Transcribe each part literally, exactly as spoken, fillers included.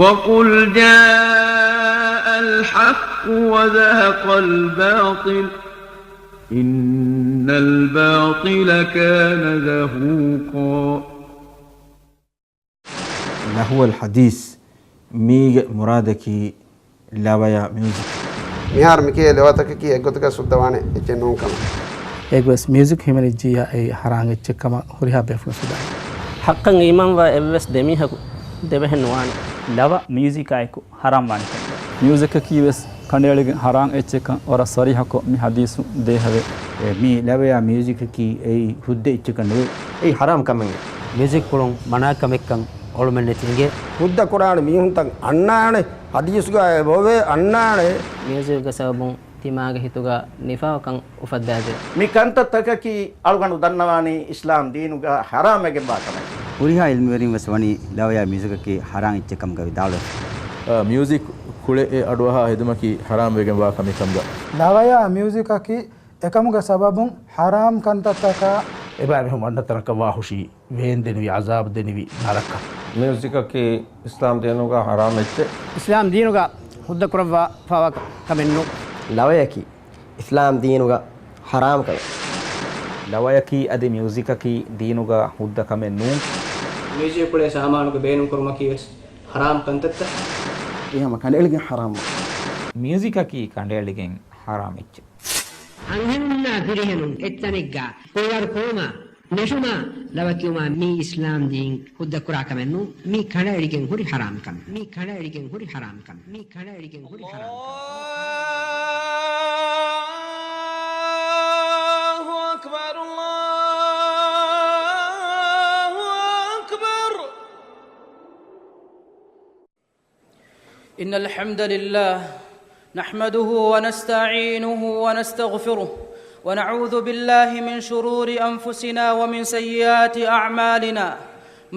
وقل جاء الحق وزهق الباطل إن الباطل كان زهوقا. ލަހުވަލް ޙަދީޘް، މީގެ މުރާދަކީ ލަވަޔާ މިއުޒިކް. މިހާރު މިކިޔޭ ލަވަތަކަކީ އެއްގޮތަކަށް ސުއްދަވާނެ އެއްޗެއް ނޫން ކަމަށް. އެއްވެސް މިއުޒިކް ހިމެނިއްޖިއްޔާ އެއީ ޙަރާން އެއްޗެއް ކަމަށް ހުރިހާ ބޭފުޅުން ސުދާނެ. ޙައްޤަށް އީމާންވާ އެއްވެސް ދެމީހަކު ދެބަހެއް ނުވާނެ. ލަވަ މިއުޒިކާއެކު ޙަރާން ވާނެ ކަމުގަ. މިއުޒިކަކީ ވެސް ކަނޑައެޅިގެން ޙަރާން އެއްޗެއްކަން ވަރަށް ޞަރީޙަކޮށް މި ޙަދީޘު ދޭހަވޭ. އެ، މި ލަވަޔާ މިއުޒިކަކީ އެއީ ހުއްދަ އެއްޗެއްކަން ނުވޭ. އެއީ ޙަރާން ކަމެއް. މިއުޒިކް ކުޅުން މަނާ ކަމެއްކަން އޮޅުމެއް ނެތި އިނގޭ. ހުއްދަ ކުރާނެ މީހުންތައް އަންނާނެ، ޙަދީޘުގައި އެބައޮވޭ އަންނާނެ. މިއުޒިކްގެ ސަބަބުން ތިމާގެ ހިތުގަ ނިފާޤަކަން އުފައްދާދޭ. މި ކަންތައްތަކަކީ އަޅުގަނޑު ދަންނަވާނީ އިސްލާމް ދީނުގަ ޙަރާމްވެގެންވާ ކަމެއް. ހުރިހާ ޢިލްމުވެރިން ވެސް ވަނީ ލަވަޔާ މިއުޒިކަކީ ޙަރާން އެއްޗެއް ކަމުގައި ވިދާޅުވެފަ. އާ، މިއުޒިކް ކުޅެއެއް އަޑުއަހާ ހެދުމަކީ ޙަރާމްވެގެންވާ ކަމެއް ކަމުގަ. ލަވަޔާ މިއުޒިކަކީ އެކަމުގެ ސަބަބުން ޙަރާމް ކަންތައްތަކާ. އެބައިމީހުން ވަންނަ ތަނަކަށް ވާހުށީ ވޭންދެނިވި، ޢަޒާބު ދެނިވި ނަރަކަ. މިއުޒިކަކީ އިސްލާމް ދީނުގަ ޙަރާމް އެއްޗެއް. އިސްލާމް ދީނުގަ ހުއްދަ ކުރައްވާފަވާ ކަމެއް ނޫން. ލަވަޔަކީ އިސްލާމް ދީނުގަ ޙަރާމް ކަމެއް. ލަވަޔަކީ އަދި މިއުޒިކަކީ ދީނުގަ ހުއްދަ ކަމެއް ނޫން. މިއުޒިކް ކުޅޭ ސާމާނުގެ ބޭނުންކުރުމަކީ ވެސް ޙަރާމް ކަންތައްތައް. އެހަމަ ކަނޑައެޅިގެން ޙަރާމް. މިއުޒިކަކީ ކަނޑައެޅިގެން ޙަރާމް އެއްޗެއް. އަންހެނުންނާ ފިރިހެނުން އެއްތަނެއްގަ ކުޅަރު ކުޅުމާ ނެށުމާ ލަވަ ކިޔުމާ މީ އިސްލާމް ދީން ހުއްދަ ކުރާ ކަމެއް ނޫން. މީ ކަނޑައެޅިގެން ހުރި ޙަރާމް ކަމެއް. މީ ކަނޑައެޅިގެން ހުރި ޙަރާމް ކަމެއް. މީ ކަނޑައެޅިގެން ހުރި ޙަރާމް ކަމެއް. الله أكبر، الله أكبر. إن الحمد لله نحمده ونستعينه ونستغفره، ونعوذ بالله من شرور أنفسنا ومن سيئات أعمالنا.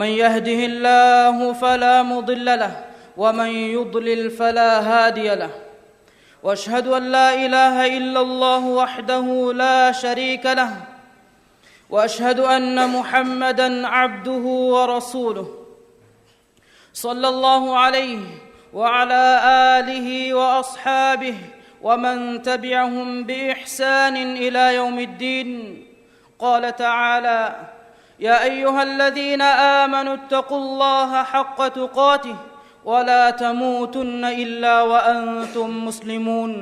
من يهده الله فلا مضل له، ومن يضلل فلا هادي له. وأشهد أن لا إله إلا الله وحده لا شريك له، وأشهد أن محمدا عبده ورسوله. صلى الله عليه وعلى آله وأصحابه ومن تبعهم بإحسان إلى يوم الدين. قال تعالى: يا أيها الذين آمنوا اتقوا الله حق تقاته ولا تموتن إلا وأنتم مسلمون.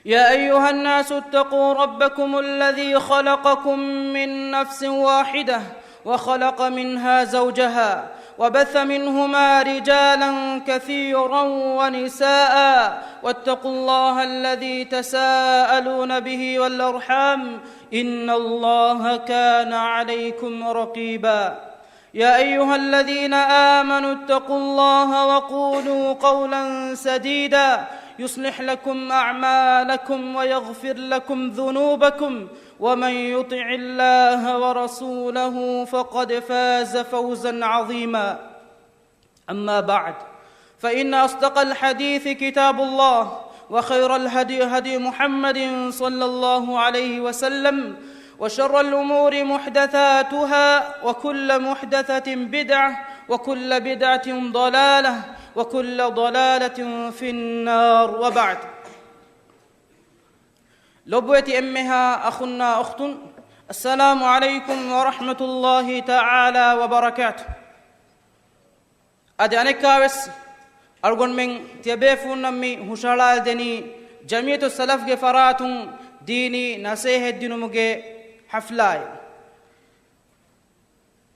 يا أيها الناس اتقوا ربكم الذي خلقكم من نفس واحدة وخلق منها زوجها وبث منهما رجالا كثيرا ونساء واتقوا الله الذي تساءلون به والأرحام إن الله كان عليكم رقيبا. يا أيها الذين آمنوا اتقوا الله وقولوا قولا سديدا يصلح لكم أعمالكم ويغفر لكم ذنوبكم ومن يطع الله ورسوله فقد فاز فوزا عظيما. أما بعد، فإن أصدق الحديث كتاب الله، وخير الهدي هدي محمد صلى الله عليه وسلم، وشر الأمور محدثاتها، وكل محدثة بدعة، وكل بدعة ضلالة، وكل ضلالة في النار، وبعد. ލޮބުވެތި އެންމެހާ އަޚުންނާ އުޚްތުން، السلام عليكم ورحمة الله تعالى وبركاته. އަދި އަނެއްކާވެސް އަޅުގަނޑުމެން ތިޔަބޭފުޅުންނަށް މި ހުށަހަޅާދެނީ ޖަމިއްޔަތުއްސަލަފްގެ ފަރާތުން ދީނީ ނަސޭހަތްދިނުމުގެ ޙަފްލާއެއް.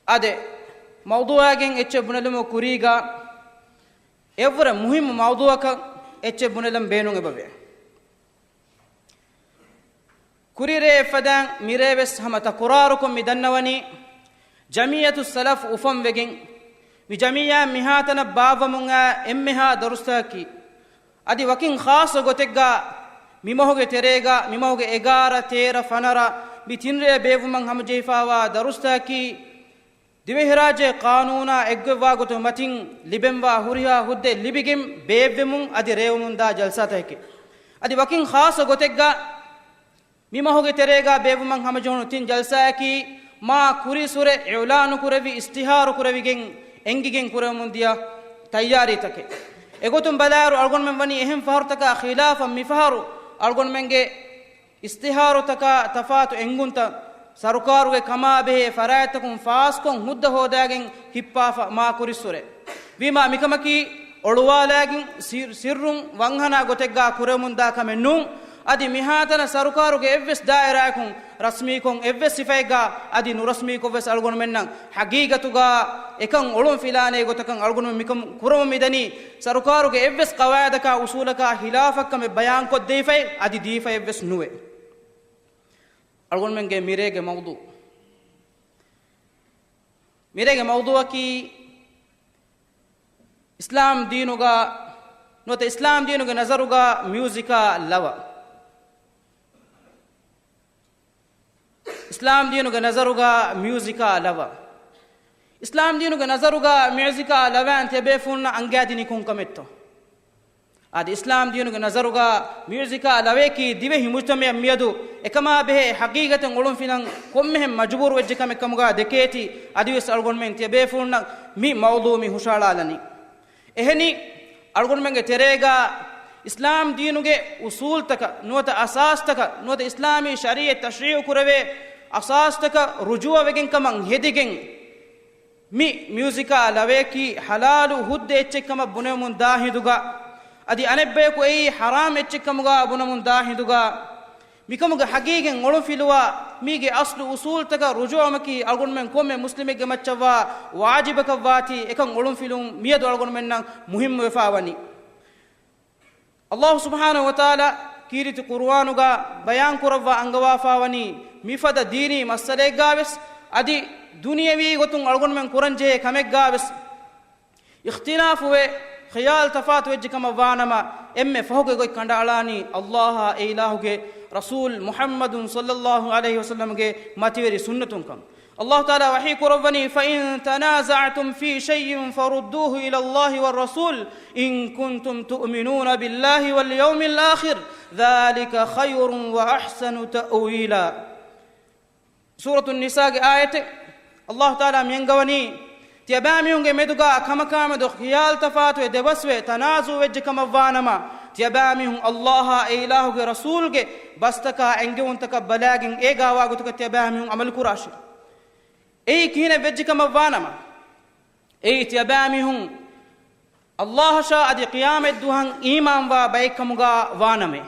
އާދެ، މައުޟޫޢާގެން އެއްޗެއް ބުނެލުމުގެ ކުރީގަ އެއްވުރެ މުހިއްމު މައުޟޫޢަކަށް އެއްޗެއް ބުނެލަން ބޭނުން އެބަވޭ. ކުރިރޭ އެއްފަދައިން މިރޭވެސް ހަމަ ތަކުރާރުކޮށް މި ދަންނަވަނީ، ޖަމިއްޔަތުއްސަލަފް އުފަންވެގެން، މި ޖަމިއްޔާ މިހާތަނަށް ބާއްވަމުން އާ އެންމެހާ ދަރުސްތަކަކީ، އަދި ވަކިން ޚާއްޞަ ގޮތެއްގަ މިމަހުގެ ތެރޭގަ، މިމަހުގެ އެގާރަ، ތޭރަ، ފަނަރަ މި ތިންރޭ ބޭއްވުމަށް ހަމަޖެހިފައިވާ ދަރުސްތަކަކީ، ދިވެހިރާއްޖޭ ޤާނޫނާ އެއްގޮތްވާގޮތު މަތިން ލިބެންވާ ހުރިހާ ހުއްދައެއް ލިބިގެން ބޭއްވެމުން އަދި ރޭވުމުންދާ ޖަލްސާތަކެކޭ. އަދި ވަކިން ޚާއްޞަ ގޮތެއްގަ މި މަހުގެ ތެރޭގަ ބޭއްވުމަށް ހަމަޖެހުނު ތިން ޖަލްސާއަކީ، މާ ކުރީއްސުރެ އިޢުލާނުކުރެވި، އިޝްތިހާރު ކުރެވިގެން އެނގިގެން ކުރެވެމުންދިޔަ ތައްޔާރީތަކެއް. އެގޮތުން ބަލާއިރު، އަޅުގަނޑުމެން ވަނީ އެހެން ފަހަރުތަކާ ޚިލާފަށް މިފަހަރު އަޅުގަނޑުމެންގެ އިސްތިހާރުތަކާ ތަފާތު އެންގުންތައް، ސަރުކާރުގެ ކަމާބެހޭ ފަރާތްތަކުން ފާސްކޮށް ހުއްދަ ހޯދާގެން ހިއްޕާފަ މާ ކުރިއްސުރެ. ވީމާ މިކަމަކީ އޮޅުވާލާގެން ސި-، ސިއްރުން ވަންހަނާ ގޮތެއްގާ ކުރެވެމުންދާ ކަމެއް ނޫން. އަދި މިހާތަނަށް ސަރުކާރުގެ އެއްވެސް ދާއިރާއަކުން ރަސްމީކޮށް އެއްވެސް ސިފައެއްގާ އަދި ނުރަސްމީކޮށް ވެސް އަޅުގަނޑުމެންނަށް ހަގީގަތުގާ އެކަން އޮޅުން ފިލާނޭ ގޮތަކަށް އަޅުގަނޑުމެން މިކަމު ކުރަމުން މިދަނީ ސަރުކާރުގެ އެއްވެސް ޤަވާއިދަކާ އުސޫލަކާ ޚިލާފަށް ކަމެއް ބަޔާންކޮށްދީފައެއް އަދި ދީފައެއްވެސް ނުވޭ. އަޅުގަނޑުމެންގެ މިރޭގެ މައުޟޫ. މިރޭގެ މައުޟޫއަކީ އިސްލާމް ދީނުގަ، ނުވަތަ އިސްލާމް ދީނުގެ ނަޒަރުގަ މިއުޒިކާ ލަވަ. އިސްލާމް ދީނުގެ ނަޒަރުގަ މިއުޒިކާ ލަވަ. އިސްލާމް ދީނުގެ ނަޒަރުގަ މިއުޒިކާ ލަވައިން ތިޔަބޭފުޅުންނަށް އަންގައިދިނީ ކޮން ކަމެއްތޯ؟ އަދި އިސްލާމް ދީނުގެ ނަޒަރުގަ މިއުޒިކާ ލަވަޔަކީ ދިވެހި މުޖްތަމަޢަށް މިއަދު އެކަމާ ބެހޭ ހަގީގަތެއް އޮޅުންފިލަން ކޮންމެހެން މަޖުބޫރު ވެއްޖެ ކަމެއް ކަމުގަ ދެކޭތީ. އަދިވެސް އަޅުގަނޑުމެން ތިޔަބޭފުޅުންނަށް މި މައުޟޫ މި ހުށައަޅާލަނީ. އެހެނީ، އަޅުގަނޑުމެންގެ ތެރޭގަ އިސްލާމް ދީނުގެ އުސޫލްތަކަށް ނުވަތަ އަސާސްތަކަށް ނުވަތަ އިސްލާމީ ޝަރީޢަތް ތަޝްރީޢު ކުރެވޭ އަސާސްތަކަށް ރުޖޫޢަވެގެން ކަމަށް ހެދިގެން، މި މިއުޒިކާ ލަވަޔަކީ ޙަލާލު ހުއްދަ އެއްޗެއް ކަމަށް ބުނެވެމުން ދާ ހިނދުގަ، އަދި އަނެއްބަޔަކު އެއީ ޙަރާމް އެއްޗެއް ކަމުގަ ބުނެމުން ދާ ހިނދުގަ، މިކަމުގެ ހަގީގަތް އޮޅުންފިލުވާ، މީގެ އަސްލު އުސޫލްތަކަށް ރުޖޫޢަވުމަކީ އަޅުގަނޑުމެން ކޮންމެ މުސްލިމެއްގެ މައްޗަށްވާ ވާޖިބަކަށްވާތީ، އެކަން އޮޅުންފިލުން މިއަދު އަޅުގަނޑުމެންނަށް މުހިއްމުވެފާވަނީ. އައްލާހު ސުބްޙާނަހު ވަތަޢާލާ ކީރިތި ޤުރުއާނުގަ ބަޔާންކުރައްވާ އަންގަވާފާވަނީ މިފަދަ ދީނީ މައްސަލައެއްގާވެސް، އަދި ދުނިޔަވީ ގޮތުން އަޅުގަނޑުމެން ކުރަންޖެހޭ ކަމެއްގާވެސް، އިޚްތިލާފުވެ، ޚިޔާލު ތަފާތު ވެއްޖެ ކަމަށް ވާނަމަ، އެންމެ ފަހުގެ ގޮތް ކަނޑައަޅާނީ އައްލާހާ އެ އިލާހުގެ ރަސޫލް މުޙައްމަދު ޞައްލައްލާހު ޢަލައިހި ވަސައްލަމްގެ މަތިވެރި ސުންނަތުންކަން. އައްލާހު ތަޢާލާ ވަޙީ ކުރައްވަނީ، فَإِن تَنَازَعْتُمْ فِي شَيْءٍ فَرُدُّوهُ إِلَى اللَّهِ وَالرَّسُولِ إِن كُنتُمْ تُؤْمِنُونَ بِاللَّهِ وَالْيَوْمِ الْآخِرِ ذَٰلِكَ خَيْرٌ وَأَحْسَنُ تَأْوِيلًا. ސޫރަތު ނިސާގެ އާޔަތެއް. އައްލާހު ތަޢާލާ މި އަންގަވަނީ، ތިޔަބައިމީހުންގެ މެދުގަ ކަމަކާމެދު ޚިޔާލު ތަފާތުވެ ދެބަސްވެ ތަނާޒުޢު ވެއްޖެ ކަމަށް ވާނަމަ، ތިޔަބައިމީހުން އައްލާހާ އެ އިލާހުގެ ރަސޫލްގެ ބަސްތަކާ އެންގެވުންތަކަށް ބަލާގެން އޭގާވާ ގޮތަކަށް ތިޔަބައިމީހުން ޢަމަލު ކުރާށި. އެއީ ކިހިނެއް ވެއްޖެ ކަމަށް ވާނަމަ، އެއީ ތިޔަބައިމީހުން އައްލާހަށާ އަދި ޤިޔާމަތްދުވަހަށް އީމާންވާ ބައެއްކަމުގަ ވާނަމޭ.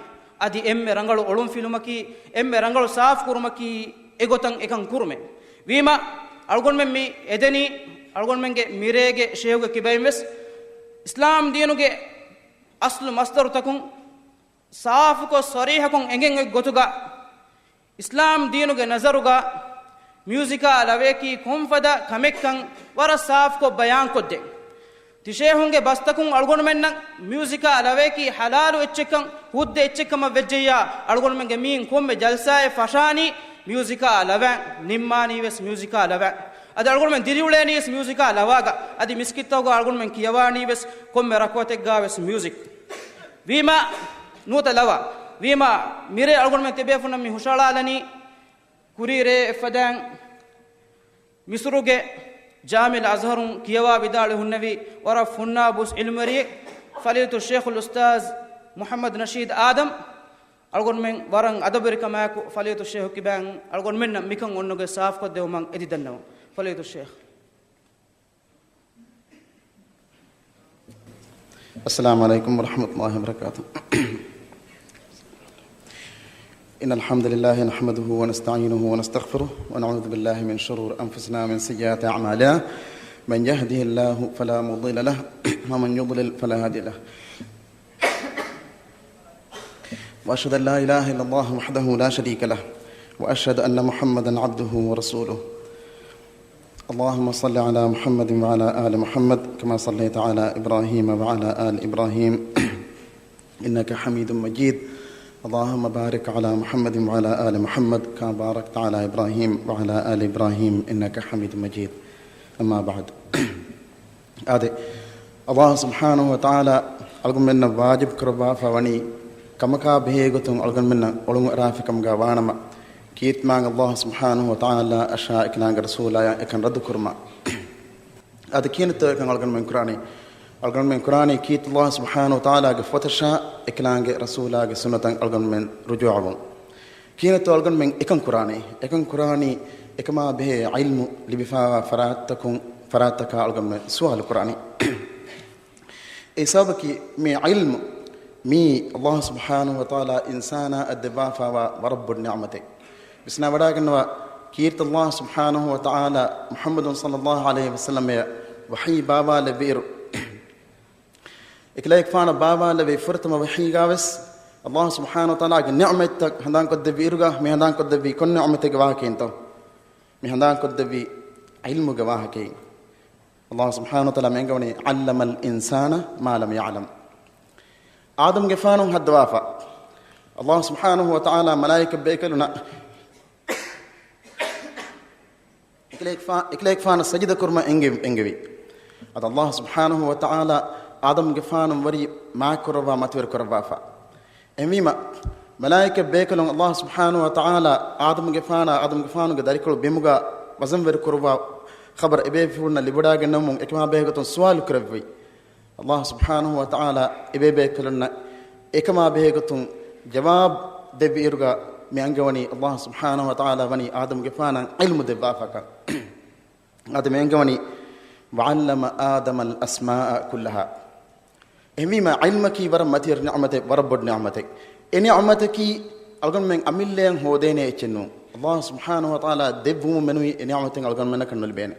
އަދި އެންމެ ރަނގަޅު އޮޅުންފިލުމަކީ، އެންމެ ރަނގަޅު ސާފުކުރުމަކީ އެގޮތަށް އެކަން ކުރުމޭ. ވީމާ، އަޅުގަނޑުމެން މި އެދެނީ، އަޅުގަނޑުމެންގެ މިރޭގެ ޝޭހުގެ ކިބައިން ވެސް، އިސްލާމް ދީނުގެ އަސްލު މަސްދަރުތަކުން ސާފުކޮށް، ޞަރީޙަކޮށް އެނގެން އޮތް ގޮތުގަ، އިސްލާމް ދީނުގެ ނަޒަރުގަ މިއުޒިކާ ލަވަޔަކީ ކޮންފަދަ ކަމެއްކަން ވަރަށް ސާފުކޮށް ބަޔާންކޮށްދޭ. ތިޝޭހުންގެ ބަސްތަކުން އަޅުގަނޑުމެންނަށް މިއުޒިކާ ލަވަޔަކީ ޙަލާލު އެއްޗެއްކަން، ހުއްދަ އެއްޗެއްކަމަށް ވެއްޖެއްޔާ، އަޅުގަނޑުމެންގެ މީން ކޮންމެ ޖަލްސާއެއް ފަށާނީ މިއުޒިކާ ލަވައިން، ނިންމާނީ ވެސް މިއުޒިކާ ލަވައިން. އަދި އަޅުގަނޑުމެން ދިރިއުޅޭނީ ވެސް މިއުޒިކާ ލަވާގަ، އަދި މިސްކިތްތަކުގަ އަޅުގަނޑުމެން ކިޔަވާނީ ވެސް ކޮންމެ ރަކުޢަތެއްގަ ވެސް މިއުޒިކް. ވީމާ، ނުވަތަ ލަވަ. ވީމާ، މިރޭ އަޅުގަނޑުމެން ތިބޭފުންނަށް މި ހުށައަޅާލަނީ، ކުރީ ރޭ އެއްފަދައިން މިސުރުގެ ޖާމިޢުލް އަޒްހަރުން ކިޔަވާ ވިދާޅުވެ ހުންނެވި ވަރަށް ފުންނާބުސް ޢިލްމުވެރިއެއް، ފަޟީލަތުއް ޝޭޚުލް އުސްތާޛް މުޙައްމަދު ނަޝީދު އާދަމް، އަޅުގަނޑުމެން ވަރަށް އަދަބުވެރިކަމާއެކު ފަޟީލަތުއް ޝޭޚު ކިބައިން އަޅުގަނޑުމެންނަށް މިކަން އޮންނަގޮތް ސާފުކޮށްދެއްވުމަށް އެދިދަންނަވަން. ފަޟީލަތުއް ޝޭޚް. السلام عليكم ورحمة الله وبركاته. إن الحمد لله نحمده ونستعينه ونستغفره، ونعوذ بالله من شرور أنفسنا ومن سيئات أعمالنا. من يهده الله فلا مضل له، ومن يضلل فلا هادي له. وأشهد أن لا إله إلا الله وحده لا شريك له، وأشهد أن محمدا عبده ورسوله. اللهم صل على محمد وعلى آل محمد كما صليت على إبراهيم وعلى آل إبراهيم إنك حميد مجيد. اللهم بارك على محمد وعلى آل محمد كما باركت على إبراهيم وعلى آل إبراهيم إنك حميد مجيد. أما بعد. އާދެ، އައްލާހު ސުބްޙާނަހު ވަތަޢާލާ އަޅުގަނޑުމެންނަށް ވާޖިބު ކުރައްވާފަ ވަނީ، ކަމަކާ ބެހޭ ގޮތުން އަޅުގަނޑުމެންނަށް އޮޅުން އަރާފި ކަމުގަ ވާނަމަ، ކީރިތި މާތް އައްލާހު ސުބްޙާނަހު ވަތަޢާލާ އަށާ އެކަލާނގެ ރަސޫލާޔާ އެކަން ރައްދު ކުރުމަށް. އަދި ކިހިނެއްތޯ އެކަން އަޅުގަނޑުމެން ކުރާނީ؟ އަޅުގަނޑުމެން ކުރާނީ ކީރިތި ﷲ ސުބްޙާނަހޫ ވަތަޢާލާގެ ފޮތަށާ އެކަލާނގެ ރަސޫލާގެ ސުންނަތަށް އަޅުގަނޑުމެން ރުޖޫޢަވުން. ކިހިނެއްތޯ އަޅުގަނޑުމެން އެކަން ކުރާނީ؟ އެކަން ކުރާނީ އެކަމާ ބެހޭ ޢިލްމު ލިބިފާވާ ފަރާތްތަކުން، ފަރާތްތަކާ އަޅުގަނޑުމެން ސުވާލު ކުރާނީ. އެ ހިސާބަކީ މި ޢިލްމު، މީ ﷲ ސުބްޙާނަހޫ ވަތަޢާލާ އިންސާނާއަށް ދެއްވާފާވާ ވަރަށް ބޮޑު ނިޢުމަތެއް. ވިސްނާވަޑައިގަންނަވާ، ކީރިތި ﷲ ސުބްޙާނަހޫ ވަތަޢާލާ މުޙައްމަދު ޞައްލައްލާހު ޢަލައިހި ވަސައްލަމައަށް ވަޙީ ބާވާލެއްވިއިރު، އެކަލޭގެފާނަށް ބާވާލެއްވި ފުރަތަމަ ވަޙީގާވެސް، ﷲ ސުބްޙާނަހޫ ވަތަޢާލާގެ ނިޢުމަތްތައް ހަނދާންކޮށްދެއްވިއިރުގަ، މި ހަނދާންކޮށްދެއްވީ ކޮން ނިޢުމަތެއްގެ ވާހަކައިންތޯ؟ މި ހަނދާންކޮށްދެއްވީ ޢިލްމުގެ ވާހަކައިން. ﷲ ސުބްޙާނަހޫ ވަތަޢާލާ މި އަންގަވަނީ، "ޢައްލަމަލް އިންސާނަ މާ ލަމް ޔަޢްލަމް." އާދަމްގެފާނު ހައްދަވާފަ. ﷲ ސުބްޙާނަހޫ ވަތަޢާލާ މަލާއިކަ ބޭކަލުންނަށް އެކަލޭގެފާ-، އެކަލޭގެފާނަށް ސަޖިދަ ކުރުމަށް އެންގެ-، އެންގެވި. އަދި ﷲ ސުބްޙާނަހޫ ވަތަޢާލާ އާދަމްގެފާނު ވަރި މާތްކުރައްވާ މަތިވެރި ކުރައްވާފަ. އެހެންވީމަ، މަލާއިކަ ބޭކަލުން ﷲ ސުބްޙާނަހޫ ވަތަޢާލާ އާދަމްގެފާނާ، އާދަމްގެފާނުގެ ދަރިކޮޅު ބިމުގަ ވަޒަންވެރި ކުރުއްވާ ޚަބަރު އެބޭފުޅުންނަށް ލިބިވަޑައިގަންނަވަމުން އެކަމާ ބެހޭގޮތުން ސުވާލު ކުރެއްވި. ﷲ ސުބްޙާނަހޫ ވަތަޢާލާ އެބޭބޭކަލުންނަށް އެކަމާ ބެހޭގޮތުން ޖަވާބު ދެއްވިއިރުގަ މި އަންގަވަނީ ﷲ ސުބްޙާނަހޫ ވަތަޢާލާ ވަނީ އާދަމްގެފާނަށް ޢިލްމު ދެއްވާފަކަން. އަދި މި އަންގަވަނީ، "وعلم آدم الأسماء كلها." އެހެންވީމަ، ޢިލްމަކީ ވަރަށް މަތިވެރި ނިޢުމަތެއް، ވަރަށް ބޮޑު ނިޢުމަތެއް. އެ ނިޢުމަތަކީ އަޅުގަނޑުމެން އަމިއްލައަށް ހޯދޭނެ އެއްޗެއް ނޫން. ﷲ ސުބްޙާނަހޫ ވަތަޢާލާ ދެއްވުމުން މެނުވީ އެ ނިޢުމަތެއް އަޅުގަނޑުމެންނަކަށް ނުލިބޭނެ.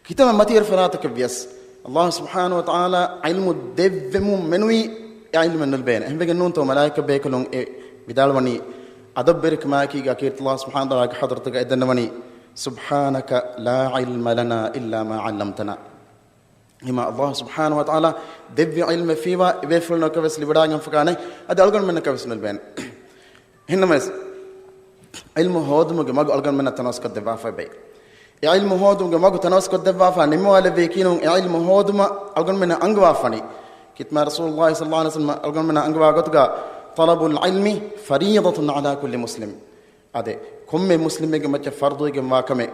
ކިތަންމެ މަތިވެރި ފަރާތަކަށް ވިޔަސް، ﷲ ސުބްޙާނަހޫ ވަތަޢާލާ ޢިލްމު ދެއްވެމުން މެނުވީ އެ ޢިލްމެއް ނުލިބޭނެ. އެހެންވެގެން ނޫންތޯ މަލާއިކަ ބޭކަލުން އެ ވިދާޅުވަނީ، އަދަބުވެރިކަމާއެކީގަ ކީރިތި ﷲ ސުބްޙާނަހޫ ވަތަޢާލާގެ ޙަޟްރަތުގަ އެ ދަންނަވަނީ، "سبحانك لا علم لنا إلا ما علمتنا." އެހެންވީމަ، ﷲ ސުބްޙާނަހޫ ވަތަޢާލާ ދެއްވި ޢިލްމެއް ފީވާ އެބޭފުޅުންނަކަށް ވެސް ލިބިވަޑައިގެންފަކާނެ، އަދި އަޅުގަނޑުމެންނަކަށް ވެސް ނުލިބޭނެ. އެހެންނަމަވެސް، ޢިލްމު ހޯދުމުގެ މަގު އަޅުގަނޑުމެންނަށް ތަނަވަސްކޮށްދެއްވާފައި ބޭ. އެ ޢިލްމު ހޯދުމުގެ މަގު ތަނަވަސްކޮށްދެއްވާފަ ނިންމަވާލެއްވީ ކީނުން، އެ ޢިލްމު ހޯދުމަށް އަޅުގަނޑުމެންނަށް އަންގަވާފަނީ. ކީރިތި މާތް ރަސޫލުﷲ ޞައްލައްލާހު ޢަލައިހި ވަސައްލަމަ އަޅުގަނޑުމެންނަށް އަންގަވާ ގޮތުގަ، "طلب العلم فريضة على كل مسلم." އާދެ، ކޮންމެ މުސްލިމެއްގެ މައްޗަށް ފަރުޟުވެގެންވާ ކަމެއް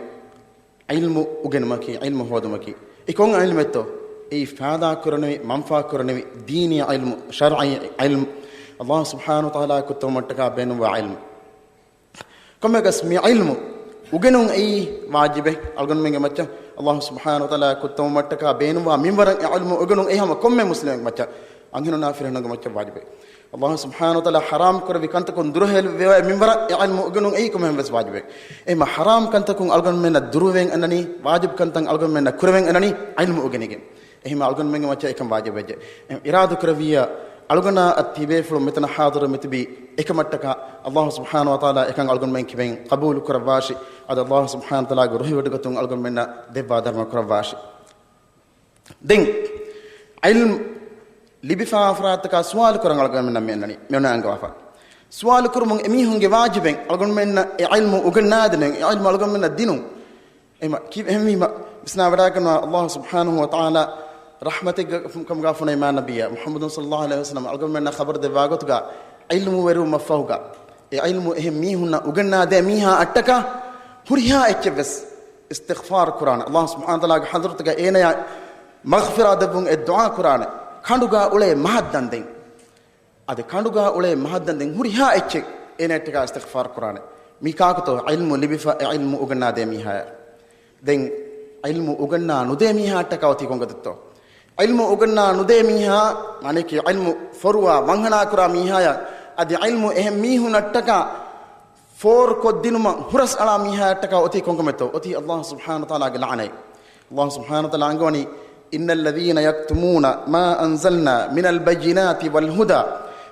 ޢިލްމު އުގެނުމަކީ، ޢިލްމު ހޯދުމަކީ. އެ ކޮން ޢިލްމެއްތޯ؟ އެއީ ފާއިދާ ކުރަނިވި، މަންފާ ކުރަނިވި ދީނީ ޢިލްމު، ޝަރްޢީ ޢިލްމު، ﷲ ސުބްޙާނަހޫ ވަތަޢާލާ ކުއްތަވުމަށްޓަކާ ބޭނުންވާ ޢިލްމު. ކޮންމެއަކަސް މި ޢިލްމު އުގެނުން އެއީ ވާޖިބެއް. އަޅުގަނޑުމެންގެ މައްޗަށް ﷲ ސުބްޙާނަހޫ ވަތަޢާލާ ކުއްތަވުމަށްޓަކާ ބޭނުންވާ މިންވަރަށް އެ ޢިލްމު އުގެނުން އެއީ ހަމަ ކޮންމެ މުސްލިމެއްގެ މައްޗަށް، އަންހެނުންނާ ފިރިހެނުންގެ މައްޗަށް ވާޖިބެއް. ﷲ ސުބްޙާނަހޫ ވަތަޢާލާ ޙަރާމް ކުރެއްވި ކަންތަކުން ދުރުހެލިވެވޭ މިންވަރަށް އެ ޢިލްމު އުގެނުން އެއީ ކޮންމެހެން ވެސް ވާޖިބެއް. އެހެންވީމަ ޙަރާމް ކަންތަކުން އަޅުގަނޑުމެންނަށް ދުރުވެގެން އަންނަނީ، ވާޖިބު ކަންތައް އަޅުގަނޑުމެންނަށް ކުރެވެގެން އަންނަނީ ޢިލްމު އުގެނިގެން. އެހެންވީމަ އަޅުގަނޑުމެންގެ މައްޗަށް އެކަން ވާޖިބެއްޖެ. އިރާދަ ކުރެއްވިއްޔާ، އަޅުގަނޑާ އަދި ތިބޭފުޅުން މިތަނަށް ޙާޟިރު މިތިބީ އެކަމަށްޓަކާ، ﷲ ސުބްޙާނަހޫ ވަތަޢާލާ އެކަން އަޅުގަނޑުމެން ކިބައިން ޤަބޫލު ކުރައްވާށި. އަދި ﷲ ސުބްޙާނަހޫ ވަތަޢާލާގެ ރުހިވޮޑިގަތުން އަޅުގަނޑުމެންނަށް ދެއްވާ ދަރުމަ ކުރައްވާށި. ދެން ޢިލްމު ލިބިފާ ފަރާތަކާ ސުވާލު ކުރަން އަޅުގަނޑުމެންނަށް މި އަންނަނީ، މި އަންގަވާފަ. ސުވާލު ކުރުމުން އެމީހުންގެ ވާޖިބެއް އަޅުގަނޑުމެންނަށް އެ ޢިލްމު އުގަންނާދިނުން، އެ ޢިލްމު އަޅުގަނޑުމެންނަށް ދިނުން. އެހެންވީމަ، ކި-، އެހެންވީމަ، ވިސްނާވަޑައިގަންނަވާ، ﷲ ސުބްޙާނަހޫ ވަތަޢާލާ ރަޙްމަތެއްގެ ކަމުގަ ފޮނުވި މާތް ނަބިއްޔާ މުޙައްމަދު ޞައްލައްލާހު ޢަލައިހި ވަސައްލަމަ އަޅުގަނޑުމެންނަށް ޚަބަރު ދެއްވާ ގޮތުގަ، ޢިލްމުވެރިވުމަށްފަހުގަ، އެ ޢިލްމު އެހެން މީހުންނަށް އުގަންނާދޭ މީހާއަށްޓަކާ ހުރިހާ އެއްޗެއްވެސް އިސްތިޣްފާރު ކުރާނެ. ﷲ ސުބްޙާނަހޫ ވަތަޢާލާގެ ޙަޟްރަތުގަ އޭނަޔާ މަޣްފިރާތް ދެއްވުން އެ ދުޢާ ކުރާނެ. ކަނޑުގަ އުޅޭ މަހަށް ދަންދެން. އަދި ކަނޑުގަ އުޅޭ މަހަށް ދަންދެން ހުރިހާ އެއްޗެއް އޭނައަށްޓަކާ އިސްތިޣްފާރު ކުރާނެ. މީ ކާކުތޯ؟ ޢިލްމު ލިބިފަ އެ ޢިލްމު އުގަންނާދޭ މީހާޔަށް. ދެން ޢިލްމު އުގަންނާ ނުދޭ މީހާއަށްޓަކާ އޮތީ ކޮންގޮތެއްތޯ؟ ޢިލްމު އުގަންނާ ނުދޭ މީހާ، މާނައަކީ ޢިލްމު ފޮރުވާ ވަންހަނާ ކުރާ މީހާޔަށް، އަދި ޢިލްމު އެހެން މީހުންނަށްޓަކާ ފޯރުކޮށްދިނުމަށް ހުރަސްއަޅާ މީހާއަށްޓަކާ އޮތީ ކޮންކަމެއްތޯ؟ އޮތީ ﷲ ސުބްޙާނަހޫ ވަތަޢާލާގެ ލަޢުނަތް. ﷲ ސުބްޙާނަހޫ ވަތަޢާލާ އަންގަވަނީ، "إن الذين يكتمون ما أنزلنا من البينات والهدى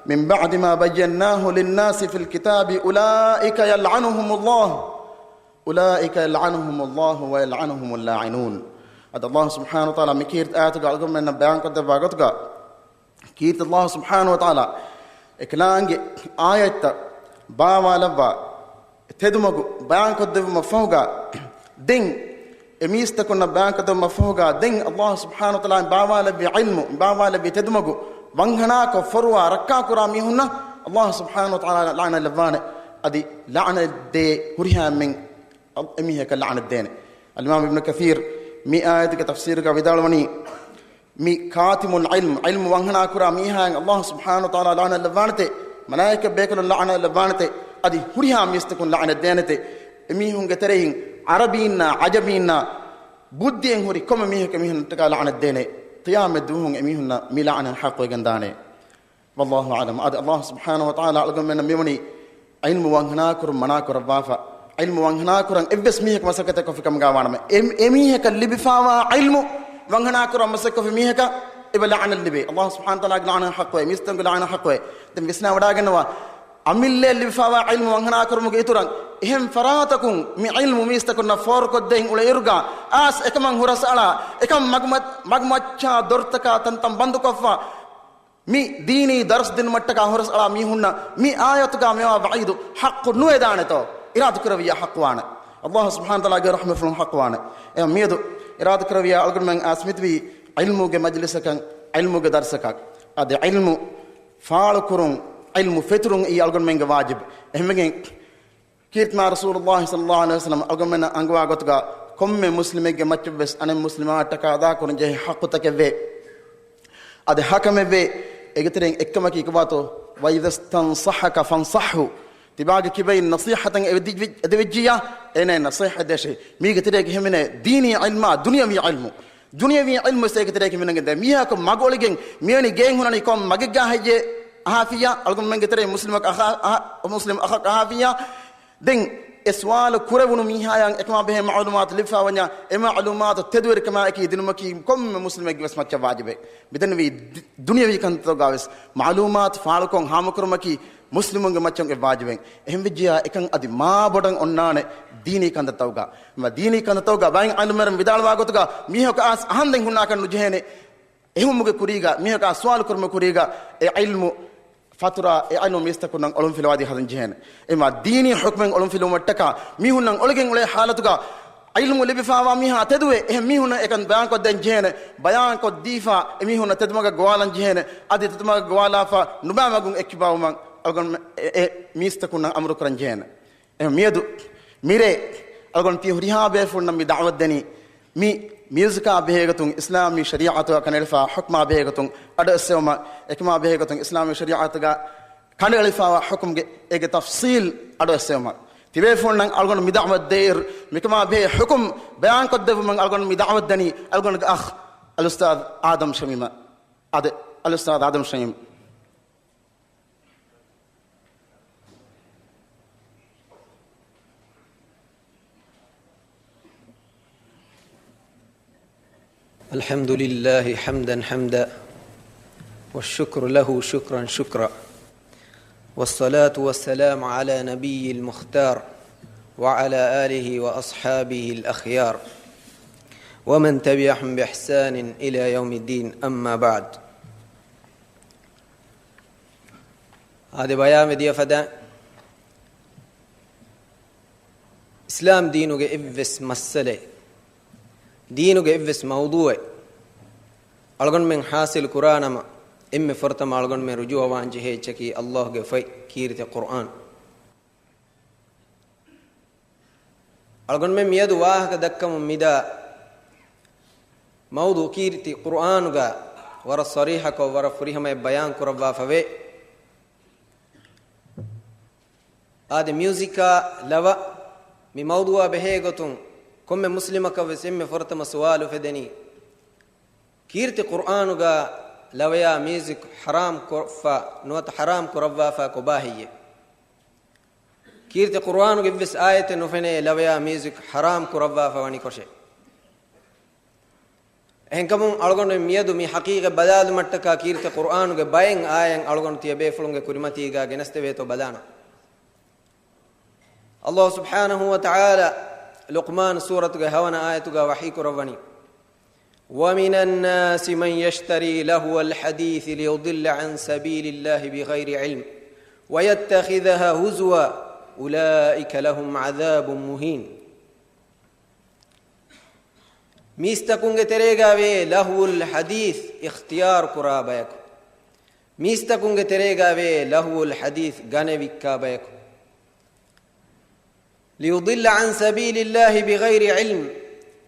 من بعد ما بيناه للناس في الكتاب أولئك يلعنهم الله، أولئك يلعنهم الله ويلعنهم اللاعنون." އަދި ﷲ ސުބްޙާނަހޫ ވަތަޢާލާ މި ކީރިތި އާޔަތުގަ އަޅުގަނޑުމެންނަށް ބަޔާންކޮށްދެއްވާ ގޮތުގަ، ކީރިތި ﷲ ސުބްޙާނަހޫ ވަތަޢާލާ އެކަލާނގެ އާޔަތްތައް ބާވާލައްވާ ތެދުމަގު ބަޔާންކޮށްދެއްވުމަށް ފަހުގަ، ދެން އެ މީސްތަކުންނަށް ބަޔާންކޮށްދެއްވުމަށް ފަހުގަ، ދެން ﷲ ސުބްޙާނަހޫ ވަތަޢާލާ ބާވާލެއްވި ޢިލްމު، ބާވާލެއްވި ތެދުމަގު ވަންހަނާކޮށް ފޮރުވާ ރައްކާކުރާ މީހުންނަށް ﷲ ސުބްޙާނަހޫ ވަތަޢާލާ ލަޢުނަތް ލައްވާނެ. އަދި ލަޢުނަތް ދޭ ހުރިހާ އެންމެން އެމީހަކަށް ލަޢުނަތް ދޭނެ. އަލްއިމާމް އިބްނު ކަޘީރު މި އާޔަތުގެ ތަފްސީރުގަ ވިދާޅުވަނީ، މި ކާތިމުލް ޢިލްމް، ޢިލްމު ވަންހަނާކުރާ މީހާއަށް ﷲ ސުބްޙާނަހޫ ވަތަޢާލާ ލަޢުނަތް ލައްވާނެތޭ، މަލާއިކަ ބޭކަލުން ލަޢުނަތް ލައްވާނެތޭ، އަދި ހުރިހާ މީސްތަކުން ލަޢުނަތް ދޭނެތޭ. އެމީހުންގެ ތެރެއިން ޢަރަބީންނާ، ޢަޖަމީންނާ، ބުއްދިއެއް ހުރި ކޮންމެ މީހަކު އެމީހުންނަށްޓަކާ ލަޢުނަތް ދޭނެ. ޤިޔާމަތް ދުވަހުން އެމީހުންނަށް މި ލަޢުނަތް ޙައްޤުވެގެން ދާނެ. ވައްލާހު އަޢްލަމް. އަދި ﷲ ސުބްޙާނަހޫ ވަތަޢާލާ އަޅުގަނޑުމެންނަށް މިވަނީ ޢިލްމު ވަންހަނާކުރުން މަނާކުރައްވާފަ، ޢިލްމު ވަންހަނާކުރަން އެއްވެސް މީހަކު މަސައްކަތެއް ކޮށްފި ކަމުގަ ވާނަމަ، އެ، އެމީހަކަށް ލިބިފާވާ ޢިލްމު ވަންހަނާކުރަން މަސައްކަތް ކޮށްފި މީހަކަށް އެބަ ލަޢުނަތް ލިބޭ. ﷲ ސުބްޙާނަހޫ ވަތަޢާލާގެ ލަޢުނަތް ޙައްޤުވޭ، މީސްތަކުންގެ ލަޢުނަތް ޙައްޤުވޭ. ދެން ވިސްނާ ވަޑައިގަންނަވާ، އަމިއްލައަށް ލިބިފާވާ ޢިލްމު ވަންހަނާކުރުމުގެ އިތުރަށް އެހެން ފަރާތަކުން މި ޢިލްމު މީސްތަކުންނަށް ފޯރުކޮށްދޭން އުޅޭއިރުގަ، އައިސް އެކަމަށް ހުރަސްއަޅާ، އެކަމަށް މަގުމަ-، މަގުމައްޗާ ދޮރުތަކާ ތަންތަން ބަންދުކޮށްފަ، މި ދީނީ ދަރުސް ދިނުމަށްޓަކާ ހުރަސްއަޅާ މީހުންނަށް މި އާޔަތުގަ މިވާ ވަޢީދު ޙައްޤު ނުވެދާނެތޯ؟ އިރާދަކުރެއްވިއްޔާ ޙައްޤުވާނެ. ﷲ ސުބްޙާނަހޫ ވަތަޢާލާގެ ރަޙްމަތްފުޅުން ޙައްޤުވާނެ. އެހެން މިއަދު އިރާދަކުރެއްވިއްޔާ އަޅުގަނޑުމެން އައިސް މިތިބީ ޢިލްމުގެ މަޖިލިސަކަށް، ޢިލްމުގެ ދަރުސަކަށް. އަދި ޢިލްމު ފާޅުކުރުން، ޢިލްމު ފެތުރުން އީ އަޅުގަނޑުމެންގެ ވާޖިބު. އެހެންވެގެން ކީރިތި މާތް ރަސޫލުﷲ ޞައްލަﷲު ޢަލައިހި ވަސައްލަމަ އަޅުގަނޑުމެންނަށް އަންގަވާ ގޮތުގަ ކޮންމެ މުސްލިމެއްގެ މައްޗަށްވެސް އަނެއް މުސްލިމާއަށްޓަކާ އަދާކުރަން ޖެހޭ ޙައްޤުތަކެއްވޭ. އަދި ޙައްޤެއްވޭ. އޭގެ ތެރެއިން އެއްކަމަކީ ކޮބާތޯ؟ وإذا استنصحك فانصحه. ތިބާގެ ކިބައިން ނަޞޭޙަތެއް އެދި-، އެދެވިއްޖިއްޔާ، އޭނައަށް ނަޞޭޙަތް ދޭށޭ. މީގެ ތެރެއަކީ ހިމެނޭ ދީނީ ޢިލްމާ، ދުނިޔަވީ ޢިލްމު. ދުނިޔަވީ ޢިލްމު އޭގެ ތެރެއަކީ ހިމެނެގެން ދޭ. މީހަކު މަގު އޮޅިގެން މިވެނި ގޭން ހުންނަނީ ކޮން މަގެއްގަ ހެއްޔޭ އަހާފިއްޔާ؟ އަޅުގަނޑުމެންގެ ތެރެއިން މުސްލިމަކު އަޚާ-، އަހާ-، މުސްލިމް އަޚަކު އަހާފިއްޔާ؟ ދެން އެ ސުވާލު ކުރެވުނު މީހާޔަށް އެކަމާ ބެހޭ މަޢުލޫމާތު ލިބިފާވަންޏާ، އެ މަޢުލޫމާތު ތެދުވެރިކަމާއެކީ ދިނުމަކީ ކޮންމެ މުސްލިމެއްގެ ވެސް މައްޗަށް ވާޖިބޭ. މިދެންނެވީ ދި-، ދުނިޔަވީ ކަންތައްތަކުގަ ވެސް މަޢުލޫމާތު ފާޅުކޮށް ހާމަކުރުމަކީ މުސްލިމުންގެ މައްޗަށް އެ ވާޖިބެއް. އެހެންވެއްޖިޔާ އެކަން އަދި މާ ބޮޑަށް އޮންނާނެ ދީނީ ކަންތައްތަކުގަ. މަ ދީނީ ކަންތައްތަކުގަ ބައެއް ޢާލިމުން ވިދާޅުވާ ގޮތުގަ މީހަކު އައިސް އަހަންދެން ހުންނާކަށް ނުޖެހޭނެ. އެހުމުގެ ކުރީގަ މީހަކާ ސުވާލު ކުރުމުގެ ކުރީގަ އެ ޢިލްމު ފަތުރާ، އެ ޢިލްމު މީސްތަކުންނަށް އޮޅުންފިލުވާދީ ހަދަން ޖެހޭނެ. އެމާ ދީނީ ޙުކުމެއް އޮޅުންފިލުވުމަށްޓަކާ މީހުންނަށް އޮޅިގެން އުޅޭ ޙާލަތުގަ ޢިލްމު ލިބިފާވާ މީހާ ތެދުވެ، އެހެން މީހުންނަށް އެކަން ބަޔާންކޮށްދޭން ޖެހޭނެ. ބަޔާންކޮށްދީފާ އެމީހުންނަށް ތެދުމަގަށް ގޮވާލަން ޖެހޭނެ. އަދި ތެދުމަގަށް ގޮވާލާފަ ނުބައި މަގުން އެއްކިބާވުމަށް އަޅުގަނޑު އެ، އެ މީސްތަކުންނަށް އަމުރު ކުރަން ޖެހޭނެ. އެހެން މިއަދު މިރޭ އަޅުގަނޑު ތި ހުރިހާ ބޭފުޅުންނަށް މި ދަޢުވަތް ދެނީ، މި މިއުޒިކާ ބެހޭގޮތުން އިސްލާމީ ޝަރީޢަތުގަ ކަނޑައެޅިފާ ޙުކުމާ ބެހޭގޮތުން އަޑުއެއްސެވުމަށް، އެކަމާ ބެހޭގޮތުން އިސްލާމީ ޝަރީޢަތުގަ ކަނޑައެޅިފާވާ ޙުކުމްގެ އޭގެ ތަފްޞީލް އަޑުއެއްސެވުމަށް. ތިބޭފުޅުންނަށް އަޅުގަނޑު މި ދަޢުވަތް ދޭއިރު، މިކަމާ ބެހޭ ޙުކުމް ބަޔާންކޮށްދެއްވުމަށް އަޅުގަނޑު މި ދަޢުވަތް ދެނީ އަޅުގަނޑުގެ އަޚް އަލްއުސްތާޛް އާދަމް ޝަމީމަށް. އަދި އަލްއުސްތާޛް އާދަމް ޝަމީމް. الحمد لله حمدا حمدا، والشكر له شكرا شكرا، والصلاة والسلام على نبي المختار، وعلى آله وأصحابه الأخيار، ومن تبعهم بإحسان إلى يوم الدين، أما بعد. އާދެ، ބަޔާންވެ ދިޔަ ފަދަ އިސްލާމް ދީނުގެ އެއްވެސް މައްސަލައެއް، ދީނުގެ އެއްވެސް މައުޟޫޢެއް އަޅުގަނޑުމެން ޙާޞިލު ކުރާނަމަ، އެންމެ ފުރަތަމަ އަޅުގަނޑުމެން ރުޖޫޢަވާން ޖެހޭ އެއްޗަކީ ﷲ ގެ ފޮތް ކީރިތި ޤުރްއާން. އަޅުގަނޑުމެން މިއަދު ވާހަކަ ދައްކަމުން މިދާ މައުޟޫޢު ކީރިތި ޤުރްއާނުގަ ވަރަށް ޞަރީޙަކޮށް، ވަރަށް ފުރިހަމަޔަށް ބަޔާން ކުރައްވާފަވޭ. އާދެ، މިއުޒިކާ ލަވަ، މި މައުޟޫޢާ ބެހޭގޮތުން ކޮންމެ މުސްލިމަކަށް ވެސް އެންމެ ފުރަތަމަ ސުވާލު އުފެދެނީ، ކީރިތި ޤުރްއާނުގަ ލަވަޔާ މިއުޒިކް ޙަރާމް ކޮށްފަ ނުވަތަ ޙަރާމް ކުރައްވާފަ ކޮބާ ހެއްޔޭ؟ ކީރިތި ޤުރްއާނުގެ އެއްވެސް އާޔަތެއް ނުފެނޭ ލަވަޔާ މިއުޒިކް ޙަރާމް ކުރައްވާފަ ވަނިކޮށެއް. އެހެންކަމުން އަޅުގަނޑު މިއަދު މި ޙަޤީޤަތް ބަލާލުމަށްޓަކާ ކީރިތި ޤުރްއާނުގެ ބައެއް އާޔަތް އަޅުގަނޑު ތިޔަބޭފުޅުންގެ ކުރިމަތީގަ ގެނެސްދެވޭތޯ ބަލާނަން. ﷲ ސުބްޙާނަހޫ ވަތަޢާލާ ލުޤްމާން ސޫރަތުގެ ހަވަނަ އާޔަތުގަ ވަޙީ ކުރައްވަނީ، وَمِنَ النَّاسِ مَن يَشْتَرِي لَهْوَ الْحَدِيثِ لِيُضِلَّ عَن سَبِيلِ اللَّهِ بِغَيْرِ عِلْمٍ وَيَتَّخِذَهَا هُزُوًا أُولَٰئِكَ لَهُمْ عَذَابٌ مُّهِينٌ. މީސްތަކުންގެ ތެރޭގަ ވޭ ލަހްވުލް ޙަދީޘް އިޚްތިޔާރު ކުރާ ބަޔަކު. މީސްތަކުންގެ ތެރޭގަ ވޭ ލަހްވުލް ޙަދީޘް ގަނެ ވިއްކާ ބަޔަކު. لِيُضِلَّ عَن سَبِيلِ اللَّهِ بِغَيْرِ عِلْمٍ،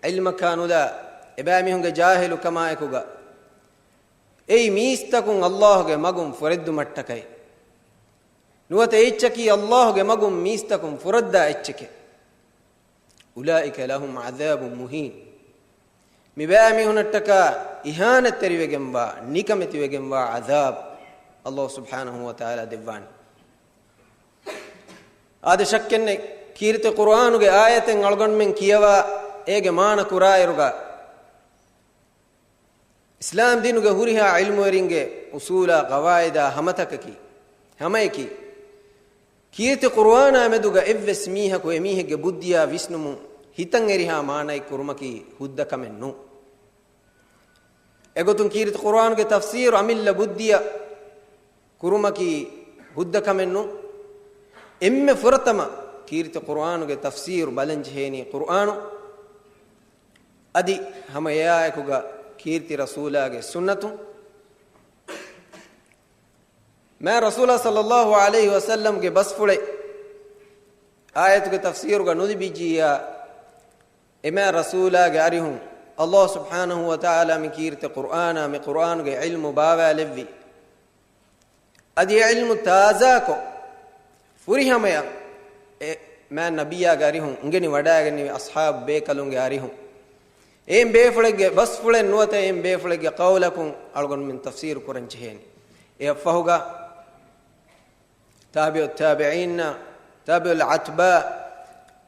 ޢިލްމަކާ ނުލާ، އެބައިމީހުންގެ ޖާހިލުކަމާއެކުގަ، އެއީ މީސްތަކުން ﷲ ގެ މަގުން ފުރެއްދުމަށްޓަކައި. ނުވަތަ އެއްޗަކީ ﷲ ގެ މަގުން މީސްތަކުން ފުރައްދާ އެއްޗެކޭ. أولئك لهم عذاب مهين. މި ބައިމީހުނަށްޓަކާ އިހާނެތްތެރިވެގެންވާ، ނިކަމެތިވެގެންވާ ޢަޛާބު ﷲ ސުބްޙާނަހޫ ވަތަޢާލާ ދެއްވާނެ. އާދެ، ޝައްކެއްނެތް، ކީރިތި ޤުރުއާނުގެ އާޔަތެއް އަޅުގަނޑުމެން ކިޔަވާ އޭގެ މާނަ ކުރާއިރުގަ، އިސްލާމް ދީނުގެ ހުރިހާ ޢިލްމުވެރިންގެ އުޞޫލާ ޤަވާޢިދާ ހަމަތަކަކީ، ހަމަޔަކީ، ކީރިތި ޤުރުއާނާ މެދުގަ އެއްވެސް މީހަކު އެމީހެއްގެ ބުއްދިޔާ ވިސްނުމުން ހިތަށް އެރިހާ މާނައެއް ކުރުމަކީ ހުއްދަ ކަމެއް ނޫން. އެގޮތުން ކީރިތި ޤުރުއާނުގެ ތަފްސީރު އަމިއްލަ ބުއްދިޔަ ކުރުމަކީ ހުއްދަ ކަމެއް ނޫން. އެންމެ ފުރަތަމަ ކީރިތި ޤުރުއާނުގެ ތަފްސީރު ބަލަންޖެހޭނީ ޤުރުއާނު، އަދި ހަމަ އެއާއެކުގަ ކީރިތި ރަސޫލާގެ ސުންނަތު. މާ ރަސޫލާ ޞައްލައްލާހު ޢަލައިހި ވަސައްލަމްގެ ބަސްފުޅެއް އާޔަތުގެ ތަފްސީރުގަ ނުލިބިއްޖިއްޔާ، އެމާ ރަސޫލާގެ އަރިހުން ﷲ ސުބްޙާނަހޫ ވަތަޢާލާ މި ކީރިތި ޤުރުއާނާ މި ޤުރުއާނުގެ ޢިލްމު ބާވާލެއްވި. އަދި އެ ޢިލްމު ތާޒާކޮށް، ފުރިހަމަޔަށް އެ މާތް ނަބިއްޔާގެ އަރިހުން އުނގެނި ވަޑައިގެންނެވި އަޞްޙާބު ބޭކަލުންގެ އަރިހުން، އެއިން ބޭފުޅެއްގެ ބަސްފުޅެއް ނުވަތަ އެއިން ބޭފުޅެއްގެ ޤައުލަކުން އަޅުގަނޑުމެން ތަފްސީރު ކުރަން ޖެހޭނެ. އެއަށްފަހުގަ ތާބިޢުއް ތާބިޢީންނާ، ތާބިޢުލް އަތްބާޢު،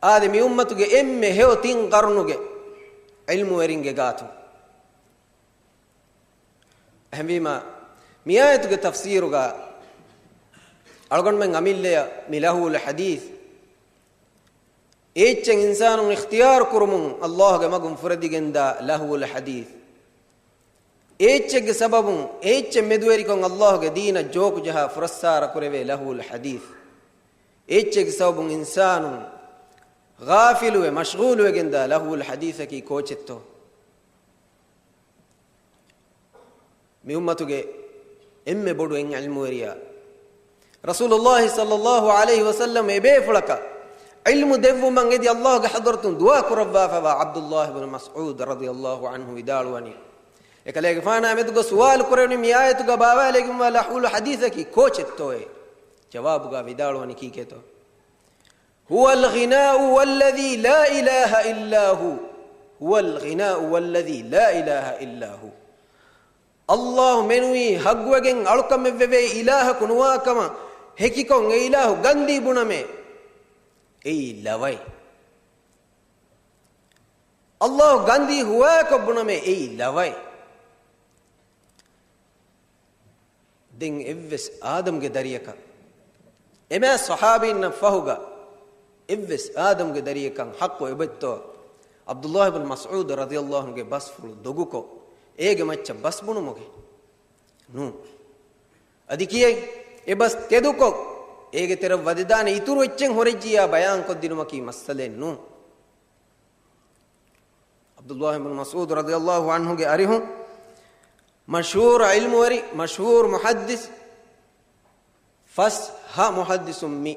އާދެ، މި އުއްމަތުގެ އެންމެ ހެޔޮ ތިން ޤަރުނުގެ ޢިލްމުވެރިންގެ ގާތުން. އެހެންވީމާ، މި އާޔަތުގެ ތަފްސީރުގަ އަޅުގަނޑުމެން އަމިއްލަޔަށް މި ލަހުވުލް ޙަދީޘް، އެއްޗެއް އިންސާނުން އިޚްތިޔާރު ކުރުމުން ﷲ ގެ މަގުން ފުރެދިގެންދާ ލަހުވުލް ޙަދީޘް، އެއްޗެއްގެ ސަބަބުން އެއްޗެއް މެދުވެރިކޮށް ﷲ ގެ ދީނަށް ޖޯކު ޖަހާ ފުރައްސާރަ ކުރެވޭ ލަހުވުލް ޙަދީޘް، އެއްޗެއްގެ ސަބަބުން އިންސާނުން ޣާފިލުވެ މަޝްޣޫލުވެގެންދާ ލަހުވުލް ޙަދީޘަކީ ކޯޗެއްތޯ؟ މި އުއްމަތުގެ އެންމެ ބޮޑު އެއް ޢިލްމުވެރިޔާ، ރަސޫލުﷲ ޞައްލައްލާހު ޢަލައިހި ވަސައްލަމަ އެބޭފުޅަކަށް ޢިލްމު ދެއްވުމަށް އެދި ﷲ ގެ ޙަޟްރަތުން ދުޢާ ކުރައްވާފަވާ ޢަބްދުﷲ ބިން މަސްޢޫދު ރަޟިޔަﷲ ޢަންހު ވިދާޅުވަނީ، އެކަލޭގެފާނާ މެދުގަ ސުވާލު ކުރެވުނީ މި އާޔަތުގަ ބާވާލެވިގެންވާ ލަހުވުލް ޙަދީޘަކީ ކޯޗެއްތޯއޭ؟ ޖަވާބުގަ ވިދާޅުވަނީ ކީކޭތޯ؟ هو الغناء والذي لا إله إلا هو. هو الغناء والذي لا إله إلا هو. ﷲ މެނުވީ ޙައްޤުވެގެން އަޅުކަމެއްވެވޭ އިލާހަކު ނުވާކަމަށް ހެކިކޮށް އެ އިލާހު ގަންދީ ބުނަމޭ، އެއީ ލަވައެއް. ﷲ ގަންދީ ހުވާކޮށް ބުނަމޭ، އެއީ ލަވައެއް. ދެން އެއްވެސް އާދަމްގެ ދަރިޔަކަށް، އެމާ ޞަޙާބީންނަށް ފަހުގަ އެއްވެސް އާދަމްގެ ދަރިޔަކަށް ޙައްޤު އެބައޮތްތޯ ޢަބްދުﷲ ބިން މަސްޢޫދު ރަޟިޔަﷲ ޢަންހުގެ ބަސްފުޅު ދޮގުކޮށް، އޭގެ މައްޗަށް ބަސް ބުނުމުގެ؟ ނޫން. އަދި ކިޔައި، އެ ބަސް ތެދުކޮށް، އޭގެ ތެރަށް ވަދެދާނެ އިތުރު އެއްޗެއް ހުރެއްޖިއްޔާ ބަޔާންކޮށްދިނުމަކީ މައްސަލައެއް ނޫން. ޢަބްދުﷲ ބިން މަސްޢޫދު ރަޟިޔަﷲ ޢަންހުގެ އަރިހުން، މަޝްހޫރު ޢިލްމުވެރި، މަޝްހޫރު މުޙައްދިޘް، ފަސް ހަ މުޙައްދިޘުން މި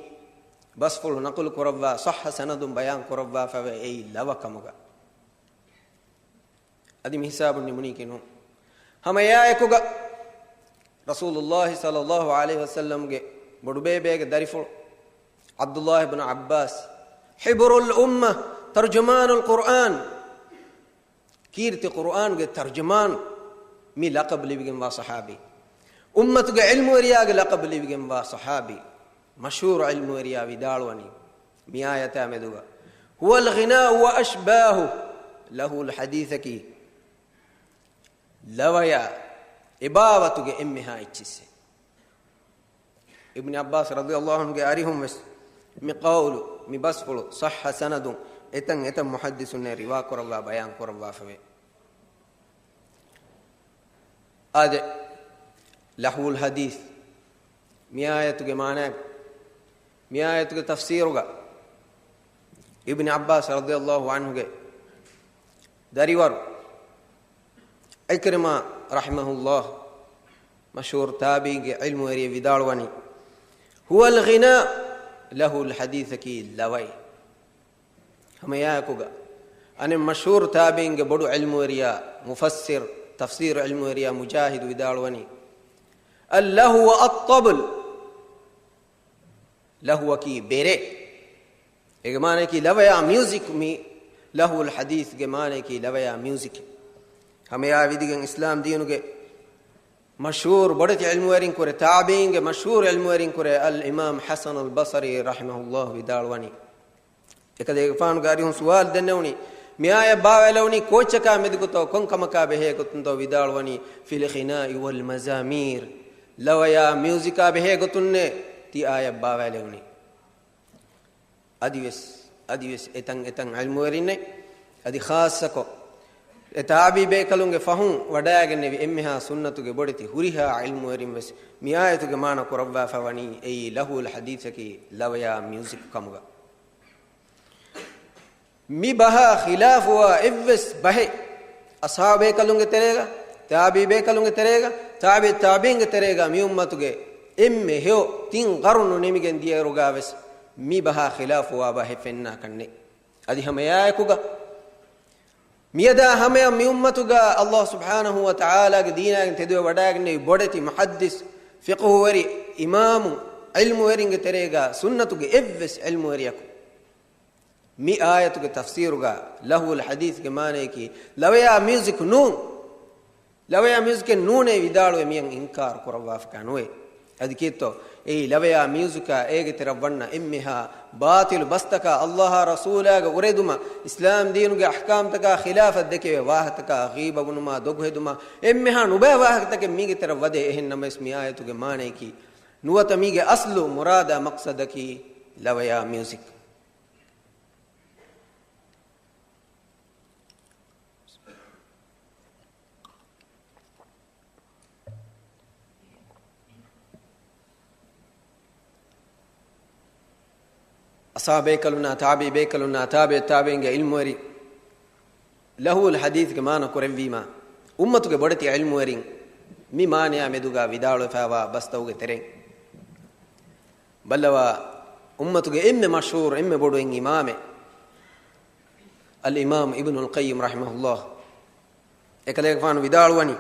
ބަސްފުޅު ނަޤުލު ކުރައްވާ، ޞައްޙަ ސަނަދުން ބަޔާން ކުރައްވާފަވޭ، އެއީ ލަވަ ކަމުގަ. އަދި މި ހިސާބުން ނިމުނީކީ ނޫން. ހަމަ އެއާއެކުގަ ރަސޫލުﷲ ޞައްލައްލާހު ޢަލައިހި ވަސައްލަމްގެ ބޮޑުބޭބޭގެ ދަރިފުޅު ޢަބްދުﷲ ބިން ޢައްބާސް، ޙިބްރުލް އުއްމަ، ތަރްޖުމާނުލް ޤުރްއާން، ކީރިތި ޤުރުއާންގެ ތަރްޖަމާނު، މި ލަޤަބު ލިބިގެންވާ ޞަޙާބީ، އުއްމަތުގެ ޢިލްމުވެރިޔާގެ ލަޤަބު ލިބިގެންވާ ޞަޙާބީ، މަޝްހޫރު ޢިލްމުވެރިޔާ ވިދާޅުވަނީ މި އާޔަތާ މެދުގަ، هو الغناء وأشباهه، ލަހުވުލް ޙަދީޘަކީ ލަވަޔާ އެބާވަތުގެ އެންމެހާ އެއްޗިއްސެއް. އިބްނި ޢައްބާސް ރަޟިޔަﷲ ޢަންހުގެ އަރިހުން ވެސް މި ޤައުލު، މި ބަސްފުޅު ޞައްޙަ ސަނަދުން އެތަން އެތަން މުޙައްދިޘުންނޭ ރިވާ ކުރައްވާ ބަޔާން ކުރައްވާފަވޭ. އާދެ، ލަހުވުލް ޙަދީޘް، މި އާޔަތުގެ މާނައަކީ، މި އާޔަތުގެ ތަފްސީރުގަ އިބްނި ޢައްބާސް ރަޟިޔަﷲ ޢަންހުގެ ދަރިވަރު ޢިކްރިމާ ރަޙިމަހުﷲ، މަޝްހޫރު ތާބިޢީގެ ޢިލްމުވެރިޔެއް ވިދާޅުވަނީ، هو الغناء، ލަހުވުލް ޙަދީޘަކީ ލަވައެއް. ހަމައެއާއެކުގަ އަނެއް މަޝްހޫރު ތާބިޢީންގެ ބޮޑު ޢިލްމުވެރިޔާ މުފައްސިރު ތަފްސީރު ޢިލްމުވެރިޔާ މުޖާހިދު ވިދާޅުވަނީ، اللهو الطبل، ލަހުވަކީ ބެރޭ. އޭގެ މާނަޔަކީ ލަވަޔާ މިއުޒިކް. މި ލަހުވުލް ޙަދީޘްގެ މާނަޔަކީ ލަވަޔާ މިއުޒިކް. ހަމައެއާ ވިދިގެން އިސްލާމް ދީނުގެ މަޝްހޫރު ބޮޑެތި ޢިލްމުވެރިން ކުރެ، ތާބިޢީންގެ މަޝްހޫރު ޢިލްމުވެރިން ކުރެ އަލް އިމާމް ޙަސަނުލް ބަޞަރީ ރަޙިމަހުﷲ ވިދާޅުވަނީ، އެކަލޭގެފާނުގެ އަރިހުން ސުވާލު ދެންނެވުނީ، މި އާޔަތް ބާވައިލެވުނީ ކޯއްޗަކާ މެދުގޮތޯ، ކޮން ކަމަކާ ބެހޭ ގޮތުންތޯ؟ ވިދާޅުވަނީ، في الغناء والمزامير، ލަވަޔާ މިއުޒިކާ ބެހޭ ގޮތުންނޭ ތި އާޔަތް ބާވައިލެވުނީ. އަދިވެސް، އަދިވެސް އެތަން އެތަން ޢިލްމުވެރިންނެއް، އަދި ޚާއްޞަކޮށް، އެ ތާބިޢީ ބޭކަލުންގެ ފަހުން ވަޑައިގެންނެވި އެންމެހާ ސުންނަތުގެ ބޮޑެތި ހުރިހާ ޢިލްމުވެރިން ވެސް މި އާޔަތުގެ މާނަ ކުރައްވާފަ ވަނީ އެއީ ލަހުވުލް ޙަދީޘަކީ ލަވަޔާ މިއުޒިކް ކަމުގަ. މި ބަހާ ޚިލާފުވާ އެއްވެސް ބަހެއް، އަޞްޙާބޭކަލުންގެ ތެރޭގަ، ތާބިޢީ ބޭކަލުންގެ ތެރޭގަ، ތާބިޢު ތާބިޢީންގެ ތެރޭގަ، މި އުއްމަތުގެ އެންމެ ހެޔޮ ތިން ޤަރުނު ނިމިގެން ދިޔައިރުގަ ވެސް މި ބަހާ ޚިލާފުވާ ބަހެއް ފެންނާކަށް ނެތް. އަދި ހަމައެއާއެކުގަ، މިއަދާ ހަމަޔަށް މި އުއްމަތުގަ ﷲ ސުބްޙާނަހޫ ވަތަޢާލާގެ ދީނާގެން ތެދުވެ ވަޑައިގެންނެވި ބޮޑެތި މުޙައްދިސް، ފިޤުހުވެރި، އިމާމު، ޢިލްމުވެރިންގެ ތެރޭގަ ސުންނަތުގެ އެއްވެސް ޢިލްމުވެރިޔަކު މި އާޔަތުގެ ތަފްސީރުގަ ލަހުވުލް ޙަދީޘްގެ މާނަޔަކީ ލަވަޔާ މިއުޒިކް ނޫން. ލަވަޔާ މިއުޒިކެއް ނޫނޭ ވިދާޅުވެ މިޔަން އިންކާރު ކުރައްވާފަކާ ނުވޭ. އަދި ކީއްތޯ؟ އެއީ ލަވަޔާ މިއުޒިކާ އޭގެ ތެރަށް ވަންނަ އެންމެހާ ބާޠިލު ބަސްތަކާ ﷲ އާ ރަސޫލާގެ އުރެދުމަށް، އިސްލާމް ދީނުގެ އަޙްކާމްތަކާ ޚިލާފަށް ދެކެވޭ ވާހަކަތަކާ، ޣީބަވުނުމާ، ދޮގުހެދުމާ، އެންމެހާ ނުބައި ވާހަކަތަކެއް މީގެ ތެރަށް ވަދޭ. އެހެން ނަމަވެސް މި އާޔަތުގެ މާނަޔަކީ ނުވަތަ މީގެ އަސްލު މުރާދާ މަޤްޞަދަކީ ލަވަޔާ މިއުޒިކް. އަޞްޙާބޭކަލުންނާ، ތާބިޢީ ބޭކަލުންނާ، ތާބިޢު ތާބިޢީންގެ ޢިލްމުވެރި، ލަހުވުލް ޙަދީޘްގެ މާނަ ކުރެއްވީމާ، އުއްމަތުގެ ބޮޑެތި ޢިލްމުވެރިން މި މާނަޔާ މެދުގަ ވިދާޅުވެފައިވާ ބަސްތަކުގެ ތެރެއިން ބައްލަވާ، އުއްމަތުގެ އެންމެ މަޝްހޫރު، އެންމެ ބޮޑު އެއް އިމާމެއް، އަލް އިމާމް އިބްނުލް ޤައްޔިމް ރަޙިމަހުﷲ، އެކަލޭގެފާނު ވިދާޅުވަނީ،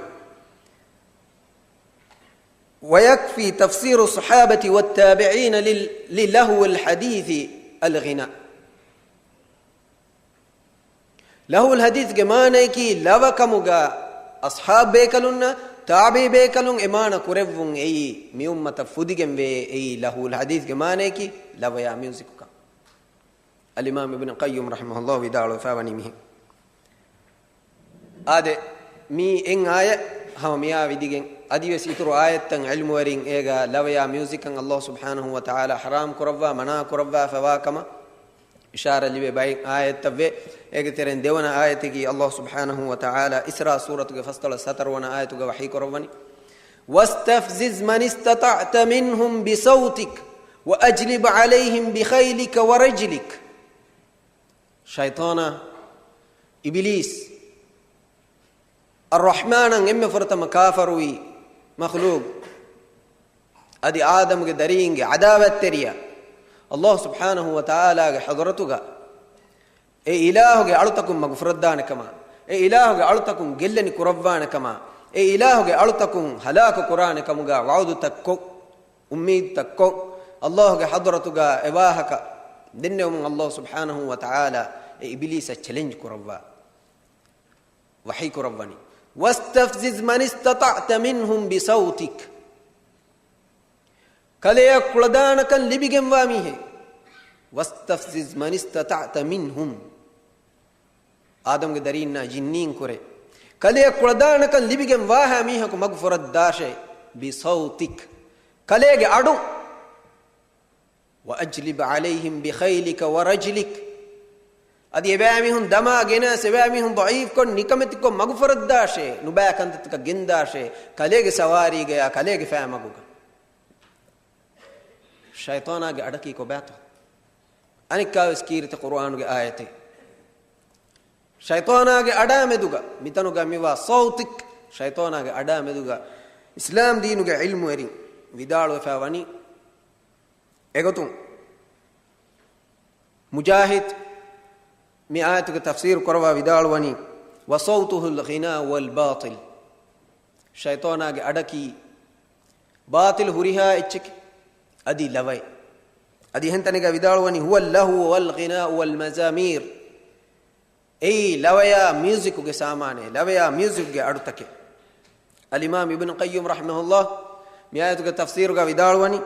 ويكفي تفسير الصحابة والتابعين لل-، للهو الحديث الغناء. ލަހުވުލް ޙަދީޘްގެ މާނަޔަކީ ލަވަ ކަމުގަ އަޞްޙާބު ބޭކަލުންނަށް، ތާބިޢީ ބޭކަލުން އެ މާނަ ކުރެއްވުން އެއީ މި އުއްމަތަށް ފުދިގެންވޭ. އެއީ ލަހުވުލް ޙަދީޘްގެ މާނަޔަކީ ލަވަޔާ މިއުޒިކުކަން. އަލްއިމާމް އިބްނު ޤައްޔިމް ރަޙިމަހުﷲ ވިދާޅުވެފައިވަނީ މިހެން. އާދެ، މީ އެއް އާޔަތް ހަމަ މިއާ ވިދިގެން، އަދިވެސް އިތުރު އާޔަތްތައް ޢިލްމުވެރިން އޭގަ ލަވަޔާ މިއުޒިކަން ﷲ ސުބްޙާނަހޫ ވަތަޢާލާ ޙަރާމް ކުރައްވާ، މަނާ ކުރައްވާފަވާ ކަމަށް އިޝާރަ ލިބޭ ބައެއް އާޔަތްތައް ވޭ. އޭގެ ތެރެއިން ދެވަނަ އާޔަތަކީ ﷲ ސުބްޙާނަހޫ ވަތަޢާލާ އިސްރާ ސޫރަތުގެ ފަސްދޮޅަސް ހަތަރުވަނަ އާޔަތުގަ ވަޙީ ކުރައްވަނީ، واستفزز من استطعت منهم بصوتك وأجلب عليهم بخيلك ورجلك. ޝައިޠާނާ، އިބިލީސް، އައްރަޙްމާނަށް އެންމެ ފުރަތަމަ ކާފަރުވި މަޚްލޫޤު، އަދި އާދަމްގެ ދަރީންގެ ޢަދާވަތްތެރިޔާ، ﷲ ސުބްޙާނަހޫ ވަތަޢާލާގެ ޙަޟްރަތުގަ އެ އިލާހުގެ އަޅުތަކުން މަގުފުރައްދާނެ ކަމާ، އެ އިލާހުގެ އަޅުތަކުން ގެއްލެނި ކުރައްވާނެ ކަމާ، އެ އިލާހުގެ އަޅުތަކުން ހަލާކު ކުރާނެ ކަމުގަ ވަޢުދުތައް ކޮށް، އުއްމީދުތައް ކޮށް، ﷲގެ ޙަޟްރަތުގަ އެ ވާހަކަ ދެންނެވުމުން ﷲ ސުބްޙާނަހޫ ވަތަޢާލާ އެ އިބިލީސަށް ޗެލެންޖް ކުރައްވާ، ވަޙީ ކުރައްވަނީ، واستفزز من استطعت منهم بصوتك. ކަލެއަށް ކުޅަދާނަކަން ލިބިގެންވާ މީހެއް. واستفزز من استطعت منهم. އާދަމްގެ ދަރީންނާ ޖިންނީން ކުރެ، ކަލެއަށް ކުޅަދާނަކަން ލިބިގެން ވާހާ މީހަކު މަގު ފުރައްދާށޭ، بصوتك، ކަލޭގެ އަޑުން، وأجلب عليهم بخيلك ورجلك، އަދި އެބައިމީހުން ދަމާ ގެނަސް، އެބައިމީހުން ޟަޢީފްކޮށް، ނިކަމެތިކޮށް މަގު ފުރައްދާށޭ، ނުބައި ކަންތައްތަކަށް ގެންދާށޭ، ކަލޭގެ ސަވާރީގަޔާ، ކަލޭގެ ފައިމަގުގަ. ޝައިޠާނާގެ އަޑަކީ ކޮބާތޯ؟ އަނެއްކާވެސް ކީރިތި ޤުރުއާނުގެ އާޔަތެއް. ޝައިޠާނާގެ އަޑާ މެދުގަ، މިތަނުގަ މިވާ صوتك، ޝައިޠާނާގެ އަޑާ މެދުގަ އިސްލާމް ދީނުގެ ޢިލްމުވެރިން ވިދާޅުވެފަ ވަނީ އެގޮތުން. މުޖާހިދު މި އާޔަތުގެ ތަފްސީރު ކުރައްވާ ވިދާޅުވަނީ، وصوته الغناء والباطل. ޝައިޠާނާގެ އަޑަކީ ބާޠިލު ހުރިހާ އެއްޗެކޭ. އަދި ލަވައެއް. އަދި އެހެން ތަނެއްގަ ވިދާޅުވަނީ، "هو اللهو والغناء والمزامير." އެއީ ލަވަޔާ މިއުޒިކުގެ ސާމާނޭ، ލަވަޔާ މިއުޒިކުގެ އަޑުތަކެއް. އަލްއިމާމް އިބްނު ޤައްޔިމް ރަޙިމަހުﷲ މި އާޔަތުގެ ތަފްސީރުގަ ވިދާޅުވަނީ،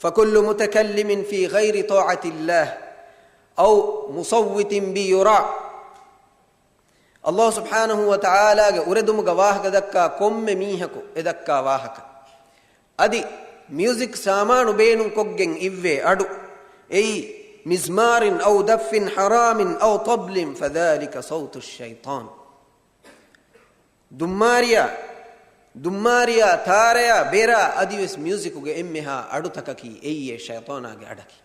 "فكل متكلم في غير طاعة الله أو مصوت بيرى." ﷲ ސުބްޙާނަހޫ ވަތަޢާލާގެ އުރެދުމުގަ ވާހަކަ ދައްކާ ކޮންމެ މީހަކު އެ ދައްކާ ވާހަކަ، އަދި މިއުޒިކް ސާމާނު ބޭނުންކޮށްގެން އިއްވޭ އަޑު، އެއީ، "مزمار أو دف حرام أو طبل فذلك صوت الشيطان." ދުއްމާރިޔާ، ދުއްމާރިޔާ، ތާރަޔާ، ބެރާ، އަދިވެސް މިއުޒިކުގެ އެންމެހާ އަޑުތަކަކީ އެއީ ޝައިޠާނާގެ އަޑަކީ.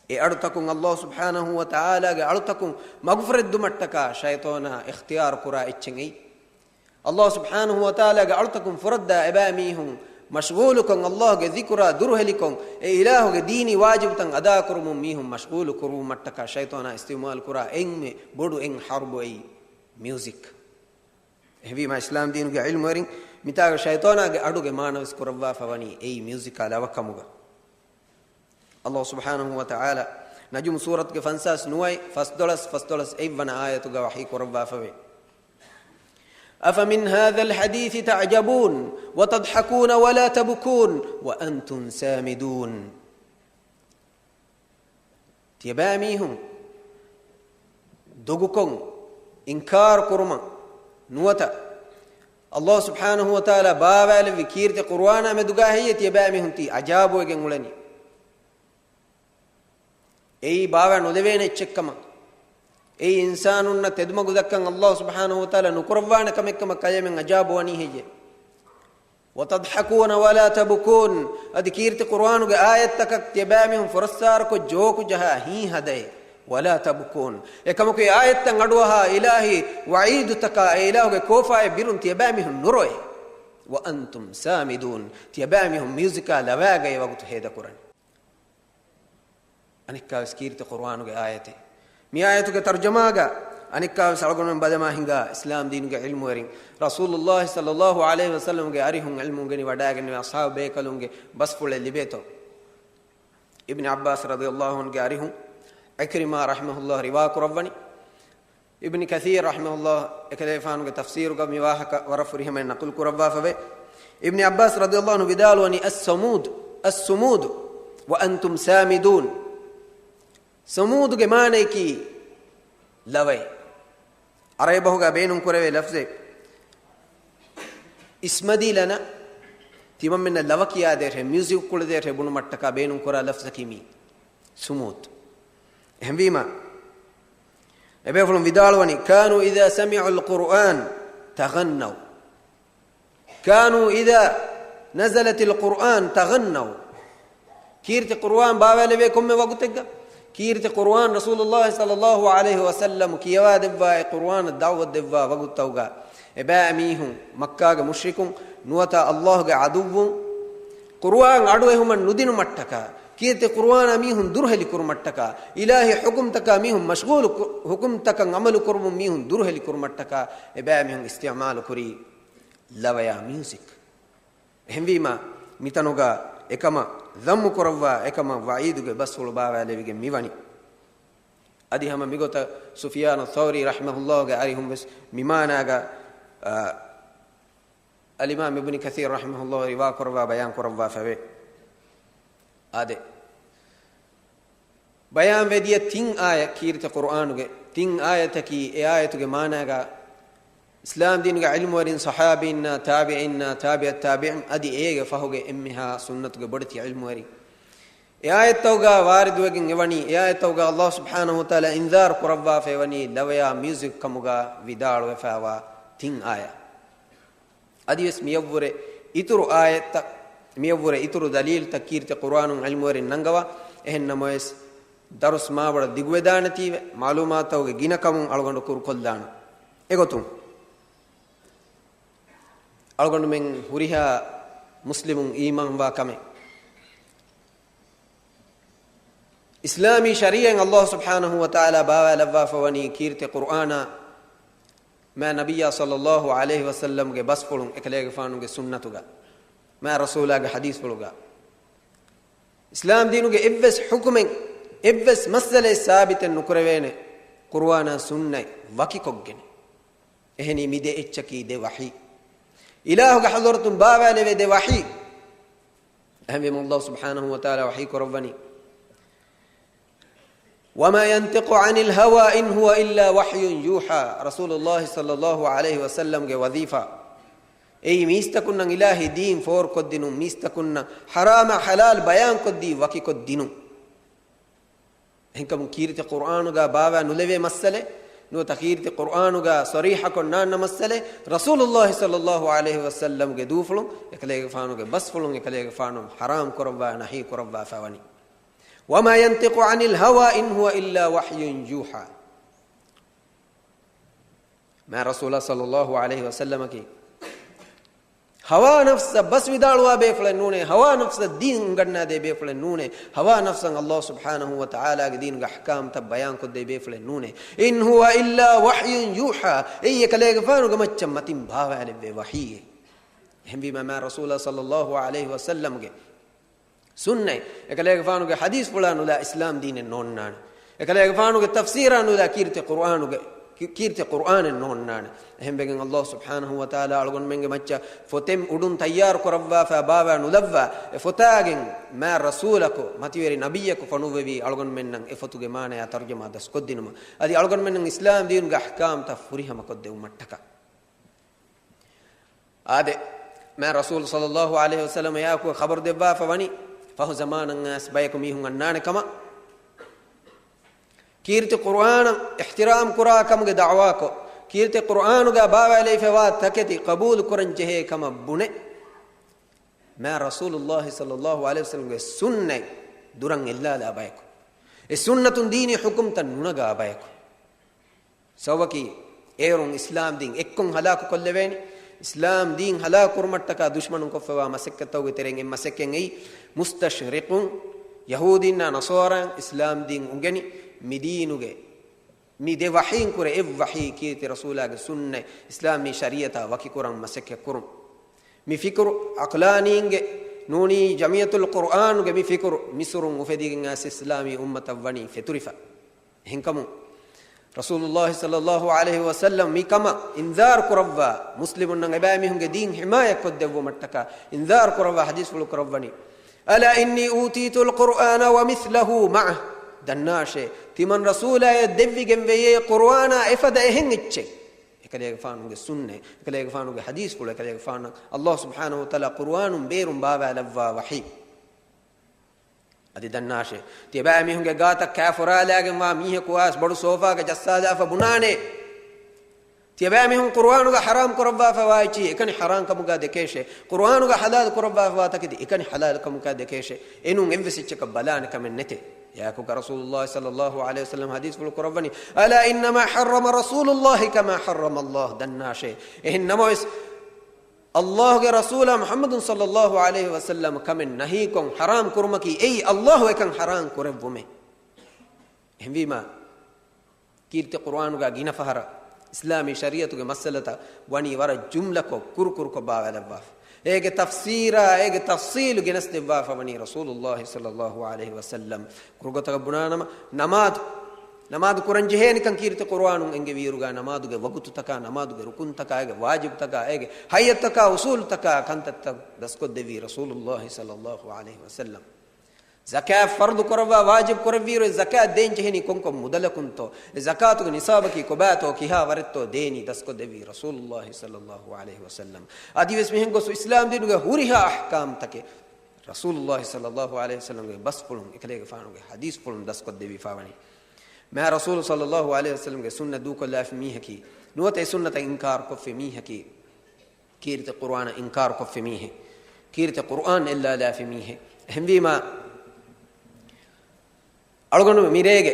އެ އަޑުތަކުން ﷲ ސުބްޙާނަހޫ ވަތަޢާލާގެ އަޅުތަކުން މަގުފުރެއްދުމަށްޓަކާ ޝައިޠާނާ އިޚްތިޔާރު ކުރާ އެއްޗެއް އެއީ. ﷲ ސުބްޙާނަހޫ ވަތަޢާލާގެ އަޅުތަކުން ފުރައްދާ އެބައިމީހުން މަޝްޣޫލުކޮށް، ﷲ ގެ ޛިކުރާ ދުރުހެލިކޮށް، އެ އިލާހުގެ ދީނީ ވާޖިބުތައް އަދާކުރުމުން މީހުން މަޝްޣޫލު ކުރުވުމަށްޓަކާ ޝައިޠާނާ އިސްތިޢުމާލު ކުރާ އެންމެ ބޮޑު އެއް ޙަރުބު އެއީ މިއުޒިކް. އެހެންވީމާ، އިސްލާމް ދީނުގެ ޢިލްމުވެރިން މިތާގަ ޝައިޠާނާގެ އަޑުގެ މާނަވެސް ކުރައްވާފަ ވަނީ އެއީ މިއުޒިކާ ލަވަކަމުގަ. ﷲ ސުބްޙާނަހޫ ވަތަޢާލާ ނަޖުމު ސޫރަތުގެ ފަންސާސް ނުވައެއް، ފަސްދޮޅަސް، ފަސްދޮޅަސް އެއްވަނަ އާޔަތުގަ ވަޙީ ކުރައްވާފަވޭ، "أفمن هذا الحديث تعجبون وتضحكون ولا تبكون وأنتم سامدون." ތިޔަބައިމީހުން ދޮގުކޮށް އިންކާރު ކުރުމަށް ނުވަތަ، ﷲ ސުބްޙާނަހޫ ވަތަޢާލާ ބާވާލެއްވި ކީރިތި ޤުރުއާނާ މެދުގަ ހެއްޔޭ ތިޔަބައިމީހުން ތި އަޖާބުވެގެން އުޅެނީ؟ އެއީ ބާވާ ނުލެވޭނެ އެއްޗެއްކަމަށް، އެއީ އިންސާނުންނަށް ތެދުމަގު ދައްކަން ﷲ ސުބްޙާނަހޫ ވަތަޢާލާ ނުކުރައްވާނެ ކަމެއްކަމަށް ކަލޭމެން އަޖާބު ވަނީ ހެއްޔޭ؟ "وتضحكون ولا تبكون." އަދި ކީރިތި ޤުރުއާނުގެ އާޔަތްތަކަށް ތިޔަބައިމީހުން ފުރައްސާރަކޮށް ޖޯކު ޖަހާ ހީ ހަދައޭ. "ولا تبكون." އެކަމަކު އެ އާޔަތްތައް އަޑުއަހާ އިލާހީ ވަޢީދުތަކާ އެ އިލާހުގެ ކޯފާއެއް ބިރުން ތިޔަބައިމީހުން ނުރޮއެ. "وأنتم سامدون." ތިޔަބައިމީހުން މިއުޒިކާ ލަވައިގައި ވަގުތު ހޭދަކުރަނީ. އަނެއްކާވެސް ކީރިތި ޤުރުއާނުގެ އާޔަތެއް. މި އާޔަތުގެ ތަރުޖަމާގަ އަނެއްކާވެސް އަޅުގަނޑުމެން ބަލަމާ ހިނގާ އިސްލާމް ދީނުގެ ޢިލްމުވެރިން ރަސޫލުﷲ ޞައްލަﷲު ޢަލައިހި ވަސައްލަމްގެ އަރިހުން ޢިލްމު އުނގެނި ވަޑައިގެންނެވި އަޞްޙާބު ބޭކަލުންގެ ބަސްފުޅެއް ލިބޭތޯ؟ އިބްނި ޢައްބާސް ރަޟިޔަﷲ ޢަންހުގެ އަރިހުން ޢިކްރިމާ ރަޙިމަހުﷲ ރިވާ ކުރައްވަނީ. އިބްނި ކަޘީރު ރަޙިމަހުﷲ އެކަލޭފާނުގެ ތަފްސީރުގަ މި ވާހަކަ ވަރަށް ފުރިހަމައިން ނަޤުލު ކުރައްވާފަވޭ. އިބްނި ޢައްބާސް ރަޟިޔަﷲ ޢަންހު ވިދާޅުވަނީ، "الصمود، الصمود وأنتم سامدون." ޞަމޫދުގެ މާނަޔަކީ ލަވައެއް. ޢަރަބި ބަހުގަ ބޭނުން ކުރެވޭ ލަފްޒެއް. އިސްމަދީ ލަނަ ތިމަންމެންނަށް ލަވަ ކިޔާދޭށޭ، މިއުޒިކް ކުޅެދޭށޭ ބުނުމަށްޓަކާ ބޭނުން ކުރާ ލަފްޒަކީ މީ. ޞަމޫދު. އެހެންވީމާ، އެބޭފުޅުން ވިދާޅުވަނީ، "كانوا إذا سمعوا القرآن تغنوا. كانوا إذا نزلت القرآن تغنوا." ކީރިތި ޤުރުއާން ބާވާލެވޭ ކޮންމެ ވަގުތެއްގަ، ކީރިތި ޤުރުއާން ރަސޫލުﷲ ޞައްލަﷲު ޢަލައިހި ވަސައްލަމް ކިޔަވާދެއްވާ، އެ ޤުރުއާނަށް ދަޢުވަތު ދެއްވާ ވަގުތުތަކުގަ، އެބައިމީހުން، މައްކާގެ މުޝްރިކުން، ނުވަތަ ﷲގެ ޢަދުއްވުން، ޤުރުއާން އަޑުއެހުމަށް ނުދިނުމަށްޓަކާ، ކީރިތި ޤުރުއާނާ މީހުން ދުރުހެލި ކުރުމަށްޓަކާ، އިލާހީ ޙުކުމްތަކާ މީހުން މަޝްޣޫލު ކު-، ޙުކުމްތަކަށް ޢަމަލު ކުރުމުން މީހުން ދުރުހެލި ކުރުމަށްޓަކާ، އެބައިމީހުން އިސްތިޢުމާލު ކުރީ ލަވަޔާ މިއުޒިކް. އެހެންވީމާ، މިތަނުގަ އެކަމަށް ޛައްމު ކުރައްވާ، އެކަމަށް ވަޢީދުގެ ބަސްފުޅު ބާވާލެވިގެން މިވަނީ. އަދި ހަމަ މިގޮތަށް ސުފިޔާނު ޘައުރީ ރަޙިމަހުﷲގެ އަރިހުން ވެސް މި މާނާގަ، އާ، އަލްއިމާމް އިބްނި ކަޘީރު ރަޙިމަހުﷲ ރިވާ ކުރައްވާ ބަޔާން ކުރައްވާފަވޭ. އާދެ، ބަޔާންވެދިޔަ ތިން އާޔަތް، ކީރިތި ޤުރުއާނުގެ ތިން އާޔަތަކީ، އެ އާޔަތުގެ މާނާގަ އިސްލާމް ދީނުގެ ޢިލްމުވެރިން، ޞަޙާބީންނާ، ތާބިޢީންނާ، ތާބިޢައް ތާބިޢީން، އަދި އޭގެ ފަހުގެ އެންމެހާ ސުންނަތުގެ ބޮޑެތި ޢިލްމުވެރިން، އެ އާޔަތްތަކުގަ ވާރިދުވެގެން އެވަނީ، އެ އާޔަތްތަކުގަ ﷲ ސުބްޙާނަހޫ ވަތަޢާލާ އިންޒާރު ކުރައްވާފައިވަނީ ލަވަޔާ މިއުޒިކް ކަމުގަ ވިދާޅުވެފައިވާ ތިން އާޔަތް. އަދިވެސް މިއަށްވުރެ އިތުރު އާޔަތްތައް، މިއަށްވުރެ އިތުރު ދަލީލްތައް ކީރިތި ޤުރުއާނުން ޢިލްމުވެރިން ނަންގަވާ. އެހެން ނަމަވެސް، ދަރުސް މާބޮޑަށް ދިގުވެދާނެތީވެ، މަޢުލޫމާތުތަކުގެ ގިނަކަމުން އަޅުގަނޑު ކުރުކޮށްލާނަން. އެގޮތުން، އަޅުގަނޑުމެން ހުރިހާ މުސްލިމުން އީމާންވާ ކަމެއް، އިސްލާމީ ޝަރީޢަތް ﷲ ސުބްޙާނަހޫ ވަތަޢާލާ ބާވާލައްވާފަވަނީ ކީރިތި ޤުރުއާނާ މާ ނަބިއްޔާ ޞައްލައްލާހު ޢަލައިހި ވަސައްލަމްގެ ބަސްފުޅުން، އެކަލޭގެފާނުގެ ސުންނަތުގަ، މާ ރަސޫލާގެ ޙަދީޘްފުޅުގަ، އިސްލާމް ދީނުގެ އެއްވެސް ޙުކުމެއް، އެއްވެސް މައްސަލައެއް ސާބިތެއް ނުކުރެވޭނެ، ޤުރުއާނާ ސުންނަތް ވަކިކޮށްގެން. އެހެނީ މި ދެ އެއްޗަކީ ދެ ވަޙީ. އިލާހުގެ ޙަޟްރަތުން ބާވާލެވޭ ދެ ވަޙީ. އެހެންވީމަ ﷲ ސުބްޙާނަހޫ ވަތަޢާލާ ވަޙީ ކުރައްވަނީ، وما ينطق عن الهوى إن هو إلا وحي يوحى. ރަސޫލުﷲ ޞައްލައްލާހު ޢަލައިހި ވަސައްލަމްގެ ވަޒީފާ އެއީ މީސްތަކުންނަށް އިލާހީ ދީން ފޯރުކޮށްދިނުން، މީސްތަކުންނަށް ޙަރާމާ ޙަލާލް ބަޔާންކޮށްދީ ވަކިކޮށްދިނުން. އެހެންކަމުން ކީރިތި ޤުރްއާނުގަ ބާވާ ނުލެވޭ މައްސަލެއް، ނުވަތަ ކީރިތި ޤުރްއާނުގަ ޞަރީޙަކޮށް ނާންނަ މައްސަލެއް، ރަސޫލުﷲ ޞައްލައްލާހު ޢަލައިހި ވަސައްލަމްގެ ދޫފުޅުން، އެކަލޭގެފާނުގެ ބަސްފުޅުން އެކަލޭގެފާނު ޙަރާމް ކުރައްވާ ނަހީ ކުރައްވާފަ ވަނީ. وما ينطق عن الهوى إن هو إلا وحي يوحى. މާ ރަސޫލާ ޞައްލައްލާހު ޢަލައިހި ވަސައްލަމަކީ ހަވާ ނަފްސަށް ބަސްވިދާޅުވާ ބޭފުޅެއް ނޫނޭ، ހަވާ ނަފްސަށް ދީން އުނގަންނާދޭ ބޭފުޅެއް ނޫނޭ، ހަވާ ނަފްސަށް ﷲ ސުބްޙާނަހޫ ވަތަޢާލާގެ ދީނުގެ އަޙްކާމްތައް ބަޔާންކޮށްދޭ ބޭފުޅެއް ނޫނޭ. إن هو إلا وحي يوحى. އެއީ އެކަލޭގެފާނުގެ މައްޗަށް މަތިން ބާވާލެއްވޭ ވަޙީއެއް. އެހެންވީމަ މާ ރަސޫލާ ޞައްލައްލާހު ޢަލައިހި ވަސައްލަމްގެ ސުންނަތް، އެކަލޭގެފާނުގެ ޙަދީޘްފުޅާ ނުލާ އިސްލާމް ދީނެއް ނޯންނާނެ. އެކަލޭގެފާނުގެ ތަފްސީރާ ނުލާ ކީރިތި ޤުރްއާނުގެ، ކީ-، ކީރިތި ޤުރްއާނެއް ނޯންނާނެ. އެހެންވެގެން ﷲ ސުބްޙާނަހޫ ވަތަޢާލާ އަޅުގަނޑުމެންގެ މައްޗަށް ފޮތެއް އުޑުން ތައްޔާރު ކުރައްވާފަ ބާވާ ނުލައްވާ، އެ ފޮތާގެން މާ ރަސޫލަކު، މަތިވެރި ނަބިއްޔަކު ފޮނުއްވެވީ އަޅުގަނޑުމެންނަށް އެ ފޮތުގެ މާނަޔާ ތަރުޖަމާ ދަސްކޮށްދިނުމަށް، އަދި އަޅުގަނޑުމެންނަށް އިސްލާމް ދީނުގެ އަޙްކާމްތައް ފުރިހަމަކޮށްދެވުމަށްޓަކާ. އާދެ، މާ ރަސޫލު ޞައްލައްލާހު ޢަލައިހި ވަސައްލަމަ އެއާކު ޚަބަރު ދެއްވާފަ ވަނީ، ފަހު ޒަމާނަށް އައިސް ބަޔަކު މީހުން އަންނާނެ ކަމަށް، ކީރިތި ޤުރްއާނަށް އިޙްތިރާމް ކުރާ ކަމުގެ ދަޢުވާކޮށް، ކީރިތި ޤުރްއާނުގަ ބާވާލެވިފައިވާ ތަކެތި ޤަބޫލު ކުރަން ޖެހޭ ކަމަށް ބުނެ، މާ ރަސޫލުﷲ ޞައްލައްލާހު ޢަލައިހި ވަސައްލަމްގެ ސުންނަތް ދުރަށް އެއްލާލާ ބަޔަކު، އެ ސުންނަތުން ދީނީ ޙުކުމްތައް ނުނަގާ ބަޔަކު. ސަބަބަކީ، އޭރުން އިސްލާމް ދީން އެއްކޮށް ހަލާކު ކޮށްލެވޭނީ. އިސްލާމް ދީން ހަލާކު ކުރުމަށްޓަކާ ދުޝްމަނުން ކޮށްފައިވާ މަސައްކަތްތަކުގެ ތެރެއިން އެއް މަސައްކަތް އެއީ، މުސްތަޝްރިޤުން، ޔަހޫދީންނާ ނަޞާރާއިން އިސްލާމް ދީން އުނގެނި، މި ދީނުގެ، މި ދެ ވަޙީން ކުރެ އެއް ވަޙީ ކީރިތި ރަސޫލާގެ ސުންނަތް އިސްލާމީ ޝަރީޢަތާ ވަކިކުރަން މަސައްކަތް ކުރުން. މި ފިކުރު ޢަޤްލާނީންގެ ނޫނީ، ޖަމްޢިއްޔަތުލް ޤުރްއާންގެ މި ފިކުރު މިޞުރުން އުފެދިގެން އައިސް އިސްލާމީ އުއްމަތަށް ވަނީ ފެތުރިފަ. އެހެންކަމުން، ރަސޫލުﷲ ޞައްލައްލާހު ޢަލައިހި ވަސައްލަމް މި ކަމަށް އިންޒާރު ކުރައްވާ، މުސްލިމުންނަށް އެބައިމީހުންގެ ދީން ޙިމާޔަތް ކޮށްދެއްވުމަށްޓަކާ އިންޒާރު ކުރައްވާ ޙަދީޘްފުޅު ކުރައްވަނީ، ألا إني أوتيت القرآن ومثله معه. ދަންނާށޭ، ތިމަން ރަސޫލާޔަށް ދެއްވިގެންވެޔޭ ޤުރުއާނާ އެފަދަ އެހެން އެއްޗެއް. އެކަލޭގެފާނުގެ ސުންނަތް، އެކަލޭގެފާނުގެ ޙަދީޘްފުޅު، އެކަލޭގެފާނަށް ﷲ ސުބްޙާނަހޫ ވަތަޢާލާ ޤުރުއާނުން ބޭރުން ބާވާލައްވާ ވަޙީ. އަދި ދަންނާށޭ، ތިޔަބައިމީހުންގެ ގާތަށް ކާފަރާލާގެންވާ މީހަކު އައިސް ބޮޑު ސޯފާގަ ޖައްސާލާފަ ބުނާނެ، ތިޔަބައިމީހުން ޤުރުއާނުގަ ޙަރާމް ކުރައްވާފައިވާ އެއްޗިހި އެކަނި ޙަރާމް ކަމުގަ ދެކޭށޭ، ޤުރުއާނުގަ ޙަލާލު ކުރައްވާފައިވާ ތަކެތި އެކަނި ޙަލާލު ކަމުގަ ދެކޭށޭ، އެނޫން އެއްވެސް އެއްޗަކަށް ބަލާނެ ކަމެއް ނެތޭ. އެއާކު ރަސޫލުﷲ ޞައްލައްލާހު ޢަލައިހި ވަސައްލަމް ޙަދީޘްފުޅު ކުރައްވަނީ، ألا إنما حرم رسول الله كما حرم الله. ދަންނާށޭ، އެހެން ނަމަވެސް، ﷲގެ ރަސޫލާ މުޙައްމަދު ޞައްލައްލާހު ޢަލައިހި ވަސައްލަމް ކަމެއް ނަހީކޮށް ޙަރާމް ކުރުމަކީ އެއީ ﷲ އެކަން ޙަރާމް ކުރެއްވުމޭ. އެހެންވީމާ، ކީރިތި ޤުރުއާނުގަ ގިނަ ފަހަރަށް އިސްލާމީ ޝަރީޢަތުގެ މައްސަލަތައް ވަނީ ވަރަށް ޖުމްލަކޮށް، ކުރުކުރުކޮށް ބާވާލައްވާފަ. އޭގެ ތަފްސީރާ، އޭގެ ތަފްޞީލު ގެނެސްދެއްވާފަ ވަނީ ރަސޫލުﷲ ޞައްލައްލާހު ޢަލައިހި ވަސައްލަމް. ކުރުގޮތަކަށް ބުނާނަމަ، ނަމާދު، ނަމާދު ކުރަން ޖެހޭނެކަން ކީރިތި ޤުރުއާނުން އެންގެވިއިރުގަ، ނަމާދުގެ ވަގުތުތަކާ، ނަމާދުގެ ރުކުންތަކާ، އޭގެ ވާޖިބުތަކާ، އޭގެ ހައްޔަތުތަކާ، އުޞޫލުތަކާ ކަންތައްތައް ދަސްކޮށްދެއްވީ ރަސޫލުﷲ ޞައްލައްލާހު ޢަލައިހި ވަސައްލަމް. ޒަކާތް ފަރުޟު ކުރައްވާ ވާޖިބު ކުރެއްވިއިރު، އެ ޒަކާތް ދޭން ޖެހެނީ ކޮންކޮން މުދަލަކުންތޯ، އެ ޒަކާތުގެ ނިޞާބަކީ ކޮބާތޯ، ކިހާ ވަރެއްތޯ ދޭނީ ދަސްކޮށްދެއްވީ ރަސޫލުﷲ ޞައްލައްލާހު ޢަލައިހި ވަސައްލަމް. އަދިވެސް މިހެން ގޮސް އިސްލާމް ދީނުގެ ހުރިހާ އަޙްކާމްތަކެއް ރަސޫލުﷲ ޞައްލައްލާހު ޢަލައިހި ވަސައްލަމްގެ ބަސްފުޅުން، އެކަލޭގެފާނުގެ ޙަދީޘްފުޅުން ދަސްކޮށްދެއްވިފަ ވަނީ. މާ ރަސޫލު ޞައްލައްލާހު ޢަލައިހި ވަސައްލަމްގެ ސުންނަތް ދޫކޮށްލާފި މީހަކީ، ނުވަތަ އެ ސުންނަތަށް އިންކާރު ކޮށްފި މީހަކީ، ކީރިތި ޤުރުއާނަށް އިންކާރު ކޮށްފި މީހެއް، ކީރިތި ޤުރުއާން އެއްލާލާފި މީހެއް. އެހެންވީމާ، އަޅުގަނޑު މިރޭގެ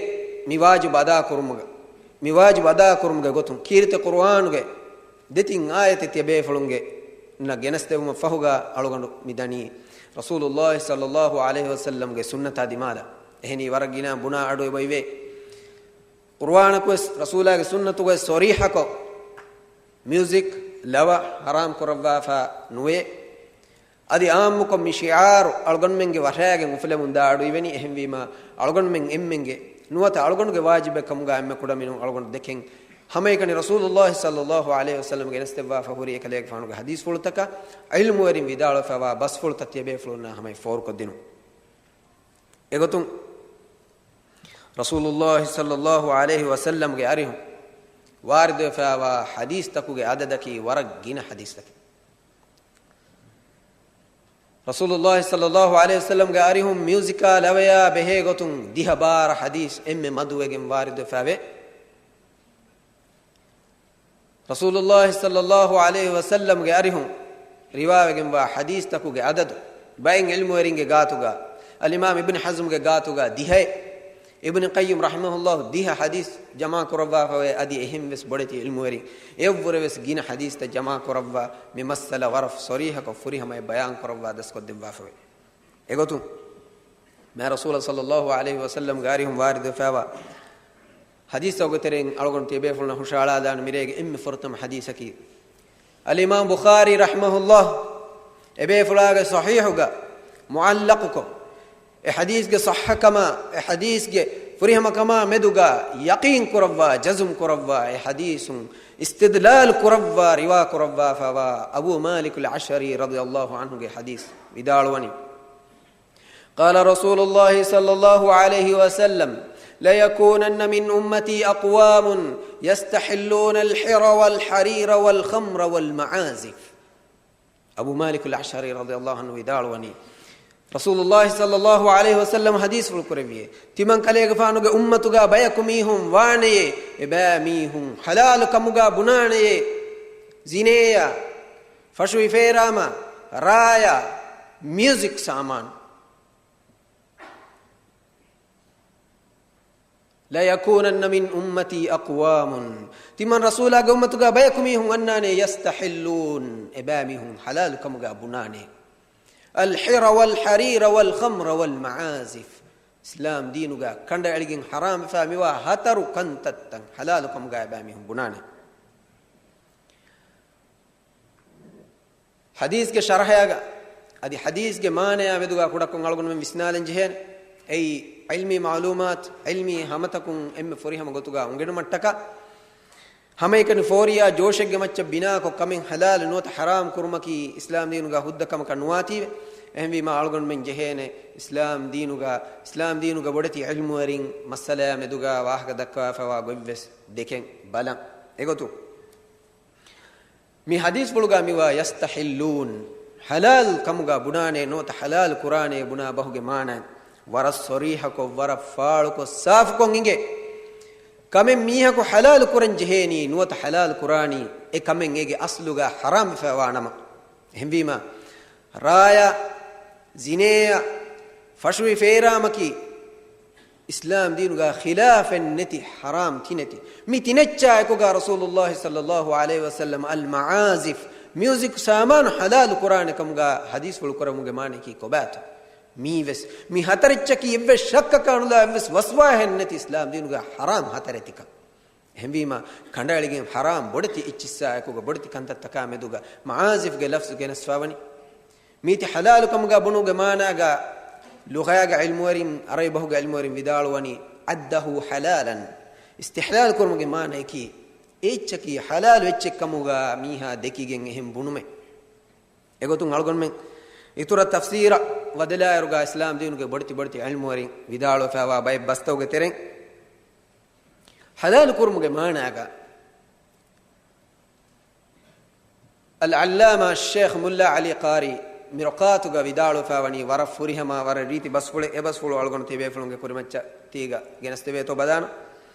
މި ވާޖިބު އަދާ ކުރުމުގަ، މި ވާޖިބު އަދާ ކުރުމުގެ ގޮތުން ކީރިތި ޤުރުއާނުގެ ދެތިން އާޔަތެއް ތިޔަބޭފުޅުންގެ ނަ ގެނެސްދެވުމަށް ފަހުގަ އަޅުގަނޑު މި ދަނީ ރަސޫލުﷲ ޞައްލައްލާހު ޢަލައިހި ވަސައްލަމްގެ ސުންނަތާ ދިމާލަށް. އެހެނީ ވަރަށް ގިނަ ބުނާ އަޑު އެބައިވޭ. ޤުރުއާނަކުވެސް ރަސޫލާގެ ސުންނަތުގައި ޞަރީޙަކޮށް، މިއުޒިކް، ލަވަ ހަރާމް ކުރައްވާފަ ނުވޭ. އަދި އާއްމުކޮށް މި ޝިޢާރު އަޅުގަނޑުމެންގެ ވަށާގެން އުފުލެމުން ދާ އަޑު އިވެނީ. އެހެންވީމަ، އަޅުގަނޑުމެން އެންމެންގެ ނުވަތަ އަޅުގަނޑުގެ ވާޖިބެއް ކަމުގަ އެންމެ ކުޑަމިނުން އަޅުގަނޑު ދެކެން ހަމައެކަނި ރަސޫލުﷲ ޞައްލައްލާހު ޢަލައިހި ވަސައްލަމް ގެނެސްދެއްވާފަ ހުރި އެކަލޭގެފާނުގެ ޙަދީޘްފުޅުތަކާ، ޢިލްމުވެރިން ވިދާޅުވެފައިވާ ބަސްފުޅުތައް ތިޔަބޭފުޅުންނާ ހަމައަށް ފޯރުކޮށްދިނުން. އެގޮތުން، ރަސޫލުﷲ ޞައްލައްލާހު ޢަލައިހި ވަސައްލަމްގެ އަރިހުން ވާރިދުވެފައިވާ ޙަދީޘްތަކުގެ އަދަދަކީ ވަރަށް ގިނަ ޙަދީޘްތަކެއް. ރަސޫލުﷲ ޞައްލައްލާހު ޢަލައިހި ވަސައްލަމްގެ އަރިހުން މިއުޒިކާ ލަވަޔާ ބެހޭ ގޮތުން ދިހަ ބާރަ ޙަދީޘް އެންމެ މަދުވެގެން ވާރިދުވެފައިވޭ. ރަސޫލުﷲ ޞައްލައްލާހު ޢަލައިހި ވަސައްލަމްގެ އަރިހުން ރިވާވެގެންވާ ޙަދީޘްތަކުގެ އަދަދު ބައެއް ޢިލްމުވެރިންގެ ގާތުގަ، އަލްއިމާމް އިބްނު ޙަޒްމްގެ ގާތުގަ ދިހައެއް، އިބްނު ޤައްޔިމް ރަޙިމަހުﷲ ދިހަ ޙަދީޘް ޖަމާކުރައްވާފަވޭ. އަދި އެހެންވެސް ބޮޑެތި ޢިލްމުވެރިން އެއަށްވުރެވެސް ގިނަ ޙަދީޘްތައް ޖަމާކުރައްވާ، މި މައްސަލަ ވަރަށް ޞަރީޙަކޮށް ފުރިހަމައަށް ބަޔާންކުރައްވާ ދަސްކޮށްދެއްވާފަވޭ. އެގޮތުން، މާ ރަސޫލާ ޞައްލައްލާހު ޢަލައިހި ވަސައްލަމްގެ އަރިހުން ވާރިދުވެފައިވާ ޙަދީޘްތަކުގެ ތެރެއިން އަޅުގަނޑު ތިޔަބޭފުޅުންނަށް ހުށަހަޅާލާން މިރޭގެ އެންމެ ފުރަތަމަ ޙަދީޘަކީ، އަލްއިމާމް ބުޚާރީ ރަޙިމަހުﷲ އެބޭފުޅާގެ ޞަޙީޙުގަ މުޢައްލަޤުކޮށް، އެ ޙަދީޘްގެ ޞައްޙަކަމާ، އެ ޙަދީޘްގެ ފުރިހަމަކަމާ މެދުގަ ޔަޤީން ކުރައްވާ، ޖަޒުމް ކުރައްވާ، އެ ޙަދީޘުން އިސްތިދްލާލް ކުރައްވާ، ރިވާ ކުރައްވާފައިވާ އަބޫ މާލިކުލް އަޝްޢަރީ ރަޟިޔަﷲ ޢަންހުގެ ޙަދީޘް ވިދާޅުވަނީ، قال رسول الله صلى الله عليه وسلم، ليكونن من أمتي أقوام يستحلون الحر والحرير والخمر والمعازف. އަބޫ މާލިކުލް އަޝްޢަރީ ރަޟިޔަﷲ ޢަންހު ވިދާޅުވަނީ، ރަސޫލުﷲ ޞައްލައްލާހު ޢަލައިހި ވަސައްލަމް ޙަދީޘްފުޅު ކުރެއްވިއޭ، ތިމަން ކަލޭގެފާނުގެ އުއްމަތުގަ ބަޔަކު މީހުން ވާނެޔޭ، އެބައިމީހުން ޙަލާލު ކަމުގަ ބުނާނެޔޭ، ޒިނޭއާ، ފަށުވި ފޭރާމަ، ރާޔާ، މިއުޒިކް ސާމާނު. ليكونن من أمتي أقوام، ތިމަން ރަސޫލާގެ އުއްމަތުގަ ބަޔަކު މީހުން އަންނާނެ، يستحلون، އެބައިމީހުން ޙަލާލު ކަމުގަ ބުނާނެ، الحر والحرير والخمر والمعازف، އިސްލާމް ދީނުގަ ކަނޑައެޅިގެން ޙަރާމްވެފަ މިވާ ހަތަރު ކަންތައްތައް ޙަލާލު ކަމުގަ އެބައިމީހުން ބުނާނެ. ޙަދީޘްގެ ޝަރަޙަޔާގަ އަދި ޙަދީޘްގެ މާނަޔާ މެދުގަ ކުޑަކޮށް އަޅުގަނޑުމެން ވިސްނާލަން ޖެހޭނެ. އެއީ ޢިލްމީ މަޢުލޫމާތު، ޢިލްމީ ހަމަތަކުން އެންމެ ފުރިހަމަ ގޮތުގަ އުނގެނުމަށްޓަކާ، ހަމައެކަނި ފޯރިޔާ ޖޯޝެއްގެ މައްޗަށް ބިނާކޮށް ކަމެއް ޙަލާލު ނުވަތަ ޙަރާމް ކުރުމަކީ އިސްލާމް ދީނުގަ ހުއްދަ ކަމަކަށް ނުވާތީވެ. އެހެންވީމާ އަޅުގަނޑުމެން ޖެހޭނެ އިސްލާމް ދީނުގަ، އިސްލާމް ދީނުގަ ބޮޑެތި ޢިލްމުވެރިން މައްސަލަޔާ މެދުގަ ވާހަކަ ދައްކަވާފައިވާ ގޮތްވެސް ދެކެން ބަލަން. އެގޮތުން، މި ޙަދީޘްފުޅުގަ މިވާ يستحلون، ޙަލާލް ކަމުގަ ބުނާނެ ނުވަތަ ޙަލާލް ކުރާނެ ބުނާ ބަހުގެ މާނަ ވަރަށް ޞަރީޙަކޮށް، ވަރަށް ފާޅުކޮށް، ސާފުކޮށް އިނގޭ. ކަމެއް މީހަކު ޙަލާލު ކުރަން ޖެހޭނީ ނުވަތަ ޙަލާލު ކުރާނީ، އެ ކަމެއް އޭގެ އަސްލުގަ ޙަރާމްވެފައިވާ ނަމަ. އެހެންވީމަ، ރާޔާ، ޒިނޭއާ، ފަށުވި ފޭރާމަކީ، އިސްލާމް ދީނުގަ ޚިލާފެއް ނެތި، ޙަރާމް ތިނެތި. މި ތިނެއްޗާ އެކުގަ ރަސޫލުﷲ ޞައްލައްލާހު ޢަލައިހި ވަސައްލަމް އަލް މަޢާޒިފް، މިއުޒިކް ސާމާނު ޙަލާލު ކުރާނެ ކަމުގަ ޙަދީޘްފުޅު ކުރެވުމުގެ މާނައަކީ ކޮބާތޯ؟ މީވެސް މި ހަތަރެއްޗަކީ އެއްވެސް ޝައްކަކާ ނުލާ އެއްވެސް ވަސްވާހެއް ނެތި އިސްލާމް ދީނުގަ ޙަރާމް ހަތަރެތިކަން. އެހެންވީމާ، ކަނޑައެޅިގެން ޙަރާމް ބޮޑެތި އެއްޗިއްސާ އެކުގަ ބޮޑެތި ކަންތައްތަކާ މެދުގަ މަޢާޒިފްގެ ލަފްޒު ގެނެސްފަވަނީ. މީތި ޙަލާލު ކަމުގަ ބުނުމުގެ މާނާގަ ލުޣާގެ ޢިލްމުވެރިން، ޢަރަބި ބަހުގެ ޢިލްމުވެރިން ވިދާޅުވަނީ، ޢައްދަހޫ ޙަލާލަން. އިސްތިޙްލާލް ކުރުމުގެ މާނައަކީ، އެއްޗަކީ ޙަލާލު އެއްޗެއް ކަމުގަ މީހާ ދެކިގެން އެހެން ބުނުމެއް. އެގޮތުން އަޅުގަނޑުމެން އިތުރަށް ތަފްސީރަށް ވަދެލާއިރުގަ އިސްލާމް ދީނުގެ ބޮޑެތި ބޮޑެތި ޢިލްމުވެރިން ވިދާޅުވެފައިވާ ބައެއް ބަސްތަކުގެ ތެރެއިން ޙަލާލު ކުރުމުގެ މާނާގަ އަލްޢައްލާމާ ޝޭޚް މުއްލާ ޢަލީ ޤާރީ މިރުޤާތުގަ ވިދާޅުވެފައިވަނީ ވަރަށް ފުރިހަމަ، ވަރަށް ރީތި ބަސްފުޅެއް. އެ ބަސްފުޅު އަޅުގަނޑު ތިބޭފުޅުންގެ ކުރިމައްޗަށް ތީގަ ގެނެސްދެވޭތޯ ބަލާނަން.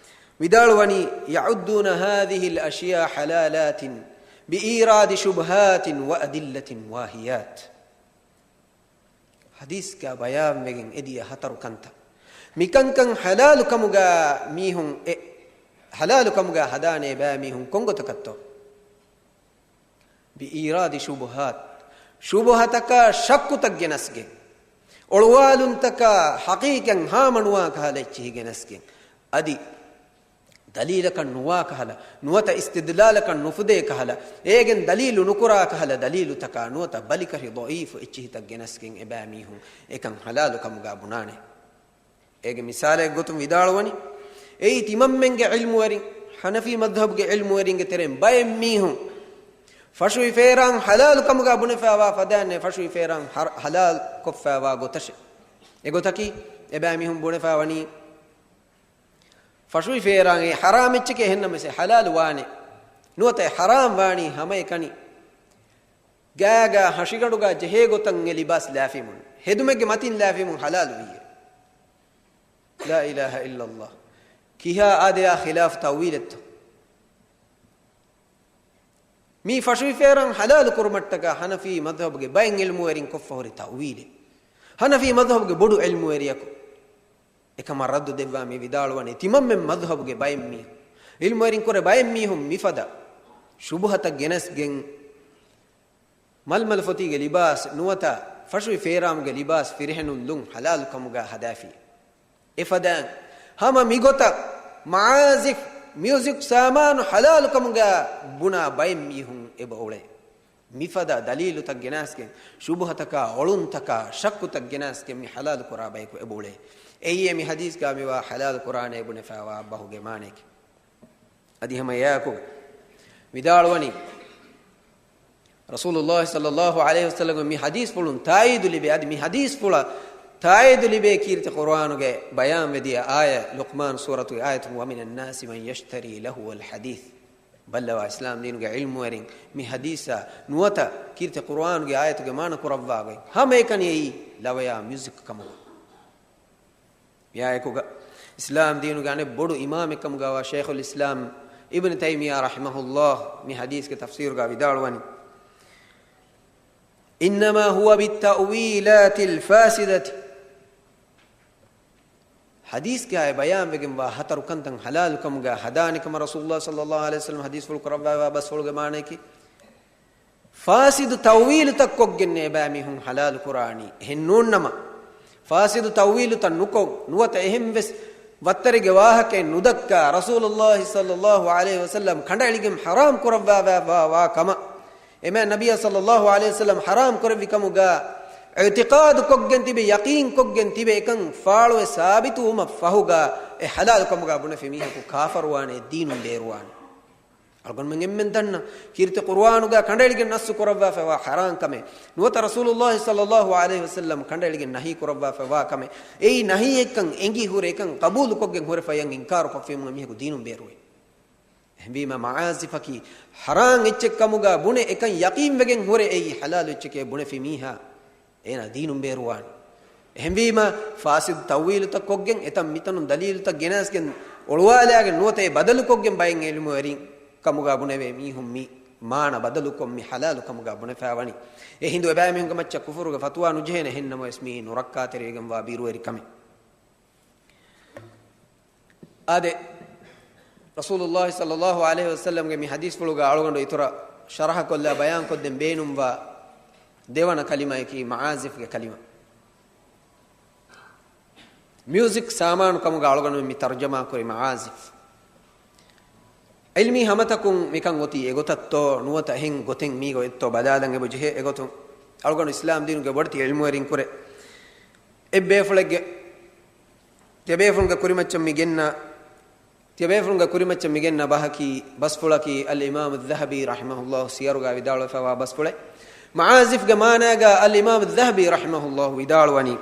ވިދާޅުވަނީ، يعدون هذه الأشياء حلالات بإيراد شبهات وأدلة واهيات. ޙަދީޘްގަ ބަޔާންވެގެން އެދިޔަ ހަތަރު ކަންތައް. މިކަންކަން ޙަލާލު ކަމުގަ މީހުން އެ، ޙަލާލު ކަމުގަ ހަދާނެ ބައިމީހުން ކޮންގޮތަކަށްތޯ؟ بإيراد شبهات، ޝުބުހަތަކާ ޝައްކުތައް ގެނަސްގެން، އޮޅުވާލުންތަކާ ޙަޤީޤަތް ހާމަނުވާ ކަހަލަ އެއްޗިހި ގެނަސްގެން، އަދި ދަލީލަކަށް ނުވާ ކަހަލަ، ނުވަތަ އިސްތިދްލާލަކަށް ނުފުދޭ ކަހަލަ، އޭގެން ދަލީލު ނުކުރާ ކަހަލަ ދަލީލުތަކާ، ނުވަތަ ބަލިކަށި ޟަޢީފު އެއްޗިހިތައް ގެނަސްގެން އެބައިމީހުން އެކަން ޙަލާލު ކަމުގާ ބުނާނެ. އޭގެ މިސާލެއް ގޮތުން ވިދާޅުވަނީ، އެއީ ތިމަންމެންގެ ޢިލްމުވެރިން، ޙަނަފީ މަޛްހަބުގެ ޢިލްމުވެރިންގެ ތެރެއިން ބައެއް މީހުން ފަށުވި ފޭރާން ޙަލާލު ކަމުގާ ބުނެފައިވާ ފަދައިންނޭ ފަށުވި ފޭރާން ޙަރ-، ޙަލާލު ކޮށްފައިވާ ގޮތަށެ. އެގޮތަކީ، އެބައިމީހުން ބުނެފައިވަނީ، ފަށުވި ފޭރާން އެ ޙަރާމް އެއްޗެކޭ، އެހެންނަމަވެސް އެ ޙަލާލު ވާނެ. ނުވަތަ އެ ޙަރާމް ވާނީ ހަމައެކަނި ގާގާ ހަށިގަނޑުގާ ޖެހޭ ގޮތަށް އެ ލިބާސް ލާފީމުން، ހެދުމެއްގެ މަތިން ލާފީމުން ޙަލާލު ވީއޭ. ލާ އިލާހަ އިއްލައްލާހް. ކިހާ އާދެ އާ ޚިލާފު ތައުވީލެއްތޯ؟ މީ ފަށުވި ފޭރާން ޙަލާލު ކުރުމަށްޓަކާ ޙަނަފީ މަޛްހަބުގެ ބައެއް ޢިލްމުވެރިން ކޮށްފަ ހުރި ތައުވީލެއް. ޙަނަފީ މަޛްހަބުގެ ބޮޑު ޢިލްމުވެރިޔަކު އެކަމަށް ރައްދު ދެއްވާ މި ވިދާޅުވަނީ، ތިމަންމެން މަޛްހަބުގެ ބައެއް މީހުން، ޢިލްމުވެރިން ކުރެ ބައެއް މީހުން މިފަދަ ޝުބުހަތައް ގެނަސްގެން، މަލްމަލް ފޮތީގެ ލިބާސް ނުވަތަ ފަށުވި ފޭރާމުގެ ލިބާސް ފިރިހެނުން ލުން ޙަލާލު ކަމުގާ ހަދާފި. އެފަދައިން ހަމަ މިގޮތަށް މަޢާޒިފް، މިއުޒިކް ސާމާނު ޙަލާލު ކަމުގާ ބުނާ ބައެއް މީހުން އެބަ އުޅޭ. މިފަދަ ދަލީލުތައް ގެނާސްގެން، ޝުބުހަތަކާ، އޮޅުންތަކާ، ޝައްކުތައް ގެނާސްގެން މި ޙަލާލު ކުރާ ބަޔަކު އެބަ އުޅޭ. އެއީ މި ޙަދީޘްގާ މިވާ ޙަލާލު ކުރާނޭ ބުނެފައިވާ ބަހުގެ މާނަޔަކީ. އަދި ހަމަ އެއާއެކު ވިދާޅުވަނީ، ރަސޫލުﷲ ޞައްލަﷲ ޢަލައިހި ވަސައްލަމަ މި ޙަދީޘްފުޅުން ތާއީދު ލިބޭ، އަދި މި ޙަދީޘްފުޅަށް ތާއީދު ލިބޭ ކީރިތި ޤުރުއާނުގެ ބަޔާންވެދިޔަ އާޔަތް، ލުޤްމާން ސޫރަތުގެ އާޔަތު، "وَمِنَ النَّاسِ مَن يَشْتَرِي لَهْوَ الْحَدِيثِ." ބައްލަވާ އިސްލާމް ދީނުގެ ޢިލްމުވެރިން މި ޙަދީޘާ ނުވަތަ ކީރިތި ޤުރުއާނުގެ އާޔަތުގެ މާނަ ކުރައްވާ ގޮތް ހަމައެކަނި އެއީ ލަވަޔާ މިއުޒިކް ކަމުގަ. މިއާއެކުގަ އިސްލާމް ދީނުގެ އަނެއް ބޮޑު އިމާމެއްކަމުގަވާ ޝައިޚުލް އިސްލާމް އިބްނު ތައިމިއްޔާ ރަޙިމަހުﷲ މި ޙަދީޘްގެ ތަފްސީރުގަ ވިދާޅުވަނީ، "إِنَّمَا هُوَ بِالتَّأْوِيلَاتِ الْفَاسِدَةِ." ޙަދީޘްގައި ބަޔާންވެގެންވާ ހަތަރު ކަންތައް ޙަލާލުކަމުގަ ހަދާނެ ކަމަށް ރަސޫލުﷲ ޞައްލަﷲ ޢަލައިހި ވަސައްލަމަ ޙަދީޘްފުޅު ކުރައްވާފައިވާ ބަސްފުޅުގެ މާނަޔަކީ، ފާސިދު ތައުވީލުތައް ކޮށްގެން އެބައިމީހުން ޙަލާލު ކުރާނީ. އެހެން ނޫންނަމަ، ފާސިދު ތައުވީލުތައް ނުކޮށް، ނުވަތަ އެހެންވެސް ވައްތަރެއްގެ ވާހަކައެއް ނުދައްކާ، ރަސޫލުﷲ ޞައްލަﷲ ޢަލައިހި ވަސައްލަމަ ކަނޑައެޅިގެން ޙަރާމް ކުރައްވާފައިވާ ކަމަށް، އެމެ ނަބިއްޔާ ޞައްލަﷲ ޢަލައިހި ވަސައްލަމަ ޙަރާމް ކުރެއްވި ކަމުގަ އިޢުތިޤާދު ކޮށްގެން ތިބެ، ޔަޤީން ކޮށްގެން ތިބެ، އެކަން ފާޅުވެ ސާބިތުވުމަށް ފަހުގަ އެ ޙަލާލު ކަމުގަ ބުނެފި މީހަކު ކާފަރުވާނެ، ދީނުން ބޭރުވާނެ. އަޅުގަނޑުމެން އެންމެން ދަންނަ، ކީރިތި ޤުރުއާނުގަ ކަނޑައެޅިގެން ނައްސު ކުރައްވާފައިވާ ޙަރާން ކަމެއް، ނުވަތަ ރަސޫލުﷲ ޞައްލަﷲ ޢަލައިހި ވަސައްލަމަ ކަނޑައެޅިގެން ނަހީ ކުރައްވާފައިވާ ކަމެއް، އެއީ ނަހީއެއްކަން އެނގި ހުރެ، އެކަން ޤަބޫލުކޮށްގެން ހުރެ ފަޔަށް އިންކާރު ކޮށްފީމު އެމީހަކު ދީނުން ބޭރުވޭ. އެހެންވީމަ މަޢާޒިފަކީ ޙަރާން އެއްޗެއް ކަމުގަ ބުނެ، އެކަން ޔަޤީންވެގެން ހުރެ އެއީ ޙަލާލު އެއްޗެކޭ ބުނެފި މީހާ، އޭނާ ދީނުން ބޭރުވާނެ. އެހެންވީމަ، ފާސިދު ތައުވީލުތައް ކޮށްގެން، އެތަން މިތަނުން ދަލީލުތައް ގެނައިސްގެން އޮޅުވާލާގެން ނުވަތަ އެ ބަދަލުކޮށްގެން ބައެއް ޢިލްމުވެރިން ކަމުގަ ބުނެވޭ މީހުން މި މާނަ ބަދަލުކޮށް މި ޙަލާލު ކަމުގަ ބުނެފައިވަނީ. އެހިނދު އެބައިމީހުންގެ މައްޗަށް ކުފުރުގެ ފަތުވާ ނުޖެހޭނެ، އެހެންނަމަވެސް މިއީ ނުރައްކާތެރިވެގެންވާ ބިރުވެރި ކަމެއް. އާދެ، ރަސޫލުﷲ ޞައްލަﷲ ޢަލައިހި ވަސައްލަމްގެ މި ޙަދީޘްފުޅުގަ އަޅުގަނޑު އިތުރަށް ޝަރަޙަކޮށްލާ ބަޔާންކޮށްދޭން ބޭނުންވާ ދެވަނަ ކަލިމަޔަކީ މަޢާޒިފްގެ ކަލިމަ. މިއުޒިކް ސާމާނު ކަމުގަ އަޅުގަނޑުމެން މި ތަރުޖަމާ ކުރި މަޢާޒިފް. ޢިލްމީ ހަމަތަކުން މިކަން އޮތީ އެގޮތަށްތޯ ނުވަތަ އެހެން ގޮތެއް މީގަ އޮތްތޯ ބަލާލަން އެބަ ޖެހޭ. އެގޮތުން އަޅުގަނޑު އިސްލާމް ދީނުގެ ބޮޑެތި ޢިލްމުވެރިން ކުރެ އެއްބޭފުޅެއްގެ ތިޔަބޭފުޅުންގެ ކުރިމައްޗަށް މި ގެންނަ، ތިޔަބޭފުޅުންގެ ކުރިމައްޗަށް މި ގެންނަ ބަހަކީ ބަސްފުޅަކީ އަލްއިމާމު އައްޒަހަބީ ރަޙިމަހުﷲ ސިޔަރުގަ ވިދާޅުވެފައިވާ ބަސްފުޅެއް. މަޢާޒިފްގެ މާނާގަ އަލްއިމާމު އައްޒަހަބީ ރަޙިމަހުﷲ ވިދާޅުވަނީ،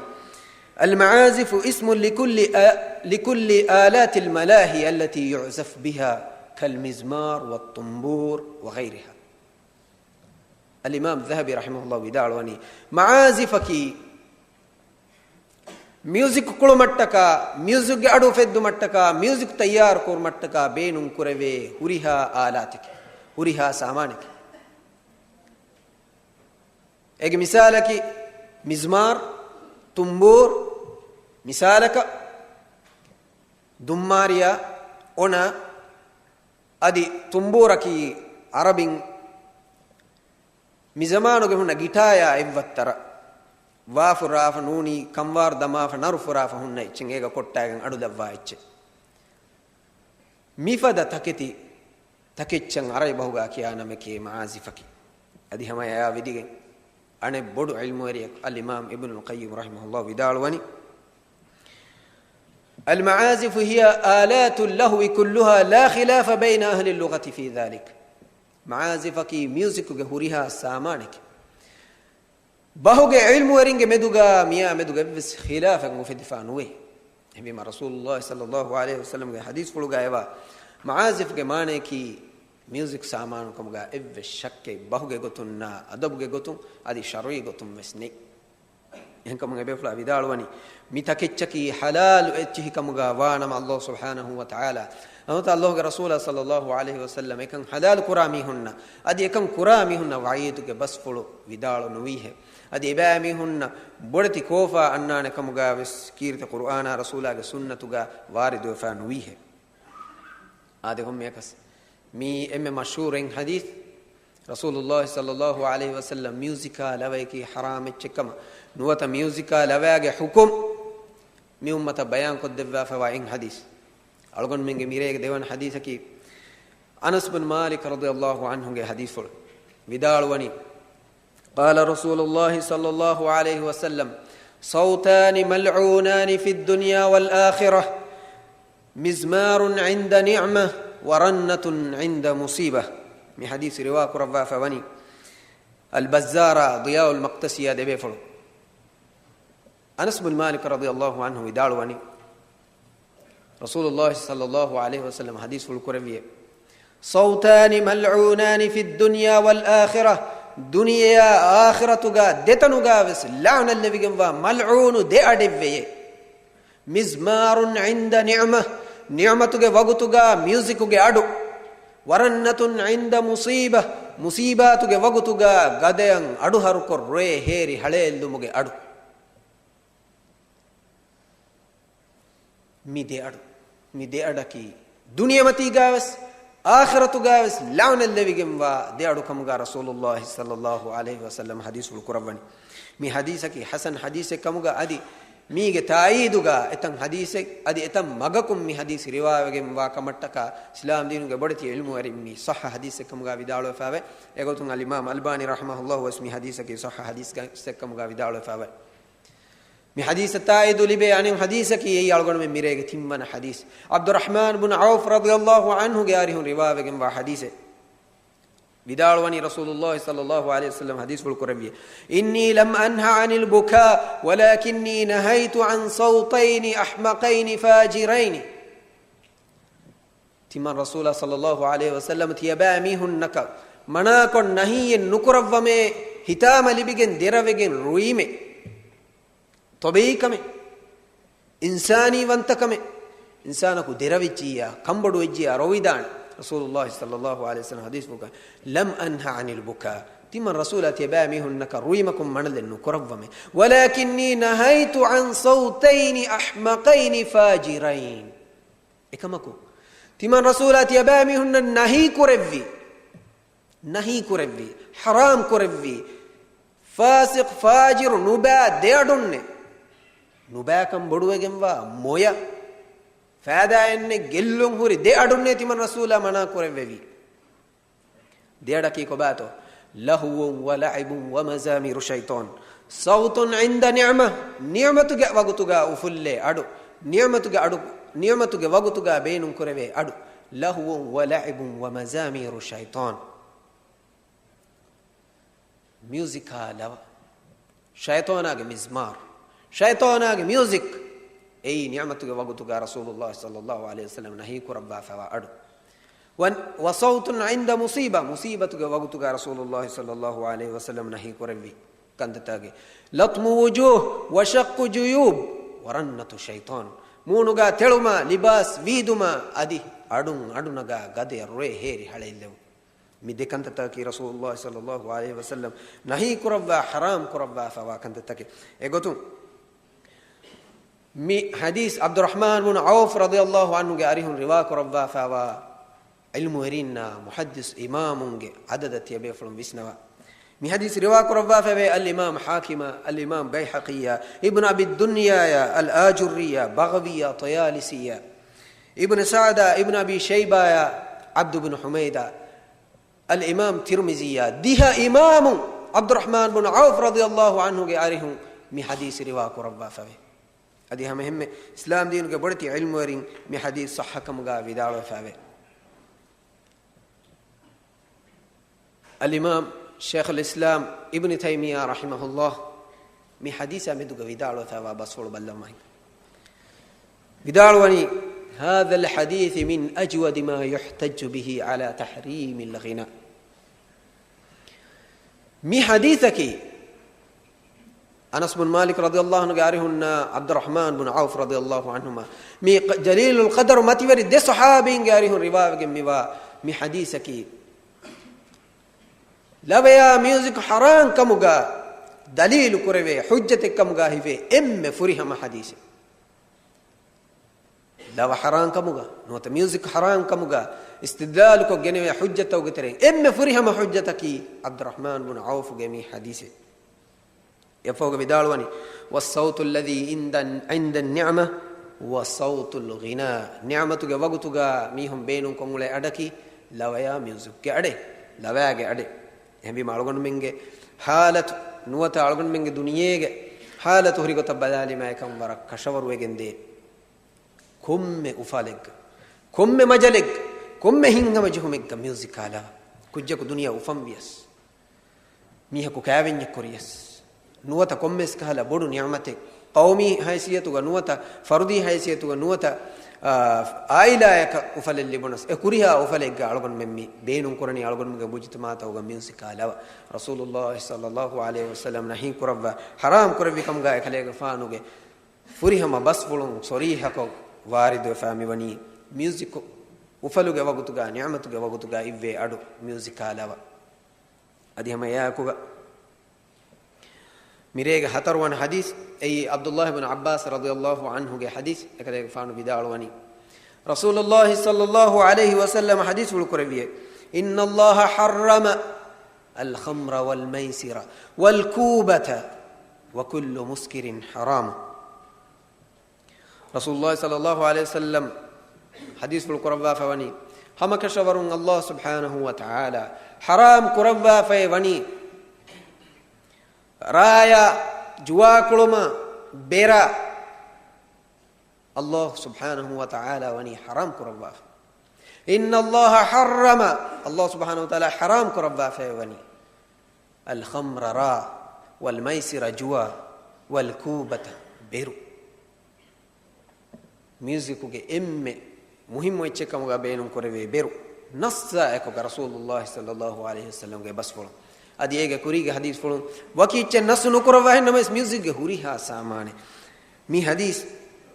"المعازف اسم لكل آ-، لكل آلات الملاهي التي يعزف بها كالمزمار والطنبور وغيرها." އަލްއިމާމު އައްޒަހަބީ ރަޙިމަހުﷲ ވިދާޅުވަނީ، މަޢާޒިފަކީ މިއުޒިކް ކުޅުމަށްޓަކާ، މިއުޒިކްގެ އަޑު އުފެއްދުމަށްޓަކާ، މިއުޒިކް ތައްޔާރު ކުރުމަށްޓަކާ ބޭނުން ކުރެވޭ ހުރިހާ އާލާތެކޭ، ހުރިހާ ސާމާނެކޭ. އޭގެ މިސާލަކީ މިޒްމާރު، ތުނބޫރު، މިސާލަކަށް ދުއްމާރިޔާ، އޮނާ، އަދި ތުނބޫރަކީ އަރަބިން މިޒަމާނުގެ ހުންނަ ގިޓާޔާ އެއްވައްތަރަށް ވާފުރާފަ ނޫނީ ކަންވާރު ދަމާފަ ނަރު ފުރާފަ ހުންނަ އެއްޗެއް އޭގަ ކޮށްޓާގެން އަޑުލައްވާ އެއްޗެއް. މިފަދަ ތަކެތި، ތަކެއްޗަށް ޢަރަބި ބަހުގަ ކިޔާ ނަމެކޭ މަޢާޒިފަކީ. އަދި ހަމަ އެއާ ވިދިގެން އަނެއް ބޮޑު ޢިލްމުވެރިއަކު އަލްއިމާމް އިބްނުލް ޤައްޔިމް ރަޙިމަހުﷲ ވިދާޅުވަނީ، المعازف هي آلات اللهو كلها لا خلاف بين أهل اللغة في ذلك. މަޢާޒިފަކީ މިއުޒިކުގެ ހުރިހާ ސާމާނެކޭ. ބަހުގެ ޢިލްމުވެރިންގެ މެދުގަ މިއާ މެދުގަ އެއްވެސް ޚިލާފެއް އުފެދިފާ ނުވޭ. އެހެންވީމަ، ރަސޫލުﷲ ޞައްލަﷲ ޢަލައިހި ވަސައްލަމްގެ ޙަދީޘްފުޅުގަ އެވާ، މަޢާޒިފްގެ މާނަޔަކީ މިއުޒިކް ސާމާނު ކަމުގަ އެއްވެސް ޝައްކެއް ބަހުގެ ގޮތުންނާ، އަދަބުގެ ގޮތުން އަދި ޝަރުޢީ ގޮތުން ވެސް ނެތް. އެހެންކަމުން އެބޭފުޅާ ވިދާޅުވަނީ، މި ތަކެއްޗަކީ ޙަލާލު އެއްޗިހި ކަމުގަ ވާނަމަ، ﷲ ސުބްޙާނަހޫ ވަތަޢާލާ ނުވަތަ ﷲގެ ރަސޫލާ ޞައްލަﷲ ޢަލައިހި ވަސައްލަމް އެކަން ޙަލާލު ކުރާ މީހުންނަށް އަދި އެކަން ކުރާ މީހުންނަށް ވަޢީދުގެ ބަސްފުޅު ވިދާޅު ނުވީހެއް. އަދި އެބައިމީހުންނަށް ބޮޑެތި ކޯފާ އަންނާނެ ކަމުގަ ވެސް ކީރިތި ޤުރުއާނާ ރަސޫލާގެ ސުންނަތުގަ ވާރިދުވެފާ ނުވީހެއް. އާދެ، ކޮންމެއަކަސް މީ އެންމެ މަޝްހޫރު އެއް ޙަދީޘް، ރަސޫލުﷲ ޞައްލަﷲ ޢަލައިހި ވަސައްލަމް މިއުޒިކާ ލަވަޔަކީ ޙަރާމް އެއްޗެއްކަމަށް ނުވަތަ މިއުޒިކާ ލަވަޔާގެ ޙުކުމް މި އުއްމަތަށް ބަޔާންކޮށްދެއްވާފައިވާ އެއް ޙަދީޘް. އަޅުގަނޑުމެންގެ މިރޭގެ ދެވަނަ ޙަދީޘަކީ، އަނަސް ބިން މާލިކް ރަޟިޔަﷲ ޢަންހުގެ ޙަދީޘްފުޅު ވިދާޅުވަނީ، قال رسول الله صلى الله عليه وسلم، صوتان ملعونان في الدنيا والآخرة، مزمار عند نعمة ورنة عند مصيبة. މި ޙަދީޘް ރިވާ ކުރައްވާފަ ވަނީ އަލްބައްޒާރާ ޟިޔާއުލް މަޤްދިސީއާ ދެބޭފުޅު. އަނަސް ބިން މާލިކް ރަޟިޔަﷲ ޢަންހު ވިދާޅުވަނީ، ރަސޫލުﷲ ޞައްލަﷲ ޢަލައިހި ވަސައްލަމް ޙަދީޘްފުޅު ކުރެއްވިއޭ، صوتان ملعونان في الدنيا والآخرة، ދުނިޔެއާ އާޚިރަތުގަ ދެތަނުގަ ވެސް ލަޢުނަތްލެވިގެންވާ މަލްޢޫނު ދެ އަޑެއްވެޔޭ. مزمار عند نعمة، ނިޢުމަތުގެ ވަގުތުގަ މިއުޒިކުގެ އަޑު، ورنة عند مصيبة، މުޞީބާތުގެ ވަގުތުގަ ގަދަޔަށް އަޑުހަރުކޮށް ރޮއެ ހޭރި ހަޅޭއްލުމުގެ އަޑު. މި ދެ އަޑު، މި ދެ އަޑަކީ ދުނިޔެމަތީގަވެސް އާޚިރަތުގަވެސް ލަޢުނަތްލެވިގެންވާ ދެ އަޑު ކަމުގަ ރަސޫލުﷲ ޞައްލަﷲ ޢަލައިހި ވަސައްލަމް ޙަދީޘްފުޅު ކުރައްވަނީ. މި ޙަދީޘަކީ ޙަސަން ޙަދީޘެއް ކަމުގަ އަދި މީގެ ތާއީދުގަ އެތަން ޙަދީޘެއް އަދި އެތަން މަގަކުން މި ޙަދީޘް ރިވާވެގެންވާ ކަމަށްޓަކާ އިސްލާމްދީނުގެ ބޮޑެތި ޢިލްމުވެރިން މި ޞައްޙަ ޙަދީޘެއް ކަމުގަ ވިދާޅުވެފައިވޭ. އެގޮތުން އަލްއިމާމް އަލްބާނީ ރަޙިމަހުﷲ ވެސް މި ޙަދީޘަކީ ޞައްޙަ ޙަދީޘެއް ކަމުގަ ވިދާޅުވެފައިވޭ. މި ޙަދީޘަށް ތާއީދު ލިބޭ އަނެއް ޙަދީޘަކީ އެއީ އަޅުގަނޑުމެން މިރޭގެ ތިންވަނަ ޙަދީޘް. ޢަބްދުއްރަޙްމާން ބުން ޢައުފް ރަޟިޔަﷲ ޢަންހުގެ އަރިހުން ރިވާވެގެންވާ ޙަދީޘެއް. ވިދާޅުވަނީ ރަސޫލުﷲ ޞައްލަﷲ ޢަލައިހި ވަސައްލަމް ޙަދީޘްފުޅު ކުރެއްވިއޭ، إني لم أنه عن البكاء ولكني نهيت عن صوتين أحمقين فاجرين. ތިމަން ރަސޫލާ ޞައްލަﷲ ޢަލައިހި ވަސައްލަމަ ތިޔަބައިމީހުންނަކަށް މަނާކޮށް ނަހީއެއް ނުކުރައްވަމޭ، ހިތާމަ ލިބިގެން ދެރަވެގެން ރުއިމޭ. ޠަބީޢީ ކަމެއް، އިންސާނީ ވަންތަކަމެއް. އިންސާނަކު ދެރަވެއްޖިއްޔާ، ކަންބޮޑުވެއްޖިއްޔާ ރޮވިދާނެ. ރަސޫލުﷲ ޞައްލަﷲ ޢަލައިހި ވަސައްލަމް ޙަދީޘްފުޅުގަ، لم أنه عن البكاء، ތިމަން ރަސޫލާ ތިޔަބައިމީހުންނަކަށް ރުއިމަކުން މަނަލެއް ނުކުރައްވަމޭ. ولكني نهيت عن صوتين أحمقين فاجرين. އެކަމަކު، ތިމަން ރަސޫލާ ތިޔަބައިމީހުންނަށް ނަހީ ކުރެއްވި، ނަހީ ކުރެއްވި، ޙަރާމް ކުރެއްވި، ފާސިޤު ފާޖިރު ނުބައި ދެއަޑުންނޭ. ނުބައިކަން ބޮޑުވެގެންވާ މޮޔަ، ފައިދާއެއްނެތް ގެއްލުން ހުރި ދެއަޑުންނޭ ތިމަން ރަސޫލާ މަނާ ކުރެއްވެވީ. ދެއަޑަކީ ކޮބާތޯ؟ لهو ولعب ومزامير شيطان. صوت عند نعمة، ނިޢުމަތުގެ ވަގުތުގަ އުފުއްލޭ އަޑު، ނިޢުމަތުގެ އަޑު، ނިޢުމަތުގެ ވަގުތުގަ ބޭނުން ކުރެވޭ އަޑު. لهو ولعب ومزامير شيطان. މިއުޒިކާ ލަވަ، ޝައިޠާނާގެ މިޒްމާރު، ޝައިޠާނާގެ މިއުޒިކް، އެއީ ނިޢުމަތުގެ ވަގުތުގަ ރަސޫލުﷲ ޞައްލަﷲ ޢަލައިހި ވަސައްލަމް ނަހީ ކުރައްވާފައިވާ އަޑު. ވަ، وصوت عند مصيبة، މުޞީބަތުގެ ވަގުތުގަ ރަސޫލުﷲ ޞައްލަﷲ ޢަލައިހި ވަސައްލަމް ނަހީ ކުރެއްވި ކަންތައްތަކެއް. لطم وجوه وشق جيوب ورنة شيطان. މޫނުގަ ތެޅުމާ، ލިބާސް ވީދުމާ، އަދި އަޑުން އަޑުނަގާ ގަދަޔަށް ރޮއެ ހޭރި ހަޅޭއްލެވުން. މި ދެ ކަންތައްތަކަކީ ރަސޫލުﷲ ޞައްލަﷲ ޢަލައިހި ވަސައްލަމް ނަހީ ކުރައްވާ، ޙަރާމް ކުރައްވާފައިވާ ކަންތައްތަކެއް. އެގޮތުން މި ޙަދީޘް ޢަބްދުއްރަޙްމާން ބުނު ޢައުފް ރަޟިޔަﷲ ޢަންހުގެ އަރިހުން ރިވާ ކުރައްވާފައިވާ ޢިލްމުވެރީންނާ މުޙައްދިޘް އިމާމުންގެ ޢަދަދަށް ތިޔަބޭފުޅުން ވިސްނަވާ. މި ޙަދީޘް ރިވާ ކުރައްވާފައިވޭ އަލްއިމާމް ޙާކިމާ، އަލްއިމާމް ބައިހަޤީއާ، އިބްނު އަބި ދުންޔާއާ، އަލްއާޖުއްރީއާ، ބަޣަވީއާ، ޠަޔާލިސީއާ. އިބްނު ސަޢްދާ، އިބްނު އަބީ ޝައިބާޔާ، ޢަބްދު ބިން ޙުމައިދާ، އަލްއިމާމް ތިރްމިޒީއާ، ދިހަ އިމާމުން ޢަބްދުއްރަޙްމާން ބުން ޢައުފް ރަޟިޔަﷲ ޢަންހުގެ އަރިހުން މި ޙަދީޘް ރިވާ ކުރައްވާފަވޭ. އަދި ހަމައެހެންމެ އިސްލާމް ދީނުގެ ބޮޑެތި ޢިލްމުވެރިން މި ޙަދީޘް ޞައްޙަކަމުގަ ވިދާޅުވެފަވޭ. އަލްއިމާމް ޝޭޚުލް އިސްލާމް އިބްނު ތައިމިއްޔާ ރަޙިމަހުﷲ މި ޙަދީޘާ މެދުގަ ވިދާޅުވެފައިވާ ބަސްފުޅު ބައްލަވަމާ، ވިދާޅުވަނީ، هذا الحديث من أجود ما يحتج به على تحريم الغناء. މި ޙަދީޘަކީ އަނަސް ބުން މާލިކް ރަޟިޔަﷲ ޢަންހުގެ އަރިހުންނާ ޢަބްދުއްރަޙްމާން ބުން ޢައުފް ރަޟިޔަﷲ ޢަންހުމާ، މި ޤ-، ޖަލީލުލް ޤަދަރު މަތިވެރި ދެ ޞަޙާބީންގެ އަރިހުން ރިވާވެގެން މިވާ މި ޙަދީޘަކީ، ލަވަޔާ މިއުޒިކް ޙަރާން ކަމުގަ ދަލީލު ކުރެވޭ ޙުއްޖަތެއް ކަމުގަ ހިފޭ އެންމެ ފުރިހަމަ ޙަދީޘެއް. ލަވަ ޙަރާން ކަމުގަ ނުވަތަ މިއުޒިކް ޙަރާން ކަމުގަ އިސްތިދްލާލުކޮށް ގެނެވޭ ޙުއްޖަތްތަކުގެ ތެރެއިން އެންމެ ފުރިހަމަ ޙުއްޖަތަކީ ޢަބްދުއްރަޙްމާން ބުން ޢައުފުގެ މި ޙަދީޘެއް. އެއަށްފަހުގަ ވިދާޅުވަނީ، والصوت الذي عند، عند النعمة هو صوت الغناء. ނިޢުމަތުގެ ވަގުތުގަ މީހުން ބޭނުންކޮށް އުޅޭ އަޑަކީ ލަވަޔާ މިއުޒިކްގެ އަޑެއް، ލަވަޔާގެ އަޑެއް. އެހެންވީމަ އަޅުގަނޑުމެންގެ ޙާލަތު ނުވަތަ އަޅުގަނޑުމެންގެ ދުނިޔޭގެ ޙާލަތު ހުރި ގޮތަށް ބަލާލީމާ އެކަން ވަރަށް ކަށަވަރުވެގެންދޭ. ކޮންމެ އުފަލެއްގަ، ކޮންމެ މަޖަލެއްގަ، ކޮންމެ ހިތްހަމަޖެހުމެއްގަ މިއުޒިކާ ލަވަ. ކުއްޖަކު ދުނިޔެ އުފަންވިޔަސް، މީހަކު ކާވެންޏެއް ކުރިޔަސް، ނުވަތަ ކޮންމެސް ކަހަލަ ބޮޑު ނިޢުމަތެއް، ޤައުމީ ހައިސިއްޔަތުގަ ނުވަތަ ފަރުދީ ހައިސިއްޔަތުގަ ނުވަތަ، އާ، އާއިލާޔަކަށް އުފަލެއް ލިބުނަސް، އެ ކުރިހާ އުފަލެއްގަ އަޅުގަނޑުމެން މި ބޭނުންކުރަނީ އަޅުގަނޑުމެންގެ މުޖުތަމަޢުތަކުގަ މިއުޒިކާ ލަވަ. ރަސޫލުﷲ ޞައްލަﷲ ޢަލައިހި ވަސައްލަމް ނަހީ ކުރައްވާ، ޙަރާމް ކުރެއްވި ކަމުގަ އެކަލޭގެފާނުގެ ފުރިހަމަ ބަސްފުޅުން ޞަރީޙަކޮށް ވާރިދުވެފަ މިވަނީ، މިއުޒިކު އުފަލުގެ ވަގުތުގަ، ނިޢުމަތުގެ ވަގުތުގަ އިއްވޭ އަޑު މިއުޒިކާ ލަވަ. އަދި ހަމަ އެއާއެކުގަ މިރޭގެ ހަތަރުވަނަ ޙަދީޘް، އެއީ ޢަބްދުﷲ ބިން ޢައްބާސް ރަޟިޔަﷲ ޢަންހުގެ ޙަދީޘް، އެކަލޭގެފާނު ވިދާޅުވަނީ، ރަސޫލުﷲ ޞައްލަﷲ ޢަލައިހި ވަސައްލަމަ ޙަދީޘްފުޅު ކުރެއްވިއޭ، إن الله حرم الخمر والميسر والكوبة وكل مسكر حرام. ރަސޫލުﷲ ޞައްލަﷲ ޢަލައިހި ވަސައްލަމް ޙަދީޘްފުޅު ކުރައްވާފަ ވަނީ، ހަމަކަށަވަރުން ﷲ ސުބްޙާނަހޫ ވަތަޢާލާ ޙަރާމް ކުރައްވާފައި ވަނީ، ރާޔާ ޖުވާކުޅުމާ ބެރާ ﷲ ސުބްޙާނަހޫ ވަތަޢާލާ ވަނީ ޙަރާމް ކުރައްވާފަ. إن الله حرم، ﷲ ސުބްޙާނަހޫ ވަތަޢާލާ ޙަރާމް ކުރައްވާފައި ވަނީ، الخمر ރާ، والميسر ޖުވާ، والكوبة ބެރު. މިއުޒިކުގެ އެންމެ މުހިއްމު އެއްޗެއް ކަމުގަ ބޭނުން ކުރެވޭ ބެރު، ނައްޞާ އެކުގަ ރަސޫލުﷲ ޞައްލަﷲ ޢަލައިހި ވަސައްލަމްގެ ބަސްފުޅުން. އަދި އޭގެ ކުރީގެ ޙަދީޘްފުޅުން ވަކި އެއްޗެއް ނައްޞު ނުކުރައްވާހެން ނަމަވެސް މިއުޒިކްގެ ހުރިހާ ސާމާނެއް. މި ޙަދީޘް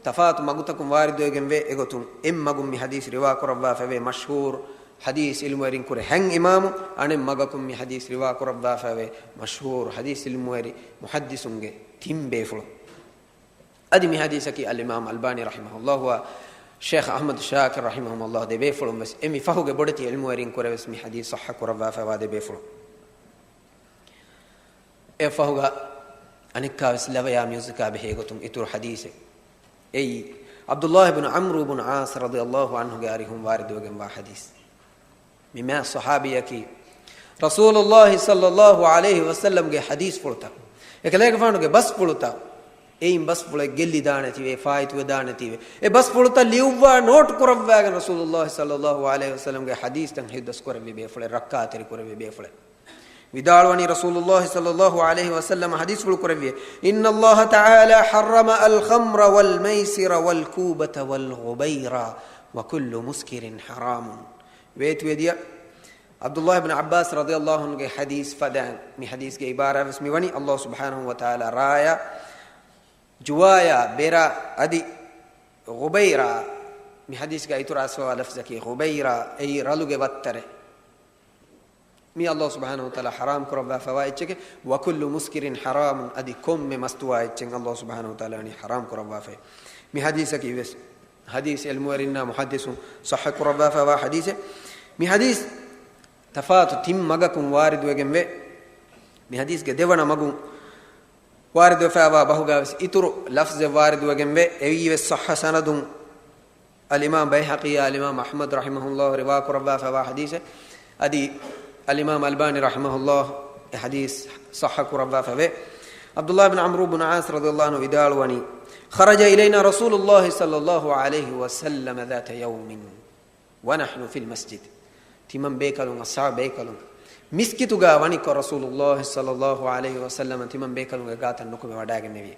ތަފާތު މަގުތަކުން ވާރިދުވެގެންވޭ. އެގޮތުން އެއް މަގުން މި ޙަދީޘް ރިވާ ކުރައްވާފައިވޭ މަޝްހޫރު ޙަދީޘް ޢިލްމުވެރިން ކުރެ ހަތް އިމާމު، އަނެއް މަގަކުން މި ޙަދީޘް ރިވާ ކުރައްވާފައިވޭ މަޝްހޫރު ޙަދީޘް ޢިލްމުވެރި މުޙައްދިޘުންގެ ތިން ބޭފުޅުން. އަދި މި ޙަދީޘަކީ އަލްއިމާމް އަލްބާނީ ރަޙިމަހުﷲ ވާ ޝޭޚް އަޙްމަދު ޝާކިރު ރަޙިމަހުމުﷲ ދެބޭފުޅުން ވެސް އެ މި ފަހުގެ ބޮޑެތި ޢިލްމުވެރިން ކުރެވެސް މި ޙަދީޘް ޞައްޙަ ކުރައްވާފައިވާ ދެބޭފުޅުން. އެ ފަހުގަ އަނެއްކާވެސް ލަވަޔާ މިއުޒިކާ ބެހޭ ގޮތުން އިތުރު ޙަދީޘެއް. އެއީ، ޢަބްދުﷲ ބިން ޢަމްރު ބިން ޢާޞް ރަޟިޔަﷲ ޢަންހުގެ އަރިހުން ވާރިދުވެގެންވާ ޙަދީޘް. މި މާތް ޞަޙާބީއަކީ، ރަސޫލުﷲ ޞައްލަﷲ ޢަލައިހި ވަސައްލަމްގެ ޙަދީޘްފުޅުތައް، އެކަލޭގެފާނުގެ ބަސްފުޅުތައް، އެއިން ބަސްފުޅެއް ގެއްލިދާނެތީވެ، ފާއިތުވެދާނެތީވެ، އެ ބަސްފުޅުތައް ލިޔުއްވާ ނޯޓް ކުރައްވާގެން ރަސޫލުﷲ ޞައްލަﷲ ޢަލައިހި ވަސައްލަމްގެ ޙަދީޘްތައް ޙިފްޡު ކުރެއްވި ބޭފުޅެއް، ރައްކާތެރި ކުރެއްވި ބޭފުޅެއް. ވިދާޅުވަނީ ރަސޫލުﷲ ޞައްލަﷲ ޢަލައިހި ވަސައްލަމަ ޙަދީޘްފުޅު ކުރެއްވިއޭ، إن الله تعالى حرم الخمر والميسر والكوبة والغبير وكل مسكر حرام. ވޭތުވެދިޔަ ޢަބްދުﷲ ބިން ޢައްބާސް ރަޟިޔަﷲ ޢަންހުގެ ޙަދީޘް ފަދައިން، މި ޙަދީޘްގެ ޢިބާރާތްވެސް މިވަނީ، ﷲ ސުބްޙާނަހޫ ވަތަޢާލާ ރާޔާ، ޖުވާޔާ، ބެރާ އަދި ޣުބައިރާ، މި ޙަދީޘްގަ އިތުރު އަސްވަވާ ލަފްޒަކީ ޣުބައިރާ، އެއީ ރަލުގެ ވައްތަރެއް. މީ ﷲ ސުބްޙާނަހޫ ވަތަޢާލާ ޙަރާމް ކުރައްވާފައިވާ އެއްޗެކޭ. وكل مسكر حرام، އަދި ކޮންމެ މަސްތުވާ އެއްޗެއް ﷲ ސުބްޙާނަހޫ ވަތަޢާލާ ވަނީ ޙަރާމް ކުރައްވާފައި. މި ޙަދީޘަކީ ވެސް ޙަދީޘް ޢިލްމުވެރިންނާ މުޙައްދިޘުން ޞައްޙަ ކުރައްވާފައިވާ ޙަދީޘެއް. މި ޙަދީޘް ތަފާތު ތިން މަގަކުން ވާރިދުވެގެންވޭ. މި ޙަދީޘްގެ ދެވަނަ މަގުން ވާރިދުވެފައިވާ ބަހުގަ ވެސް އިތުރު ލަފްޒެއް ވާރިދުވެގެންވޭ. އެއީ ވެސް ޞައްޙަ ސަނަދުން އަލްއިމާމް ބައިހަޤީއާ އަލްއިމާމް އަޙްމަދު ރަޙިމަހުﷲ ރިވާ ކުރައްވާފައިވާ ޙަދީޘެއް. އަދި އަލްއިމާމް އަލްބާނީ ރަޙިމަހުﷲ އެ ޙަދީޘް ޞައްޙަ ކުރައްވާފައެވެ. ޢަބްދުﷲ ބިން ޢަމްރު ބިން ޢާޞް ރަޟިޔަﷲ ޢަންހު ވިދާޅުވަނީ، خرج إلينا رسول الله صلى الله عليه وسلم ذات يوم ونحن في المسجد. ތިމަން ބޭކަލުން، އަޞްޙާބު ބޭކަލުން މިސްކިތުގަ ވަނިކޮށް، ރަސޫލުﷲ ޞައްލަﷲ ޢަލައިހި ވަސައްލަމަ ތިމަން ބޭކަލުންގެ ގާތަށް ނުކުމެ ވަޑައިގެންނެވި.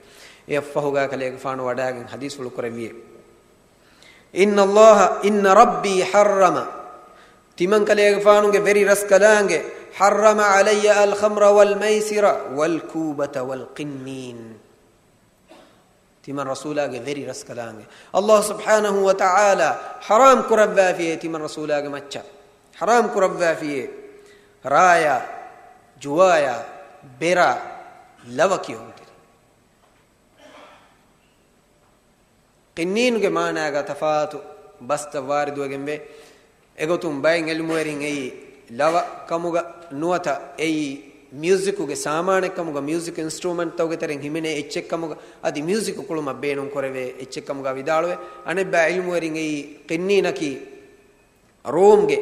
އެއަށްފަހުގަ ކަލޭގެފާނު ވަޑައިގެން ޙަދީޘްފުޅު ކުރެއްވި. إن الله، إن ربي حرم، ތިމަން ކަލޭގެފާނުގެ ވެރި ރަސްކަލާނގެ، حرم علي الخمر والميسر والكوبة والقنين. ތިމަން ރަސޫލާގެ ވެރި ރަސްކަލާނގެ، ﷲ ސުބްޙާނަހޫ ވަތަޢާލާ ޙަރާމް ކުރައްވާފިޔޭ، ތިމަން ރަސޫލާގެ މައްޗަށް ޙަރާމް ކުރައްވާފިޔޭ، ރާޔާ، ޖުވާޔާ، ބެރާ، ލަވަ ކިޔުންތެރި. ޤިންނީނުގެ މާނާގަ ތަފާތު ބަސްތައް ވާރިދުވެގެންވޭ. އެގޮތުން ބައެއް ޢިލްމުވެރިން އެއީ ލަވަ ކަމުގަ ނުވަތަ އެއީ މިއުޒިކުގެ ސާމާނެއް ކަމުގަ، މިއުޒިކް އިންސްޓްރޫމަންޓްތަކުގެ ތެރެއިން ހިމެނޭ އެއްޗެއް ކަމުގަ، އަދި މިއުޒިކު ކުޅުމަށް ބޭނުން ކުރެވޭ އެއްޗެއް ކަމުގަ ވިދާޅުވޭ. އަނެއްބައި ޢިލްމުވެރިން އެއީ ޤިންނީނަކީ ރޫމްގެ،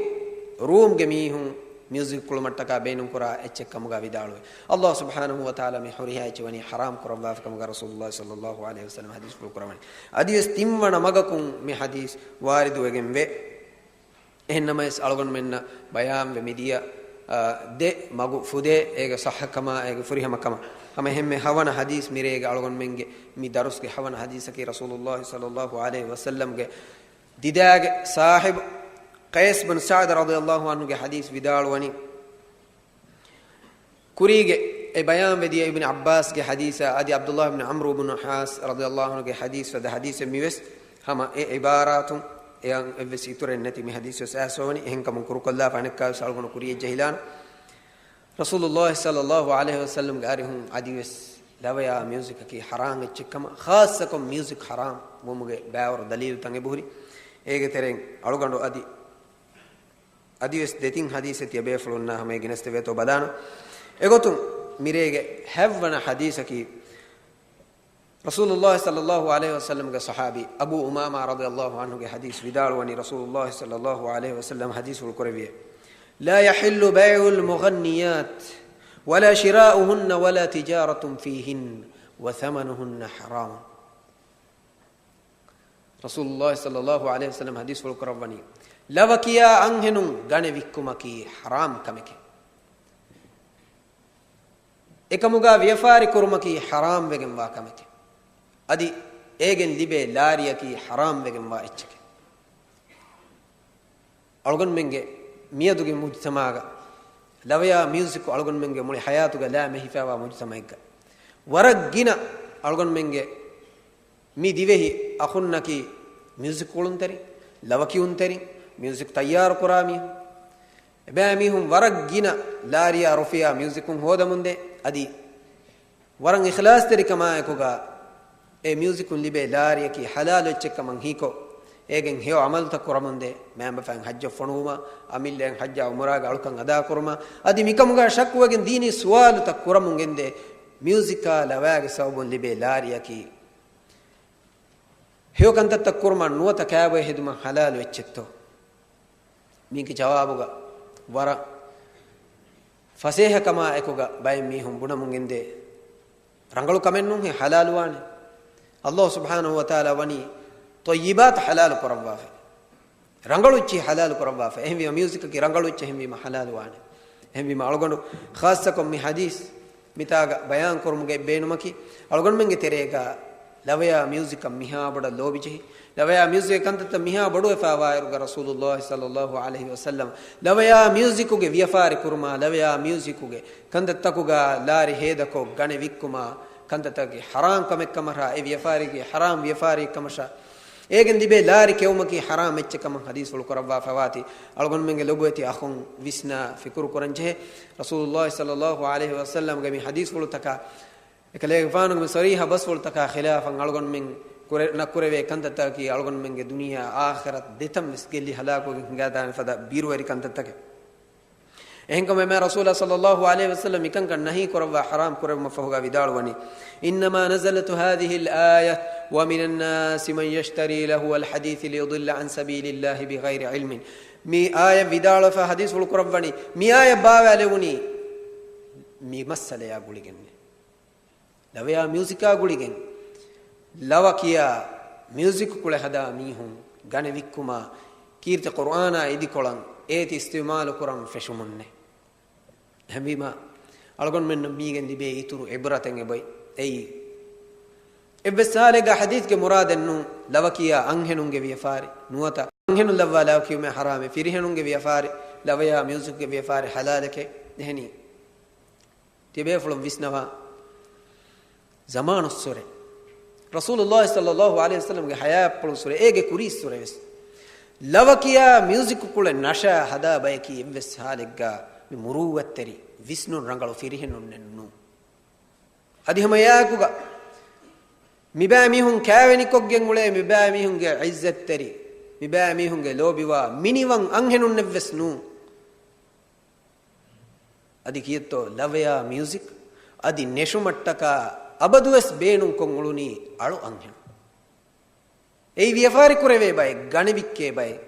ރޫމްގެ މީހުން މިއުޒިކް ކުޅުމަށްޓަކާ ބޭނުންކުރާ އެއްޗެއް ކަމުގަ ވިދާޅުވޭ. ﷲ ސުބްޙާނަހޫ ވަތަޢާލާ މި ހުރިހާ އެއްޗެއް ވަނީ ޙަރާމް ކުރައްވާފި ކަމުގަ ރަސޫލުﷲ ޞައްލަﷲ ޢަލައިހި ވަސައްލަމަ ޙަދީޘްފުޅު ކުރައްވަނީ. އަދިވެސް ތިންވަނަ މަގަކުން މި ޙަދީޘް ވާރިދުވެގެންވޭ. އެހެންނަމަވެސް އަޅުގަނޑުމެންނަށް ބަޔާންވެ މިދިޔަ، އާ، ދެ މަގު ފުދޭ، އޭގެ ޞައްޙަކަމާ، އޭގެ ފުރިހަމަކަމާ. ހަމަ އެހެންމެ ހަވަނަ ޙަދީޘް މިރޭގެ އަޅުގަނޑުމެންގެ މި ދަރުސްގެ ހަވަނަ ޙަދީޘަކީ ރަސޫލުﷲ ޞައްލަﷲ ޢަލައިހި ވަސައްލަމްގެ ދިދާގެ ސާހިބު ޤައިސް ބިން ސަޢްދު ރަޟިޔަﷲ ޢަންހުގެ ޙަދީޘް ވިދާޅުވަނީ. ކުރީގެ އެ ބަޔާންވެދިޔަ އިބްނު ޢައްބާސްގެ ޙަދީޘާ އަދި ޢަބްދުﷲ ބިން ޢަމްރު ބިން ޢާޞް ރަޟިޔަﷲ ޢަންހުގެ ޙަދީޘް ފަދަ ޙަދީޘެއް މިވެސް ހަމަ އެ ޢިބާރާތުން އެއަށް އެއްވެސް އިތުރެއް ނެތި މި ޙަދީޘް ވެސް އައިސްފަވަނީ. އެހެންކަމުން ކުރުކޮށްލާފަ އަނެއްކާވެސް އަޅުގަނޑު ކުރިޔަށް ޖެހިލާނަން. ރަސޫލުﷲ ޞައްލަﷲ ޢަލައިހި ވަސައްލަމްގެ އަރިހުން އަދިވެސް ލަވަޔާ މިއުޒިކަކީ ޙަރާމް އެއްޗެއްކަމަށް، ޚާއްޞަކޮށް މިއުޒިކް ޙަރާމް ވުމުގެ ބައިވަރު ދަލީލުތައް އެބަހުރި. އޭގެ ތެރެއިން އަޅުގަނޑު އަދި، އަދިވެސް ދެތިން ޙަދީޘެއް ތިޔަ ބޭފުޅުންނާ ހަމަޔަށް ގެނެސްދެވޭތޯ ބަލާނަން. އެގޮތުން މިރޭގެ ހަތްވަނަ ޙަދީޘަކީ، ރަސޫލުﷲ ޞައްލަﷲ ޢަލައިހި ވަސައްލަމްގެ ޞަޙާބީ އަބޫ އުމާމާ ރަޟިޔަﷲ ޢަންހުގެ ޙަދީޘް ވިދާޅުވަނީ، ރަސޫލުﷲ ޞައްލަﷲ ޢަލައިހި ވަސައްލަމް ޙަދީޘްފުޅު ކުރެއްވިއޭ، لا يحل بيع المغنيات ولا شراؤهن ولا تجارة فيهن وثمنهن حرام. ރަސޫލުﷲ ޞައްލަﷲ ޢަލައިހި ވަސައްލަމް ޙަދީޘްފުޅު ކުރައްވަނީ، ލަވަ ކިޔާ އަންހެނުން ގަނެ ވިއްކުމަކީ ޙަރާމް ކަމެކޭ. އެކަމުގަ ވިޔަފާރި ކުރުމަކީ ޙަރާމް ވެގެންވާ ކަމެކޭ. އަދި އޭގެން ލިބޭ ލާރިއަކީ ޙަރާމް ވެގެންވާ އެއްޗެކޭ. އަޅުގަނޑުމެންގެ މިއަދުގެ މުޖްތަމަޢުގަ ލަވަޔާ މިއުޒިކު އަޅުގަނޑުމެންގެ މުޅި ޙަޔާތުގަ ލާމެހިފައިވާ މުޖްތަމަޢެއްގަ ވަރަށް ގިނަ އަޅުގަނޑުމެންގެ މި ދިވެހި އަޚުންނަކީ މިއުޒިކް ކުޅުންތެރިން، ލަވަ ކިޔުންތެރިން، މިއުޒިކް ތައްޔާރު ކުރާ މީހުން. އެބައިމީހުން ވަރަށް ގިނަ ލާރިއާ ރުފިޔާ މިއުޒިކުން ހޯދަމުންދޭ. އަދި ވަރަށް އިޚްލާޞްތެރިކަމާއެކުގަ އެ މިއުޒިކުން ލިބޭ ލާރިއަކީ ޙަލާލު އެއްޗެއްކަމަށް ހީކޮށް، އޭގެން ހެޔޮ ޢަމަލުތައް ކުރަމުންދޭ. މައިންބަފައިން ޙައްޖަށް ފޮނުވުމާ، އަމިއްލައިން ޙައްޖާ ޢުމްރާގެ އަޅުކަން އަދާކުރުމާ، އަދި މިކަމުގަ ޝައްކުވެގެން ދީނީ ސުވާލުތައް ކުރަމުން ގެންދޭ. މިއުޒިކާ ލަވައިގެ ސަބަބުން ލިބޭ ލާރިއަކީ ހެޔޮ ކަންތައްތައް ކުރުމަށް ނުވަތަ ކާބޮއެ ހެދުމަށް ޙަލާލު އެއްޗެއްތޯ؟ މީގެ ޖަވާބުގަ ވަރަށް ފަސޭހަކަމާ އެކުގަ ބައެއް މީހުން ބުނަމުން ގެންދޭ، ރަނގަޅު ކަމެއް ނޫންހޭ، ޙަލާލުވާނެ. ﷲ ސުބްޙާނަހޫ ވަތަޢާލާ ވަނީ ޠައްޔިބާތު ޙަލާލު ކުރައްވާފަ. ރަނގަޅު އެއްޗެއް ޙަލާލު ކުރައްވާފަ. އެހެންވީމަ މިއުޒިކަކީ ރަނގަޅު އެއްޗެއް ހެންވީމަ ޙަލާލުވާނެ. އެހެންވީމަ އަޅުގަނޑު ޚާއްޞަކޮށް މި ޙަދީޘް މިތާގަ ބަޔާން ކުރުމުގެ އެއް ބޭނުމަކީ، އަޅުގަނޑުމެންގެ ތެރޭގަ ލަވަޔާ މިއުޒިކަށް މިހާ ބޮޑަށް ލޯބިޖެހި، ލަވަޔާ މިއުޒިކްގެ ކަންތައްތައް މިހާ ބޮޑުވެފައިވާއިރުގަ ރަސޫލުﷲ ޞައްލަﷲ ޢަލައިހި ވަސައްލަމް ލަވަޔާ މިއުޒިކުގެ ވިޔަފާރި ކުރުމާ، ލަވަޔާ މިއުޒިކުގެ ކަންތައްތަކުގަ ލާރި ހޭދަކޮށް ގަނެ ވިއްކުމާ، ކަންތައްތަކަކީ ޙަރާމް ކަމެއްކަމަށާ، އެ ވިޔަފާރީގެ ޙަރާމް ވިޔަފާރިއެއްކަމަށާ، އޭގެން ލިބޭ ލާރި ކެއުމަކީ ޙަރާމް އެއްޗެއްކަމަށް ޙަދީޘްފުޅު ކުރައްވާފައިވާތީ، އަޅުގަނޑުމެންގެ ލޮބުވެތި އަޚުން ވިސްނާ ފިކުރު ކުރަންޖެހޭ. ރަސޫލުﷲ ޞައްލަﷲ ޢަލައިހި ވަސައްލަމްގެ މި ޙަދީޘްފުޅުތަކާ، އެކަލޭގެފާނުގެ މި ޞަރީޙަ ބަސްފުޅުތަކާ ޚިލާފަށް އަޅުގަނޑުމެން ކުރެ-، ނައްކުރެވޭ ކަންތައްތަކަކީ އަޅުގަނޑުމެންގެ ދުނިޔެއާ އާޚިރަތް ދެތަން ވެސް ގެއްލި ހަލާކުވެގެން ހިނގާދާނެ ފަދަ ބިރުވެރި ކަންތައްތަކެއް. އެހެންކަމުން އެމާ ރަސޫލާ ޞައްލަﷲ ޢަލައިހި ވަސައްލަމް މިކަންކަން ނަހީ ކުރައްވާ ޙަރާމް ކުރެއްވުމަށްފަހުގަ ވިދާޅުވަނީ، إنما نزلت هذه الآية ومن الناس من يشتري لهو الحديث ليضل عن سبيل الله بغير علم. މި އާޔަތް ވިދާޅުވެފަ ޙަދީޘްފުޅު ކުރައްވަނީ، މި އާޔަތް ބާވާލެވުނީ މި މައްސަލަޔާ ގުޅިގެންނޭ. ލަވަޔާ މިއުޒިކާ ގުޅިގެން، ލަވަ ކިޔާ މިއުޒިކު ކުޅެ ހަދާ މީހުން ގަނެ ވިއްކުމާ، ކީރިތި ޤުރުއާނާ އިދިކޮޅަށް އޭތި އިސްތިޢުމާލު ކުރަން ފެށުމުންނޭ. އެހެންވީމާ، އަޅުގަނޑުމެންނަށް މީގެން ލިބޭ އިތުރު ޢިބްރަތެއް އެބައި. އެއީ، އެއްވެސް ހާލެއްގަ ޙަދީޘްގެ މުރާދެއް ނޫން، ލަވަ ކިޔާ އަންހެނުންގެ ވިޔަފާރި ނުވަތަ އަންހެނުން ލައްވާ ލަވަ ކިޔުމެއް ޙަރާމޭ، ފިރިހެނުންގެ ވިޔަފާރި، ލަވަޔާ މިއުޒިކްގެ ވިޔަފާރި ޙަލާލެކޭ. އެހެނީ، ތިބޭފުޅުން ވިސްނަވާ، ޒަމާނުއްސުރެ، ރަސޫލުﷲ ޞައްލަﷲ ޢަލައިހި ވަސައްލަމްގެ ޙަޔާތްޕުޅުއްސުރެ، އޭގެ ކުރީއްސުރެ ވެސް، ލަވަ ކިޔާ މިއުޒިކު ކުޅެ ނަޝާ ހަދާ ބަޔަކީ އެއްވެސް ހާލެއްގަ މި މުރޫއްވަތްތެރި ވިސްނުން ރަނގަޅު ފިރިހެނުންނެއް ނޫން. އަދި ހަމަ އެއާއެކުގަ މިބައިމީހުން ކާވެނިކޮށްގެން އުޅޭ މިބައިމީހުންގެ ޢިއްޒަތްތެރި، މިބައިމީހުންގެ ލޯބިވާ މިނިވަން އަންހެނުންނެއްވެސް ނޫން. އަދި ކިއެއްތޯ ލަވަޔާ މިއުޒިކް އަދި ނެށުމަށްޓަކާ އަބަދުވެސް ބޭނުންކޮށް އުޅުނީ އަޅު އަންހެނުން. އެއީ ވިޔަފާރި ކުރެވޭ ބައެއް، ގަނެ ވިއްކޭ ބައެއް.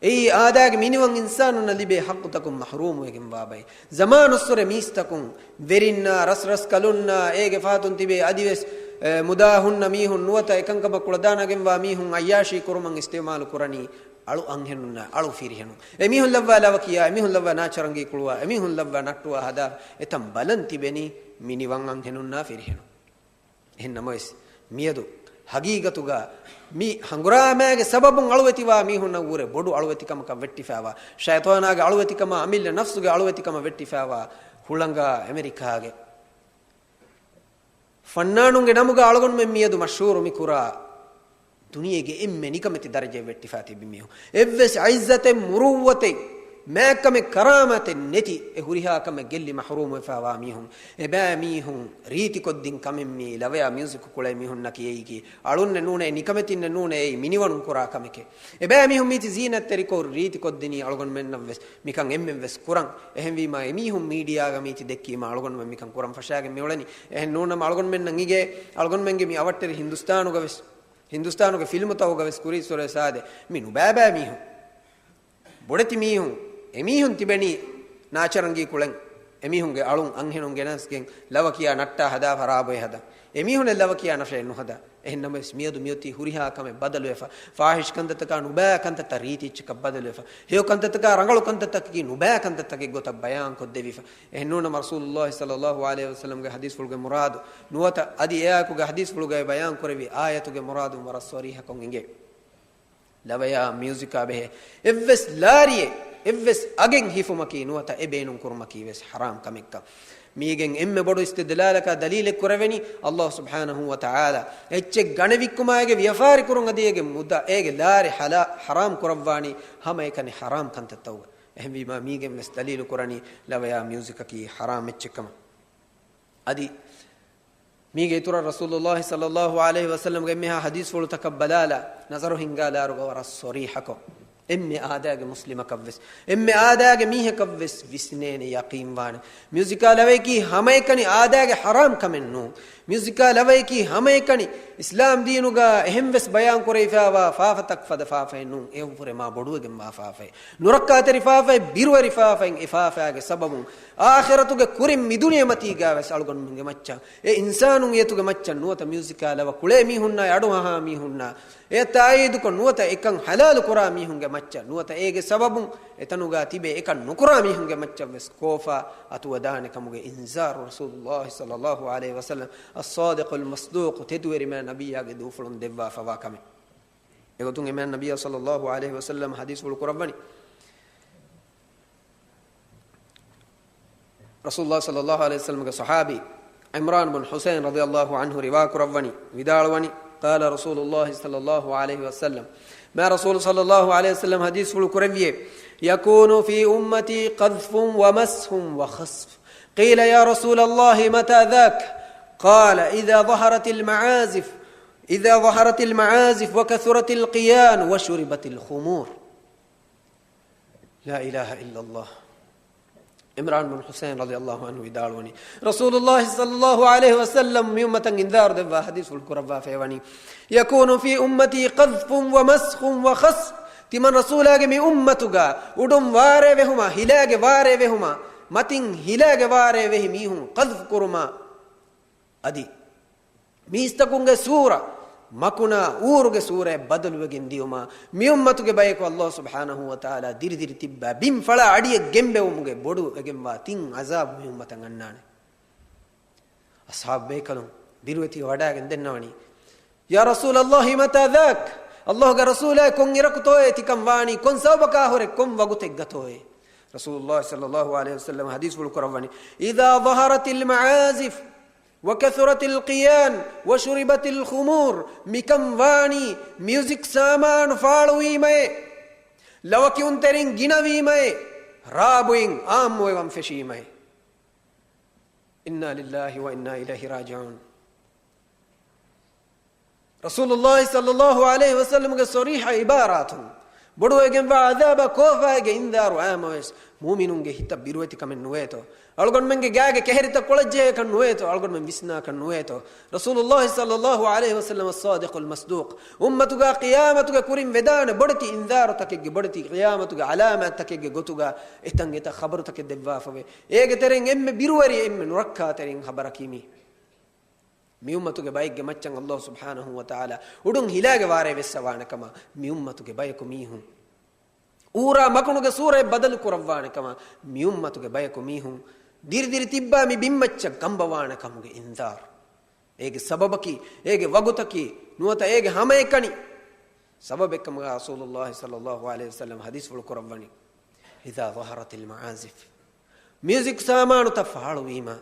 އެއީ އާދައިގެ މިނިވަން އިންސާނުންނަށް ލިބޭ ޙައްޤުތަކުން މަޙްރޫމުވެގެންވާ ބައެއް. ޒަމާނުއްސުރެ މީސްތަކުން، ވެރިންނާ، ރަސްރަސްކަލުންނާ، އޭގެ ފަހަތުން ތިބޭ އަދިވެސް، އެ، މުދާ ހުންނަ މީހުން ނުވަތަ އެކަންކަމަށް ކުޅަދާނަގެންވާ މީހުން ޢައްޔާޝީ ކުރުމަށް އިސްތިޢުމާލު ކުރަނީ އަޅު އަންހެނުންނާ، އަޅު ފިރިހެނުން. އެމީހުން ލައްވާ ލަވަ ކިޔާ، އެމީހުން ލައްވާ ނާޗަރަންގީ ކުޅުވާ، އެމީހުން ލައްވާ ނައްޓުވާ ހަދާ އެތަން ބަލަން ތިބެނީ މިނިވަން އަންހެނުންނާ ފިރިހެނުން. އެހެން ނަމަވެސް، މިއަދު ހަގީގަތުގަ މި ހަނގުރާމައިގެ ސަބަބުން އަޅުވެތިވާ މީހުންނަށްވުރެ ބޮޑު އަޅުވެތިކަމަކަށް ވެއްޓިފައިވާ، ޝައިޠާނާގެ އަޅުވެތިކަމާ އަމިއްލަ ނަފްސުގެ އަޅުވެތިކަމަށް ވެއްޓިފައިވާ ހުޅަނގާ އެމެރިކާގެ ފަންނާނުންގެ ނަމުގަ އަޅުގަނޑުމެން މިއަދު މަޝްހޫރު މިކުރާ ދުނިޔޭގެ އެންމެ ނިކަމެތި ދަރަޖައެއް ވެއްޓިފަ ތިބި މީހުން. އެއްވެސް ޢިއްޒަތެއް، މުރުއްވަތެއް، މާތްކަމެއް، ކަރާމާތެއް ނެތި އެ ހުރިހާ ކަމެއް ގެއްލި މަޙްރޫމުވެފައިވާ މީހުން. އެބައިމީހުން ރީތިކޮށްދިން ކަމެއް މީ ލަވަޔާ މިއުޒިކު ކުޅޭ މީހުންނަކީ އެއީކީ އަޅުންނެއް ނޫނޭ، ނިކަމެތިންނެއް ނޫނޭ، އެއީ މިނިވަނުން ކުރާ ކަމެކޭ. އެބައިމީހުން މީތި ޒީނަތްތެރިކޮށް ރީތިކޮށްދިނީ އަޅުގަނޑުމެންނަށްވެސް މިކަން އެންމެންވެސް ކުރަން. އެހެންވީމާ އެމީހުން މީޑިއާގަ މީތި ދެއްކީމާ އަޅުގަނޑުމެން މިކަން ކުރަން ފަށާގެން މިއުޅެނީ. އެހެން ނޫންނަމަ އަޅުގަނޑުމެންނަށް އިނގޭ އަޅުގަނޑުމެންގެ މި އަވަށްޓެރި ހިންދުސްތާނުގަވެސް، ހިންދުސްތާނުގެ ފިލްމުތަކުގަވެސް ކުރީއްސުރެ ސާދެ މި ނުބައިބައި މީހުން، ބޮޑެތި މީހުން، އެމީހުން ތިބެނީ ނާޗަރަންގީ ކުޅެން، އެމީހުންގެ އަޅުން އަންހެނުން ގެނެސްގެން ލަވަ ކިޔާ ނައްޓާ ހަދާ ޚަރާބުވެ ހަދަން. އެމީހުނެއް ލަވަ ކިޔާ ނަށޭ ނުހަދާ. އެހެން ނަމަވެސް މިއަދު މިއޮތީ ހުރިހާ ކަމެއް ބަދަލުވެފަ، ފާޙިޝް ކަންތައްތަކާ ނުބައި ކަންތައްތައް ރީތި އެއްޗަކަށް ބަދަލުވެފަ، ހެޔޮ ކަންތައްތަކާ ރަނގަޅު ކަންތައްތަކަކީ ނުބައި ކަންތައްތަކެއް ގޮތަށް ބަޔާން ކޮށްދެވިފަ. އެހެން ނޫނަމަ ރަސޫލުﷲ ޞައްލަﷲ ޢަލައިހި ވަސައްލަމްގެ ޙަދީޘްފުޅުގެ މުރާދު ނުވަތަ އަދި އެއާއެކުގެ ޙަދީޘްފުޅުގައި ބަޔާން ކުރެއްވި އާޔަތުގެ މުރާދު ވަރަށް ޞަރީޙަކޮށް އެނގޭ. ލަވަޔާ މިއުޒިކާ ބެހޭ އެއްވެސް ލާރިއެއް، އެއްވެސް އަގެއް ހިފުމަކީ ނުވަތަ އެ ބޭނުން ކުރުމަކީ ވެސް ޙަރާމް ކަމެއްކަން. މީގެން އެންމެ ބޮޑު އިސްތިދްލާލަކާ ދަލީލެއް ކުރެވެނީ، ﷲ ސުބްޙާނަހޫ ވަތަޢާލާ އެއްޗެއް ގަނެ ވިއްކުމާއިގެ ވިޔަފާރި ކުރުން އަދި އޭގެ މުދާ، އޭގެ ލާރި ޙަލާ، ޙަރާމް ކުރައްވާނީ ހަމައެކަނި ޙަރާމް ކަންތައްތަކުގަ. އެހެންވީމާ މީގެން ވެސް ދަލީލު ކުރަނީ ލަވަޔާ މިއުޒިކަކީ ޙަރާމް އެއްޗެއްކަމަށް. އަދި މީގެ އިތުރަށް ރަސޫލުﷲ ޞައްލަﷲ ޢަލައިހި ވަސައްލަމްގެ އެންމެހާ ޙަދީޘްފުޅުތަކަށް ބަލާލާ، ނަޒަރު ހިންގާލާއިރުގަ ވަރަށް ޞަރީޙަކޮށް، އެންމެ އާދައިގެ މުސްލިމަކަށްވެސް، އެންމެ އާދައިގެ މީހަކަށްވެސް ވިސްނޭނެ، ޔަޤީންވާނެ. މިއުޒިކާ ލަވަޔަކީ ހަމައެކަނި އާދައިގެ ޙަރާމް ކަމެއް ނޫން. މިއުޒިކާ ލަވަޔަކީ ހަމައެކަނި އިސްލާމް ދީނުގަ އެހެންވެސް ބަޔާން ކުރެވިފައިވާ ފާފަތައް ފަދަ ފާފައެއް ނޫން. އެއަށްވުރެ މާ ބޮޑުވެގެންވާ ފާފައެއް، ނުރައްކާތެރި ފާފައެއް، ބިރުވެރި ފާފައެއް. އެ ފާފައިގެ ސަބަބުން އާޚިރަތުގެ ކުރިން މި ދުނިޔެމަތީގަވެސް އަޅުގަނޑުމެންގެ މައްޗަށް، އެ އިންސާނުން އޭތުގެ މައްޗަށް ނުވަތަ މިއުޒިކާ ލަވަ ކުޅޭ މީހުންނާ، އަޑުއަހާ މީހުންނާ، އެ ތާއީދުކޮށް ނުވަތަ އެކަން ޙަލާލު ކުރާ މީހުންގެ މައްޗަށް ނުވަތަ އޭގެ ސަބަބުން އެތަނުގަ ތިބޭ އެކަން ނުކުރާ މީހުންގެ މައްޗަށްވެސް ކޯފާ އަތުވެދާނެ ކަމުގެ އިންޒާރު ރަސޫލުﷲ ޞައްލަﷲ ޢަލައިހި ވަސައްލަމް އައްޞާދިޤުލް މަޞްދޫޤު ތެދުވެރި މާތް ނަބިއްޔާގެ ދޫފުޅުން ދެއްވާފަވާ ކަމެއް. އެގޮތުން އެ މާތް ނަބިއްޔާ ޞައްލަﷲ ޢަލައިހި ވަސައްލަމް ޙަދީޘްފުޅު ކުރައްވަނީ، ރަސޫލުﷲ ޞައްލަﷲ ޢަލައިހި ވަސައްލަމްގެ ޞަޙާބީ ޢިމްރާން ބުން ޙުޞައިން ރަޟިޔަﷲ ޢަންހު ރިވާ ކުރައްވަނީ، ވިދާޅުވަނީ، قال رسول الله صلى الله عليه وسلم، މާތް ރަސޫލު ޞައްލަﷲ ޢަލައިހި ވަސައްލަމް ޙަދީޘްފުޅު ކުރެއްވިއޭ، يكون في أمتي قذف ومسح وخسف، قيل يا رسول الله متى ذاك؟ قال إذا ظهرت المعازف، إذا ظهرت المعازف وكثرت القيان وشربت الخمور. لا إله إلا الله. ޢިމްރާން ބުން ޙުސައިން ރަޟިޔަﷲ ޢަންހު ވިދާޅުވަނީ، ރަސޫލުﷲ ޞައްލަﷲ ޢަލައިހި ވަސައްލަމް މި އުއްމަތަށް އިންޒާރު ދެއްވާ ޙަދީޘްފުޅު ކުރައްވާފައިވަނީ، يكون في أمتي قذف ومسخ وخسف. ތިމަން ރަސޫލާގެ މި އުއްމަތުގަ އުޑުން ވާރޭ ވެހުމާ، ހިލާގެ ވާރޭ ވެހުމާ، މަތިން ހިލާގެ ވާރޭ ވެހި މީހުން ޤަޛްފު ކުރުމާ، އަދި މީސްތަކުންގެ ސޫރަ މަކުނާ އޫރުގެ ސޫރައަށް ބަދަލުވެގެން ދިޔުމާ، މި އުއްމަތުގެ ބަޔަކު ﷲ ސުބްޙާނަހޫ ވަތަޢާލާ ދިރިދިރި ތިއްބާ ބިން ފަޅާ އަޑިއަށް ގެންބެވުމުގެ ބޮޑުވެގެންވާ ތިން ޢަޛާބު މި އުއްމަތަށް އަންނާނެ. އަޞްޙާބު ބޭކަލުން ބިރުވެތި ވަޑާގެން ދެންނަވަނީ، يا رسول الله متى ذاك؟ ﷲގެ ރަސޫލާ، ކޮން އިރަކުތޯއޭ ތިކަން ވާނީ؟ ކޮން ސަބަބަކާ ހުރެ؟ ކޮން ވަގުތެއްގަތޯއޭ؟ ރަސޫލުﷲ ޞައްލަﷲ ޢަލައިހި ވަސައްލަމަ ޙަދީޘްފުޅު ކުރައްވަނީ، إذا ظهرت المعازف وكثرت القيان وشربت الخمور. މިކަން ވާނީ މިއުޒިކް ސާމާނު ފާޅުވީމައޭ، ލަވަކިޔުންތެރިން ގިނަވީމައޭ، ރާބުއިން ޢާއްމުވެވަން ފެށީމައޭ. إنا لله وإنا إليه راجعون. ރަސޫލުﷲ ޞައްލަﷲ ޢަލައިހި ވަސައްލަމްގެ ޞަރީޙަ ޢިބާރާތުން ބޮޑުވެގެންވާ ޢަޛާބާ ކޯފާއިގެ އިންޒާރު އައީމަވެސް، މުއުމިނުންގެ ހިތަށް ބިރުވެތިކަމެއް ނުވޭތޯ؟ އަޅުގަނޑުމެންގެ ގާގެ ކެހެރިތައް ކޮޅަށްޖެހޭކަށް ނުވޭތޯ؟ އަޅުގަނޑުމެން ވިސްނާކަށް ނުވޭތޯ؟ ރަސޫލުﷲ ޞައްލަﷲ ޢަލައިހި ވަސައްލަމަ ޞާދިޤުލް މަޞްދޫޤް އުއްމަތުގާ ޤިޔާމަތުގެ ކުރިން ވެދާނެ ބޮޑެތި އިންޒާރުތަކެއްގެ، ބޮޑެތި ޤިޔާމަތުގެ ޢަލާމާތްތަކެއްގެ ގޮތުގާ އެތަން އެތައް ޚަބަރުތަކެއް ދެއްވާފަވޭ. އޭގެ ތެރެއިން އެންމެ ބިރުވެރި، އެންމެ ނުރައްކާތެރިން ޚަބަރަކީ މީ. މި އުއްމަތުގެ ބައެއްގެ މައްޗަށް ﷲ ސުބްޙާނަހޫ ވަތަޢާލާ އުޑުން ހިލާގެ ވާރޭ ވެއްސަވާނެ ކަމަށް މި އުއްމަތުގެ ބަޔަކު މީހުން، އޫރާ މަކުނުގެ ސޫރައެއް ބަދަލު ކުރައްވާނެ ކަމަށް މި އުއްމަތުގެ ބަޔަކު މީހުން، ދިރިދިރި ތިއްބާ މި ބިންމައްޗަށް ގަނބަވާނެ ކަމުގެ އިންޒާރު. އޭގެ ސަބަބަކީ، އޭގެ ވަގުތަކީ، ނުވަތަ އޭގެ ހަމައެކަނި ސަބަބެއްކަމުގާ ރަސޫލުﷲ ޞައްލަﷲ ޢަލައިހި ވަސައްލަމަ ޙަދީޘްފުޅު ކުރައްވަނީ، إذا ظهرت المعازف. މިއުޒިކް ސާމާނުތައް ފާޅުވީމަ،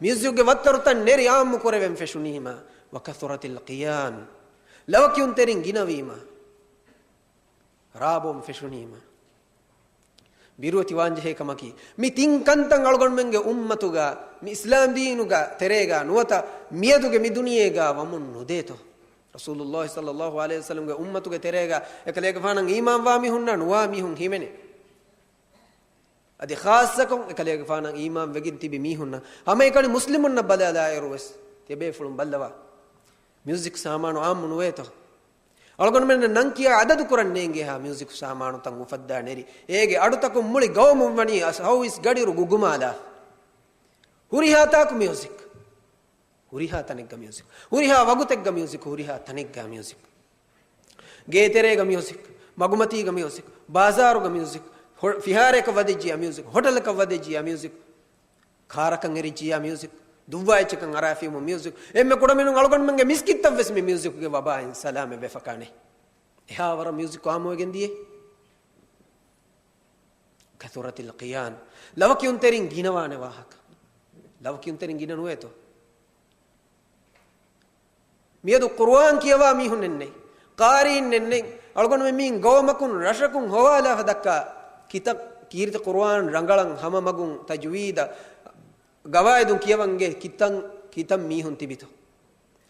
މިއުޒިކްގެ ވައްތަރުތައް ނެރި ޢާއްމު ކުރެވެން ފެށުނީމަ، وكثرت القيان، ލަވަކިޔުންތެރިން ގިނަވީމަ، ރާބޯން ފެށުނީމަ، ބިރުވެތިވާންޖެހޭ ކަމަކީ، މި ތިން ކަންތައް އަޅުގަނޑުމެންގެ އުއްމަތުގަ، މި އިސްލާމް ދީނުގަ ތެރޭގަ ނުވަތަ މިއަދުގެ މި ދުނިޔޭގަ ވަމުން ނުދޭތޯ؟ ރަސޫލުﷲ ޞައްލަﷲ ޢަލައިހި ވަސައްލަމްގެ އުއްމަތުގެ ތެރޭގަ އެކަލޭގެފާނަށް އީމާންވާ މީހުންނާ ނުވާ މީހުން ހިމެނޭ. އަދި ޚާއްޞަކޮށް އެކަލޭގެފާނަށް އީމާން ވެގެން ތިބި މީހުންނަށް، ހަމައެކަނި މުސްލިމުންނަށް ބަލާލާއިރު ވެސް ތިޔަބޭފުޅުން ބައްލަވާ. މިއުޒިކް ސާމާނު ޢާއްމު ނުވޭތޯ؟ އަޅުގަނޑުމެންނަށް ނަން ކިޔާ އަދަދު ކުރަން ނޭނގޭހާ މިއުޒިކް ސާމާނުތައް އުފައްދާ ނެރި. އޭގެ އަޑުތަކުން މުޅި ގައުމުން ވަނީ ސައުވީސް ގަޑިއިރު ގުގުމާލާ. ހުރިހާ ތާކު މިއުޒިކް. ހުރިހާ ތަނެއްގަ މިއުޒިކް. ހުރިހާ ވަގުތެއްގަ މިއުޒިކް. ހުރިހާ ތަނެއްގަ މިއުޒިކް. ގޭތެރޭގަ މިއުޒިކް، މަގުމަތީގަ މިއުޒިކް، ބާޒާރުގަ މިއުޒިކް، ހޮ-، ފިހާރައަކަށް ވަދެއްޖިޔާ މިއުޒިކް، ހޮޓަލަކަށް ވަދެއްޖިޔާ މިއުޒިކް، ކާރަކަށް އެރިއްޖިޔާ މިއުޒިކް، ދުއްވާ އެއްޗަކަށް އަރާފިއުމު މިއުޒިކް. އެންމެ ކުޑަމިނުން އަޅުގަނޑުމެންގެ މިސްކިތްތައް ވެސް މި މިއުޒިކްގެ ވަބާއިން ސަލާމަތް ވެފަކާނެ. އެހާވަރަށް މިއުޒިކް އާއްމުވެގެން ދިޔަ. كثرت القيان. ލަވަކިޔުންތެރިން ގިނަވާނެ ވާހަކަ. ލަވަކިޔުންތެރިން ގިނަ ނުވޭތޯ؟ މިއަދު ޤުރުއާން ކިޔަވާ މީހުންނެއް ނެތް. ޤާރީންނެއް ނެތް. އަޅުގަނޑުމެން މީން ގައުމަކުން ރަށަކުން ހޮވާލާފަ ދައްކާ ކިތައް ކީރިތި ޤުރުއާން ރަނގަޅަށް ހަމަ މަގުން ތަޖްވީދަށް ގަވާއިދުން ކިޔަވަން ގެ ކިތަން، ކިތަން މީހުން ތިބިތޯ؟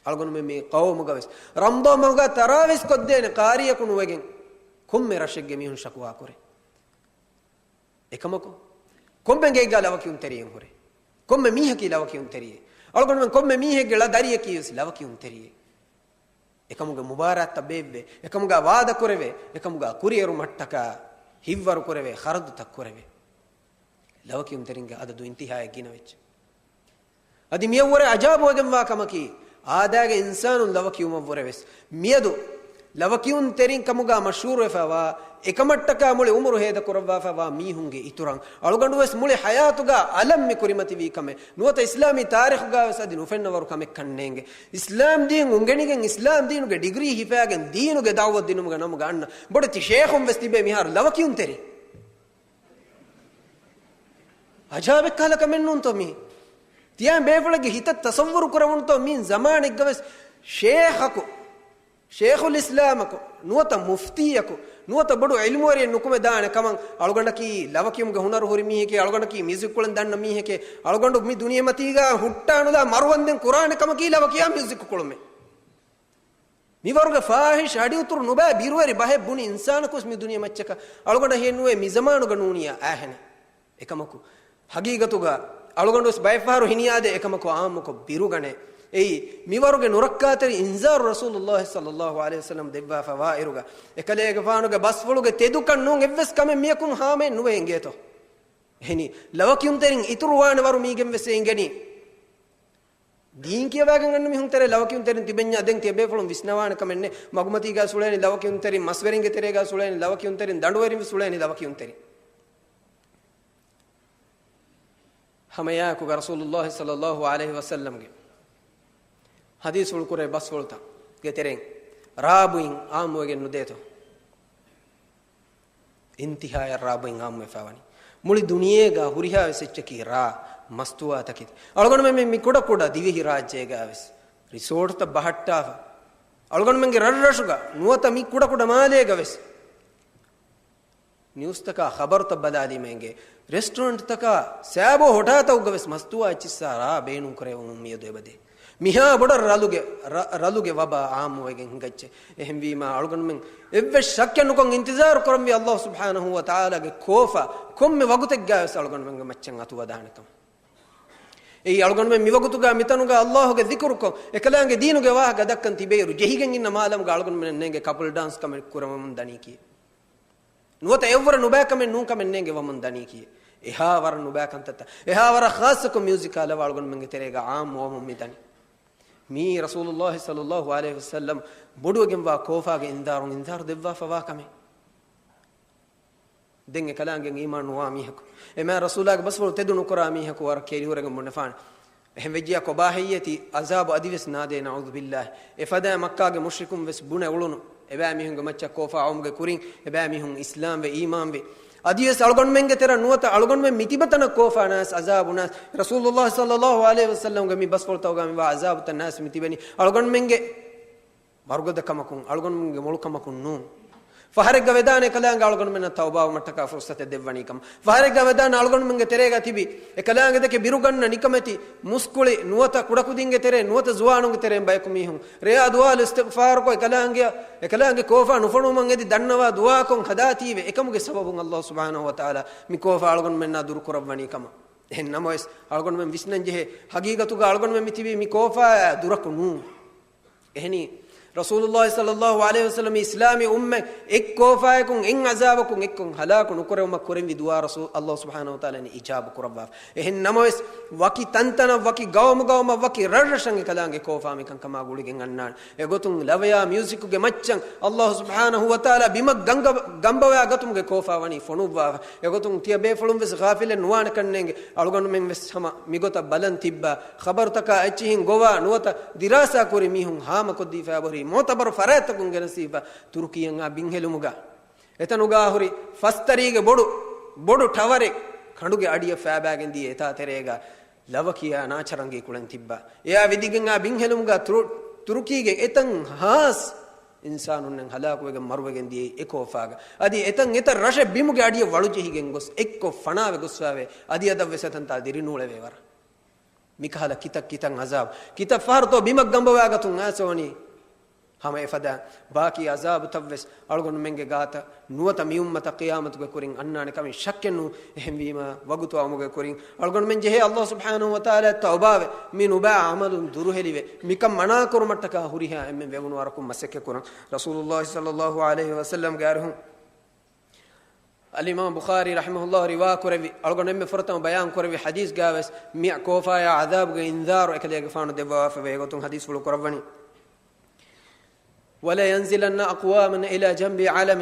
އަޅުގަނޑުމެން މި ޤައުމުގަ ވެސް ރަމަޟާން މަހުގަ ތަރާވީސް ކޮށްދޭނެ ޤާރީއަކު ނުވެގެން ކޮންމެ ރަށެއްގެ މީހުން ޝަކުވާ ކުރޭ. އެކަމަކު، ކޮންމެ ގެއެއްގަ ލަވަކިޔުންތެރިއެއް ހުރޭ. ކޮންމެ މީހަކީ ލަވަކިޔުންތެރިއެއް. އަޅުގަނޑުމެން ކޮންމެ މީހެއްގެ ޅަ ދަރިއަކީ ވެސް ލަވަކިޔުންތެރިއެއް. އެކަމުގެ މުބާރާތްތައް ބޭއްވޭ، އެކަމުގަ ވާދަ ކުރެވޭ، އެކަމުގަ ކުރިއެރުމަށްޓަކާ ހިތްވަރު ކުރެވޭ، ޚަރަދުތައް ކުރެވޭ. ލަވަކިޔުންތެރިންގެ އަދަދު އިންތިހާއަށް ގިނަވެއްޖެ. އަދި މިއަށްވުރެ އަޖާބުވެގެންވާ ކަމަކީ، އާދައިގެ އިންސާނުން ލަވަކިޔުމަށްވުރެ ވެސް، މިއަދު ލަވަކިޔުންތެރިން ކަމުގަ މަޝްހޫރުވެފަވާ، އެކަމަށްޓަކާ މުޅި އުމުރު ހޭދަކުރައްވާފަވާ މީހުންގެ އިތުރަށް އަޅުގަނޑު ވެސް މުޅި ޙަޔާތުގަ އަލަށް މި ކުރިމަތިވީ ކަމެއް ނުވަތަ އިސްލާމީ ތާރީޚުގަ ވެސް އަދި ނުފެންނަވަރު ކަމެއްކަން ނޭނގެ. އިސްލާމް ދީން އުނގެނިގެން، އިސްލާމް ދީނުގެ ޑިގްރީ ހިފާގެން، ދީނުގެ ދަޢުވަތު ދިނުމުގެ ނަމުގަ އަންނަ ބޮޑެތި ޝޭޚުން ވެސް ތިބޭ މިހާރު ލަވަކިޔުންތެރި. އަޖާބެއްކަހަލަ ކަމެއްނޫންތޯ މީ؟ ތިޔަ ބޭފުޅެއްގެ ހިތަށް ތަޞައްވުރު ކުރެވުނުތޯ މީން ޒަމާނެއްގަ ވެސް ޝޭޚަކު، ޝޭޚުލް އިސްލާމަކު، ނުވަތަ މުފްތީއަކު، ނުވަތަ ބޮޑު ޢިލްމުވެރިއެއް ނުކުމެދާނެ ކަމަށް، އަޅުގަނޑަކީ ލަވަކިޔުމުގެ ހުނަރު ހުރި މީހެކޭ، އަޅުގަނޑަކީ މިއުޒިކްކޮޅެއް ދަންނަ މީހެކޭ، އަޅުގަނޑު މި ދުނިޔެމަތީގަ ހުއްޓާނުލާ މަރުވަންދެން ކުރާނެ ކަމަކީ ލަވަކިޔާ މިއުޒިކް ކުޅުމެއް. މިވަރުގެ ފާޙިޝް އަޑިއުތުރު ނުބައި ބިރުވެރި ބަހެއް ބުނި އިންސާނަކުވެސް މި ދުނިޔެ މައްޗަކަށް އަޅުގަނޑަށް ހިއެއްނުވޭ މިޒަމާނުގަ ނޫނިޔާ އާހެނެއް. އެކަމަކު، ހަގީގަތުގަ އަޅުގަނޑުވެސް ބައެއްފަހަރު ހިނިއާދޭ އެކަމަކު އާއްމުކޮށް ބިރުގަނޭ. އެއީ، މިވަރުގެ ނުރައްކާތެރި އިންޒާރު ރަސޫލުﷲ ޞައްލަﷲު ޢަލައިހި ވަސައްލަމް ދެއްވާފަ ވާއިރުގަ، އެކަލޭގެފާނުގެ ބަސްފުޅުގެ ތެދުކަން ނޫން އެއްވެސް ކަމެއް މިޔަކުން ހާމައެއް ނުވެ އިނގޭތޯ. އެހެނީ، ލަވަކިޔުންތެރިން އިތުރުވާނެ ވަރު މީގެން ވެސް އެ އިނގެނީ. ދީން ކިޔަވާގެން އަންނަ މީހުން ތެރޭ ލަވަކިޔުންތެރިން ތިބެންޏާ ދެން ތިޔަބޭފުޅުން ވިސްނަވާނެ ކަމެއް ނެތް. މަގުމަތީގަ ސުޅޭނީ ލަވަކިޔުންތެރިން، މަސްވެރިންގެ ތެރޭގަ ސުޅޭނީ ލަވަކިޔުންތެރިން، ދަނޑުވެރިން ސުޅޭނީ ލަވަކިޔުންތެރިން. ހަމައެއާއެކުގަ ރަސޫލުﷲ ޞައްލަﷲު ޢަލައިހި ވަސައްލަމްގެ ޙަދީޘްފުޅު ކުރެ ބަސްފުޅުތައްގެ ތެރެއިން ރާ ބުއިން އާއްމުވެގެން ނުދޭތޯ. އިންތިހާޔަށް ރާ ބުއިން އާއްމުވެފަ ވަނީ. މުޅި ދުނިޔޭގަ ހުރިހާ ވެސް އެއްޗަކީ ރާ މަސްތުވާތަކެތި. އަޅުގަނޑުމެން މި، މި ކުޑަ ކުޑަ ދިވެހި ރާއްޖޭގަ ވެސް ރިސޯޓްތައް ބަހައްޓާފަ. އަޅުގަނޑުމެންގެ ރަށްރަށުގަ ނުވަތަ މި ކުޑަ ކުޑަ މާލޭގަ ވެސް ނިއުސްތަކާ ޚަބަރުތައް ބަލާލީމަ އިނގޭ، ރެސްޓޯރެންޓްތަކާ ސާބޯ ހޮޓާތަކުގަ ވެސް މަސްތުވާ އެއްޗިއްސާ ރާ ބޭނުންކުރެވުމުން މިއަދު އެބަދޭ. މިހާ ބޮޑަށް ރަލުގެ، ރަ-، ރަލުގެ ވަބާ އާއްމުވެގެން ހިނގައްޗޭ. އެހެންވީމާ، އަޅުގަނޑުމެން އެއްވެސް ޝައްކެއް ނުކޮށް އިންތިޒާރު ކުރަންވީ ﷲ ސުބްޙާނަހޫ ވަތަޢާލާގެ ކޯފާ ކޮންމެ ވަގުތެއްގަ ވެސް އަޅުގަނޑުމެންގެ މައްޗަށް އަތުވަދާނެ ކަމަށް. އެއީ އަޅުގަނޑުމެން މިވަގުތުގަ މިތަނުގަ ﷲގެ ޛިކުރުކޮށް، އެކަލާނގެ ދީނުގެ ވާހަކަ ދައްކަން ތިބޭއިރު، ޖެހިގެން އިންނަ މާލަމުގަ އަޅުގަނޑުމެންނަށް ނޭނގެ ކަޕަލް ޑާންސް ކަމެއް ކުރަމުން ދަނީކީ. ނުވަތަ އެއްވަރަށް ނުބައިކަމެއް ނޫންކަމެއް ނޭނގެ ވަމުން ދަނީކީ. އެހާ ވަރަށް ނުބައި ކަންތައްތައް، އެހާ ވަރަށް ޚާއްޞަކޮށް މިއުޒިކާ ލަވަ އަޅުގަނޑުމެންގެ ތެރޭގަ އާއްމުވަމުން މިދަނީ. މީ ރަސޫލުﷲ ޞައްލަﷲު ޢަލައިހި ވަސައްލަމް ބޮޑުވެގެންވާ ކޯފާގެ އިންޒާރުން އިންޒާރު ދެއްވާފަ ވާ ކަމެއް. ދެން އެކަލާނގެ އީމާން ނުވާ މީހަކު، އެމާ ރަސޫލާގެ ބަސްފުޅު ތެދު ނުކުރާ މީހަކު ވަރަށް ކެރިހުރެގެން ބުނެފާނެ. އެހެން ވެއްޖިއްޔާ ކޮބާ ހެއްޔޭތީ އަޒާބު އަދިވެސް ނާދޭ، ނަޢޫޛުބިﷲ. އެފަދައިން މައްކާގެ މުޝްރިކުން ވެސް ބުނެ އުޅުނު، އެބައިމީހުންގެ މައްޗަށް ކޯފާ އައުމުގެ ކުރިން އެބައިމީހުން އިސްލާމްވެ، އީމާންވެ. އަދިވެސް އަޅުގަނޑުމެންގެ ތެރެއަށް ނުވަތަ އަޅުގަނޑުމެން މިތިބަ ތަނަށް ކޯފާ ނާސް، އަޒާބު ނާސް، ރަސޫލުﷲ ޞައްލަﷲު ޢަލައިހި ވަސައްލަމްގެ މި ބަސްފުޅުތައުގަ މިވާ އަޒާބުތައް ނާސް މިތިބެނީ އަޅުގަނޑުމެންގެ ވަރުގަދަ ކަމަކުން، އަޅުގަނޑުމެންގެ މޮޅު ކަމަކުން ނޫން. ފަހަރެއްގަ ވެދާނެ އެކަލާނގެ އަޅުގަނޑުމެންނަށް ތައުބާވުމަށްޓަކާ ފުރުޞަތެއް ދެއްވަނީ ކަމަށް. ފަހަރެއްގަ ވެދާނެ އަޅުގަނޑުމެންގެ ތެރޭގަ ތިބި އެކަލާނގެ ދެކެ ބިރުގަންނަ ނިކަމެތި މުސްކުޅި ނުވަތަ ކުޑަކުދިންގެ ތެރޭ ނުވަތަ ޒުވާނުންގެ ތެރޭން ބަޔަކު މީހުން ރެޔާ ދުވާލު އިސްތިޣްފާރުކޮށް އެކަލާނގެ، އެކަލާނގެ ކޯފާ ނުފޮނުވުމަށް އެދި ދަންނަވާ ދުޢާކޮށް ހަދާތީވެ އެކަމުގެ ސަބަބުން ﷲ ސުބްޙާނަހޫ ވަތަޢާލާ މި ކޯފާ އަޅުގަނޑުމެންނާ ދުރުކުރައްވަނީ ކަމަށް. އެހެން ނަމަވެސް، އަޅުގަނޑުމެން ވިސްނަން ޖެހޭ، ހަގީގަތުގަ އަޅުގަނޑުމެން މި ތިބީ މި ކޯފާއާ ދުރަކު ނޫން. އެހެނީ، ރަސޫލުﷲ ޞައްލަﷲު ޢަލައިހި ވަސައްލަމް އިސްލާމީ އުއްމަތް އެއް ކޯފާއަކުން، އެއް ޢަޒާބަކުން އެއްކޮށް ހަލާކު ނުކުރެވުމަށް ކުރެންވި ދުޢާ ރަސޫލު، ﷲ ސުބްޙާނަހޫ ވަތަޢާލާ އިޖާބަ ކުރައްވާފަ. އެހެން ނަމަވެސް، ވަކި ތަންތަނަށް، ވަކި ގައުމުގައުމަށް، ވަކި ރަށްރަށަށް އެކަލާނގެ ކޯފާ މިކަންކަމާ ގުޅިގެން އަންނާނެ. އެގޮތުން ލަވަޔާ މިއުޒިކުގެ މައްޗަށް ﷲ ސުބްޙާނަހޫ ވަތަޢާލާ ބިމަށް ގަންގަ-، ގަނބަވާ ގަތުމުގެ ކޯފާ ވަނީ ފޮނުއްވާފަ. އެގޮތުން ތިޔަބޭފުޅުން ވެސް ޣާފިލެއް ނުވާނެ ކަންނޭނގެ. އަޅުގަނޑުމެން ވެސް ހަމަ މިގޮތަށް ބަލަން ތިއްބާ، ޚަބަރުތަކާ އެއްޗިހިން ގޮވާ ނުވަތަ ދިރާސާ ކުރި މީހުން ހާމަކޮށްދީފައި އެބަހުރި މުޢުތަބަރު ފަރާތްތަކުން ގެނެސްދީފަ. ތުރުކީއަށް އާ ބިންހެލުމުގަ އެތަނުގަ ހުރި ފަސްތަރީގެ ބޮޑު، ބޮޑު ޓަވަރެއް ކަނޑުގެ އަޑިއަށް ފައިބާގެން ދިޔަ އެތާ ތެރޭގަ ލަވަކިޔާ ނާޗަރަނގީ ކުޅެން ތިއްބާ. އެއާ ވިދިގެން އާ ބިންހެލުމުގަ ތުރު-، ތުރުކީގެ އެތަން ހާސް އިންސާނުންނެއް ހަލާކުވެގެން މަރުވެގެން ދިޔައީ އެ ކޯފާގަ. އަދި އެތަން އެތައް ރަށެއް ބިމުގެ އަޑިއަށް ވަޅުޖެހިގެން ގޮސް އެއްކޮށް ފަނާވެ ގޮސްފައިވޭ. އަދި އަދަށް ވެސް އެތަންތާ ދިރިނޫޅެވޭ ވަރަށް. މިކަހަލަ ކިތައް ކިތަން އަޒާބު. ކިތައް ފަހަރުތޯ ބިމަށް ގަނބަވާގަތުން އާސަވަނީ. ހަމަ އެފަދަ ބާކީ އަޒާބުތައްވެސް އަޅުގަނޑުމެންގެ ގާތަށް ނުވަތަ މިއުއްމަތަށް ޤިޔާމަތުގެ ކުރިން އަންނާނެ ކަމެއް ޝައްކެއް ނޫން. އެހެންވީމަ، ވަގުތު އައުމުގެ ކުރިން އަޅުގަނޑުމެން ޖެހޭ ﷲ ސުބްޙާނަހޫ ވަތަޢާލާ ތައުބާވެ، މި ނުބައި ޢަމަލުން ދުރުހެލިވެ، މިކަން މަނާކުރުމަށްޓަކާ ހުރިހާ އެންމެން ވެވުނު ވަރަކުން މަސައްކަތް ކުރަން. ރަސޫލުﷲ ޞައްލަﷲު ޢަލައިހި ވަސައްލަމްގެ އަރިހުން އަލްއިމާމް ބުޚާރީ ރަޙިމަހުﷲ ރިވާ ކުރެއްވި، އަޅުގަނޑު އެންމެ ފުރަތަމަ ބަޔާން ކުރެއްވި ޙަދީޘްގާވެސް، މި ކޯފާޔާ ޢަޛާބުގެ އިންޒާރު އެކަލޭގެފާނު ދެއްވާފަވޭ ގޮތުން ޙަދީޘްފުޅު ކުރައްވަނީ. ولينزلن أقوام إلى جنب علم.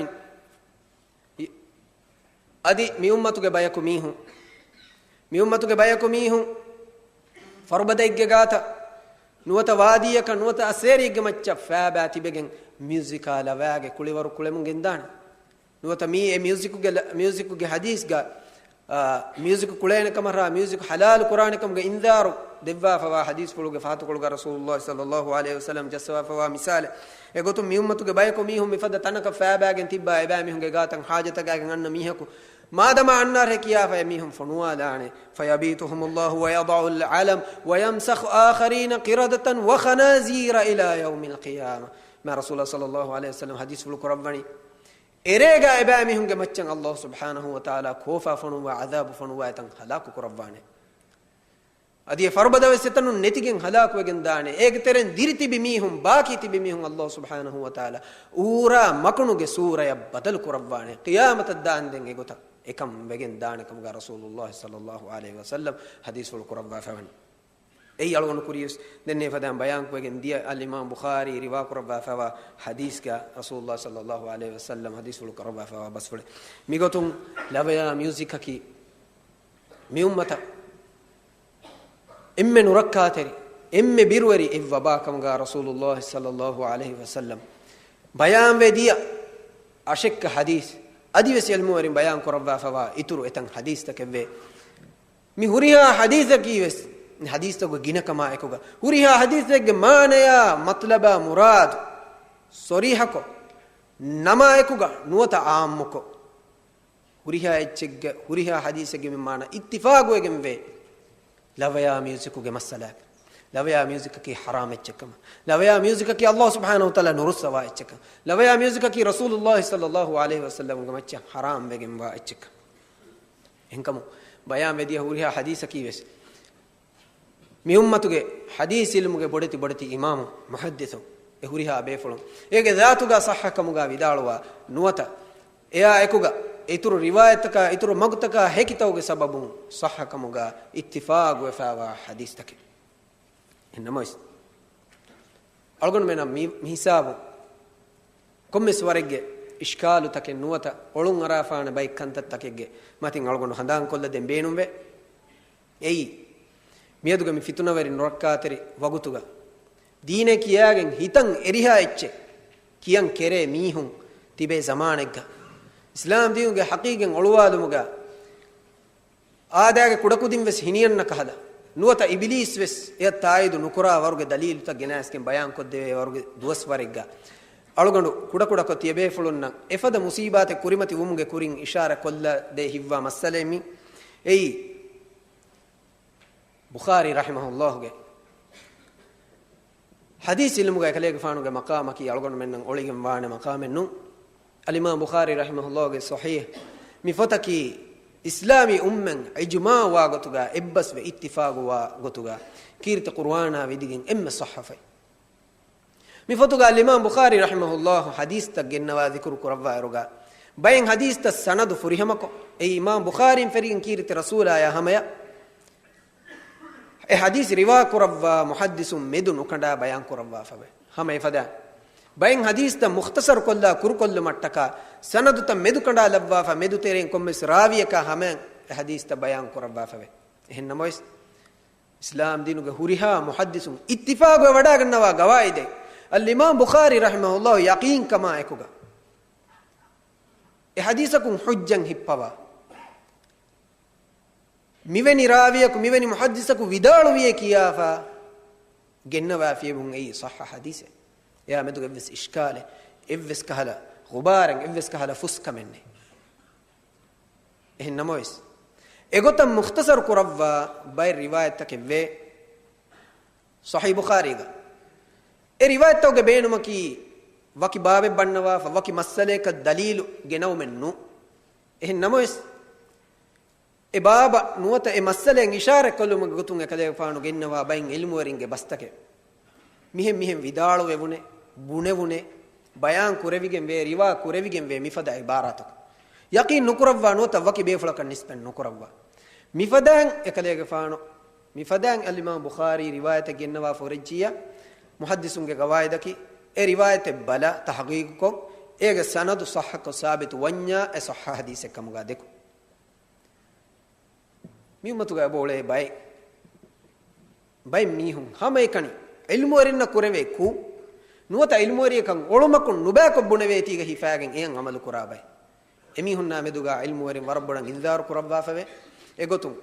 އަދި މިއުއްމަތުގެ ބަޔަކު މީހުން، މިއުއްމަތުގެ ބަޔަކު މީހުން ފަރުބަދައެއްގެ ގާތަށް ނުވަތަ ވާދީއަކަށް ނުވަތަ އައްސޭރިއެއްގެ މައްޗަށް ފައިބާ ތިބެގެން މިއުޒިކާ ލަވާގެ ކުޅިވަރު ކުޅެމުން ގެންދާނެ. ނުވަތަ މީ އެ މިއުޒިކުގެ ލަ-، މިއުޒިކުގެ ޙަދީޘްގަ، އާ، މިއުޒިކު ކުޅޭނެ ކަމަށް ރާ، މިއުޒިކު ޙަލާލު ކުރާނެ ކަމުގެ އިންޒާރު ދެއްވާފަވާ ޙަދީޘްފުޅުގެ ފަހަތުކޮޅުގަ ރަސޫލުﷲ ޞައްލަﷲު ޢަލައިހި ވަސައްލަމް ޖައްސަވާފަވާ މިސާލެއް. އެގޮތުން މިއުއްމަތުގެ ބަޔަކު މީހުން މިފަދަ ތަނަކަށް ފައިބާގެން ތިއްބާ، އެބައިމީހުންގެ ގާތަށް ޙާޖަތަކާގެން އަންނަ މީހަކު މާދަމާ އަންނާރޭ ކިޔާފަ އެމީހުން ފޮނުވާލާނެ. فيبيتهم الله ويضع العلم ويمسخ آخرين قردة وخنازير إلى يوم القيامة. މާ ރަސޫލާ ޞައްލަﷲު ޢަލައިހި ވަސައްލަމް ޙަދީޘްފުޅު ކުރައްވަނީ، އެރޭގަ އެބައިމީހުންގެ މައްޗަށް ﷲ ސުބްޙާނަހޫ ވަތަޢާލާ ކޯފާ ފޮނުއްވާ ޢަޛާބު ފޮނުއްވާ އެތަން ހަލާކު ކުރައްވާނެ. އަދި އެ ފަރުބަދަވެސް އެތަނުން ނެތިގެން ހަލާކުވެގެން ދާނެ. އޭގެ ތެރެއިން ދިރި ތިބި މީހުން، ބާކީ ތިބި މީހުން ﷲ ސުބްޙާނަހޫ ވަތަޢާލާ އޫރާ މަކުނުގެ ސޫރަޔަށް ބަދަލު ކުރައްވާނެ. ޤިޔާމަތަށް ދާންދެން އެގޮތަށް އެކަން ވެގެން ދާނެ ކަމުގަ ރަސޫލުﷲ ޞައްލައްލާހު ޢަލައިހި ވަސައްލަމް ޙަދީޘްފުޅު ކުރައްވާފަވަނީ. އެއީ އަޅުގަނޑު ކުރިޔަސް ދެންނެވި ފަދައިން ބަޔާންކޮށްގެން ދިޔަ އަލްއިމާމް ބުޚާރީ ރިވާކުރައްވާފައިވާ ޙަދީޘްގަ ރަސޫލުﷲ ޞައްލައްލާހު ޢަލައިހި ވަސައްލަމް ޙަދީޘްފުޅު ކުރައްވާފައިވާ ބަސްފުޅެއް. މިގޮތުން ލަވަޔާ މިއުޒިކަކީ މި އުއްމަތަށް އެންމެ ނުރައްކާތެރި، އެންމެ ބިރުވެރި އެއް ވަބާ ކަމުގަ ރަސޫލުﷲ ޞައްލައްލާހު ޢަލައިހި ވަސައްލަމް ބަޔާންވެ ދިޔަ އަށެއްކަ ޙަދީޘް އަދިވެސް ޢިލްމުވެރިން ބަޔާން ކުރައްވާފައިވާ އިތުރު އެތަން ޙަދީޘްތަކެއްވޭ. މި ހުރިހާ ޙަދީޘަކީ ވެސް މި ޙަދީޘްތަކުގެ ގިނަކަމާ އެކުގަ، ހުރިހާ ޙަދީޘެއްގެ މާނަޔާ މަތްލަބާ މުރާދު ޞަރީޙަކޮށް، ނަމާ އެކުގަ ނުވަތަ ޢާއްމުކޮށް، ހުރިހާ އެއްޗެއްގެ، ހުރިހާ ޙަދީޘެއްގެ މި މާނަ އިއްތިފާގުވެގެންވޭ. ލަވަޔާ މިއުޒިކުގެ މައްސަލާގެ، ލަވަޔާ މިއުޒިކަކީ ޙަރާމް އެއްޗެއްކަމަށް، ލަވަޔާ މިއުޒިކަކީ ﷲ ސުބްޙާނަހޫ ވަތަޢާލާ ނުރުއްސަވާ އެއްޗެއްކަން، ލަވަޔާ މިއުޒިކަކީ ރަސޫލުﷲ ޞައްލައްލާހު ޢަލައިހި ވަސައްލަމްގެ މައްޗަށް ޙަރާމް ވެގެންވާ އެއްޗެއްކަން. އެހެންކަމުން ބަޔާންވެދިޔަ ހުރިހާ ޙަދީޘަކީ ވެސް މި އުއްމަތުގެ ޙަދީޘް ޢިލްމުގެ ބޮޑެތި ބޮޑެތި އިމާމު މުޙައްދިޘު އެ ހުރިހާ ބޭފުޅުން އޭގެ ޒާތުގަ ޞައްޙަކަމުގަ ވިދާޅުވާ ނުވަތަ އެއާ އެކުގަ އިތުރު ރިވާޔަތްތަކާ އިތުރު މަގުތަކާ ހެކިތަކުގެ ސަބަބުން ޞައްޙަކަމުގަ އިއްތިފާގުވެފައިވާ ޙަދީޘްތަކެއް. އެހެންނަމަވެސް، އަޅުގަނޑުމެންނަށް މި، މި ހިސާބު ކޮންމެސް ވަރެއްގެ އިޝްކާލުތަކެއް ނުވަތަ އޮޅުން އަރާފާނެ ބައެއް ކަންތައްތަކެއްގެ މަތިން އަޅުގަނޑު ހަނދާންކޮށްލަދޭން ބޭނުންވޭ. އެއީ، މިއަދުގެ މި ފިތުނަވެރި ނުރައްކާތެރި ވަގުތުގަ ދީނޭ ކިޔާގެން ހިތަށް އެރިހާ އެއްޗެއް ކިޔަން ކެރޭ މީހުން ތިބޭ ޒަމާނެއްގަ، އިސްލާމް ދީނުގެ ޙަޤީޤަތް އޮޅުވާލުމުގަ އާދައިގެ ކުޑަކުދިން ވެސް ހިނިއަންނަ ކަހަލަ، ނުވަތަ އިބިލީސް ވެސް އެއަށް ތާއީދު ނުކުރާ ވަރުގެ ދަލީލުތައް ގެނައިސްގެން ބަޔާންކޮށްދެވޭ ވަރުގެ ދުވަސްވަރެއްގަ، އަޅުގަނޑު ކުޑަކުޑަކޮށް ތިޔަބޭފުޅުންނަށް އެފަދަ މުސީބާތެއް ކުރިމަތި ވުމުގެ ކުރިން އިޝާރަތް ކޮށްލަދޭ ހިތްވާ މައްސަލައެއް މީ. އެއީ، ބުޚާރީ ރަޙިމަހުﷲގެ ޙަދީޘް ޢިލްމުގަ އެކަލޭގެފާނުގެ މަޤާމަކީ އަޅުގަނޑުމެންނަށް އޮޅިގެން ވާނެ މަޤާމެއް ނޫން. އަލްއިމާމް ބުޚާރީ ރަޙިމަހުﷲގެ ޞަޙީޙް މި ފޮތަކީ އިސްލާމީ އުއްމަތް އިޖުމާޢުވާ ގޮތުގަ އެއްބަސްވެ އިއްތިފާޤުވާ ގޮތުގަ ކީރިތި ޤުރުއާނާ ވިދިގެން އެންމެ ޞައްޙަފައި. މި ފޮތުގަ އަލްއިމާމް ބުޚާރީ ރަޙިމަހުﷲ ޙަދީޘްތައް ގެންނަވާ ޛިކުރު ކުރައްވާއިރުގަ، ބައެއް ޙަދީޘްތައް ސަނަދު ފުރިހަމަކޮށް، އެއީ އިމާމް ބުޚާރީން ފެށިގެން ކީރިތި ރަސޫލާޔާ ހަމަޔަށް އެ ޙަދީޘް ރިވާ ކުރައްވާ މުޙައްދިޘުން މެދު ނުކަނޑާ ބަޔާން ކުރައްވާފަވޭ. ހަމަ އެފަދަ ބައެއް ޙަދީޘްތައް މުޚްތަޞަރު ކޮށްލާ ކުރުކޮށްލުމަށްޓަކާ ސަނަދުތައް މެދުކަނޑާ ލައްވާފަ، މެދު ތެރެއިން ކޮންމެސް ރާވިޔަކާ ހަމަޔަށް އެ ޙަދީޘްތައް ބަޔާން ކުރައްވާފަވޭ. އެހެން ނަމަވެސް، އިސްލާމް ދީނުގެ ހުރިހާ މުޙައްދިޘުން އިއްތިފާޤުވެ ވަޑައިގަންނަވާ ގަވާއިދެއް، އަލްއިމާމް ބުޚާރީ ރަޙިމަހުﷲ ޔަޤީންކަމާ އެކުގަ، އެ ޙަދީޘަކުން ޙުއްޖަތް ހިއްޕަވާ، މިވެނި ރާވިޔަކު، މިވެނި މުޙައްދިޘަކު ވިދާޅުވިއޭ ކިޔާފަ ގެންނަވާފިޔެވުން އެއީ ޞައްޙަ ޙަދީޘެއް. އެއާ މެދުގަ އެއްވެސް އިޝްކާލެއް، އެއްވެސް ކަހަލަ ޣުބާރެއް، އެއްވެސް ކަހަލަ ފުސްކަމެއް ނެތް. އެހެން ނަމަވެސް، އެގޮތަށް މުޚްތަޞަރު ކުރައްވާ ބައެއް ރިވާޔަތްތަކެއް ވޭ ޞަޙީޙް ބުޚާރީގަ. އެ ރިވާޔަތްތަކުގެ ބޭނުމަކީ ވަކި ބާބެއް ބަންނަވާފަ، ވަކި މައްސަލަޔަކަށް ދަލީލު ގެނައުމެއް ނޫން. އެހެން ނަމަވެސް، އެ ބާބަށް ނުވަތަ އެ މައްސަލައަށް އިޝާރަތްކޮށްލުމުގެ ގޮތުން އެކަލޭގެފާނު ގެންނަވާ ބައެއް ޢިލްމުވެރިންގެ ބަސްތަކެއް. މިހެން މިހެން ވިދާޅުވެވުނޭ، ބުނެވުނޭ، ބަޔާން ކުރެވިގެންވޭ، ރިވާ ކުރެވިގެންވޭ މިފަދަ ޢިބާރާތަކު. ޔަޤީން ނުކުރައްވާ ނުވަތަ ވަކި ބޭފުޅަކަށް ނިސްބަތް ނުކުރައްވާ. މިފަދައިން އެކަލޭގެފާނު، މިފަދައިން އަލްއިމާމް ބުޚާރީ ރިވާޔަތެއް ގެންނަވާ ފޮރެއްޖިއްޔާ މުޙައްދިޘުންގެ ގަވާއިދަކީ، އެ ރިވާޔަތެއް ބަލާ ތަޙްޤީޤުކޮށް، އޭގެ ސަނަދު ޞައްޙަކޮށް ސާބިތު ވަންޏާ އެ ޞައްޙަ ޙަދީޘެއް ކަމުގަ ދެކުން. މި އުއްމަތުގަ އެބައުޅޭ ބައެއް، ބައެއް މީހުން ހަމައެކަނި ޢިލްމުވެރިންނަށް ކުރެވޭ ކުށް ނުވަތަ ޢިލްމުވެރިޔަކަށް އޮޅުމަކުން ނުބައިކޮށް ބުނެވޭތީގަ ހިފާގެން އެއަށް ޢަމަލު ކުރާ ބައެއް. އެމީހުންނާ މެދުގަ ޢިލްމުވެރިން ވަރަށް ބޮޑަށް އިންޒާރު ކުރައްވާފަވޭ. އެގޮތުން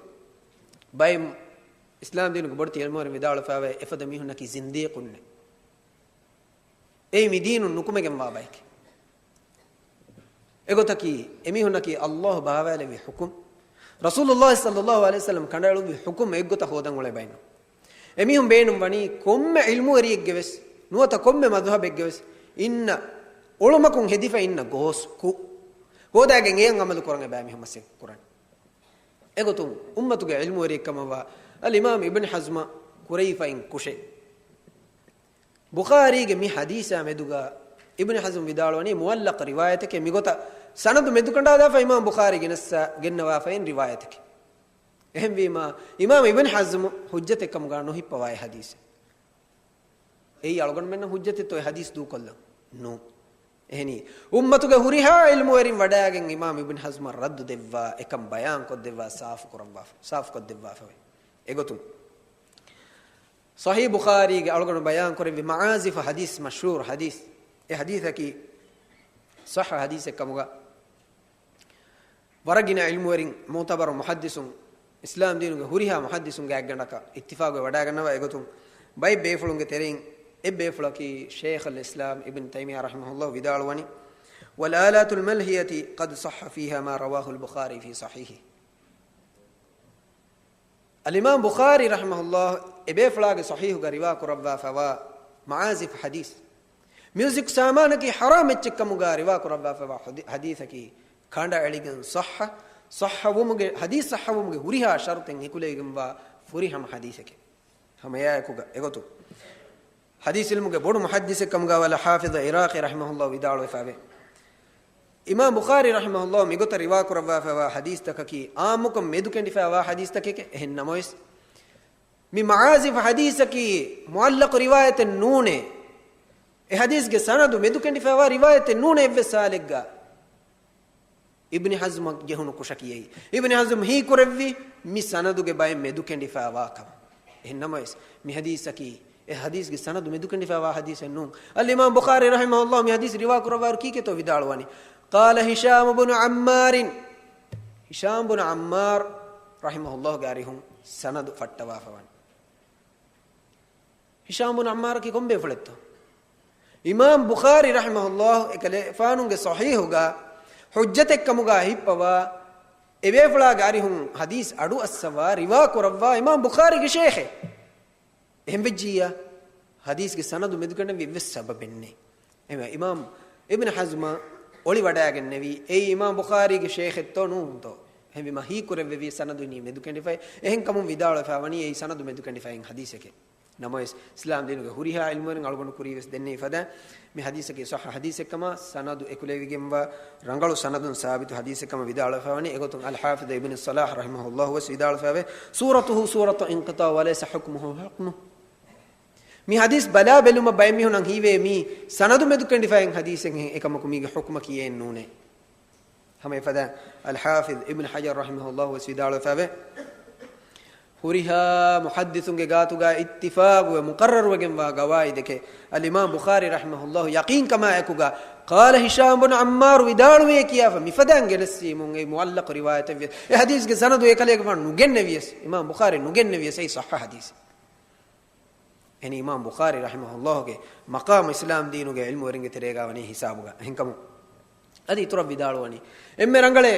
ބައެއް އިސްލާމް ދީނުގެ ބޮޑެތި ޢިލްމުވެރިން ވިދާޅުވެފައިވޭ އެފަދަ މީހުންނަކީ ޒިންދީޤުންނޭ. އެއީ މި ދީނުން ނުކުމެގެންވާ ބައެކޭ. އެގޮތަކީ، އެމީހުންނަކީ ﷲ ބާވާލެއްވި ޙުކުމް، ރަސޫލުﷲ ޞައްލައްލާހު ޢަލައިހި ވަސައްލަމް ކަނޑައެޅުއްވި ޙުކުމް އެއްގޮތަށް ހޯދަން އުޅޭ ބައެއް ނޫން. އެމީހުން ބޭނުން ވަނީ ކޮންމެ ޢިލްމުވެރިއެއްގެ ވެސް، ނުވަތަ ކޮންމެ މަޛްހަބެއްގެ ވެސް އިންނަ އޮޅުމަކުން ހެދިފަ އިންނަ ގޯސް ކުށް ހޯދާގެން އެއަށް އަމަލު ކުރަން އެބައިމީހުން މަސައްކަތް ކުރަނީ. އެގޮތުން އުއްމަތުގެ ޢިލްމުވެރިއެއްކަމަށްވާ އަލްއިމާމް އިބްނު ޙަޒްމަށް ކުރެވިފައިން ކުށެއް. ބުޚާރީގެ މި ޙަދީޘާ މެދުގަ އިބްނު ޙަޒްމް ވިދާޅުވަނީ މުޢައްލަޤް ރިވާޔަތެކޭ، މިގޮތަށް ސަނަދު މެދުކަނޑާލާފަ އިމާމް ބުޚާރީ ގެނެއްސާ، ގެންނަވާފައިން ރިވާޔަތެކޭ. އެހެންވީމާ، އިމާމް އިބްނު ޙަޒްމް ޙުއްޖަތެއްކަމުގަ ނުހިއްޕަވާ އެ ޙަދީޘެއް. އެއީ އަޅުގަނޑުމެންނަށް ޙުއްޖަތެއްތޯ އެ ޙަދީޘް ދޫކޮށްލަން؟ ނޫން. އެހެނީ، އުއްމަތުގެ ހުރިހާ ޢިލްމުވެރިން ވަޑައިގެން އިމާމް އިބްނު ޙަޒްމަށް ރައްދު ދެއްވާ، އެކަން ބަޔާން ކޮށްދެއްވާ، ސާފު ކުރައްވާފަ، ސާފު ކޮށްދެއްވާފަވޭ. އެގޮތުން، ޞަޙީޙް ބުޚާރީގެ އަޅުގަނޑު ބަޔާން ކުރެއްވި މަޢާޒިފް ޙަދީޘް، މަޝްހޫރު ޙަދީޘް، އެ ޙަދީޘަކީ ޞައްޙަ ޙަދީޘެއްކަމުގަ ވަރަށް ގިނަ ޢިލްމުވެރިން، މުޢުތަބަރު މުޙައްދިޘުން، އިސްލާމް ދީނުގެ ހުރިހާ މުޙައްދިޘުންގެ އަތްގަނޑަކަށް އިއްތިފާގުވެ ވަޑައިގަންނަވާ. އެގޮތުން ބައެއް ބޭފުޅުންގެ ތެރެއިން އެއް ބޭފުޅަކީ ޝައިޚުލް އިސްލާމް އިބްނު ތައިމިއްޔާ ރަޙިމަހުﷲ ވިދާޅުވަނީ، والآلات الملهية قد صح فيها ما رواه البخاري في صحيحه. އަލްއިމާމް ބުޚާރީ ރަޙިމަހުﷲ އެބޭފުޅާގެ ޞަޙީޙުގަ ރިވާ ކުރައްވާފައިވާ މަޢާޒިފް ޙަދީޘް، މިއުޒިކް ސާމާނަކީ ޙަރާމް އެއްޗެއްކަމުގަ ރިވާ ކުރައްވާފައިވާ ޙަދީ، ޙަދީޘަކީ ކަނޑައެޅިގެން ޞައްޙަ، ޞައްޙަވުމުގެ، ޙަދީޘް ޞައްޙަވުމުގެ ހުރިހާ ޝަރުޠެއް ހެކުލެވިގެންވާ ފުރިހަމަ ޙަދީޘެކޭ. ހަމައެއާއެކުގަ އެގޮތުން ޙަދީޘް ޢިލްމުގެ ބޮޑު މުޙައްދިޘެއްކަމުގަ ވަލާ ޙާފިޡު ޢިރާޤީ ރަޙިމަހުﷲ ވިދާޅުވެފައެވެ. އިމާމް ބުޚާރީ ރަޙިމަހުﷲ މިގޮތަށް ރިވާކުރައްވާފައިވާ ޙަދީޘްތަކަކީ ޢާއްމުކޮށް މެދުކެނޑިފައިވާ ޙަދީޘްތަކެކޭ. އެހެން ނަމަވެސް، މި މަޢާޒިފް ޙަދީޘަކީ މުޢައްލަޤު ރިވާޔަތެއް ނޫނޭ. އެ ޙަދީޘްގެ ސަނަދު މެދުކެނޑިފައިވާ ރިވާޔަތެއް ނޫނޭ އެއްވެސް ޙާލެއްގަ. އިބްނި ޙަޒްމަށް ޖެހުނު ކުށަކީ އެއީ. އިބްނި ޙަޒްމް ހީކުރެއްވީ މި ސަނަދުގެ ބައެއް މެދުކެނޑިފައިވާ ކަމަށް. އެހެން ނަމަވެސް، މި ޙަދީޘަކީ އެ ޙަދީޘްގެ ސަނަދު މެދުކެނޑިފައިވާ ޙަދީޘެއް ނޫން. އަލްއިމާމް ބުޚާރީ ރަޙިމަހުﷲ މި ޙަދީޘް ރިވާ ކުރައްވާއިރު ކީކޭތޯ ވިދާޅުވަނީ؟ قال هشام بن عمار. ހިޝާމް ބުނު ޢައްމާރު ރަޙިމަހުﷲގެ އަރިހުން ސަނަދު ފައްޓަވާފަވަނީ. ހިޝާމް ބުނު ޢައްމާރަކީ ކޮން ބޭފުޅެއްތޯ؟ އިމާމް ބުޚާރީ ރަޙިމަހުﷲ އެކަލޭފާނުގެ ޞަޙީޙުގަ ޙުއްޖަތެއްކަމުގަ ހިއްޕަވާ، އެބޭފުޅާގެ އަރިހުން ޙަދީޘް އަޑުއައްސަވާ، ރިވާ ކުރައްވާ އިމާމް ބުޚާރީގެ ޝޭޚެއް. އެހެންވެއްޖިއްޔާ، ޙަދީޘްގެ ސަނަދު މެދުކެނޑެންވީ އެއްވެސް ސަބަބެއް ނެތް. އެހެންވެ، އިމާމް އިބްނު ޙަޒްމަށް އޮޅިވަޑައިގެންނެވީ، އެއީ އިމާމް ބުޚާރީގެ ޝޭޚެއްތޯ ނޫންތޯ؟ އެހެންވީމާ، ހީކުރެއްވެވީ ސަނަދު އިނީ މެދުކެނޑިފައި. އެހެންކަމުން ވިދާޅުވެފައިވަނީ އެއީ ސަނަދު މެދުކެނޑިފައި ޙަދީޘެކޭ. ނަމަވެސް، އިސްލާމް ދީނުގެ ހުރިހާ ޢިލްމުވެރިން އަޅުގަނޑު ކުރީވެސް ދެންނެވި ފަދައިން، މި ޙަދީޘަކީ ޞައްޙަ ޙަދީޘެއްކަމާ، ސަނަދު އެކުލެވިގެންވާ ރަނގަޅު ސަނަދުން ސާބިތު ޙަދީޘެއްކަމަށް ވިދާޅުވެފައިވަނީ. އެގޮތުން އަލްޙާފިޡު އިބްނު ޞަލާޙް ރަޙިމަހުﷲ ވެސް ވިދާޅުވެފައިވޭ، ޞޫރަތުހު ޞޫރަތު އިންޤިޠާޢު ވަލައިސަ ޙުކްމުހު ޙުކްމު. މި ޙަދީޘް ބަލާ ބެލުމަށް ބައެއް މީހުންނަށް ހީވޭ މީ ސަނަދު މެދުކެނޑިފައި ޙަދީޘެއްހެން، އެކަމަކު މީގެ ޙުކުމަކީ އެއެއް ނޫނޭ. ހަމަ އެފަދައިން އަލްޙާފިޡް އިބްނު ޙަޖަރު ރަޙިމަހުﷲ ވެސް ވިދާޅުވެފައިވޭ، ހުރިހާ މުޙައްދިޘުންގެ ގާތުގަ އިއްތިފާޤުވެ މުޤައްރަރުވެގެންވާ ގަވާއިދެކޭ. އަލްއިމާމް ބުޚާރީ ރަޙިމަހުﷲ ޔަޤީންކަމާއެކުގަ، ޤާލަ ހިޝާމް ބުނު ޢައްމާރު ވިދާޅުވޭ ކިޔާފަ މިފަދައިން ގެނެސްދީމުން އެއީ މުޢައްލަޤު ރިވާޔަތެއްވިޔަސް، އެ ޙަދީޘްގެ ސަނަދު އެކަލޭގެފާނު ނުގެންނެވިޔަސް، އިމާމް ބުޚާރީ ނުގެންނެވިޔަސް، އެއީ ޞައްޙަ ޙަދީޘެއް. އެހެނީ އިމާމް ބުޚާރީ ރަޙިމަހުﷲގެ މަޤާމު އިސްލާމް ދީނުގެ ޢިލްމުވެރިންގެ ތެރޭގަ ވަނީ ހިސާބުގަ. އެހެންކަމުން އަދި އިތުރަށް ވިދާޅުވަނީ އެންމެ ރަނގަޅޭ.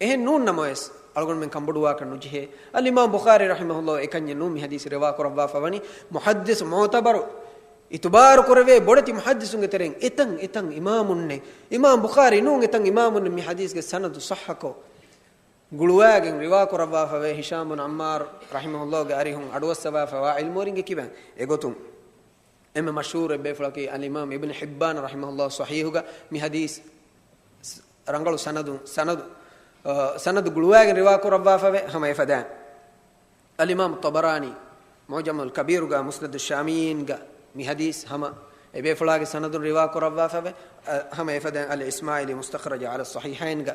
އެހެން ނޫން ނަމަވެސް، އަޅުގަނޑުމެން ކަންބޮޑުވާކަށް ނުޖެހޭ. އަލްއިމާމް ބުޚާރީ ރަޙިމަހުﷲ އެކަންޏެއް ނޫން މި ޙަދީޘް ރިވާ ކުރައްވާފަ ވަނީ. މުޙައްދިޘު މުޢުތަބަރު އިތުބާރު ކުރެވޭ ބޮޑެތި މުޙައްދިޘުންގެ ތެރެއިން އެތަން އެތަން އިމާމުންނެއް، އިމާމް ބުޚާރީ ނޫން އެތަން އިމާމުންނެއް މި ޙަދީޘްގެ ސަނަދު ޞައްޙަކޮށް، ގުޅުވާގެން ރިވާ ކުރައްވާފަވޭ. ހިޝާމް ބުނު ޢައްމާރު ރަޙިމަހުﷲގެ އަރިހުން އަޑުއައްސަވާފައިވާ ޢިލްމުވެރިންގެ ކިބައިން އެގޮތުން އެންމެ މަޝްހޫރު އެއްބޭފުޅަކީ އަލްއިމާމް އިބްނު ޙިއްބާން ރަޙިމަހުﷲ ޞަޙީޙުގަ މި ޙަދީޘް ރަނގަޅު ސަނަދު، ސަނަދު، އަ، ސަނަދު ގުޅުވާގެން ރިވާ ކުރައްވާފަވޭ. ހަމަ އެފަދައިން އަލްއިމާމް ޠަބަރާނީ މުޢުޖަމުލް ކަބީރުގަ މުސްނަދު ޝާމީއީންގަ މި ޙަދީޘް ހަމަ އެބޭފުޅާގެ ސަނަދުން ރިވާ ކުރައްވާފަވޭ. އަ، ހަމަ އެފަދައިން އަލް އިސްމާޢީލީ މުސްތަޚްރަޖު ޢަލައް ޞަޙީޙައިންގަ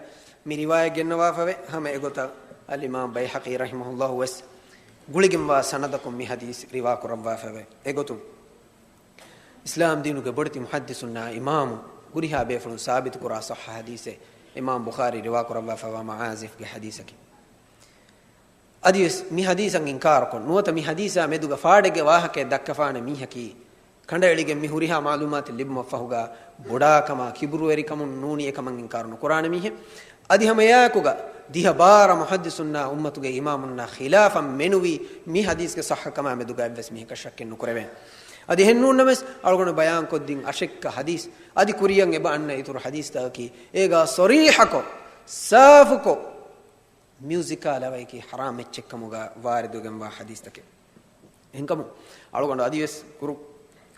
މި ރިވާޔަތް ގެންނަވާފަވޭ. ހަމަ އެގޮތަށް އަލްއިމާމް ބައިހަޤީ ރަޙިމަހުﷲ ވެސް ގުޅިގެންވާ ސަނަދަކުން މި ޙަދީޘް ރިވާ ކުރައްވާފަވޭ. އެގޮތުން އިސްލާމް ދީނުގެ ބޮޑެތި މުޙައްދިޘުންނާ އިމާމު ހުރިހާ ބޭފުޅުން ސާބިތުކުރާ ޞައްޙަ ޙަދީޘެއް އިމާމް ބުޚާރީ ރިވާ ކުރައްވާފައިވާ މަޢާޒިފްގެ ޙަދީޘަކީ. އަދިވެސް މި ޙަދީޘަށް އިންކާރުކޮށް، ނުވަތަ މި ޙަދީޘާ މެދުގަ ފާޑެއްގެ ވާހަކައެއް ދައްކަފާނެ މީހަކީ، ކަނޑައެޅިގެން މި ހުރިހާ މަޢުލޫމާތެއް ލިބުމަށްފަހުގަ ބޮޑާކަމާ ކިބުރުވެރިކަމުން ނޫނީ އެކަމަށް އިންކާރު ނުކުރާނެ މީހެއް. އަދި ހަމައެއާއެކުގަ ދިހަ ބާރަ މުޙައްދިޘުންނާ އުއްމަތުގެ އިމާމުންނާ ޚިލާފަށް މެނުވީ މި ޙަދީޘްގެ ޞައްޙަކަމާ މެދުގަ އެއްވެސް މީހަކަށް ޝައްކެއް ނުކުރެވޭނެ. އަދި އެހެންނޫންނަމަވެސް އަޅުގަނޑު ބަޔާންކޮށްދިން އަށެއްކަ ޙަދީޘް އަދި ކުރިއަށް އެބަ އަންނަ އިތުރު ޙަދީޘްތަކަކީ އޭގާ ޞަރީޙަކޮށް، ސާފުކޮށް، މިއުޒިކާ ލަވައަކީ ޙަރާމް އެއްޗެއްކަމުގަ ވާރިދުވެގެންވާ ޙަދީޘްތަކެއް. އެހެންކަމުން އަޅުގަނޑު އަދިވެސް ކުރު،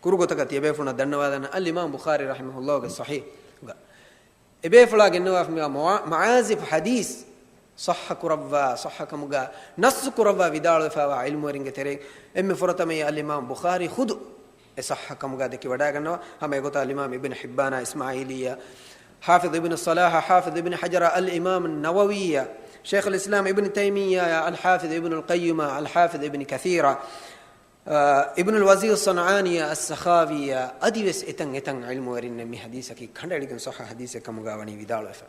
ކުރުގޮތަކަށް ތިޔަބޭފުޅުންނަށް ދަންނަވާލަން، އަލްއިމާމް ބުޚާރީ ރަޙިމަހުﷲގެ ޞަޙީޙުގަ އެބޭފުޅާ ގެންނަވާފަ މިވާ މުޢާ، މަޢާޒިފް ޙަދީޘް ޞައްޙަ ކުރައްވާ، ޞައްޙަ ކަމުގަ ނައްޞު ކުރައްވާ ވިދާޅުވެފައިވާ ޢިލްމުވެރިންގެ ތެރެއިން އެންމެ ފުރަތަމައީ އަލްއިމާމް ބުޚާރީ ޚުދު އެ ޞައްޙަ ކަމުގަ ދެކިވަޑައިގަންނަވާ. ހަމަ އެގޮތަށް އަލްއިމާމް އިބްނު ޙިއްބާނާ އިސްމާޢީލީއާ، ޙާފިޡް އިބްނު ޞަލާޙާ، ޙާފިޡް އިބްނު ޙަޖަރާ، އަލްއިމާމް ނަވަވީއާ، ޝައިޚުލް އިސްލާމް އިބްނު ތައިމިއްޔާއާ، އަލްޙާފިޡް އިބްނުލް ޤައްޔިމާ، އަލްޙާފިޡް އިބްނު ކަޘީރާ، އާ، އިބްނުލް ވަޒީރު ޞަންޢާނީއާ، އައްސަޚާވީއާ، އަދިވެސް އެތަން އެތަން ޢިލްމުވެރިންނެއް މި ޙަދީޘަކީ ކަނޑައެޅިގެން ޞައްޙަ ޙަދީޘެއް ކަމުގަ ވަނީ ވިދާޅުވެފަ.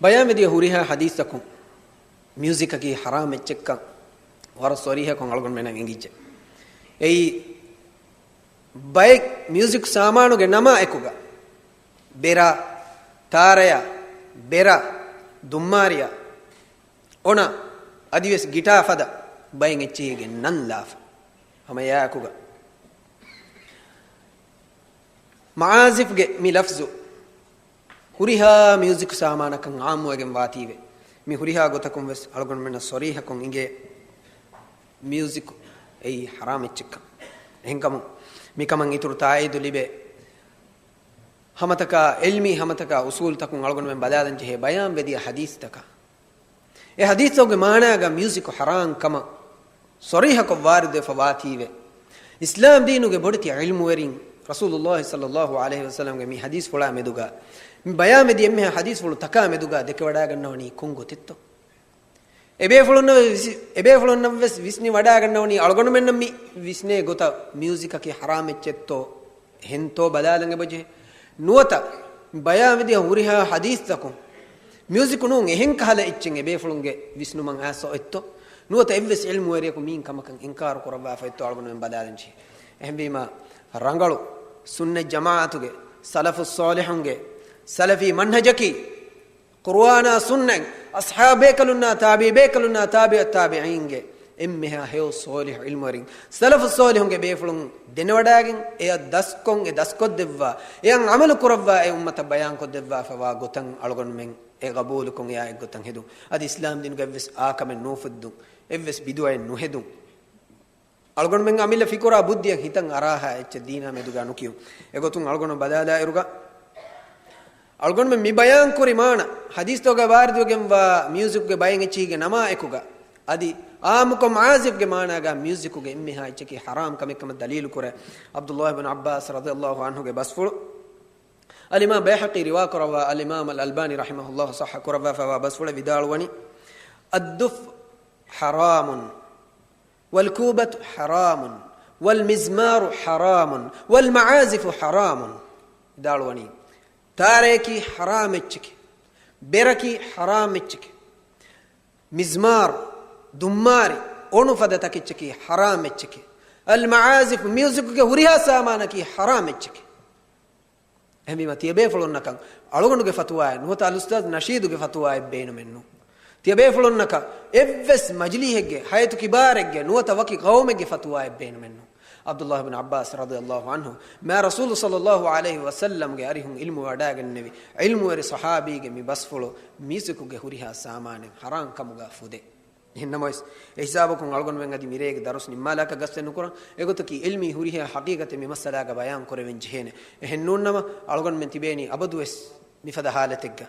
ބަޔާންވެދިޔަ ހުރިހާ ޙަދީޘްތަކުން މިއުޒިކަކީ ޙަރާމް އެއްޗެއްކަން ވަރަށް ޞަރީޙަކޮށް އަޅުގަނޑުމެންނަށް އެނގިއްޖެ. އެއީ ބައެއް މިއުޒިކް ސާމާނުގެ ނަމާ އެކުގަ ބެރާ، ތާރަޔާ، ބެރަ، ދުއްމާރިޔާ، އޮނާ، އަދިވެސް ގިޓާ ފަދަ ބައެއް އެއްޗިހީގެ ނަން ލާފަ. ހަމަ އެއާއެކުގަ މަޢާޒިފްގެ މި ލަފްޒު ހުރިހާ މިއުޒިކް ސާމާނަކަށް ޢާއްމުވެގެން ވާތީވެ، މި ހުރިހާ ގޮތަކުން ވެސް އަޅުގަނޑުމެންނަށް ޞަރީޙަކޮށް އިނގޭ، މިއުޒިކް އެއީ ޙަރާމް އެއްޗެއްކަން. އެހެންކަމުން މިކަމަށް އިތުރު ތާއީދު ލިބޭ ހަމަތަކާ ޢިލްމީ ހަމަތަކާ އުޞޫލުތަކުން އަޅުގަނޑުމެން ބަލާލަން ޖެހޭ ބަޔާންވެދިޔަ ޙަދީޘްތަކާ. އެ ޙަދީޘްތަކުގެ މާނާގަ މިއުޒިކު ޙަރާމް ކަމަށް ޞަރީޙަކޮށް ވާރިދުވެފަ ވާތީވެ، އިސްލާމް ދީނުގެ ބޮޑެތި ޢިލްމުވެރިން ރަސޫލުﷲ ޞައްލަﷲ ޢަލައިހި ވަސައްލަމްގެ މި ޙަދީޘްފުޅާ މެދުގަ، މި ބަޔާންވެދި އެންމެހާ ޙަދީޘްފުޅު ތަކާ މެދުގަ ދެކެވަޑައިގަންނަވަނީ ކޮން ގޮތެއްތޯ؟ އެބޭފުޅުންނަށް ވެސް، އެބޭފުޅުންނަށް ވެސް ވިސްނި ވަޑައިގަންނަވަނީ އަޅުގަނޑުމެންނަށް މި ވިސްނޭ ގޮތަށް މިއުޒިކަކީ ޙަރާމް އެއްޗެއްތޯ؟ އެހެންތޯ ބަލާލަން އެބަޖެހޭ. ނުވަތަ ބަޔާންވެދިޔަ ހުރިހާ ޙަދީޘްތަކުން މިއުޒިކު ނޫން އެހެން ކަހަލަ އެއްޗެއް އެބޭފުޅުންގެ ވިސްނުމަށް އައިސް އޮތްތޯ؟ ނުވަތަ އެއްވެސް ޢިލްމުވެރިޔަކު މިއިން ކަމަކަށް އިންކާރު ކުރައްވާފަ އޮތްތޯ އަޅުގަނޑުމެން ބަލާލަން ޖެހޭ. އެހެންވީމާ ރަނގަޅު ސުންނަތް ޖަމާޢަތުގެ، ސަލަފުއް ޞާލިޙުންގެ، ސަލަފީ މަންހަޖަކީ، ޤުރުއާނާ ސުންނަތް، އަޞްޙާބު ބޭކަލުންނާ، ތާބިޢީ ބޭކަލުންނާ، ތާބިޢު ތާބިޢީންގެ އެންމެހާ ހެޔޮ ޞާލިޙު ޢިލްމުވެރިން، ސަލަފުއް ޞާލިޙުންގެ ބޭފުޅުން ދެނެވަޑައިގެން، އެއަށް ދަސްކޮށް، އެ ދަސްކޮށްދެއްވާ، އެއަށް ޢަމަލު ކުރައްވާ، އެ އުއްމަތަށް ބަޔާންކޮށްދެއްވާފަވާ ގޮތަށް އަޅުގަނޑުމެން އެ ގަބޫލުކޮށް އެއާ އެއްގޮތަށް ހެދުން. އަދި އިސްލާމް ދީނުގަ އެއްވެސް އާކަމެއް ނޫފުއްދުން، އެއްވެސް ބިދުޢައެއް ނުހެދުން. އަޅުގަނޑުމެން އަމިއްލަ ފިކުރާ ބުއްދިއަށް ހިތަށް އަރާހާ އެއްޗެއް ދީނާ މެދުގަ ނުކިޔުން. އެގޮތުން އަޅުގަނޑު ބަލާލާއިރުގަ، އަޅުގަނޑުމެން މި ބަޔާން ކުރި މާނަ، ޙަދީޘްތަކުގަ ވާރިދުވެގެންވާ މިއުޒިކުގެ ބައެއް އެއްޗިހިގެ ނަމާ އެކުގަ، އަދި އާއްމުކޮށް މަޢާޒިފްގެ މާނާގަ މިއުޒިކުގެ އެންމެހާ އެއްޗަކީ ޙަރާމް ކަމެއް ކަމަށް ދަލީލު ކުރޭ، ޢަބްދުﷲ ބިން ޢައްބާސް ރަޟިޔަﷲ ޢަންހުގެ ބަސްފުޅު. އަލްއިމާމް ބައިހަޤީ ރިވާކުރައްވާ، އަލްއިމާމް އަލް އަލްބާނީ ރަޙިމަހުﷲ ޞައްޙަ ކުރައްވާފައިވާ ބަސްފުޅެއް ވިދާޅުވަނީ، الدف حرام، والكوبة حرام، والمزمار حرام، والمعازف حرام. ވިދާޅުވަނީ، ތާރަޔަކީ ޙަރާމް އެއްޗެކޭ، ބެރަކީ ޙަރާމް އެއްޗެކޭ، މިޒްމާރު، ދުއްމާރި، އޮނު ފަދަ ތަކެއްޗަކީ ޙަރާމް އެއްޗެކޭ، އަލް މަޢާޒިފު، މިއުޒިކުގެ ހުރިހާ ސާމާނަކީ ޙަރާމް އެއްޗެކޭ. އެހެންވީމަ، ތިޔަބޭފުޅުންނަކަށް އަޅުގަނޑުގެ ފަތުވާއެއް ނުވަތަ އަލްއުސްތާޛް ނަޝީދުގެ ފަތުވާއެއް ބޭނުމެއްނު. ތިޔަބޭފުޅުންނަކަށް އެއްވެސް މަޖިލީހެއްގެ، ޙަޔަތު ކިބާރެއްގެ ނުވަތަ ވަކި ޤައުމެއްގެ ފަތުވާއެއް ބޭނުމެއްނު. ޢަބްދުﷲ ބިން ޢައްބާސް ރަޟިޔަﷲ ޢަންހު، މާ ރަސޫލު ޞައްލަﷲ ޢަލައިހި ވަސައްލަމްގެ އަރިހުން ޢިލްމު ވަޑައިގެންނެވި ޢިލްމުވެރި ޞަޙާބީގެ މި ބަސްފުޅު މިއުޒިކުގެ ހުރިހާ ސާމާނެއް ޙަރާމް ކަމުގަ ފުދޭ. އެހެންނަމަވެސް، އެ ހިސާބަކުން އަޅުގަނޑުމެން އަދި މިރޭގެ ދަރުސް ނިންމާލާކަށް ގަސްތެއް ނުކުރަން. އެގޮތަކީ ޢިލްމީ ހުރިހާ ޙަޤީޤަތެއް މި މައްސަލާގަ ބަޔާން ކުރެވެން ޖެހޭނެ. އެހެންނޫންނަމަ، އަޅުގަނޑުމެން ތިބޭނީ އަބަދުވެސް މިފަދަ ޙާލަތެއްގަ.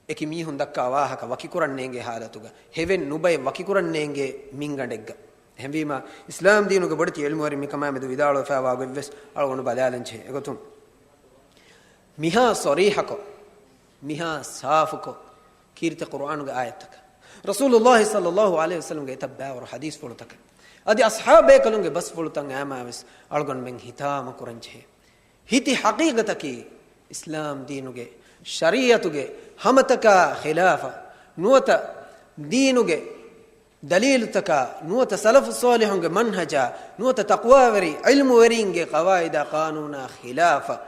އެކި މީހުން ދައްކާ ވާހަކަ ވަކިކުރަން ނޭނގޭ ޙާލަތުގަ، ހެވެން ނުބައެއް ވަކިކުރަން ނޭނގޭ މިންގަނޑެއްގަ. އެހެންވީމަ، އިސްލާމް ދީނުގެ ބޮޑެތި ޢިލްމުވެރިން މިކަމާމެދު ވިދާޅުވެފައިވާ ގޮތްވެސް އަޅުގަނޑު ބަލާލަންޖެހޭ. އެގޮތުން، މިހާ ޞަރީޙަކޮށް، މިހާ ސާފުކޮށް، ކީރިތި ޤުރުއާނުގެ އާޔަތްތަކަށް، ރަސޫލުﷲ ޞައްލަﷲ ޢަލައިހި ވަސައްލަމްގެ އެތައް ބައިވަރު ޙަދީޘްފުޅުތަކަށް، އަދި އަޞްޙާބު ބޭކަލުންގެ ބަސްފުޅުތައް އައިމާވެސް އަޅުގަނޑުމެން ހިތާމަ ކުރަންޖެހޭ. ހިތި ޙަޤީޤަތަކީ، އިސްލާމް ދީނުގެ ޝަރީޢަތުގެ ހަމަތަކާ ޚިލާފަށް، ނުވަތަ ދީނުގެ ދަލީލުތަކާ، ނުވަތަ ސަލަފު ޞާލިޙުންގެ މަންހަޖާ، ނުވަތަ ތަޤްވާވެރި ޢިލްމުވެރީންގެ ޤަވާޢިދާ ޤާނޫނާ ޚިލާފަށް،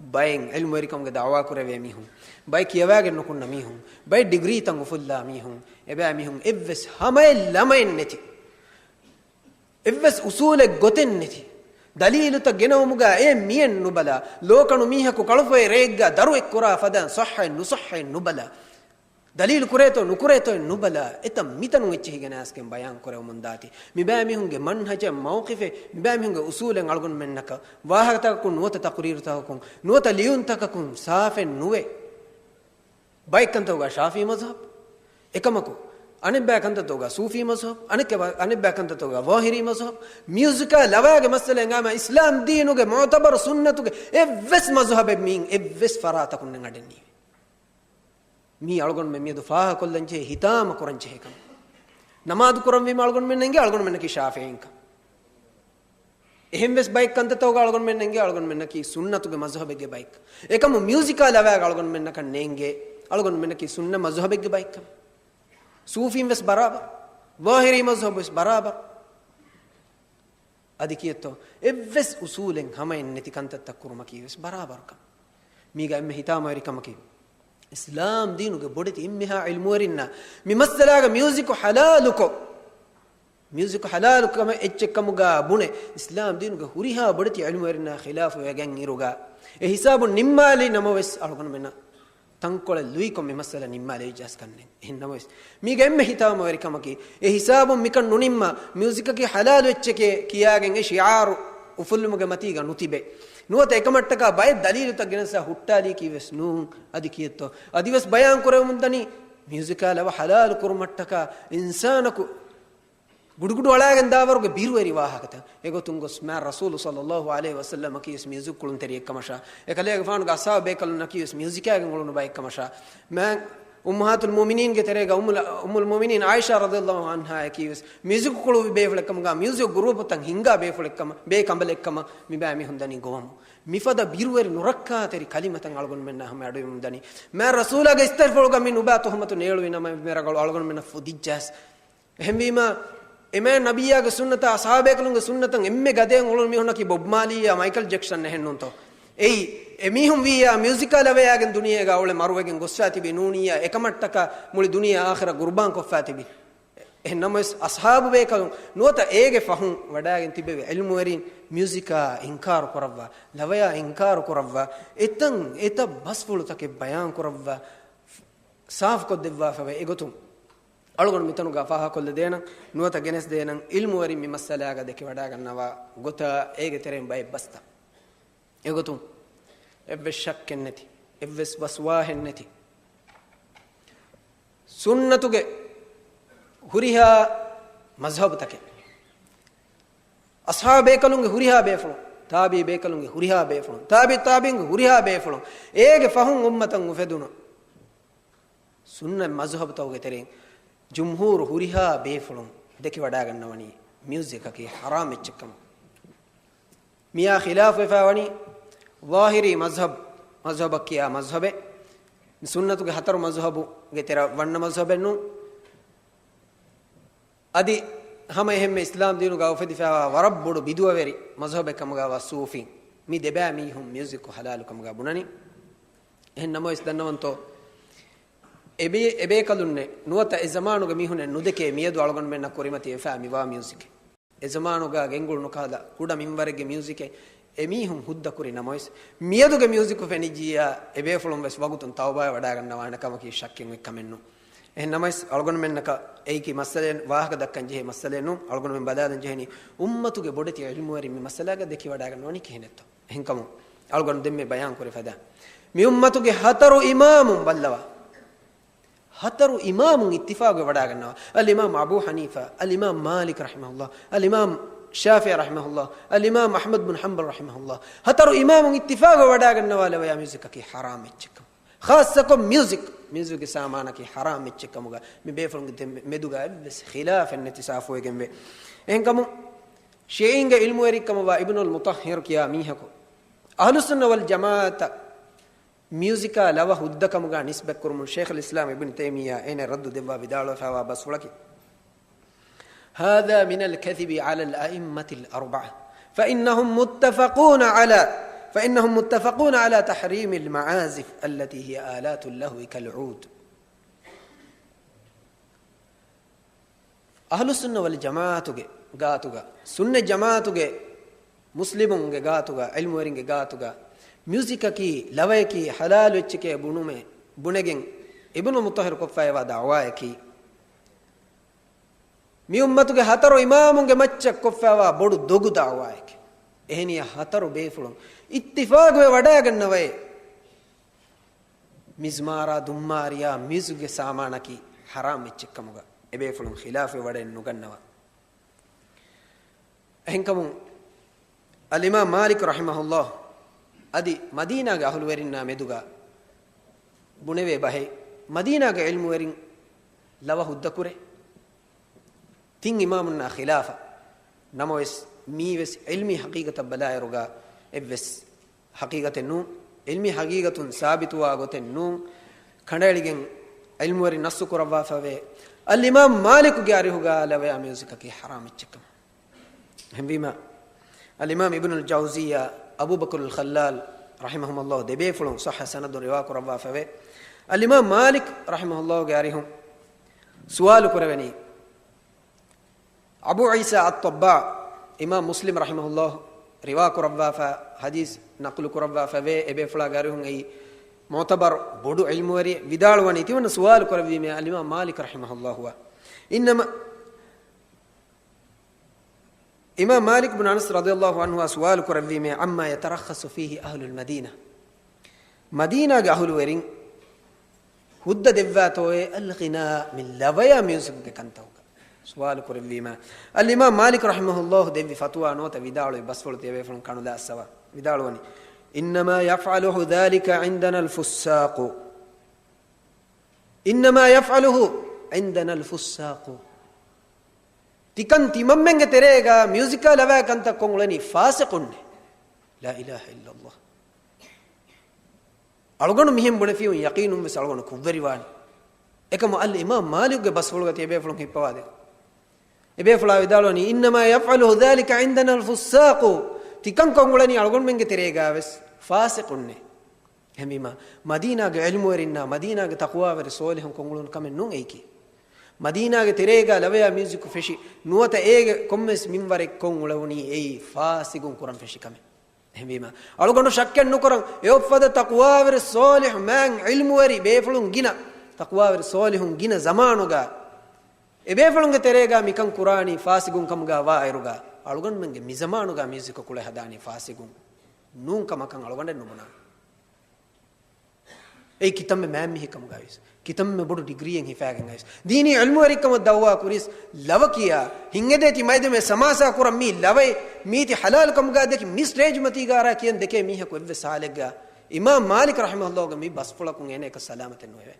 ބައެއް ޢިލްމުވެރިކަމުގެ ދަޢުވާ ކުރެވޭ މީހުން، ބައެއް ކިޔަވާގެން ނުކުންނަ މީހުން، ބައެއް ޑިގްރީތައް އުފުއްލާ މީހުން، އެބައިމީހުން އެއްވެސް ހަމައެއް ލަމައެއް ނެތި، އެއްވެސް އުސޫލެއް ގޮތެއް ނެތި، ދަލީލުތައް ގެނައުމުގަ އެ މިއެއް ނުބަލާ، ލޯކަނު މީހަކު ކަޅުފޮއެ ރެއެއްގަ ދަރުއެއް ކުރާ ފަދައިން ޞައްޙައެއް ނުޞައްޙައެއް ނުބަލާ، ދަލީލު ކުރޭތޯ ނުކުރޭތޯއެއް ނުބަލާ، އެތަން މިތަނުން އެއްޗެހިގެން އައިސްގެން ބަޔާން ކުރެވެމުން ދާތީ. މިބައިމީހުންގެ މަންހަޖަށް، މައުޤިފެއް، މިބައިމީހުންގެ އުސޫލެއް އަޅުގަނޑުމެންނަކަށް ވާހަކަތަކަކުން ނުވަތަ ތަޤުރީރުތަކަކުން ނުވަތަ ލިޔުންތަކަކުން ސާފެއް ނުވޭ. ބައެއް ކަންތަކުގަ ޝާފިޢީ މަޒްހަބް، އެކަމަކު، އަނެއްބައި ކަންތައްތަކުގަ ޞޫފީ މަޒްހަބް، އަނެއް ކެ-، އަނެއްބައި ކަންތައްތަކުގަ ޒާހިރީ މަޒްހަބް، މިއުޒިކާ ލަވައިގެ މައްސަލައިން ހަމަ އިސްލާމް ދީނުގެ މުޢުތަބަރު ސުންނަތުގެ އެއްވެސް މަޒްހަބެއް މިއިން އެއްވެސް ފަރާތަކުން ނެތް އަޑެއް ނީވޭ. މީ އަޅުގަނޑުމެން މިއަދު ފާހަގަކޮށްލަން ޖެހޭ، ހިތާމަ ކުރަން ޖެހޭ ކަމެއް. ނަމާދު ކުރަންވީމަ އަޅުގަނޑުމެން އެނގޭ އަޅުގަނޑުމެންނަކީ ޝާފިޢީންކަން. އެހެންވެސް ބައެއް ކަންތައްތަކުގަ އަޅުގަނޑުމެން އެނގޭ އަޅުގަނޑުމެންނަކީ ސުންނަތުގެ މަޒްހަބެއްގެ ބައެއްކަން. އެކަމު މިއުޒިކާ ލަވައިގަ އަޅުގަނޑުމެންނަކަށް ނޭނގޭ އަޅުގަނޑުމެންނަކީ ސުންނަ މަޒްހަބެއްގެ ބައެއްކަން. ޞޫފީން ވެސް ބަރާބަރު، ޒާހިރީ މަޒްހަބު ވެސް ބަރާބަރު. އަދި ކިއެއްތޯ؟ އެއްވެސް އުސޫލެއް ހަމައެއް ނެތި ކަންތައްތައް ކުރުމަކީ ވެސް ބަރާބަރުކަން. މީގަ އެންމެ ހިތާމަވެރިކަމަކީ، އިސްލާމް ދީނުގެ ބޮޑެތި އެންމެހާ ޢިލްމުވެރިންނާ މި މައްސަލާގަ މިއުޒިކު ޙަލާލުކޮށް، މިއުޒިކު ޙަލާލު ކަމެއް އެއްޗެއް ކަމުގަ ބުނެ، އިސްލާމް ދީނުގެ ހުރިހާ ބޮޑެތި ޢިލްމުވެރިންނާ ޚިލާފު ވެގެން އިރުގަ، އެ ހިސާބުން ނިންމާލި ނަމަވެސް އަޅުގަނޑުމެންނަށް ތަންކޮޅެއް ލުއިކޮށް މި މައްސަލަ ނިންމާލެވިއްޖާސް ކަންނެއް. އެހެން ނަމަވެސް، މީގެ އެންމެ ހިތާމަވެރި ކަމަކީ، އެ ހިސާބުން މިކަން ނުނިންމާ، މިއުޒިކަކީ ޙަލާލު އެއްޗެކޭ ކިޔާގެން އެ ޝިޢާރު އުފުއްލުމުގެ މަތީގަ ނުތިބޭ. ނުވަތަ އެކަމަށްޓަކާ ބައެއް ދަލީލުތައް ގެނެސް ހުއްޓާލީކީ ވެސް ނޫން. އަދި ކިއެއްތޯ؟ އަދިވެސް ބަޔާން ކުރެވެމުންދަނީ، މިއުޒިކާ ލަވަ ޙަލާލު ކުރުމަށްޓަކާ އިންސާނަކު ގުޑުގުޑު އަޅާގެން ދާވަރުގެ ބިރުވެރި ވާހަކަތައް. އެގޮތުން ގޮސް މާތް ރަސޫލު ޞައްލައްލާހު ޢަލައިހި ވަސައްލަމަކީ ވެސް މިއުޒިކު ކުޅުންތެރިއެއްކަމަށާ، އެކަލޭގެފާނުގެ އަޞްޙާބު ބޭކަލުންނަކީ ވެސް މިއުޒިކާގެން އުޅުނު ބައެއްކަމަށާ، މާތް އުއްމަހާތުލް މުއުމިނީންގެ ތެރޭގަ އުއްމުލް، އުއްމުލް މުއުމިނީން ޢާއިޝާ ރަޟިޔައްލާހު ޢަންހާއަކީ ވެސް މިއުޒިކު ކުޅުވި ބޭފުޅެއްކަމުގަ، މިއުޒިކު ގްރޫޕުތައް ހިންގާ ބޭފުޅެއްކަމަށް، ބޭކަނބަލެއްކަމަށް މިބައިމީހުން ދަނީ ގޮވަމުން. މިފަދަ ބިރުވެރި ނުރައްކާތެރި ކަލިމަތައް އަޅުގަނޑުމެންނާ ހަމަ އަޑުއިވުމުން ދަނީ. މާތް ރަސޫލާގެ އިސްތަށިފުޅުގަ މި ނުބާ ތުހުމަތު ނޭޅުވި ނަމަ، މި ރަނގަޅު އަޅުގަނޑުމެންނަށް ފުދިއްޖާސް. އެހެންވީމަ، އެ މާތް ނަބިއްޔާގެ ސުންނަތާ، އަޞްޙާބޭކަލުންގެ ސުންނަތަށް އެންމެ ގަދައިން އުޅުނު މީހުންނަކީ ބޮބް މާލީއާ މައިކަލް ޖެކްސަން އެހެންނޫންތޯ؟ އެއީ، އެމީހުން ވިއްޔާ މިއުޒިކާ ލަވަޔާގެން ދުނިޔޭގަ އުޅެ މަރުވެގެން ގޮސްފާ ތިބި ނޫނިއްޔާ، އެކަމަށްޓަކާ މުޅި ދުނިޔެ އާޚިރަތް ގުރުބާން ކޮށްފާ ތިބި. އެހެން ނަމަވެސް، އަޞްޙާބު ބޭކަލުން ނުވަތަ އޭގެ ފަހުން ވަޑާގެން ތިބެވި ޢިލްމުވެރިން މިއުޒިކާ އިންކާރު ކުރައްވާ، ލަވަޔާ އިންކާރު ކުރައްވާ، އެތަން އެތައް ބަސްފުޅުތަކެއް ބަޔާން ކުރައްވާ، ސާފުކޮށްދެއްވާފަވޭ. އެގޮތުން އަޅުގަނޑު މިތަނުގަ ފާހަގަކޮށްލަދޭނަން، ނުވަތަ ގެނެސްދޭނަން، ޢިލްމުވެރިން މި މައްސަލާގަ ދެކެވަޑާގަންނަވާ ގޮތާ އޭގެ ތެރެއިން ބައެއް ބަސްތައް. އެގޮތުން އެއްވެސް ޝައްކެއް ނެތި، އެއްވެސް ވަސްވާހެއް ނެތި، ސުންނަތުގެ ހުރިހާ މަޒްހަބުތަކެއް، އަޞްޙާބޭކަލުންގެ ހުރިހާ ބޭފުޅުން، ތާބިޢީ ބޭކަލުންގެ ހުރިހާ ބޭފުޅުން، ތާބިޢު ތާބިޢީންގެ ހުރިހާ ބޭފުޅުން، އޭގެ ފަހުން އުއްމަތަށް އުފެދުނު ސުންނަ މަޒްހަބުތަކުގެ ތެރެއިން ޖުމްހޫރު ހުރިހާ ބޭފުޅުން ދެކިވަޑާގަންނަވަނީ މިއުޒިކަކީ ޙަރާމް އެއްޗެއްކަމަށް. މިއާ ޚިލާފުވެފާވަނީ ޒާހިރީ މަޒްހަބް، މަޒްހަބަށް ކިޔާ މަޒްހަބެއް. މި ސުންނަތުގެ ހަތަރު މަޒްހަބުގެ ތެރެއަށް ވަންނަ މަޒްހަބެއް ނޫން. އަދި ހަމަ އެހެންމެ އިސްލާމް ދީނުގަ އުފެދިފައިވާ ވަރަށް ބޮޑު ބިދުޢަވެރި މަޒްހަބެއް ކަމުގައިވާ ޞޫފީން، މި ދެބައިމީހުން މިއުޒިކު ޙަލާލު ކަމުގަ ބުނަނީ. އެހެން ނަމަވެސް ދަންނަވަންތޯ، އެބޭ-، އެބޭކަލުންނެއް ނުވަތަ އެ ޒަމާނުގެ މީހުނެއް ނުދެކޭ މިއަދު އަޅުގަނޑުމެންނަށް ކުރިމަތިވެފަ މިވާ މިއުޒިކެއް. އެ ޒަމާނުގަ ގެންގުޅުނު ކަހަލަ ކުޑަ މިންވަރެއްގެ މިއުޒިކެއް އެމީހުން ހުއްދަ ކުރި ނަމަވެސް، މިއަދުގެ މިއުޒިކު ފެނިއްޖިއްޔާ އެބޭފުޅުން ވެސް ވަގުތުން ތައުބާވެ ވަޑާގަންނަވާނެ ކަމަކީ ޝައްކެއް އޮތް ކަމެއް ނޫން. އެހެން ނަމަވެސް، އަޅުގަނޑުމެންނަކަށް އެއީކީ މައްސަލައެއް ވާހަކަ ދައްކަން ޖެހޭ މައްސަލައެއް ނޫން. އަޅުގަނޑުމެން ބަލާލަން ޖެހެނީ، އުއްމަތުގެ ބޮޑެތި ޢިލްމުވެރިން މި މައްސަލާގަ ދެކިވަޑާގަންނަވަނީ ކިހިނެއްތޯ. އެހެންކަމުން، އަޅުގަނޑު ދެންމެ ބަޔާން ކުރި ފަދަ މި އުއްމަތުގެ ހަތަރު އިމާމުން ބައްލަވާ، ހަތަރު އިމާމުން އިއްތިފާގު ވަޑާގަންނަވާ، އަލްއިމާމް އަބޫ ޙަނީފާ، އަލްއިމާމް މާލިކް ރަޙިމަހުﷲ، އަލްއިމާމް ޝާފިޢީ ރަޙިމަހުﷲ، އަލްއިމާމް އަޙްމަދު ބިން ޙަންބަލް ރަޙިމަހުﷲ، ހަތަރު އިމާމުން އިއްތިފާގު ވަޑާގަންނަވާ ލަވަޔާ މިއުޒިކަކީ ޙަރާމް އެއްޗެއްކަމަށް. ޚާއްޞަކޮށް މިއުޒިކް، މިއުޒިކްގެ ސާމާނަކީ ޙަރާމް އެއްޗެއްކަމުގަ މި ބޭފުޅުންގެ ދެ-، މެދުގަ އެއްވެސް ޚިލާފެއް ނެތި ސާފުވެގެންވޭ. އެހެންކަމުން، ޝީޢީންގެ ޢިލްމުވެރިއެއްކަމަށްވާ އިބްނުލް މުޠައްހިރު ކިޔާ މީހަކު، އަހްލުއްސުންނަ ވަލް ޖަމާޢަތަށް މިއުޒިކާ ލަވަ ހުއްދަކަމުގަ ނިސްބަތްކުރުމުން ޝޭޚުލް އިސްލާމް އިބްނު ތައިމިއްޔާ އޭނަ ރައްދު ދެއްވާ ވިދާޅުވެފައިވާ ބަސްފުޅަކީ، هذا من الكذب على الأئمة الأربعة، فإنهم متفقون على فإنهم متفقون على تحريم المعازف التي هي آلات اللهو كالعود. އަހްލުއްސުންނަ ވަލް ޖަމާޢަތުގެ ގާތުގަ، ސުންނަތް ޖަމާޢަތުގެ މުސްލިމުންގެ ގާތުގަ، ޢިލްމުވެރިންގެ ގާތުގަ، މިއުޒިކަކީ، ލަވަޔަކީ ޙަލާލު އެއްޗެކޭ ބުނުމެ، ބުނެގެން އިބްނު މުޠަހަރު ކޮށްފައިވާ ދަޢުވާއަކީ، މި އުއްމަތުގެ ހަތަރު އިމާމުންގެ މައްޗަށް ކޮށްފައިވާ ބޮޑު ދޮގު ދަޢުވާއެކޭ. އެހެނިޔާ ހަތަރު ބޭފުޅުން އިއްތިފާގުވެ ވަޑައިގަންނަވައޭ، މިޒްމާރާ، ދުންމާރިޔާ، މިއުޒިކްގެ ސާމާނަކީ ޙަރާމް އެއްޗެއްކަމުގަ އެބޭފުޅުން ޚިލާފުވެ ވަޑައެއް ނުގަންނަވާ. އެހެންކަމުން، އަލްއިމާމް މާލިކް ރަޙިމަހުﷲ އަދި މަދީނާގެ އަހުލުވެރިންނާ މެދުގަ ބުނެވޭ ބަހެއް، މަދީނާގެ ޢިލްމުވެރިން ލަވަ ހުއްދަކުރޭ، ތިން އިމާމުންނާ ޚިލާފަށް. ނަމަވެސް، މީވެސް ޢިލްމީ ޙަޤީޤަތަށް ބަލާއިރުގަ އެއްވެސް ޙަޤީޤަތެއް ނޫން. ޢިލްމީ ޙަޤީޤަތުން ސާބިތުވާ ގޮތެއް ނޫން. ކަނޑައެޅިގެން ޢިލްމުވެރިން ނައްޞު ކުރައްވާފަވޭ، އަލްއިމާމް މާލިކުގެ އަރިހުގަ ލަވަޔާ މިއުޒިކަކީ ޙަރާމް އެއްޗެއްކަމަށް. އެހެންވީމަ، އަލްއިމާމް އިބްނުލް ޖައުޒިއްޔާ، އަބޫބަކުރުލް ޚައްލާލް ރަޙިމަހުމުﷲ ދެބޭފުޅުން ޞައްޙަ ސަނަދުން ރިވާ ކުރައްވާފަވޭ، އަލްއިމާމް މާލިކް ރަޙިމަހުﷲގެ އަރިހުން ސުވާލު ކުރެވެނީ، އަބޫ ޢީސާ އައްޠައްބާ، އިމާމް މުސްލިމް ރަޙިމަހުﷲ ރިވާ ކުރައްވާފަ، ޙަދީޘް ނަޤުލު ކުރައްވާފަވޭ، އެބޭފުޅާގެ އަރިހުން އެއީ މުޢުތަބަރު ބޮޑު ޢިލްމުވެރި، ވިދާޅުވަނީ ތިމަންނަ ސުވާލު ކުރެއްވީމޭ އަލްއިމާމް މާލިކް ރަޙިމަހުﷲ އާ. އިންނަމާ އިމާމް މާލިކް ބުން އަނަސް ރަޟިޔަﷲ ޢަންހުއާ ސުވާލު ކުރެއްވީމޭ، عما يترخص فيه أهل المدينة، މަދީނާގެ އަހުލުވެރިން ހުއްދަ ދެއްވާތޯއޭ الغناء، މި ލަވަޔާ މިއުޒިކްގެ ކަންތަކުގަ؟ ސުވާލު ކުރެއްވީމާ، އަލްއިމާމް މާލިކް ރަޙިމަހުﷲ ދެއްވި ފަތުވާ ނުވަތަ ވިދާޅުވި ބަސްފުޅު ތިޔަބޭފުޅުން ކަނުލާ އައްސަވާ. ވިދާޅުވަނީ، إنما يفعله ذلك عندنا الفساق. إنما يفعله عندنا الفساق. ތިކަން ތިމަންމެންގެ ތެރޭގަ މިއުޒިކާ ލަވާ ކަންތައް ކޮށް އުޅެނީ ފާސިޤުންނޭ. لا إله إلا الله. އަޅުގަނޑު މިހެން ބުނެފިއުން ޔަޤީނުން ވެސް އަޅުގަނޑު ކުށްވެރިވާނެ. އެކަމު އަލްއިމާމް މާލިކްގެ ބަސްފުޅުގަ ތިޔަބޭފުޅުން ހިއްޕަވާދޭ. އެބޭފުޅާ ވިދާޅުވަނީ، إنما يفعله ذلك عندنا الفساق. ތިކަން ކޮށް އުޅެނީ އަޅުގަނޑުމެންގެ ތެރޭގަ ވެސް ފާސިޤުންނޭ. އެހެންވީމާ، މަދީނާގެ ޢިލްމުވެރިންނާ މަދީނާގެ ތަޤްވާވެރި ޞޯލިޙުން ކޮށް އުޅުނު ކަމެއް ނޫން އެއީކީ. މަދީނާގެ ތެރޭގަ ލަވަޔާ މިއުޒިކު ފެށި ނުވަތަ އޭގެ ކޮންމެސް މިންވަރެއް ކޮށް އުޅެވުނީ އެއީ ފާސިޤުން ކުރަން ފެށި ކަމެއް. އެހެންވީމާ، އަޅުގަނޑު ޝައްކެއް ނުކުރަން، އެއޮއްފަދަ ތަޤްވާވެރި ޞޯލިޙު މާތް ޢިލްމުވެރި ބޭފުޅުން ގިނަ، ތަޤްވާވެރި ޞޯލިޙުން ގިނަ ޒަމާނުގަ އެބޭފުޅުންގެ ތެރޭގަ މިކަން ކުރާނީ ފާސިޤުން ކަމުގަ ވާއިރުގަ، އަޅުގަނޑުމެންގެ މިޒަމާނުގަ މިއުޒިކު ކުޅެ ހަދާނީ ފާސިޤުން ނޫން ކަމަކަށް އަޅުގަނޑެއް ނުބުނާނެ. އެއީ ކިތަންމެ މާތް މީހެއް ކަމުގައިވިޔަސް، ކިތަންމެ ބޮޑު ޑިގްރީއެއް ހިފާގެން އައިސް، ދީނީ ޢިލްމުވެރިކަމަށް ދަޢުވާ ކުރިޔަސް، ލަވަ ކިޔާ ހިނގެދޭތި މައިދަމޭ ސަމާސާ ކުރަން މީ ލަވައެއް، މީތި ޙަލާލު ކަމުގަ ދެކި މި ސްޓޭޖް މަތީގަ އަރާ ކިޔަން ދެކޭ މީހަކު އެއްވެސް ހާލެއްގަ އިމާމް މާލިކް ރަޙިމަހުﷲގެ މި ބަސްފުޅަކުން އޭނައަކަށް ސަލާމަތެއް ނުވެވޭ.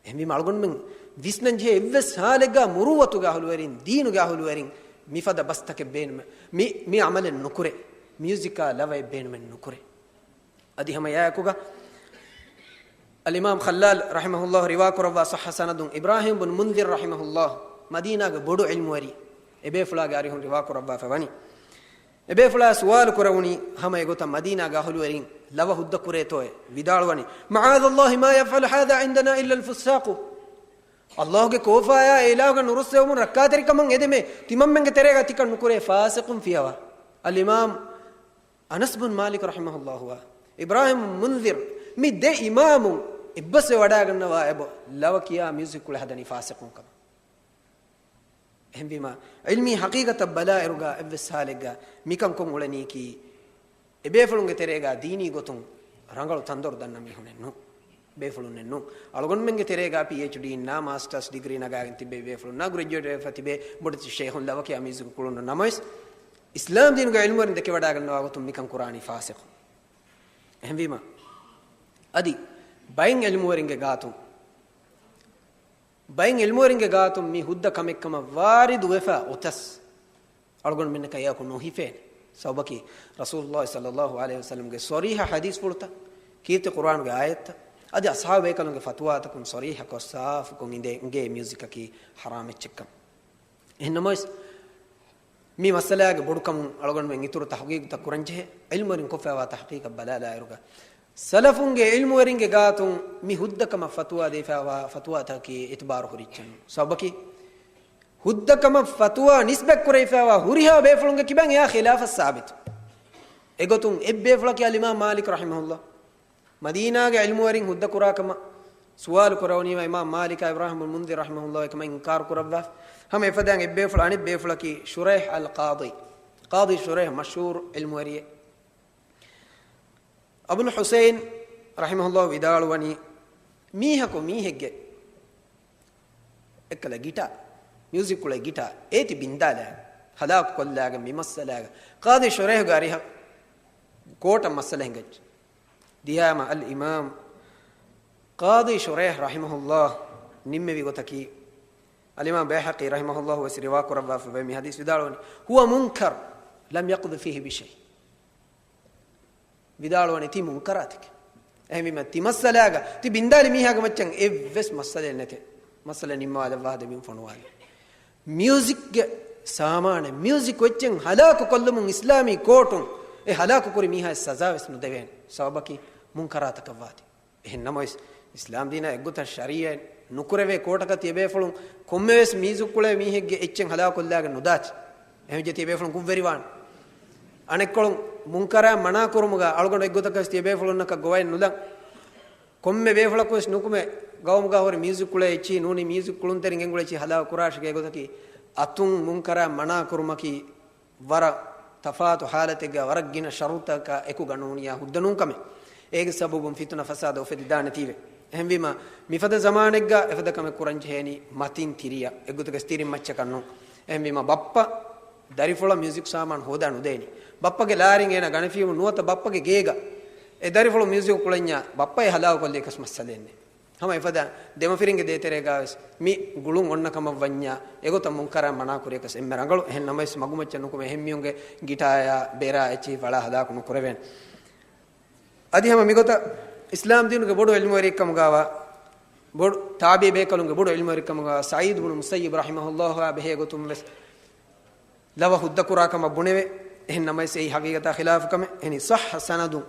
އެހެންވީމަ އަޅުގަނޑުމެން ވިސްނަންޖެހޭ އެއްވެސް ހާލެއްގަ މުރުއްވަތުގެ އަހުލުވެރިން، ދީނުގެ އަހުލުވެރިން މިފަދަ ބަސްތަކެއް ބޭނުމެއް، މި، މި ޢަމަލެއް ނުކުރޭ، މިއުޒިކާ ލަވައެއް ބޭނުމެއް ނުކުރޭ. އަދި ހަމަ އެއާއެކުގަ އަލްއިމާމް ޚައްލާލް ރަޙިމަހުﷲ ރިވާކުރައްވާ ޞައްޙަ ސަނަދުން އިބްރާހީމް ބުން މުންޛިރު ރަޙިމަހުﷲ، މަދީނާގެ ބޮޑު ޢިލްމުވެރި، އެބޭފުޅާގެ އަރިހުން ރިވާކުރައްވާފަ ވަނީ. އެބޭފުޅާ ސުވާލު ކުރެވުނީ ހަމަ އެގޮތަށް މަދީނާގެ އަހުލުވެރިން ލަވަ ހުއްދަ ކުރޭތޯއޭ؟ ވިދާޅުވަނީ، معاذ الله ما يفعل هذا عندنا إلا الفساق. ﷲގެ ކޯފާޔާ އެ އިލާހުގެ ނުރުއްސެވުމުން ރައްކާތެރިކަމަށް އެދެމޭ، ތިމަންމެންގެ ތެރޭގަ ތިކަން ނުކުރޭ ފާސިޤުން ފިޔަވާ. އަލްއިމާމް އަނަސް ބުން މާލިކް ރަޙިމަހުﷲ އާ، އިބްރާހީމް މުންޛިރު، މި ދެ އިމާމުން އެއްބަސްވެ ވަޑައިގަންނަވާ އެބަ ލަވަ ކިޔާ މިއުޒިކް ކުޅެ ހަދަނީ ފާސިޤުން ކަމަށް. އެހެންވީމާ، ޢިލްމީ ޙަޤީޤަތަށް ބަލާއިރުގަ އެއްވެސް ހާލެއްގަ މިކަން ކޮށް އުޅެނީކީ، އެބޭފުޅުންގެ ތެރޭގަ ދީނީ ގޮތުން ރަނގަޅު ތަންދޮރު ދަންނަ މީހުނެއް ނޫން. ބޭފުޅުންނެއް ނޫން. އަޅުގަނޑުމެންގެ ތެރޭގަ ޕީއެޗްޑީންނާ މާސްޓާސް ޑިގްރީ ނަގާގެން ތިއްބެވި ބޭފުޅުންނާ ގްރެޖުއޭޓް ވެފަ ތިބޭ ބޮޑެތި ޝޭހުން ލަވަ ކިޔާ މިއުޒިކު ކުޅުނު ނަމަވެސް، އިސްލާމް ދީނުގެ ޢިލްމުވެރިން ދެކެވަޑައިގަންނަވާ ގޮތުން މިކަން ކުރާނީ ފާސިޤު. އެހެންވީމަ، އަދި ބައެއް ޢިލްމުވެރިންގެ ގާތުން، ބައެއް ޢިލްމުވެރިންގެ ގާތުން މި ހުއްދަ ކަމެއްކަމަށް ވާރިދު ވެފަ އޮތަސް، އަޅުގަނޑުމެންނަކަށް އެއަކު ނުހިފޭނެ. ސަބަބަކީ، ރަސޫލުﷲ ޞައްލަﷲ ޢަލައިހި ވަސައްލަމްގެ ޞަރީޙަ ޙަދީޘްފުޅުތައް، ކީރިތި ޤުރްއާނުގެ އާޔަތްތައް، އަދި އަޞްޙާބު ބޭކަލުންގެ ފަތުވާތަކުން ޞަރީޙަކޮށް، ސާފުކޮށް އިނދޭ، އިނގޭ މިއުޒިކަކީ ޙަރާމް އެއްޗެއްކަން. އެހެންނަމަވެސް، މި މައްސަލާގެ ބޮޑުކަމުން އަޅުގަނޑުމެން އިތުރު ތަޙްޤީޤުތައް ކުރަންޖެހޭ. ޢިލްމުވެރިން ކޮށްފައިވާ ތަޙްޤީޤަށް ބަލާލާއިރުގަ، ސަލަފުންގެ ޢިލްމުވެރިންގެ ގާތުން މި ހުއްދަކަމަށް ފަތުވާ ދީފައިވާ ފަތުވާތަކަކީ އިތުބާރު ހުރި އެއްޗެއް ނޫން. ސަބަބަކީ، ހުއްދަކަމަށް ފަތުވާ ނިސްބަތް ކުރެވިފައިވާ ހުރިހާ ބޭފުޅުންގެ ކިބައިން އެއާ ޚިލާފަށް ސާބިތު. އެގޮތުން އެއްބޭފުޅަކީ އަލްއިމާމް މާލިކް ރަޙިމަހުﷲ. މަދީނާގެ ޢިލްމުވެރިން ހުއްދަ ކުރާ ކަމަށް ސުވާލު ކުރެވުނީމަ އިމާމް މާލިކާ އިބްރާހިމް ބުން މުންޛިރު ރަޙިމަހުﷲ އެކަމަށް އިންކާރު ކުރައްވާފަ. ހަމަ އެފަދައިން އެއްބޭފުޅު، އަނެއް ބޭފުޅަކީ ޝުރައިޙް އަލް ޤާޟީ. ޤާޟީ ޝުރައިޙް މަޝްހޫރު ޢިލްމުވެރިއެއް. އަބުލް ޙުސައިން ރަޙިމަހުﷲ ވިދާޅުވަނީ، މީހަކު މީހެއްގެ އެއްކަލަ ގިޓާ، މިއުޒިކް ކުޅޭ ގިޓާ އޭތި ބިންދާލާ، ހަލާކު ކޮށްލާގެން މި މައްސަލާގަ ޤާޟީ ޝުރައިޙްގެ އަރިހަށް ކޯޓަށް މައްސަލަ ހިނގައްޖެ. ދިޔާމަ އަލްއިމާމް ޤާޟީ ޝުރައިޙް ރަޙިމަހުﷲ ނިންމެވި ގޮތަކީ، އަލްއިމާމް ބައިހަޤީ ރަޙިމަހުﷲ ވެސް ރިވާ ކުރައްވާފައި މި ޙަދީޘް ވިދާޅުވަނީ، ހުވަ މުންކަރު، ލަމް ޔަޤްޟި ފީހި ބިޝައިއް. ވިދާޅުވަނީ ތީ މުންކަރާތެކޭ. އެހެންވީމަ ތި މައްސަލާގަ، ތި ބިންދާލި މީހާގެ މައްޗަށް އެއްވެސް މައްސަލައެއް ނެތޭ. މައްސަލަ ނިންމާލައްވާ ދެމިން ފޮނުވާލި. މިއުޒިކްގެ ސާމާނެއް، މިއުޒިކް އެއްޗެއް ހަލާކު ކޮށްލުމުން އިސްލާމީ ކޯޓުން އެ ހަލާކު ކުރި މީހާއަށް ސަޒާ ވެސް ނުދެވޭނެ. ސަބަބަކީ މުންކަރާތަކަށްވާތީ. އެހެން ނަމަވެސް، އިސްލާމް ދީނާ އެއްގޮތަށް ޝަރީޢަތް ނުކުރެވޭ ކޯޓަކަށް ތިޔަބޭފުޅުން ކޮންމެވެސް މިއުޒިކް ކުޅޭ މީހެއްގެ އެއްޗެއް ހަލާކޮށްލާގެން ނުދާތި. އެހެންވެއްޖެ ތިޔަބޭފުޅުން ކުށްވެރިވާނެ. އަނެއްކޮޅުން މުންކަރާތް މަނާކުރުމުގަ އަޅުގަނޑު އެއްގޮތަކަށް ތިޔަބޭފުޅުންނަކަށް ގޮވައެއް ނުލަން. ކޮންމެ ބޭފުޅަކުވެސް ނުކުމެ، ގައުމުގަ ހުރި މިއުޒިކް ކުޅޭ އެއްޗިހި ނޫނީ މިއުޒިކް ކުޅުންތެރިން ގެންގުޅޭ އެއްޗިހި ހަލާކު ކުރާށޭ. އެގޮތަކީ އަތުން މުންކަރާތް މަނާކުރުމަކީ ވަރަށް ތަފާތު ޙާލަތެއްގަ ވަރަށް ގިނަ ޝަރުޠުތަކާ އެކުގަ ނޫނިޔާ ހުއްދަ ނޫން ކަމެއް. އޭގެ ސަބަބުން ފިތުނަ ފަސާދަ އުފެދިދާނެތީވެ. އެހެންވީމަ، މިފަދަ ޒަމާނެއްގަ އެފަދަ ކަމެއް ކުރަންޖެހޭނީ މަތިން ތިރިއަށް، އެއްގޮތަކަށް ތިރިން މައްޗަކަށް ނޫން. އެހެންވީމަ، ބައްޕަ ދަރިފުޅަށް މިއުޒިކް ސާމާނު ހޯދާ ނުދޭނީ. ބައްޕަގެ ލާރިން އޭނަ ގަނެފީމު ނުވަތަ ބައްޕަގެ ގޭގަ އެ ދަރިފުޅު މިއުޒިކް ކުޅެންޏާ ބައްޕަ އެ ހަލާކު ކޮށްލި އެކަސް މައްސަލައެއް ނެތް. ހަމަ އެފަދަ ދެމަފިރިންގެ ދޭތެރޭގަވެސް މި ގުޅުން އޮންނަ ކަމަށް ވަންޏާ، އެގޮތަށް މުންކަރާތް މަނާ ކުރިޔަކަސް އެންމެ ރަނގަޅު. އެހެން ނަމަވެސް، މަގުމައްޗަށް ނުކުމެ އެހެން މީހުންގެ ގިޓާޔާ ބޭރާ އެއްޗިހި ފަޅާ ހަލާކު ނުކުރެވޭނެ. އަދި ހަމަ މިގޮތަށް އިސްލާމް ދީނުގެ ބޮޑު ޢިލްމުވެރިއެއްކަމުގަވާ، ބޮޑު ތާބިޢީ ބޭކަލުންގެ ބޮޑު ޢިލްމުވެރިކަމުގަވާ ސަޢީދު ބުނު މުސައްޔިބް ރަޙިމަހުﷲ އާ ބެހޭ ގޮތުން ވެސް ލަވަ ހުއްދަކުރާ ކަމަށް ބުނެވޭ. އެހެން ނަމަވެސް އެއީ ހަގީގަތާ ޚިލާފު ކަމެއް. އެހެނީ ޞައްޙަ ސަނަދުން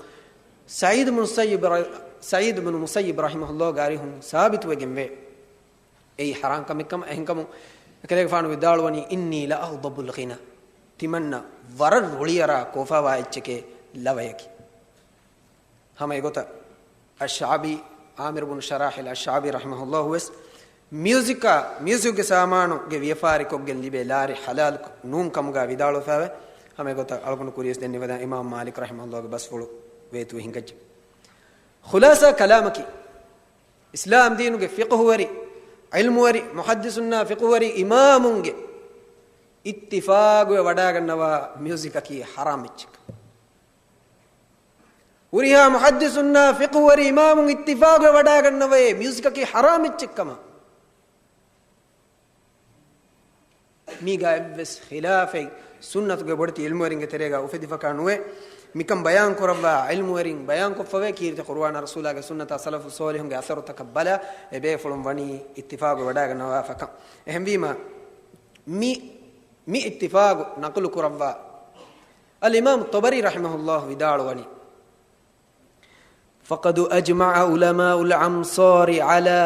ސަޢީދު ބުނު މުސައްޔިބް ރަ-، ސަޢީދު ބުނު މުސައްޔިބް ރަޙިމަހުﷲ ގެ އަރިހުން ސާބިތުވެގެންވޭ. އެއީ ޙަރާން ކަމެއް ކަމަށް. އެހެންކަމުން އެކަލޭގެފާނު ވިދާޅުވަނީ، "އިންނީ ލައަޣްޟަބުލް ޣިނާ." ތިމަންނަ ވަރަށް ރުޅިއަރާ ކޯފާވާ އެއްޗެކޭ ލަވަޔަކީ. ހަމަ އެގޮތަށް އައްޝަޢަބީ، ޢާމިރު ބުނު ޝަރާޙިލް އައްޝަޢަބީ ރަޙިމަހުﷲ ވެސް މިއުޒިކާ، މިއުޒިކްގެ ސާމާނުގެ ވިޔަފާރިކޮށްގެން ލިބޭ ލާރި ޙަލާލް ނޫން ކަމުގަ ވިދާޅުވެފައިވޭ. ހަމަ އެގޮތަށް އަޅުގަނޑު ކުރިޔަސް ދެންނެވިދާން އިމާމް މާލިކް ރަޙިމަހުﷲގެ ބަސްފުޅު ވޭތުވެ ހިނގައްޖެ. ޚުލާޞާ ކަލާމަކީ، އިސްލާމް ދީނުގެ ފިޤުހުވެރި، ޢިލްމުވެރި، މުޙައްދިޘުންނާ ފިޤުހުވެރި އިމާމުންގެ އިއްތިފާޤުވެ ވަޑާގަންނަވާ މިއުޒިކަކީ ޙަރާމް އެއްޗެއް. ހުރިހާ މުޙައްދިޘުންނާ ފިޤުހުވެރި އިމާމުން އިއްތިފާޤުވެ ވަޑާގަންނަވައޭ މިއުޒިކަކީ ޙަރާމް އެއްޗެއްކަމަށް. މީގަ އެއްވެސް ޚިލާފެއް ސުންނަތުގެ ބޮޑެތި ޢިލްމުވެރިންގެ ތެރޭގަ އުފެދިފަކާ ނުވޭ. މިކަން ބަޔާން ކުރައްވާ ޢިލްމުވެރިން ބަޔާން ކޮށްފަވޭ، ކީރިތި ޤުރުއާނާ ރަސޫލާގެ ސުންނަތާ ސަލަފު ޞޯލިޙުންގެ އަސަރުތަކަށް ބަލާ، އެބޭފުޅުން ވަނީ އިއްތިފާޤުވެ ވަޑާގަންނަވާފަކަން. އެހެންވީމަ، މި، މި އިއްތިފާޤު ނަޤުލު ކުރައްވާ އަލްއިމާމު ޠަބަރީ ރަޙިމަހުﷲ ވިދާޅުވަނީ، فقد أجمع علماء الأمصار على،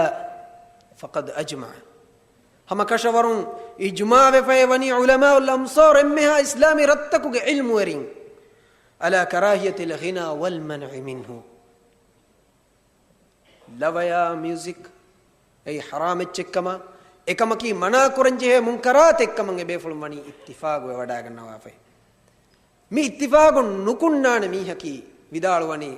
فقد أجمع، ހަމަ ކަށަވަރުން އިޖްމާޢުވެފައި ވަނީ ޢުލަމާއުލް އަމްޞާރު އެންމެހާ އިސްލާމީ ރަށްތަކުގެ ޢިލްމުވެރިން، على كراهية الغناء والمنع منه. ލަވަޔާ މިއުޒިކް އެއީ ޙަރާމް އެއްޗެއްކަމަށް، އެކަމަކީ މަނާކުރަންޖެހޭ މުންކަރާތެއްކަމަށް އެބޭފުޅުން ވަނީ އިއްތިފާޤުވެ ވަޑާގަންނަވާފައި. މި އިއްތިފާޤު ނުކުންނާނެ މީހަކީ ވިދާޅުވަނީ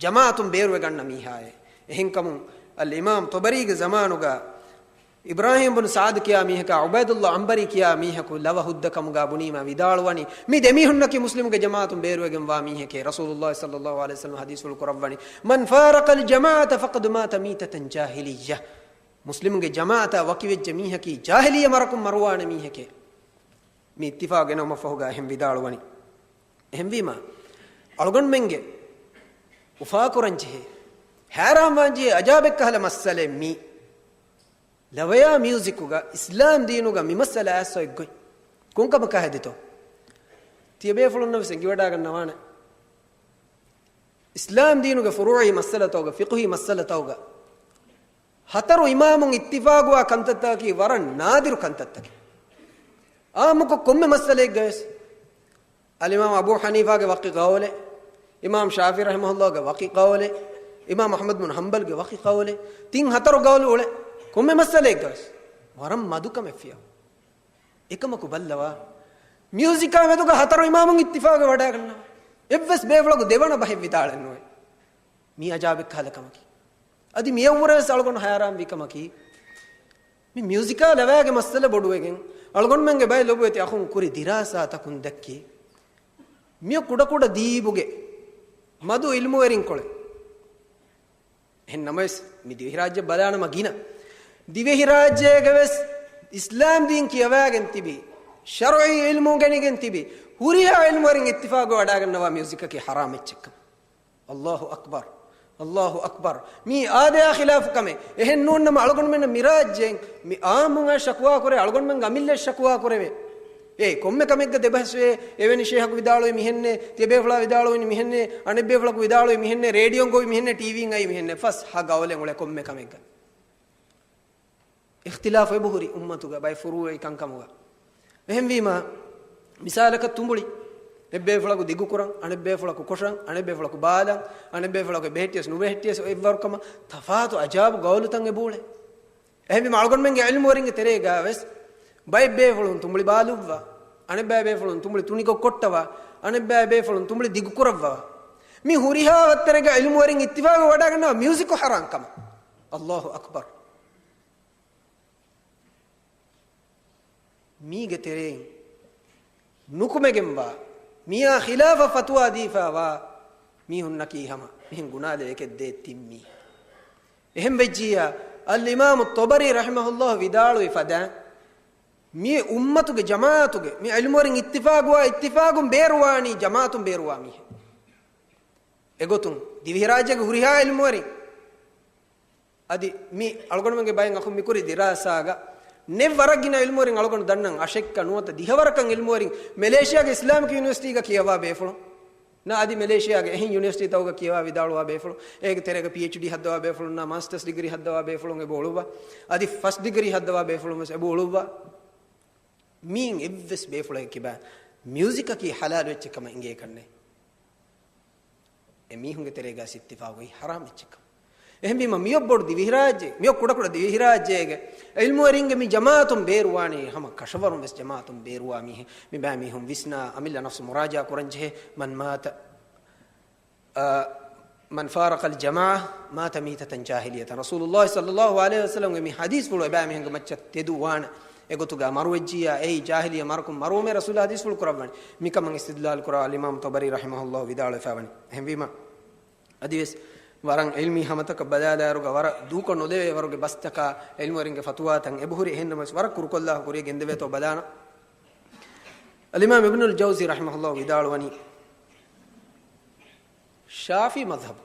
ޖަމާޢަތުން ބޭރުވެގަންނަ މީހާއޭ. އެހެންކަމުން އަލްއިމާމް ޠަބަރީގެ ޒަމާނުގަ އިބްރާހީމް ބުނު ސަޢަދު ކިޔާ މީހަކާ، ޢުބައިދުﷲ ޢަންބަރީ ކިޔާ މީހަކު ލަވަ ހުއްދަ ކަމުގަ ބުނީމަ ވިދާޅުވަނީ، މި ދެމީހުންނަކީ މުސްލިމުގެ ޖަމާޢަތުން ބޭރުވެގެންވާ މީހެކޭ. ރަސޫލުﷲ ޞައްލަﷲ ޢަލައިހި ވަސައްލަމަ ޙަދީޘްފުޅު ކުރައްވަނީ، من فارق الجماعة فقد مات ميتة جاهلية. މުސްލިމުންގެ ޖަމާޢަތާ ވަކިވެއްޖެ މީހަކީ ޖާހިލިއްޔަ މަރަކުން މަރުވާނެ މީހެކޭ. މި އިއްތިފާޤު ގެނައުމަށްފަހުގަ އެހެން ވިދާޅުވަނީ. އެހެންވީމަ، އަޅުގަނޑުމެންގެ އުފާކުރަންޖެހޭ، ހައިރާންވާންޖެހޭ އަޖާބެއްކަހަލަ މައްސަލައެއް މީ. ލަވަޔާ މިއުޒިކުގަ އިސްލާމް ދީނުގަ މި މައްސަލަ އައިސް އޮތްގޮތް. ކޮންކަމަކާ ހެދިތޯ؟ ތިޔަބޭފުޅުންނަށް ވެސް އެނގިވަޑާގަންނަވާނެ. އިސްލާމް ދީނުގެ ފުރޫޢީ މައްސަލަތަކުގަ، ފިޤުހީ މައްސަލަތަކުގަ ހަތަރު އިމާމުން އިއްތިފާގުވާ ކަންތައްތަކަކީ ވަރަށް ނާދިރު ކަންތައްތަކެއް. އާއްމުކޮށް ކޮންމެ މައްސަލައެއްގަ ވެސް އަލްއިމާމް އަބޫ ޙަނީފާގެ ވަކި ޤައުލެއް، އިމާމް ޝާފިޢީ ރަޙިމަހުﷲގެ ވަކި ޤައުލެއް، އިމާމް އަޙްމަދު ބިން ޙަންބަލްގެ ވަކި ޤައުލެއް، ތިން ހަތަރު ޤައުލު އުޅެ ކޮންމެ މައްސަލައެއްގަ ވެސް ވަރަށް މަދުކަމެއް ފިޔަވާ. އެކަމަކު ބައްލަވާ، މިއުޒިކާ މެދުގަ ހަތަރު އިމާމުން އިއްތިފާގު ވަޑާގަންނަވާ. އެއްވެސް ބޭފުޅަކު ދެވަނަ ބަހެއް ވިދާޅެއް ނުވޭ. މީ އަޖާބެއް ކަހަލަ ކަމަކީ. އަދި މިއަށްވުރެ ވެސް އަޅުގަނޑު ހައިރާންވި ކަމަކީ، މި މިއުޒިކާ ލަވައިގެ މައްސަލަ ބޮޑުވެގެން، އަޅުގަނޑުމެންގެ ބައެއް ލޮބުވެތި އަޚުން ކުރި ދިރާސާތަކުން ދެއްކި، މިއޮ ކުޑަކުޑަ ދީބުގެ މަދު އިލްމުވެރިންކޮޅެއް. އެހެން ނަމަވެސް، މި ދިވެހިރާއްޖެ ބަލާނަމަ ގިނަ ދިވެހިރާއްޖޭގަ ވެސް އިސްލާމް ދީން ކިޔަވާގެން ތިބި، ޝަރުޢީ އިލްމު ގެނެގެން ތިބި، ހުރިހާ އިލްމުވެރިން އިއްތިފާގު ވަޑާގަންނަވާ މިއުޒިކަކީ ޙަރާމް އެއްޗެއްކަން. އައްލާހު އަކްބަރު، އައްލާހު އަކްބަރު. މީ އާދަޔާ ޚިލާފު ކަމެއް. އެހެން ނޫން ނަމަ އަޅުގަނޑުމެންނަށް މިރާއްޖޭން މި އާއްމުން އައި ޝަކުވާ ކުރޭ، އަޅުގަނޑުމެން އަމިއްލަ ޝަކުވާ ކުރެވޭ. އޭ ކޮންމެ ކަމެއްގަ ދެބަހަސްވޭ، އެވެނި ޝޭހަކު ވިދާޅުވީ މިހެންނޭ، ތިޔަބޭފުޅާ ވިދާޅުވީ މިހެންނޭ، އަނެއްބޭފުޅަކު ވިދާޅުވީ މިހެންނޭ، ރޭޑިއޯން ގޮވީ މިހެންނޭ، ޓީވީން އައީ މިހެންނޭ، ފަސް ހަ ގައުލެއް އުޅޭ ކޮންމެ ކަމެއްގަ. އިޚްތިލާފު އެބަހުރި އުއްމަތުގަ ބައެއް ފުރޫޢީ ކަންކަމުގަ. އެހެންވީމަ، މިސާލަކަށް ތުނބުޅި އެއްބޭފުޅަކު ދިގުކުރަން، އަނެއްބޭފުޅަކު ކޮށަން، އަނެއްބޭފުޅަކު ބާލަން، އަނެއްބޭފުޅަކު ބެހެއްޓިޔަސް ނުބެހެއްޓިޔަސް އެއްވަރު ކަމަށް ތަފާތު އަޖާބު ގައުލުތައް އެބައުޅޭ. އެހެންވީމަ އަޅުގަނޑުމެންގެ އިލްމުވެރިންގެ ތެރޭގަ ވެސް ބައެއް ބޭފުޅުން ތުނބުޅި ބާލުއްވާ، އަނެއްބައި ބޭފުޅުން ތުނބުޅި ތުނިކޮށް ކޮށްޓަވާ، އަނެއްބައި ބޭފުޅުން ތުނބުޅި ދިގުކުރައްވާ. މި ހުރިހާ ވައްތަރެއްގަ އިލްމުވެރިން އިއްތިފާގު ވަޑާގަންނަވާ މިއުޒިކު ޙަރާމް ކަމަށް. އައްލާހު އަކްބަރު. މީގެ ތެރެއިން ނުކުމެގެންވާ، މިއާ ޚިލާފަށް ފަތުވާ ދީފައިވާ މީހުންނަކީ ހަމަ މިހެން ގުނާލެއް އެކެއް ދޭއް ތިން މީހެއް. އެހެން ވެއްޖިއްޔާ، އަލްއިމާމު ޠަބަރީ ރަޙިމަހުﷲ ވިދާޅުވި ފަދައިން، މި އުއްމަތުގެ ޖަމާޢަތުގެ މި ޢިލްމުވެރިން އިއްތިފާގުވާ، އިއްތިފާގުން ބޭރުވާނީ ޖަމާޢަތުން ބޭރުވާ މީހެއް. އެގޮތުން ދިވެހިރާއްޖޭގެ ހުރިހާ ޢިލްމުވެރިން އަދި މި އަޅުގަނޑުމެންގެ ބައެއް އަޚުން މިކުރި ދިރާސާގަ ނެތް ވަރަށް ގިނަ ޢިލްމުވެރިން އަޅުގަނޑު ދަންނަން އަށެއްކަ ނުވަތަ ދިހަ ވަރަކަށް ޢިލްމުވެރިން މެލޭޝިޔާގެ އިސްލާމިކް ޔުނިވަރސިޓީގަ ކިޔަވާ ބޭފުޅުން ނާ އަދި މެލޭޝިޔާގެ އެހެން ޔުނިވަރސިޓީތަކުގަ ކިޔަވާ ވިދާޅުވާ ބޭފުޅުން، އޭގެ ތެރޭގަ ޕީއެޗްޑީ ހައްދަވާ ބޭފުޅުންނާ މާސްޓަރސް ޑިގްރީ ހައްދަވާ ބޭފުޅުން އެބަ އުޅުއްވާ. އަދި ފަސްޓް ޑިގްރީ ހައްދަވާ ބޭފުޅުން ވެސް އެބަ އުޅުއްވާ. މީން އެއްވެސް ބޭފުޅެއް ކިބާ މިއުޒިކަކީ ޙަލާލު އެއްޗެއް ކަމަށް އެނގޭކަށްނެތް. އެ މީހުންގެ ތެރޭގަ އިއްތިފާގު އޮތް ޙަރާމް އެއްޗެއް ކަމަށް. އެހެންވީމަ މިއޮއް ބޮޑު ދިވެހިރާއްޖެ، މިއޮއް ކުޑަކުޑަ ދިވެހިރާއްޖޭގެ ޢިލްމުވެރިންގެ މި ޖަމާޢަތުން ބޭރުވާނީ ހަމަ ކަށަވަރުން ވެސް ޖަމާޢަތުން ބޭރުވާ މީހެއް. މިބައި މީހުން ވިސްނާ އަމިއްލަ ނަފްސު މުރާޖަޢާ ކުރަން ޖެހޭ. މަން މާތަ، އާ، މަން ފާރަޤަލް ޖަމާޢަ މާތަ މީތަތަން ޖާހިލިއްޔަތަން. ރަސޫލުﷲ ޞައްލަﷲ ޢަލައިހި ވަސައްލަމްގެ މި ޙަދީޘްފުޅު އެބައިމީހުންގެ މައްޗަށް ތެދު ވާނެ. އެގޮތުގަ މަރުވެއްޖިއްޔާ އެއީ ޖާހިލިއްޔަ މަރަކުން މަރުވުމޭ ރަސޫލާ ޙަދީޘްފުޅު ކުރައްވަނީ. މިކަމަށް އިސްތިދްލާލު ކުރާ އަލްއިމާމު ޠަބަރީ ރަޙިމަހުﷲ ވިދާޅުވެފައިވަނީ. އެހެންވީމަ، އަދިވެސް ވަރަށް ޢިލްމީ ހަމަތަކަށް ބަލާލާއިރުގަ ވަރަށް ދޫކޮށް ނުލެވޭ ވަރުގެ ބަސްތަކާ ޢިލްމުވެރިންގެ ފަތުވާތައް އެބަހުރި. އެހެންނަމަވެސް ވަރަށް ކުރުކޮށްލާ ކުރިޔަށް ގެންދެވޭތޯ ބަލާނަ. އަލްއިމާމް އިބްނުލް ޖައުޒީ ރަޙިމަހުﷲ ވިދާޅުވަނީ، ޝާފިޢީ މަޛްހަބު.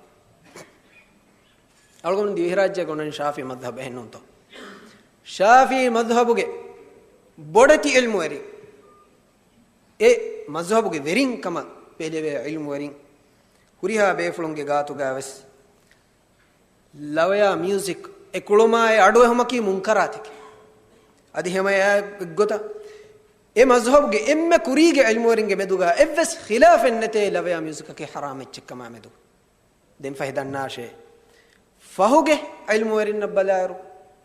އަޅުގަނޑު ދިވެހިރާއްޖޭގަ އޮންނަނީ ޝާފިޢީ މަޛްހަބު އެހެންނޫންތޯ؟ ޝާފިޢީ މަޛްހަބުގެ ބޮޑެތި ޢިލްމުވެރިން، އެ މަޛްހަބުގެ ވެރިން ކަމަށް ބެލެވޭ ޢިލްމުވެރިން، ހުރިހާ ބޭފުޅުންގެ ގާތުގަ ވެސް ލަވަޔާ މިއުޒިކް އެ ކުޅުމާއި އަޑުއެހުމަކީ މުންކަރާތެކެ. އަދި ހަމަ އެއާ އެއްގޮތަށް އެ މަޒްހަބުގެ އެންމެ ކުރީގެ ޢިލްމުވެރިންގެ މެދުގަ އެއްވެސް ޚިލާފެއް ނެތޭ ލަވަޔާ މިއުޒިކަކީ ޙަރާމް އެއްޗެއްކަމާ މެދު. ދެން ފަހެ ދަންނާށޭ، ފަހުގެ ޢިލްމުވެރިންނަށް ބަލާއިރު،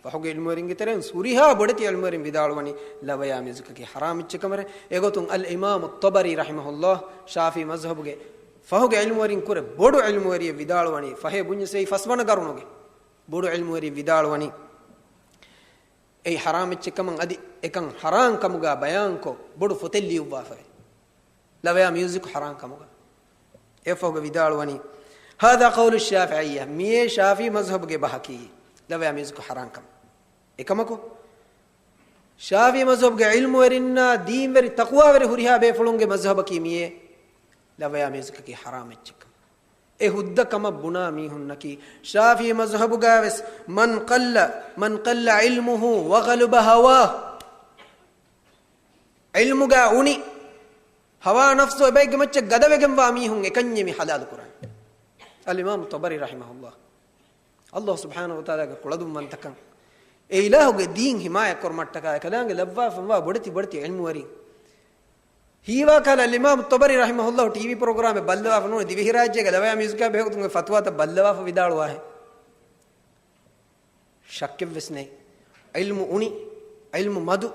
ފަހުގެ ޢިލްމުވެރިންގެ ތެރެއިން ހުރިހާ ބޮޑެތި ޢިލްމުވެރިން ވިދާޅުވަނީ ލަވަޔާ މިއުޒިކަކީ ޙަރާމް އެއްޗެއް ކަމަށް. އެގޮތުން އަލްއިމާމު ޠަބަރީ ރަޙިމަހުﷲ ޝާފިޢީ މަޒްހަބުގެ ފަހުގެ ޢިލްމުވެރިން ކުރެ ބޮޑު ޢިލްމުވެރިއެއް ވިދާޅުވަނީ، ފަހެ ބުންޏަސް އެއީ ފަސްވަނަ ގަރުނުގެ ބޮޑު ޢިލްމުވެރި ވިދާޅުވަނީ، އެއީ ޙަރާމް އެއްޗެއް ކަމަށް އަދި އެކަން ޙަރާމް ކަމުގަ ބަޔާންކޮށް ބޮޑު ފޮތެއް ލިޔުއްވާފައި. ލަވަޔާ މިއުޒިކު ޙަރާމް ކަމުގަ. އެއަށްފަހުގަ ވިދާޅުވަނީ، ހާޛާ ޤައުލު ޝާފިޢިއްޔާ، މިއޭ ޝާފިޢީ މަޒްހަބުގެ ބަހަކީ، ލަވަޔާ މިއުޒިކު ޙަރާމް ކަމަށް. އެކަމަކު، ޝާފިޢީ މަޒްހަބުގެ ޢިލްމުވެރިންނާ ދީންވެރި ތަޤްވާވެރި ހުރިހާ ބޭފުޅުންގެ މަޒްހަބަކީ މިއޭ، ލަވަޔާ މިއުޒިކަކީ ޙަރާމް އެއްޗެއް ކަމަށް. އެ ހުއްދަ ކަމަށް ބުނާ މީހުންނަކީ، ޝާފިޢީ މަޒްހަބުގަ ވެސް، މަން ޤައްލަ، މަން ޤައްލަ ޢިލްމުހު ވަޣަލަބަ ހަވާހު. ޢިލްމުގަ އުނި ހަވާ ނަފްސު އެބައެއްގެ މައްޗަށް ގަދަވެގެންވާ މީހުން އެކަންޏެ މި ޙަލާލު ކުރާނެ. އަލްއިމާމު ޠަބަރީ ރަޙިމަހުﷲ، ﷲ ސުބްޙާނަހޫ ވަތަޢާލާގެ ކުޅަދުންވަންތަކަން، އެ އިލާހުގެ ދީން ޙިމާޔަތް ކުރުމަށްޓަކާ އެކަލާނގެ ލައްވާފަންވާ ބޮޑެތި ބޮޑެތި ޢިލްމުވެރިން. ހީވާ ކަހަލަ އަލްއިމާމު ޠަބަރީ ރަޙިމަހުﷲ ޓީވީ ޕްރޮގްރާމެއް ބައްލަވާފަ ނޫނީ، ދިވެހިރާއްޖޭގެ ލަވަޔާ މިއުޒިކާ ބެހޭގޮތުންގެ ފަތުވާތައް ބައްލަވާފަ ވިދާޅުވާހެން. ޝައްކެއްވެސް ނެތް. ޢިލްމު އުނި، ޢިލްމު މަދު،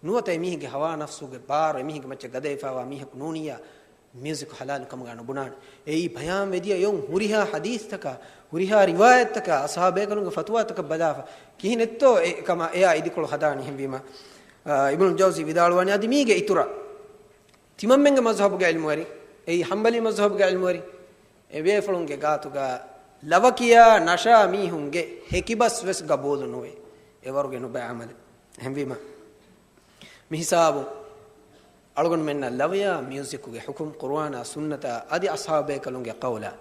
ނުވަތަ އެމީހެއްގެ ހަވާ ނަފްސުގެ ބާރު އެމީހެއްގެ މައްޗަށް ގަދަވެފައިވާ މީހަކު ނޫނިއްޔާ، މިއުޒިކު ޙަލާލު ކަމުގަ ނުބުނާނެ. އެއީ ބަޔާންވެދިޔަ އެއުން ހުރިހާ ޙަދީޘްތަކާ، ހުރިހާ ރިވާޔަތްތަކާ، އަޞްޙާބޭކަލުންގެ ފަތުވާތަކަށް ބަލާފަ، ކިހިނެއްތޯ އެ ކަމާ އެއާ އިދިކޮޅު ހަދާނީ. އެހެންވީމަ، އާ، އިބްނުލް ޖައުޒީ ވިދާޅުވާނީ އަދި މީގެ އިތުރަށް ތިމަންމެންގެ މަޒްހަބުގެ ޢިލްމުވެރިން، އެއީ ޙަންބަލީ މަޒްހަބުގެ ޢިލްމުވެރިން، އެބޭފުޅުންގެ ގާތުގަ ލަވަ ކިޔާ ނަޝާ މީހުންގެ ހެކިބަސް ވެސް ގަބޫލު ނުވޭ، އެވަރުގެ ނުބައި ޢަމަލެއް. އެހެންވީމަ، މިހިސާބުން އަޅުގަނޑުމެންނަށް ލަވަޔާ މިއުޒިކުގެ ޙުކުމް ޤުރުއާނާ ސުންނަތާ އަދި އަޞްޙާބޭކަލުންގެ ޤައުލާ،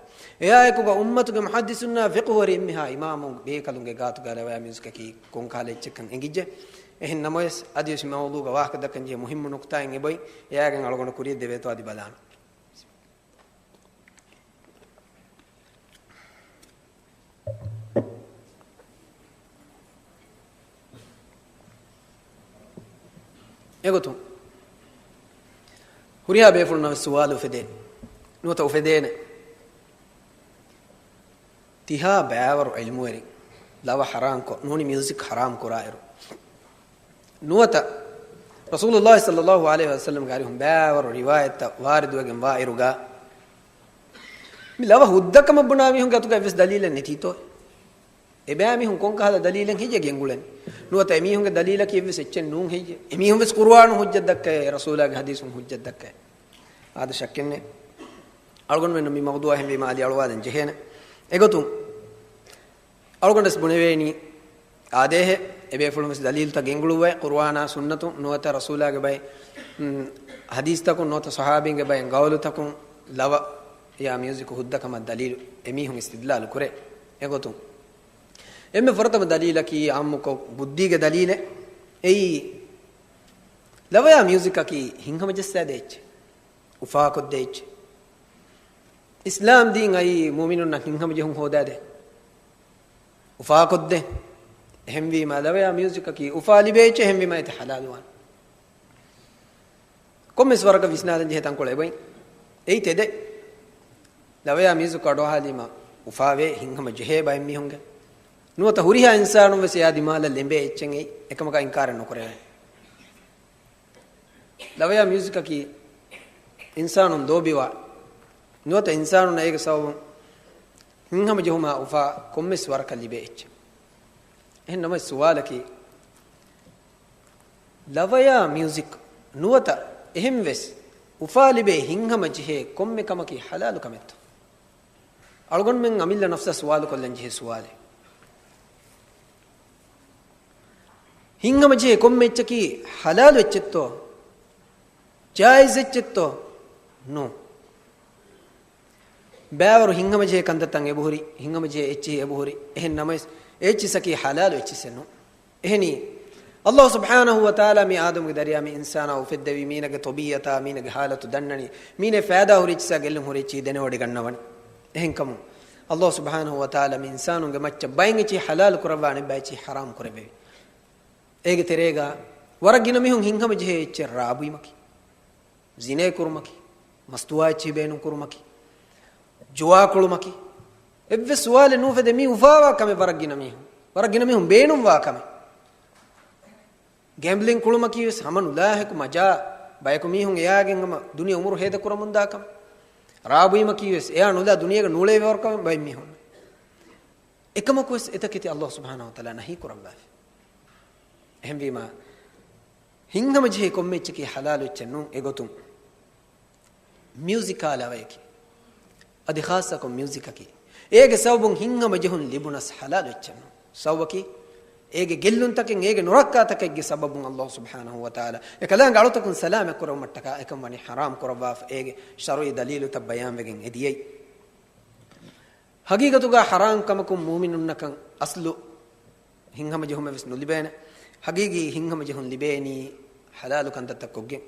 އެއާއެކުގަ އުއްމަތުގެ މުޙައްދިސުންނާ ފިޤުހުވެރިން އެންމެހާ އިމާމުން ބޭކަލުންގެ ގާތުގަ ލަވަޔާ މިއުޒިކަކީ ކޮންކަހަލަ އެއްޗެއްކަން އެނގިއްޖެ. އެހެން ނަމަވެސް، އަދިވެސް މި މައުޟޫގަ ވާހަކަ ދައްކަން ޖެހޭ މުހިއްމު ނުކުތާއެއް އެބައޮތް، އެއާގެން އަޅުގަނޑު ކުރިޔަށް ދެވޭތޯ އަދި ބަލާނަން. އެގޮތުން، ހުރިހާ ބޭފުޅުންނަށް ވެސް ސުވާލު އުފެދޭ، ނުވަތަ އުފެދޭނެ. ތިހާ ބައިވަރު ޢިލްމުވެރިން ލަވަ ޙަރާމްކޮށް، ނޫނީ މިއުޒިކް ޙަރާމް ކުރާއިރު، ނުވަތަ ރަސޫލުﷲ ޞައްލަﷲ ޢަލައިހި ވަސައްލަމްގެ އަރިހުން ބައިވަރު ރިވާޔަތްތައް ވާރިދުވެގެން ވާއިރުގަ، މި ލަވަ ހުއްދަކަމަށް ބުނާ މީހުންގެ އަތުގަ އެއްވެސް ދަލީލެއް ނެތީތޯ؟ އެބައިމީހުން ކޮންކަހަލަ ދަލީލެއް ހެއްޔޭ ގެންގުޅެން؟ ނުވަތަ އެމީހުންގެ ދަލީލަކީ އެއްވެސް އެއްޗެއް ނޫން ހެއްޔޭ؟ އެމީހުން ވެސް ޤުރުއާނު ޙުއްޖަތް ދައްކައޭ، ރަސޫލާގެ ޙަދީޘުން ޙުއްޖަތް ދައްކައޭ. އާދަ ޝައްކެއްނެތް. އަޅުގަނޑުމެންނަށް މި މައުޟޫޢާ އެހެންވީމާ އަލި އަޅުވާލަން ޖެހޭނެ. އެގޮތުން އަޅުގަނޑަސް ބުނެވޭނީ، އާދޭހެ، އެބޭފުޅުން ވެސް ދަލީލުތައް ގެންގުޅުއްވައި، ޤުރުއާނާ ސުންނަތުން ނުވަތަ ރަސޫލާގެ ބައެއް، މް، ޙަދީޘްތަކުން ނުވަތަ ޞަޙާބީންގެ ބައެއް ގައުލުތަކުން ލަވަ ޔާ މިއުޒިކު ހުއްދަކަމަށް ދަލީލު އެމީހުން އިސްތިދްލާލު ކުރޭ. އެގޮތުން އެންމެ ފުރަތަމަ ދަލީލަކީ އާއްމުކޮށް ބުއްދީގެ ދަލީލެއް. އެއީ ލަވަޔާ މިއުޒިކަކީ ހިތްހަމަޖައްސާދޭ އެއްޗެއް، އުފާކޮށްދޭ އެއްޗެއް. އިސްލާމް ދީން އައީ މުއުމިނުންނަށް ހިތްހަމަޖެހުން ހޯދާދޭ، އުފާކޮށްދޭ. އެހެންވީމާ ލަވަޔާ މިއުޒިކަކީ އުފާ ލިބޭ އެއްޗެއް، އެހެންވީމާ އޭތި ޙަލާލުވާނެ. ކޮންމެސް ވަރަކަށް ވިސްނާލަން ޖެހޭ ތަންކޮޅެއް އެބައި. އެއީ ތެދެއް. ލަވަޔާ މިއުޒިކު އަޑުއަހާލީމަ އުފާވޭ ހިތްހަމަ ޖެހޭ ބައެއް މީހުންގެ. ނުވަތަ ހުރިހާ އިންސާނުން ވެސް އެއާ ދިމާލަށް ލެނބޭ އެއްޗެއް އެއީ، އެކަމަކާ އިންކާރެއް ނުކުރެވޭނެ. ލަވަޔާ މިއުޒިކަކީ އިންސާނުން ލޯބިވާ، ނުވަތަ އިންސާނުންނަށް އޭގެ ސަބަބުން ހިތްހަމަ ޖެހުމާ އުފާ ކޮންމެސް ވަރަކަށް ލިބޭ އެއްޗެއް. އެހެން ނަމަވެސް ސުވާލަކީ، ލަވަޔާ މިއުޒިކް ނުވަތަ އެހެން ވެސް އުފާ ލިބޭ ހިތްހަމަ ޖެހޭ ކޮންމެ ކަމަކީ ޙަލާލު ކަމެއްތޯ؟ އަޅުގަނޑުމެން އަމިއްލަ ނަފްސަށް ސުވާލު ކޮށްލަން ޖެހޭ ސުވާލެއް. ހިތްހަމަ ޖެހޭ ކޮންމެ އެއްޗަކީ ޙަލާލު އެއްޗެއްތޯ؟ ޖާއިޒް އެއްޗެއްތޯ؟ ނޫން. ބައިވަރު ހިތްހަމަޖެހޭ ކަންތައްތައް އެބަހުރި، ހިތްހަމަޖެހޭ އެއްޗިހި އެބަހުރި. އެހެން ނަމަވެސް، އެ އެއްޗިސަކީ ޙަލާލު އެއްޗިސެއް ނޫން. އެހެނީ، ﷲ ސުބްޙާނަހޫ ވަތަޢާލާ މި އާދަމުގެ ދަރިޔާ މި އިންސާނާ އުފެއްދެވި، މީނަގެ ޠަބީޢަތާ، މީނަގެ ޙާލަތު ދަންނަނީ، މީނެ ފައިދާ ހުރި އެއްޗިސާ ގެއްލުން ހުރި އެއްޗިހި ދެނެވޮޑިގަންނަވަނީ. އެހެންކަމުން، ﷲ ސުބްޙާނަހޫ ވަތަޢާލާ މި އިންސާނުންގެ މައްޗަށް ބައެއް އެއްޗިހި ޙަލާލު ކުރައްވާނެ، ބައެއް އެއްޗިހި ޙަރާމް ކުރެއްވެވި. އޭގެ ތެރޭގަ ވަރަށް ގިނަ މީހުން ހިތްހަމަޖެހޭ އެއްޗެއް ރާ ބުއިމަކީ، ޒިނޭ ކުރުމަކީ، މަސްތުވާ އެއްޗިހި ބޭނުން ކުރުމަކީ، ޖުވާ ކުޅުމަކީ. އެއްވެސް ސުވާލެއް ނުއުފެދޭ މީ އުފާވާ ކަމެއް. ވަރަށް ގިނަ މީހުން، ވަރަށް ގިނަ މީހުން ބޭނުންވާ ކަމެއް. ގޭމްބްލިން ކުޅުމަކީ ވެސް ހަމަ ނުލާހެކު މަޖާ، ބަޔަކު މީހުން އެއާގެން ހަމަ ދުނިޔެ އުމުރު ހޭދަ ކުރަމުންދާ ކަމެއް. ރާ ބުއިމަކީ ވެސް އެއާ ނުލާ ދުނިޔޭގަ ނޫޅޭ ވަރު ކަމެއް ބައެއް މީހުން. އެކަމަކު ވެސް އެތަކެތި ﷲ ސުބްޙާނަހޫ ވަތަޢާލާ ނަހީ ކުރައްވާފި. އެހެންވީމާ، ހިތްހަމަޖެހޭ ކޮންމެ އެއްޗަކީ ޙަލާލު އެއްޗެއް ނޫން. އެގޮތުން މިއުޒިކާ ލަވަޔަކީ، އަދި ޚާއްޞަކޮށް މިއުޒިކަކީ، އޭގެ ސަބަބުން ހިތްހަމަޖެހުން ލިބުނަސް ޙަލާލު އެއްޗެއް ނޫން. ސަބަބަކީ، އޭގެ ގެއްލުންތަކެއް، އޭގެ ނުރައްކާތަކެއްގެ ސަބަބުން ﷲ ސުބްޙާނަހޫ ވަތަޢާލާ އެކަލާނގެ އަޅުތަކުން ސަލާމަތް ކުރެވުމަށްޓަކާ އެކަން ވަނީ ޙަރާމް ކުރައްވާފަ. އޭގެ ޝަރުޢީ ދަލީލުތައް ބަޔާންވެގެން އެ ދިޔައީ. ހަގީގަތުގަ ޙަރާމް ކަމަކުން މުއުމިނުންނަކަށް އަސްލު ހިތްހަމަޖެހުމެއް ވެސް ނުލިބޭނެ. ހަގީގީ ހިތްހަމަޖެހުން ލިބޭނީ ޙަލާލު ކަންތައްތައް ކޮށްގެން.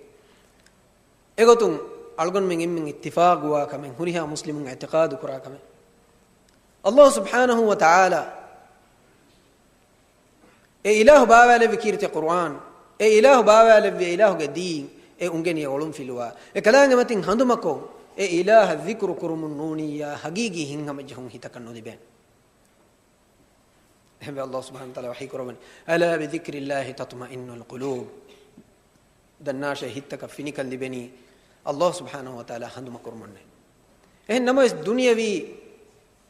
އެގޮތުން އަޅުގަނޑުމެން އެންމެން އިއްތިފާގުވާ ކަމެއް، ހުރިހާ މުސްލިމުން އިޢްތިޤާދު ކުރާ ކަމެއް، ﷲ ސުބްޙާނަހޫ ވަތަޢާލާ އެ އިލާހު ބާވާލެއްވި ކީރިތި ޤުރުއާން، އެ އިލާހު ބާވާލެއްވި އެ އިލާހުގެ ދީން، އެ އުނގެނި އެ އޮޅުންފިލުވާ، އެ ކަލާނގެ މަތިން ހަނދުމަކޮށް، އެ އިލާހަށް ޛިކުރު ކުރުމުން ނޫނިއްޔާ ހަގީގީ ހިތްހަމަޖެހުން ހިތަކަށް ނުލިބޭނެ. އެހެންވެ، ﷲ ސުބްޙާނަހޫ ވަތަޢާލާ ވަޙީ ކުރައްވަނީ، "ألا بذكر الله تطمئن القلوب." ދަންނާށޭ، ހިތްތަކަށް ފިނިކަން ލިބެނީ ﷲ ސުބްޙާނަހޫ ވަތަޢާލާ ހަނދުމަކުރުމުންނޭ. އެހެން ނަމަވެސް، ދުނިޔަވީ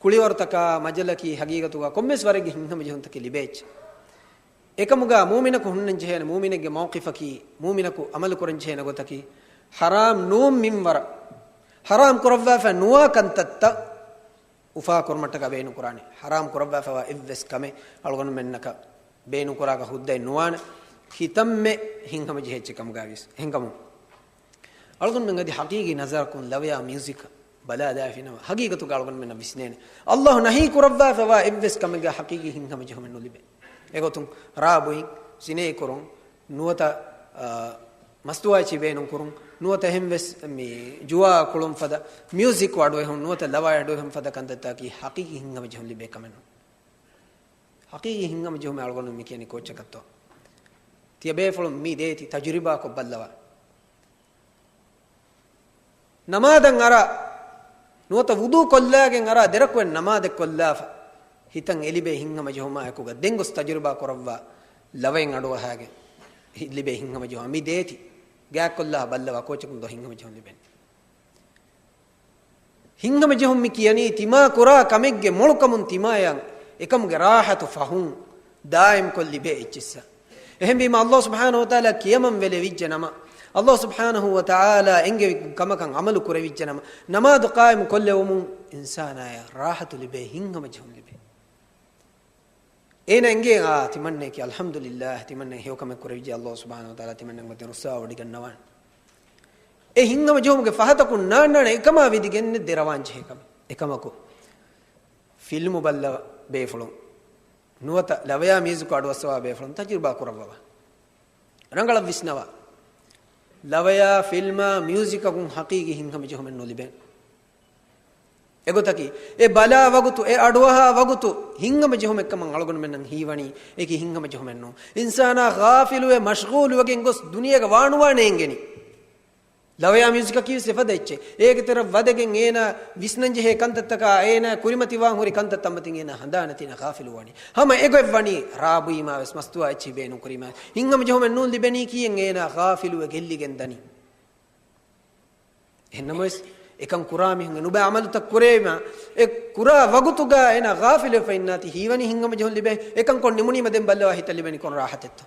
ކުޅިވަރުތަކާ މަޖަލަކީ ހަގީގަތުގަ ކޮންމެސް ވަރެއްގެ ހިތްހަމަޖެހުންތަކެއް ލިބޭއްޗެއް. އެކަމުގަ މޫމިނަކު ހުންނަން ޖެހޭނެ، މޫމިނެއްގެ މައުޤިފަކީ، މޫމިނަކު ޢަމަލު ކުރަން ޖެހޭނެ ގޮތަކީ، ޙަރާމް ނޫން މިންވަރަށް، ޙަރާމް ކުރައްވާފަ ނުވާ ކަންތައްތައް އުފާ ކުރުމަށްޓަކާ ބޭނުން ކުރާނެ. ޙަރާމް ކުރައްވާފަވާ އެއްވެސް ކަމެއް އަޅުގަނޑުމެންނަކަށް ބޭނުން ކުރާކަށް ހުއްދައެއް ނުވާނެ. ކިތަންމެ ހިތްހަމަޖެހޭ އެއްޗެއް ކަމުގައިވިޔަސް. އެހެންކަމުން އަޅުގަނޑުމެން އަދި ޙަޤީޤީ ނަޒަރަކުން ލަވަޔާ މިއުޒިކަށް ބަލާލާފިނަމަ، ޙަޤީޤަތުގަ އަޅުގަނޑުމެންނަށް ވިސްނޭނެ، ﷲ ނަހީ ކުރައްވާފަވާ އެއްވެސް ކަމެއްގަ ޙަޤީޤީ ހިތްހަމަޖެހުމެއް ނުލިބޭ. އެގޮތުން ރާ ބުއިން، ޒިނޭ ކުރުން، ނުވަތަ، އާ، މަސްތުވާއެއްޗިހި ބޭނުން ކުރުން، ނުވަތަ އެހެންވެސް މި ޖުވާ ކުޅުން ފަދަ މިއުޒިކު އަޑުއެހުން، ނުވަތަ ލަވަ އަޑުއެހުން ފަދަ ކަންތައްތަކީ ޙަޤީޤީ ހިތްހަމަޖެހުން ލިބޭ ކަމެއް ނޫން. ޙަޤީޤީ ހިތްހަމަޖެހުމެއް އަޅުގަނޑު މި ކިޔަނީ ކޯއްޗަކަށްތޯ؟ ތިޔަބޭފުޅުން މި ދޭތި ތަޖުރިބާކޮށް ބައްލަވާ. ނަމާދަށް އަރާ، ނުވަތަ ވުޟޫ ކޮށްލާގެން އަރާ ދެރަކުވެ ނަމާދެއް ކޮށްލާފަ، ހިތަށް އެލިބޭ ހިތްހަމަޖެހުމާއެކުގަ ދެން ގޮސް ތަޖުރިބާ ކުރައްވާ، ލަވައެއް އަޑުއަހާގެން ހި-، ލިބޭ ހިތްހަމަޖެހުމާ މި ދޭތި ގާތްކޮށްލާ ބައްލަވާ ކޯއްޗަކުން ދޯ ހިތްހަމަޖެހުން ލިބެނީ. ހިތްހަމަޖެހުން މި ކިޔަނީ ތިމާ ކުރާ ކަމެއްގެ މޮޅުކަމުން ތިމާޔަށް އެކަމުގެ ރާޙަތު ފަހުން ދާއިމްކޮށް ލިބޭ އެއްޗިއްސަށް. އެހެންވީމަ، ﷲ ސުބްޙާނަހޫ ވަތަޢާލާ ކިޔަމަން ވެލެވިއްޖެ ނަމަ، ﷲ ސުބްޙާނަހޫ ވަތަޢާލާ އެންގެވި ކަމަކަށް ޢަމަލު ކުރެވިއްޖެ ނަމަ، ނަމާދު ޤާއިމު ކޮށްލެވުމުން އިންސާނާޔަށް ރާޙަތު ލިބޭ، ހިތްހަމަޖެހުން ލިބޭ. އޭނަ އެނގޭ، އާ، ތިމަންނައަކީ، އަލްޙަމްދުލިއްލާހް، ތިމަންނަ ހެޔޮކަމެއް ކުރެވިއްޖެ، ﷲ ސުބްޙާނަހޫ ވަތަޢާލާ ތިމަންނަ މަތިން ރުއްސާވޮޑިގަންނަވާނެ. އެ ހިތްހަމަޖެހުމުގެ ފަހަތަކުން ނާންނާނެ އެކަމާ ވިދިގެން ދެރަވާން ޖެހޭ ކަމެއް. އެކަމަކު، ފިލްމު ބައްލަވާ ބޭފުޅުން، ނުވަތަ ލަވަޔާ މިއުޒިކު އަޑުއައްސަވާ ބޭފުޅުން ތަޖުރިބާ ކުރައްވަވާ. ރަނގަޅަށް ވިސްނަވާ. ލަވަޔާ ފިލްމާ މިއުޒިކަކުން ޙަޤީޤީ ހިތްހަމަޖެހުމެއް ނުލިބޭނެ. އެގޮތަކީ، އެ ބަލާ ވަގުތު، އެ އަޑުއަހާ ވަގުތު، ހިތްހަމަޖެހުމެއްކަމަށް އަޅުގަނޑުމެންނަށް ހީވަނީ، އެކި ހިތްހަމަޖެހުމެއް ނޫން. އިންސާނާ ޣާފިލުވެ، މަޝްޣޫލުވެގެން ގޮސް ދުނިޔޭގަ ވާނުވާނެ އެނގެނީ. ލަވަޔާ މިއުޒިކަކީ ވެސް އެފަދަ އެއްޗެއް. އޭގެ ތެރެއަށް ވަދެގެން އޭނާ ވިސްނަންޖެހޭ ކަންތައްތަކާ، އޭނާ ކުރިމަތިވާން ހުރި ކަންތައްތައް މަތިން އޭނާ ހަނދާނެތިނަށް ޣާފިލުވާނީ. ހަމަ އެގޮތް ވަނީ ރާ ބުއީމާ ވެސް މަސްތުވާ އެއްޗިހި ބޭނުން ކުރީމާ، ހިތްހަމަޖެހުމެއް ނޫން ލިބެނީކީ އޭނާ ޣާފިލުވެ ގެއްލިގެން ދަނީ. އެހެންނަމަވެސް، އެކަން ކުރާ މީހުންގެ ނުބައި ޢަމަލުތައް ކުރޭމަ، އެ ކުރާ ވަގުތުގަ އޭނާ ޣާފިލުވެފަ އިންނާތީ، ހީވަނީ ހިތްހަމަޖެހުން ލިބޭ. އެކަން ކޮށް ނިމުނީމަ ދެން ބައްލަވާ ހިތަށް ލިބެނީ ކޮން ރާޙަތެއްތޯ؟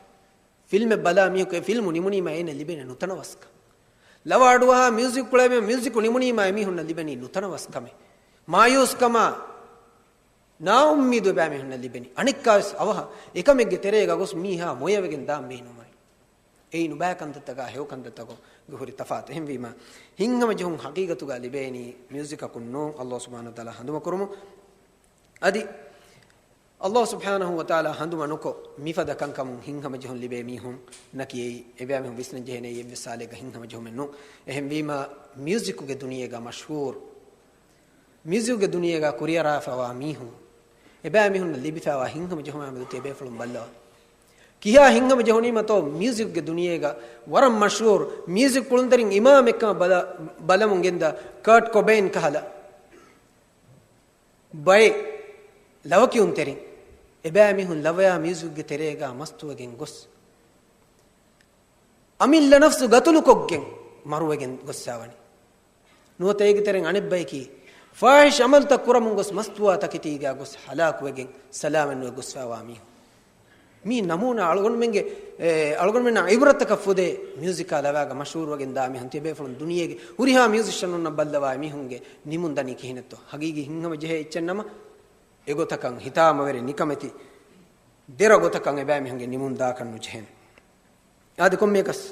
ފިލްމެއް ބަލާ މީހަކު އެ ފިލްމު ނިމުނީމަ އޭނަ ލިބޭނެ ނުތަނަވަސްކަން. ލަވަ އަޑުއަހާ މިއުޒިކް ކުޅެމެ މިއުޒިކު ނިމުނީމަ އެމީހުންނަށް ލިބެނީ ނުތަނަވަސްކަމެއް. މާޔޫސްކަމާ، ނާއުއްމީދު އެބައިމީހުންނަށް ލިބެނީ. އަނެއްކާވެސް އަވަހަށް އެކަމެއްގެ ތެރޭގަ ގޮސް މީހާ މޮޔަވެގެން ދާން ބޭނުންވަނީ. އެއީ ނުބައި ކަންތައްތަކާ ހެޔޮ ކަންތައްތަކުގެ ހުރި ތަފާތު. އެހެންވީމަ، ހިތްހަމަޖެހުން ޙަޤީޤަތުގަ ލިބޭނީ މިއުޒިކަކުން ނޫން، ﷲ ސުބްޙާނަހޫ ވަތަޢާލާ ހަނދުމަކުރުމުން. އަދި ﷲ ސުބްޙާނަހޫ ވަތަޢާލާ ހަނދުމަ ނުކޮށް، މިފަދަ ކަންކަމުން ހިތްހަމަޖެހުން ލިބޭ މީހުންނަކީ އެއީ، އެބައިމީހުން ވިސްނަން ޖެހޭނެ އެއީ އެއްވެސް ސާލެއްގަ ހިތްހަމަޖެހުމެއް ނޫން. އެހެންވީމަ، މިއުޒިކުގެ ދުނިޔޭގަ މަޝްހޫރު، މިއުޒިކުގެ ދުނިޔޭގަ ކުރިއަރާފަވާ މީހުން، އެބައިމީހުންނަށް ލިބިފައިވާ ހިތްހަމަޖެހުމާ މެދު ތިޔަބޭފުޅުން ބައްލަވާ. ކިހާ ހިތްހަމަޖެހުނީމަތޯ މިއުޒިކުގެ ދުނިޔޭގަ ވަރަށް މަޝްހޫރު މިއުޒިކް ކުޅުންތެރިން އިމާމެއްކަމަށް ބަލަ-، ބަލަމުން ގެންދާ ކާޓް ކޮބެއިން ކަހަލަ ބައެއް ލަވަކިޔުންތެރިން އެބައިމީހުން ލަވަޔާ މިއުޒިކްގެ ތެރޭގަ މަސްތުވެގެން ގޮސް، އަމިއްލަ ނަފްސު ގަތުލުކޮށްގެން މަރުވެގެން ގޮއްސާވަނީ. ނުވަތަ އޭގެ ތެރެއިން އަނެއްބަޔަކީ، ފާޙިޝް ޢަމަލުތައް ކުރަމުން ގޮސް މަސްތުވާ ތަކެތީގަ ގޮސް ހަލާކުވެގެން ސަލާމަތްނުވެ ގޮސްފައިވާ މީހުން. މީ ނަމޫނާ އަޅުގަނޑުމެންގެ، އެ، އަޅުގަނޑުމެންނަށް ޢިބްރަތަކަށް ފުދޭ މިއުޒިކާ ލަވާގަ މަޝްހޫރުވެގެން ދާ މީހުން ތިޔަބޭފުޅުން ދުނިޔޭގެ ހުރިހާ މިއުޒިޝަނުންނަށް ބައްލަވާ މީހުންގެ ނިމުން ދަނީ ކިހިނެއްތޯ؟ ހަގީގީ ހިތްހަމަ ޖެހޭ އެއްޗެއް ނަމަ، އެގޮތަކަށް ހިތާމަވެރި ނިކަމެތި ދެރަ ގޮތަކަށް އެބައިމީހުންގެ ނިމުން ދާކަށް ނުޖެހޭނެ. އާދެ، ކޮންމެއަކަސް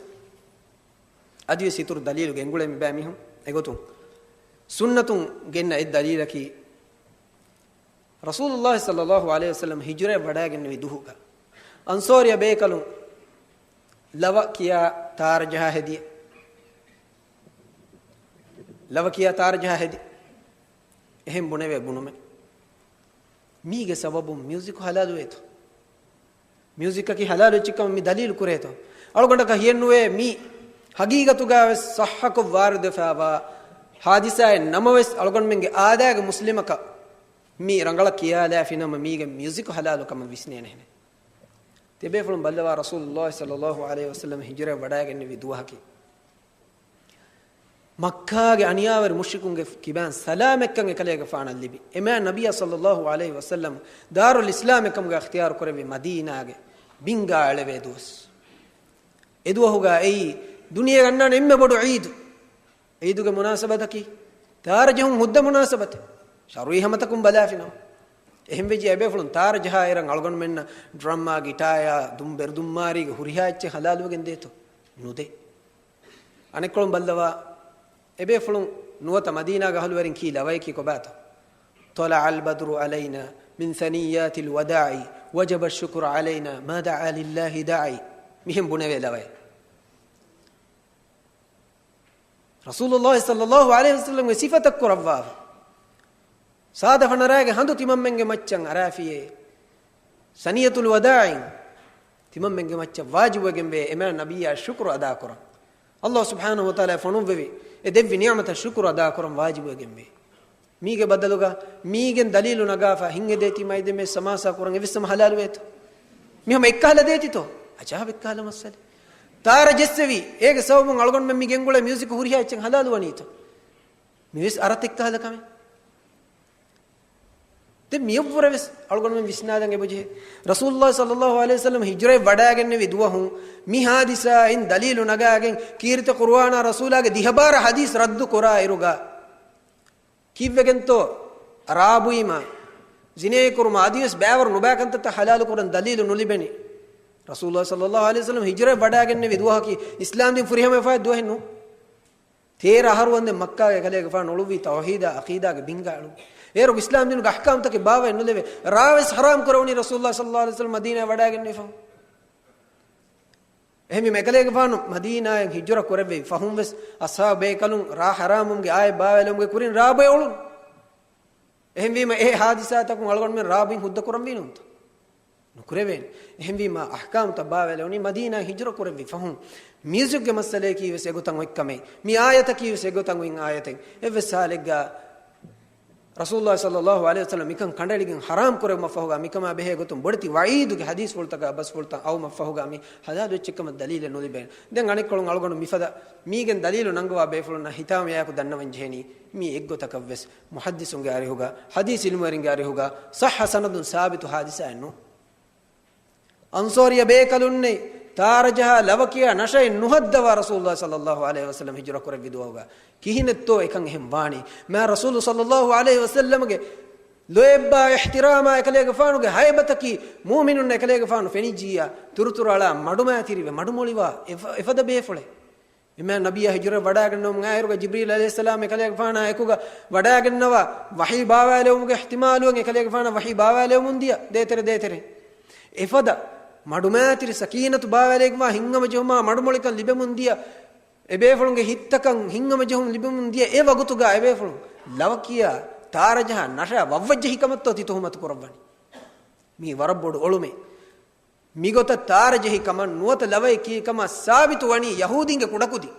އަދިވެސް އިތުރު ދަލީލު ގެންގުޅޭ މިބައިމީހުން އެގޮތުން ސުންނަތުން ގެންނަ އެއް ދަލީލަކީ، ރަސޫލުﷲ ޞައްލަﷲު ޢަލައިހި ވަސައްލަމަ ހިޖުރައަށް ވަޑައިގެންނެވި ދުހުގަ، އަންޞާރީ ބޭކަލުން ލަވަ ކިޔާ ތާރަ ޖަހާ ހެދި. ލަވަ ކިޔާ ތާރަ ޖަހާ ހެދި. އެހެން ބުނެވޭ ބުނުމެއް. މީގެ ސަބަބުން މިއުޒިކު ހަލާލުވޭތޯ؟ މިއުޒިކަކީ ހަލާލު އެއްޗެއްކަމަށް މި ދަލީލު ކުރޭތޯ؟ އަޅުގަނޑަކަށް ހިޔެއްނުވޭ މީ ހަގީގަތުގަ ވެސް ޞައްޙަކޮށް ވާރިދުވެފައިވާ ޙާދިސާއެއް ނަމަވެސް، އަޅުގަނޑުމެންގެ އާދައިގެ މުސްލިމަކަށް މި ރަނގަޅަށް ކިޔާލާފިނަމަ މީގެ މިއުޒިކު ހަލާލު ކަމަށް ވިސްނޭނެހެނެއް. ތިބޭފުޅުން ބައްލަވާ ރަސޫލުﷲ ޞައްލަﷲ ޢަލައިހި ވަސައްލަމަ ހިޖުރަ ވަޑައިގެންނެވި ދުވަހަކީ. މައްކާގެ އަނިޔާވެރި މުޝްރިކުންގެ ކިބައިން ސަލާމަތްކަން އެކަލޭގެފާނަށް ލިބި، އެމާ ނަބިއްޔާ ޞައްލަﷲ ޢަލައިހި ވަސައްލަމަ ދާރުލް އިސްލާމް އެކަމުގަ އިޚްތިޔާރު ކުރެއްވި މަދީނާގެ ބިންގާ އެޅެވޭ ދުވަސް. އެދުވަހުގަ އެއީ ދުނިޔޭގަ އަންނާނެ އެންމެ ބޮޑު ޢީދު. ޢީދުގެ މުނާސަބަތަކީ ތާރަ ޖެހުން ހުއްދަ މުނާސަބަތެއް. ޝަރުޢީ ހަމަތަކުން ބަލާފިނަމަ. އެހެންވެއްޖެ އެބޭފުޅުން ތާރަ ޖަހާއިރަށް އަޅުގަނޑުމެންނަށް ޑްރަމްއާ، ގިޓާޔާ، ދުން ބެރުދުންމާރީގެ ހުރިހާ އެއްޗެއް ހަލާލުވެގެން ދޭތޯ؟ ނުދޭ. އަނެއްކޮޅުން ބައްލަވާ، އެބޭފުޅުން ނުވަތަ މަދީނާގެ އަހުލުވެރިން ކީ ލަވަޔަކީ ކޮބާތޯ؟ طلع البدر علينا من ثنيات الوداع وجب الشكر علينا ما دعا لله داعي. މިހެން ބުނެވޭ ލަވަޔެއް. ރަސޫލުﷲ ޞައްލަﷲ ޢަލައިހި ވަސައްލަމްގެ ސިފަތައް ކުރައްވާފަ. ސާދަ ފަނަރާގެ ހަނދު ތިމަންމެންގެ މައްޗަށް އަރާފިޔޭ. ސަނިޔަތުލް ވަދާޢިން ތިމަންމެންގެ މައްޗަށް ވާޖިބުވެގެންވޭ އެމާ ނަބިއްޔާ ޝުކުރު އަދާކުރަން. ﷲ ސުބްޙާނަހޫ ވަތަޢާލާ ފޮނުއްވެވި އެ ދެއްވި ނިޢުމަތަށް ޝުކުރު އަދާކުރަން ވާޖިބުވެގެންވޭ. މީގެ ބަދަލުގަ މީގެން ދަލީލު ނަގާފަ ހިތްހެދޭތީ މައިދެމެ ސަމާސާ ކުރަން އެއްވެސް ހަމަ ހަލާލުވޭތޯ؟ މި ހަމަ އެއްކަހަލަ ދޭތިތޯ؟ އަޖާބެއްކަހަލަ މައްސަލެއް. ތާރަ ޖެއްސެވި، އޭގެ ސަބަބުން އަޅުގަނޑުމެން މި ގެންގުޅޭ މިއުޒިކު ހުރިހާ އެއްޗެއް ހަލާލުވަނީތޯ؟ މިވެސް އަރަތެއްކަހަލަ ކަމެއް. ދެން މިއަށްވުރެ ވެސް އަޅުގަނޑުމެން ވިސްނާލަން އެބަޖެހޭ. ރަސޫލުﷲ ޞައްލަﷲ ޢަލައިހި ވަސައްލަމަ ހިޖުރައެއް ވަޑައިގެންނެވި ދުވަހު މި ޙާދިސާއިން ދަލީލު ނަގާގެން ކީރިތި ޤުރުއާނާ ރަސޫލާގެ ދިހަ ބާރަ ޙަދީޘް ރައްދު ކުރާ އިރުގަ ކީއްވެގެންތޯ؟ ރާބުއިމާ، ޒިނޭ ކުރުމާ އަދިވެސް ބައިވަރު ނުބައި ކަންތައްތައް ޙަލާލު ކުރަން ދަލީލު ނުލިބެނީ. ރަސޫލުﷲ ޞައްލަﷲ ޢަލައިހި ވަސައްލަމަ ހިޖުރައެއް ވަޑައިގެންނެވި ދުވަހަކީ އިސްލާމް ދީން ފުރިހަމަވެފައި ދުވަހެއް ނޫން. ތޭރަ އަހަރު ވަންދެން މައްކާގެ ކަލޭގެފާނު އުޅުއްވީ ތައުޙީދާ، ޢަޤީދާގެ ބިންގާ އެޅުން. އޭރު އިސްލާމް ދީނުގެ އަޙްކާމްތަކެއް ބާވައެއް ނުލެވޭ. ރާވެސް ޙަރާމް ކުރެވުނީ ރަސޫލުﷲ ޞައްލަﷲ ޢަލައިހި ވަސައްލަމަ މަދީނާއަށް ވަޑައިގެންނެވި ފަހުން. އެހެންވީމަ އެކަލޭގެފާނު މަދީނާއަށް ހިޖުރަ ކުރެއްވި ފަހުން ވެސް އަޞްޙާބު ބޭކަލުން ރާ ޙަރާމްވުމުގެ އާޔަތް ބާވައިލެވުމުގެ ކުރިން ރާބު އެ އުޅުނު. އެހެންވީމަ އެ ޙާދިސާތަކުން އަޅުގަނޑުމެން ރާބުއިން ހުއްދަ ކުރަންވީ ނޫންތަ؟ ނުކުރެވޭނެ. އެހެންވީމަ އަޙްކާމްތައް ބާވައިލެވުނީ މަދީނާއަށް ހިޖުރަ ކުރެއްވި ފަހުން. މިއުޒިކްގެ މައްސަލަޔަކީ ވެސް އެގޮތަށް އޮތްކަމެއް. މި އާޔަތަކީ ވެސް އެގޮތަށް އޮތް އާޔަތެއް. އެއްވެސް ޙާލެއްގަ ރަސޫލުﷲ ޞައްލަﷲ ޢަލައިހި ވަސައްލަމަ މިކަން ކަނޑައެޅިގެން ޙަރާމް ކުރެއްވުމަށްފަހުގަ މިކަމާ ބެހޭ ގޮތުން ބޮޑެތި ވަޢީދުގެ ޙަދީޘްފުޅުތަކާ ބަސްފުޅުތައް އައުމަށްފަހުގަ މި ޙަލާލު އެއްޗެއްކަމަށް ދަލީލެއް ނުލިބޭނެ. ދެން އަނެއްކޮޅުން އަޅުގަނޑު މިފަދަ މީގެން ދަލީލު ނަންގަވާ ބޭފުޅުންނަށް ހިތާމަޔާއެކު ދަންނަވަން ޖެހެނީ މީ އެއްގޮތަކަށްވެސް މުޙައްދިޘުންގެ އަރިހުގަ، ޙަދީޘް ޢިލްމުވެރިންގެ އަރިހުގަ ޞައްޙަ ސަނަދުން ސާބިތު ޙާދިސާއެއް ނޫން. އަންޞާރީ ބޭކަލުންނެއް ތާރަ ޖަހާ ލަވަ ކިޔާ ނަޝައެއް ނުހައްދަވާ ރަސޫލުﷲ ޞައްލަﷲ ޢަލައިހި ވަސައްލަމަ ހިޖުރަ ކުރެއްވި ދުވަހުގަ ކިހިނެއްތޯ އެކަން އެހެން ވާނީ؟ މާ ރަސޫލު ޞައްލަﷲ ޢަލައިހި ވަސައްލަމަގެ ލޯތްބާ އިޙްތިރާމާ އެކަލޭގެފާނުގެ ހައިބަތަކީ މުއުމިނުންނަށް އެކަލޭގެފާނު ފެނިއްޖިއްޔާ ތުރުތުރު އަޅާ މަޑުމައިތިރިވެ މަޑުމޮޅިވާ އެފަ-، އެފަދަ ބޭފުޅެއް. އެމާ ނަބިއްޔާ ހިޖުރަ ވަޑައިގަންނަވަމުން އާއިރުގަ ޖިބްރީލް ޢަލައިހިއްސަލާމް އެކަލޭގެފާނާ އެކުގަ ވަޑައިގަންނަވާ ވަޙީ ބާވާލެވުމުގެ އިޙްތިމާލުވެން އެކަލޭގެފާނަށް ވަޙީ ބާވާލެވުމުން ދިޔަ ދޭތެރެ ދޭތެރެ. އެފަދަ މަޑުމައިތިރި ސަކީނަތު ބާވާލެވިގެންވާ ހިތްހަމަޖެހުމާ މަޑުމޮޅިކަން ލިބެމުން ދިޔަ އެބޭފުޅުންގެ ހިތްތަކަށް ހިތްހަމަޖެހުން ލިބެމުން ދިޔަ އެ ވަގުތުގަ އެބޭފުޅުން ލަވަ ކިޔާ ތާރަ ޖަހާ ނަޝާ ވައްވަށްޖެހި ކަމަށްތޯ ތި ތުހުމަތު ކުރައްވަނީ؟ މީ ވަރަށް ބޮޑު އޮޅުމެއް. މިގޮތަށް ތާރަ ޖެހި ކަމަށް ނުވަތަ ލަވައެއް ކީ ކަމަށް ސާބިތު ވަނީ ޔަހޫދީންގެ ކުޑަކުދިން.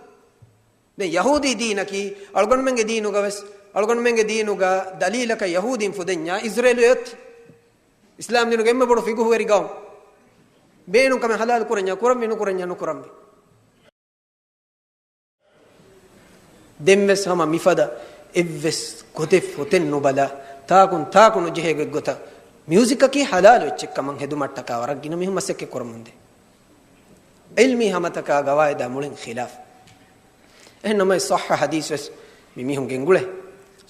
ދެން ޔަހޫދީ ދީނަކީ އަޅުގަނޑުމެންގެ ދީނުގަ ވެސް، އަޅުގަނޑުމެންގެ ދީނުގަ ދަލީލަކަށް ޔަހޫދީން ފުދެންޏާ އިޒްރޭލު އޮތީ. އިސްލާމް ދީނުގެ އެންމެ ބޮޑު ފިޤުހުވެރި ގައުމު. ބޭނުން ކަމެއް ޙަލާލު ކުރަންޏާ ކުރަންވީ، ނުކުރަންޏާ ނުކުރަންވީ. ދެންވެސް ހަމަ މިފަދަ އެއްވެސް ގޮތެއް ފޮތެއް ނުބަލާ، ތާކުން ތާކު ނުޖެހޭ ގޮތްގޮތަށް މިއުޒިކަކީ ޙަލާލު އެއްޗެއްކަމަށް ހެދުމަށްޓަކާ ވަރަށް ގިނަ މީހުން މަސައްކަތް ކުރަމުންދޭ. ޢިލްމީ ހަމަތަކާ ގަވާއިދާ މުޅިން ޚިލާފް. އެހެން ނަމަވެސް ޞައްޙަ ޙަދީޘް ވެސް މި މީހުން ގެންގުޅޭ.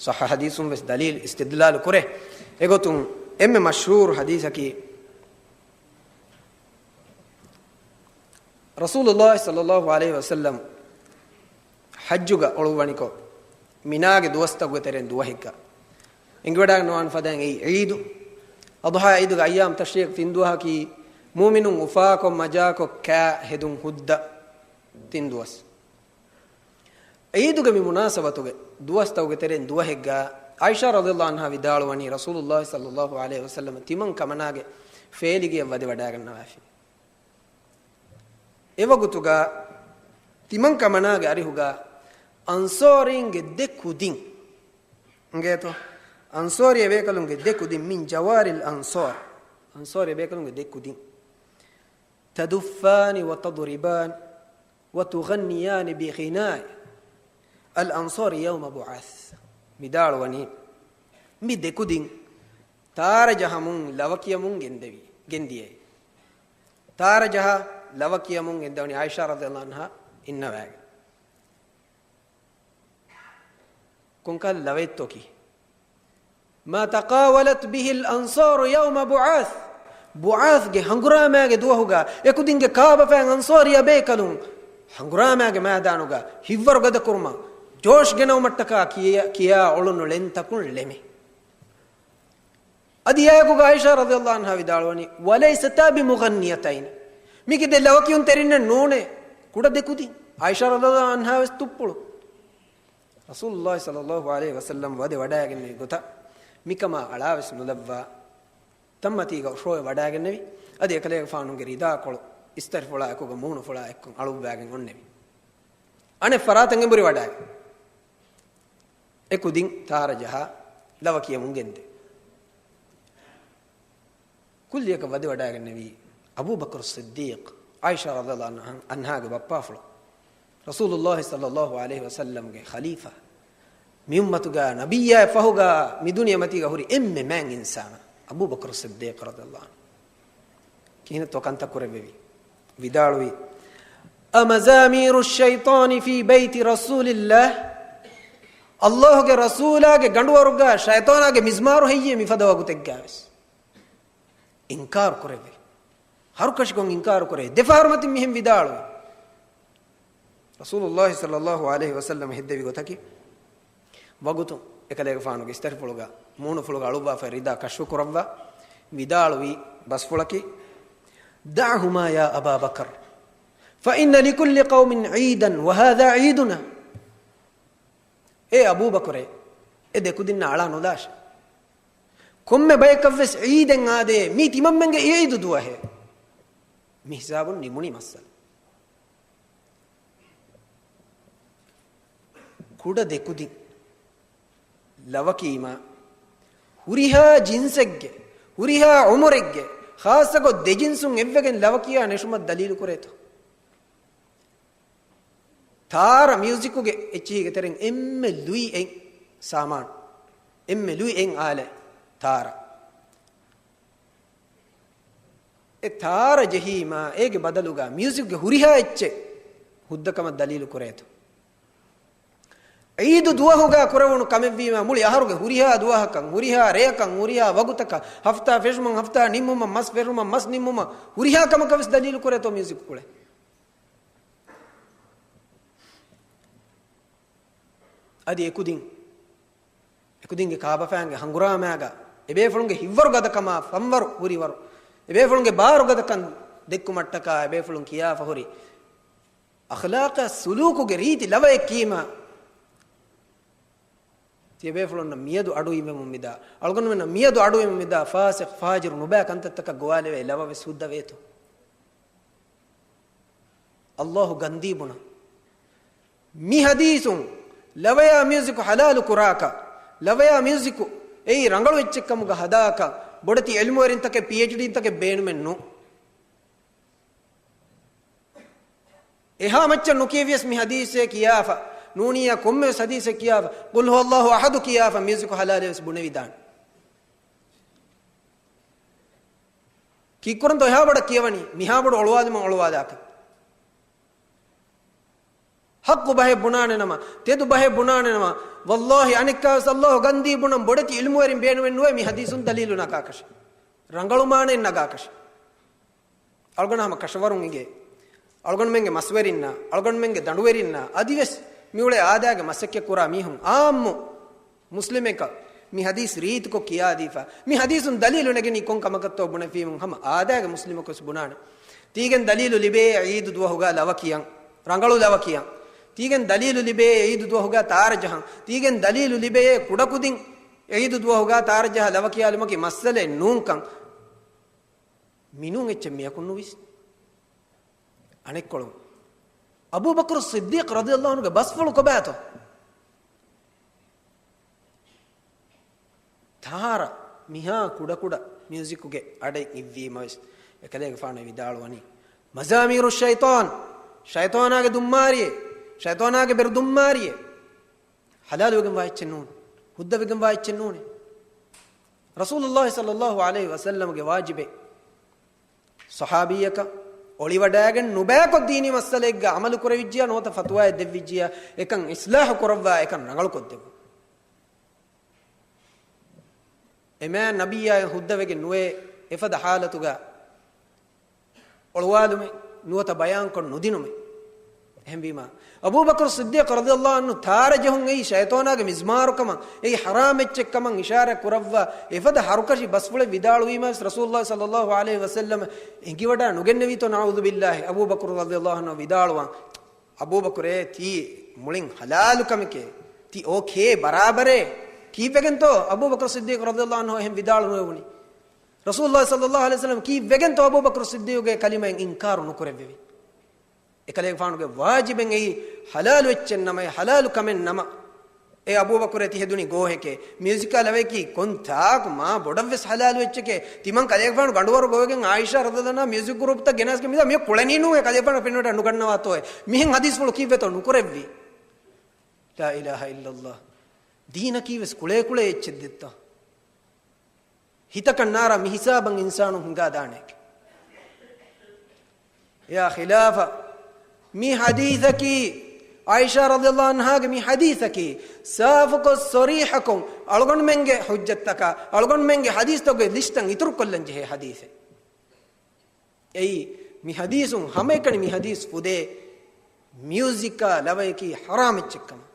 ޞައްޙަ ޙަދީޘުން ވެސް ދަލީލް އިސްތިދްލާލު ކުރޭ. އެގޮތުން އެންމެ މަޝްހޫރު ޙަދީޘަކީ، ރަސޫލުﷲ ޞައްލަﷲ ޢަލައިހި ވަސައްލަމް ޙައްޖުގަ އޮޅުއްވަނިކޮށް، މިނާގެ ދުވަސްތަކުގެ ތެރެއިން ދުވަހެއްގަ އެނގިވަޑައިގަންނަވާނެ ފަދައިން އެއީ ޢީދު. އަޟްޙާ ޢީދުގެ އައްޔާމް ތަޝްރީޤް ތިން ދުވަހަކީ، މުއުމިނުން އުފާކޮށް މަޖާކޮށް ކާ ހެދުން ހުއްދަ ތިން ދުވަސް. ޢީދުގެ މި މުނާސަބަތުގެ ދުވަސްތަކުގެ ތެރެއިން ދުވަހެއްގަ ޢާއިޝާ ރަޟިޔަﷲ ޢަންހާ ވިދާޅުވަނީ، ރަސޫލުﷲ ޞައްލަﷲ ޢަލައިހި ވަސައްލަމަ ތިމަން ކަމަނާގެ ފޭލިގެއަށް ވަދެ ވަޑައިގަންނަވާފި. އެވަގުތުގަ ތިމަން ކަމަނާގެ އަރިހުގަ އަންޞާރީންގެ ދެ ކުދިން އިނގޭތޯ؟ އަންޞާރީ އެބޭކަލުންގެ ދެ ކުދިން، من جواري الأنصار، އަންޞާރީ އެބޭކަލުންގެ ދެ ކުދިން. تدفان وتضربان وتغنيان بغناء الأنصار يوم بعاث. ވިދާޅުވަނީ، މި ދެ ކުދިން ތާރަ ޖަހަމުން ލަވަ ކިޔަމުން ގެންދެވި، ގެންދިޔައީ. ތާރަ ޖަހާ ލަވަ ކިޔަމުން ގެންދެވަނީ ޢާއިޝާ ރަޟިޔަﷲ ޢަންހާ އިންނަވައިގެން. ކޮންކަހަލަ ލަވައެއްތޯ ކީ؟ ما تقاولت به الأنصار يوم بعاث. ބުޢާޘްގެ ހަނގުރާމައިގެ ދުވަހުގަ އެކުދިންގެ ކާބަފައިން އަންޞާރީ އެބޭކަލުން ހަނގުރާމައިގެ މައިދާނުގަ ހިތްވަރު ގަދަކުރުމަށް، ޖޯޝް ގެނައުމަށްޓަކާ ކިޔާ، ކިޔާ އުޅުނު ޅެންތަކުން ޅެމެ. އަދި އެއާއެކުގަ ޢާއިޝާ ރަޟިޔަﷲ ޢަންހާ ވިދާޅުވަނީ، وليستا بمغنيتين. މީކީ ދެ ލަވަކިޔުންތެރިންނެއް ނޫނޭ، ކުޑަ ދެ ކުދިން. ޢާއިޝާ ރަޟިޔަﷲ ޢަންހާ ވެސް ތުއްޕުޅު. ރަސޫލުﷲ ޞައްލަﷲ ޢަލައިހި ވަސައްލަމް ވަދެ ވަޑައިގެންނެވި ގޮތަށް މިކަމާ އަޅާވެސް ނުލައްވާ، ތަންމަތީގަ އޮށޯވެ ވަޑައިގެންނެވި. އަދި އެކަލޭގެފާނުގެ ރިދާކޮޅު އިސްތަށިފުޅާ އެކުގަ މޫނުފުޅާ އެއްކޮށް އަޅުއްވައިގެން އޮންނެވި. އަނެއް ފަރާތަށް އެނބުރި ވަޑައިގެން އެ ކުދިން ތާރަ ޖަހާ ލަވަ ކިޔަމުން ގެންދެވި. ކުއްލިއަކަށް ވަދެ ވަޑައިގެންނެވީ އަބޫބަކުރު ޞިއްދީޤް، ޢާއިޝާ ރަޟިޔަﷲ ޢަންހާގެ ބައްޕާފުޅު، ރަސޫލުﷲ ޞައްލަﷲ ޢަލައިހި ވަސައްލަމްގެ ޚަލީފާ، މި އުއްމަތުގަ ނަބިއްޔާ ފަހުގަ މި ދުނިޔެމަތީގަ ހުރި އެންމެ މާތް އިންސާނާ އަބޫބަކުރު ޞިއްދީޤް ރަޟިޔަﷲ ޢަންހު. ކިހިނެއްތޯ ކަންތައް ކުރެއްވެވީ؟ ވިދާޅުވީ، أمزامير الشيطان في بيت رسول الله؟ ﷲގެ ރަސޫލާގެ ގަނޑުވަރުގަ ޝައިޠާނާގެ މިޒްމާރު ހެއްޔޭ މިފަދަ ވަގުތެއްގަވެސް؟ އިންކާރު ކުރެއްވި. ހަރުކަށިކޮށް އިންކާރު ކުރޭ. ދެފަހަރު މަތިން މިހެން ވިދާޅުވި. ރަސޫލުﷲ ޞައްލަﷲ ޢަލައިހި ވަސައްލަމަ ހެއްދެވި ގޮތަކީ، ވަގުތު އެކަލޭގެފާނުގެ އިސްތަށިފުޅުގަ މޫނުފުޅުގަ އަޅުއްވާފައި ރިދާ ކަޝްފު ކުރައްވާ، ވިދާޅުވި ބަސްފުޅަކީ، دعهما يا أبا بكر، فإن لكل قوم عيدا وهذا عيدنا. އޭ އަބޫބަކުރޭ، އެ ދެ ކުދިންނާ އަޅާ ނުލާށޭ. ކޮންމެ ބަޔަކަށްވެސް ޢީދެއް އާދޭ، މީ ތިމަންމެންގެ ޢީދު ދުވަހޭ. މި ހިސާބުން ނިމުނީ މައްސަލަ. ކުޑަ ދެ ކުދިން، ލަވަކީމާ ހުރިހާ ޖިންސެއްގެ، ހުރިހާ ޢުމުރެއްގެ، ޚާއްޞަކޮށް ދެ ޖިންސުން އެއްވެގެން ލަވަކިޔާ ނެށުމަށް ދަލީލު ކުރޭތޯ؟ ތާރަ މިއުޒިކުގެ އެއްޗިހީގެ ތެރެއިން އެންމެ ލުއި އެއް ސާމާނު، އެންމެ ލުއި އެއް އާލެ ތާރަ. އެ ތާރަ ޖެހީމާ، އޭގެ ބަދަލުގަ މިއުޒިކްގެ ހުރިހާ އެއްޗެއް ހުއްދަކަމަށް ދަލީލު ކުރޭތޯ؟ ޢީދު ދުވަހުގަ ކުރެވުނު ކަމެއްވީމާ، މުޅި އަހަރުގެ ހުރިހާ ދުވަހަކަށް، ހުރިހާ ރެޔަކަށް، ހުރިހާ ވަގުތަކަށް، ހަފްތާ ފެށުމަށް، ހަފްތާ ނިންމުމަށް، މަސް ފެށުމަށް، މަސް ނިންމުމަށް، ހުރިހާ ކަމަކަށް ވެސް ދަލީލު ކުރޭތޯ މިއުޒިކް ކުޅެ؟ އަދި އެކުދިން، އެކުދިންގެ ކާބަފައިންގެ ހަނގުރާމައިގަ އެބޭފުޅުންގެ ހިތްވަރު ގަދަކަމާ ފަންވަރު ހުރިވަރު، އެބޭފުޅުންގެ ބާރު ގަދަކަން ދެއްކުމަށްޓަކާ އެބޭފުޅުން ކިޔާފަ ހުރި އަޚްލާޤާ ސުލޫކުގެ ރީތި ލަވައެއް ކީމާ، ތިޔަބޭފުޅުންނަށް މިއަދު އަޑުއިވެމުން މިދާ، އަޅުގަނޑުމެންނަށް މިއަދު އަޑުއިވެމުން މިދާ ފާސިޤް ފާޖިރު ނުބައި ކަންތައްތަކަށް ގޮވާލެވޭ ލަވަ ވެސް ހުއްދަ ވޭތޯ؟ ﷲ ގަންދީ ބުނަން. މި ޙަދީޘުން ލަވަޔާ މިއުޒިކު ޙަލާލު ކުރާކަށް، ލަވަޔާ މިއުޒިކު އެއީ ރަނގަޅު އެއްޗެއްކަމުގަ ހަދާކަށް، ބޮޑެތި ޢިލްމުވެރިންތަކެއް، ޕީއެޗްޑީންތަކެއް ބޭނުމެއް ނޫން. އެހާ މައްޗަށް ނުކިޔެވިޔަސް މި ޙަދީޘެއް ކިޔާފަ، ނޫނިއްޔާ ކޮންމެވެސް ޙަދީޘެއް ކިޔާފަ، قل هو الله أحد ކިޔާފަ، މިއުޒިކު ޙަލާލޭ ވެސް ބުނެވިދާނެ. ކީއްކުރަންތޯ އެހާ ބޮޑަށް ކިޔަވަނީ؟ މިހާ ބޮޑު އޮޅުވާލުމަށް އޮޅުވާލާކަށް. ޙައްޤު ބަހެއް ބުނާނެ ނަމަ، ތެދު ބަހެއް ބުނާނެ ނަމަ، ވައްލާހި އަނެއްކާވެސް ﷲ ގަންދީ ބުނަން ބޮޑެތި ޢިލްމުވެރިން ބޭނުމެއް ނުވޭ މި ޙަދީޘުން ދަލީލު ނަގާކަށެއް. ރަނގަޅު މާނައެއް ނަގާކަށެއް. އަޅުގަނޑަށް ހަމަ ކަށަވަރުން އިނގޭ، އަޅުގަނޑުމެންގެ މަސްވެރިންނާ، އަޅުގަނޑުމެންގެ ދަނޑުވެރިންނާ، އަދިވެސް މިއުޅޭ އާދައިގެ މަސައްކަތް ކުރާ މީހުން އާއްމު މުސްލިމެކަށް މި ޙަދީޘް ރީތިކޮށް ކިޔާދީފަ، މި ޙަދީޘުން ދަލީލު ނެގެނީ ކޮން ކަމަކަށްތޯ ބުނެފީމުން ހަމަ އާދައިގެ މުސްލިމަކުވެސް ބުނާނެ. ތީގެން ދަލީލު ލިބޭ ޢީދު ދުވަހުގަ ލަވަ ކިޔަން. ރަނގަޅު ލަވަ ކިޔަން. ތީގެން ދަލީލު ލިބޭ އީދު ދުވަހުގަ ތާރަ ޖަހަން. ތީގެން ދަލީލު ލިބޭ ކުޑަކުދިން އީދު ދުވަހުގަ ތާރަ ޖަހާ ލަވަ ކިޔާލުމަކީ މައްސަލައެއް ނޫންކަން. މިނޫން އެއްޗެއް މިޔަކުން ނުވިސްނޭ. އަނެއްކޮޅުން، އަބޫބަކުރު ޞިއްދީޤް ރަޟިޔަﷲ ޢަންހުގެ ބަސްފުޅު ކޮބާތޯ؟ ތާރަ މިހާ ކުޑަކުޑަ މިއުޒިކުގެ އަޑެއް އިއްވީމަވެސް، އެކަލޭގެފާނު ވިދާޅުވަނީ، މަޒާމީރު ޝައިޠާން، ޝައިޠާނާގެ ދުންމާރިއެއް، ޝައިޠާނާގެ ބެރު ދުންމާރިއެއް. ޙަލާލުވެގެންވާ އެއްޗެއް ނޫން، ހުއްދަވެގެންވާ އެއްޗެއް ނޫނޭ. ރަސޫލުﷲ ޞައްލަﷲ ޢަލައިހި ވަސައްލަމްގެ ވާޖިބެއް ޞަޙާބީއަކަށް އޮޅިވަޑައިގެން ނުބައިކޮށް ދީނީ މައްސަލައެއްގަ ޢަމަލު ކުރެވިއްޖިޔާ ނުވަތަ ފަތުވާއެއް ދެއްވިއްޖިޔާ އެކަން އިޞްލާޙު ކުރައްވާ އެކަން ރަނގަޅުކޮށްދެއްވުން. އެމާ ނަބިއްޔާ ހުއްދަވެގެން ނުވޭ އެފަދަ ޙާލަތުގަ އޮޅުވާލުމެއް ނުވަތަ ބަޔާންކޮށް ނުދިނުމެއް. އެހެންވީމާ، އަބޫބަކުރު ޞިއްދީޤް ރަޟިޔަﷲ ޢަންހު ތާރަ ޖެހުން އެއީ ޝައިޠާނާގެ މިޒްމާރުކަމަށް، އެއީ ޙަރާމް އެއްޗެއްކަމަށް އިޝާރާތް ކުރައްވާ އެފަދަ ހަރުކަށި ބަސްފުޅެއް ވިދާޅުވީމަވެސް، ރަސޫލުﷲ ޞައްލަﷲ ޢަލައިހި ވަސައްލަމަ އެނގިވަޑާ ނުގެންނެވީތޯ؟ ނަޢޫޛު ބިﷲ. އަބޫބަކުރު ރަޟިޔަﷲ ޢަންހު ވިދާޅުވާން، އަބޫބަކުރޭ، ތީ މުޅިން ޙަލާލު ކަމެކޭ. ތީ އޯކޭ، ބަރާބަރޭ. ކީއްވެގެންތޯ އަބޫބަކުރު ޞިއްދީޤް ރަޟިޔަﷲ ޢަންހު އެހެން ވިދާޅު ނުވެވުނީ؟ ރަސޫލުﷲ ޞައްލަﷲ ޢަލައިހި ވަސައްލަމަ ކީއްވެގެންތޯ އަބޫބަކުރު ޞިއްދީޤުގެ ކަލިމައިން އިންކާރު ނުކުރެއްވެވި؟ އެކަލޭގެފާނުގެ ވާޖިބެއް އެއީ، ޙަލާލު އެއްޗެއް ނަމަ، އެ ޙަލާލު ކަމެއް ނަމަ. އޭ އަބޫބަކުރޭ، ތި ހެދުނީ ގޯހެކޭ. މިއުޒިކާ ލަވަޔަކީ ކޮންތާކު މާ ބޮޑަށްވެސް ޙަލާލު އެއްޗެކޭ. ތިމަން ކަލޭގެފާނު ގަނޑުވަރު ގޮވެގެން ޢާއިޝާ ރަޟިޔަﷲ ޢަންހާ މިއުޒިކް ގްރޫޕްތައް ގެނަސްގެން މިދާ މި ކުޅެނީ ނޫނޭ. ކަލޭގެފާނު ފެންވަޑާ ނުގަންނަވާތޯއޭ. މިހެން ޙަދީޘްފުޅު ކީއްވެތޯ ނުކުރެއްވީ؟ ލާ އިލާހަ އިއްލަﷲ. ދީނަކީވެސް ކުޅޭކުޅޭ އެއްޗެއް ދެއްތޯ؟ ހިތަކަށް ނާރާ މި ހިސާބަށް އިންސާނުން ހިނގާދާނެކެ. އެއާ ޚިލާފަށް މި ޙަދީޘަކީ، ޢާއިޝާ ރަޟިޔަﷲ ޢަންހާގެ މި ޙަދީޘަކީ، ސާފުކޮށް، ޞަރީޙަކޮށް، އަޅުގަނޑުމެންގެ ޙުއްޖަތްތަކާ، އަޅުގަނޑުމެންގެ ޙަދީޘްތަކުގެ ލިސްޓަށް އިތުރުކޮށްލަން ޖެހޭ ޙަދީޘެއް. އެއީ، މި ޙަދީޘުން ހަމައެކަނި މި ޙަދީޘް ފުދޭ، މިއުޒިކާ ލަވަޔަކީ ޙަރާމް އެއްޗެއްކަމަށް.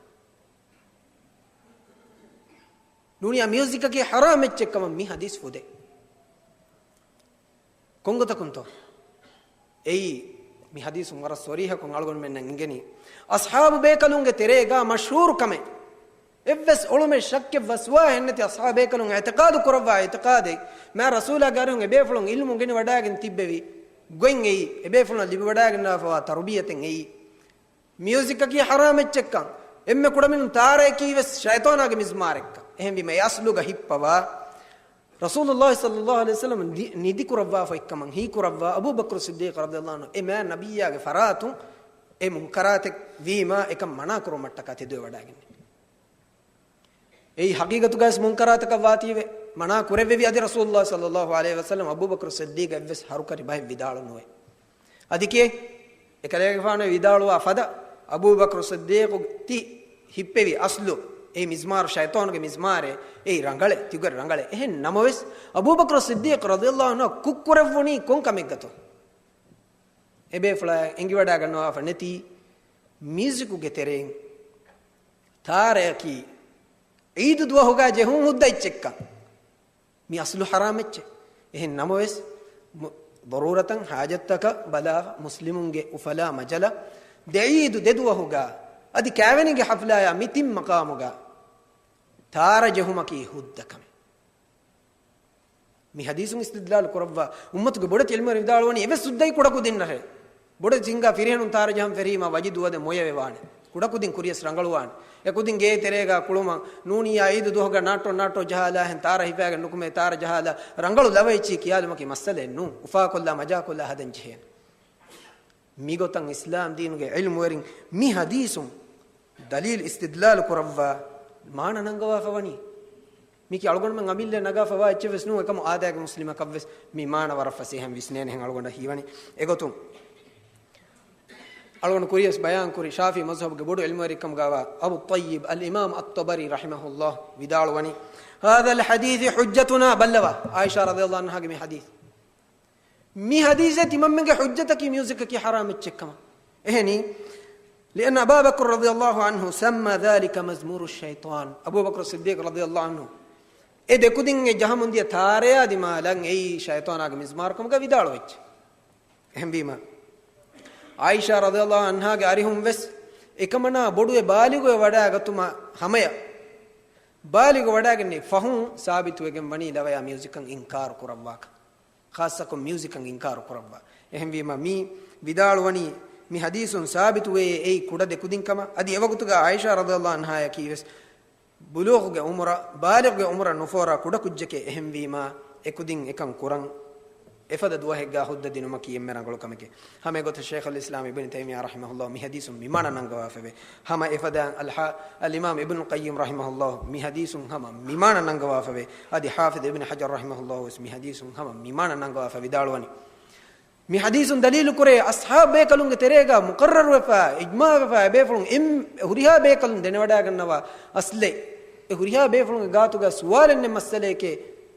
ނޫނީ މިއުޒިކަކީ ޙަރާމް އެއްޗެއްކަމަށް މި ޙަދީޘް ފުދޭ. ކޮންގޮތަކުންތޯ؟ އެއީ، މި ޙަދީޘުން ވަރަށް ޞަރީޙަކޮށް އަޅުގަނޑުމެންނަށް އެނގެނީ، އަޞްޙާބު ބޭކަލުންގެ ތެރޭގާ މަޝްހޫރު ކަމެއް، އެއްވެސް އޮޅުމެއް ޝައްކެއް ވަސްވާހެއް ނެތި އަޞްޙާބު ބޭކަލުން އިޢުތިޤާދު ކުރައްވާ އިޢުތިޤާދެއް، މާ ރަސޫލާގެ އަރިހުން އެބޭފުޅުން ޢިލްމު ގެނެވަޑައިގެން ތިއްބެވި ގޮތް އެއީ، އެބޭފުޅުން ލިބިވަޑައިގަންނަވާފަވާ ތަރުބިޔަތެއް އެއީ. މިއުޒިކަކީ ޙަރާމް އެއްޗެއްކަން، އެންމެ ކުޑަމިނުން ތާރައަކީ ވެސް ޝައިޠާނާގެ މިޒްމާރެއްކަން. އެހެންވީމަ އެ އަޞްލުގަ ހިއްޕަވާ، ރަސޫލުﷲ ޞައްލަﷲ ޢަލައިހި ވަސައްލަމަ ނި-، ނިދިކުރައްވާފައިކަމަށް ހީކުރައްވާ އަބޫބަކުރު ޞިއްދީޤް ރަޟިޔަﷲ ޢަންހު އެ މާތް ނަބިއްޔާގެ ފަރާތުން އެ މުންކަރާތެއް ވީމާ އެކަން މަނާ ކުރުމަށްޓަކާ ތެދުވެވަޑައިގެންނެވި. އެއީ ޙަޤީޤަތުގައި ވެސް މުންކަރާތަކަށް ވާތީވެ މަނާ ކުރެއްވެވި އަދި ރަސޫލުﷲ ޞައްލަﷲ ޢަލައިހި ވަސައްލަމަ އަބޫބަކުރު ޞިއްދީޤަށް އެއްވެސް ހަރުކަށި ބަހެއް ވިދާޅު ނުވޭ. އަދި ކިޔޭ، އެކަލޭގެފާނު ވިދާޅުވާ ފަދަ އަބޫބަކުރު ޞިއްދީޤު ތި ހިއްޕެވި އަޞްލު، އެއީ މިޒްމާރު ޝައިޠާނުގެ މިޒްމާރޭ، އެއީ ރަނގަޅޭ، ތިގޮތް ރަނގަޅޭ. އެހެން ނަމަވެސް، އަބޫބަކުރު ޞިއްދީޤު ރަޟިޔަﷲ ޢަންހު ކުށްކުރެއްވުނީ ކޮން ކަމެއްގަތޯ؟ އެބޭފުޅާ އެނގިވަޑައިގަންނަވާފަ ނެތީ މިއުޒިކުގެ ތެރެއިން ތާރައަކީ ޢީދު ދުވަހުގަ ޖެހުން ހުއްދަ އެއްޗެއްކަން. މި އަޞްލު ޙަރާމް އެއްޗެއް. އެހެން ނަމަވެސް، މު-، ޟަރޫރަތަށް ޙާޖަތްތަކަށް ބަލާފަ، މުސްލިމުންގެ އުފަލާ މަޖަލަށް ދެ ޢީދު ދެ ދުވަހުގަ އަދި ކާވެނީގެ ޙަފްލާޔާ މި ތިން މަޤާމުގަ ތާރަ ޖެހުމަކީ ހުއްދަ ކަމެއް. މި ޙަދީޘުން އިސްތިދްލާލު ކުރައްވާ އުއްމަތުގެ ބޮޑެތި ޢިލްމުވެރިން ވިދާޅުވަނީ އެއްވެސް ހުއްދައެއް ކުޑަކުދިންނަށޭ. ބޮޑެތި ސިންގާ ފިރިހެނުން ތާރަ ޖަހަން ފެށީމާ ވަޖިދު ވަދެ މޮޔަވެވާނެ. ކުޑަކުދިން ކުރިޔަސް ރަނގަޅުވާނެ. އެކުދިން ގޭ ތެރޭގާ ކުޅުމަށް ނޫނިއްޔާ ޢީދު ދުވަހުގަ ނާއްޓޯ ނާއްޓޯ ޖަހާލާހެން ތާރަ ހިފާގެން ނުކުމޭ ތާރަ ޖަހާލާ ރަނގަޅު ލަވައެއްޗީ ކިޔާލުމަކީ މައްސަލައެއް ނޫން. އުފާކޮށްލާ މަޖާކޮށްލާ ހަދަން ޖެހޭނެ. މިގޮތަށް އިސްލާމް ދީނުގެ ޢިލްމުވެރިން މި ޙަދީޘުން ދަލީލް އިސްތިދްލާލު ކުރައްވާ މާނަ ނަންގަވާފަ ވަނީ. މީކީ އަޅުގަނޑުމެން އަމިއްލަ ނަގާފަ ވާ އެއްޗެއް ވެސް ނޫން. އެކަމު އާދައިގެ މުސްލިމަކަށް ވެސް މި މާނަ ވަރަށް ފަސޭހައިން ވިސްނޭނެހެން އަޅުގަނޑަށް ހީވަނީ. އެގޮތުން އަޅުގަނޑު ކުރިޔަސް ބަޔާން ކުރި ޝާފިޢީ މަޒްހަބުގެ ބޮޑު ޢިލްމުވެރިކަމުގަވާ އަބު ޠައްޔިބް އަލް އިމާމް އައްޠަބަރީ ރަޙިމަހުﷲ ވިދާޅުވަނީ، هذا الحديث حجتنا، ބައްލަވާ، ޢާއިޝާ ރަޟިޔަﷲ ޢަންހާގެ މި ޙަދީޘް. މި ޙަދީޘޭ ތިމަންމެންގެ ޙުއްޖަތަކީ މިއުޒިކަކީ ޙަރާމް އެއްޗެއްކަމަށް. އެހެނީ، لأن أبا بكر رضي الله عنه سمى ذلك مزمور الشيطان. އަބޫބަކުރު ޞިއްދީޤް ރަޟިޔަﷲ ޢަންހު އެ ދެކުދިން އެ ޖަހަމުން ދިޔަ ތާރަޔާ ދިމާލަށް އެއީ ޝައިޠާނާގެ މިޒްމާރުކަމުގަ ވިދާޅުވެއްޖެ. އެހެންވީމަ، ޢާއިޝާ ރަޟިޔަﷲ ޢަންހާގެ އަރިހުން ވެސް އެކަމަނާ ބޮޑުވެ ބާލިޣުވެ ވަޑާގަތުމަށް ހަމަޔަށް، ބާލިޣު ވަޑާގެންނެވި ފަހުން ސާބިތުވެގެން ވަނީ ލަވަޔާ މިއުޒިކަށް އިންކާރު ކުރައްވާކަށް. ޚާއްޞަކޮށް މިއުޒިކަށް އިންކާރު ކުރައްވާ. އެހެންވީމަ މި ވިދާޅުވަނީ މި ޙަދީޘުން ސާބިތުވޭ އެއީ ކުޑަ ދެކުދިން ކަމަށް. އަދި އެވަގުތުގަ ޢާއިޝާ ރަޟިޔަﷲ ޢަންހާޔަކީ ވެސް ބުލޫޣުގެ ޢުމުރަށް، ބާލިޣުގެ ޢުމުރަށް ނުފޯރާ ކުޑަ ކުއްޖެކޭ. އެހެންވީމާ، އެކުދިން އެކަން ކުރަން އެފަދަ ދުވަހެއްގާ ހުއްދަ ދިނުމަކީ އެންމެ ރަނގަޅު ކަމެކޭ. ހަމައެގޮތަށް ޝައިޚުލް އިސްލާމް އިބްނު ތައިމިއްޔާ ރަޙިމަހުﷲ މި ޙަދީޘުން މި މާނަ ނަންގަވާފަވޭ. ހަމަ އެފަދައިން އަލްޙާ-، އަލްއިމާމް އިބްނުލް ޤައްޔިމް ރަޙިމަހުﷲ މި ޙަދީޘުން ހަމަ މި މާނަ ނަންގަވާފަވޭ. އަދި ޙާފިޡް އިބްނު ޙަޖަރު ރަޙިމަހުﷲ ވެސް މި ޙަދީޘުން ހަމަ މި މާނަ ނަންގަވާފަ ވިދާޅުވަނީ. މި ޙަދީޘުން ދަލީލު ކުރޭ، އަޞްޙާބު ބޭކަލުންގެ ތެރޭގަ މުޤައްރަރުވެފަ، އިޖްމާވެފަ، އެބޭފުޅުން އެން-، ހުރިހާ ބޭކަލުން ދެނެވަޑައިގަންނަވާ އަޞްލެއް. އެ ހުރިހާ ބޭފުޅުންގެ ގާތުގަ ސުވާލެއް ނެތް މައްސަލައެކޭ،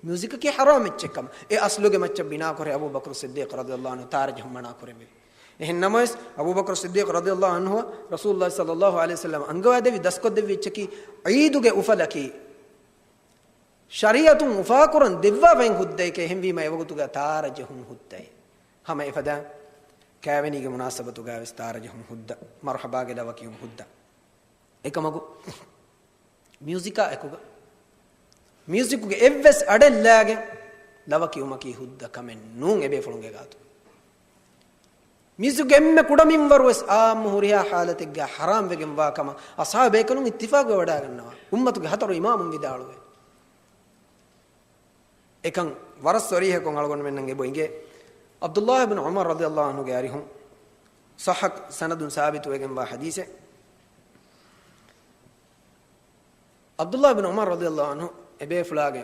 މިއުޒިކަކީ ޙަރާމް އެއްޗެއް ކަމަށް. އެ އަޞްލުގެ މައްޗަށް ބިނާކުރެ އަބޫބަކުރު ޞިއްދީޤު ރަޟިޔަﷲ ޢަންހު ތާރަޖަހުން މަނާ ކުރެއްވި. އެހެން ނަމަވެސް، އަބޫބަކުރު ޞިއްދީޤު ރަޟިޔަﷲ ޢަންހު ރަސޫލުﷲ ޞައްލަﷲ ޢަލައިހި ވަސައްލަމަ އަންގަވާދެއްވި ދަސްކޮށްދެއްވި އެއްޗަކީ، ޢީދުގެ އުފަލަކީ، ޝަރީޢަތުން އުފާކުރަން ދެއްވާފައިން ހުއްދައެކޭ. އެހެންވީމަ އެވަގުތުގަ ތާރަޖަހުން ހުއްދައެއް. ހަމަ އެފަދައިން ކާވެނީގެ މުނާސަބަތުގަ ވެސް ތާރަޖަހުން ހުއްދަ، މަރްޙަބާގެ ލަވަ ކިޔުން ހުއްދަ. އެކަމަކު، މިއުޒިކާ އެކުގަ، މިއުޒިކުގެ އެއްވެސް އަޑެއް ލާގެން ލަވަ ކިޔުމަކީ ހުއްދަ ކަމެއް ނޫން އެބޭފުޅުންގެ ގާތު. މިއުޒިކުގެ އެންމެ ކުޑަ މިންވަރު ވެސް އާއްމު ހުރިހާ ޙާލަތެއްގަ ޙަރާމް ވެގެން ވާ ކަމަށް އަޞްޙާބު ބޭކަލުން އިއްތިފާޤުވެ ވަޑައިގަންނަވާ. އުއްމަތުގެ ހަތަރު އިމާމުން ވިދާޅުވޭ. އެކަން ވަރަށް ޞަރީޙަކޮށް އަޅުގަނޑުމެންނަށް އެބަ އިނގޭ. ޢަބްދުﷲ ބިން ޢުމަރު ރަޟިޔަﷲ ޢަންހުގެ އަރިހުން ޞައްޙަ ސަނަދުން ސާބިތުވެގެންވާ ޙަދީޘެއް. ޢަބްދުﷲ ބިން ޢުމަރު ރަޟިޔަﷲ ޢަންހު އެބޭފުޅާގެ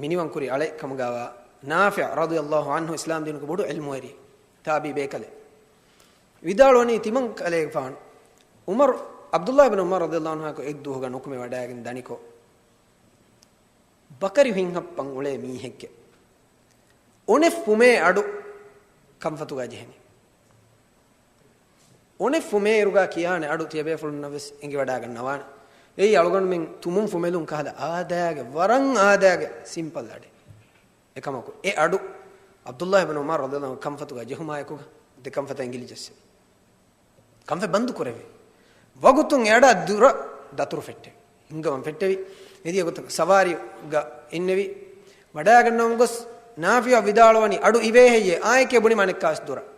މިނިވަންކުރި އަޅެއް ކަމުގައިވާ ނާފިޢު ރަޟިޔަﷲ ޢަންހު އިސްލާމްދީނުގެ ބޮޑު ޢިލްމުވެރި ތާބިޢީ ބޭކަލެއް. ވިދާޅުވަނީ ތިމަން ކަލޭގެފާނު ޢުމަރު، ޢަބްދުﷲ ބިން ޢުމަރު ރަޟިޔަﷲ ޢަންހުއާއެކު އެއްދުވަހުގަ ނުކުމެ ވަޑައިގެން ދަނިކޮށް، ބަކަރި ހިތްހައްޕަން އުޅޭ މީހެއްގެ އޮނެއް ފުމޭ އަޑު ކަންފަތުގަ ޖެހެނީ. އޮނެއް ފުމޭއިރުގަ ކިޔާނެ އަޑު ތިޔަބޭފުޅުންނަށް ވެސް އެނގިވަޑައިގަންނަވާނެ. އެއީ އަޅުގަނޑުމެން ތުމުން ފުމެލުން ކަހަލަ އާދައިގެ ވަރަށް އާދައިގެ ސިމްޕަލް އަޑެއް. އެކަމަކު، އެ އަޑު ޢަބްދުﷲ ބިން ޢުމަރު ރަޟިޔަﷲ ޢަންހު ކަންފަތުގަ ޖެހުމާއެކުގަ ދެ ކަންފަތަށް އިނގިލި ޖެއްސެވި. ކަންފަތް ބަންދު ކުރެއްވި. ވަގުތުން އެ އަޑާ ދުރަށް ދަތުރު ފެއްޓެވި. ހިނގަވަން ފެއްޓެވި. އެދިޔަ ގޮތަށް ސަވާރީގަ އިންނެވި. ވަޑައިގަންނަވަން ގޮސް، ނާފިޢަށް ވިދާޅުވަނީ، އަޑު އިވޭ ހެއްޔޭ؟ އާނއެކޭ ބުނީމަ އަނެއްކާވެސް ދުރަށް.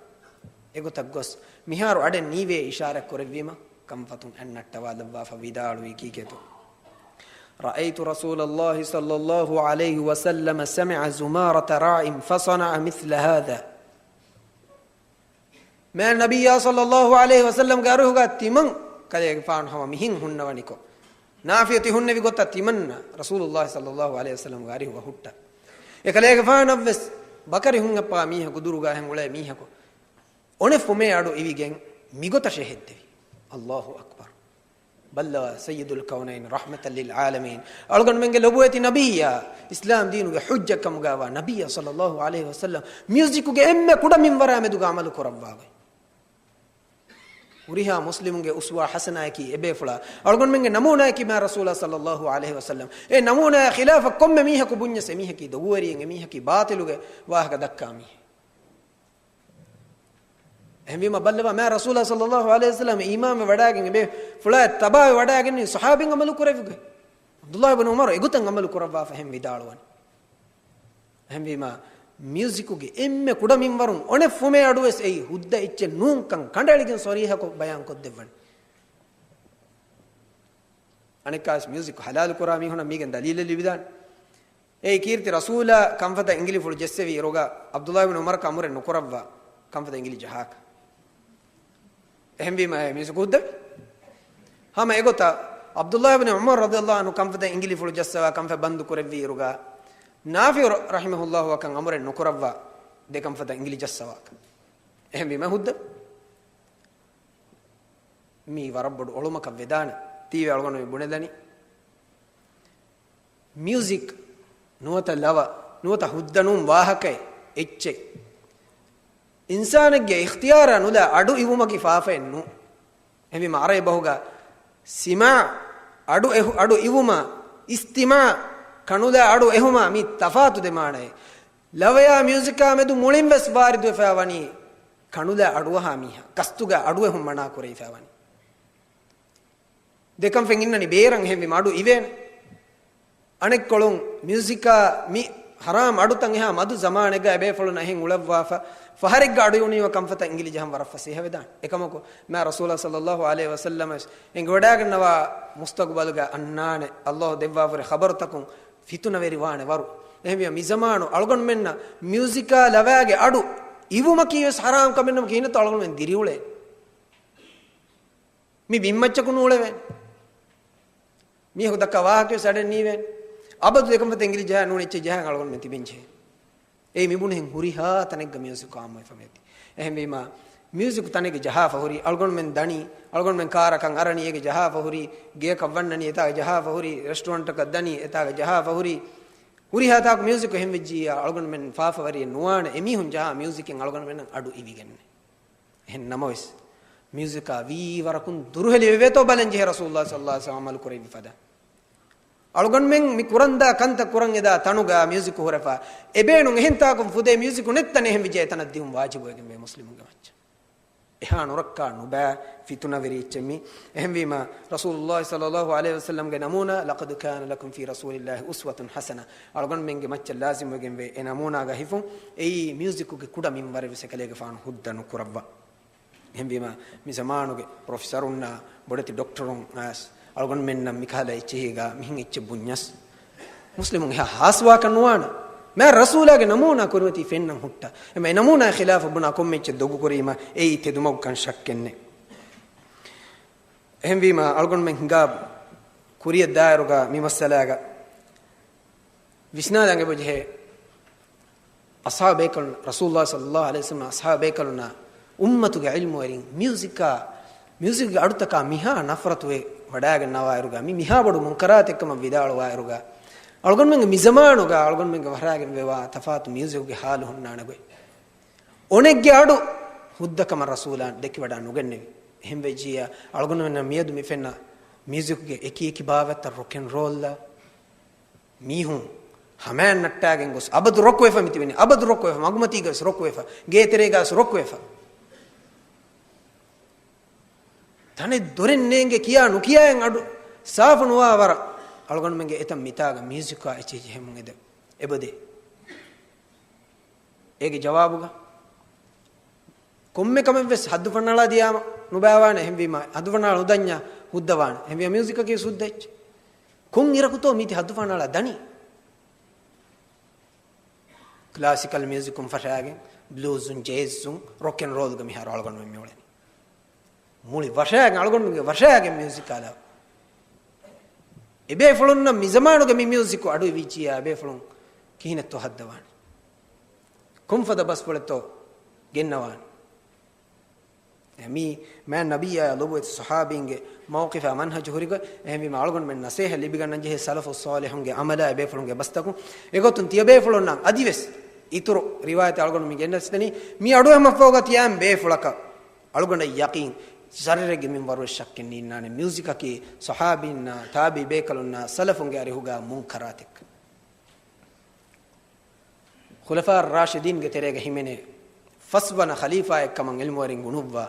އެގޮތަށް ގޮސް، މިހާރު އަޑެއް ނީވޭ އިޝާރާތް ކުރެއްވީމަ، ކަންފަތުން އަތް ނައްޓަވާލައްވާފަ ވިދާޅުވީ ކީކޭތޯ؟ رأيت رسول الله صلى الله عليه وسلم سمع زمارة راع فصنع مثل هذا. މާތް ނަބިއްޔާ ޞައްލައްލާހު ޢަލައިހި ވަސައްލަމްގެ އަރިހުގަ ތިމަން ކަލޭގެފާނު ހަމަ މިހެން ހުންނަވަނިކޮށް، ނާފިޢު ތި ހުންނެވި ގޮތަށް ތިމަންނަށް ރަސޫލުއްލާހި ޞައްލައްލާހު ޢަލައިހި ވަސައްލަމްގެ އަރިހުގަ ހުއްޓަ. އެ ކަލޭގެފާނަށްވެސް ބަކަރި ހިތްހައްޕާ މީހަކު، ދުރުގަ ހެން އުޅޭ މީހަކު އޮނެއް ފުމޭ އަޑު އިވިގެން މިގޮތަށް ޝެހެއްދެވި. އައްލާހު އަކްބަރު. ބައްލަވާ ސައްޔިދުލް ކައުނައިން ރަޙްމަތަށް ލިލް ޢާލަމީން. އަޅުގަނޑުމެންގެ ލޮބުވެތި ނަބިއްޔާ، އިސްލާމް ދީނުގެ ޙުއްޖަތް ކަމުގައިވާ ނަބިއްޔާ ޞައްލައްލާހު ޢަލައިހި ވަސައްލަމް މިއުޒިކުގެ އެންމެ ކުޑަ މިންވަރާ މެދުގަ ޢަމަލު ކުރައްވާ ގޮތް. ހުރިހާ މުސްލިމުންގެ އުސްވާ ޙަސަނާއަކީ އެބޭފުޅާ. އަޅުގަނޑުމެންގެ ނަމޫނާއަކީ މާތް ރަސޫލާ ޞައްލައްލާހު ޢަލައިހި ވަސައްލަމް. އެ ނަމޫނާއާ ޚިލާފަށް ކޮންމެ މީހަކު ބުންޏަސް އެމީހަކީ ދޮގުވެރިއެއް، އެމީހަކީ ބާޠިލުގެ ވާހަކަ ދައްކާ މީހެއް. އެހެންވީމަ ބައްލަވާ، މާތް ރަސޫލާ ޞައްލައްލާހު ޢަލައިހި ވަސައްލަމަށް އީމާންވެ ވަޑައިގެން އެބޭފުޅާ ތަބާވެ ވަޑައިގެންނެވި ޞަޙާބީން ޢަމަލު ކުރެއްވި ގޮތް. ޢަބްދުﷲ ބިން ޢުމަރު އެގޮތަށް ޢަމަލު ކުރައްވާފަ ހެން ވިދާޅުވަނީ. އެހެންވީމަ، މިއުޒިކުގެ އެންމެ ކުޑަ މިންވަރުން އޮނެއް ފުމޭ އަޑުވެސް އެއީ ހުއްދަ އެއްޗެއް ނޫންކަން ކަނޑައެޅިގެން ޞަރީޙަކޮށް ބަޔާންކޮށްދެއްވަނީ. އަނެއްކާވެސް މިއުޒިކު ޙަލާލު ކުރާ މީހުނަށް މީގެން ދަލީލެއް ލިބިދާނެ. އެއީ ކީރިތި ރަސޫލާ ކަންފަތަށް އިނގިލިފުޅު ޖެއްސެވި އިރުގަ، ޢަބްދުﷲ ބިން ޢުމަރަކަށް އަމުރެއް ނުކުރައްވާ ކަންފަތަށް އިނގިލި ޖަހާކަށް. އެހެންވީމަ އެ މީސް ހުއްދަވި. ހަމަ އެގޮތަށް ޢަބްދުﷲ ބިން ޢުމަރު ރަޟިޔަﷲ ޢަންހު ކަންފަތަށް އިނގިލިފުޅު ޖައްސަވާ ކަންފަތް ބަންދު ކުރެއްވި އިރުގަ، ނާފިޢު ރަޙިމަހުﷲ އަކަށް އަމުރެއް ނުކުރައްވާ ދެ ކަންފަތަށް އިނގިލި ޖައްސަވާކަށް. އެހެންވީމަ ހުއްދަވި. މީ ވަރަށް ބޮޑު އޮޅުމަކަށް ވެދާނެ. ތީވެ އަޅުގަނޑު މި ބުނެލަނީ. މިއުޒިކް ނުވަތަ ލަވަ، ނުވަތަ ހުއްދަ ނޫން ވާހަކައެއް އެއްޗެއް. އިންސާނެއްގެ އިޚްތިޔާރާ ނުލާ އަޑު އިވުމަކީ ފާފައެއް ނޫން. އެހެންވީމަ ޢަރަބި ބަހުގަ ސިމާޢު، އަޑު އެހު-، އަޑު އިވުމާ، އިސްތިމާޢު، ކަނުލާ އަޑު އެހުމާ، މީ ތަފާތު ދެ މާނައެއް. ލަވަޔާ މިއުޒިކާ މެދު މުޅިން ވެސް ވާރިދުވެފައި ވަނީ ކަނުލާ އަޑުއަހާ މީހާ، ގަސްތުގަ އަޑުއެހުން މަނާ ކުރެވިފައިވަނީ. ދެކަން ފެން އިންނަނީ ބޭރަށް އެހެންވީމަ އަޑު އިވޭނެ. އަނެއްކޮޅުން މިއުޒިކާ މި ހަރާމް އަޑުތައް އެހާ މަދު ޒަމާނެއްގަ އެބޭފުޅުން އެހެން އުޅައްވާފަ، ފަހަރެއްގަ އަޑު އިވުނީމަ ކަންފަތަށް އިނގިލި ޖަހަން ވަރަށް ފަސޭހަވެދާނެ. އެކަމަކު، މާ ރަސޫލާ ޞައްލައްލާހު ޢަލައިހި ވަސައްލަމަ އެނގިވަޑައިގަންނަވާ މުސްތަގުބަލުގަ އަންނާނެ، އައްލާހު ދެއްވާފަރި ޚަބަރުތަކުން ފިތުނަވެރި ވާނެ ވަރު. އެހެންވިޔަ މި ޒަމާނު އަޅުގަނޑުމެންނަށް މިއުޒިކާ ލަވާގެ އަޑު އިވުމަކީ ވެސް ޙަރާމް ކަމެއް ނަމަ ކިހިނެއްތޯ އަޅުގަނޑުމެން ދިރިއުޅޭ. މި ބިންމައްޗަކު ނޫޅެވޭނެ. މީހަކު ދައްކާ ވާހަކަވެސް އަޑެއް ނީވޭނެ. އަބަދު އެކަންފަތަށް އިނގިލި ޖަހާ ނޫނެއްޗެއް ޖަހާ އަޅުގަނޑުމެން ތިބެންޖެހޭ. އެއީ މިބުނިހެން ހުރިހާ ތަނެއްގަ މިއުޒިކު އާއްމުވެފަ މިއޮތީ. އެހެންވީމަ، މިއުޒިކު ތަނެއްގެ ޖަހާފަ ހުރީ، އަޅުގަނޑުމެން ދަނީ، އަޅުގަނޑުމެން ކާރަކަށް އަރަނީ އޭގެ ޖަހާފަ ހުރީ، ގެޔަކަށް ވަންނަނީ އެތާގެ ޖަހާފަ ހުރީ، ރެސްޓޯރެންޓަކަށް ދަނީ އެތާގެ ޖަހާފަ ހުރީ. ހުރިހާ ތާކު މިއުޒިކު އެހެން ވެއްޖިއްޔާ އަޅުގަނޑުމެން ފާފަވެރިއެއް ނުވާނެ، އެމީހުން ޖަހާ މިއުޒިކެއް އަޅުގަނޑުމެންނަށް އަޑު އިވިގެންނެ. އެހެން ނަމަވެސް، މިއުޒިކާ ވީ ވަރަކުން ދުރުހެލި ވެވޭތޯ ބަލަން ޖެހޭ ރަސޫލުﷲ ޞައްލައްލާހު ޢަލައިހި ވަސައްލަމަ ޢަމަލު ކުރެއްވި ފަދަ. އަޅުގަނޑުމެން މި ކުރަންދާ ކަންތައް ކުރަން އެދާ ތަނުގަ މިއުޒިކު ހުރެފަ، އެބޭނުން އެހެން ތާކުން ފުދޭ މިއުޒިކު ނެތް ތަނެއް އެހެން ވިއްޖެ އެތަނަށް ދިއުން ވާޖިބުވެގެންވޭ މުސްލިމުންގެ މައްޗަށް. އެހާ ނުރައްކާ ނުބައި ފިތުނަވެރި އެއްޗެއް މީ. އެހެންވީމަ، ރަސޫލުﷲ ޞައްލައްލާހު ޢަލައިހި ވަސައްލަމްގެ ނަމޫނާ، "لقد كان لكم في رسول الله أسوة حسنة." އަޅުގަނޑުމެންގެ މައްޗަށް ލާޒިމްވެގެންވޭ އެ ނަމޫނާގަ ހިފުން. އެއީ މިއުޒިކުގެ ކުޑަ މިންވަރެއް ވެސް އެކަލޭގެފާނު ހުއްދަ ނުކުރައްވާ. އެހެންވީމަ، މި ޒަމާނުގެ ޕްރޮފެސަރުންނާ ބޮޑެތި ޑޮކްޓަރުން އައިސް އަޅުގަނޑުމެންނަށް މިކަހަލަ އެއްޗެހީގަ މިހެން އެއްޗެއް ބުންޏަސް، މުސްލިމުން އެހާ ހާސްވާކަށް ނުވާނެ. މާތް ރަސޫލާގެ ނަމޫނާ ކުރިމަތީ ފެންނަން ހުއްޓާ. އެމަ އެ ނަމޫނާ ޚިލާފަށް ބުނާ ކޮންމެ އެއްޗެއް ދޮގުކުރީމަ އެއީ ތެދުމަގުކަން ޝައްކެއްނެތް. އެހެންވީމަ، އަޅުގަނޑުމެން ހިނގާ ކުރިޔަށް ދާއިރުގަ މި މައްސަލާގަ ވިސްނާލަން އެބަޖެހޭ، އަޞްޙާބު ބޭކަލުން، ރަސޫލުﷲ ޞައްލައްލާހު ޢަލައިހި ވަސައްލަމް އަޞްޙާބު ބޭކަލުންނާ އުއްމަތުގެ ޢިލްމުވެރިން މިއުޒިކާ، މިއުޒިކްގެ އަޑުތަކާ މިހާ ނަފްރަތުވެ ވަޑާގަންނަވާއިރުގަ، މި މިހާ ބޮޑު މުންކަރާތެއްކަމަށް ވިދާޅުވާއިރުގަ، އަޅުގަނޑުމެންގެ މި ޒަމާނުގަ އަޅުގަނޑުމެންގެ ވަށާގެންވެވާ ތަފާތު މިއުޒިކުގެ ޙާލު ހުންނާނެގޮތް. އޮނެއްގެ އަޑު ހުއްދަކަމަށް ރަސޫލާ ދެކިވަޑާ ނުގެންނެވި. އެހެންވެއްޖިއްޔާ، އަޅުގަނޑުމެންނަށް މިއަދު މި ފެންނަ މިއުޒިކުގެ އެކި އެކި ބާވަތްތައް ރޮކް އެންޑް ރޯލްއަށް މީހުން ހަމައަށް ނައްޓާގެން ގޮސް އަބަދު ރޮކް ވެފަ މިތިބެނީ. އަބަދު ރޮކް ވެފަ، މަގުމަތީގަވެސް ރޮކް ވެފަ، ގޭތެރޭގަވެސް ރޮކް ވެފަ. ތަނެއް ދޮރެއް ނޭނގެ ކިޔާ ނުކިޔާއިން އަޑު ސާފު ނުވާ ވަރަށް އަޅުގަނޑުމެންގެ އެތަން މިތާގަ މިއުޒިކާ އެއްޗެހި ޖެހެމުން އެދެ. އެބަދޭ. އޭގެ ޖަވާބުގަ ކޮންމެ ކަމެއްވެސް ހައްދުފަންނާޅާ ދިޔާމަ ނުބާވާނެ. އެހެންވީމަ، ހައްދުފަންނާޅާ ހުދަންޏާ ހުއްދަވާނެ. އެހެންވީމަ، މިއުޒިކަކީ ހުއްދަ އެއްޗެއް. ކޮން އިރަކުތޯ މީތި ހައްދުފަންނާޅާ ދަނީ؟ ކްލާސިކަލް މިއުޒިކުން ފަށާގެން، ބްލޫޒުން، ޖޭޒުން، ރޮކް އެންޑް ރޯލްގަ މިހާރު އަޅުގަނޑުމެން މިއުޅެނީ. މުޅި ވަށާގެން، އަޅުގަނޑުމެންގެ ވަށާގެން މިއުޒިކާ ލަވަ. އެބޭފުޅުންނަށް މި ޒަމާނުގެ މި މިއުޒިކު އަޑު އިވިއްޖިއްޔާ، އެބޭފުޅުން ކިހިނެއްތޯ ހައްދަވާނެ؟ ކޮންފަދަ ބަސްފުޅެއްތޯ ގެންނަވާނެ؟ މީ މާތް ނަބިއްޔާ ލޮބުވެތި ޞަޙާބީންގެ މައުޤިފާ މަންހަޖު ހުރިގޮތް. އެހެންވީމަ، އަޅުގަނޑުމެން ނަސޭހަތް ލިބިގަންނަން ޖެހޭ ސަލަފުއް ޞާލިޙުންގެ ޢަމަލާ އެބޭފުޅުންގެ ބަސްތަކުން. އެގޮތުން ތިޔަބޭފުޅުންނަށް އަދިވެސް އިތުރު ރިވާޔަތެއް އަޅުގަނޑު މި ގެންނަސްދެނީ، މި އަޑުއެހުމަށްފަހުގަ ތިޔައިން ބޭފުޅަކަށް އަޅުގަނޑަށް ޔަޤީން، ޝައްރެއްގެ މިންވަރުވެސް ޝައްކެއް ނީންނާނެ. މިއުޒިކަކީ ޞަޙާބީންނާ، ތާބިޢީ ބޭކަލުންނާ، ސަލަފުންގެ އަރިހުގާ މުންކަރާތެއް. ޚުލަފާ ރާޝިދީންގެ ތެރޭގަ ހިމެނޭ ފަސްވަނަ ޚަލީފާއެއްކަމަށް ޢިލްމުވެރިން ގުނުއްވާ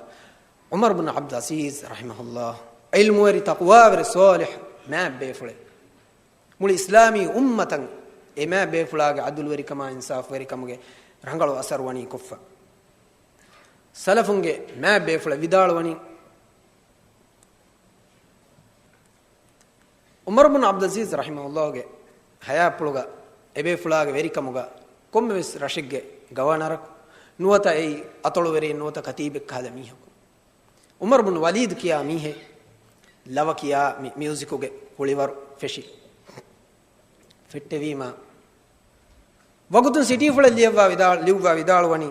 ޢުމަރު ބުނު ޢަބްދުލް ޢަޒީޒް ރަޙިމަހުﷲ، ޢިލްމުވެރި ތަޤްވާވެރި ޞާލިޙު މާތް ބޭފުޅެއް. މުޅި އިސްލާމީ އުއްމަތަށް އެ މާތް ބޭފުޅާގެ ޢަދުލުވެރިކަމާ އިންސާފުވެރިކަމުގެ ރަނގަޅު އަސަރު ވަނީ ކޮށްފަ. ސަލަފުންގެ މާތް ބޭފުޅެއް ވިދާޅުވަނީ، ޢުމަރު ބުނު ޢަބްދުލް ޢަޒީޒް ރަޙިމަހުﷲގެ ޙަޔާތްޕުޅުގަ އެބޭފުޅާގެ ވެރިކަމުގަ ކޮންމެވެސް ރަށެއްގެ ގަވަނަރަކު ނުވަތަ އެއީ އަތޮޅުވެރިއެއް ނުވަތަ ކަތީބެއް ކަހަލަ މީހަކު. ޢުމަރު ބުނު ވަލީދު ކިޔާ މީހެއް ލަވަ ކިޔާ މި-، މިއުޒިކުގެ ކުޅިވަރު ފެށި. ފެއްޓެވީމަ، ވަގުތުން ސިޓީފުޅެއް ލިޔައްވާ ވިދާ-، ލިޔުއްވާ ވިދާޅުވަނީ،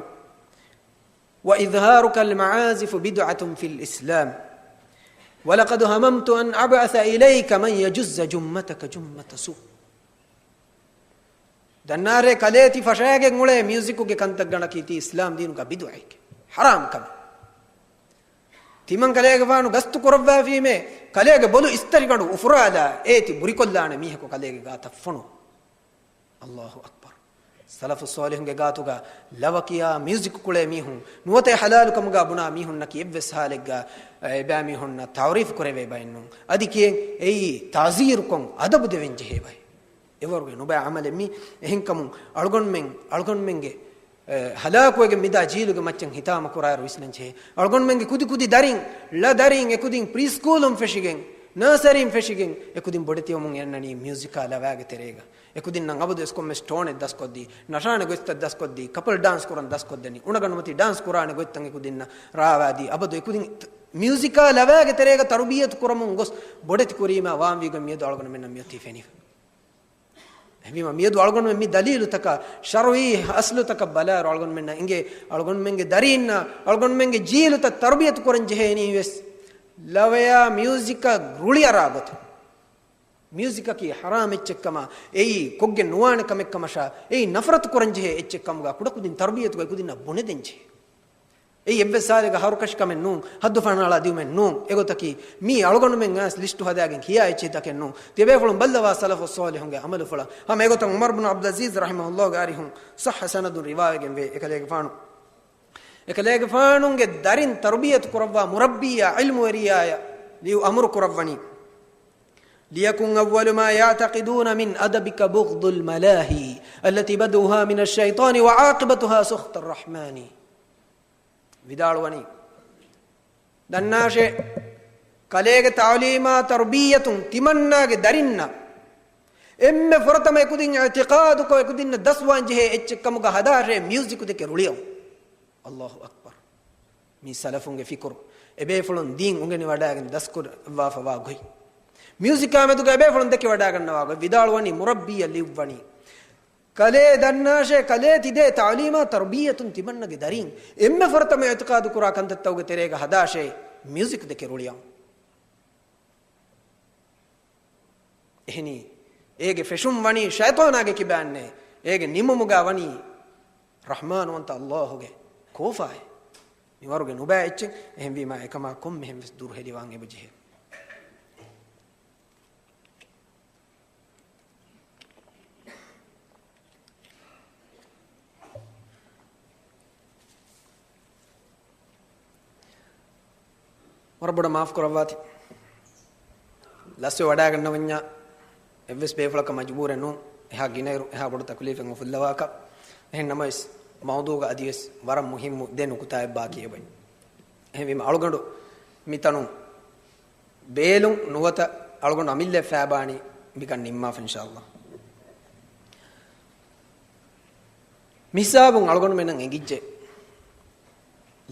"وإظهارك المعازف بدعة في الإسلام، ولقد هممت أن أبعث إليك من يجز جمتك جمة سوء." ދަންނާރޭ ކަލޭ ތި ފަށާގެން އުޅޭ މިއުޒިކުގެ ކަންތައްގަނޑަކީ ތީ އިސްލާމް ދީނުގަ ބިދުޢައެކޭ، ޙަރާމް ކަމެއް. ތިމަން ކަލޭގެފާނު ގަސްތު ކުރައްވާފީމޭ، ކަލޭގެ ބޮލު އިސްތަށިގަނޑު އުފުރާލާ، އޭތި ބުރިކޮށްލާނެ މީހަކު ކަލޭގެ ގާތަށް ފޮނު. އައްލާހު އަކްބަރު. ސަލަފު ޞާލިޙުންގެ ގާތުގަ ލަވަ ކިޔާ މިއުޒިކް ކުޅޭ މީހުން ނުވަތަ ޙަލާލު ކަމުގަ ބުނާ މީހުންނަކީ އެއްވެސް ޙާލެއްގަ އެބައިމީހުންނަށް ތަޢުރީފު ކުރެވޭ ބައެއްނޫން. އަދި ކިޔެން އެއީ ތަޢުޒީރުކޮށް އަދަބު ދެވެން ޖެހޭ ބައެއް. އެވަރުގެ ނުބައި ޢަމަލެއް މީ. އެހެންކަމުން އަޅުގަނޑުމެން، އަޅުގަނޑުމެންގެ، އެ، ހަލާކުވެގެން މިދާ ޖީލުގެ މައްޗަށް ހިތާމަ ކުރާއިރު ވިސްނަން ޖެހޭ. އަޅުގަނޑުމެންގެ ކުދި ކުދި ދަރިން، ޅަ ދަރިން، އެކުދިން ޕްރީ ސްކޫލުން ފެށިގެން، ނާސަރީން ފެށިގެން، އެކުދިން ބޮޑެތިވަމުން އެންނަނީ މިއުޒިކާ ލަވައިގެ ތެރޭގަ. އެކުދިންނަށް އަބަދުވެސް ކޮންމެސް ޓޯނެއް ދަސްކޮށްދީ، ނަށާނެ ގޮތްތައް ދަސްކޮށްދީ، ކަޕަލް ޑާންސް ކުރަން ދަސްކޮށްދެނީ، އުނަގަނޑުމަތީ ޑާންސް ކުރާނެ ގޮތްތައް އެކުދިންނަށް ރާވާދީ، އަބަދު އެކުދިން މިއުޒިކާ ލަވައިގެ ތެރޭގަ ތަރުބިއްޔަތު ކުރަމުން ގޮސް ބޮޑެތި ކުރީމާ ވާންވީގޮތް މިއަދު އަޅުގަނޑުމެންނަށް މިއޮތީ ފެނިފަ. އެހެންވީމަ މިއަދު އަޅުގަނޑުމެން މި ދަލީލުތަކާ، ޝަރުޢީ އަސްލުތަކަށް ބަލާއިރު އަޅުގަނޑުމެންނަށް އިނގޭ، އަޅުގަނޑުމެންގެ ދަރީންނާ، އަޅުގަނޑުމެންގެ ޖީލުތައް ތަރުބިޔަތު ކުރަން ޖެހޭނީ ވެސް ލަވަޔާ މިއުޒިކަށް ރުޅިއަރާ ގޮތަށް. މިއުޒިކަކީ ޙަރާމް އެއްޗެއްކަމާ، އެއީ ކޮށްގެން ނުވާނެ ކަމެއްކަމަށާ، އެއީ ނަފްރަތު ކުރަންޖެހޭ އެއްޗެއްކަމުގަ ކުޑަކުދިން ތަރުބިޔަތުގައި ކުދިންނަށް ބުނެދޭންޖެހޭ. އެއީ އެއްވެސް ހާލެއްގަ ހަރުކަށިކަމެއް ނޫން، ހައްދުފަނާޅާ ދިއުމެއް ނޫން. އެގޮތަކީ މީ އަޅުގަނޑުމެން އައިސް ލިސްޓު ހަދާގެން ކިޔާ އެއްޗެހިތަކެއް ނޫން. ތިޔަބޭފުޅުން ބައްލަވާ ސަލަފު ޞާލިޙުންގެ ޢަމަލުފުޅަށް. ހަމަ އެގޮތަށް ޢުމަރު ބުނު ޢަބްދުލް ޢަޒީޒް ރަޙިމަހުﷲގެ އަރިހުން ޞައްޙަ ސަނަދުން ރިވާވެގެން ވޭ. އެކަލޭގެފާނު، އެކަލޭގެފާނުގެ ދަރިން ތަރުބިޔަތު ކުރައްވާ މުރައްބީއާ ޢިލްމުވެރިޔާޔަށް ލިޔު އަމުރު ކުރައްވަނީ. ليكن أول ما يعتقدون من أدبك بغض الملاهي التي بدؤها من الشيطان وعاقبتها سخط الرحمن. ވިދާޅުވަނީ، ދަންނާށޭ، ކަލޭގެ ތަޢުލީމާ ތަރުބިއްޔަތުން ތިމަންނާގެ ދަރިންނަށް އެންމެ ފުރަތަމަ އެކުދިން އިޢްތިޤާދުކޮށް އެކުދިންނަށް ދަސްވާން ޖެހޭ އެއްޗެއް ކަމުގަ ހަދާށޭ މިއުޒިކު ދެކެ ރުޅިއައުން. އައްލާހު އަކްބަރު. މީ ސަލަފުންގެ ފިކުރު. އެބޭފުޅުން ދީން އުނގެނިވަޑައިގެން ދަސްކުރައްވާފަވާ ގޮތް. މިއުޒިކާ މެދުގަ އެބޭފުޅުން ދެކެވަޑައިގަންނަވާ ގޮތް ވިދާޅުވަނީ މުރައްބީއަށް ލިޔުއްވަނީ. ކަލޭ ދަންނާށޭ، ކަލޭ ތިދޭ ތަޢުލީމާ ތަރުބިއްޔަތުން ތިމަންނަގެ ދަރީން އެންމެ ފުރަތަމަ އިޢްތިޤާދު ކުރާ ކަންތައްތަކުގެ ތެރޭގަ ހަދާށޭ މިއުޒިކް ދެކެ ރުޅިއައުން. އެހެނީ، އޭގެ ފެށުން ވަނީ ޝައިޠާނާގެ ކިބައިންނޭ، އޭގެ ނިމުމުގަ ވަނީ ރަޙްމާންވަންތަ އައްލާހުގެ ކޯފާއޭ. މިވަރުގެ ނުބައި އެއްޗެއް. އެހެންވީމާ، އެކަމާ ކޮންމެހެން ވެސް ދުރުހެލިވާން އެބަޖެހޭ. ވަރަށް ބޮޑަށް މާފު ކުރައްވާތި. ލަސްވެ ވަޑައިގަންނަވަންޏާ އެއްވެސް ބޭފުޅަކަށް މަޖުބޫރެއް ނޫން، އެހާ ގިނައިރު، އެހާ ބޮޑު ތަކުލީފެއް އުފުއްލަވާކަށް. އެހެން ނަމަވެސް، މައުޟޫގަ އަދިވެސް ވަރަށް މުހިއްމު ދެ ނުކުތާއެއް ބާކީ އެބައި. އެހެންވީމަ، އަޅުގަނޑު މިތަނުން ބޭލުން ނުވަތަ އަޅުގަނޑު އަމިއްލަ ފައިބާނީ މިކަން ނިންމާފަ އިންޝާﷲ. މިހިސާބުން އަޅުގަނޑުމެންނަށް އެނގިއްޖެ،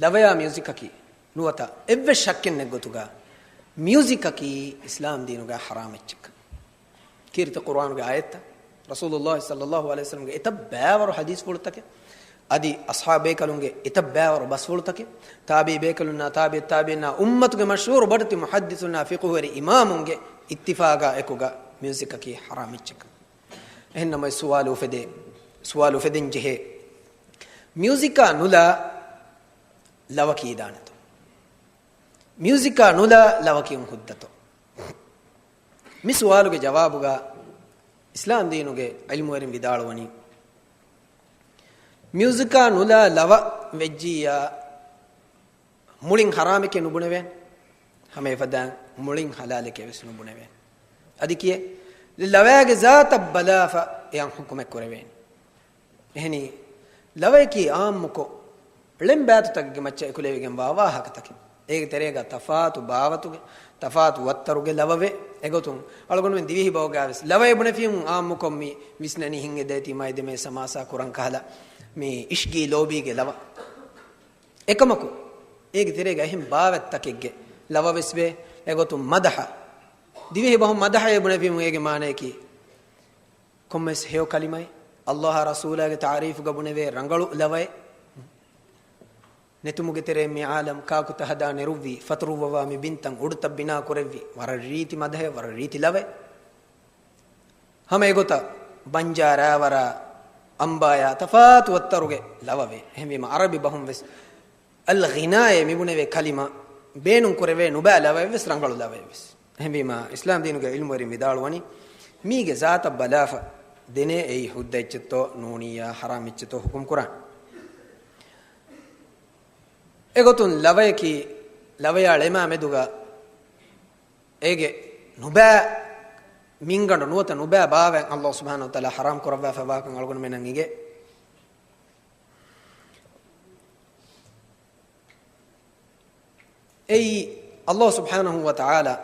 ލަވަޔާ މިއުޒިކަކީ ނުވަތަ އެއްވެސް ޝައްކެއް ނެތް ގޮތުގަ މިއުޒިކަކީ އިސްލާމް ދީނުގަ ޙަރާމް އެއްޗެއްކަން. ކީރިތި ޤުރުއާނުގެ އާޔަތްތައް، ރަސޫލުﷲ ޞައްލަﷲ ޢަލައިހި ވަސައްލަމްގެ އެތައް ބައިވަރު ޙަދީޘްފުޅުތަކެއް، އަދި އަޞްޙާބޭކަލުންގެ އެތައް ބައިވަރު ބަސްފުޅުތަކެއް، ތާބިޢީ ބޭކަލުންނާ، ތާބިޢު ތާބިޢީންނާ، އުއްމަތުގެ މަޝްހޫރު ބޮޑެތި މުޙައްދިޘުންނާ، ފިޤުހުވެރި އިމާމުންގެ އިއްތިފާޤާ އެކުގަ މިއުޒިކަކީ ޙަރާމް އެއްޗެއްކަން. އެހެން ނަމަވެސް ސުވާލު އުފެދޭ، ސުވާލު އުފެދެން ޖެހޭ، މިއުޒިކާ ނުލާ ލަވަ ކީދާނެތޯ؟ މިއުޒިކާ ނުލާ ލަވަ ކިޔުން ހުއްދަތޯ؟ މި ސުވާލުގެ ޖަވާބުގަ އިސްލާމް ދީނުގެ ޢިލްމުވެރިން ވިދާޅުވަނީ، މިއުޒިކާ ނުލާ ލަވަ ވެއްޖިއްޔާ، މުޅިން ޙަރާމެކޭ ނުބުނެވޭނެ. ހަމަ އެފަދައިން މުޅިން ޙަލާލެކޭ ވެސް ނުބުނެވޭނެ. އަދި ކިޔޭ، ލަވައިގެ ޒާތަށް ބަލާފަ އެއަށް ޙުކުމެއް ކުރެވޭނެ. އެހެނީ، ލަވަޔަކީ ޢާއްމުކޮށް، ޅެން ބާތުތަކެއްގެ މައްޗަށް އެކުލެވިގެންވާ ވާހަކަތަކެއް. އޭގެ ތެރޭގަ ތަފާތު ބާވަތުގެ، ތަފާތު ވައްތަރުގެ ލަވަވޭ. އެގޮތުން، އަޅުގަނޑުމެން ދިވެހި ބަހުގައި ވެސް ލަވަ ބުނެފީމު ޢާއްމުކޮށް މި ވިސްނަނީ ހިނގެދޭތީ މައިދެމޭ ސަމާސާ ކުރަން ކަހަލަ، މި އިޝްގީ ލޯބީގެ ލަވަ. އެކަމަކު، އޭގެ ތެރޭގަ އެހެން ބާވަތްތަކެއްގެ ލަވަ ވެސް ވޭ. އެގޮތުން މަދަޙަ. ދިވެހި ބަހުން މަދަޙައޭ ބުނެފީމު އޭގެ މާނަޔަކީ، ކޮންމެސް ހެޔޮ ކަލިމައެއް، އައްލާހާ ރަސޫލާގެ ތަޢުރީފުގަ ބުނެވޭ ރަނގަޅު ލަވައެއް. ނެތުމުގެ ތެރެއިން މި ޢާލަމް ކާކުތަ ހަދާ ނެރުއްވީ، ފަތުރުއްވަވާ މި ބިންތައް އުޑުތައް ބިނާ ކުރެއްވި، ވަރަށް ރީތި މަދަޙައެއް، ވަރަށް ރީތި ލަވައެއް. ހަމަ އެގޮތަށް ބަންޖާ ރާވަރާ އަނބާޔާ ތަފާތު ވައްތަރުގެ ލަވަވޭ. އެހެންވީމަ އަރަބި ބަހުން ވެސް އަލްޣިނާއޭ މިބުނެވޭ ކަލިމަ ބޭނުން ކުރެވޭ ނުބައި ލަވައެއް ވެސް ރަނގަޅު ލަވައެއް ވެސް. އެހެންވީމަ، އިސްލާމް ދީނުގެ ޢިލްމުވެރިން ވިދާޅުވަނީ، މީގެ ޒާތަށް ބަލާފަ، ދެނޭ އެއީ ހުއްދަ އެއްޗެއްތޯ ނޫނިއްޔާ ހަރާމް އެއްޗެއްތޯ ހުކުމް ކުރާން. އެގޮތުން ލަވަޔަކީ، ލަވަޔާ ޅެމާ މެދުގަ އޭގެ ނުބައި މިންގަނޑު ނުވަތަ ނުބައި ބާވަތް ﷲ ސުބްޙާނަހޫ ވަތަޢާލާ ޙަރާމް ކުރައްވާފައިވާކަން އަޅުގަނޑުމެންނަށް އިނގޭ. އެއީ، ﷲ ސުބްޙާނަހޫ ވަތަޢާލާ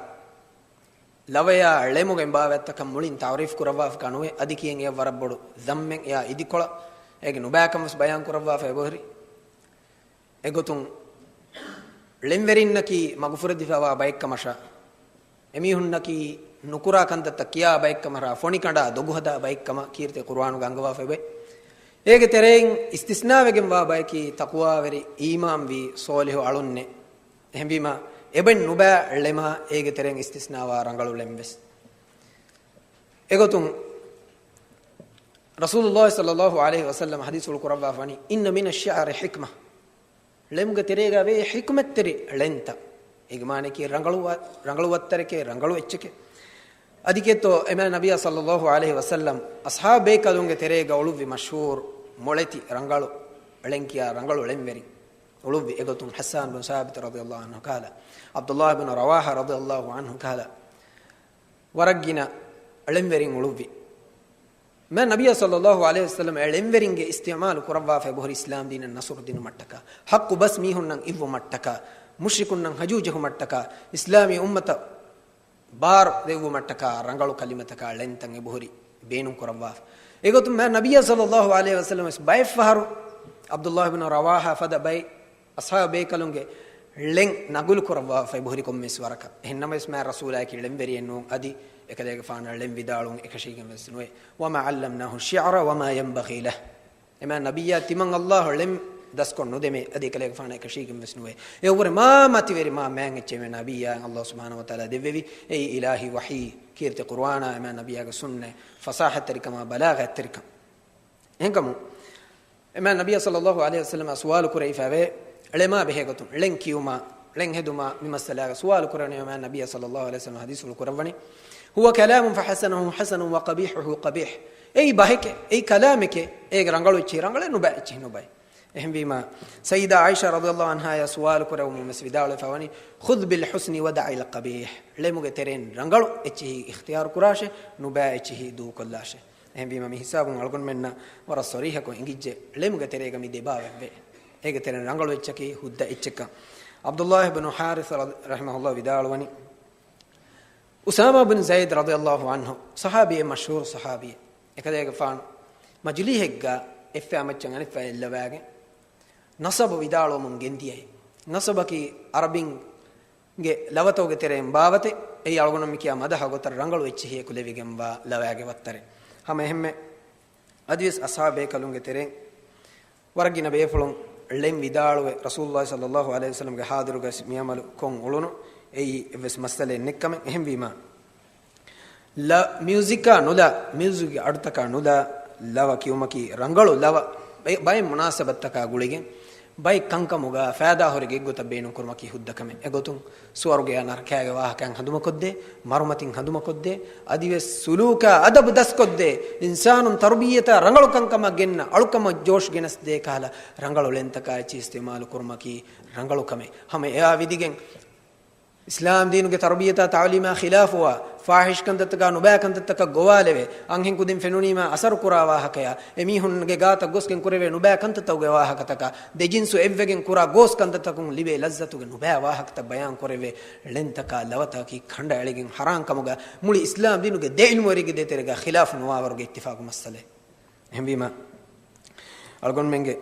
ލަވަޔާ ޅެމުގެ ބާވަތްތަކަށް މުޅިން ތަޢުރީފު ކުރައްވާފަކާ ނުވޭ، އަދި ކިޔެން އެއަށް ވަރަށް ބޮޑު ޛައްމެއް އެއާ އިދިކޮޅަށް އޭގެ ނުބައިކަން ވެސް ބަޔާން ކުރައްވާފައި އެބަހުރި. އެގޮތުން ޅެންވެރިންނަކީ މަގުފުރެދިފައިވާ ބައެއްކަމަށާ، އެމީހުންނަކީ ނުކުރާ ކަންތައްތައް ކިޔާ ބައެއްކަމަށާ، ފޮނިކަނޑާ ދޮގުހަދާ ބައެއްކަމަށް ކީރިތި ޤުރުއާނުގަ އަންގަވާފައިވޭ. އޭގެ ތެރެއިން އިސްތިސްނާވެގެންވާ ބަޔަކީ ތަޤްވާވެރި އީމާންވީ ޞޯލިޙު އަޅުންނޭ. އެހެންވީމާ، އެބައިން ނުބައި ޅެމާ އޭގެ ތެރެއިން އިސްތިސްނާވާ ރަނގަޅު ޅެން ވެސް. އެގޮތުން ރަސޫލުﷲ ޞައްލަﷲ ޢަލައިހި ވަސައްލަމަ ޙަދީޘްފުޅު ކުރައްވާފަވަނީ، "إن من الشعر حكمة." ޅެމުގެ ތެރޭގަ ވޭ ޙިކުމަތްތެރި ޅެންތައް. އޭގެ މާނައަކީ ރަނގަޅު، ރަނގަޅު ވައްތަރެކޭ، ރަނގަޅު އެއްޗެކޭ. އަދި ކީރިތި އެމާ ނަބިއްޔާ ޞައްލަﷲ ޢަލައިހި ވަސައްލަމަ އަޞްޙާބު ބޭކަލުންގެ ތެރޭގަ އުޅުއްވި މަޝްހޫރު މޮޅެތި ރަނގަޅު ޅެން ކިޔާ ރަނގަޅު ޅެންވެރިން އުޅުއްވި. އެގޮތުން ޙައްސާން ބިން ސާބިތު ރަޟިޔަﷲ ޢަންހު ކަހަލަ، ޢަބްދުﷲ ބިން ރަވާޙާ ރަޟިޔަﷲ ޢަންހު ކަހަލަ، ވަރަށް ގިނަ ޅެންވެރިން އުޅުއްވި. މާ ނަބިއްޔާ ޞައްލަﷲ ޢަލައިހި ވަސައްލަމަ އެ ޅެންވެރިންގެ އިސްތިޢުމާލު ކުރައްވާފައި އެބަހުރި އިސްލާމް ދީނަށް ނަޞްރު ދިނުމަށްޓަކާ، ޙައްޤު ބަސް މީހުންނަށް އިއްވުމަށްޓަކާ، މުޝްރިކުންނަށް ހަޖޫ ޖެހުމަށްޓަކާ، އިސްލާމީ އުއްމަތަށް ބާރު ދެއްވުމަށްޓަކާ ރަނގަޅު ކަލިމަތަކާ ޅެންތައް އެބަހުރި ބޭނުން ކުރައްވާފަ. އެގޮތުން މާ ނަބިއްޔާ ޞައްލަﷲ ޢަލައިހި ވަސައްލަމަ ވެސް ބައެއް ފަހަރު ޢަބްދުﷲ ބިން ރަވާޙާ ފަދަ ބައެއް އަޞްޙާބު ބޭކަލުންގެ ޅެން ނަގުލު ކުރައްވާފައި އެބަހުރި ކޮންމެސް ވަރަކަށް. އެހެން ނަމަވެސް މާ ރަސޫލާއަކީ ޅެންވެރިއެއް ނޫން، އަދި އެކަލޭގެފާނަށް ޅެން ވިދާޅުވުން އެކަށީގެން ވެސް ނުވޭ. "وما علمناه الشعر وما ينبغي له." އެމާ ނަބިއްޔާ ތިމަން ﷲ ޅެން ދަސްކޮށް ނުދެމޭ، އަދި އެކަލޭގެފާނަށް އެކަށީގެން ވެސް ނުވޭ. އެއަށްވުރެ މާ މަތިވެރި މާ މާތް އެއްޗެއް މާ ނަބިއްޔާއަށް ﷲ ސުބްޙާނަހޫ ވަތަޢާލާ ދެއްވެވި. އެއީ އިލާހީ ވަޙީ، ކީރިތި ޤުރުއާނާ، އެމާ ނަބިއްޔާގެ ސުންނަތް، ފަޞާޙަތްތެރިކަމާ، ބަލާޣަތްތެރިކަން. އެހެންކަމުން، އެމާ ނަބިއްޔާ ޞައްލަﷲ ޢަލައިހި ވަސައްލަމަ ސުވާލު ކުރެވިފައިވޭ، ޅެމާ ބެހޭގޮތުން، ޅެން ކިޔުމާ، ޅެން ހެދުމާ، މި މައްސަލާގަ ސުވާލު ކުރެވުނީ އެމާ ނަބިއްޔާ ޞައްލަﷲ ޢަލައިހި ވަސައްލަމަ ޙަދީޘްފުޅު ކުރައްވަނީ، "هو كلام فحسنه حسن وقبيحه قبيح." އެއީ ބަހެކޭ، އެއީ ކަލާމެކޭ، އޭގެ ރަނގަޅު އެއްޗެހި ރަނގަޅޭ، ނުބައި އެއްޗެހި ނުބައި. އެހެންވީމާ، ސައްޔިދާ ޢާއިޝާ ރަޟިޔަﷲ ޢަންހާޔާ ސުވާލު ކުރެވުމުން ވެސް ވިދާޅުވެފަވަނީ، "خذ بالحسن ودع القبيح." ޅެމުގެ ތެރެއިން ރަނގަޅު އެއްޗެހި އިޚްތިޔާރު ކުރާށޭ، ނުބައި އެއްޗެހި ދޫކޮށްލާށޭ. އެހެންވީމަ، މި ހިސާބުން އަޅުގަނޑުމެންނަށް ވަރަށް ޞަރީޙަކޮށް އެނގިއްޖެ، ޅެމުގެ ތެރޭގަ މި ދެބާވަތްވޭ. އޭގެ ތެރެއިން ރަނގަޅު އެއްޗަކީ ހުއްދަ އެއްޗެއްކަން. ޢަބްދުﷲ ބިން ޙާރިޘް ރަ-، ރަޙިމަހުﷲ ވިދާޅުވަނީ، އުސާމާ ބިން ޒައިދް ރަޟިޔަﷲ ޢަންހު، ޞަޙާބީއެއް، މަޝްހޫރު ޞަޙާބީއެއް. އެކަލޭގެފާނު މަޖިލީހެއްގަ އެއްފައި މައްޗަށް އަނެއްފައި އެއްލަވާގެން، ނަޞަބު ވިދާޅުވަމުން ގެންދިޔައީ. ނަޞަބަކީ ޢަރަބިން ގެ ލަވަތަކުގެ ތެރެއިން ބާވަތެއް. އެއީ އަޅުގަނޑު މި ކިޔާ މަދަހަ ގޮތަށް ރަނގަޅު އެއްޗެހިއެކު ލެވިގެންވާ ލަވައިގެ ވައްތަރެއް. ހަމަ އެހެންމެ، އަދިވެސް އަޞްޙާބޭކަލުންގެ ތެރެއިން ވަރަށް ގިނަ ބޭފުޅުން ޅެން ވިދާޅުވެ، ރަސޫލުﷲ ޞައްލަﷲ ޢަލައިހި ވަސައްލަމްގެ ޙާޟިރުގަ މިޢަމަލު ކޮށް އުޅުނު، އެއީ އެއްވެސް މައްސަލައެއް ނެތްކަމެއް. އެހެންވީމާ، ލަ-، މިއުޒިކާ ނުލާ، މިއުޒިކްގެ އަޑުތަކާ ނުލާ، ލަވަ ކިޔުމަކީ ރަނގަޅު ލަވަ، ބައި-، ބައެއް މުނާސަބަތްތަކާ ގުޅިގެން، ބައެއް ކަންކަމުގަ ފައިދާހުރި ގޮތްގޮތަށް ބޭނުންކުރުމަކީ ހުއްދަ ކަމެއް. އެގޮތުން ސުވަރުގެއާ ނަރަކައިގެ ވާހަކައިން ހަނދުމަކޮށްދޭ، މަރުމަތިން ހަނދުމަކޮށްދޭ، އަދިވެސް ސުލޫކާ އަދަބު ދަސްކޮށްދޭ، އިންސާނުން ތަރުބިއްޔަތާ ރަނގަޅު ކަންކަމަށް ގެންނަ، އަޅުކަމަށް ޖޯޝް ގެނެސްދޭ ކަހަލަ ރަނގަޅު ޅެންތަކާ އެއްޗެހި އިސްތިޢުމާލު ކުރުމަކީ ރަނގަޅު ކަމެއް. ހަމަ އެއާ ވިދިގެން، އިސްލާމް ދީނުގެ ތަރުބިއްޔަތާ ތަޢުލީމާ ޚިލާފުވާ، ފާޙިޝް ކަންތައްތަކާ ނުބައި ކަންތައްތަކަށް ގޮވާލެވޭ، އަންހެން ކުދިން ފެނުނީމާ އަސަރު ކުރާ ވާހަކަޔާ، އެމީހުންގެ ގާތަށް ގޮސްގެން ކުރެވޭ ނުބައި ކަންތައްތަކުގެ ވާހަކަތަކާ، ދެޖިންސު އެއްވެގެން ކުރާ ގޯސް ކަންތައްތަކުން ލިބޭ ލައްޒަތުގެ ނުބައި ވާހަކަތައް ބަޔާން ކުރެވޭ، ޅެންތަކާ ލަވަތަކަކީ ކަނޑައެޅިގެން ޙަރާން ކަމުގަ މުޅި އިސްލާމް ދީނުގެ ދެ ޢިލްމުވެރިންގެ ދޭތެރޭގަ ޚިލާފު ނުވާވަރުގެ އިއްތިފާޤު މައްސަލައެއް. އެހެންވީމަ، އަޅުގަނޑުމެންގެ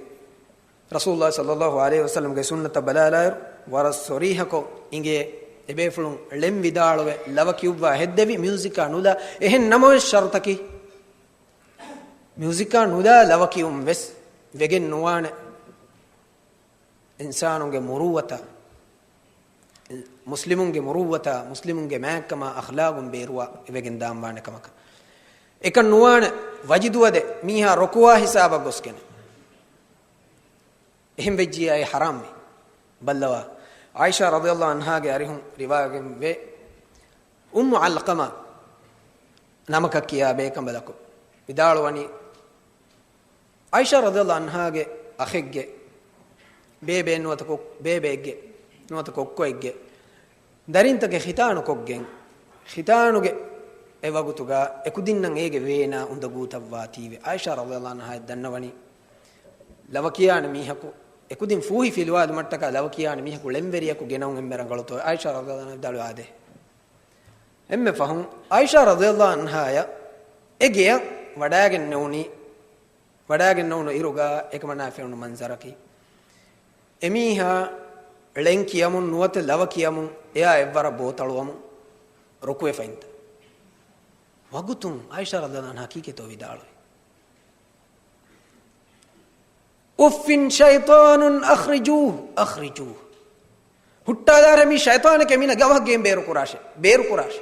ރަސޫލުﷲ ޞައްލަﷲ ޢަލައިހި ވަސައްލަމްގެ ސުންނަތަށް ބަލާލާއިރު، ވަރަށް ޞަރީޙަކޮށް އިނގޭ، އެބޭފުޅުން ޅެން ވިދާޅުވެ، ލަވަ ކިޔުއްވާ ހެއްދެވި، މިއުޒިކާ ނުލާ. އެހެން ނަމަވެސް ޝަރުޠަކީ، މިއުޒިކާ ނުލާ ލަވަ ކިޔުން ވެސް ވެގެން ނުވާނެ އިންސާނުންގެ މުރުއްވަތަށް، މުސްލިމުންގެ މުރުއްވަތާ، މުސްލިމުންގެ މާތްކަމާ އަޚްލާގުން ބޭރުވާ ވެގެން ދާންވާނެ ކަމަކަށް. އެކަން ނުވާނެ ވަޖިދުވަދެ މީހާ ރުކުޢާ ހިސާބަށް ގޮސްގެން. އެހެން ވެއްޖިއްޔާ އެ ޙަރާމްވި. ބައްލަވާ. ޢާއިޝާ ރަޟިޔަﷲ ޢަންހާގެ އަރިހުން ރިވާވެގެން ވޭ، އުއްމު ޢަލްޤަމާ ނަމަކަށް ކިޔާ ބޭކަނބަލަކު. ވިދާޅުވަނީ، ޢާއިޝާ ރަޟިޔަﷲ ޢަންހާގެ އަޚެއްގެ ބޭބެއެއް ނުވަތަ ކޮ-، ބޭބެއެއްގެ ނުވަތަ ކޮއްކޮއެއްގެ ދަރިންތަކެއް ޚިތާނު ކޮށްގެން، ޚިތާނުގެ އެ ވަގުތުގަ އެކުދިންނަށް އޭގެ ވޭނާ އުނދަގޫތައްވާތީވެ، ޢާއިޝާ ރަޟިޔަﷲ ޢަންހާ ދަންނަވަނީ، ލަވަ ކިޔާނެ މީހަކު، އެކުދިން ފޫހި ފިލުވާލުމަށްޓަކާ ލަވަ ކިޔާނެ މީހަކު ޅެންވެރިޔަކު ގެނައުން އެންމެ ރަނގަޅުތޯ؟ ޢާއިޝާ ރަޟިޔަﷲ ޢަންހާ ވިދާޅުވި އާދޭ. އެންމެ ފަހުން ޢާއިޝާ ރަޟިޔަﷲ ޢަންހާޔަށް އެ ގެޔަށް ވަޑާގެންނެވުނީ، ވަޑާގެންނެވުނު އިރުގަ އެކަމަނާ ފެނުނު މަންޒަރަކީ، އެމީހާ ޅެން ކިޔަމުން ނުވަތަ ލަވަ ކިޔަމުން އެއާ އެއްވަރަށް ބޯ ތަޅުވަމުން ރުކުވެފައިންތަ؟ ވަގުތުން ޢާއިޝާ ރަޟިޔަﷲ ޢަންހާ ކީކޭތޯ ވިދާޅުވީ؟ އުއްފިން ޝައިޠާނުން އަޚްރިޖޫހު، އަޚްރިޖޫހު. ހުއްޓާލާށޭ މި ޝައިޠާނެކޭ، މީނަ ގަވަހަށް ގެއިން ބޭރުކުރާށޭ، ބޭރުކުރާށޭ.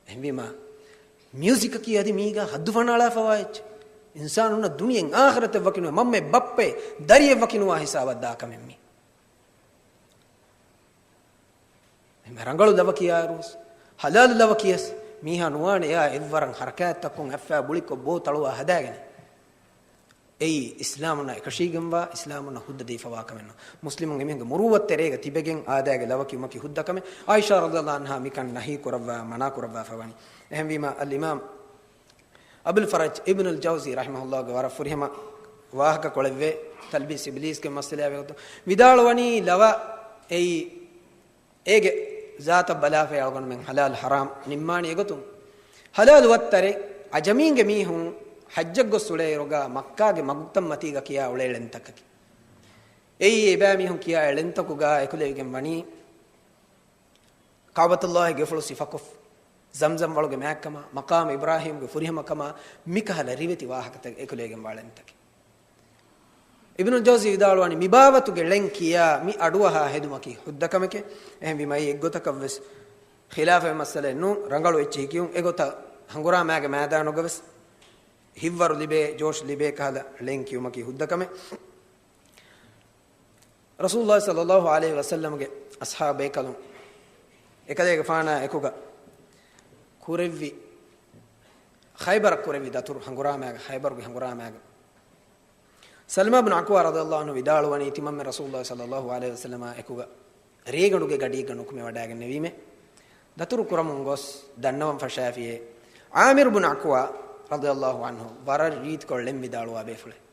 އެހެންވީމާ، މިއުޒިކަކީ އަދި މީގަ ހައްދު ފަނާޅާފަވާ އެއްޗެއް. އިންސާނުންނަށް ދުނިޔެއިން އާޚިރަތެއް ވަކިނުވާ، މަންމައެއް ބައްޕައެއް ދަރިއެއް ވަކިނުވާ ހިސާބަށް ދާ ކަމެއް މީ. އެހެން ރަނގަޅު ލަވަ ކިޔާއިރުވެސް، ހަލާލު ލަވަ ކިޔަސް، މީހާ ނުވާނެ އެއާ އެއްވަރަށް ހަރަކާތްތައްކޮށް އަތްފައި ބުޅިކޮށް ބޯ ތަޅުވާ ހަދާގެން. އެއީ އިސްލާމުންނަށް އެކަށީގެންވާ، އިސްލާމުންނަށް ހުއްދަ ދީފަވާ ކަމެއް ނޫން. މުސްލިމުން އެމީހުންގެ މުރުއްވަތްތެރޭގަ ތިބެގެން އާދައިގެ ލަވަ ކިޔުމަކީ ހުއްދަ ކަމެއް. ޢާއިޝާ ރަޟިޔަﷲ ޢަންހާ މިކަން ނަހީ ކުރައްވާ، މަނާ ކުރައްވާފަ ވަނީ. އެހެންވީމާ، އަލްއިމާމް އަބުލް ފަރަޖް އިބްނުލް ޖައުޒީ ރަޙިމަހުﷲގެ ވަރަށް ފުރިހަމަ ވާހަކަ ކޮޅެއްވޭ، ތަލްބީސް އިބްލީސްގެ މައްސަލައާ ވެގޮތުން ވިދާޅުވަނީ، ލަވަ އެއީ އޭގެ ޒާތަށް ބަލާފައި އަޅުގަނޑުމެން ހަލާލް ޙަރާމް ނިންމާނީ އެގޮތުން. ޙަލާލު ވައްތަރެއް ޢަޖަމީންގެ މީހުން ޙައްޖަށް ގޮސް އުޅޭއިރުގަ މައްކާގެ މަގުތައްމަތީގަ ކިޔާ އުޅޭ ޅެންތަކަކީ. އެއީ އެބައިމީހުން ކިޔާ ޅެންތަކުގަ އެކުލެވިގެން ވަނީ، ކަޢުބަތުﷲގެ ގެފުޅު ސިފަކޮށް، ޒަމްޒަމް ވަޅުގެ މާތްކަމާ، މަޤާމު އިބްރާހީމްގެ ފުރިހަމަކަމާ، މިކަހަލަ ރިވެތި ވާހަކަތައް އެކުލެވިގެންވާ ޅެންތަކެއް. އިބްނުލް ޖައުޒީ ވިދާޅުވަނީ، މިބާވަތުގެ ޅެން ކިޔާ މި އަޑުއަހާ ހެދުމަކީ ހުއްދަ ކަމެކޭ. އެހެންވީމަ އެއީ އެއްގޮތަކަށްވެސް ޚިލާފެއް މައްސަލައެއް ނޫން، ރަނގަޅު އެއްޗެހި ކިޔުން. އެގޮތަށް ހަނގުރާމައިގެ މައިދާނުގަވެސް ހިތްވަރު ލިބޭ، ޖޯޝް ލިބޭ ކަހަލަ ޅެން ކިޔުމަކީ ހުއްދަ ކަމެއް. ރަސޫލުﷲ ޞައްލަﷲ ޢަލައިހި ވަސައްލަމްގެ އަޞްޙާބު ބޭކަލުން އެކަލޭގެފާނާ އެކުގަ ކުރެއްވި ޚައިބަރަށް ކުރެއްވި ދަތުރު ހަނގުރާމައިގަ، ޚައިބަރުގެ ހަނގުރާމައިގަ، ސަލްމާ ބުނު ޢަކްވާ ރަޟިޔަﷲ ޢަންހު ވިދާޅުވަނީ، ތިމަންމެ ރަސޫލުﷲ ޞައްލަﷲ ޢަލައިހި ވަސައްލަމާ އެކުގަ ރޭގަނޑުގެ ގަޑީގަ ނުކުމެވަޑައިގެންނެވީމެ. ދަތުރު ކުރަމުން ގޮސް ދަންނަވަން ފަށާފިޔޭ، ޢާމިރު ބުނު ޢަކްވާ ރަޟިޔަﷲ ޢަންހު ވަރަށް ރީތިކޮށް ޅެން ވިދާޅުވާ ބޭފުޅެއް.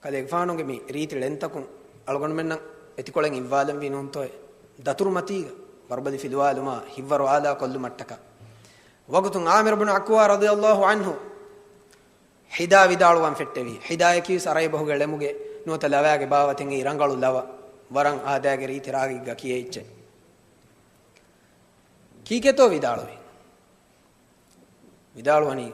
ކަލޭގެފާނުގެ މި ރީތި ޅެންތަކުން އަޅުގަނޑުމެންނަށް އެތިކޮޅެއް އިއްވާލަންވީ ނޫންތޯއޭ؟ ދަތުރު މަތީގަ ވަރުބަލި ފިލުވާލުމާ ހިތްވަރު އާލާ ކޮށްލުމަށްޓަކާ. ވަގުތުން ޢާމިރު ބުނު ޢަކްވާ ރަޟިޔަﷲ ޢަންހު ޙިދާ ވިދާޅުވާން ފެއްޓެވި. ޙިދާއަކީވެސް ޢަރަބި ބަހުގެ ޅެމުގެ ނުވަތަ ލަވާގެ ބާވަތެއް އެއީ ރަނގަޅު ލަވަ، ވަރަށް އާދައިގެ ރީތި ރާގެއްގަ ކިޔޭ އެއްޗެއް. ކީކޭތޯ ވިދާޅުވީ؟ ވިދާޅުވަނީ،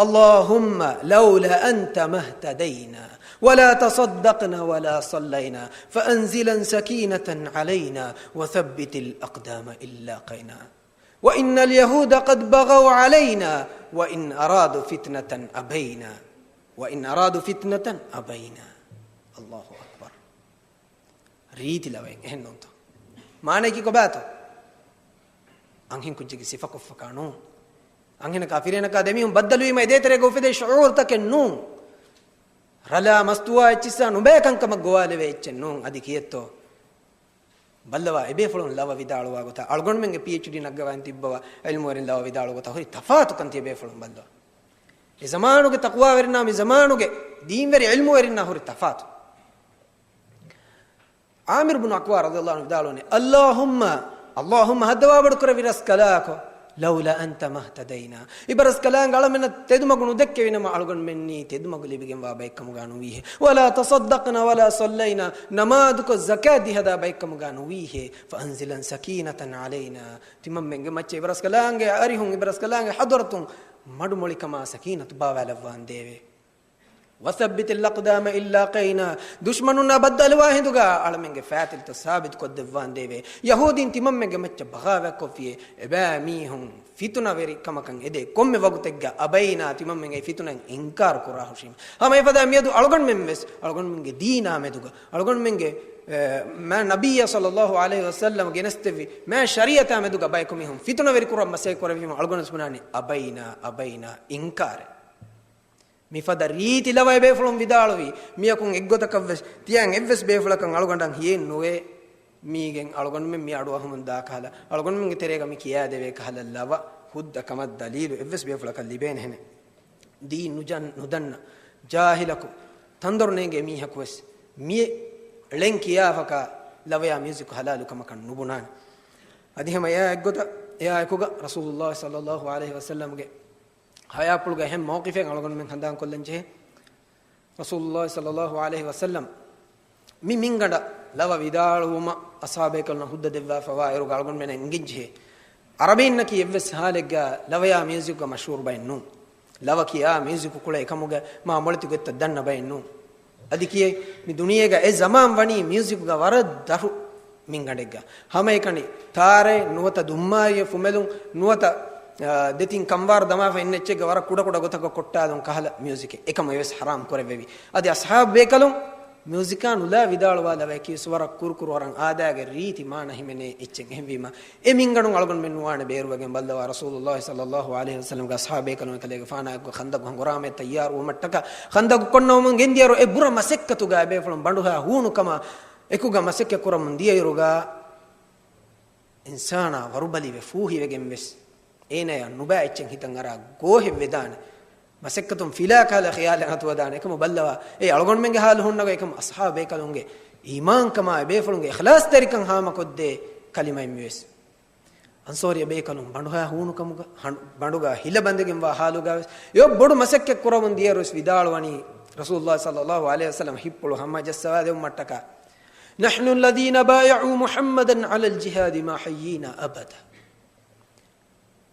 اللهم لولا أنت ما اهتدينا ولا تصدقنا ولا صلينا فأنزلا سكينة علينا وثبت الأقدام إن لاقينا. وإن اليهود قد بغوا علينا وإن أرادوا فتنة أبينا. وإن أرادوا فتنة أبينا. الله أكبر. ރީތި ލަވައެއް އެހެން ނޫންތޯ؟ މާނައަކީ ކޮބާތޯ؟ އަންހެން ކުއްޖެއްގެ ސިފަކޮށްފަކާ ނޫން. އަންހެނަކާ ފިރިހެނަކާ ދެމީހުން ބައްދަލުވީމަ އެ ދޭތެރޭގަ އުފެދޭ ޝުޢޫރުތަކެއް ނޫން. ރަލާ މަސްތުވާ އެއްޗިއްސާ ނުބައި ކަންކަމަށް ގޮވާލެވޭ އެއްޗެއް ނޫން. އަދި ކިއެއްތޯ؟ ބައްލަވާ، އެބޭފުޅުން ލަވަ ވިދާޅުވާ ގޮތަށް އަޅުގަނޑުމެންގެ ޕީއެޗްޑީ ނަގަވަން ތިއްބަވާ، ޢިލްމުވެރިން ލަވަ ވިދާޅު ގޮތަށް ހުރި ތަފާތުކަން ތިޔަބޭފުޅުން ބައްލަވާ. އެ ޒަމާނުގެ ތަޤްވާވެރިންނާ މި ޒަމާނުގެ ދީންވެރި ޢިލްމުވެރިންނާ ހުރި ތަފާތު. ޢާމިރު ބުނު ޢަކްވާ ރަޟިޔަﷲ ޢަންހު ވިދާޅުވަނީ، اللهم، اللهم ހައްދަވާވަޑު ކުރެއްވި ރަސްކަލާކޮ، لولا أنت ما اهتدينا. އިބަ ރަސްކަލާނގެ އަޅަމެންނަށް ތެދުމަގު ނުދެއްކެވިނަމަ އަޅުގަނޑުމެންނީ ތެދުމަގު ލިބިގެންވާ ބައެއްކަމުގަ ނުވީހޭ. ولا تصدقنا ولا صلينا، ނަމާދުކޮށް ޒަކާތް ދިހަދާ ބައެއްކަމުގަ ނުވީހޭ. فأنزلا سكينة علينا. ތިމަންމެންގެ މައްޗަށް އިބަ ރަސްކަލާނގެ އަރިހުން، އިބަ ރަސްކަލާނގެ ޙަޟްރަތުން މަޑުމޮޅިކަމާ ސަކީނަތު ބާވާލައްވާނދޭވެ. وثبت الأقدام إن لاقينا. ދުޝްމަނުންނާ ބައްދަލުވާ ހިނދުގަ އަޅަމެންގެ ފައިތިލަތައް ސާބިތު ކޮށްދެއްވާނދޭވެ. ޔަހޫދީން ތިމަންމެންގެ މައްޗަށް ބަޣާވާތްކޮށްފިއޭ. އެބައި މީހުން ފިތުނަވެރި ކަމަކަށް އެދޭ ކޮންމެ ވަގުތެއްގަ އަބައިނާ ތިމަންމެން އެ ފިތުނައިން އިންކާރު ކުރާހުށީމަ. ހަމަ އެފަދަ މިއަދު އަޅުގަނޑުމެން ވެސް އަޅުގަނޑުމެންގެ ދީނާ މެދުގަ، އަޅުގަނޑުމެންގެ، އެ، މާ ނަބިއްޔާ ޞައްލައްލާހު ޢަލައިހި ވަސައްލަމަ ގެނެސްދެއްވި މާ ޝަރީޢަތާ މެދުގަ ބަޔަކު މީހުން ފިތުނަވެރި ކުރަން މަސައްކަތް ކުރެއްވީމަ އަޅުގަނޑު ވެސް ބުނާނީ އަބައިނާ، އަބައިނާ އިންކާރެއް. މިފަދަ ރީތި ލަވަ އެބޭފުޅުން ވިދާޅުވީ، މިޔަކުން އެއްގޮތަކަށްވެސް ތިޔަން އެއްވެސް ބޭފުޅަކަށް އަޅުގަނޑަށް ހިޔެއް ނުވޭ، މީގެން އަޅުގަނޑުމެން މި އަޑުއަހަމުން ދާ ކަހަލަ، އަޅުގަނޑުމެންގެ ތެރޭގަ މި ކިޔާދެވޭ ކަހަލަ ލަވަ ހުއްދަ ކަމަށް ދަލީލު އެއްވެސް ބޭފުޅަކަށް ލިބޭނެހެނެއް. ދީން ނުޖަން-، ނުދަންނަ، ޖާހިލަކު، ތަންދޮރު ނޭނގޭ މީހަކުވެސް މިއެ ޅެން ކިޔާފަކާ ލަވަޔާ މިއުޒިކު ހަލާލު ކަމަކަށް ނުބުނާނެ. އަދި ހަމަ އެއާ އެއްގޮތަށް، އެއާ އެކުގަ ރަސޫލުއްލާހި ޞައްލައްލާހު ޢަލައިހި ވަސައްލަމްގެ ހަޔާތްޕުޅުގެ އެހެން މައުޤިފެއް އަޅުގަނޑުމެން ހަނދާންކޮށްލަން ޖެހޭ. ރަސޫލުއްލާހި ޞައްލައްލާހު ޢަލައިހި ވަސައްލަމް މި މިންގަނޑަށް ލަވަ ވިދާޅުވުމަށް އަޞްޙާބޭކަލުންނަށް ހުއްދަ ދެއްވާފަވާ އިރުގަ އަޅުގަނޑުމެން އެނގެން ޖެހޭ. ޢަރަބީންނަކީ އެއްވެސް ޙާލެއްގަ ލަވަޔާ މިއުޒިކުގަ މަޝްހޫރު ބައެއް ނޫން. ލަވަ ކިޔާ މިއުޒިކު ކުޅޭ އެކަމުގަ މާ މޮޅެތި ގޮތްތައް ދަންނަ ބައެއް ނޫން. އަދި ކިޔޭ، މި ދުނިޔޭގަ އެ ޒަމާން ވަނީ މިއުޒިކުގަ ވަރަށް ދަށު މިންގަނޑެއްގަ. ހަމައެކަނި ތާރައެއް ނުވަތަ ދުންމާއެއް ފުމެލުން ނުވަތަ، އާ، ދެތިން ކަންވާރު ދަމާފަ އިންނަ އެއްޗެއްގަ ވަރަށް ކުޑަކުޑަ ގޮތަކަށް ކޮއްޓާލުން ކަހަލަ މިއުޒިކެއް. އެކަމު އެވެސް ޙަރާމް ކުރެއްވެވި. އަދި އަޞްޙާބު ބޭކަލުން މިއުޒިކާ ނުލާ ވިދާޅުވާ ލަވަޔަކީ ވަރަށް ކުރުކުރު ވަރަށް އާދައިގެ ރީތި މާނަ ހިމެނޭ އެއްޗެއް. އެހެންވީމަ، އެ މިންގަނޑުން އަޅުގަނޑުމެން ނުވާނެ ބޭރުވެގެން ބައްލަވާ. ރަސޫލުއްލާހި ޞައްލައްލާހު ޢަލައިހި ވަސައްލަމްގެ އަޞްޙާބޭކަލުން އެކަލޭގެފާނާއެކު ޚަންދަޤު ހަނގުރާމައަށް ތައްޔާރުވުމަށްޓަކާ، ޚަންދަޤު ކޮންނަވަމުން ގެންދިޔައިރު އެ ބުރަ މަސައްކަތުގަ އެބޭފުޅުން ބަނޑުހައި ހޫނުކަމާ އެކުގަ މަސައްކަތް ކުރަމުން ދިޔައިރުގަ، އިންސާނާ ވަރުބަލިވެ ފޫހިވެގެން ވެސް އޭނަޔަށް ނުބައި އެއްޗެއް ހިތަށް އަރާ ގޯހެއް ވެދާނެ. މަސައްކަތުން ފިލާ ކަހަލަ ޚިޔާލެއް އަތުވަދާނެ. އެކަމު ބައްލަވާ، އެ އަޅުގަނޑުމެންގެ ޙާލު ހުންނަގޮތް އެކަމު އަޞްޙާބޭކަލުންގެ އީމާންކަމާ އެބޭފުޅުންގެ އިޚްލާޞްތެރިކަން ހާމަކޮށްދޭ ކަލިމައެއް މިވެސް. އަންޞާރީ ބޭކަލުން ބަނޑުހައި ހޫނުކަމުގަ، ހަން-، ބަނޑުގަ ހިލަ ބަނދެގެންވާ ޙާލުގަވެސް އެ ބޮޑު މަސައްކަތް ކުރަމުން ދިޔައިރުވެސް ވިދާޅުވަނީ ރަސޫލުއްލާހި ޞައްލައްލާހު ޢަލައިހި ވަސައްލަމް ހިތްޕުޅު ހަމަޖައްސަވާ ދެއްވުމަށްޓަކާ، نحن الذين بايعوا محمدا على الجهاد ما حيينا أبدا.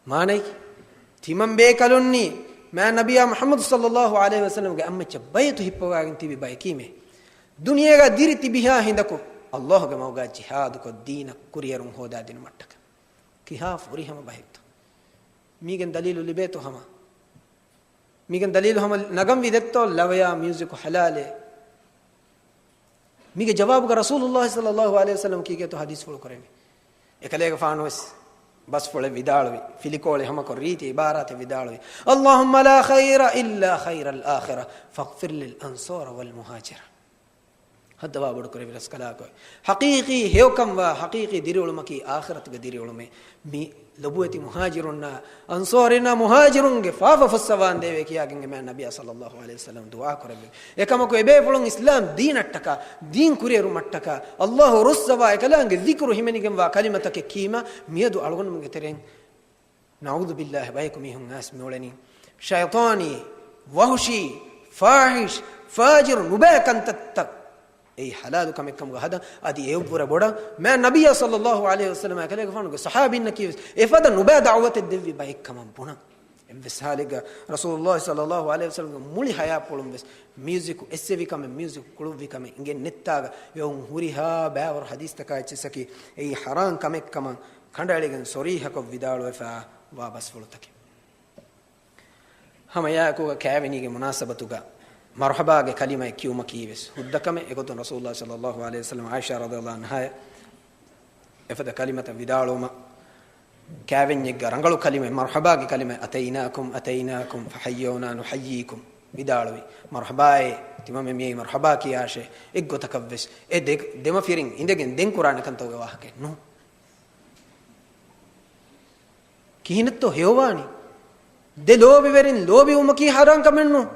މާނައީ، ތިމަން ބޭކަލުންނީ މާ ނަބިއްޔާ މުޙައްމަދު ޞައްލައްލާހު ޢަލައިހި ވަސައްލަމްގެ އަތްމައްޗަށް ބައިޢަތު ހިއްޕަވާގެން ތިބި ބަޔަކީމޭ. ދުނިޔޭގަ ދިރި ތިބިހާ ހިނދަކު ﷲ ގެ މަގުގަ ޖިހާދުކޮށް ދީނަށް ކުރިއެރުން ހޯދާދިނުމަށްޓަކާ. ކިހާ ފުރިހަމަ ބަހެއްތޯ؟ މީގެން ދަލީލު ލިބޭތޯ ހަމަ؟ މީގެން ދަލީލު ހަމަ ނަގަންވީ ދެއްތޯ ލަވަޔާ މިއުޒިކު ޙަލާލޭ؟ މީގެ ޖަވާބުގަ ރަސޫލުއްލާހި ޞައްލައްލާހު ޢަލައިހި ވަސައްލަމް ކީކޭތޯ ޙަދީޘްފުޅު ކުރެއްވީ؟ އެކަލޭގެފާނުވެސް ބަސްފުޅެއް ވިދާޅުވި، ފިލިކޯޅެއް ހަމަކޮށް ރީތި ޢިބާރާތެއް ވިދާޅުވި، اللهم لا خير إلا خير الآخرة فاغفر للأنصار والمهاجرة. ހައްދަވާ ބޮޑުކުރެއްވި ރަސްކަލާކޮ، ޙަޤީޤީ ހެޔޮކަންވާ ޙަޤީޤީ ދިރިއުޅުމަކީ އާޚިރަތުގެ ދިރިއުޅުމޭ. މި ލޮބުވެތި މުހާޖިރުންނާ އަންޞާރީންނާ މުހާޖިރުންގެ ފާފަ ފުއްސަވާންދޭވޭ ކިޔާގެން އެ މާ ނަބިއްޔާ ޞައްލައްލާހު ޢަލައިހި ވަސައްލަމް ދުޢާ ކުރެއްވި. އެކަމަކު އެބޭފުޅުން އިސްލާމް ދީނަށްޓަކާ، ދީން ކުރިއެރުމަށްޓަކާ، ﷲ ރުއްސަވާ އެކަލާނގެ ޛިކުރު ހިމެނިގެންވާ ކަލިމަތަކެއް ކީމަ، މިއަދު އަޅުގަނޑުމެންގެ ތެރެއިން ނަޢޫޛުބިއްލާހި ބަޔަކު މީހުން އައިސް މިއުޅެނީ ޝައިޠާނީ، ވަޙުޝީ، ފާޙިޝް، ފާޖިރު ނުބައި ކަންތައްތައް އެއީ ޙަލާލު ކަމެއްކަމުގަ ހަދަން. އަދި އެއަށްވުރެ ބޮޑަށް މާ ނަބިއްޔާ ޞައްލައްލާހު ޢަލައިހި ވަސައްލަމާ އެކަލޭގެފާނުގެ ޞަޙާބީންނަކީވެސް އެފަދަ ނުބައި ދަޢުވަތެއް ދެއްވި ބައެއްކަމަށް ބުނަން. އެއްވެސް ޙާލެއްގަ ރަސޫލުއްލާހި ޞައްލައްލާހު ޢަލައިހި ވަސައްލަމްގެ މުޅި ޙަޔާތްޕުޅުންވެސް މިއުޒިކު އެއްސެވި ކަމެއް، މިއުޒިކު ކުޅުއްވި ކަމެއް އިނގެން ނެއްތާގަ އެއުން ހުރިހާ ބައިވަރު ޙަދީޘްތަކާ އެއްޗިއްސަކީ އެއީ ޙަރާން ކަމެއްކަމަށް ކަނޑައެޅިގެން ޞަރީޙަކޮށް ވިދާޅުވެފަ ވާ ބަސްފުޅުތަކެއް. ހަމަ އެއާއެކުގަ ކާވެނީގެ މުނާސަބަތުގަ މަރްޙަބާގެ ކަލިމައެއް ކިޔުމަކީވެސް ހުއްދަ ކަމެއް. އެގޮތުން ރަސޫލުއްލާހި ޞައްލައްލާހު ޢަލައިހި ވަސައްލަމަ ޢާއިޝާ ރަޟިޔައްލާހު ޢަންހާއަށް އެފަދަ ކަލިމަތައް ވިދާޅުވުމަށް، ކާވެންޏެއްގަ ރަނގަޅު ކަލިމައެއް، މަރްޙަބާގެ ކަލިމައެއް، أتيناكم أتيناكم فحيونا نحييكم ވިދާޅުވި. މަރްޙަބާއޭ، ތިމަންމެން މިއީ މަރްޙަބާ ކިޔާށޭ. އެއްގޮތަކަށްވެސް އެ ދެ-، ދެމަފިރިން އިނދެގެން ދެން ކުރާނެ ކަންތައް އެ ވާހަކައެއް ނޫން. ކިހިނެއްތޯ ހެޔޮވާނީ؟ ދެ ލޯބިވެރިން ލޯބިވުމަކީ ޙަރާން ކަމެއް ނޫން.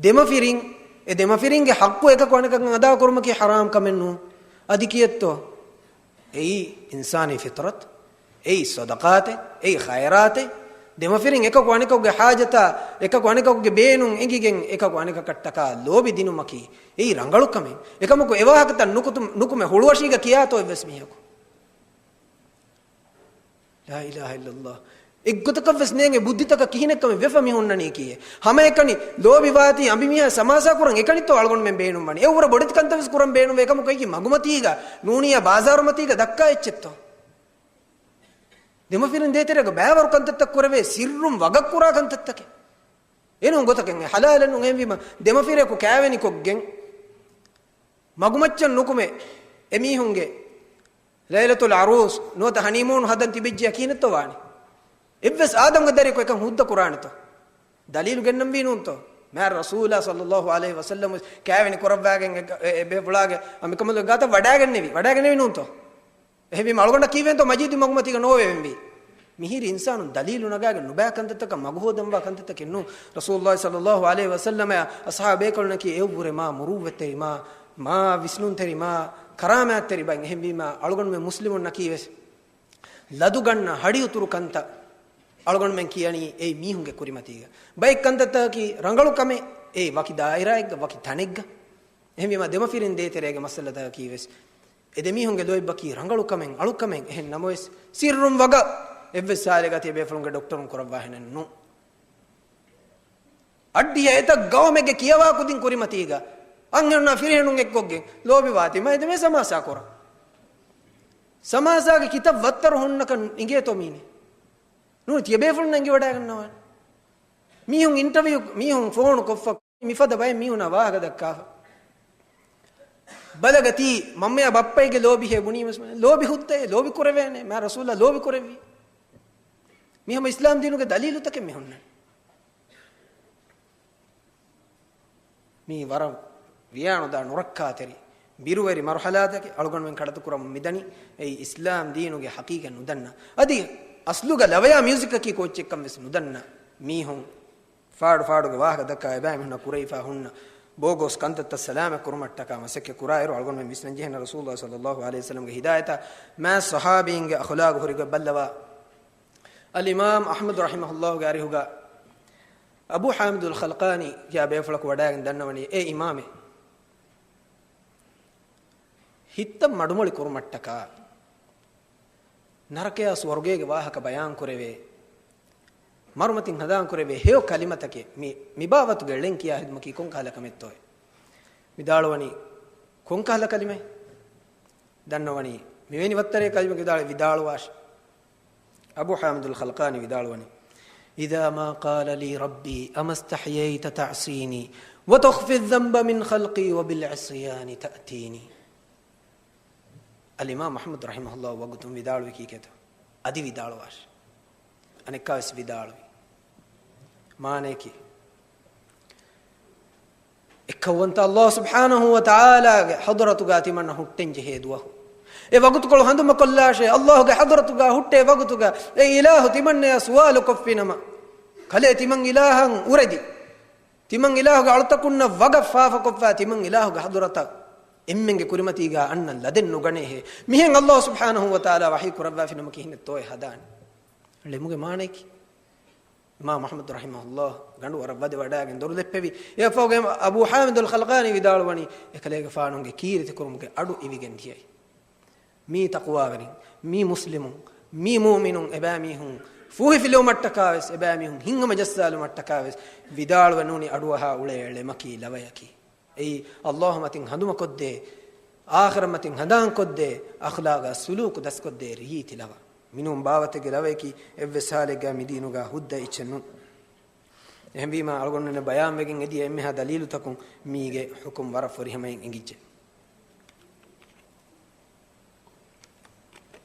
ދެމަފިރިން، އެ ދެމަފިރިންގެ ޙައްޤު އެކަކު އަނެކަކަށް އަދާކުރުމަކީ ޙަރާން ކަމެއް ނޫން. އަދި ކިއެއްތޯ؟ އެއީ އިންސާނީ ފިޠްރަތު، އެއީ ޞަދަޤާތެއް، އެއީ ޚައިރާތެއް. ދެމަފިރިން އެކަކު އަނެކަކުގެ ޙާޖަތާ، އެކަކު އަނެކަކުގެ ބޭނުން އެނގިގެން އެކަކު އަނެކަކަށްޓަކާ ލޯބި ދިނުމަކީ އެއީ ރަނގަޅު ކަމެއް. އެކަމަކު އެ ވާހަކަތައް ނުކުތު-، ނުކުމެ ހުޅުވަށީގަ ކިޔާތޯ އެއްވެސް މީހަކު؟ ލާ އިލާހަ އިއްލައްލާހް. އެއްގޮތަކަށްވެސް ނޭނގެ ބުއްދިތަކަށް ކިހިނެއްކަމެއް ވެފަ މި ހުންނަނީކީއޭ. ހަމައެކަނި ލޯބިވާތީ އަނބިމީހާ ސަމާސާ ކުރަން އެކަނިތޯ އަޅުގަނޑުމެން ބޭނުންވަނީ. އެއަށްވުރެ ބޮޑެތި ކަންތައްވެސް ކުރަން ބޭނުންވޭ. އެކަމަކު އެއީ މަގުމަތީގަ ނޫނިއްޔާ ބާޒާރުމަތީގަ ދައްކާ އެއްޗެއްތޯ. ދެމަފިރިން ދޭތެރޭގަ ބައިވަރު ކަންތައްތައް ކުރެވޭ ސިއްރުން ވަގަށް ކުރާ ކަންތައްތަކެއް. އެނޫން ގޮތަކެއް ހަލާލެއް ނޫން. އެހެންވީމަ ދެމަފިރިއަކު ކާވެނިކޮށްގެން މަގުމައްޗަށް ނުކުމެ އެމީހުންގެ ލައިލަތުލް އަރޫސް ނުވަތަ ހަނީމޫނު ހަދަން ތިބިއްޖެޔާ ކިހިނެއްތޯ ވާނީ؟ އެއްވެސް އާދަމްގެ ދަރިޔަކު އެކަން ހުއްދަ ކުރާނެތޯ؟ ދަލީލު ގެންނަންވީ ނޫންތޯ؟ މާތް ރަސޫލާ ޞައްލައްލާހު ޢަލައިހި ވަސައްލަމް ކާވެނި ކުރައްވާގެން އެ، އެ، އެ ބޭފުޅާގެ އަނބިކަނބަލުގެ ގާތަށް ވަޑާގެންނެވި، ވަޑާގެންނެވި ނޫންތޯ؟ އެހެންވީމަ އަޅުގަނޑަށް ކީއްވެންތޯ މަޖީދު މަގުމަތީގަ ނޯވެވެންވީ؟ މިހިރީ އިންސާނުން ދަލީލު ނަގާގެން ނުބައި ކަންތައްތަކަށް މަގު ހޯދަންވާ ކަންތައްތަކެއް ނޫން. ރަސޫލުﷲ ޞައްލައްލާހު ޢަލައިހި ވަސައްލަމައާ އަޞްޙާބޭކަލުންނަކީ އެއަށްވުރެ މާ މުރުއްވަތްތެރި، މާ، މާ ވިސްނުންތެރި، މާ ކަރާމާތްތެރި ބައެއް. އެހެންވީމަ އަޅުގަނޑުމެން މުސްލިމުންނަކީވެސް ލަދުގަންނަ ހަޑިއުތުރު ކަންތައް އަޅުގަނޑުމެން ކިޔަނީ އެއީ މީހުންގެ ކުރިމަތީގަ. ބައެއް ކަންތައްތަކަކީ ރަނގަޅު ކަމެއް، އެއީ ވަކި ދާއިރާއެއްގަ، ވަކި ތަނެއްގަ. އެހެންވީމަ ދެމަފިރިން ދޭތެރޭގެ މައްސަލަތަކަކީވެސް އެ ދެމީހުންގެ ލޯތްބަކީ ރަނގަޅު ކަމެއް، އަޅުކަމެއް. އެހެން ނަމަވެސް، ސިއްރުން ވަގަށް އެއްވެސް ހާލެއްގަ ތިޔަބޭފުޅުންގެ ޑޮކްޓަރުން ކުރައްވާހެނެއް ނޫން. އައްޑިހަ އެތައް ގައުމެއްގެ ކިޔަވާ ކުދިން ކުރިމަތީގަ އަންހެނުންނާ ފިރިހެނުން އެއްކޮށްގެން ލޯބިވާތީ މައިދެމޭ ސަމާސާ ކުރަން. ސަމާސާގެ ކިތައް ވައްތަރު ހުންނަކަން އިނގޭތޯ މީނެ. ނޫނީ ތިޔަބޭފުޅުން އެނގިވަޑައިގަންނަވާނެ. މީހުން އިންޓަވިއު، މީހުން ފޯނު ކޮށްފަ މިފަދަ ބައެއް މީހުނާ ވާހަކަ ދައްކާފަ. ބަލަގަތީ މަންމަޔާ ބައްޕައިގެ ލޯބި ހޭ ބުނީމަސް ލޯބި ހުއްދައޭ، ލޯބި ކުރެވޭނެ، މާ ރަސޫލާ ލޯބި ކުރެއްވީ. މި ހަމަ އިސްލާމް ދީނުގެ ދަލީލުތަކެއް މި ހުންނަނީ. މީ ވަރަށް ވިޔާނުދާ ނުރައްކާތެރި ބިރުވެރި މަރުހަލާތަކެއް އަޅުގަނޑުމެން ކަޑަތު ކުރަމުން މިދަނީ. އެއީ އިސްލާމް ދީނުގެ ހަޤީޤަތް ނުދަންނަ. އަދި އަސްލުގަ ލަވަޔާ މިއުޒިކަކީ ކޯއްޗެއްކަން ވެސް ނުދަންނަ މީހުން ފާޑު ފާޑުގެ ވާހަކަ ދައްކާ އެބައިމީހުންނަށް ކުރެވިފަ ހުންނަ ބޯގޯސް ކަންތައްތައް ސަލާމަތް ކުރުމަށްޓަކާ މަސައްކަތް ކުރާއިރު އަޅުގަނޑުމެން ވިސްނަންޖެހޭނެ ރަސޫލުﷲ ޞައްލައްލާހު ޢަލައިހި ވަސައްލަމްގެ ހިދާޔަތާ. މާތް ޞަޙާބީންގެ އަޚުލާގު ހުރިގޮތް ބައްލަވާ. އަލްއިމާމް އަޙްމަދު ރަޙިމަހުﷲގެ އަރިހުގަ އަބޫ ޙާމިދުލް ޚަލްޤާނީ ކިޔާ ބޭފުޅަކު ވަޑައިގެން ދަންނަވަނީ އޭ އިމާމޭ. ހިތްތައް މަޑުމޮޅި ކުރުމަށްޓަކާ ނަރަކަޔާ ސުވަރުގޭގެ ވާހަކަ ބަޔާން ކުރެވޭ، މަރުމަތިން ހަނދާން ކުރެވޭ ހެޔޮ ކަލިމަތަކެއް މި، މި ބާވަތުގެ ޅެން ކިޔާ ހިދުމަކީ ކޮންކަހަލަ ކަމެއްތޯއޭ؟ ވިދާޅުވަނީ، ކޮންކަހަލަ ކަލިމައެއް؟ ދަންނަވަނީ، މިވެނި ވައްތަރޭ ކަލިމަ ވިދާޅު، ވިދާޅުވާށި. އަބޫ ޙާމިދުލް ޚަލްޤާނީ ވިދާޅުވަނީ، إذا ما قال لي ربي أما استحييت تعصيني وتخفي الذنب من خلقي وبالعصيان تأتيني. އަލްއިމާމް އަޙްމަދު ރަޙިމަހުﷲ ވަގުތުން ވިދާޅުވި ކީކޭތޯ؟ އަދި ވިދާޅުވާށި. އަނެއްކާވެސް ވިދާޅުވި. މާނަޔަކީ، އެއްކައުވަންތަ ﷲ ސުބްޙާނަހޫ ވަތަޢާލާގެ ޙަޟްރަތުގަ ތިމަންނަ ހުއްޓެން ޖެހޭ ދުވަހު. އެ ވަގުތުކޮޅު ހަނދުމަކޮށްލާށޭ، ﷲގެ ޙަޟްރަތުގަ ހުއްޓޭ ވަގުތުގަ އެ އިލާހު ތިމަންނަޔާ ސުވާލު ކޮށްފިނަމަ، ކަލޭ ތިމަން އިލާހަށް އުރެދި، ތިމަން އިލާހުގެ އަޅުތަކުންނަށް ވަގަށް ފާފަކޮށްފަ ތިމަން އިލާހުގެ ޙަޟްރަތަށް އެންމެންގެ ކުރިމަތީގަ އަންނަން ލަދެއް ނުގަނޭހޭ. މިހެން ﷲ ސުބްޙާނަހޫ ވަތަޢާލާ ވަޙީ ކުރައްވާފިނަމަ ކިހިނެއްތޯއޭ ހަދާނެ؟ ޅެމުގެ މާނަޔަކީ؟ އިމާމް އަޙްމަދު ރަޙިމަހުﷲ ގަނޑު ވަރަށް ވަދެ ވަޑައިގެން ދޮރު ދެއްޕެވި. އެއަށްފަހުގައި އަބޫ ޙާމިދުލް ޚަލްޤާނީ ވިދާޅުވަނީ، އެކަލޭގެފާނުގެ ކީރިތިކުރުމުގެ އަޑު އިވިގެން ދިޔައީ. މީ ތަޤްވާވެރިން، މީ މުސްލިމުން، މީ މުއުމިނުން، އެބައިމީހުން ފޫހިފިލުވުމަށްޓަކާވެސް، އެބައިމީހުން ހިތްހަމަޖައްސާލުމަށްޓަކާވެސް ވިދާޅުވެ ނޫނީ އަޑުއަހާ އުޅޭ ޅެމަކީ ލަވަޔަކީ. އެއީ، ﷲ މަތިން ހަނދުމަކޮށްދޭ، އާޚިރަތް މަތިން ހަނދާންކޮށްދޭ، އަޚްލާގާ ސުލޫކު ދަސްކޮށްދޭ ރީތި ލަވަ. މިނޫން ބާވަތެއްގެ ލަވަޔަކީ އެއްވެސް ހާލެއްގާ މިދީނުގާ ހުއްދަ އެއްޗެއް ނޫން. އެހެންވީމާ، އަޅުގަނޑުމެންނަށް ބަޔާންވެގެން އެދިޔަ އެންމެހާ ދަލީލުތަކުން މީގެ ޙުކުމް ވަރަށް ފުރިހަމައިން އެނގިއްޖެ.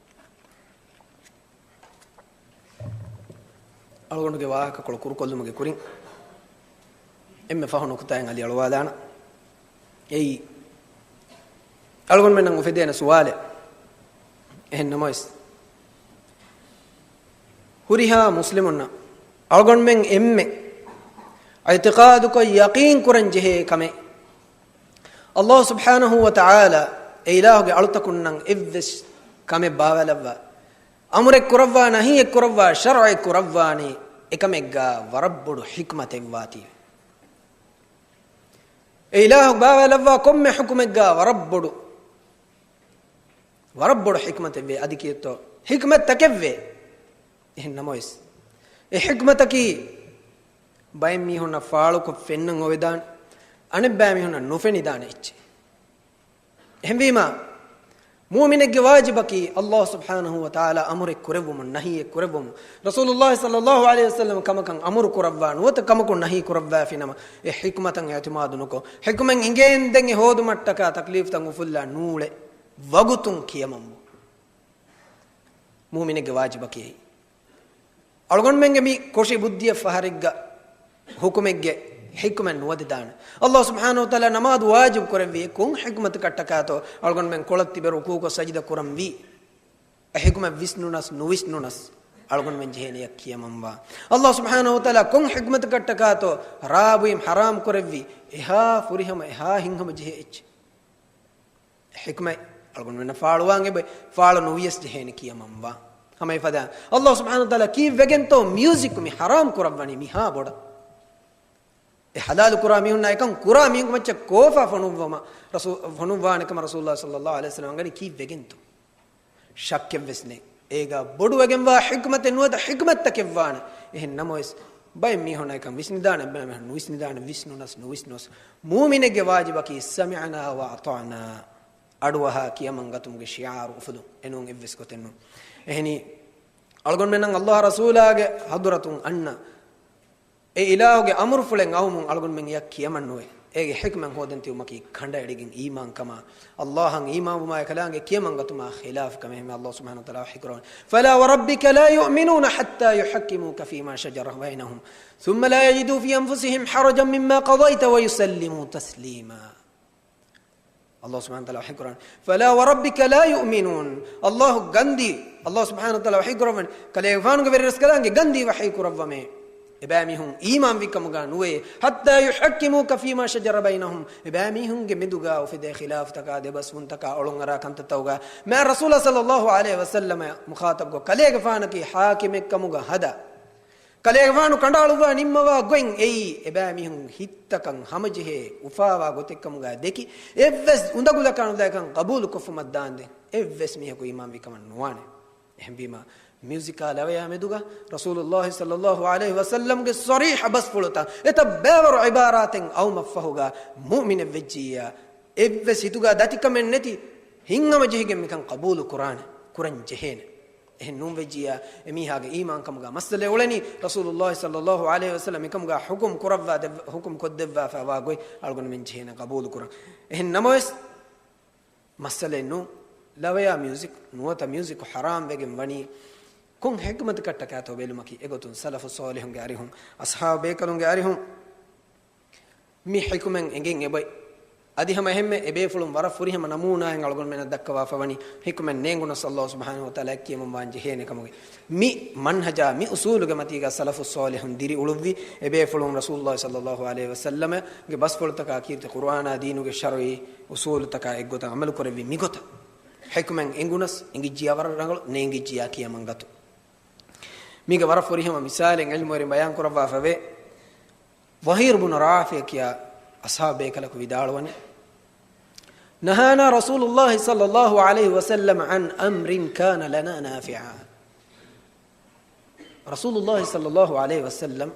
އަޅުގަނޑުގެ ވާހަކަކޮޅު ކުރުކޮށްލުމުގެ ކުރިން، އެންމެ ފަހު ނުކުތާއެއް އަލި އަޅުވާލާނަން. އެއީ، އަޅުގަނޑުމެންނަށް އުފެދޭނެ ސުވާލެއް. އެހެން ނަމަވެސް، ހުރިހާ މުސްލިމުންނަށް އަޅުގަނޑުމެން އެންމެ އިޢުތިޤާދުކޮށް ޔަޤީން ކުރަން ޖެހޭ ކަމެއް، ﷲ ސުބްޙާނަހޫ ވަތަޢާލާ އެ އިލާހުގެ އަޅުތަކުންނަށް އެއްވެސް ކަމެއް ބާވާލައްވާ، އަމުރެއް ކުރައްވާ، ނަހީއެއް ކުރައްވާ، ޝަރްޢެއް ކުރައްވާނީ، އެކަމެއްގާ ވަރަށް ބޮޑު ޙިކްމަތެއް ވާތީވެ. އެ އިލާހު ބާވާލައްވާ ކޮންމެ ޙުކުމެއްގާ ވަރަށް ބޮޑު، ވަރަށް ބޮޑު ޙިކްމަތެއްވޭ. އަދި ކިޔައްތޯ؟ ޙިކްމަތްތަކެއްވޭ. އެހެން ނަމަވެސް، އެ ޙިކްމަތަކީ ބައެއް މީހުންނަށް ފާޅުކޮށް ފެންނަން އޮވެދާނެ، އަނެއްބައި މީހުންނަށް ނުފެނިދާނެ އެއްޗެއް. އެހެންވީމާ، މޫމިނެއްގެ ވާޖިބަކީ ﷲ ސުބްޙާނަހޫ ވަތަޢާލާ އަމުރެއް ކުރެއްވުމުން، ނަހީއެއް ކުރެއްވުމުން، ރަސޫލުﷲ ޞައްލަﷲ ޢަލައިހި ވަސައްލަމަ ކަމަކަށް އަމުރު ކުރައްވާ ނުވަތަ ކަމަކުން ނަހީ ކުރައްވާފިނަމަ، އެ ޙިކްމަތަށް އިޢުތިމާދު ނުކޮށް، ޙިކްމަތް އިނގޭންދެން އެ ހޯދުމަށްޓަކާ ތަކްލީފްތައް އުފުއްލާ ނޫޅެ ވަގުތުން ކިޔަމަންވުން. މޫމިނެއްގެ ވާޖިބަކީ އެއީ. އަޅުގަނޑުމެންގެ މި ކޮށި ބުއްދިއަށް ފަހަރެއްގަ ޙުކުމެއްގެ ޙިކްމަތް ނުވަދެދާނެ. ﷲ ސުބްޙާނަހޫ ވަތަޢާލާ ނަމާދު ވާޖިބު ކުރެއްވި ކޮން ޙިކްމަތަކަށްޓަކާތޯ އަޅުގަނޑުމެން ކޮޅަށް ތިބެ ރުކޫކޮށް ސަޖިދަ ކުރަންވީ؟ އެ ޙިކްމަތް ވިސްނުނަސް ނުވިސްނުނަސް އަޅުގަނޑުމެން ޖެހޭނެ އެޔަށް ކިޔަމަންވާ. ﷲ ސުބްޙާނަހޫ ވަތަޢާލާ ކޮން ޙިކްމަތަކަށްޓަކާތޯ ރާ ބުއިމް ޙަރާމް ކުރެއްވި އެހާ ފުރިހަމަ އެހާ ހިތްހަމަޖެހޭ އެއްޗެއް؟ ޙިކްމަތް އަޅުގަނޑުމެންނަށް ފާޅުވާން އެބައި، ފާޅު ނުވިޔަސް ޖެހޭނެ ކިޔަމަންވާ. ހަމަ އެފަދަ ﷲ ސުބްޙާނަހޫ ވަތަޢާލާ ކީއްވެގެންތޯ މިއުޒިކު މި ޙަރާމް ކުރައްވަނީ މިހާ ބޮޑަށް؟ އެ ޙަލާލު ކުރާ މީހުންނާ އެކަން ކުރާ މީހުންގެ މައްޗަށް ކޯފާ ފޮނުއްވަމަ ރަސޫ-، ފޮނުއްވާނެ ކަމަށް ރަސޫލުﷲ ޞައްލަﷲ ޢަލައިހި ވަސައްލަމަ އަންގަނީ ކީއްވެގެންތޯ؟ ޝައްކެއްވެސް ނެތް. އޭގަ ބޮޑުވެގެންވާ ޙިކްމަތެއް ނުވަތަ ޙިކްމަތްތަކެއްވާނެ. އެހެން ނަމަވެސް، ބައެއް މީހުންނަށް އެކަން ވިސްނިދާނެ، ބައެއް މީހުން ނުވިސްނިދާނެ، ވިސްނުނަސް ނުވިސްނުނަސް. މޫމިނެއްގެ ވާޖިބަކީ سمعنا وأطعنا. އަޑުއަހާ ކިޔަމަންގަތުމުގެ ޝިޢާރު އުފުލުން. އެނޫން އެއްވެސް ގޮތެއް ނޫން. އެހެނީ، އަޅުގަނޑުމެންނަށް ﷲ ރަސޫލާގެ ޙަޟްރަތުން އަންނަ އެ އިލާހުގެ އަމުރުފުޅެއް އައުމުން އަޅުގަނޑުމެން އެޔަށް ކިޔަމަން ނުވޭ. އޭގެ ޙިކްމަތް ހޯދަން ތިބުމަކީ ކަނޑައެޅިގެން އީމާންކަމާ، ﷲއަށް އީމާންވުމާ އެކަލާނގެ ކިޔަމަންގަތުމާ ޚިލާފު ކަމެއް. އެހެންވެ ﷲ ސުބްޙާނަހޫ ވަތަޢާލާ ވަޙީކުރައްވަނީ، فلا وربك لا يؤمنون حتى يحكموك فيما شجر بينهم ثم لا يجدوا في أنفسهم حرجا مما قضيت ويسلموا تسليما. ﷲ ސުބްޙާނަހޫ ވަތަޢާލާ ވަޙީކުރަން، فلا وربك لا يؤمنون. ﷲ ގަންދީ، ﷲ ސުބްޙާނަހޫ ވަތަޢާލާ ވަޙީކުރައްވަނީ، ކަލޭގެފާނުގެ ވެރިރަސްކަލާނގެ ގަންދީ ވަޙީކުރައްވަމޭ. އެބައިމީހުން އީމާންވިކަމުގަ ނުވޭ. حتى يحكموك فيما شجر بينهم. އެބައިމީހުންގެ މެދުގަ އުފެދޭ ޚިލާފުތަކާ، ދެބަސްވުންތަކާ، އޮޅުންއަރާ ކަންތައްތަކުގަ މާ ރަސޫލާ ޞައްލަﷲ ޢަލައިހި ވަސައްލަމަ މުޚާޠަބްކޮށް، ކަލޭގެފާނަކީ ޙާކިމެއްކަމުގަ ހަދާ، ކަލޭގެފާނު ކަނޑައަޅުއްވާ ނިންމަވާ ގޮތް އެއީ، އެބައިމީހުން ހިތްތަކަށް ހަމަޖެހޭ، އުފާވާ ގޮތެއްކަމުގަ ދެކި، އެއްވެސް އުނދަގުލަކާ ނުލާކަން ޤަބޫލުކޮށްފުމަށް ދާންދެން އެއްވެސް މީހަކު އީމާންވިކަމަށް ނުވާނެ. އެހެންވީމާ، މިއުޒިކާ ލަވަޔާ މެދުގަ ރަސޫލުﷲ ޞައްލަﷲ ޢަލައިހި ވަސައްލަމްގެ ޞަރީޙަ ބަސްފުޅުތައް، އެތައް ބޭވަރު ޢިބާރާތެއް އައުމަށްފަހުގަ، މުއުމިނެއް ވެއްޖިއްޔާ، އެއްވެސް ހިތުގަ ދަތިކަމެއް ނެތި، ހިތްހަމަޖެހިގެން މިކަން ޤަބޫލު ކުރާނެ، ކުރަން ޖެހޭނެ. އެހެން ނޫންވެއްޖިއްޔާ، އެމީހާގެ އީމާންކަމުގަ މައްސަލައެއް އުޅެނީ، ރަސޫލުﷲ ޞައްލަﷲ ޢަލައިހި ވަސައްލަމް އެކަމުގަ ޙުކުމް ކުރައްވާ ދެއްވ-، ޙުކުމް ކޮށްދެއްވާފައިވާ ގޮތް އަޅުގަނޑުމެން ޖެހޭނެ ޤަބޫލު ކުރަން. އެހެން ނަމަވެސް، މައްސަލައެއް ނޫން. ލަވަޔާ މިއުޒިކް ނުވަތަ މިއުޒިކު ޙަރާމް ވެގެން ވަނީ ކޮން ޙިކްމަތަކަށްޓަކާތޯ ބެލުމަކީ އެގޮތުން ސަލަފު ޞާލިޙުންގެ އަރިހުން، އަޞްޙާބު ބޭކަލުންގެ އަރިހުން މި ޙިކުމެއް އެނގެން އެބައި. އަދި ހަމަ އެހެންމެ އެބޭފުޅުން ވަރަށް ފުރިހަމަ ނަމޫނާއެއް އަޅުގަނޑުމެންނަށް ދައްކަވާފަ ވަނީ، ޙިކުމެއް ނޭނގުނަސް ﷲ ސުބްޙާނަހޫ ވަތަޢާލާ ކިޔަމަން ވާން ޖެހޭނެ ކަމުގެ. މި މަންހަޖާ، މި އުޞޫލުގެ މަތީގަ ސަލަފު ޞާލިޙުން ދިރިއުޅުއްވި، އެބޭފުޅުން ރަސޫލުﷲ ޞައްލަﷲ ޢަލައިހި ވަސައްލަމަގެ ބަސްފުޅުތަކާ ކީރިތި ޤުރުއާނާ ދީނުގެ ޝަރުޢީ އުޞޫލުތަކާ އެއްގޮތަށް ޢަމަލު ކުރެއްވި މިގޮތަށް. ޙިކުމެއް އެނގުނަސް އެނގިއްޖިއްޔާ ވަރަށް ރަނގަޅު، ނޭނގިއްޖިއްޔާ ކިޔަމަން ގަތު. މީގެ ވަރަށް ފުރިހަމަ މިސާލެއް ޢިލްމުވެރިން ބަޔާން ކުރައްވާފަވޭ. ޒުހައިރު ބުނު ރާފިޢު ކިޔާ އަޞްޙާބު ބޭކަލަކު ވިދާޅުވަނީ، نهانا رسول الله صلى الله عليه وسلم عن أمر كان لنا نافعا. ރަސޫލުﷲ ޞައްލަﷲ ޢަލައިހި ވަސައްލަމް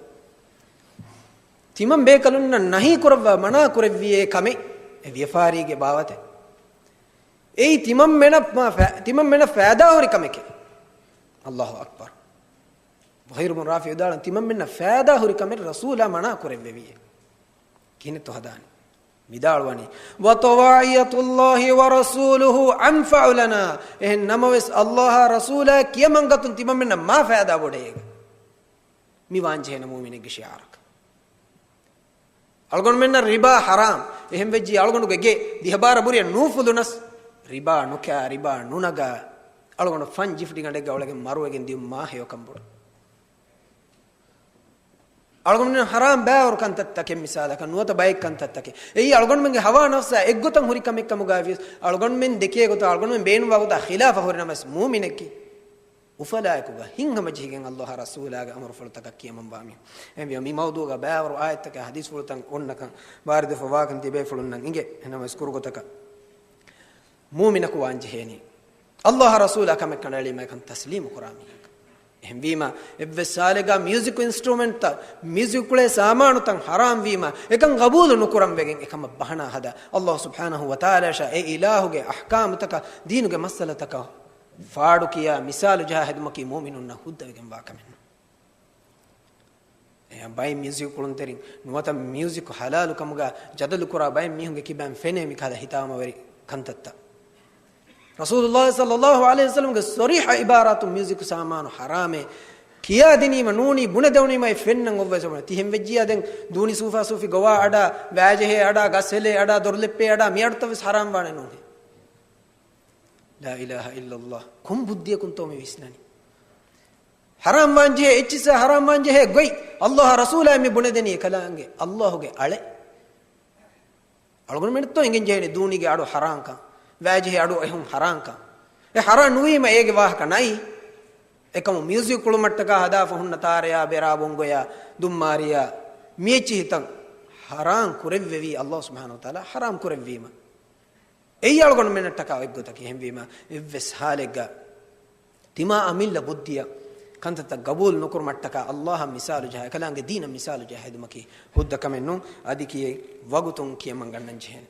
ތިމަން ބޭކަލުންނަށް ނަހީ ކުރައްވާ މަނާ ކުރެއްވިޔޭ ކަމެއް، އެ ވިޔަފާރީގެ ބާވަތެއް. އެއީ ތިމަންމެނަށް މާ ފަ-، ތިމަންމެނަށް ފައިދާހުރި ކަމެކޭ. ﷲ އަކްބަރު. ޒުހައިރު ބުނު ރާފިޢު ވިދާޅުވަނީ، ތިމަންމެންނަށް ފައިދާހުރި ކަމެއް ރަސޫލާ މަނާ ކުރެއްވެވިޔޭ. ކިހިނެއްތޯ ހަދާނީ؟ ވިދާޅުވަނީ، وطواعية الله ورسوله أنفع لنا. އެހެން ނަމަވެސް، ﷲ އާ ރަސޫލާ ކިޔަމަންގަތުން ތިމަންމެންނަށް މާ ފައިދާ ބޮޑޭ އޭގަ. މި ވާންޖެހޭނެ މުއުމިނެއްގެ ޝިޢާރަކަށް. އަޅުގަނޑުމެންނަށް ރިބާ ޙަރާމް. އެހެންވެއްޖިއްޔާ އަޅުގަނޑުގެ ގެ ދިހަ ބާރަ ބުރިއަށް ނޫފުލުނަސް، ރިބާ ނުކާ، ރިބާ ނުނަގާ، އަޅުގަނޑު ފަން ޖިފްޑި ގަނޑެއްގަ އުޅެގެން މަރުވެގެން ދިޔުން މާ ހެޔޮކަން ބޮޑު. އަޅުގަނޑުމެން ޙަރާމް ބައިވަރު ކަންތައްތަކެއް މިސާލަކަށް ނުވަތަ ބައެއް ކަންތައްތަކެއް. އެއީ އަޅުގަނޑުމެންގެ ހަވާ ނަފްސާ އެއްގޮތަށް ހުރި ކަމެއްކަމުގައިވިޔަސް، އަޅުގަނޑުމެން ދެކޭ ގޮތަށް، އަޅުގަނޑުމެން ބޭނުންވާ ގޮތާ ޚިލާފަށް ހުރި ނަމަވެސް، މުއުމިނެއްގެ އުފަލާއެކުގަ ހިތްހަމަޖެހިގެން ﷲ އާ ރަސޫލާގެ އަމުރުފުޅުތަކަށް ކިޔަމަންވާ މީހުން. އެހެންވީމަ، މި މައުޟޫޢުގަ ބައިވަރު އާޔަތްތަކާ ޙަދީޘްފުޅުތައް އޮންނަކަން ވާރިދުވެފަވާކަން ތިބޭފުޅުންނަށް އިނގޭ. އެހެންނަމަވެސް ކުރުގޮތަކަށް މުއުމިނަކު ވާންޖެހޭނީ، ﷲ އާ ރަސޫލާ ކަމެއް ކަނޑައެޅީމަ އެކަން ތަސްލީމު ކުރާ މީހަކަށް. އެހެންވީމަ، އެއްވެސް ހާލެއްގަ މިއުޒިކު އިންސްޓްރުމެންޓްތައް، މިއުޒިކު ކުޅޭ ސާމާނުތައް ޙަރާމް ވީމަ، އެކަން ގަބޫލު ނުކުރަން ވެގެން އެކަމަށް ބަހަނާ ހަދާ، ﷲ ސުބްޙާނަހޫ ވަތަޢާލާއަށާ އެ އިލާހުގެ އަޙްކާމުތަކަށް، ދީނުގެ މައްސަލަތަކަށް ފާޑުކިޔާ މިސާލު ޖަހާ ހެދުމަކީ މުއުމިނުންނަށް ހުއްދަވެގެންވާ ކަމެއް ނޫން. އެ ބައެއް މިއުޒިކު ކުޅުންތެރިން ނުވަތަ މިއުޒިކު ޙަލާލު ކަމުގަ ޖަދަލު ކުރާ ބައެއް މީހުންގެ ކިބައިން ފެނޭ މިކަހަލަ ހިތާމަވެރި ކަންތައްތައް. ރަސޫލުﷲ ޞައްލަﷲ ޢަލައިހި ވަސައްލަމްގެ ޞަރީޙަ ޢިބާރާތުން މިއުޒިކު ސާމާނު ޙަރާމޭ ކިޔާދިނީމަ ނޫނީ ބުނެދެވުނީމަ އެ ފެންނަން އޮއްވައި ސަބަނަ. ތިހެން ވެއްޖިޔާ ދެން ދޫނި ސޫފާ ސޫފި ގޮވާ އަޑާ، ވާޖެހޭ އަޑާ، ގަސް ހެލޭ އަޑާ، ދޮރުލެއްޕޭ އަޑާ މި އަޑުތައް ވެސް ޙަރާމް ވާނެ ނޫނޭ. ލާ އިލާހަ އިއްލަﷲ. ކޮން ބުއްދިއަކުންތޯ މި ވިސްނަނީ؟ ޙަރާމް ވާންޖެހޭ އެއްޗިއްސާ ޙަރާމް ވާންޖެހޭ ގޮތް ﷲ އާ ރަސޫލާ މި ބުނެދެނީ އެކަލާނގެ ﷲގެ އަޅެ. އަޅުގަނޑުމެންތޯ އެނގެން ޖެހެނީ ދޫނީގެ އަޑު ޙަރާންކަން، ވާޖެހޭ އަޑު އެހުން ޙަރާންކަން. އެ ޙަރާން ނުވީމަ އޭގެ ވާހަކަ ނައީ. އެކަމު މިއުޒިކް ކުޅުމަށްޓަކާ ހަދާފަ ހުންނަ ތާރަޔާ، ބެރާ، ބޮންގޮޔާ، ދުއްމާރިޔާ، މިއެއްޗިހިތައް ޙަރާން ކުރެއްވެވީ ﷲ ސުބްޙާނަހޫ ވަތަޢާލާ ޙަރާމް ކުރެއްވީމަ. އެއީ އަޅުގަނޑުމެންނަށްޓަކާ އޮތްގޮތަކީ. އެހެންވީމަ، އެއްވެސް ހާލެއްގަ ތިމާ އަމިއްލަ ބުއްދިއަށް ކަންތައްތައް ގަބޫލު ނުކުރުމަށްޓަކާ ﷲ އަށް މިސާލު ޖަހާ، އެކަލާނގެ ދީނަށް މިސާލު ޖަހާ ހެދުމަކީ ހުއްދަ ކަމެއް ނޫން. އަދި ކިޔެއް ވަގުތުން ކިޔަމަން ގަންނަން ޖެހޭނެ.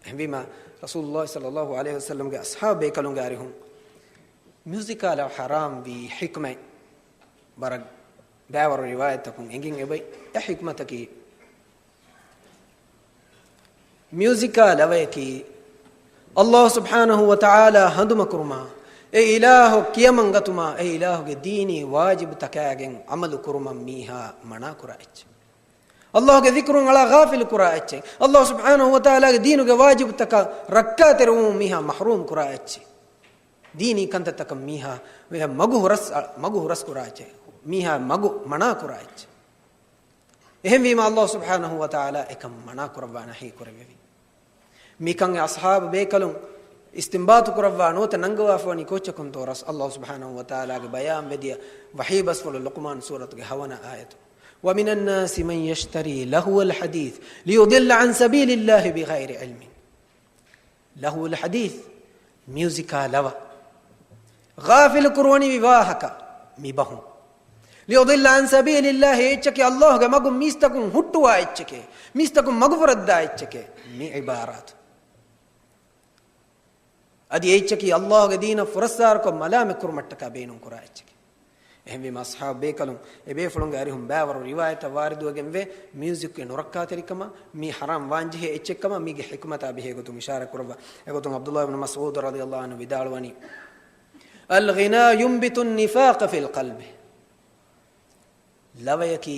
އެހެންވީމަ، ރަސޫލުﷲ ޞައްލަﷲ ޢަލައިހި ވަސައްލަމްގެ އަޞްޙާބު ބޭކަލުންގެ އަރިހުން މިއުޒިކާ ލަވަ ޙަރާމް ވީ ޙިކްމަތް ވަރަށް ބައިވަރު ރިވާޔަތްތަކުން އެނގެން އެބައި. އެ ޙިކްމަތަކީ، މިއުޒިކާ ލަވަޔަކީ ﷲ ސުބްޙާނަހޫ ވަތަޢާލާ ހަނދުމަކުރުމާ، އެ އިލާހު ކިޔަމަންގަތުމާ، އެ އިލާހުގެ ދީނީ ވާޖިބުތަކާގެން ޢަމަލު ކުރުމަށް މީހާ މަނާކުރާ އެއްޗެއް. ﷲގެ ޛިކުރުން އަޅާ ޣާފިލު ކުރާ އެއްޗެއް. ﷲ ސުބްޙާނަހޫ ވަތަޢާލާގެ ދީނުގެ ވާޖިބުތަކަށް ރައްކާތެރިވުމުން މީހާ މަޙްރޫމް ކުރާ އެއްޗެއް. ދީނީ ކަންތައްތަކަށް މީހާ މަގު ހުރަސް، މަގު ހުރަސް ކުރާ އެއްޗެއް. މީހާ މަގު މަނާ ކުރާ އެއްޗެއް. އެހެންވީމަ، ﷲ ސުބްޙާނަހޫ ވަތަޢާލާ އެކަން މަނާ ކުރައްވާ ނަހީ ކުރެއްވެވި. މިކަން އެ އަޞްޙާބު ބޭކަލުން އިސްތިންބާޠު ކުރައްވާ ނުވަތަ ނަންގަވާފަވަނީ ކޯއްޗަކުންތޯ؟ ރަސް، ﷲ ސުބްޙާނަހޫ ވަތަޢާލާގެ ބަޔާން ވެދިޔަ ވަޙީ ބަސްފުޅު ލުޤުމާން ސޫރަތުގެ ހަވަނަ އާޔަތު. وَمِنَ النَّاسِ مَن يَشْتَرِي لَهْوَ الْحَدِيثِ لِيُضِلَّ عَن سَبِيلِ اللَّهِ بِغَيْرِ عِلْمٍ. ލަހުވުލް ޙަދީޘް، މިއުޒިކާ ލަވަ. ޣާފިލު ކުރުވަނިވި ވާހަކަ މި ބަހުން. لِيُضِلَّ عَن سَبِيلِ اللَّهِ، އެއްޗަކީ ﷲގެ މަގުން މީސްތަކުން ހުއްޓުވާ އެއްޗެކޭ، މީސްތަކުން މަގުފުރައްދާ އެއްޗެކޭ، މި ޢިބާރާތު. އަދި އެއްޗަކީ ﷲގެ ދީނަށް ފުރައްސާރަކޮށް މަލާމަތްކުރުމަށްޓަކާ ބޭނުންކުރާ އެއްޗެކޭ. އެހެންވީމަ، އަޞްޙާބު ބޭކަލުން އެބޭފުޅުންގެ އަރިހުން ބައިވަރު ރިވާޔަތަށް ވާރިދުވެގެންވޭ، މިއުޒިކުގެ ނުރައްކާތެރިކަމަށް، މީ ޙަރާމް ވާންޖެހޭ އެއްޗެއްކަމަށް، މީގެ ޙިކުމަތާ ބެހޭގޮތުން އިޝާރާތްކުރައްވާ. އެގޮތުން ޢަބްދުﷲ އިބްނު މަސްޢޫދު ރަޟިޔަﷲ ޢަންހު ވިދާޅުވަނީ، الْغِنَاءُ يُنْبِتُ النِّفَاقَ فِي الْقَلْبِ. ލަވަޔަކީ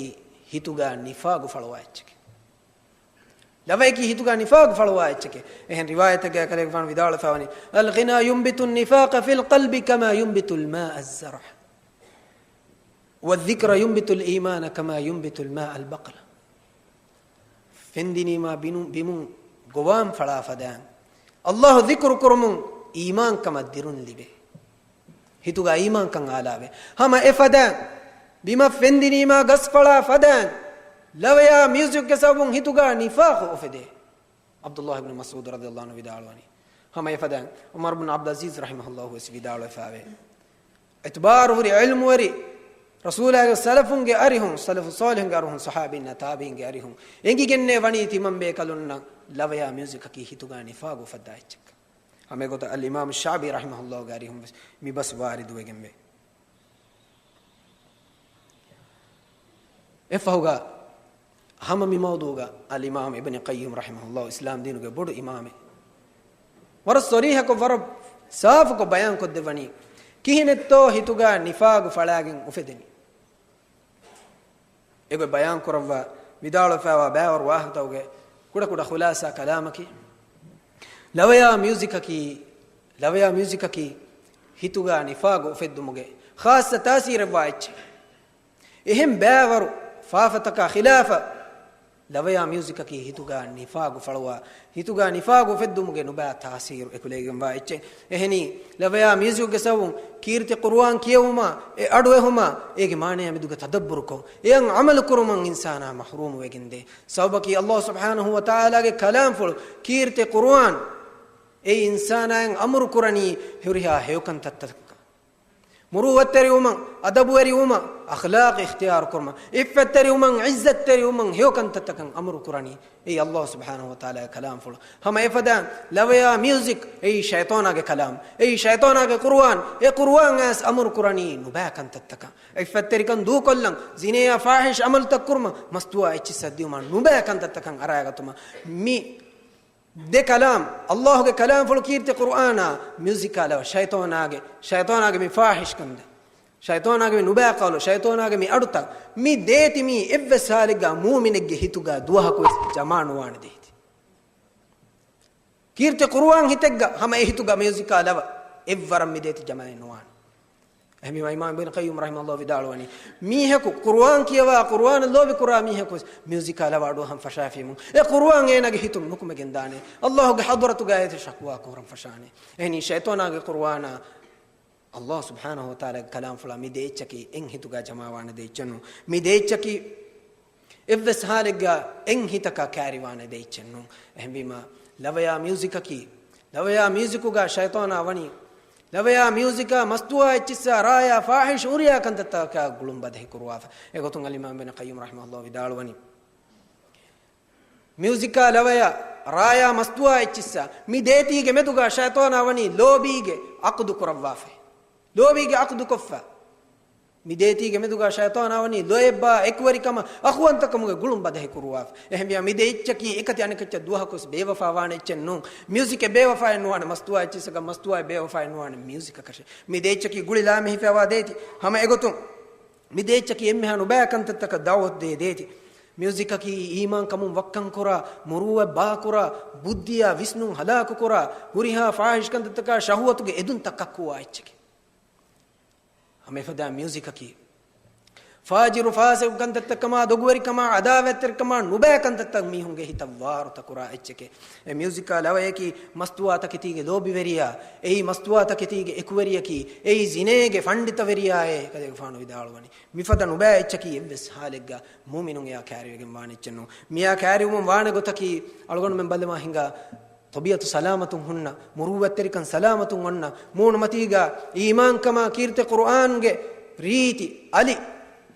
ހިތުގަ ނިފާގު ފަޅުވާ އެއްޗެކޭ. ލަވަޔަކީ ހިތުގަ ނިފާގު ފަޅުވާ އެއްޗެކޭ. އެހެން ރިވާޔަތެއްގަ ކަލޭގެފާނު ވިދާޅުވެފަވަނީ، الْغِنَاءُ يُنْبِتُ النِّفَاقَ فِي الْقَلْبِ كَمَا يُنْبِتُ الْمَاءُ الزَّرْعَ وَالذِّكْرُ يُنْبِتُ الْإِيمَانَ كَمَا يُنْبِتُ الْمَاءُ الْبَقْلَ. ފެންދިނީމާ ބިނު-، ބިމުން ގޮވާން ފަޅާ ފަދައިން، ﷲ ޛިކުރު ކުރުމުން އީމާންކަމަށް ދިރުން ލިބޭ. ހިތުގަ އީމާންކަން އާލާވޭ. ހަމަ އެ ފަދައިން، ބިމަށް ފެންދިނީމާ ގަސްފަޅާ ފަދައިން، ލަވަޔާ މިއުޒިކްގެ ސަބަބުން ހިތުގަ ނިފާޤު އުފެދޭ. ޢަބްދުﷲ އިބްނު މަސްޢޫދު ރަޟިޔަﷲ ޢަންހު ވިދާޅުވަނީ، ހަމަ އެފަދައިން ޢުމަރު ބިން ޢަބްދުލް ޢަޒީޒް ރަޙިމަހުﷲ ވެސް ވިދާޅުވެފައިވޭ، އިޢުތުބާރު ހުރި ޢިލްމުވެރި ރަސޫލާގެ ސަލަފުންގެ އަރިހުން، ސަލަފު ޞާލިޙުންގެ އަރިހުން، ޞަޙާބީންނާ ތާބިޢީންގެ އަރިހުން އެނގިގެންނޭ ވަނީ ތިމަން ބޭކަލުންނަށް ލަވަޔާ މިއުޒިކަކީ ހިތުގަ ނިފާގު އުފައްދާ އެއްޗެއްކަން. ހަމަ އެގޮތަށް އަލްއިމާމު ޝަޢުބީ ރަޙިމަހުﷲގެ އަރިހުން ވެސް މި ބަސް ވާރިދުވެގެންވޭ. އެފަހުގަ ހަމަ މި މައުޟޫޢުގަ އަލްއިމާމު އިބްނު ޤައްޔިމް ރަޙިމަހުﷲ އިސްލާމް ދީނުގެ ބޮޑު އިމާމެއް ވަރަށް ޞަރީޙަކޮށް، ވަރަށް ސާފުކޮށް ބަޔާންކޮށްދެއްވަނީ، ކިހިނެއްތޯ ހިތުގަ ނިފާގު ފަޅާގެން އުފެދެނީ. އެގޮތް ބަޔާންކުރައްވާ ވިދާޅުވެފައިވާ ބައިވަރު ވާހަކަތަކުގެ ކުޑަކުޑަ ޚުލާޞާ ކަލާމަކީ، ލަވަޔާ މިއުޒިކަކީ، ލަވަޔާ މިއުޒިކަކީ ހިތުގަ ނިފާގު އުފެއްދުމުގެ ޚާއްޞަ ތާސީރެއްވާ އެއްޗެއް. އެހެން ބައިވަރު ފާފަތަކާ ޚިލާފަށް، ލަވަޔާ މިއުޒިކަކީ ހިތުގަ ނިފާގު ފަޅުވާ، ހިތުގަ ނިފާގު އުފެއްދުމުގެ ނުބައި ތާސީރު އެކުލެވިގެންވާ އެއްޗެއް. އެހެނީ، ލަވަޔާ މިއުޒިކުގެ ސަބަބުން ކީރިތި ޤުރުއާން ކިޔެވުމާ، އެ އަޑު އެހުމާ، އޭގެ މާނަޔާ މެދުގަ ތަދައްބުރުކޮށް، އެއަށް ޢަމަލު ކުރުމަށް އިންސާނާ މަޙްރޫމު ވެގެންދޭ. ސަބަބަކީ، ﷲ ސުބްޙާނަހޫ ވަތަޢާލާގެ ކަލާމްފުޅު ކީރިތި ޤުރުއާން އެ އިންސާނާއަށް އަމުރު ކުރަނީ ހުރިހާ ހެޔޮކަންތައްތަކަށް. މުރޫއަތްތެރިވުމަށް، އަދަބުވެރިވުމަށް، އަޚްލާޤް އިޚްތިޔާރު ކުރުމަށް، ޢިއްފަތްތެރިވުމަށް، ޢިއްޒަތްތެރިވުމަށް ހެޔޮކަންތައްތަކަށް އަމުރު ކުރަނީ އެއީ ﷲ ސުބްޙާނަހޫ ވަތަޢާލާގެ ކަލާމްފުޅު. ހަމަ އެފަދައިން ލަވަޔާ މިއުޒިކް އެއީ ޝައިޠާނާގެ ކަލާމް، އެއީ ޝައިޠާނާގެ ޤުރުއާން، އެ ޤުރުއާން އައިސް އަމުރު ކުރަނީ ނުބައި ކަންތައްތަކަށް. ޢިއްފަތްތެރިކަން ދޫކޮށްލަން، ޒިނޭއާ ފާޙިޝް ޢަމަލުތައް ކުރުމަށް، މަސްތުވާ އެއްޗިއްސަށް ދިއުމަށް، ނުބައި ކަންތައްތަކަށް އަރާގަތުމަށް މި ދެ ކަލާމް، ﷲގެ ކަލާމްފުޅު ކީރިތި ޤުރުއާނާ، މިއުޒިކާ ލަވަ، ޝައިޠާނާގެ، ޝައިޠާނާގެ މި ފާޙިޝް ކަންތައް، ޝައިޠާނާގެ މި ނުބައި ޤައުލު، ޝައިޠާނާގެ މި އަޑުތައް، މި ދޭތި މީ އެއްވެސް ޙާލެއްގަ މޫމިނެއްގެ ހިތުގަ ދުވަހަކުވެސް ޖަމާ ނުވާނެ ދޭތި. ކީރިތި ޤުރުއާން ހިތެއްގަ ހަމަ އެ ހިތުގަ މިއުޒިކާ ލަވަ އެއްވަރަށް މި ދޭތި ޖަމާއެއް ނުވާނެ. އެހެންވީމާ އިމާމް އިބްނު ޤައްޔިމް ރަޙިމަހުﷲ ވިދާޅުވަނީ، މީހަކު ޤުރުއާން ކިޔަވާ، ޤުރުއާނަށް ލޯބި ކުރާ މީހަކުވެސް މިއުޒިކާ ލަވަ އަޑުއަހަން ފަށާފީމު، އެ ޤުރުއާން އޭނާގެ ހިތުން ނުކުމެގެން ދާނެ. ﷲގެ ޙަޟްރަތުގައި އޭތި ޝަކުވާ ކުރަން ފަށާނެ. އެހެނީ ޝައިޠާނާގެ ޤުރުއާނާ ﷲ ސުބްޙާނަހޫ ވަތަޢާލާގެ ކަލާމްފުޅާ މި ދޭއްޗަކީ އެއް ހިތުގަ ޖަމާވާނެ ދޭއްޗެއް ނޫން. މި ދޭއްޗަކީ އެއްވެސް ޙާލެއްގަ އެއް ހިތަކަށް ކައިރިވާނެ ދޭއްޗެއް ނޫން. އެހެންވީމާ، ލަވަޔާ މިއުޒިކަކީ، ލަވަޔާ މިއުޒިކުގަ ޝައިޠާނާ ވަނީ، ލަވަޔާ މިއުޒިކާ މަސްތުވާ އެއްޗިއްސާ ރާޔާ ފާޙިޝް ހުރިހާ ކަންތައްތަކާ ގުޅުން ބަދަހި ކުރުވާފަ. އެގޮތުން އަލްއިމާމް އިބްނު ޤައްޔިމް ރަޙިމަހުﷲ ވިދާޅުވަނީ، މިއުޒިކާ ލަވަޔާ ރާޔާ މަސްތުވާ އެއްޗިއްސާ މި ދޭތީގެ މެދުގަ ޝައިޠާނާ ވަނީ ލޯބީގެ ޢަޤްދު ކުރައްވާފަ. ލޯބީގެ ޢަޤްދު ކޮށްފަ. މި ދޭތީގެ މެދުގަ ޝައިޠާނާ ވަނީ ލޯތްބާ އެކުވެރިކަމަށް އަޚުވަންތަކަމުގެ ގުޅުން ބަދަހި ކުރުވާފަ. އެހެންވިޔާ މި ދެ އެއްޗަކީ އެކަތި އަނެކައްޗަށް ދުވަހަކުވެސް ބޭވަފާ ވާނެ އެއްޗެއް ނޫން. މިއުޒިކެއް ބޭވަފާއެއް ނުވާނެ މަސްތުވާ އެއްޗިއްސަކަށް، މަސްތުވާއެއް ބޭވަފާއެއް ނުވާނެ މިއުޒިކަކަށެއް. މި ދެ އެއްޗަކީ ގުޅި ލާމެހިފައިވާ ދޭތި. ހަމަ އެގޮތުން މި ދެ އެއްޗަކީ އެންމެހާ ނުބައި ކަންތައްތަކަށް ދަޢުވަތު ދޭ ދޭތި. މިއުޒިކަކީ އީމާންކަމުން ވައްކަން ކުރާ، މުރޫއަތް ބާކުރާ، ބުއްދިއާ ވިސްނުން ހަލާކު ކުރާ، ހުރިހާ ފާޙިޝް ކަންތައްތަކާ ޝަހުވަތުގެ އެދުންތައް ކައްކުވާ އެއްޗެކޭ. ހަމަ އެފަދަ މިއުޒިކަކީ ފާޖިރު ފާސިޤު ކަންތައްތަކަމާ، ދޮގުވެރިކަމާ، ޢަދާވަތްތެރިކަމާ، ނުބައި ކަންތައްތައް މީހުންގެ ހިތަށް ވާރުތަ ކުރާ އެއްޗެކޭ. އެ މިއުޒިކާ ލަވަޔަކީ މަސްތުވާ ތަކެތީގެ ލޯބިވެރިޔާ، އެއީ މަސްތުވާ ތަކެތީގެ އެކުވެރިޔަކީ، އެއީ ޒިނޭގެ ފަންޑިތަވެރިޔާއޭ، ކަލޭގެފާނު ވިދާޅުވަނީ. މިފަދަ ނުބައި އެއްޗަކީ އެއްވެސް ޙާލެއްގަ މޫމިނުން އެއާ ކައިރިވެގެން ވާނެ އެއްޗެއް ނޫން. މިއާ ކައިރިވުމުން ވާނެ ގޮތަކީ، އަޅުގަނޑުމެން ބަލަމާ ހިނގާ ޠަބީޢަތު ސަލާމަތުން ހުންނަ، މުރޫއަތްތެރިކަން ސަލާމަތުން އޮންނަ، މޫނުމަތީގަ އީމާންކަމާ، ކީރިތި ޤުރުއާންގެ ރީތި އަލި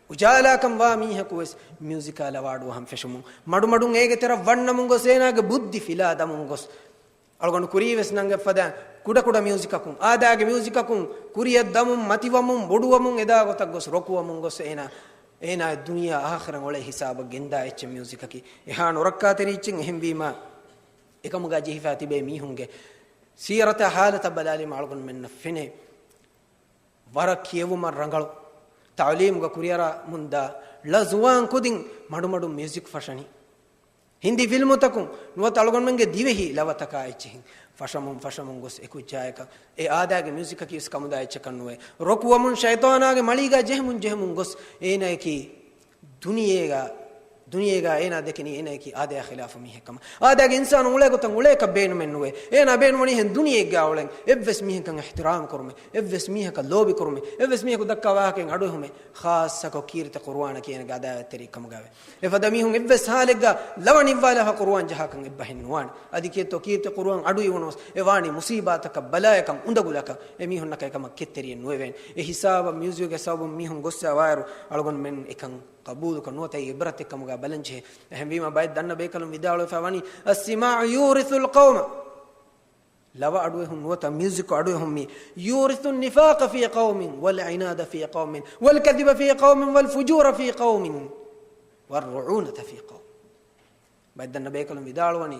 އުޖާލާކަން ވާ މީހަކު ވެސް މިއުޒިކާ ލަވަ އަޑުއަހަން ފެށުމުން، މަޑުމަޑުން އޭގެ ތެރަށް ވަންނަމުން ގޮސް، އޭނާގެ ބުއްދި ފިލާ ދަމުން ގޮސް، އަޅުގަނޑު ކުރީ ވެސް ނަންގަތްފަދަ ކުޑަކުޑަ މިއުޒިކަކުން، އާދައިގެ މިއުޒިކަކުން ކުރިއަށް ދަމުން، މަތިވަމުން، ބޮޑުވަމުން، އެދާ ގޮތަށް ގޮސް، ރޮކުވަމުން ގޮސް، އޭނާ، އޭނާ ދުނިޔެ އާޚިރަތް އޮޅޭ ހިސާބަށް ގެންދާ އެއްޗެއް މިއުޒިކަކީ. އެހާ ނުރައްކާތެރި އެއްޗެއް. އެހެންވީމާ، އެކަމުގަ ޖެހިފަ ތިބޭ މީހުންގެ ސީރަތާ ޙާލަތަށް ބަލާލީމަ އަޅުގަނޑުމެންނަށް ފެނޭ، ވަރަށް ކިޔެވުމަށް ރަނގަޅު، ތަޢުލީމުގަ ކުރިއަރަމުންދާ ޅަ ޒުވާން ކުދިން މަޑުމަޑުން މިއުޒިކް ފަށަނީ. ހިންދީ ފިލްމުތަކުން ނުވަތަ އަޅުގަނޑުމެންގެ ދިވެހި ލަވަތަކާ އެއްޗެހިން ފަށަމުން ފަށަމުން ގޮސް އެކުއްޖާއަކަށް އެ އާދައިގެ މިއުޒިކަކީ ވެސް ކަމުދާ އެއްޗަކަށް ނުވޭ. ރޮކުވަމުން ޝައިޠާނާގެ މަޅީގަ ޖެހެމުން ޖެހެމުން ގޮސް އޭނަޔަކީ ދުނިޔޭގަ، ދުނިޔޭގަ އޭނާ ދެކެނީ އޭނަޔަކީ އާދަޔާ ޚިލާފު މީހެއް ކަމަށް. އާދައިގެ އިންސާނު އުޅޭ ގޮތަށް އުޅޭކަށް ބޭނުމެއް ނުވޭ. އޭނާ ބޭނުންވަނީ އެހެން ދުނިޔެއެއްގަ އުޅެން، އެއްވެސް މީހަކަށް އިޙްތިރާމް ކުރުމެއް، އެއްވެސް މީހަކަށް ލޯބި ކުރުމެއް، އެއްވެސް މީހަކު ދައްކާ ވާހަކައިން އަޑުއެހުމެއް، ޚާއްޞަކޮށް ކީރިތި ޤުރުއާނަކީ އޭނަގެ އަދާވަތްތެރި ކަމުގައެވެ. އެފަދަ މީހުން އެއްވެސް ހާލެއްގަ ލަވަ ނިއްވާލާފަ ޤުރުއާން ޖަހާކަން އެއްބަހެއް ނުވާނެ. އަދި ކީއްތޯ ކީރިތި ޤުރުއާން އަޑުއިވުނުވެސް އެ ވާނީ މުޞީބާތަކަށް، ބަލާޔަކަށް، އުނދަގުލަކަށް. އެ މީހުންނަކަށް އެކަމަށް ކެތްތެރިއެއް ނުވެވޭނެ. އެ ހިސާބަށް މިއުޒިކްގެ ސަބަބުން މީހުން ގޮއްސަވާއިރު އަޅުގަނޑުމެން އެކަން ޤަބޫލުކޮށް ނުވަތަ އެ ޢިބްރަތެއް ކަމުގަ ބަލަންޖެހޭ. އެހެންވީމަ ބައެއް ދަންނަ ބޭކަލުން ވިދާޅުވެފަ ވަނީ، السماع يورث القوم. ލަވަ އަޑުއެހުން ނުވަތަ މިއުޒިކު އަޑުއެހުން މީ، يورث النفاق في قوم والعناد في قوم والكذب في قوم والفجور في قوم والرعونة في قوم. ބައެއް ދަންނަ ބޭކަލުން ވިދާޅުވަނީ،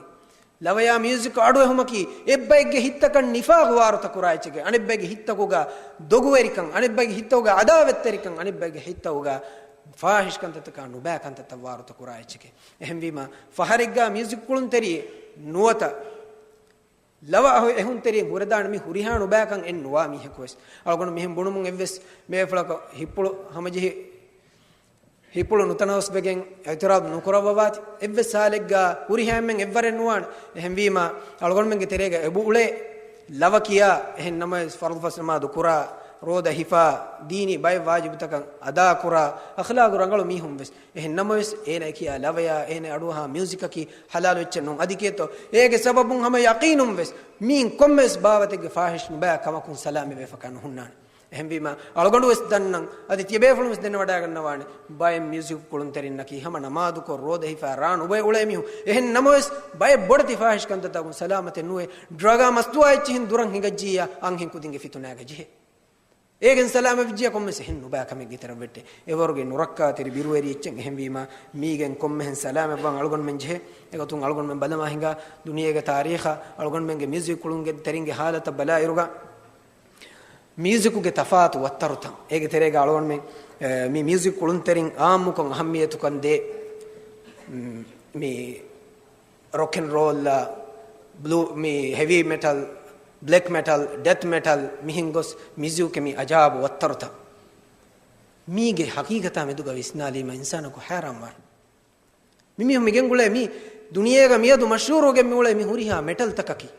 ލަވަޔާ މިއުޒިކު އަޑުއެހުމަކީ އެއްބައެއްގެ ހިތްތަކަށް ނިފާގު ވާރުތަ ކުރާ އެއްޗެކޭ. އަނެއްބައެއްގެ ހިތްތަކުގަ ދޮގުވެރިކަން، އަނެއްބައެއްގެ ހިތްތަކުގަ އަދާވަތްތެރިކަން، އަނެއްބައެއްގެ ހިތްތަކުގަ ފާޙިޝް ކަންތައްތަކާ ނުބައި ކަންތައްތައް ވާރުތަ ކުރާ އެއްޗެކޭ. އެހެންވީމަ، ފަހަރެއްގަ މިއުޒިކު ކުޅުންތެރިއެއް ނުވަތަ ލަވަ އަޑު އެހުންތެރިއެއް ހުރެދާނެ މި ހުރިހާ ނުބައިކަން އެއް ނުވާ މީހަކުވެސް. އަޅުގަނޑު މިހެން ބުނުމުން އެއްވެސް ބޭފުޅަކަށް ހިތްޕުޅު ހަމަޖެހި، ހިތްޕުޅު ނުތަނަވަސްވެގެން އިޢުތިރާޟް ނުކުރައްވަވާތި. އެއްވެސް ހާލެއްގަ ހުރިހާ އެންމެން އެއްވަރެއް ނުވާނެ. އެހެންވީމަ، އަޅުގަނޑުމެންގެ ތެރޭގަ އެބަ އުޅޭ ލަވަ ކިޔާ، އެހެން ނަމަވެސް ފަރުޟު ފަސް ނަމާދު ކުރާ، ރޯދަ ހިފާ، ދީނީ ބައެއް ވާޖިބުތަކަށް އަދާ ކުރާ، އަޚްލާގު ރަނގަޅު މީހުން ވެސް. އެހެން ނަމަވެސް، އޭނަ ކިޔާ ލަވަޔާ، އޭނަ އަޑުއަހާ މިއުޒިކަކީ ޙަލާލު އެއްޗެއް ނޫން. އަދި ކީއްތޯ، އޭގެ ސަބަބުން ހަމަ ޔަޤީނުން ވެސް މީން ކޮންމެވެސް ބާވަތެއްގެ ފާޙިޝް ނުބައި ކަމަކުން ސަލާމަތްވެފަކާ ނުހުންނާނެ. އެހެންވީމާ، އަޅުގަނޑު ވެސް ދަންނަން، އަދި ތިޔަބޭފުޅުން ވެސް ދެނެވަޑައިގަންނަވާނެ، ބައެއް މިއުޒިކު ކުޅުންތެރިންނަކީ ހަމަ ނަމާދުކޮށް ރޯދަ ހިފާ ރާ ނުބޮއެ އުޅޭ މީހުން. އެހެން ނަމަވެސް، ބައެއް ބޮޑެތި ފާހިޝް ކަންތައްތަކުން ސަލާމަތެއް ނުވޭ. ޑްރަގާ މަސްތުވާ އެއްޗިހިން ދުރަށް ހިނގައްޖިއްޔާ، އަންހެން ކުދިންގެ ފިތުނާގަ ޖެހޭ. އޭގެން ސަލާމަތްވެއްޖިއްޔާ ކޮންމެސް އެހެން ނުބައި ކަމެއްގެ ތެރަށް ވެއްޓޭ. އެވަރުގެ ނުރައްކާތެރި ބިރުވެރި އެއްޗެއް. އެހެންވީމާ، މީގެން ކޮންމެހެން ސަލާމަތްވާން އަޅުގަނޑުމެން ޖެހޭ. އެގޮތުން އަޅުގަނޑުމެން ބަލަމާ ހިނގާ ދުނިޔޭގެ ތާރީޚަށް އަޅުގަނޑުމެންގެ މިއުޒިކް ކުޅުންތެރިންގެ ހާލަތަށް ބަލާއިރުގަ، މިއުޒިކުގެ ތަފާތު ވައްތަރުތައް. އޭގެ ތެރޭގަ އަޅުގަނޑުމެން، އެ، މި މިއުޒިކް ކުޅުންތެރިން އާއްމުކޮށް އަހައްމިއްޔަތުކަން ދޭ، މް، މި ރޮކް އެންޑް ރޯލްއާ، ބްލޫ، މި ހެވީ މެޓަލް، ބްލެކް މެޓަލް، ޑެތް މެޓަލް، މިހެން ގޮސް މިއުޒިކުގެ މި އަޖާބު ވައްތަރުތައް. މީގެ ހަގީގަތާ މެދުގަ ވިސްނާލީމަ އިންސާނަކު ހައިރާންވާނެ. މި މީހުން މިގެންގުޅޭ މި ދުނިޔޭގަ މިއަދު މަޝްހޫރުވެގެން މިއުޅޭ މި ހުރިހާ މެޓަލްތަކަކީ،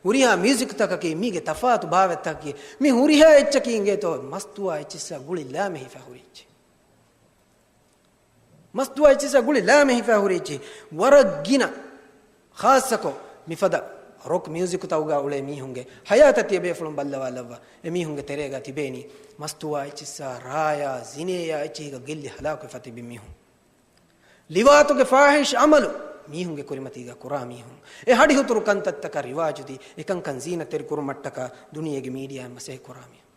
ހުރިހާ މިއުޒިކްތަކަކީ، މީގެ ތަފާތު ބާވަތްތަކަކީ، މި ހުރިހާ އެއްޗަކީ އިނގޭތޯ މަސްތުވާ އެއްޗިއްސާ ގުޅި ލާމެހިފަ ހުރި އެއްޗެއް. މަސްތުވާ އެއްޗިއްސާ ގުޅި ލާމެހިފަ ހުރި އެއްޗެއް. ވަރަށް ގިނަ ޚާއްޞަކޮށް މިފަދަ ރޮކް މިއުޒިކުތަކުގަ އުޅޭ މީހުންގެ ހަޔާތަށް ތިޔަބޭފުޅުން ބައްލަވާލައްވާ. އެމީހުންގެ ތެރޭގަ ތިބޭނީ މަސްތުވާ އެއްޗިއްސާ ރާޔާ، ޒިނޭޔާ އެއްޗިހިގަ ގެއްލި ހަލާކުވެފަ ތިބި މީހުން. ލިވާތުގެ ފާހިޝް އަމަލު މީހުންގެ ކުރިމަތީގަ ކުރާ މީހުން. އެ ހަޑިހުތުރު ކަންތައްތަކަށް ރިވާޖުދީ، އެކަންކަން ޒީނަތްތެރި ކުރުމަށްޓަކާ ދުނިޔޭގެ މީޑިއާއިން މަސައްކަތް ކުރާ މީހުން.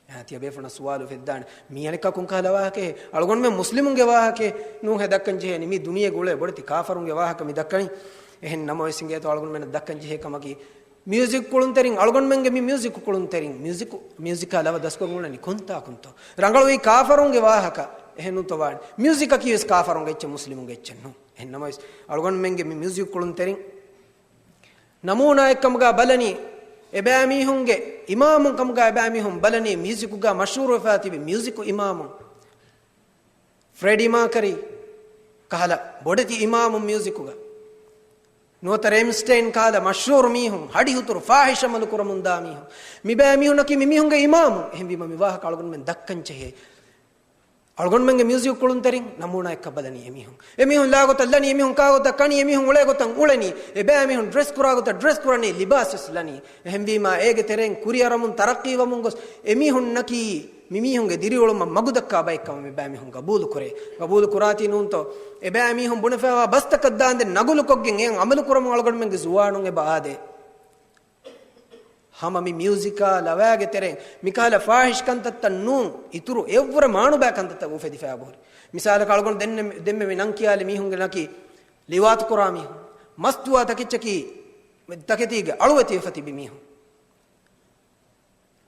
އާ، ތިޔަބޭފުޅުންނަށް ސުވާލު އުފެދިދާނެ، މީ އަނެއްކާ ކޮންކަހަލަ ވާހަކައެއް؟ އަޅުގަނޑުމެން މުސްލިމުންގެ ވާހަކައެއް ނޫންހޭ ދައްކަން ޖެހޭނީ. މީ ދުނިޔޭގަ އުޅޭ ބޮޑެތި ކާފަރުންގެ ވާހަކަ މި ދައްކަނީ. އެހެން ނަމަވެސް އިނގޭތޯ އަޅުގަނޑުމެންނަށް ދައްކަން ޖެހޭ ކަމަކީ، މިއުޒިކް ކުޅުންތެރިން، އަޅުގަނޑުމެންގެ މި މިއުޒިކް ކުޅުންތެރިން، މިއުޒިކު، މިއުޒިކާ ލަވަ ދަސްކޮށް އުޅެނީ ކޮންތާކުންތޯ؟ ރަނގަޅުވީ ކާފަރުންގެ ވާހަކަ. އެހެންނޫންތޯ ވާނީ؟ މިއުޒިކަކީ ވެސް ކާފަރުންގެ އެއްޗެއް، މުސްލިމުންގެ އެއްޗެއް ނޫން. އެހެން ނަމަވެސް، އަޅުގަނޑުމެންގެ މި މިއުޒިކް ކުޅުންތެރިން ނަމޫނާއެއްކަމުގަ ބަލަނީ، އެބައިމީހުންގެ އިމާމުން ކަމުގަ އެބައިމީހުން ބަލަނީ، މިއުޒިކުގަ މަޝްހޫރުވެފާ ތިބި މިއުޒިކު އިމާމުން، ފްރެޑީ މާކަރީ ކަހަލަ ބޮޑެތި އިމާމުން މިއުޒިކުގަ، ނުވަތަ ރޭމްސްޓެއިން ކަހަލަ މަޝްހޫރު މީހުން، ހަޑިހުތުރު ފާހިޝް އަމަލު ކުރަމުންދާ މީހުން، މިބައިމީހުންނަކީ މިމީހުންގެ އިމާމުން. އެހެންވީމަ މި ވާހަކަ އަޅުގަނޑުމެން ދައްކަން ޖެހޭ. އަޅުގަނޑުމެންގެ މިއުޒިކް ކުޅުންތެރިން ނަމޫނާއެއްކަ ބަލަނީ އެމީހުން. އެމީހުން ލާގޮތަށް ލަނީ، އެމީހުން ކާގޮތަށް ކަނީ، އެމީހުން އުޅޭ ގޮތަށް އުޅެނީ، އެބައިމީހުން ޑްރެސް ކުރާ ގޮތަށް ޑްރެސް ކުރަނީ، ލިބާސް ވެސް ލަނީ. އެހެންވީމާ، އޭގެ ތެރެއިން ކުރިއަރަމުން ތަރައްޤީވަމުން ގޮސް، އެމީހުންނަކީ މިމީހުންގެ ދިރިއުޅުމަށް މަގުދައްކާ ބައެއްކަމަށް މިބައިމީހުން ގަބޫލު ކުރޭ. ގަބޫލު ކުރާތީ ނޫންތޯ؟ އެބައިމީހުން ބުނެފައިވާ ބަސްތަކަށް ދާންދެން ނަގުލުކޮށްގެން އެއަށް އަމަލު ކުރަމުން އަޅުގަނޑުމެންގެ ޒުވާނުން އެބަ އާދޭ. ހަމަ މި މިއުޒިކާ ލަވައިގެ ތެރެއިން މިކަހަލަ ފާހިޝް ކަންތައްތައް ނޫން، އިތުރު އެއްވުރެ މާނުބާ ކަންތައްތައް އުފެދިފައި އެބަހުރި. މިސާލަކަށް އަޅުގަނޑު ދެންނެ-، ދެންމެ މި ނަން ކިޔާލި މީހުންގެ ނަކީ ލިވާތު ކުރާ މީހުން، މަސްތުވާ ތަކެއްޗަކީ ތަކެތީގެ އަޅުވެތިވެފަ ތިބި މީހުން.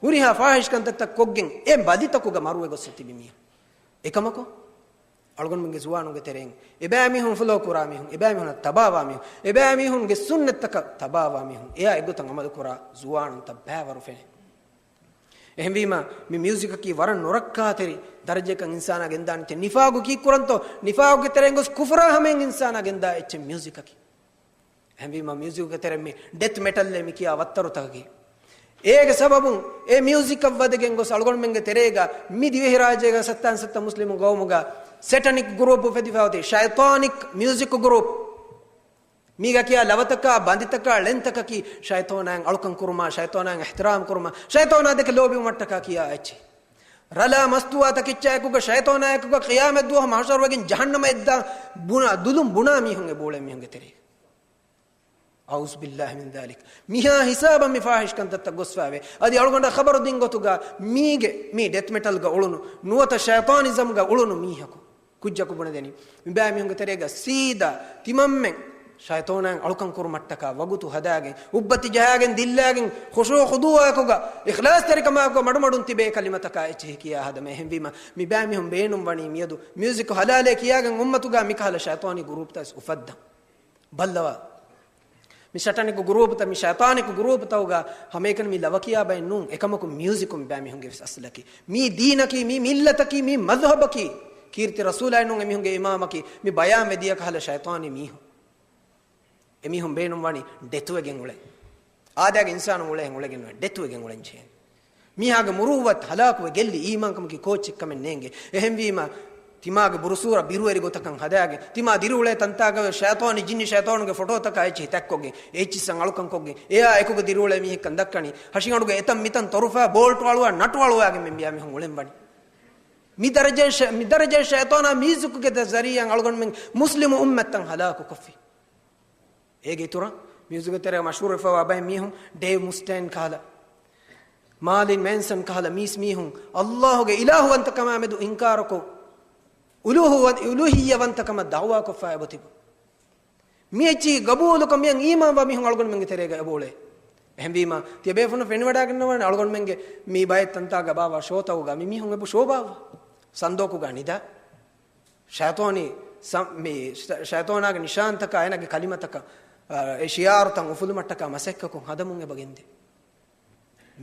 ހުރިހާ ފާހިޝް ކަންތައްތައް ކޮށްގެން އެ ބަލިތަކުގަ މަރުވެ ގޮސް ތިބި މީހުން. އެކަމަކު، އަޅުގަނޑުމެންގެ ޒުވާނުންގެ ތެރެއިން އެބައިމީހުން ފޮލޯ ކުރާ މީހުން، އެބައިމީހުންނަށް ތަބާވާ މީހުން، އެބައިމީހުންގެ ސުންނަތްތަކަށް ތަބާވާ މީހުން، އެއާ އެއްގޮތަށް އަމަލު ކުރާ ޒުވާނުންތައް ބައިވަރު ފެނޭ. އެހެންވީމަ، މި މިއުޒިކަކީ ވަރަށް ނުރައްކާތެރި ދަރަޖައަކަށް އިންސާނާ ގެންދާނެ. ނިފާގު ކީއްކުރަންތޯ؟ ނިފާގުގެ ތެރެއިން ގޮސް ކުފުރާ ހަމައިން އިންސާނާ ގެންދާ އެއްޗެއް މިއުޒިކަކީ. އެހެންވީމަ، މިއުޒިކުގެ ތެރެއިން މި ޑެތް މެޓަލްއޭ މި ކިޔާ ވައްތަރުތަކަކީ. އޭގެ ސަބަބުން އެ މިއުޒިކަށް ވަދެގެން ގޮސް އަޅުގަނޑުމެންގެ ތެރޭގަ މި ދިވެހިރާއްޖޭގަ ސައްތާން ސައްތަ މުސްލިމު ގައުމުގަ ސެޓަނިކް ގުރޫޕް އުފެދިފަ އޮތީ، ޝައިޠާނިކް މިއުޒިކް ގުރޫޕް. މީގަ ކިޔާ ލަވަތަކާ، ބަނދިތަކާ، ޅެންތަކަކީ ޝައިޠާނާއަށް އަޅުކަން ކުރުމާ، ޝައިޠާނާއަށް އިޙްތިރާމް ކުރުމާ، ޝައިޠާނާ ދެކެ ލޯބިވުމަށްޓަކާ ކިޔާ އެއްޗެއް. ރަލާ މަސްތުވާ ތަކެއްޗާއެކުގަ ޝައިޠާނާއެކުގަ ޤިޔާމަތް ދުވަހު މަޙްޝަރުވެގެން ޖަހަންނަމަށް އެއްދާ ބުނާ، ދުލުން ބުނާ މީހުން އެބައުޅޭ މީހުންގެ ތެރޭގަ. އައޫޒު ބިއްލާހި މިން ޛާލިކް. މިހާ ހިސާބަށް މި ފާހިޝް ކަންތައްތައް ގޮސްފައިވޭ. އަދި އަޅުގަނޑަށް ޚަބަރު ދިން ގޮތުގަ މީގެ މީ ޑެތް މެޓަލްގަ އުޅުނު، ނުވަތަ ޝައިޠާނިޒަމްގަ އުޅުނު މީހަކު ކުއްޖަކު ބުނެދެނީ، މިބައިމީހުންގެ ތެރޭގަ ސީދާ ތިމަންމެން ޝައިޠާނާއަށް އަޅުކަން ކުރުމަށްޓަކާ ވަގުތު ހަދާގެން، އުއްބަތި ޖަހާގެން ދިއްލާގެން، ޚުޝޫޢު ޚުޟޫޢަކުގަ، އިޚްލާޞްތެރިކަމާއެކުގަ މަޑުމަޑުން ތިބޭ ކަލިމަތަކާ އެއްޗެހި ކިޔާ ހަދަމޭ. އެހެންވީމަ، މިބައިމީހުން ބޭނުންވަނީ މިއަދު މިއުޒިކު ޙަލާލޭ ކިޔާގެން އުއްމަތުގަ މިކަހަލަ ޝައިޠާނީ ގުރޫޕްތައް އުފައްދަން. ބައްލަވާ. މި ސެޓަނިކް ގުރޫޕުތައް، މި ޝައިޠާނިކް ގުރޫޕުތަކުގަ ހަމައެކަނި މި ލަވަ ކިޔާ ބައެއް ނޫން. އެކަމަކު މިއުޒިކު މިބައިމީހުންގެ ވެސް އަސްލަކީ. މީ ދީނަކީ، މީ މިއްލަތަކީ، މީ މަޒްހަބަކީ، ކީރިތި ރަސޫލާއެއް ނޫން އެމީހުންގެ އިމާމަކީ، މި ބަޔާންވެ ދިޔަ ކަހަލަ ޝައިޠާނީ މީހުން. އެމީހުން ބޭނުންވަނީ ޑެތުވެގެން އުޅެން. އާދައިގެ އިންސާނުން އުޅޭހެން އުޅެގެން ނުވޭ، ޑެތުވެގެން އުޅެން ޖެހޭނެ. މީހާގެ މުރުއްވަތު ހަލާކުވެ ގެއްލި އީމާންކަމަކީ ކޯއްޗެއްކަމެއް ނޭނގެ. އެހެންވީމަ، ތިމާގެ ބުރުސޫރަ ބިރުވެރި ގޮތަކަށް ހަދާގެން، ތިމާ ދިރިއުޅޭ ތަންތާގަވެސް ޝައިޠާނީ ޖިންނި ޝައިޠާނުގެ ފޮޓޯތަކާ އެއްޗިހި ތަތްކޮށްގެން، އެއްޗިއްސަށް އަޅުކަންކޮށްގެން، އެއާ އެކުގަ ދިރިއުޅޭ މީހެއްކަން ދައްކަނީ، ހަށިގަނޑުގެ އެތަން މިތަން ތޮރުފާ، ބޯލްޓު އަޅުވާ، ނަޓު އަޅުވާގެން މި މީހުން އުޅެން ވަނީ. މި ދަރަޖައި ޝަ-، މި ދަރަޖައި ޝައިޠާނާ މިއުޒިކުގެ ޒަރީއާއިން އަޅުގަނޑުމެން މުސްލިމު އުއްމަތްތައް ހަލާކުކޮށްފި. އޭގެ އިތުރަށް މިއުޒިކުގެ ތެރޭ މަޝްހޫރުވެފަވާ ބައެއް މީހުން، ޑޭވް މުސްޓޭން ކަހަލަ، މާލިން މޭންސަން ކަހަލަ މީސް މީހުން އައްލާހުގެ އިލާހުވަންތަކަމާ މެދު އިންކާރުކޮށް، އުލޫހު-، އުލޫހިއްޔަވަންތަކަމަށް ދަޢުވާކޮށްފަ އެބަތިބު. މި އެއްޗިހި ގަބޫލުކޮށް މިއަށް އީމާންވާ މީހުން އަޅުގަނޑުމެންގެ ތެރޭގަ އެބައުޅޭ. އެހެންވީމާ، ތިޔަބޭފުޅުން ފެނިވަޑައިގަންނަވާނެ އަޅުގަނޑުމެންގެ މި ބައެއް ތަންތާގަ ބާއްވާ ޝޯތަކުގަ މި މީހުން އެބަ ޝޯ ބާއްވާ. ސަންދޯކުގަ ނިދާ. ޝައިޠާނީ ސަ-، މި ޝަ-، ޝައިޠާނާގެ ނިޝާންތަކާ އޭނާގެ ކަލިމަތަކަށް، އާ، އެ ޝިޢާރުތައް އުފުލުމަށްޓަކާ މަސައްކަތްކޮށް ހަދަމުން އެބަ ގެންދޭ.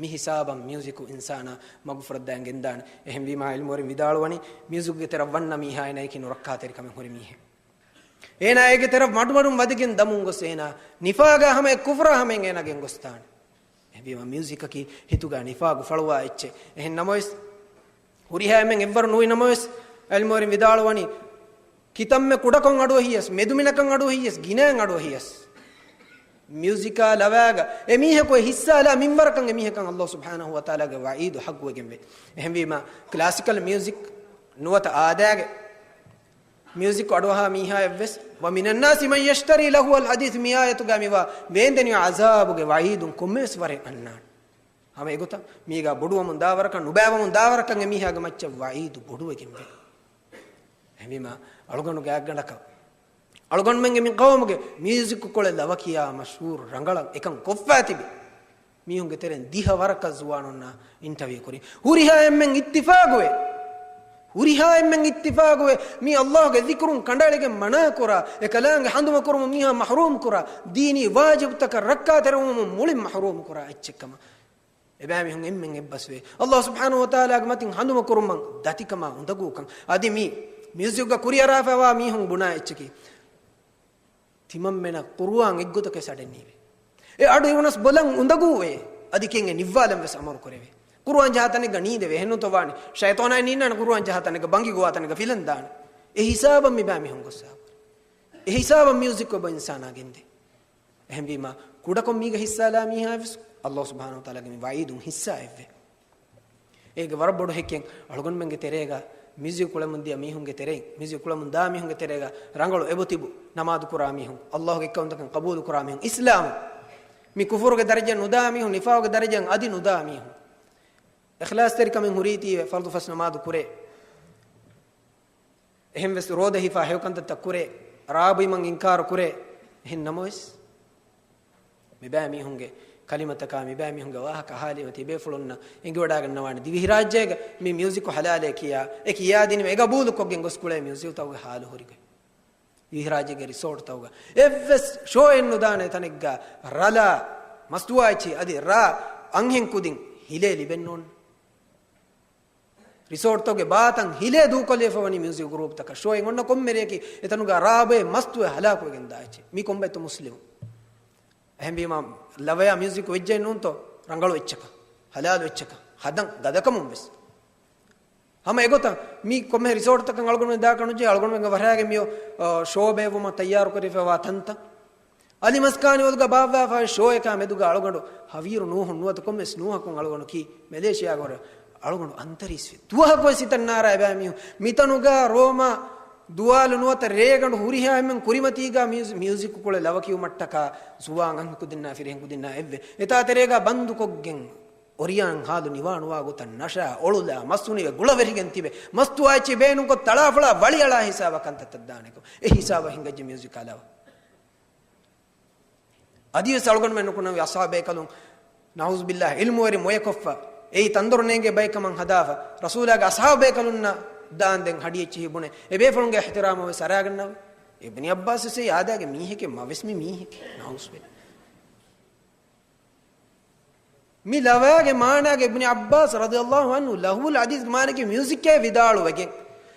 މި ހިސާބަށް މިއުޒިކު އިންސާނާ މަގުފުރައްދާން ގެންދާނެ. އެހެންވީމާ ޢިލްމުވެރިން ވިދާޅުވަނީ، މިއުޒިކުގެ ތެރަށް ވަންނަ މީހާ އޭނާއަކީ ނުރައްކާތެރިކަމެއް ހުރި މީހެއް. އޭނާ އޭގެ ތެރަށް މަޑުމަޑުން ވަދެގެން ދަމުން ގޮސް އޭނާ ނިފާގާ ހަމަ އެ ކުފުރާ ހަމައިން އޭނާ ގެންގޮސްދާނެ. އެހެންވީމާ މިއުޒިކަކީ ހިތުގާ ނިފާގު ފަޅުވާ އެއްޗެއް. އެހެން ނަމަވެސް، ހުރިހާ އެންމެން އެއްވަރު ނުވި ނަމަވެސް، ޢިލްމުވެރިން ވިދާޅުވަނީ، ކިތަންމެ ކުޑަކޮށް އަޑުއެހިޔަސް، މެދުމިނަކަށް އަޑުއެހިޔަސް، ގިނައިން އަޑުއެހިޔަސް، މިއުޒިކާ ލަވާގަ އެ މީހަކު އެ ހިއްސާލާ މިންވަރަކަށް އެ މީހަކަށް އައްލާހު ސުބްޙާނަހު ވަތަޢާލާގެ ވަޢީދު ޙައްޤުވެގެންވޭ. އެހެންވީމާ، ކްލާސިކަލް މިއުޒިކް ނުވަތަ އާދައިގެ މިއުޒިކް އަޑުއަހާ މީހާއެއްވެސް، "ومن الناس من يشتري لهو الحديث" މި އާޔަތުގަ މިވާ ވޭންދެނިވި ޢަޒާބުގެ ވަޢީދުން ކޮންމެވެސް ވަރެއް އަންނާނެ. ހަމަ އެގޮތަށް މީގާ ބޮޑުވަމުން ދާވަރަކަށް، ނުބައިވަމުން ދާވަރަކަށް އެ މީހާގެ މައްޗަށް ވަޢީދު ބޮޑުވެގެންވޭ. އެހެންވީމާ، އަޅުގަނޑު ގާތްގަނޑަކަށް، އަޅުގަނޑުމެންގެ މި ޤައުމުގެ މިއުޒިކު ކޮޅެއް ލަވަ ކިޔާ މަޝްހޫރު ރަނގަޅަށް އެކަން ކޮށްފައި ތިބި މީހުންގެ ތެރެއިން ދިހަ ވަރަކަށް ޒުވާނުންނާ އިންޓަވިއު ކުރިން ހުރިހާ އެންމެން އިއްތިފާގުވޭ. ހުރިހާ އެންމެން އިއްތިފާގުވޭ. މީ އައްލާހުގެ ޒިކުރުން ކަނޑައެޅިގެން މަނާކުރާ، އެ ކަލާނގެ ހަނދުމަކުރުމުން މީހާ މަޙްރޫމް ކުރާ، ދީނީ ވާޖިބުތަކަށް ރައްކާތެރިވުމުން މުޅިން މަޙްރޫމް ކުރާ އެއްޗެއްކަމަށް. އެބައިމީހުން އެންމެން އެއްބަސްވޭ. އައްލާހު ސުބްޙާނަހު ވަތަޢާލާގެ މަތިން ހަނދުމަކުރުމަށް ދަތިކަމާ އުނދަގޫކަން. އަދި މި މިއުޒިކްގަ ކުރިއަރާފައިވާ މީހުން ބުނާ އެއްޗަކީ، ތިމަންމެނަށް ޤުރުއާން އެއްގޮތަކަށް ވެސް އަޑެއް ނީވޭ. އެ އަޑު އިވުނަސް ބޮލަން އުނދަގޫވޭ. އަދި ކިޔަން އެ ނިއްވާލަން ވެސް އަމުރު ކުރެވޭ. ޤުރުއާން ޖަހާ ތަނެއްގަ ނީނދެވޭ. އެހެންނޫންތޯ ވާނެ؟ ޝައިޠާނާއި ނީންނާނެ ޤުރުއާން ޖަހާ ތަނެއްގަ، ބަނގި ގޮވާ ތަނެއްގަ ފިލަން ދާނެ. އެ ހިސާބަށް މިބައިމީހުން ގޮއްސާ ކުރި. އެ ހިސާބަށް މިއުޒިކް އެބަ އިންސާނާ ގެންދޭ. އެހެންވީމާ، ކުޑަކޮށް މީގަ ހިއްސާލާ މީހާ ވެސް އައްލާހު ސުބްޙާނަހު ވަތަޢާލާގެ މި ވަޢީދުން ހިއްސާ އެއްވޭ. އޭގެ ވަރަށް ބޮޑު ހެއްކެއް އަޅުގަނޑުމެންގެ ތެރޭގަ މިއުޒިކް ކުޅަމުން ދިޔަ މީހުންގެ ތެރެއިން، މިއުޒިކް ކުޅަމުން ދާ މީހުންގެ ތެރޭގަ ރަނގަޅު އެބަ ތިބު، ނަމާދު ކުރާ މީހުން، އައްލާހުގެ އެއްކައުންތަކަށް ޤަބޫލު ކުރާ މީހުން، އިސްލާމް މި ކުފުރުގެ ދަރަޖަ ނުދާ މީހުން، ނިފާގުގެ ދަރަޖަ އަދި ނުދާ މީހުން، އިޚްލާޞްތެރިކަމެއް ހުރީތީވެ ފަރުޟު ފަސް ނަމާދު ކުރޭ. އެހެންވެސް ރޯދަ ހިފާ ހެޔޮކަންތައްތައް ކުރޭ، ރާ ބުއިމަށް އިންކާރު ކުރޭ. އެހެން ނަމަވެސް، މިބައިމީހުންގެ ކަލިމަތަކާ، މިބައިމީހުންގެ ވާހަކަ އަހާލީމަ ތިބޭފުޅުންނަށް އެނގިވަޑާގަންނަވާނެ ދިވެހިރާއްޖޭގަ މި މިއުޒިކު ޙަލާލޭ ކިޔާ، އެ ކިޔާދިނުމަށް އެ ގަބޫލުކޮށްގެން ގޮސް ކުޅޭ މިއުޒިކުތަކުގެ ޙާލު ހުރިގޮތް. ދިވެހިރާއްޖޭގެ ރިސޯޓްތަކުގަ އެއްވެސް ޝޯއެއް ނުދާނެ ތަނެއްގަ ރަލާ، މަސްތުވާ އެއްޗިހި އަދި ރާ އަންހެން ކުދިން ހިލޭ ލިބެން ނޯންނާނެ. ރިސޯޓްތަކުގެ ބާތަން ހިލޭ ދޫކޮށްލިފަ ވަނީ މިއުޒިކް ގްރޫޕްތަކަށް. ޝޯއެއް އޮންނަ ކޮންމެ ރެއަކީ އެތަނުގަ ރާ ބޮއެ މަސްތުވެ ހަލާކުވެގެން ދާ އެއްޗެއް. މީ ކޮންބައެއްތޯ މުސްލިމު؟ އެހެންވީމާ، ލަވަޔާ މިއުޒިކް ވެއްޖެއް ނޫންތޯ ރަނގަޅު އެއްޗަކަށް، ހަލާލު އެއްޗަކަށް ހަދަން ގަދަކަމުން ވެސް. ހަމަ އެގޮތަށް މި ކޮންމެ ރިސޯޓްތަކަށް އަޅުގަނޑު ދާކަށް ނުޖެހޭ. އަޅުގަނޑުމެންގެ ވަރަށްގެ މިއޮ، އަ، ޝޯ ބޭއްވުމަށް ތައްޔާރުކުރެވިފައިވާ ތަންތަން. އަލިމަސްކާނިވަލުގަ ބާއްވާފައި ޝޯއެކާ މެދުގަ އަޅުގަނޑު ހަވީރު ނޫހުން ނުވަތަ ކޮންމެސް ނޫހަކުން އަޅުގަނޑު ކީ މެލޭޝިޔާގަ ހުރެ އަޅުގަނޑު އަންތަރީސްވި. ދުވަހަކުވެސް ހިތަށް ނާރާ އެބައިމީހުން މިތަނުގަ ރޯމާ ދުވާލު ނުވަތަ ރޭގަނޑު ހުރިހާ އެންމެން ކުރިމަތީގަ މިއުޒި-، މިއުޒިކު ކުޅެ ލަވަކިޔުމަށްޓަކާ ޒުވާން އަންހެންކުދިންނާ ފިރިހެންކުދިންނާ އެއްވެ. އެތާ ތެރޭގަ ބަންދުކޮށްގެން އޮރިޔާން ހާލު ނިވާނުވާ ގޮތަށް ނަޝާ އޮޅުލާ މަސް ހުނިވެ ގުޅަވެރިގެން ތިބެ މަސްތުވާ އެއްޗެއް ބޭނުންކޮށް ތަޅާފޮޅާ ވަޅިއަޅާ ހިސާބަށް ކަންތައްތައް ދާނެކޮށް އެ ހިސާބަށް ހިނގައްޖެ މިއުޒިކާ ލަވަ. އަދިވެސް އަޅުގަނޑުމެން ނުކުންނަވި އަޞްޙާބު ބޭކަލުން، ނަޢޫޒުބިއްލާހް، ޢިލްމުވެރި މޮޔަކޮށްފަ، އެއީ ތަންދޮރު ނޭނގޭ ބައެއްކަމަށް ހަދާފަ، ރަސޫލާގެ އަޞްޙާބު ބޭކަލުންނަށް ދާންދެން ހަޑިއެއްޗިހި ބުނެ، އެބޭފުޅުންގެ އިޙްތިރާމަށް ވެސް އަރާގަންނަވި. އިބްނި ޢައްބާސް ވެސް އާދައިގެ މީހެކޭ، މަވެސް މި މީހެކޭ. ނަޢޫޒުބިއްލާހް. މި ލަވާގެ މާނާގެ އިބްނި ޢައްބާސް ރަޟިޔަﷲ ޢަންހު ލަހްވުލް ޙަދީޘްގެ މާނައަކީ މިއުޒިކޭ ވިދާޅުވެގެން،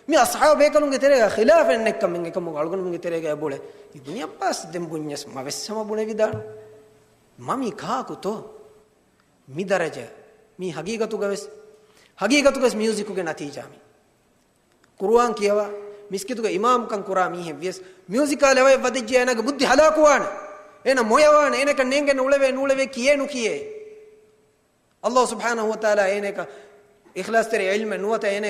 މި އަޞްޙާބު ބޭކަލުންގެ ތެރޭގަ ޚިލާފެއް ނެއްކަމެއް އެކަމުގަ އަޅުގަނޑުމެންގެ ތެރޭގަ އެބައުޅޭ. އިބްނި ޢައްބާސް ދެން ބުންޏަސް މަވެސް ހަމަ ބުނެ ވިދާޅު. މަ މީ ކާކުތޯ؟ މި ދަރަޖަ، މީ ހަގީގަތުގަވެސް، ހަގީގަތުގަވެސް މިއުޒިކުގެ ނަތީޖާ މީ. ޤުރުއާން ކިޔަވާ، މިސްކިތުގެ އިމާމުކަން ކުރާ މީހެއް ވިޔަސް، މިއުޒިކާ ލަވައެއް ވަދެއްޖެ އޭނާގެ ބުއްދި ހަލާކުވާނެ. އޭނާ މޮޔަވާނެ. އޭނަކަށް ނޭނގެން އުޅެވޭ ނޫޅެވޭ ކިޔޭ ނުކިޔޭ. ﷲ ސުބްޙާނަހޫ ވަތަޢާލާ އޭނައަކަށް އިޚްލާޞްތެރި ޢިލްމެއް ނުވަތަ އޭނަ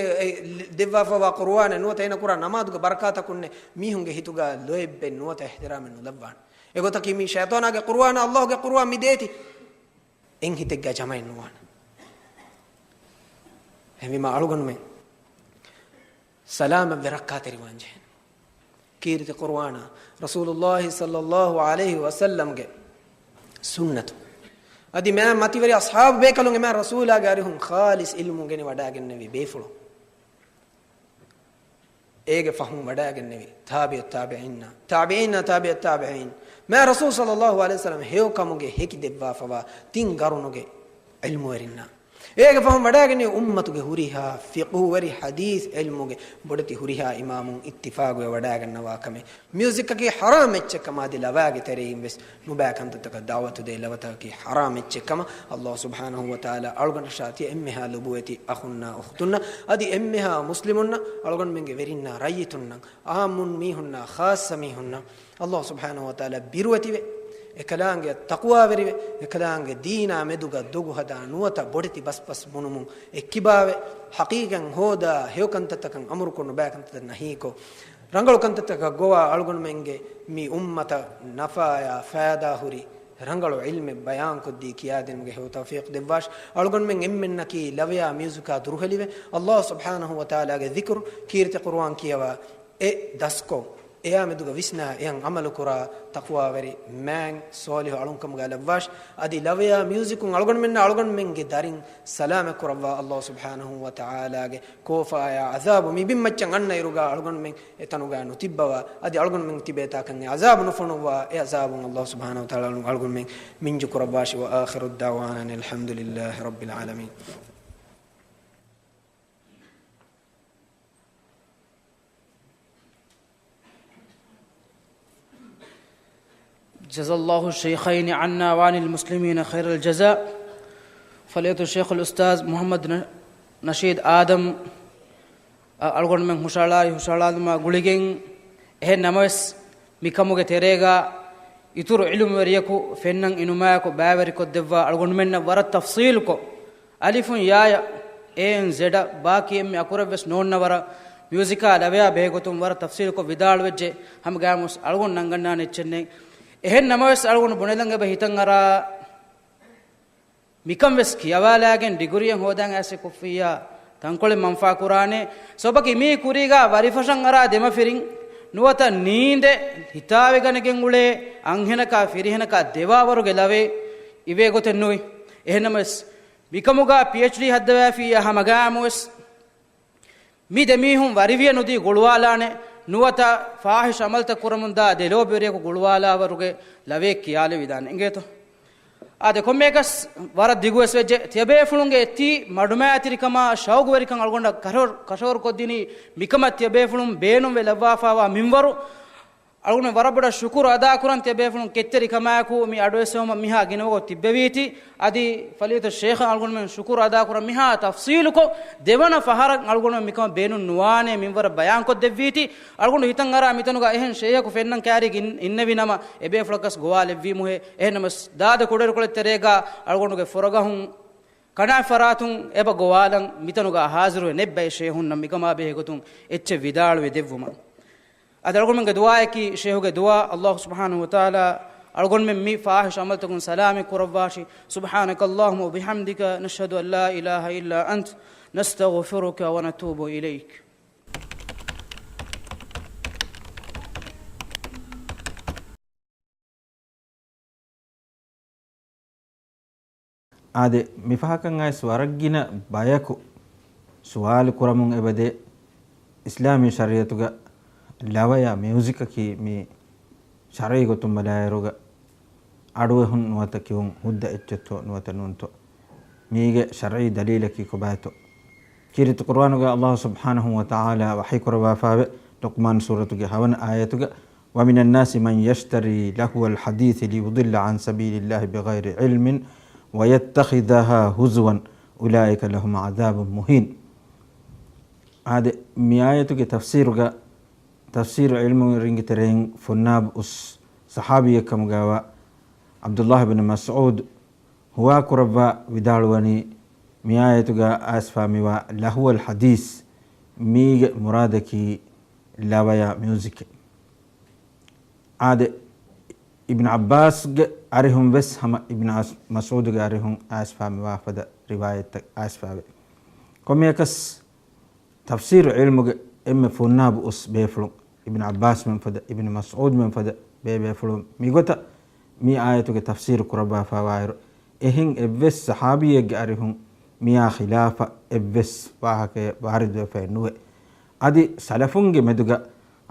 ދެއްވާފަވާ ޤުރުއާނެއް ނުވަތަ އޭނަ ކުރާ ނަމާދުގެ ބަރަކާތަކުންނެއް މީހުންގެ ހިތުގަ ލޯތްބެއް ނުވަތަ އިޙްތިރާމެއް ނުލައްވާނެ. އެގޮތަކީ މީ ޝައިޠާނާގެ ޤުރުއާނާ ﷲގެ ޤުރުއާން މި ދޭތީ. އެއް ހިތެއްގަ ޖަމައެއް ނުވާނެ. އެހެންވީމާ އަޅުގަނޑުމެން ސަލާމަތްވެ ރައްކާތެރިވާން ޖެހޭނެ. ކީރިތި ޤުރުއާނާ، ރަސޫލުﷲ ޞައްލަﷲ ޢަލައިހި ވަސައްލަމްގެ ސުންނަތު. އަދި މާ މަތިވެރި އަޞްޙާބު ބޭކަލުން އެ މާ ރަސޫލާގެ އަރިހުން ޚާލިޞް ޢިލްމު ގެނެ ވަޑާގެންނެވި ބޭފުޅުން. އޭގެ ފަހުން ވަޑާގެންނެވި ތާބިޢު ތާބިޢީންނާ، ތާބިޢީންނާ ތާބިޢު ތާބިޢީން، މާ ރަސޫލު ޞައްލަﷲ ޢަލައިހި ވަސައްލަމް ހެޔޮކަމުގެ ހެކި ދެއްވާފަވާ ތިން ޤަރުނުގެ ޢިލްމުވެރިންނާ. އޭގެ ފަހުން ވަޑާގެންނެވި އުއްމަތުގެ ހުރިހާ ފިޤުހުވެރި ޙަދީޘް ޢިލްމުގެ ބޮޑެތި ހުރިހާ އިމާމުން އިއްތިފާޤުވެ ވަޑާގަންނަވާ ކަމެއް. މިއުޒިކަކީ ޙަރާމް އެއްޗެއް ކަމާ އަދި ލަވައިގެ ތެރެއިން ވެސް ނުބައި ކަންތައްތަކަށް ދަޢުވަތު ދޭ ލަވަތަކަކީ ޙަރާމް އެއްޗެއް ކަމަށް ﷲ ސުބްޙާނަހޫ ވަތަޢާލާ އަޅުގަނޑަށާ ތިޔަ އެންމެހާ ލޮބުވެތި އަޚުންނާ އުޚްތުންނަށް އަދި އެންމެހާ މުސްލިމުންނަށް އަޅުގަނޑުމެންގެ ވެރިންނާ ރައްޔިތުންނަށް އާއްމުން މީހުންނާ ޚާއްޞަ މީހުންނަށް ﷲ ސުބްޙާނަހޫ ވަތަޢާލާ ބިރުވެތިވެ، އެކަލާނގެއަށް ތަޤްވާވެރިވެ، އެކަލާނގެ ދީނާ މެދުގަ ދޮގު ހަދާ ނުވަތަ ބޮޑެތި ބަސްބަސް ބުނުމުން އެއްކިބާވެ، ޙަޤީޤަތް ހޯދާ ހެޔޮ ކަންތައްތަކަށް އަމުރުކޮށް ނުބައި ކަންތައްތައް ނަހީކޮށް، ރަނގަޅު ކަންތައްތަކަށް ގޮވާ އަޅުގަނޑުމެންގެ މި އުއްމަތަށް ނަފާޔާ ފައިދާ ހުރި ރަނގަޅު ޢިލްމެއް ބަޔާންކޮށްދީ ކިޔާދިނުމުގެ ހެޔޮ ތައުފީޤު ދެއްވާށި. އަޅުގަނޑުމެން އެންމެންނަކީ ލަވަޔާ މިއުޒިކާ ދުރުހެލިވެ، ﷲ ސުބްޙާނަހޫ ވަތަޢާލާގެ ޛިކުރު، ކީރިތި ޤުރުއާން ކިޔަވާ، އެ ދަސްކޮށް، އެއާ މެދުގަ ވިސްނާ، އެއަށް ޢަމަލުކުރާ، ތަޤްވާވެރި، މާތް، ޞޯލިޙު އަޅުންކަމުގަ ލައްވާށި. އަދި ލަވަޔާ މިއުޒިކުން އަޅުގަނޑުމެންނާ އަޅުގަނޑުމެންގެ ދަރިން ސަލާމަތް ކުރައްވާ ﷲ ސުބްޙާނަހޫ ވަތަޢާލާގެ ކޯފާޔާ ޢަޒާބު މި ބިންމައްޗަށް އަންނައިރުގަ އަޅުގަނޑުމެން އެތަނުގަ ނުތިއްބަވާ، އަދި އަޅުގަނޑުމެން ތިބޭތާކަން އެ ޢަޒާބު ނުފޮނުއްވާ، އެ ޢަޒާބުން ﷲ ސުބްޙާނަހޫ ވަތަޢާލާ އަޅު-، އަޅުގަނޑުމެން މިންޖު ކުރައްވާށި. وآخر دعوانا أن الحمد لله رب العالمين. جزى الله الشيخين عنا وعن المسلمين خير الجزاء. فضيلة الشيخ الأستاذ محمد ن-، نشيد آدم، އަ-، އަޅުގަނޑުމެން ހުށަހަޅާލި، ހުށަހަޅާލުމާ ގުޅިގެން، އެހެން ނަމަވެސް، މިކަމުގެ ތެރޭގަ އިތުރު ޢިލްމުވެރިޔަކު ފެންނަން އިނުމާއެކު ބައިވެރިކޮށްދެއްވާ އަޅުގަނޑުމެންނަށް ވަރަށް ތަފްޞީލުކޮށް، އަލިފުން ޔާޔަށް، އޭއިން ޒެޑަށް، ބާކީ އެންމެ އަކުރެއްވެސް ނޯންނަ ވަރަށް މިއުޒިކާ ލަވަޔާ ބެހޭގޮތުން ވަރަށް ތަފްޞީލުކޮށް ވިދާޅުވެއްޖެ. ހަމަގައިމުވެސް އަޅުގަނޑު ނަންގަންނާނެ އެއްޗެއްނެތް. އެހެން ނަމަވެސް އަޅުގަނޑު ބުނެލަން އެބަ ހިތަށް އަރާ، މިކަން ވެސް ކިޔަވާލާގެން ޑިގުރީއެއް ހޯދާން އައިސް ކޮށްފިއްޔާ ތަންކޮޅެއް މަންފާ ކުރާނެ. ސަބަބަކީ މީ ކުރީގާ ވަރިފަށަށް އަރާ ދެމަފިރިން ނުވަތަ ނީނދެ ހިތާވެގަނެގެން އުޅޭ އަންހެނަކާ ފިރިހެނަކާ ދެވާވަރުގެ ލަވޭ އިވޭގޮތެއް ނުވި. އެހެންނަމަވެސް، މިކަމުގާ ޕީއެޗްޑީ ހައްދަވާފިއްޔާ ހަމަގާމުވެސް، މި ދެމީހުން ވަރިވިޔަ ނުދީ ގުޅުވާލާނެ، ނުވަތަ ފާޙިޝް ޢަމަލުތައް ކުރަމުންދާ ދެލޯބިވެރިޔަކު ގުޅުވާލާވަރުގެ ލަވައެއް ކިޔާލެވިދާނެ އިނގޭތޯ. އާދެ، ކޮންމެއަކަސް ވަރަށް ދިގުވެސް ވެއްޖެ. ތިޔަބޭފުޅުންގެ އެތީ މަޑުމައިތިރިކަމާ ޝައުގުވެރިކަން އަޅުގަނޑަށް ކަށަވަރު، ކަށަވަރުކޮށްދިނީ މިކަމަށް ތިޔަބޭފުޅުން ބޭނުންވެ ލައްވާފާވާ މިންވަރު. އަޅުގަނޑު ވަރަށް ބޮޑަށް ޝުކުރު އަދާކުރަން ތިޔަބޭފުޅުން ކެތްތެރިކަމާއެކު މި އަޑުއެއްސެވުމަށް މިހާ ގިނަވަގުތު ތިއްބެވީތީ. އަދި ފަޟީލަތު ޝޭޚަށް އަޅުގަނޑުމެން ޝުކުރު އަދާކުރަން މިހާ ތަފްޞީލުކޮށް ދެވަނަ ފަހަރަށް އަޅުގަނޑުމެން މިކަމަށް ބޭނުން ނުވާނޭ މިންވަރަށް ބަޔާންކޮށްދެއްވީތީ. އަޅުގަނޑު ހިތަށް އަރާ މިތަނުގަ އެހެން ޝޭޚަކު ފެންނަން ކައިރި ގިން-، އިންނެވި ނަމަ، އެބޭފުޅަކަސް ގޮވާލެއްވީމުހޭ. އެހެންނަމަސް ދާދަ ކުޑަރިކޮޅެއް ތެރޭގަ އަޅުގަނޑުގެ ފުރަގަހުން ކަނާތް ފަރާތުން އެބަ ގޮވާލަން މިތަނުގަ ހާޒިރުވެ ނެއްބައި ޝޭހުންނަށް މިކަމާ ބެހޭގޮތުން އެއްޗެއް ވިދާޅުވެ ދެއްވުމަށް. އަދި އަޅުގަނޑުމެންގެ ދުޢާއަކީ ޝޭހުގެ ދުޢާ، ﷲ ސުބްޙާނަހޫ ވަތަޢާލާ އަޅުގަނޑުމެން މި ފާޙިޝް ޢަމަލުތަކުން ސަލާމަތް ކުރައްވާށި. سبحانك اللهم وبحمدك، نشهد أن لا إله إلا أنت، نستغفرك ونتوب إليك. އާދެ، މިފަހަކަށް އައިސް ވަރަށްގިނަ ބަޔަކު ސުވާލު ކުރަމުން އެބަދޭ، އިސްލާމީ ޝަރީޢަތުގަ ލަވަޔާ މިއުޒިކަކީ މި ޝަރްޢީ ގޮތުން ބަލާއިރުގަ އަޑުއެހުން ނުވަތަ ކިހުން ހުއްދަ އެއްޗެއްތޯ ނުވަތަ ނޫންތޯ؟ މީގެ ޝަރްޢީ ދަލީލަކީ ކޮބާތޯ؟ ކީރިތި ޤުރުއާނުގަ ﷲ ސުބްޙާނަހޫ ވަތަޢާލާ ވަޙީ ކުރައްވާފާވެ، ލުޤްމާން ސޫރަތުގެ ހަވަނަ އާޔަތުގަ، ومن الناس من يشتري لهو الحديث ليضل عن سبيل الله بغير علم ويتخذها هزوا أولئك لهم عذاب مهين. އާދެ، މި އާޔަތުގެ ތަފްސީރުގަ، ތަފްސީރު ޢިލްމުވެރިންގެ ތެރެއިން ފުންނާބު އުސް ޞަޙާބީއެއް ކަމުގާވާ ޢަބްދުﷲ ބިން މަސްޢޫދު ހުވާ ކުރައްވާ ވިދާޅުވަނީ، މި އާޔަތުގަ އައިސްފާ މިވާ ލަހުވަލް ޙަދީޘް، މީގެ މުރާދަކީ ލަވަޔާ މިއުޒިކެއް. އާދެ، އިބްނު ޢައްބާސްގެ އަރިހުން ވެސް ހަމަ އިބްނު ޢަސް-، މަސްޢޫދުގެ އަރިހުން އައިސްފާ މިވާ ފަދަ ރިވާޔަތްތައް އައިސްފާވޭ. ކޮންމެއަކަސް ތަފްސީރު ޢިލްމުގެ އެންމެ ފުންނާބު އުސް ބޭފުޅުން، އިބްނު ޢައްބާސް މެންފަދަ، އިބްނު މަސްޢޫދު މެންފަދަ ބޭބޭފުޅުން މިގޮތަށް މި އާޔަތުގެ ތަފްސީރު ކުރައްވާފާވާއިރު، އެހެން އެއްވެސް ޞަޙާބީއެއްގެ އަރިހުން މިއާ ޚިލާފަށް އެއްވެސް ވާހަކައެއް ވާރިދުވެފައެއް ނުވޭ. އަދި ސަލަފުންގެ މެދުގަ،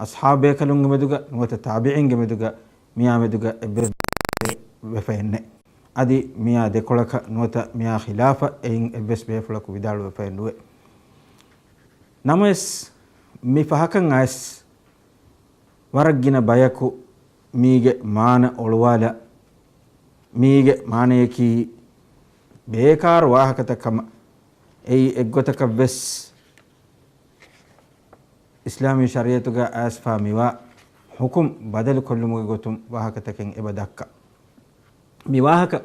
އަޞްޙާބޭކަލުންގެ މެދުގަ، ނުވަތަ ތާބިޢީންގެ މެދުގަ، މިއާ މެދުގަ އެއްވެސް ވެފައެއްނެ. އަދި މިއާ ދެކޮޅަކަށް ނުވަތަ މިއާ ޚިލާފަށް އެއިން އެއްވެސް ބޭފުޅަކު ވިދާޅުވެފައެއް ނުވޭ. ނަމަވެސް، މި ފަހަކަށް އައިސް ވަރަށް ގިނަ ބަޔަކު މީގެ މާނަ އޮޅުވާލާ، މީގެ މާނަޔަކީ ބޭކާރު ވާހަކަތައް ކަމަށް. އެއީ އެއްގޮތަކަށް ވެސް އިސްލާމީ ޝަރީޢަތުގަ އައިސްފާ މިވާ ޙުކުމް ބަދަލުކޮށްލުމުގެ ގޮތުން ވާހަކަތަކެއް އެބަ ދައްކާ. މި ވާހަކަ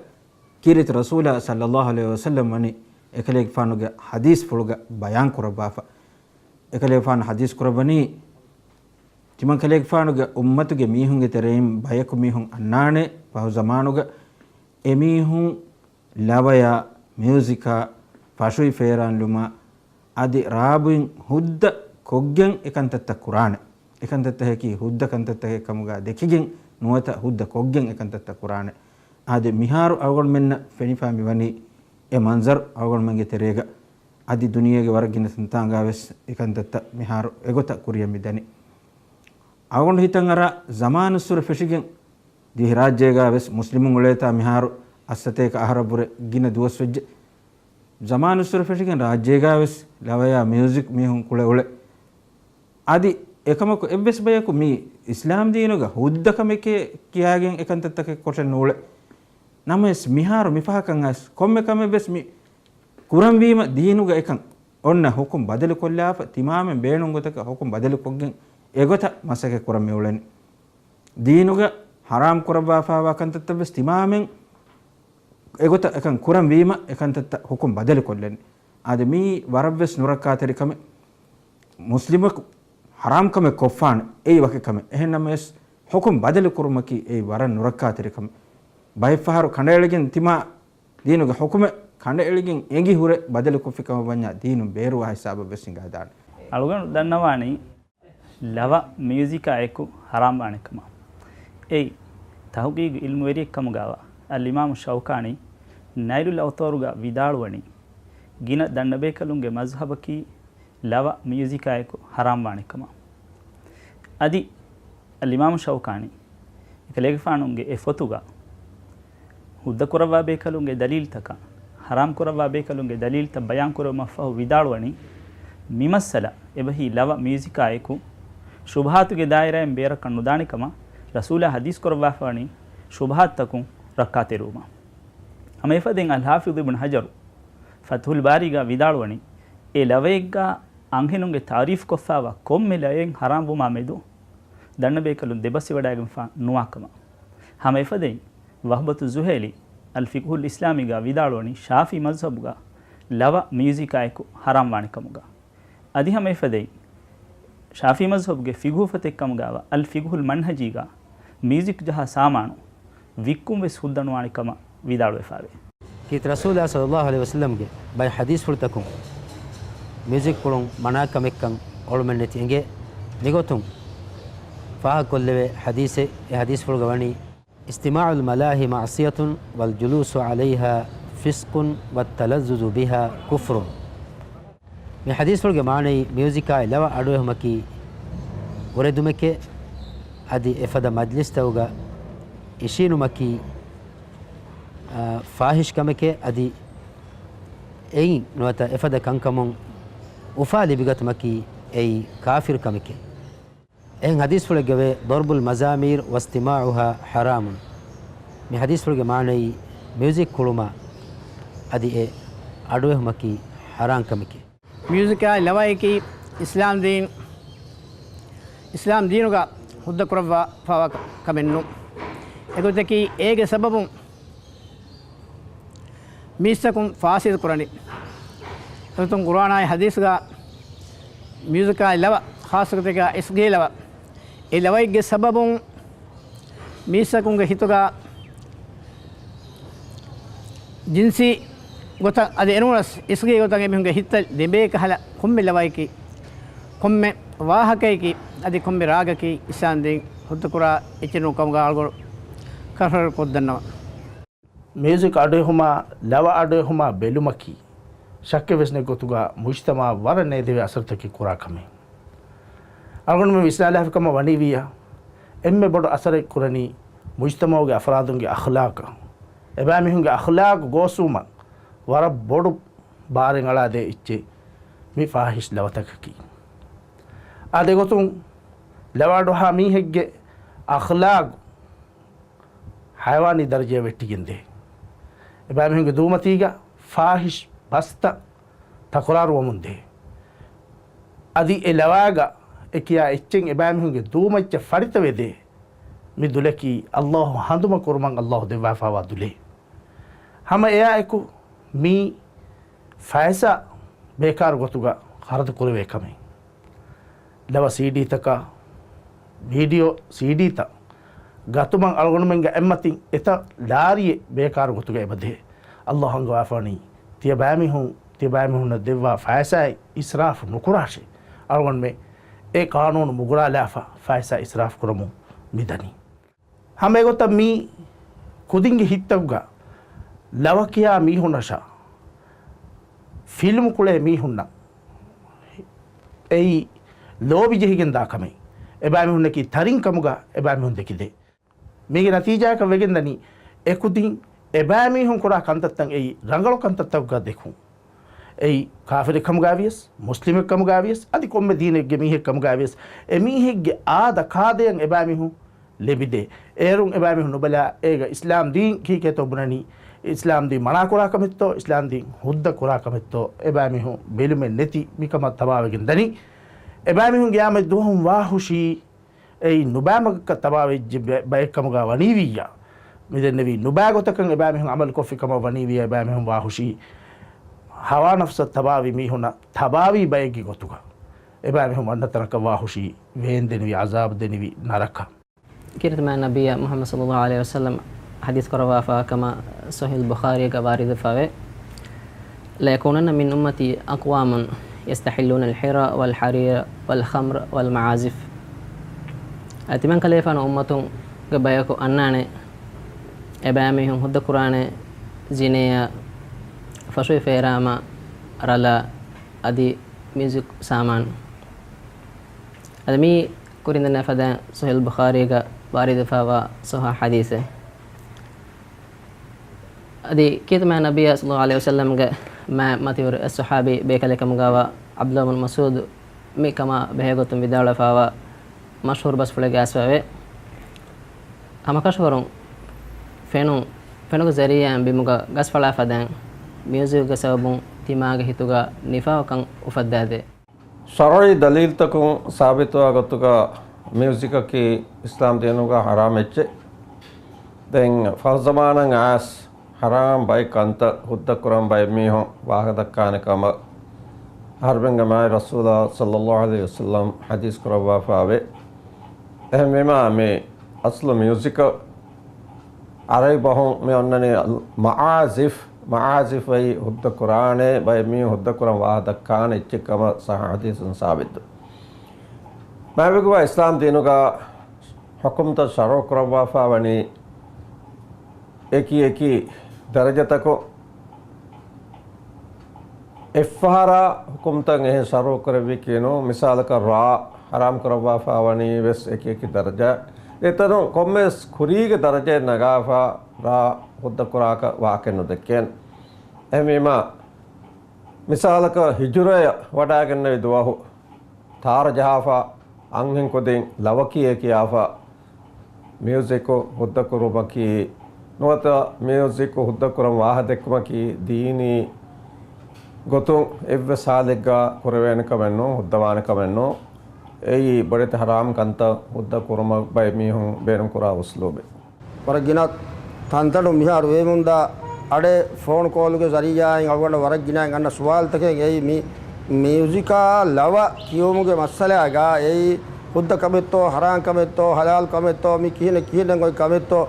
ކީރިތި ރަސޫލާ ޞައްލައްލާހު ޢަލައިހި ވަސައްލަމް ވަނީ އެކަލޭގެފާނުގެ ޙަދީޘްފުޅުގަ ބަޔާން ކުރައްވާފަ. އެކަލޭގެފާނު ޙަދީޘް ކުރައްވަނީ، ތިމަން ކަލޭގެފާނުގެ އުއްމަތުގެ މީހުންގެ ތެރެއިން ބަޔަކު މީހުން އަންނާނެ ފަހު ޒަމާނުގަ އެމީހުން ލަވަޔާ، މިއުޒިކާ، ފަށުއި ފޭރާންލުމާ، އަދި ރާބުއިން ހުއްދަ ކޮށްގެން އެކަންތައްތައް ކުރާނެ. އެކަންތައްތަކަކީ ހުއްދަ ކަންތައްތަކެއް ކަމުގަ ދެކިގެން ނުވަތަ ހުއްދަ ކޮށްގެން އެކަންތައްތައް ކުރާނެ. އާދެ، މިހާރު އަޅުގަނޑުމެންނަށް ފެނިފާ މިވަނީ އެ މަންޒަރު އަޅުގަނޑުމެންގެ ތެރޭގަ. އަދި ދުނިޔޭގެ ވަރަށް ގިނަ ތަންތާނގާ ވެސް އެކަންތައްތައް މިހާރު އެގޮތަށް ކުރިޔަށް މި ދަނީ. އަޅުގަނޑު ހިތަށް އަރާ ޒަމާނުއްސުރެ ފެށިގެން ދިވެހިރާއްޖޭގާ ވެސް މުސްލިމުން އުޅޭތާ މިހާރު އަށްސަތޭކަ އަހަރަށް ވުރެ ގިނަ ދުވަސް ވެއްޖެ. ޒަމާނުއްސުރެ ފެށިގެން ރާއްޖޭގާ ވެސް ލަވަޔާ މިއުޒިކް މީހުން ކުޅެ އުޅެ. އަދި އެކަމަކު އެއްވެސް ބަޔަކު މި އިސްލާމް ދީނުގަ ހުއްދަ ކަމެކޭ ކިޔާގެން އެކަންތައްތަކެއް ކޮށެއް ނޫޅެ. ނަމަވެސް މިހާރު މިފަހަކަށް އައިސް ކޮންމެ ކަމެއް ވެސް މި ކުރަންވީމަ ދީނުގަ އެކަން އޮންނަ ހުކުމް ބަދަލު ކޮށްލާފަ، ތިމާމެން ބޭނުން ގޮތަކަށް ހުކުމް ބަދަލު ކޮށްގެން އެގޮތަށް މަސައްކަތް ކުރަން މި އުޅެނީ. ދީނުގަ ހަރާމް ކުރައްވާފާވާ ކަންތައްތައް ވެސް ތިމާމެން އެގޮތަށް އެކަން ކުރަން ވީމަ، އެކަންތައްތައް ހުކުމް ބަދަލު ކޮށްލަން. އާދެ، މީ ވަރަށްވެސް ނުރައްކާތެރި ކަމެއް. މުސްލިމަކު ހަރާމް ކަމެއް ކޮށްފާނެ، އެއީ ވަކި ކަމެއް. އެހެން ނަމަވެސް، ހުކުމް ބަދަލު ކުރުމަކީ އެއީ ވަރަށް ނުރައްކާތެރި ކަމެއް. ބައެއް ފަހަރު ކަނޑައެޅިގެން ތިމާ ދީނުގެ ހުކުމެއް ކަނޑައެޅިގެން އެނގި ހުރެ ބަދަލު ކޮށްފި ކަމަށް ވަންޏާ ދީނުން ބޭރުވާ ހިސާބަށް ވެސް ހިނގާދާނެ. އަޅުގަނޑު ދަންނަވާނީ ލަވަ މިއުޒިކާ އެކު ހަރާމް ވާނެ ކަމަށް. އެއީ، ތަޙުޤީޤު ޢިލްމުވެރިއެއް ކަމުގާވާ އަލްއިމާމު ޝައުކާނީ ނައިލުލް އައުޠާރުގަ ވިދާޅުވަނީ، ގިނަ ދަންނަބޭކަލުންގެ މަޒްހަބަކީ ލަވަ މިއުޒިކާ އެކު ހަރާމް ވާނެ ކަމަށް. އަދި އަލްއިމާމު ޝައުކާނީ އެކަލޭގެފާނުގެ އެ ފޮތުގަ ހުއްދަ ކުރައްވާ ބޭކަލުންގެ ދަލީލްތަކާ، ހަރާމް ކުރައްވާ ބޭކަލުންގެ ދަލީލްތައް ބަޔާން ކުރެވުމަށްފަހު ވިދާޅުވަނީ، މި މައްސަލަ އެބަހީ ލަވަ މިއުޒިކާ އެކު ޝުބުހާތުގެ ދާއިރާއިން ބޭރަކަށް ނުދާނެ ކަމަށް ރަސޫލާ ޙަދީޘް ކުރައްވާފަވަނީ ޝުބުހާތުތަކުން ރައްކާތެރިވުމަށް. ހަމައެފަދައިން އަލްޙާފިޡު އިބްނު ޙަޖަރު ފަތްޙުލް ބާރީގަ ވިދާޅުވަނީ، އެ ލަވައެއްގަ އަންހެނުންގެ ތަޢުރީފު ކޮށްފާވާ ކޮންމެ ލަވައެއް ޙަރާމް ވުމާ މެދު ދަންނަބޭކަލުން ދެބަސްވެވަޑައިގެންފާ ނުވާ ކަމަށް. ހަމައެފަދައިން ވަހްބަތު ޒުހައިލީ އަލް ފިޤްހުލް އިސްލާމީގަ ވިދާޅުވަނީ ޝާފިޢީ މަޒްހަބުގަ ލަވަ މިއުޒިކާއެކު ޙަރާމް ވާނެ ކަމުގަ. އަދި ހަމައެފަދައިން ޝާފިޢީ މަޒްހަބުގެ ފިޤްހު ފޮތެއް ކަމުގަވާ އަލް ފިޤްހުލް މަންހަޖީގަ މިއުޒިކް ޖަހާ ސާމާނު ވިއްކުން ވެސް ހުއްދަ ނުވާނެ ކަމަށް ވިދާޅުވެފާވޭ. ކީރިތި ރަސޫލާ ޞައްލައްލާހު ޢަލައިހި ވަސައްލަމްގެ ބައެއް ޙަދީޘްފުޅުތަކުން މިއުޒިކް ކުޅުން މަނާ ކަމެއްކަން އޮޅުމެއްނެތި އެނގޭ. މިގޮތުން ފާހަގަކޮށްލެވޭ ޙަދީޘެއް. އެ ޙަދީޘްފުޅުގަ ވަނީ، اجتماع الملاهي معصية والجلوس عليها فسق والتلذذ بها كفر. މި ޙަދީޘްފުޅުގެ މާނައީ މިއުޒިކާއި ލަވަ އަޑުއެހުމަކީ އުރެދުމެކޭ، އަދި އެފަދަ މަޖްލިސްތަކުގަ އިށީނުމަކީ، އާ، ފާޙިޝް ކަމެކޭ، އަދި އެއިން ނުވަތަ އެފަދަ ކަންކަމުން އުފާ ލިބިގަތުމަކީ އެއީ ކާފިރު ކަމެކޭ. އެހެން ޙަދީޘްފުޅެއްގަވޭ، ضرب المزامير واستماعها حرام. މި ޙަދީޘްފުޅުގެ މާނައީ މިއުޒިކް ކުޅުމާ އަދި އެ އަޑުއެހުމަކީ ޙަރާން ކަމެކޭ. މިއުޒިކާއި ލަވައަކީ އިސްލާމް ދީން، އިސްލާމް ދީނުގަ ހުއްދަ ކުރައްވާފަވާ ކަމެއް ނޫން. އެގޮތަކީ އޭގެ ސަބަބުން މީސްތަކުން ފާސިދު ކުރަނީ. އެގޮތުން ޤުރްއާނާއި ޙަދީޘްގަ މިއުޒިކާއި ލަވަ، ޚާއްޞަގޮތެއްގަ އިސްގީ ލަވަ، އެ ލަވައެއްގެ ސަބަބުން މީސްތަކުންގެ ހިތުގަ ޖިންސީ ގޮތަށް އަދި އެނޫނަސް އިސްގީ ގޮތަށް އެމީހުންގެ ހިތްތައް ދެނބޭ ކަހަލަ ކޮންމެ ލަވައަކީ، ކޮންމެ ވާހަކައަކީ، އަދި ކޮންމެ ރާގަކީ އިސްލާމް ދީން ހުއްދަކުރާ އެއްޗެއް ނޫން ކަމުގަ އަޅުގަނޑު ކަރަރު ކޮށްދަންނަވަން. މިއުޒިކް އަޑުއެހުމާ، ލަވަ އަޑުއެހުމާ ބެލުމަކީ، ޝައްކެއް ވެސް ނެތް ގޮތުގަ މުޖްތަމަޢަށް ވަރަށް ނޭދެވޭ އަސަރުތަކެއް ކުރާ ކަމެއް. އަޅުގަނޑުމެން ވިސްނާލާފި ކަމަށް ވަނީވިއްޔާ، އެންމެ ބޮޑު އަސަރެއް ކުރަނީ މުޖްތަމަޢުގެ އަފްރާދުންގެ އަޚްލާޤަށް. އެބައިމީހުންގެ އަޚްލާޤު ގޯސްވުމަށް ވަރަށް ބޮޑު ބާރެއް އަޅާދޭ އެއްޗެއް މި ފާޙިޝް ލަވަތަކަކީ. އާދެ ގޮތުން ލަވަ އަޑުއަހާ މީހެއްގެ އަޚްލާޤު ހަޔަވާނީ ދަރަޖަޔަށް ވެއްޓިގެންދޭ. އެބައިމީހުންގެ ދޫމަތީގަ ފާޙިޝް ބަސްތައް ތަކުރާރުވަމުންދޭ. އަދި އެ ލަވާގަ އެ ކިޔާ އެއްޗެއް އެބައިމީހުންގެ ދޫމައްޗަށް ފަރިތަވެދޭ. މި ދުލަކީ ﷲ ހަނދުމަކުރުމަށް ﷲ ދެއްވާފައިވާ ދުލެއް. ހަމަ އެއާއެކު މީ ފައިސާ ބޭކާރު ގޮތުގަ ޚަރަދު ކުރެވޭ ކަމެއް. ލަވަ ސީޑީތަކާ، ވީޑިއޯ ސީޑީތައް ގަތުމަށް އަޅުގަނޑުމެންގެ އެއްމަތިން އެތައް ލާރިއެއް ބޭކާރު ގޮތުގަ އެބަދޭ. ﷲ އަންގަވާފަވަނީ ތިޔަބައިމީހުން، ތިޔަބައިމީހުންނަށް ދެއްވާ ފައިސާއެއް އިސްރާފު ނުކުރާށޭ. އަޅުގަނޑުމެން އެ ޤާނޫނު މުގުރާލާފަ ފައިސާ އިސްރާފު ކުރަމުން މިދަނީ. ހަމަ އެގޮތަށް މީ ކުދިންގެ ހިތްތަކުގަ ލަވަ ކިޔާ މީހުންނަށާ، ފިލްމު ކުޅޭ މީހުންނަށް އެއީ ލޯބި ޖެހިގެން ދާ ކަމެއް. އެބައިމީހުންނަކީ ތަރިން ކަމުގަ އެބައިމީހުން ދެކިދޭ. މީގެ ނަތީޖާއަކަށް ވެގެންދަނީ، އެކުދިން އެބައިމީހުން ކުރާ ކަންތައްތައް އެއީ ރަނގަޅު ކަންތައްތަކުގަ ދެކުން. އެއީ ކާފިރެއް ކަމުގައިވިޔަސް، މުސްލިމެއް ކަމުގައިވިޔަސް، އަދި ކޮންމެ ދީނެއްގެ މީހެއް ކަމުގައިވިޔަސް، އެމީހެއްގެ އާދަ ކާދަޔަށް އެބައިމީހުން ލެބިދޭ. އޭރުން އެބައިމީހުން ނުބަލާ، އޭގަ އިސްލާމް ދީން ކީކޭތޯ ބުނަނީ؟ އިސްލާމް ދީން މަނާކުރާ ކަމެއްތޯ؟ އިސްލާމް ދީން ހުއްދަ ކުރާ ކަމެއްތޯ؟ އެބައިމީހުން ބެލުމެއް ނެތި މިކަމަށް ތަބާވެގެން ދަނީ. އެބައިމީހުން ގިޔާމަތް ދުވަހުން ވާހުށީ އެއީ ނުބައި މަގަކަށް ތަބާވެއްޖެ ބަ-، ބައެއްކަމުގަ ވަނީވިއްޔާ، މިދެންނެވި ނުބައި ގޮތަކަށް އެބައިމީހުން ޢަމަލުކޮށްފި ކަމަށް ވަނީވިއްޔާ، އެބައިމީހުން ވާހުށީ ހަވާ ނަފްސަށް ތަބާވި މީހުނަށް ތަބާވީ ބައެއްގެ ގޮތުގަ. އެބައިމީހުން ވަންނަ ތަނަކަށް ވާހުށީ ވޭންދެނިވި، ޢަޒާބު ދެނިވި ނަރަކަ. ކީރިތި މާތް ނަބިއްޔާ މުޙައްމަދު ޞައްލައްލާހު ޢަލައިހި ވަސައްލަމް ޙަދީޘް ކުރައްވާފަ ކަމަށް ޞަޙީޙުލް ބުޚާރީގަ ވާރިދުވެފަވޭ، ليكونن من أمتي أقوام يستحلون الحر والحرير والخمر والمعازف. އަދި ތިމަން ކަލޭފާނު އުއްމަތުންގެ ބަޔަކު އަންނާނެ، އެބައިމީހުން ހުއްދަ ކުރާނެ ޒިނޭއާ، ފަށުވި ފޭރާމާ، ރަލާ، އަދި މިއުޒިކް ސާމާނު. އަދި މީ ކުރިން ދަންނަވާ ފަދައިން ޞަޙީޙުލް ބުޚާރީގަ ވާރިދުވެފަވާ ޞައްޙަ ޙަދީޘެއް. އަދި ކީރިތި މާތް ނަބިއްޔާ ޞައްލައްލާހު ޢަލައިހި ވަސައްލަމްގެ މާތް މަތިވެރި އެއް ޞަޙާބީ ބޭކަލެއް ކަމުގައިވާ ޢަބްދުﷲ ބިން މަސްޢޫދު މި ކަމާ ބެހޭގޮތުން ވިދާޅުވެފަވާ މަޝްހޫރު ބަސްފުޅެއްގެ އަސްވަވޭ. ހަމަކަށަވަރުން ފެނުން، ފެނުގެ ޒަރީޢާއިން ބިމުގަ ގަސްފަޅާ ފަދައިން މިއުޒިކްގެ ސަބަބުން ތިމާގެ ހިތުގަ ނިފާޤުކަން އުފައްދާދޭ. ޝަރުޢީ ދަލީލްތަކުން ސާބިތުވާ ގޮތުގަ މިއުޒިކަކީ އިސްލާމް ދީނުގަ ޙަރާމް އެއްޗެއް. ދެން ފަހު ޒަމާނަށް އައިސް ޙަރާމް ބައެއް ކަންތައް ހުއްދަ ކުރަން ބައެއް މީހުން ވާހަކަ ދައްކާނެ ކަމަށް އަހަރުމެންގެ މާތް ރަސޫލާ ޞައްލައްލާހު ޢަލައިހި ވަސައްލަމް ޙަދީޘް ކުރައްވާފައިވޭ. އެހެންވީމާ، މި އަސްލު މިއުޒިކަށް ޢަރަބި ބަހުން މި އޮންނަނީ މަޢާޒިފް، މަޢާޒިފް އައީ ހުއްދަ ކުރާނެ، ބައެއް މީހުން ހުއްދަ ކުރަން ވާހަކަ ދައްކާނެ އެއްޗެއް ކަމަށް ޞައްޙަ ޙަދީޘުން ސާބިތު. މާތް ބެގުބާ އިސްލާމް ދީނުގަ ޙުކުމްތައް ޝަރުޢު ކުރައްވާފަ ވަނީ އެކި އެކި ދަރަޖަތަކުން. އެއްފަހަރާ ޙުކުމްތައް އެހެން ޝަރުޢު ކުރެއްވިއްކީ ނޫން. މިސާލަކަށް ރާ ޙަރާމް ކުރައްވާފަ ވަނީ ވެސް އެކި އެކި ދަރަޖަ. އެތަނުން ކޮންމެވެސް ކުރީގެ ދަރަޖައެއް ނަގާފަ ރާ ހުއްދަ ކުރާކަށް ވާހަކައެއް ނުދެއްކޭނެ. އެހެންވީމާ، މިސާލަކަށް ހިޖުރަޔަށް ވަޑައިގެންނެވި ދުވަހު ތާރަ ޖަހާފަ، އަންހެން ކުދިން ލަވަ ކިޔޭ ކިޔާފަ، މިއުޒިކު ހުއްދަ ކުރުމަކީ، ނުވަތަ މިއުޒިކު ހުއްދަ ކުރަން ވާހަ ދެއްކުމަކީ ދީނީ ގޮތުން އެއްވެސް ހާލެއްގަ ކުރެވޭނެ ކަމެއް ނޫން، ހުއްދަވާނެ ކަމެއް ނޫން. އެއީ ބޮޑެތި ހަރާމް ކަންތައް ހުއްދަ ކުރުމަށް ބައެއް މީހުން ބޭނުން ކުރާ އުސްލޫބެއް. ވަރަށް ގިނަ ތަންތަނުން މިހާރު ވޭމުންދާ އަޑެއް ފޯނު ކޯލުގެ ޒަރީއާއިން އަޅުގަނޑަށް ވަރަށް ގިނައިން އަންނަ ސުވާލުތަކެއް އެއީ މި މިއުޒިކާ ލަވަ ކިޔުމުގެ މައްސަލާގަ އެއީ ހުއްދަ ކަމެއްތޯ، ހަރާން ކަމެއްތޯ، ހަލާލު ކަމެއްތޯ، މި ކިހިނެއް ކިހިނެއް އޮތް ކަމެއްތޯ،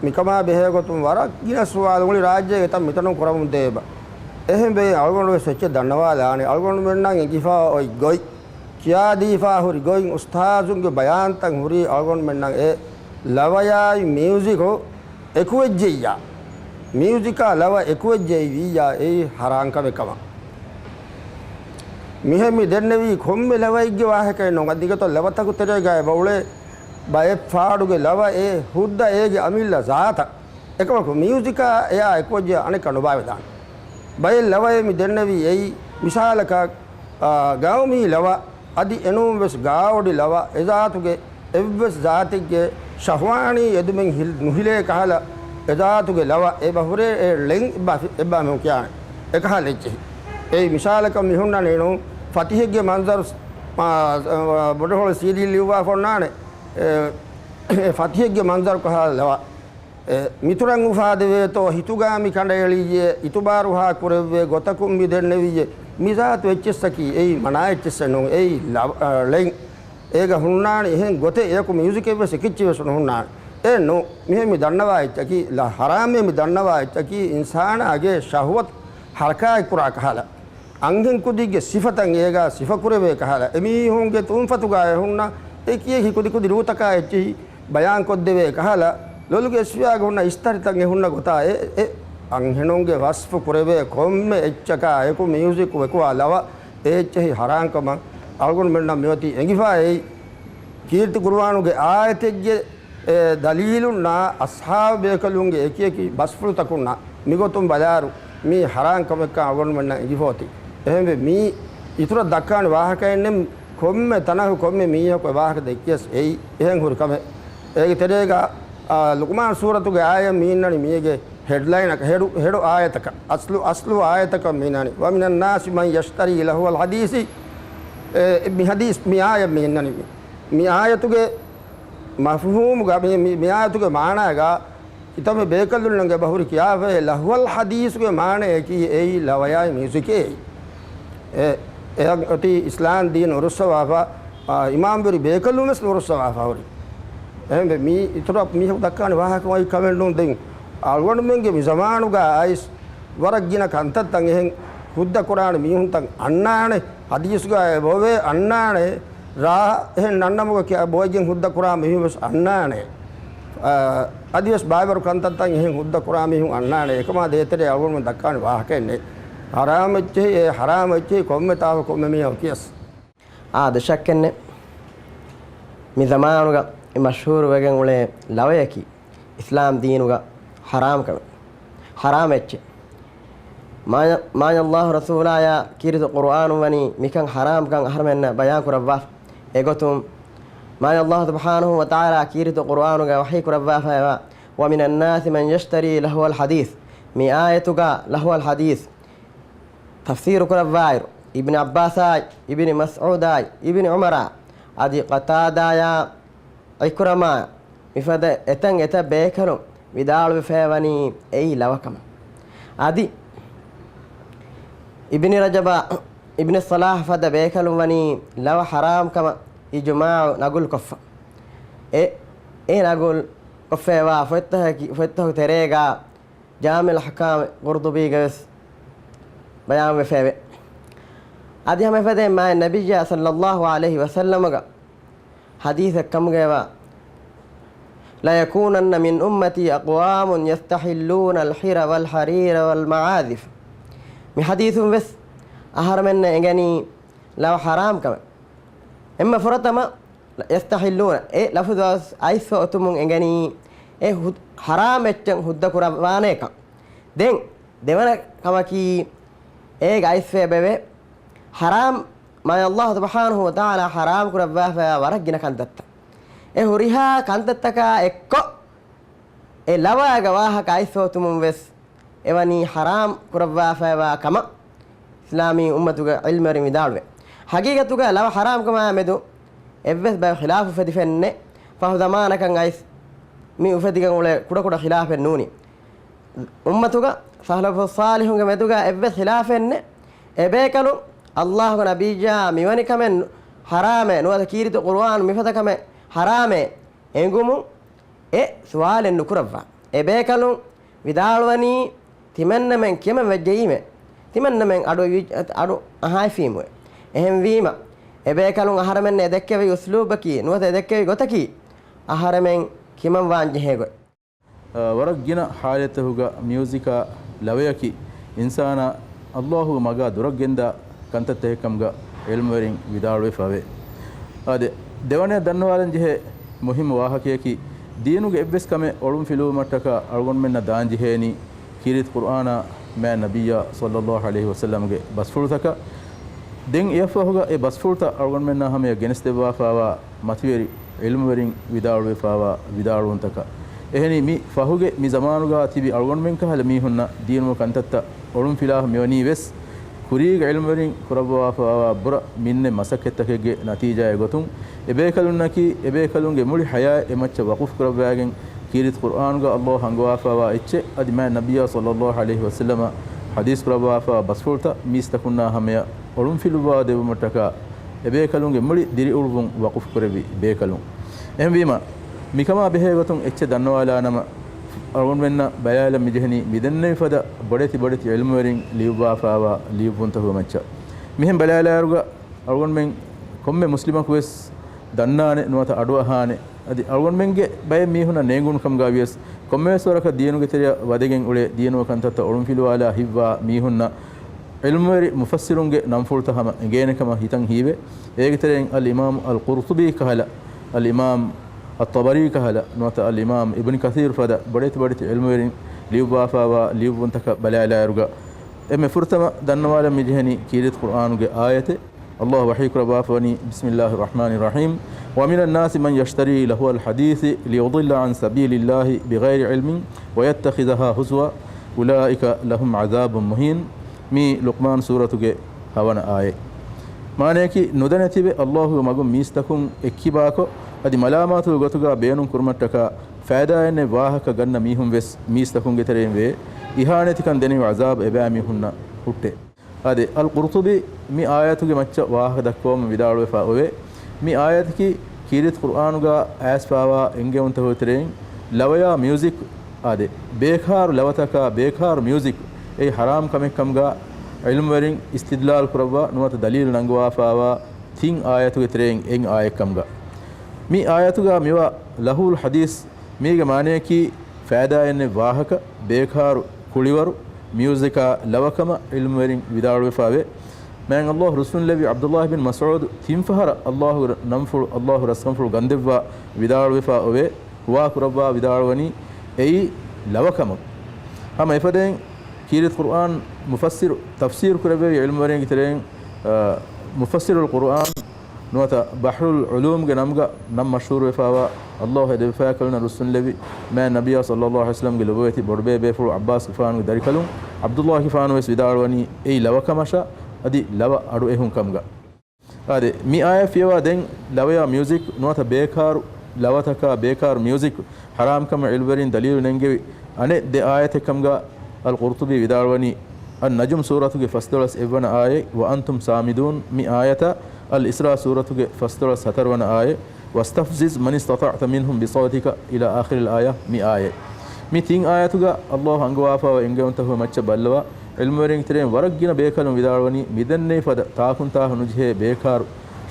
މިކަމާ ބެހޭ ގޮތުން ވަރަށް ގިނަ ސުވާލު މުޅި ރާއްޖޭގެ ތަން މިތަނުން ކުރަމުން ދޭބަ. އެހެންވެ އަޅުގަނޑު ވެސް އެއްޗެއް ދަންނަވާލާނެ. އަޅުގަނޑުމެންނަށް އެނގިފާ އޮތް ގޮތް، ކިޔާދީފާ ހުރި ގޮތް، އުސްތާޒުންގެ ބަޔާންތައް ހުރީ އަޅުގަނޑުމެންނަށް އެ ލަވަޔާއި މިއުޒިކު އެކުވެއްޖެއްޔާ، މިއުޒިކާ ލަވަ އެކުވެއްޖެއްޔާ އެއީ ހަރާން ކަމެއް ކަމަށް. މިހެން މި ދެންނެވީ ކޮންމެ ލަވައެއްގެ ވާހަކައެއް ނޫން. އަދި އިނގޭތޯ ލަވަތަކު ތެރޭގަ އެބަ އުޅޭ ބައެއް ފާޑުގެ ލަވަ އެ ހުއްދަ އޭގެ އަމިއްލަ ޒާތަށް. އެކަމަކު މިއުޒިކާ އެއާ އެކުވެއްޖެ އަނެއްކާ ނުބާވެދާނެ. ބައެއް ލަވައެއް މި ދެންނެވީ އެއީ މިސާލަކަށް، އާ، ގައުމީ ލަވަ އަދި އެނޫން ވެސް ގާވޮޑި ލަވަ އެ ޒާތުގެ އެއްވެސް ޒާތެއްގެ ޝަހްވާނީ އެދުމެއް ހިލް ނުހިލޭ ކަހަލަ އެ ޒާތުގެ ލަވަ އެބަ ހުރޭ އެ ޅެން އެއްބާ ފި-، އެއްބާ މިހުން ކިޔާނެ. އެކަހަލަ އެއްޗެހި. އެއީ މިސާލަކަށް މި ހުންނަނީ ނޫން ފަތިހެއްގެ މަންޒަރު، އާ، އާ، ބޮޑުހޮޅު ސީޑީ ލިޔުއްވާފަ ހުންނާނެ. އެ، އެ ފަތިހެއްގެ މަންޒަރު ކަހަލަ ލަވަ. އެ، މިތުރަށް އުފާދެވޭތޯ، ހިތުގާ މި ކަނޑައެޅިއްޔޭ، އިތުބާރު ހާ ކުރެއްވޭ ގޮތަކުން މި ދެންނެވިއްޔޭ. މި ޒާތު އެއްޗިއްސަކީ އެއީ މަނާ އެއްޗިއްސެއް ނޫން. އެއީ ލަ-، އަ، ޅެން. އޭގަ ހުންނާނެ އެހެން ގޮތެއް އެޔަކު މިއުޒިކެއް ވެސް އެކިއްޗެއް ވެސް ނުހުންނާނެ. އެ ނޫ، މިހެން މި ދަންނަވާ އެއްޗަކީ، ލަ-، ހަރާމޭ މި ދަންނަވާ އެއްޗަކީ، އިންސާނާގެ ޝަހުވަތު ހަރަކާތް ކުރާ ކަހަލަ. އަންހެން ކުދިއްގެ ސިފަތައް އޭގާ ސިފަ ކުރެވޭ ކަހަލަ، އެމީހުންގެ ތުންފަތުގާ އެހުންނަ އެކި އެކި ކުދި ކުދި ރޫތަކާ އެއްޗެހި ބަޔާންކޮށްދެވޭ ކަހަލަ، ލޮލުގެ އެސްފިޔާގަ ހުންނަ އިސްތަށިތައް އެހުންނަ ގޮތާ އެ، އެ އަންހެނުންގެ ވަސްފު ކުރެވޭ ކޮންމެ އެއްޗަކާ އެކު މިއުޒިކު އެކުވާ ލަވަ އެ އެއްޗެހި ހަރާންކަމަށް އަޅުގަނޑުމެންނަށް މިއޮތީ އެނގިފާ އެއީ. ކީރިތި ޤުރުއާނުގެ އާޔަތެއްގެ އެ ދަލީލުންނާ އަޞްޙާބު ބޭކަލުންގެ އެކިއެކި ބަސްފުޅުތަކުންނާ މިގޮތުން ބަލާއިރު، މީ ޙަރާން ކަމެއްކަން އަޅުގަނޑުމެންނަށް އެނގިފޯތި. އެހެންވެ، މީ އިތުރަށް ދައްކާނެ ވާހަކައެއްނެއް، ކޮންމެ ތަނަކު ކޮންމެ މީހަކު އެ ވާހަކަ ދެއްކިޔަސް އެއީ އެހެން ހުރި ކަމެއް. އޭގެ ތެރޭގަ، އާ، ލުޤްމާން ސޫރަތުގެ އާޔަތް މި އިންނަނީ މީގެ ހެޑްލައިނަކަށް، ހެޑު، ހެޑު އާޔަތަކަށް، އަސްލު، އަސްލު އާޔަތަކަށް މި އިންނަނީ. وَمِنَ النَّاسِ مَن يَشْتَرِي لَهْوَ الْحَدِيثِ، އެ، މި ޙަދީޘް މި އާޔަތް މި އިންނަނީ. މި އާޔަތުގެ މަފްހޫމުގަ މި، މި، މި އާޔަތުގެ މާނާގަ ކިތަންމެ ބޭކަލުންނަށް އެބަ ހުރި ކިޔާފައި ލަހްވަލް ޙަދީޘުގެ މާނަޔަކީ އެއީ ލަވަޔާއި މިއުޒިކޭ. އެ، އެއަށް އޮތީ އިސްލާމް ދީން އުރުއްސަވާފަ، އާ، އިމާމްވެރި ބޭކަލުން ވެސް އުރުއްސަވާފަ ހުރި. އެހެންވެ، މީ އިތުރަށް މީހަކު ދައްކާނެ ވާހަކަ އޮތް ކަމެއް ނޫން. ދެން އަޅުގަނޑުމެންގެ މި ޒަމާނުގަ އައިސް ވަރަށް ގިނަ ކަންތައްތައް އެހެން ހުއްދަ ކުރާނެ މީހުންތައް އަންނާނެ. ޙަދީޘްގަ އެބައޮވޭ އަންނާނެ. ރާ އެހެން ނަންނަމުގަ ކިޔާ ބޯއްޖެން ހުއްދަ ކުރާ މީހުން ވެސް އަންނާނެ. އަ، އަދިވެސް ބާވަރު ކަންތައްތައް އެހެން ހުއްދަ ކުރާ މީހުން އަންނާނެ. އެކަމާ ދޭތެރޭ އަޅުގަނޑުމެން ދައްކާނެ ވާހަކައެއް ނެތް. ޙަރާމް އެއްޗެހި، އެ ޙަރާމް އެއްޗެހި ކޮންމެ ތާކު ކޮންމެ މީހަކު ކިޔަސް. އާ، ދެ ޝައްކެއް ނެތް. މި ޒަމާނުގަ މަޝްހޫރު ވެގެން އުޅޭ ލަވަޔަކީ އިސްލާމް ދީނުގަ ޙަރާމް ކަމެއް، ޙަރާމް އެއްޗެއް. މާތް، މާތް ﷲ ރަސޫލާޔާ ކީރިތި ޤުރުއާނުން ވަނީ މިކަން ޙަރާމްކަން އަހަރުމެންނަށް ބަޔާން ކުރައްވާފަ. އެގޮތުން މާތް ﷲ ސުބްޙާނަހޫ ވަތަޢާލާ ކީރިތި ޤުރުއާނުގަ ވަޙީ ކުރައްވާފައިވާ، وَمِنَ النَّاسِ مَن يَشْتَرِي لَهْوَ الْحَدِيثِ، މި އާޔަތުގަ ލަހްވަލް ޙަދީޘް ތަފްސީރު ކުރައްވާއިރު، އިބްނި ޢައްބާސާއި، އިބްނި މަސްޢޫދާއި، އިބްނި ޢުމަރާ، އަދި ޤަތާދާޔާ، ޢިކްރަމާ، މިފަދަ އެތަން އެތައް ބޭކަލުން ވިދާޅުވެފައިވަނީ އެއީ ލަވަކަމަށް. އަދި އިބްނި ރަޖަބާ، އިބްނި ޞަލާޙް ފަދަ ބޭކަލުން ވަނީ ލަވަ ޙަރާމްކަމަށް އިޖުމާޢު ނަގުލްކޮށްފަ. އެ، އެ ނަގުލް ކޮށްފައިވާ ފޮތްތަކަކި، ފޮތްތަކު ތެރޭގާ ޖާމިޢުލް އަޙްކާމް ޤުރްޠުބީގަވެސް ބަޔާންވެފައެވެ. އަދި ހަމަ އެފަދައިން މާތް ނަބިއްޔާ ޞައްލައްލާހު ޢަލައިހި ވަސައްލަމަގަ ޙަދީޘެއް ކަމުގައިވާ، لَيَكُونَنَّ مِنْ أُمَّتِي أَقْوَامٌ يَسْتَحِلُّونَ الْحِرَ وَالْحَرِيرَ وَالْمَعَازِفَ. މި ޙަދީޘުން ވެސް އަހަރުމެންނަށް އެނގެނީ ލަވަ ޙަރާމް ކަމެއް. އެންމެ ފުރަތަމަ، يَسْتَحِلُّونَ، އެ ލަފުޒު އައިސްފަ އޮތުމުން އެނގެނީ އެ ހު-، ޙަރާމް އެއްޗެއް ހުއްދަ ކުރައްވާނޭކަން. ދެން ދެވަނަ ކަމަކީ، އޭގަ އައިސްފައި ބެވޭ ޙަރާމް، މާތް ﷲ ސުބްޙާނަހޫ ވަތަޢާލާ ޙަރާމް ކުރައްވާފައިވާ ވަރަށް ގިނަ ކަންތައްތައް. އެ ހުރިހާ ކަންތައްތަކާ އެއްކޮށް، އެ ލަވައިގެ ވާހަކަ އައިސްފަ އޮތުމުން ވެސް އެވަނީ ޙަރާމް ކުރައްވާފައިވާ ކަމަށް އިސްލާމީ އުއްމަތުގެ ޢިލްމުވެރިން ވިދާޅުވޭ. ޙަޤީޤަތުގަ ލަވަ ޙަރާމްކަމާ މެދު އެއްވެސް ބަޔަކު ޚިލާފު އުފެދިފައެއްނެއް. ފަހު ޒަމާނަކަށް އައިސް މި އުފެދިގެން އުޅޭ ކުޑަކުޑަ ޚިލާފެއް ނޫނީ. އުއްމަތުގަ ސަލަފުއް ޞާލިޙުންގެ މެދުގަ އެއްވެސް ޚިލާފެއްނެއް. އެބޭކަލުން ﷲގެ ނަބިއްޔާ މިވަނި ކަމެއް ޙަރާމޭ ނުވަތަ ކީރިތި ޤުރުއާނު މިފަދަ ކަމެއް ޙަރާމޭ އެނގުމުން އެ ސުވާލެއް ނުކުރައްވާ. އެބޭކަލުން ވިދާޅުވަނީ، ތިމަންނަމެން ކިޔަމަން ވެއްޖެއީމޭ. ތިމަންނަމެން އަޑު އިވި-، އަޑު އަހާފީމުވެ. އެހެންވީމަ، އެބޭކަލުން އަހަރެމެންނަށް އެ ދެއްކެވި އުސްލޫބަކީ ނުވަތަ އެ ދެއްކެވި ގޮތަކީ، އަހަރެމެން ކިޔަމަން ވާން ޖެހޭ ގޮތް. އަ، ވަރަށް ގިނަ ޙާލަތްތަކުގަ މިއުޒިކާ ލަވަޔަކީ އިންސާނާ ﷲގެ މަގާ ދުރަށް ގެންދާ ކަންތައްތަކެއްކަމުގަ ޢިލްމުވެރިން ވިދާޅުވެފަވޭ. އާދެ، ދެވަނައަށް ދަންނަވާލަން ޖެހޭ މުހިއްމު ވާހަކަޔަކީ، ދީނުގެ އެއްވެސް ކަމެއް އޮޅުންފިލުވުމަށްޓަކާ އަޅުގަނޑުމެންނަށް ދާން ޖެހޭނީ، ކީރިތި ޤުރުއާނާ މާތް ނަބިއްޔާ ޞައްލައްލާހު ޢަލައިހި ވަސައްލަމްގެ ބަސްފުޅުތަކަށް. ދެން އެއަށްފަހުގަ އެ ބަސްފުޅުތައް އަޅުގަނޑުމެންނާ ހަމަޔަށް ގެނެސްދެއްވާފާވާ މަތިވެރި ޢިލްމުވެރިން ވިދާޅުވެފާވާ ވިދާޅުވުންތަކަށް. އެހެނީ، މި ފަހުގެ މި ޒަމާނުގަ ތިބި އަޅުގަނޑުމެން ކަހަލަ މީހުންނަށް ދީނު ކަންތައްތައް އޮޅުންފިލާފަ މިވަނީ ވެސް، ކުރީގެ ޢިލްމުވެރިން ކުރައްވާފައިވާ ބުރަ މިންނެ މަސައްކަތްތަކެއްގެ ނަތީޖާއެއް ގޮތުން، އެބޭކަލުންނަކީ އެބޭކަލުންގެ މުޅި ޙަޔާތް އެ މައްޗަށް ވަޤުފު ކުރައްވާގެން، ކީރިތި ޤުރުއާނުގަ ﷲ ހަނގުވާފައިވާ އެއްޗެއް، އަދި މާތް ނަބިއްޔާ ޞައްލައްލާހު ޢަލައިހި ވަސައްލަމަ ޙަދީޘް ކުރައްވާފައިވާ ބަސްފުޅުތައް މީސްތަކުންނާ ހަމަޔަށް އޮޅުންފިލުއްވާ ދެއްވުމަށްޓަކާ، އެބޭކަލުންގެ މުޅި ދިރިއުޅުއްވުން ވަޤުފު ކުރެއްވި ބޭކަލުން. އެހެންވީމަ، މިކަމާ ބެހޭ ގޮތުން އެއްޗެއް ދަންނަވާލާނަމަ، އަޅުގަނޑުމެންނަށް ބަލާލަން މިޖެހެނީ މިދެންނެވި ފަދަ ބޮޑެތި ބޮޑެތި ޢިލްމުވެރިން ލިޔުއްވާފައިވާ ލިޔުއްވުންތަކުގެ މައްޗަށް. މިހެން ބަލާލާއިރުގަ އަޅުގަނޑުމެން ކޮންމެ މުސްލިމަކުވެސް ދަންނާނެ ނުވަތަ އަޑުއަހާނެ. އަދި އަޅުގަނޑުމެންގެ ބައެއް މީހުންނަށް ނޭނގުނު ކަމުގަ ވިޔަސް، ކޮންމެވެސް ވަރަކަށް ދީނުގެ ތެރެއަށް ވަދެގެން އުޅޭ ދީނުގެ ކަންތައްތައް އޮޅުންފިލުވާލާ ހިތްވާ މީހުންނަށް ޢިލްމުވެރި މުފައްސިރުންގެ ނަންފުޅުތައް ހަމަ އެނގޭނެ ކަމަށް ހިތަށް ހީވޭ. އޭގެ ތެރެއިން އަލް އިމާމް އަލް ޤުރްޠުބީ ކަހަލަ، އަލް އިމާމް އައްޠަބަރީ ކަހަލަ، ނުވަތަ އަލް އިމާމް އިބްނު ކަސީރު ފަދަ ބޮޑެތި ބޮޑެތި ޢިލްމުވެރިން ލިޔުއްވާފައިވާ ލިޔުއްވުންތަކަށް ބަލާލާއިރުގަ، އެންމެ ފުރަތަމަ ދަންނަވާލަން މިޖެހެނީ ކީރިތި ޤުރްއާނުގެ އާޔަތެއް. ﷲ ވަޙީ ކުރައްވާފަވަނީ، بسم الله الرحمن الرحيم، ومن الناس من يشتري لهو الحديث ليضل عن سبيل الله بغير علم ويتخذها هزوا أولئك لهم عذاب مهين. މީ ލުޤްމާން ސޫރަތުގެ ހަވަނަ އާޔަތް. މާނަޔަކީ، ނުދަނެތިވެ ﷲގެ މަގުން މީސްތަކުން އެއްކިބާކޮށް، އަދި މަލާމާތުގެ ގޮތުގަ ބޭނުން ކުރުމަށްޓަކާ ފައިދާއެއްނެތް ވާހަކަ ގަންނަ މީހުން ވެސް މީސްތަކުންގެ ތެރެއިން ވޭ. އިހާނެތިކަން ދެނެވި ޢަޒާބު އެބައިމީހުންނަށް ހުއްޓޭ. އާދެ، އަލް ޤުރްޠުބީ މި އާޔަތުގެ މައްޗަށް ވާހަކަ ދައްކަވަމުން ވިދާޅުވެފަ އޮވޭ. މި އާޔަތަކީ ކީރިތި ޤުރްއާނުގަ އައިސްފައިވާ އެންގެވުންތަކުގެ ތެރެއިން ލަވަޔާ މިއުޒިކް، އާދެ، ބޭކާރު ލަވަތަކާ ބޭކާރު މިއުޒިކް އެއީ ޙަރާމް ކަމެއްކަމުގަ ޢިލްމުވެރިން އިސްތިދްލާލު ކުރައްވާ ނުވަތަ ދަލީލު ނަންގަވާފައިވާ ތިން އާޔަތުގެ ތެރެއިން އެއް އާޔަތްކަމުގަ. މި އާޔަތުގަ މިވާ ލަހުވުލް ޙަދީޘް، މީގެ މާނަޔަކީ ފައިދާއެއްނެތް ވާހަކަ، ބޭކާރު ކުޅިވަރު، މިއުޒިކާ ލަވަކަމަށް ޢިލްމުވެރިން ވިދާޅުވެފަވޭ. މާތް ﷲ ރުއްސުންލެއްވި ޢަބްދުﷲ ބިން މަސްޢޫދު ތިން ފަހަރަށް ﷲގެ ރަ-، ނަންފުޅު، ﷲގެ ރަސްކަންފުޅު ގަންދެއްވާ ވިދާޅުވެފަ އޮވޭ، ހުވާ ކުރައްވާ ވިދާޅުވަނީ އެއީ ލަވަކަމަށް. ހަމަ އެފަދައިން ކީރިތި ޤުރްއާން މުފައްސިރު، ތަފްސީރު ކުރެއްވެވި ޢިލްމުވެރިންގެ ތެރެއިން، އަ، މުފައްސިރުލް ޤުރްއާން ނުވަތަ ބަޙްރުލް ޢުލޫމްގެ ނަމުގަ ނަން މަޝްހޫރުވެފައިވާ، ﷲ އެ ދެބަފައިކަލުންނަށް ރުއްސުންލެވި، މާތް ނަބިއްޔާ ޞައްލައްލާހު ޢަލައިހި ވަސައްލަމްގެ ލޮބުވެތި ބޮޑުބޭބޭފުޅު ޢައްބާސްގެފާނުގެ ދަރިކަލުން ޢަބްދުﷲގެފާނު ވެސް ވިދާޅުވަނީ އެއީ ލަވަކަމަށާ އަދި ލަވަ އަޑުއެހުން ކަމުގަ. އާދެ، މި އާޔަތް ފިޔަވާ ދެން ލަވަޔާ މިއުޒިކް ނުވަތަ ބޭކާރު ލަވަތަކާ ބޭކާރު މިއުޒިކް ޙަރާމްކަމަށް ޢިލްމުވެރިން ދަލީލު ނެންގެވި އަނެއް ދެ އާޔަތެއްކަމުގަ އަލް ޤުރްޠުބީ ވިދާޅުވަނީ، އައްނަޖުމް ސޫރަތުގެ ފަސްދޮޅަސް އެއްވަނަ އާޔަތް، وأنتم سامدون މި އާޔަތާ، އަލް އިސްރާ ސޫރަތުގެ ފަސްދޮޅަސް ހަތަރުވަނަ އާޔަތް، واستفزز من استطعت منهم بصوتك إلى آخر الآية މި އާޔަތް. މި ތިން އާޔަތުގަ ﷲ އަންގަވާފައިވާ އެންގެވުންތަކުގެ މައްޗަށް ބައްލަވާ، ޢިލްމުވެރިންގެ ތެރެއިން ވަރަށް ގިނަ ބޭކަލުން ވިދާޅުވަނީ މިދެންނެވި ފަދަ ތާކުންތާކު ނުޖެހޭ ބޭކާރު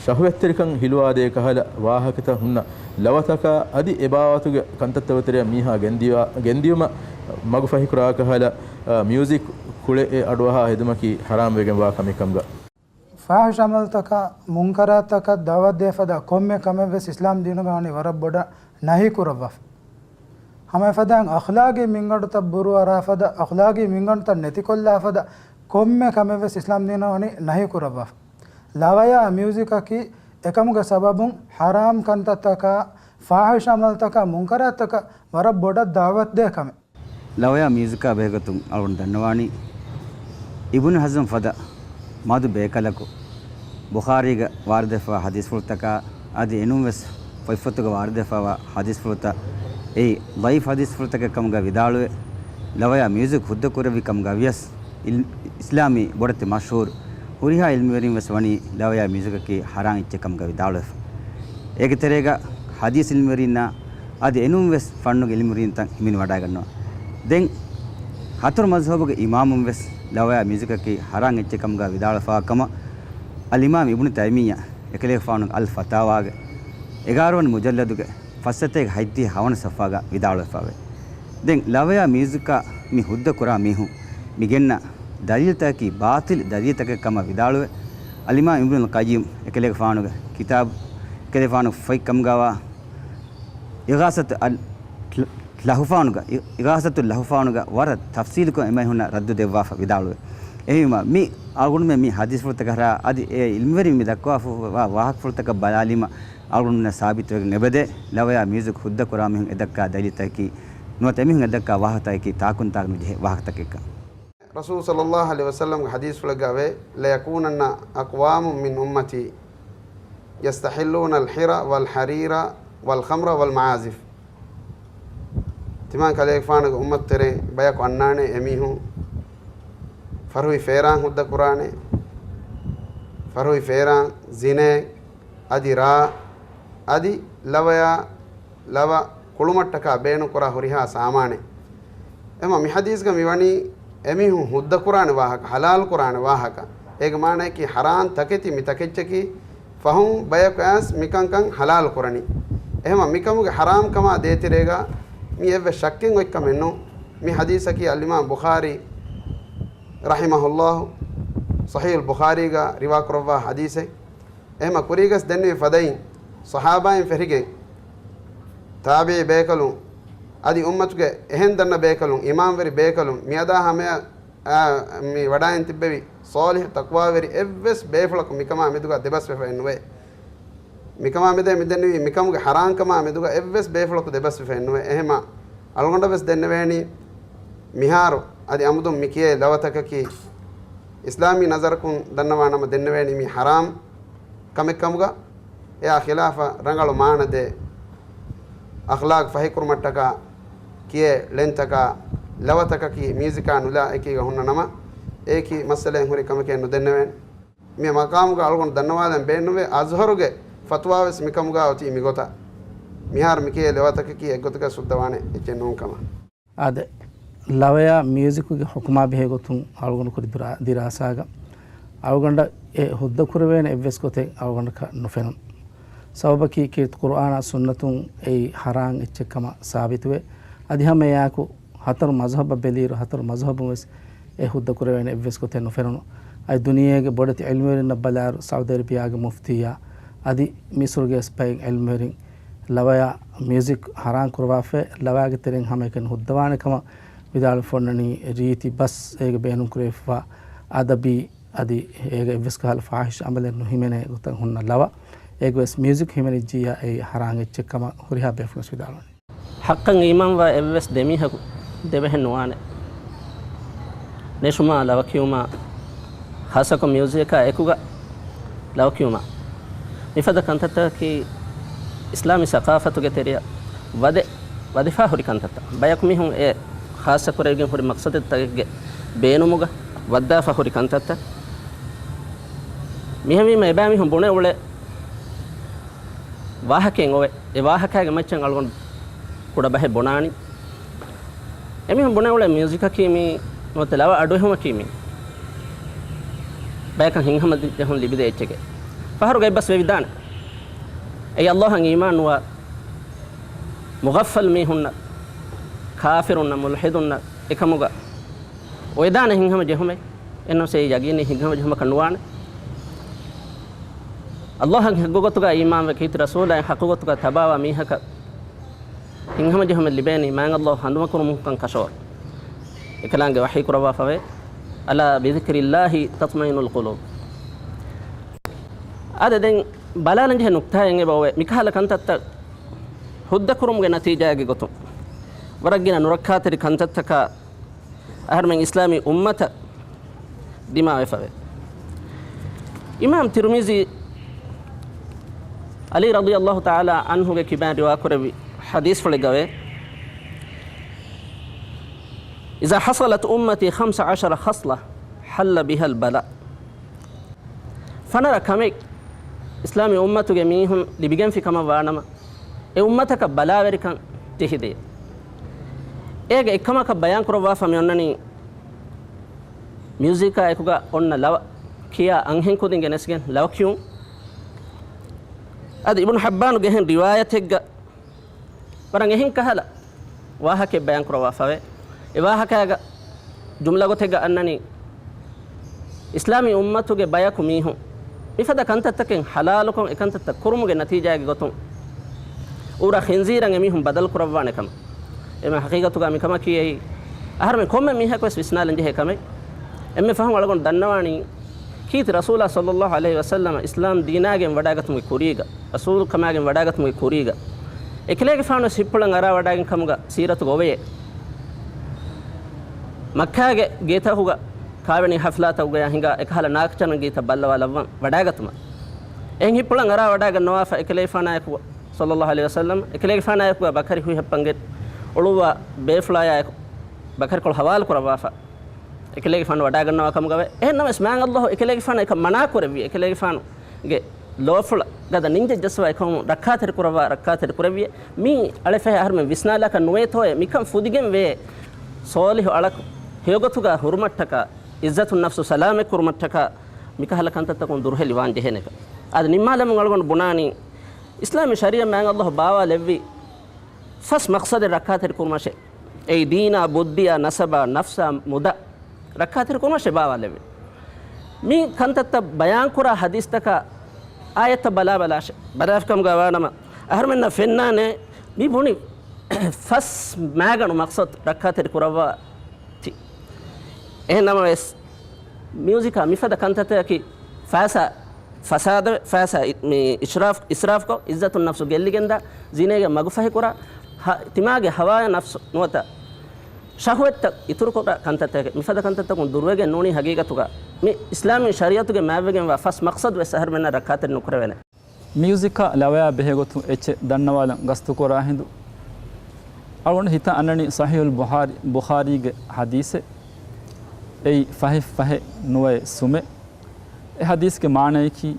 ޝަހުވަތްތެރިކަން ހިލުވާދޭ ކަހަލަ ވާހަކަތައް ހުންނަ ލަވަތަކާ އަދި އެ ބާވަތުގެ ކަންތައްތަކުގެ ތެރެއަށް މީހާ ގެންދިޔާ، ގެންދިޔުމަށް މަގުފަހިކުރާ ކަހަލަ، އަ، މިއުޒިކް ކުޅެ އެ އަޑުއަހާ ހެދުމަކީ ޙަރާމްވެގެންވާ ކަމެއް ކަމުގަ. ފާޙިޝް ޢަމަލުތަކަށް، މުންކަރާތްތަކަށް ދަޢުވަތް ދޭ ފަދަ ކޮންމެ ކަމެއް ވެސް އިސްލާމް ދީނުގަ ވަނީ ވަރަށް ބޮޑަށް ނަހީ ކުރައްވާފަ. ހަމަ އެފަދައިން އަޚްލާގީ މިންގަނޑުތައް ބުރުއަރާ ފަދަ، އަޚްލާގީ މިންގަނޑުތައް ނެތިކޮށްލާ ފަދަ ކޮންމެ ކަމެއް ވެސް އިސްލާމް ދީނުގަ ވަނީ ނަހީ ކުރައްވާފަ. ލަވަޔާ މިއުޒިކަކީ އެކަމުގެ ސަބަބުން ޙަރާމް ކަންތައްތަކާ، ފާޙިޝް ޢަމަލުތަކާ، މުންކަރާތްތަކަށް ވަރަށް ބޮޑަށް ދަޢުވަތް ދޭ ކަމެއް. ލަވަޔާ މިއުޒިކާ ބެހޭގޮތުން އަޅުގަނޑު ދަންނަވާނީ، އިބްނު ޙަޒްމް ފަދަ މަދު ބޭކަލަކު ބުޚާރީގަ ވާރިދުވެފަވާ ޙަދީޘްފުޅުތަކާ އަދި އެނޫންވެސް ފޮތްފޮތުގަ ވާރިދުވެފަވާ ޙަދީޘްފުޅުތައް އެއީ ޟަޢީފު ޙަދީޘްފުޅުތަކެއް ކަމުގަ ވިދާޅުވެ، ލަވަޔާ މިއުޒިކް ހުއްދަ ކުރެއްވި ކަމުގަ ވިޔަސް، އިލް-، އިސްލާމީ ބޮޑެތި މަޝްހޫރު ހުރިހާ އިލްމުވެރިން ވެސް ވަނީ ލަވަޔާ މިއުޒިކަކީ ޙަރާން އެއްޗެއް ކަމުގަ ވިދާޅުވެފަ. އޭގެ ތެރޭގަ ޙަދީޘް އިލްމުވެރިންނާ އަދި އެނޫން ވެސް ފަންނުގެ އިލްމުވެރިންތައް ހިމެނިވަޑައިގަންނަވާ. ދެން ހަތަރު މަޒްހަބުގެ އިމާމުން ވެސް ލަވަޔާ މިއުޒިކަކީ ޙަރާން އެއްޗެއް ކަމުގަ ވިދާޅުވެފަވާ ކަމަށް އަލްއިމާމް އިބްނު ތައިމިއްޔާ އެކަލޭގެފާނުގެ އަލް ފަތާވާގެ އެގާރަ ވަނަ މުޖައްލަދުގެ ފަސްސަތޭކަ ހަތްދިހަ ހަވަނަ ސަފްހާގަ ވިދާޅުވެފަވޭ. ދެން ލަވަޔާ މިއުޒިކާ މި ހުއްދަ ކުރާ މީހުން މި ގެންނަ ދަލީލުތަކަކީ ބާޠިލު ދަލީލުތަކެއް ކަމަށް ވިދާޅުވެ، އަލްއިމާމް އިބްނުލް ޤައްޔިމް އެކަލޭގެފާނުގެ ކިތާބު، އެކަލޭގެފާނުގެ ފޮތް ކަމުގަވާ އިޣާސަތު އަލް ލަހުފާނުގަ، އި-، އިޣާސަތު ލަހުފާނުގަ ވަރަށް ތަފްސީލުކޮށް އެމީހުންނަށް ރައްދު ދެއްވާފަ ވިދާޅުވެ. އެހެންވީމަ، މި އަޅުގަނޑުމެން މި ޙަދީޘްފުޅުތަކަށް އަދި އެ އިލްމުވެރިން މި ދައްކަވާފަ ވާ ވާހަކަފުޅުތަކަށް ބަލާލީމަ، އަޅުގަނޑުމެންނަށް ސާބިތުވެގެން އެބަދޭ، ލަވަޔާ މިއުޒިކް ހުއްދަ ކުރާ މީހުން އެ ދައްކާ ދަލީލުތަކަކީ، ނުވަތަ އެމީހުން އެ ދައްކާ ވާހަކަތަކަކީ ތާކުންތާކު ނުޖެހޭ ވާހަކަތަކެއްކަން. ރަސޫލު ޞައްލައްލާހު ޢަލައިހި ވަސައްލަމްގެ ޙަދީޘްފުޅެއްގައި ވޭ، "لَيَكُونَنَّ أَقْوَامٌ مِّنْ أُمَّتِي يَسْتَحِلُّونَ الْحِرَ وَالْحَرِيرَ وَالْخَمْرَ وَالْمَعَازِفَ." ތިމާން ކަލޭގެފާނުގެ އުއްމަތު ތެރޭ ބަޔަކު އަންނާނެ އެމީހުން ފަރުހި ފޭރާން ހުއްދަ ކުރާނެ، ފަރުހި ފޭރާން، ޒިނޭ، އަދި ރާ، އަދި ލަވަޔާ، ލަވަ ކުޅުމަށްޓަކާ ބޭނުންކުރާ ހުރިހާ ސާމާނެއް. އެމަ މި ޙަދީޘްގަ މިވަނީ އެމީހުން ހުއްދަކުރާނެ ވާހަކަ، ޙަލާލު ކުރާނެ ވާހަކަ. އޭގެ މާނަޔަކީ ޙަރާން ތަކެތި މި ތަކެއްޗަކީ ފަހުން ބަޔަކު އައިސް މިކަންކަން ޙަލާލު ކުރަނީ. އެހެމަ މިކަމުގެ ޙަރާމްކަމާ ދޭތެރޭގަ މި އެއްވެސް ޝައްކެއް އޮތްކަމެއް ނޫން. މި ޙަދީޘަކީ އަލްއިމާމް ބުޚާރީ ރަޙިމަހުﷲ ޞަޙީޙުލް ބުޚާރީގަ ރިވާކުރައްވާ ޙަދީޘެއް. އެހެމަ ކުރީގަސް ދެންނެވި ފަދައިން ޞަޙާބާއިން ފެށިގެން ތާބިޢީ ބޭކަލުން އަދި އުއްމަތުގެ އެހެން ދަންނަ ބޭކަލުން، އީމާންވެރި ބޭކަލުން، މިއަދާ ހަމަޔަށް އާ، މި ވަޑާއިން ތިއްބެވި ޞާލިޙު ތަޤްވާވެރި އެއްވެސް ބޭފުޅަކު މިކަމާ މެދުގަ ދެބަސްވެފައެއް ނުވޭ. މިކަމާ މެދޭ މިދެންނެވީ މިކަމުގެ ޙަރާންކަމާ މެދުގަ އެއްވެސް ބޭފުޅަކު ދެބަސްވެފައެއް ނުވޭ. އެހެމަ އަޅުގަނޑަށް ވެސް ދެންނެވޭނީ މިހާރު އަދި އަމުދުން މި ކިޔޭ ލަވަތަކަކީ އިސްލާމީ ނަޒަރަކުން ދަންނަވާ ނަމަ ދެންނެވޭނީ މީ ޙަރާމް ކަމެއް ކަމުގަ، އެއާ ޚިލާފަށް ރަނގަޅު މާނަ ދޭ އަޚްލާޤް ފަހިކުރުމަށްޓަކާ ކިޔޭ ޅެންތަކާ ލަވަތަކަކީ މިއުޒިކާ ނުލާ އެކީގަ ހުންނަ ނަމަ، އެއީކީ މައްސަލައެއް ހުރި ކަމެކޭ ނުދެންނެވޭނެ. މި މަޤާމުގަ އަޅުގަނޑު ދަންނަވާލަން ބޭނުންވޭ، އަޒްހަރުގެ ފަތުވާވެސް މިކަމުގަ އޮތީ މިގޮތަށް. މިހާރު މިކިޔޭ ލަވަތަކަކީ އެއްގޮތަކަށް ސުއްދަވާނެ އެއްޗެއް ނޫން ކަމަށް. އާދެ، ލަވަޔާ މިއުޒިކުގެ ޙުކުމާ ބެހޭ ގޮތުން އަޅުގަނޑު ކުރި ދުރާ-، ދިރާސާގަ އަޅުގަނޑަށް އެ ހުއްދަ ކުރެވޭނެ އެއްވެސް ގޮތެއް އަޅުގަނޑަކަށް ނުފެނުނު. ސަބަބަކީ ކީރިތި ޤުރުއާނާ ސުންނަތުން އެއީ ޙަރާން އެއްޗެއް ކަމަށް ސާބިތުވެ، އަދި ހަމައެއާއެކު ހަތަރު މަޒްހަބަށް ބެލިއިރު ހަތަރު މަޒްހަބުން ވެސް އެ ހުއްދަ ކުރެވޭނެ އެއްވެސް ގޮތެއް ނުފެނުނު. އަދި ދުނިޔޭގެ ބޮޑެތި ޢިލްމުވެރިންނަށް ބަލާއިރު ސައުދީ އަރަބިޔާގެ މުފްތީއާ އަދި މިސުރުގެ އެސްޕައިން ޢިލްމުވެރިން ލަވަޔާ މިއުޒިކް ޙަރާން ކުރަވާފައި، ލަވަޔާގެ ތެރެއިން ހަމައެކަނި ހުއްދަވާނެ ކަމަށް ވިދާޅުވެފަ އޮންނަނީ ރީތި ބަސް އޭގެ ބޭނުން ކުރެވިފަ އަދަބީ އަދި އޭގަ އެއްވެސް ކަހަލަ ފާޙިޝް ޢަމަލެއް ނުހިމެނޭ ގޮތަށް ހުންނަ ލަވަ. އޭގަ ވެސް މިއުޒިކް ހިމެނިއްޖިއްޔާ އެއީ ޙަރާން އެއްޗެއް ކަމަށް ހުރިހާ ބޭފުޅުން ވެސް ވިދާޅުވަނީ. ޙައްޤަށް އީމާންވާ އެއްވެސް ދެމީހަކު ދެބަހެއް ނުވާނެ. ނެށުމާ، ލަވަކިޔުމާ، ޚާއްޞަކޮށް މިއުޒިކާ އެކުގަ ލަވަކިޔުމާ، މިފަދަ ކަންތައްތަކަކީ އިސްލާމީ ސަޤާފަތުގެ ތެރެއަށް ވަދެ، ވަދެފާ ހުރި ކަންތައްތައް. ބަޔަކު މީހުން އެ ޚާއްޞަ ކުރެވިގެން ހުރި މަޤްޞަދުތަކެއްގެ ބޭނުމުގަ ވައްދާފަ ހުރި ކަންތައްތައް. މިހެންވީމަ އެބައިމީހުން ބުނެ އުޅޭ ވާހަކައެއް އޮވެ. އެ ވާހަކައިގެ މައްޗަށް އަޅުގަނޑު ކުޑަ ބަހެއް ބުނާނީ. އެމީހުން ބުނެ އުޅޭ މިއުޒިކަކީ މީ ނުވަތަ ލަވަ އަޑުއެހުމަކީ މީ ބަޔަކަށް ހިތްހަމަޖެހުން ލިބިދޭ އެއްޗެކޭ. ފަހަރުގައި ބަސް ވެވިދާނެ. އެއީ އައްލާހަށް އީމާން ނުވާ މުޣައްފަލް މީހުންނަށް، ކާފިރުންނަށް، މުލްޙިދުންނަށް އެކަމުގަ އޮވެދާނެ ހިތްހަމަޖެހުމެއް. އެންނަމަސް އެއީ ޔަގީނީ ހިތްހަމަޖެހުމަކަށް ނުވާނެ. އައްލާހަށް ހައްގު ގޮތުގަ އީމާންވެ، ކީރިތި ރަސޫލާއަށް ހައްގު ގޮތުގަ ތަބާވާ މީހަކަށް ހިތްހަމަޖެހުމެއް ލިބޭނީ މާތް އައްލާހު ހަނދުމަކުރުމުންކަން ކަށަވަރު. އެކަލާނގެ ވަޙީ ކުރައްވާފަވޭ، "ألا بذكر الله تطمئن القلوب." އާދެ، ދެން ބަލާލަން ޖެހޭ ނުކްތާއެއް އެބަ އޮވޭ. މިކަހަލަ ކަންތައްތައް ހުއްދަކުރުމުގެ ނަތީޖާއެއްގެ ގޮތުން ވަރަށް ގިނަ ނުރައްކާތެރި ކަންތައްތަކާ އަހަރުމެން އިސްލާމީ އުއްމަތަށް ދިމާވެފަވޭ. އިމާމް ތިރުމިޒީ ޢަލީ ރަޟިޔަﷲ ތަޢާލާ ޢަންހުގެ ކިބައިން ރިވާކުރެއްވި ޙަދީޘްފުޅެއްގަވޭ، إذا حصلت أمتي خمس عشر خصلة حل بها البلاء. ފަނަރަ ކަމެއް އިސްލާމީ އުއްމަތުގެ މީހުން ލިބިގެންފި ކަމަށް ވާނަމަ، އެ އުއްމަތަކަށް ބަލާވެރިކަން ޖެހިދޭ. އޭގެ އެއްކަމަކަށް ބަޔާންކުރައްވާފަ މި އޮންނަނީ، މިއުޒިކާ އެކުގަ އޮންނަ ލަވަ ކިޔާ އަންހެންކުދިން ގެނެސްގެން ލަވަ ކިޔުން. އަދި އިބްނު ޙައްބާނުގެ އެހެން ރިވާޔަތެއްގަ ވަރަށް އެހެން ކަހަލަ ވާހަކައެއް ބަޔާންކުރައްވާފަވޭ. އެ ވާހަކައިގަ ޖުމްލަ ގޮތެއްގަ އަންނަނީ، އިސްލާމީ އުއްމަތުގެ ބަޔަކު މީހުން މިފަދަ ކަންތައްތަކެއް ޙަލާލުކޮށް، އެ ކަންތައްތައް ކުރުމުގެ ނަތީޖާގެ ގޮތުން އުރަ ޚިންޒީރަށް އެމީހުން ބަދަލު ކުރައްވާނެ ކަމަށް. އެމަ ޙަޤީޤަތުގަ މިކަމަކީ އެއީ އަހަރުމެން ކޮންމެ މީހަކުވެސް ވިސްނާލަން ޖެހޭ ކަމެއް. އެންމެ ފަހުން އަޅުގަނޑު ދަންނަވާނީ، ކީރިތި ރަސޫލާ ޞައްލައްލާހު ޢަލައިހި ވަސައްލަމަ އިސްލާމް ދީނާގެން ވަޑާގަތުމުގެ ކުރީގަ، ރަސޫލު ކަމާގެން ވަޑާގަތުމުގެ ކުރީގަ، އެކަލޭގެފާނުވެސް ހިތްޕުޅަށް އަރާ ވަޑާގެން ކަމުގަ ސީރަތުގަ އޮވެޔޭ. މައްކާގެ ގޭތަކުގަ ކާވެނި ޙަފްލާތަކުގަޔާ ހިނގާ އެކަހަލަ ނާކުޗަން ގީތައް ބައްލަވާލައްވަން ވަޑާގަތުމަށް އެހެން ހިތްޕުޅަށް އަރާ ވަޑާގަންނަވާފަ އެކަލޭގެފާނާއެކު ޞައްލައްލާހު ޢަލައިހި ވަސައްލަމް، އެކަލޭގެފާނާއެކުގަ ބަކަރި ހުއިހައްޕަންގެ އުޅުއްވާ ބޭފުޅާޔާއެކު ބަކަރިކޮޅު ޙަވާލު ކުރައްވާފަ އެކަލޭގެފާނު ވަޑާގަންނަވާ ކަމުގަވޭ. އެހެން ނަމަވެސް މާތް ﷲ އެކަލޭގެފާނަށް އެކަން މަނާކުރެއްވި، އެކަލޭގެފާނުގެ ލޯފުޅަށް ގަދަ ނިންޖެއް ޖައްސަވާ އެކަމުން ރައްކާތެރި ކުރައްވާ، ރައްކާތެރި ކުރެއްވި. މީ އަޅެފަހެ އަހަރުމެން ވިސްނާލާކަށް ނުވޭތޯއޭ، މިކަން ފުދިގެން ވޭ. ޞާލިޙު އަޅަކު ހެޔޮގޮތުގަ ހުރުމަށްޓަކާ، ޢިއްޒަތު ނަފްސު ސަލާމަތް ކުރުމަށްޓަކާ، މިކަހަލަ ކަންތައްތަކުން ދުރުހެލި ވާން ޖެހޭނެކަން. އަދި ނިންމާލަމުން އަޅުގަނޑު ބުނާނީ، އިސްލާމީ ޝަރީޢަތް މާތް ﷲ ބާވާލެއްވީ ފަސް މަޤްޞަދެއް ރައްކާތެރި ކުރުމަށޭ. އެއީ ދީނާ، ބުއްދިއާ، ނަސަބާ، ނަފްސާ، މުދާ ރައްކާތެރި ކުރުމަށޭ ބާވާލެއްވީ. މި ކަންތައްތައް ބަޔާންކުރާ ޙަދީޘްތަކާ އާޔަތްތައް ބަލާބަލާށޭ. ބަލާފިކަމުގަ ވާނަމަ، އަހަރުމެންނަށް ފެންނާނެ މި ބުނި ފަސް މާގަނޑު މަޤްޞަދު ރައްކާތެރި ކުރައްވާ ތި. އެހެން ނަމަވެސް، މިއުޒިކާ މިފަދަ ކަންތައްތަކަކީ ފައިސާ ފަސާދަވެ، ފައިސާ އި-، މި އިސްރާފް، އިސްރާފްކޮށް، ޢިއްޒަތު ނަފްސު ގެއްލިގެންދާ، ޒިނޭގެ މަގުފަހިކުރާ، ހަ-، ތިމާގެ ހަވާޔަށް ނަފްސު ނުވަތަ ޝަހުވަތްތައް އިތުރުކުރާ ކަންތައްތަކެއް. މިފަދަ ކަންތައްތަކުން ދުރުވެގެން ނޫނީ ހަގީގަތުގަ މި އިސްލާމީ ޝަރީޢަތުގެ މާތްވެގެންވާ ފަސް މަޤްޞަދު ވެސް އަހަރުމެންނަށް ރައްކާތެރި ނުކުރެވޭނެ. މިއުޒިކާ ލަވަޔާ ބެހޭގޮތުން އެއްޗެއް ދަންނަވާލަން ގަސްތުކުރާ ހިނދު، އަޅުގަނޑު ހިތަށް އަންނަނީ ޞަޙީޙުލް ބުޚާރީ، ބުޚާރީގެ ޙަދީޘެއް. އެއީ ފަހެއް ފަހެއް ނުވައެއް ސުމެއް. އެ ޙަދީޘްގެ މާނަޔަކީ،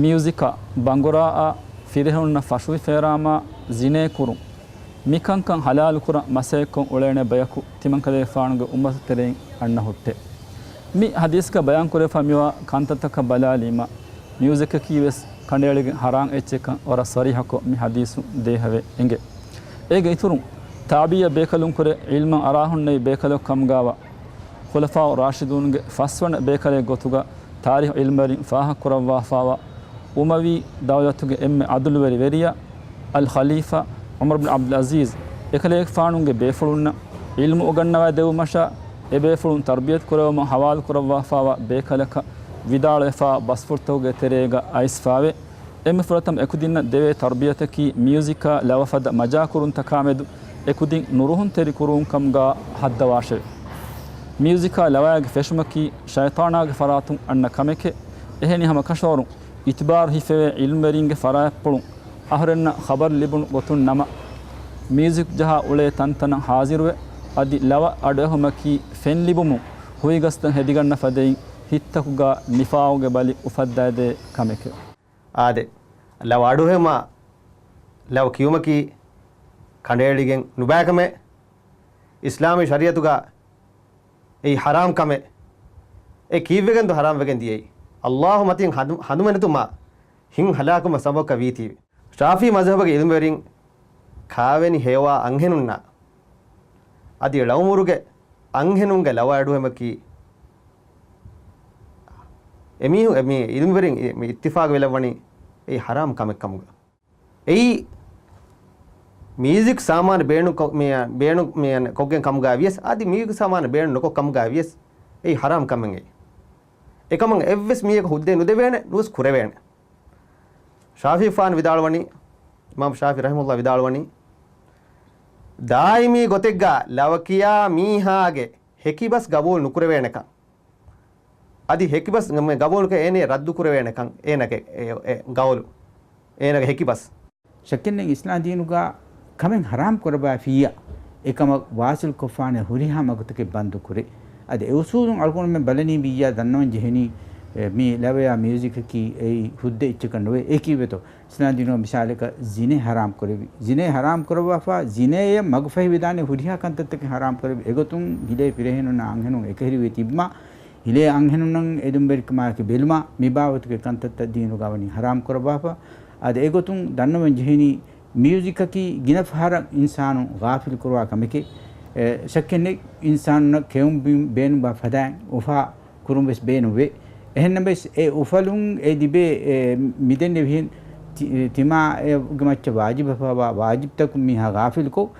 މިއުޒިކާ ބަނގުރާއާ ފިރިހެނުންނަށް ފަށުވި ފޭރާމާ ޒިނޭ ކުރުން، މިކަންކަން ޙަލާލުކުރަން މަސައްކަތްކޮށް އުޅޭނެ ބަޔަކު ތިމަންކަލޭގެފާނުގެ އުއްމަތު ތެރެއިން އަންނަ ހުއްޓޭ. މި ޙަދީޘްގަ ބަޔާންކުރެވިފަ މިވާ ކަންތައްތަކަށް ބަލާލީމަ، މިއުޒިކަކީ ވެސް ކަނޑައެޅިގެން ޙަރާމް އެއްޗެއްކަން ވަރަށް ޞަރީޙަކޮށް މި ޙަދީޘުން ދޭހަވެ އެނގޭ. އޭގެ އިތުރުން، ތާބީއަށް ބޭކަލުންކުރެ، ޢިލްމަށް އަރާހުންނެވި ބޭކަލަކު ކަމުގާވާ، ޚުލަފާއު ރާޝިދޫންގެ ފަސްވަނަ ބޭކަލެއް ގޮތުގަ ތާރީޚު ޢިލްމުވެރިން ފާހަގަކުރައްވާފާވާ، އުމަވީ ދައުލަތުގެ އެންމެ ޢަދުލުވެރި ވެރިޔާ، އަލް ޚަލީފާ ޢުމަރު ބިން ޢަބްދުލް ޢަޒީޒް، އެކަލޭގެފާނުގެ ބޭފުޅުންނަށް ޢިލްމު އުގަންނަވައިދެއްވުމަށާ، އެބޭފުޅުން ތަރުބިޔަތު ކުރެވުމަށް ޙަވާލުކުރައްވާފާވާ ބޭކަލަކަށް ވިދާޅުވެފާ ބަސްފުޅުތަކުގެ ތެރޭގަ އައިސްފާވޭ. އެންމެ ފުރަތަމަ އެކުދިންނަށް ދެވޭ ތަރުބިޔަތަކީ މިއުޒިކާ ލަވަ ފަދަ މަޖާކުރުންތަކާމެދު އެކުދިން ނުރުހުންތެރިކުރުވުން ކަމުގާ ހައްދަވާށެވެ. މިއުޒިކާ ލަވައިގެ ފެށުމަކީ ޝައިޠާނާގެ ފަރާތުން އަންނަ ކަމެކޭ. އެހެނިހަމަ ކަށަވަރުން އިތުބާރު ހިފެވޭ ޢިލްމުވެރިންގެ ފަރާތްޕުޅުން އަހަރެންނަށް ޚަބަރު ލިބުނު ގޮތުން ނަމަ، މިއުޒިކް ޖަހާ އުޅޭ ތަންތަނަށް ޙާޟިރުވެ، އަދި ލަވަ އަޑުއެހުމަކީ ފެން ލިބުމުން ހުއިގަސްތައް ހެދިގަންނަ ފަދައިން ހިތްތަކުގާ ނިފާގުގެ ބަލި އުފައްދައިދޭ ކަމެކެވެ. އާދެ، ލަވަ އަޑުއެހުމާ ލަވަ ކިޔުމަކީ ކަނޑައެޅިގެން ނުބައިކަމެއް. އިސްލާމީ ޝަރީޢަތުގަ އެއީ ޙަރާމް ކަމެއް. އެ ކީއްވެގެންދޯ ޙަރާމް ވެގެން ދިޔައީ؟ ﷲ މަތިން ހަނދު-، ހަނދުމެނެތުމާ ހިތް ހަލާކުވުމަށް ސަބަބަކަށް ވީތީވެ. ޝާފިޢީ މަޒްހަބުގެ ޢިލްމުވެރިން ކާވެނި ހެޔޮވާ އަންހެނުންނާ އަދި ޅައުމުރުގެ އަންހެނުންގެ ލަވަ އަޑުއެހުމަކީ އެމީހު-، އެ މި ޢިލްމުވެރިން އި-، މި އިއްތިފާގު ވެލައްވަނީ އެއީ ޙަރާމް ކަމެއް ކަމުގަ. އެއީ މިއުޒިކް ސާމާނު ބޭނުން ކޮ-، މި-، ބޭނުން މި ކޮށްގެން ކަމުގަ ވިޔަސް، އަދި މިއުޒިކް ސާމާނު ބޭނުން ނުކޮށް ކަމުގަ ވިޔަސް، އެއީ ޙަރާމް ކަމެއް އެއީ. އެކަމަށް އެއްވެސް މީހަކަށް ހުއްދައެއް ނުދެވޭނެ، ނުވެސް ކުރެވޭނެ. ޝާފިޢީފާނު ވިދާޅުވަނީ، އިމާމް ޝާފިޢީ ރަޙިމަހުﷲ ވިދާޅުވަނީ، ދާއިމީ ގޮތެއްގަ ލަވަ ކިޔާ މީހާގެ ހެކިބަސް ގަބޫލު ނުކުރެވޭނެކަން. އަދި ހެކިބަސް ގަވައުލުކަ އޭނެ ރައްދު ކުރެވޭނެ ކަން އޭނަގެ އެ، އެ ގަވައުލު، އޭނަގެ ހެކިބަސް. ޝައްކެއްނެތް އިސްލާމް ދީނުގަ ކަމެއް ހަރާމް ކުރައްވާފިއްޔާ، އެކަމަށް ވާސިލް ކޮށްފާނެ ހުރިހާ މަގުތަކެއް ބަންދު ކުރޭ. އަދި އެ އުސޫލުން އަޅުގަނޑުމެން ބަލަނީ ވިއްޔާ ދަންނަވަން ޖެހެނީ، އެ، މި ލަވަޔާ މިއުޒިކަކީ އެއީ ހުއްދަ އެއްޗަކަށް ނުވޭ. އެ ކީއްވެތޯ؟ އިސްލާމް ދީނުގަ މިސާލަކަށް ޒިނޭ ހަރާމް ކުރެވި. ޒިނޭ ހަރާމް ކުރައްވާފާ، ޒިނޭއަށް މަގުފަހިވެދާނެ ހުރިހާ ކަންތައްތަކެއް ހަރާމް ކުރެވި. އެގޮތުން ހިލޭ ފިރިހެނުންނާ އަންހެނުން އެކަހެރިވެ ތިބުމާ، ހިލޭ އަންހެނުންނަށް އެދުންވެރިކަމާއެކު ބެލުމާ، މި ބާވަތުގެ ކަންތައްތައް ދީނުގަ ވަނީ ހަރާމް ކުރައްވާފަ. އަދި އެގޮތުން ދަންނަވަން ޖެހެނީ، މިއުޒިކަކީ ގިނަ ފަހަރަށް އިންސާނު ޣާފިލު ކުރުވާ ކަމެކޭ. އެ، ޝައްކެއް ނެތް، އިންސާނުންނަށް ކެއުން ބިން ބޭނުންވާ ފަދައިން އުފާ ކުރުން ވެސް ބޭނުންވޭ. އެހެންނަމަވެސް، އެ އުފަލުން އެ ލިބޭ، އެ، މިދެންނެވިހެން ތި-، ތިމާގެ މައްޗަށް ވާޖިބަށްވާ ވާޖިބްތަކުން މީހާ ޣާފިލުކޮށް،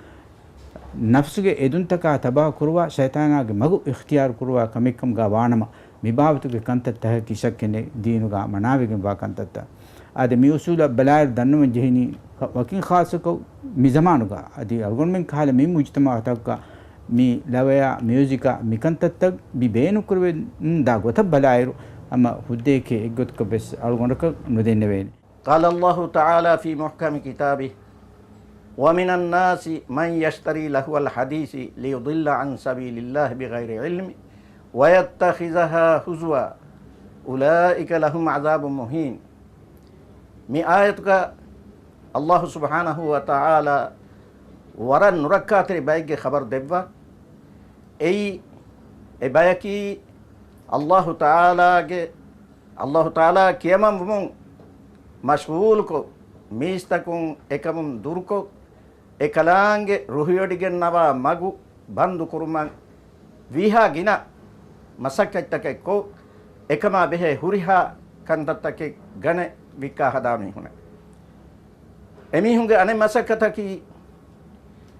ނަފްސުގެ އެދުންތަކާ ތަބާކުރުވާ، ޝައިޠާނާގެ މަގު އިޚްތިޔާރު ކުރުވާ ކަމެއްކަމުގަ ވާނަމަ، މި ބާވަތުގެ ކަންތައްތަކަކީ ޝައްކެއް ނެތް ދީނުގަ މަނާވެގެންވާ ކަންތައްތައް. އާދެ، މި އުސޫލަށް ބަލާއިރު ދަންނަވަން ޖެހެނީ، ކަ-، ވަކިން ޚާއްޞަކޮށް މި ޒަމާނުގަ، އަދި އަޅުގަނޑުމެން ކަހަލަ މި މުޖުތަމަޢުތަކުގަ މި ލަވަޔާ މިއުޒިކާ މި ކަންތައްތައް މި ބޭނުންކުރެވެންދާ ގޮތަށް ބަލާއިރު، ހަމަ ހުއްދައެކޭ އެއްގޮތަކަށް ވެސް އަޅުގަނޑަކަށް ނުދެންނެވޭނެ. قال الله تعالى في محكم كتابه: ومن الناس من يشتري لهو الحديث ليضل عن سبيل الله بغير علم ويتخذها هزوا أولئك لهم عذاب مهين. މި އާޔަތުގަ ﷲ ސުބްޙާނަހޫ ވަތަޢާލާ ވަރަށް ނުރައްކާތެރި ބައެއްގެ ޚަބަރު ދެއްވާ. އެއީ، އެ ބަޔަކީ ﷲ ތަޢާލާގެ، ﷲ ތަޢާލާ ކިޔަމަންވުމުން މަޝްޣޫލުކޮށް، މީސްތަކުން އެކަމުން ދުރުކޮށް، އެކަލާނގެ ރުހިވޮޑިގެންނަވާ މަގު ބަންދު ކުރުމަށް ވީހާ ގިނަ މަސައްކަތްތަކެއްކޮށް، އެކަމާ ބެހޭ ހުރިހާ ކަންތައްތަކެއް ގަނެ ވިއްކާ ހަދާ މީހުންނެއް. އެމީހުންގެ އަނެއް މަސައްކަތަކީ،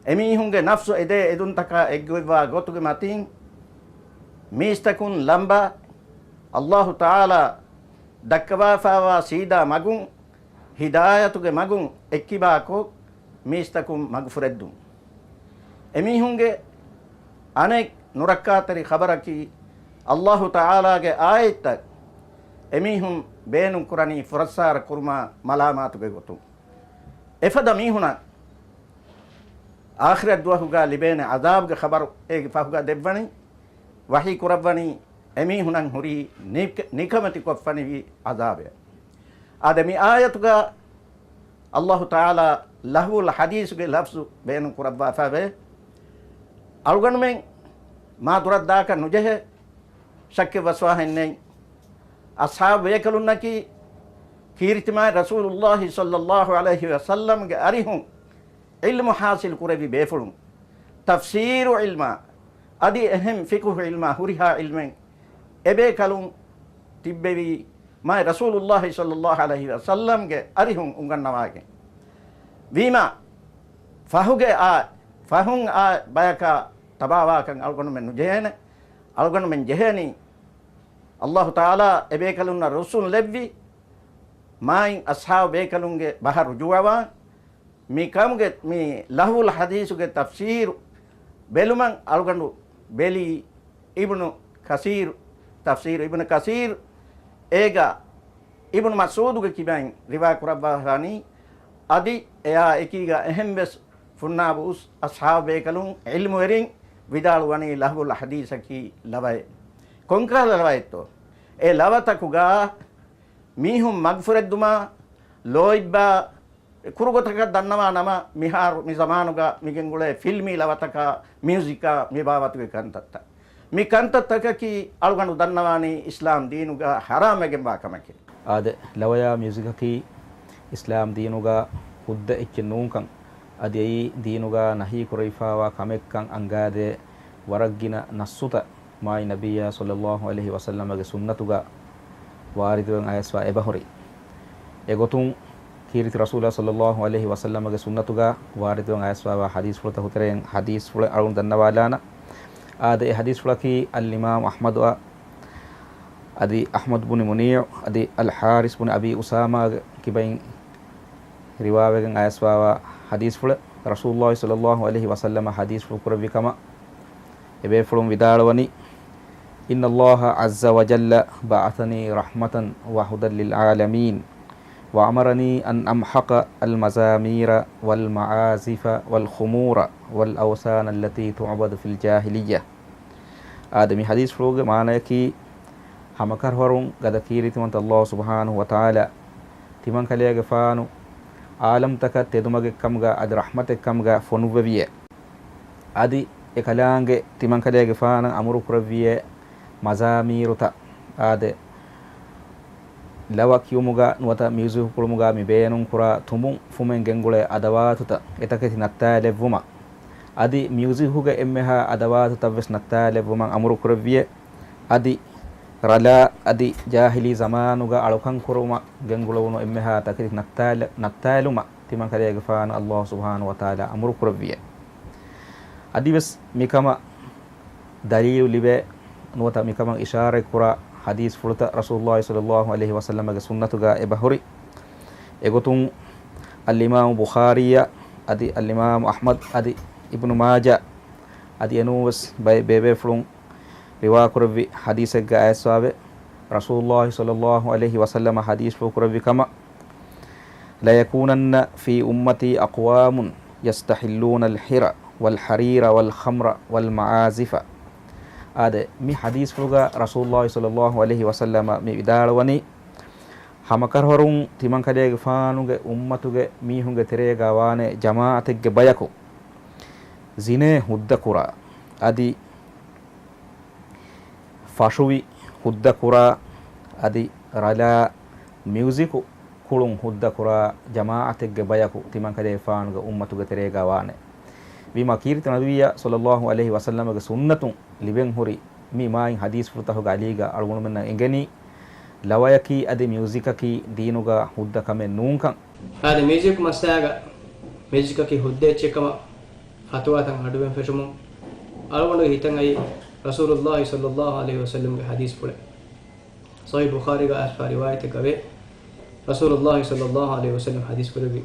އެމީހުންގެ ނަފްސު އެދޭ އެދުންތަކާ އެއްގޮތްވާ ގޮތުގެ މަތިން މީސްތަކުން ލަނބާ، ﷲ ތަޢާލާ ދައްކަވާފައިވާ ސީދާ މަގުން، ހިދާޔަތުގެ މަގުން އެއްކިބާކޮށް، މީސްތަކުން މަގުފުރެއްދުން. އެމީހުންގެ އަނެއް ނުރައްކާތެރި ޚަބަރަކީ، ﷲ ތަޢާލާގެ އާޔަތްތައް އެމީހުން ބޭނުން ކުރަނީ ފުރައްސާރަ ކުރުމާ މަލާމާތުގެ ގޮތުން. އެފަދަ މީހުނަށް އާޚިރަތް ދުވަހުގަ ލިބޭނެ ޢަޛާބުގެ ޚަބަރު އޭގެ ފަހުގަ ދެއްވަނީ، ވަޙީ ކުރައްވަނީ އެމީހުނަށް ހުރީ ނިކަ-، ނިކަމެތިކޮށްފަނިވި ޢަޛާބެއް. އާދެ، މި އާޔަތުގަ ﷲ ތަޢާލާ ލަހްވުލް ޙަދީޘުގެ ލަފްޒު ބޭނުން ކުރައްވާފައިވޭ. އަޅުގަނޑުމެން މާ ދުރަށް ދާކަށް ނުޖެހޭ، ޝައްކެއް ވަސްވާހެއް ނެތް. އަޞްޙާބު ބޭކަލުންނަކީ ކީރިތިމާތް ރަސޫލުﷲ ޞައްލަﷲ ޢަލައިހި ވަސައްލަމްގެ އަރިހުން ޢިލްމު ޙާޞިލް ކުރެއްވި ބޭފުޅުން، ތަފްސީރު ޢިލްމާ އަދި އެހެން ފިޤުހު ޢިލްމާ ހުރިހާ ޢިލްމެއް އެބޭކަލުން ތިއްބެވީ މާތް ރަސޫލުﷲ ޞައްލަﷲ ޢަލައިހި ވަސައްލަމްގެ އަރިހުން އުނގަންނަވާގެން. ވީމާ، ފަހުގެ އާ، ފަހުން އާ ބަޔަކާ ތަބާވާކަން އަޅުގަނޑުމެން ނުޖެހޭނެ. އަޅުގަނޑުމެން ޖެހޭނީ، ﷲ ތަޢާލާ އެބޭކަލުންނަށް ރުއްސުން ލެއްވި މާތް އަޞްޙާބު ބޭކަލުންގެ ބަހަށް ރުޖޫޢަވާން، މި ކަމުގެ މި ލަހްވުލް ޙަދީޘުގެ ތަފްސީރު ބެލުމަށް އަޅުގަނޑު ބެލީ އިބްނު ކަސީރު، ތަފްސީރު އިބްނު ކަސީރު، އޭގަ އިބްނު މަސްޢޫދުގެ ކިބައިން ރިވާ ކުރައްވާފާނީ، އަދި އެއާ އެކީގަ އެހެން ވެސް ފުންނާބު އުސް އަޞްޙާބު ބޭކަލުން ޢިލްމުވެރިން ވިދާޅުވަނީ ލަހްވުލް ޙަދީޘަކީ ލަވައެއް. ކޮންކަހަލަ ލަވައެއްތޯ؟ އެ ލަވަތަކުގަ މީހުން މަގުފުރެއްދުމާ، ލޯތްބާ، ކުރުގޮތަކަށް ދަންނަވާ ނަމަ، މިހާރު މި ޒަމާނުގަ މިގެންގުޅޭ ފިލްމީ ލަވަތަކާ، މިއުޒިކާ، މި ބާވަތުގެ ކަންތައްތައް. މި ކަންތައްތަކަކީ އަޅުގަނޑު ދަންނަވާނީ އިސްލާމް ދީނުގަ ޙަރާމްވެގެންވާ ކަމެކޭ. އާދެ، ލަވަޔާ މިއުޒިކަކީ އިސްލާމް ދީނުގަ ހުއްދަ އެއްޗެއް ނޫންކަން، އަދި އެއީ ދީނުގަ ނަހީ ކުރެވިފާވާ ކަމެއްކަން އަންގާދޭ ވަރަށް ގިނަ ނައްޞުތައް މާތް ނަބިއްޔާ ޞައްލަﷲ ޢަލައިހި ވަސައްލަމަގެ ސުންނަތުގަ ވާރިދުވެގެން އައިސްފާ އެބަހުރި. އެގޮތުން ކީރިތި ރަސޫލާ ޞައްލަﷲ ޢަލައިހި ވަސައްލަމަގެ ސުންނަތުގަ ވާރިދުވެގެން އައިސްފާވާ ޙަދީޘްފުޅުތައް ހުތެރެއިން ޙަދީޘްފުޅެއް އަޅުން ދަންނަވާލާނަ. އާދެ، އެ ޙަދީޘްފުޅަކީ އަލްއިމާމް އަޙްމަދުއަށް އަދި އަޙްމަދު ބުނި މުނީޢު އަދި އަލްޙާރިސް ބުނި އަބީ އުސާމާގެ ކިބައިން ރިވާވެގެން އައިސްފާވާ ޙަދީޘްފުޅެއް. ރަސޫލުﷲ ޞައްލަﷲ ޢަލައިހި ވަސައްލަމަ ޙަދީޘްފުޅު ކުރެއްވި ކަމަށް އެބޭފުޅުން ވިދާޅުވަނީ، إن الله عز وجل بعثني رحمة وهدى للعالمين، وأمرني أن أمحق المزامير والمعازف والخمور والأوثان التي تعبد في الجاهلية. އާދެ، މި ޙަދީޘްފުޅުގެ މާނަޔަކީ، ހަމަކަށަވަރުން ގަދަ ކީރިތިވަންތަ ﷲ ސުބްޙާނަހޫ ވަތަޢާލާ ތިމަންކަލޭގެފާނު ޢާލަމްތަކަށް ތެދުމަގެއްކަމުގަ އަދި ރަޙްމަތެއްކަމުގަ ފޮނުއްވެވިއޭ. އަދި އެކަލާނގެ ތިމަންކަލޭގެފާނަށް އަމުރުކުރެއްވިއޭ، މަޒާމީރުތައް، އާދެ، ލަވަ ކިޔުމުގަ ނުވަތަ މިއުޒިކު ކުޅުމުގަ މި ބޭނުންކުރާ ތުނބުން ފުމެއް ގެންގުޅޭ އަދަވާތުތައް އެތަކެތި ނައްތާލެއްވުމަށް، އަދި މިއުޒިކުގެ އެންމެހާ އަދަވާތުތައްވެސް ނައްތާލެއްވުމަށް އަމުރުކުރެއްވިއޭ. އަދި ރަލާ އަދި ޖާހިލީ ޒަމާނުގަ އަޅުކަން ކުރުމަށް ގެންގުޅެވުނު އެންމެހާ ތަކެތި ނައްތާލަ-، ނައްތާލުމަށް ތިމަންކަލޭގެފާނަށް ﷲ ސުބްޙާނަހޫ ވަތަޢާލާ އަމުރުކުރެއްވިއޭ. އަދިވެސް މިކަމަށް ދަލީލު ލިބޭ، ނުވަތަ މިކަމަށް އިޝާރަތްކުރާ ޙަދީޘްފުޅުތައް ރަސޫލުﷲ ޞައްލަﷲު ޢަލައިހި ވަސައްލަމަގެ ސުންނަތުގަ އެބަހުރި. އެގޮތުން އަލްއިމާމު ބުޚާރީއަށް އަދި އަލްއިމާމު އަޙްމަދު އަދި އިބްނު މާޖާ އަދި އެނޫންވެސް ބައެއް ބޭބޭފުޅުން ރިވާކުރެއްވި ޙަދީޘެއްގަ އައިސްފަވޭ، ރަސޫލުﷲ ޞައްލަﷲު ޢަލައިހި ވަސައްލަމަ ޙަދީޘްފުޅު ކުރެއްވި ކަމަށް، ليكونن في أمتي أقوام يستحلون الحر والحرير والخمر والمعازف. އާދެ، މި ޙަދީޘްފުޅުގަ ރަސޫލުﷲ ޞައްލަﷲު ޢަލައިހި ވަސައްލަމަ މި ވިދާޅުވަނީ، ހަމަކަށަވަރުން ތިމަންކަލޭގެފާނުގެ އުއްމަތުގެ މީހުންގެ ތެރޭގަ ވާނެ ޖަމާޢަތެއްގެ ބަޔަކު، ޒިނޭ ހުއްދަކުރާ، އަދި ފަށުވި ހުއްދަކުރާ، އަދި ރަލާ މިއުޒިކު ކުޅުން ހުއްދަކުރާ ޖަމާޢަތެއްގެ ބަޔަކު ތިމަންކަލޭގެފާނުގެ އުއްމަތުގެ ތެރޭގަ ވާނެ. ވީމާ ކީރިތި ނަބިއްޔާ ޞައްލަﷲު ޢަލައިހި ވަސައްލަމަގެ ސުންނަތުން ލިބެން ހުރި މި މާތް ޙަދީޘްފުޅުތަކުގެ އަލީގަ އަޅުގަނޑުމެންނަށް އެނގެނީ، ލަވަޔަކީ އަދި މިއުޒިކަކީ ދީނުގަ ހުއްދަ ކަމެއް ނޫންކަން. އާދެ، މިއުޒިކު މައްސަލާގަ މިއުޒިކަކީ ހުއްދަ އެއްޗެއް ކަމަށް ފަތުވާތައް އަޑުއެހުން ފެށުމުން، އަޅުގަނޑުގެ ހިތަށް އައީ ރަސޫލުﷲ ޞައްލަﷲު ޢަލައިހި ވަސައްލަމްގެ ޙަދީޘްފުޅެއް. ޞަޙީޙު ބުޚާރީގަ އައިސްފަ ރިވާޔަތެއްގަވޭ، ރަސޫލުﷲ ޞައްލަﷲު ޢަލައިހި ވަސައްލަމް ޙަދީޘް ކުރެއްވި،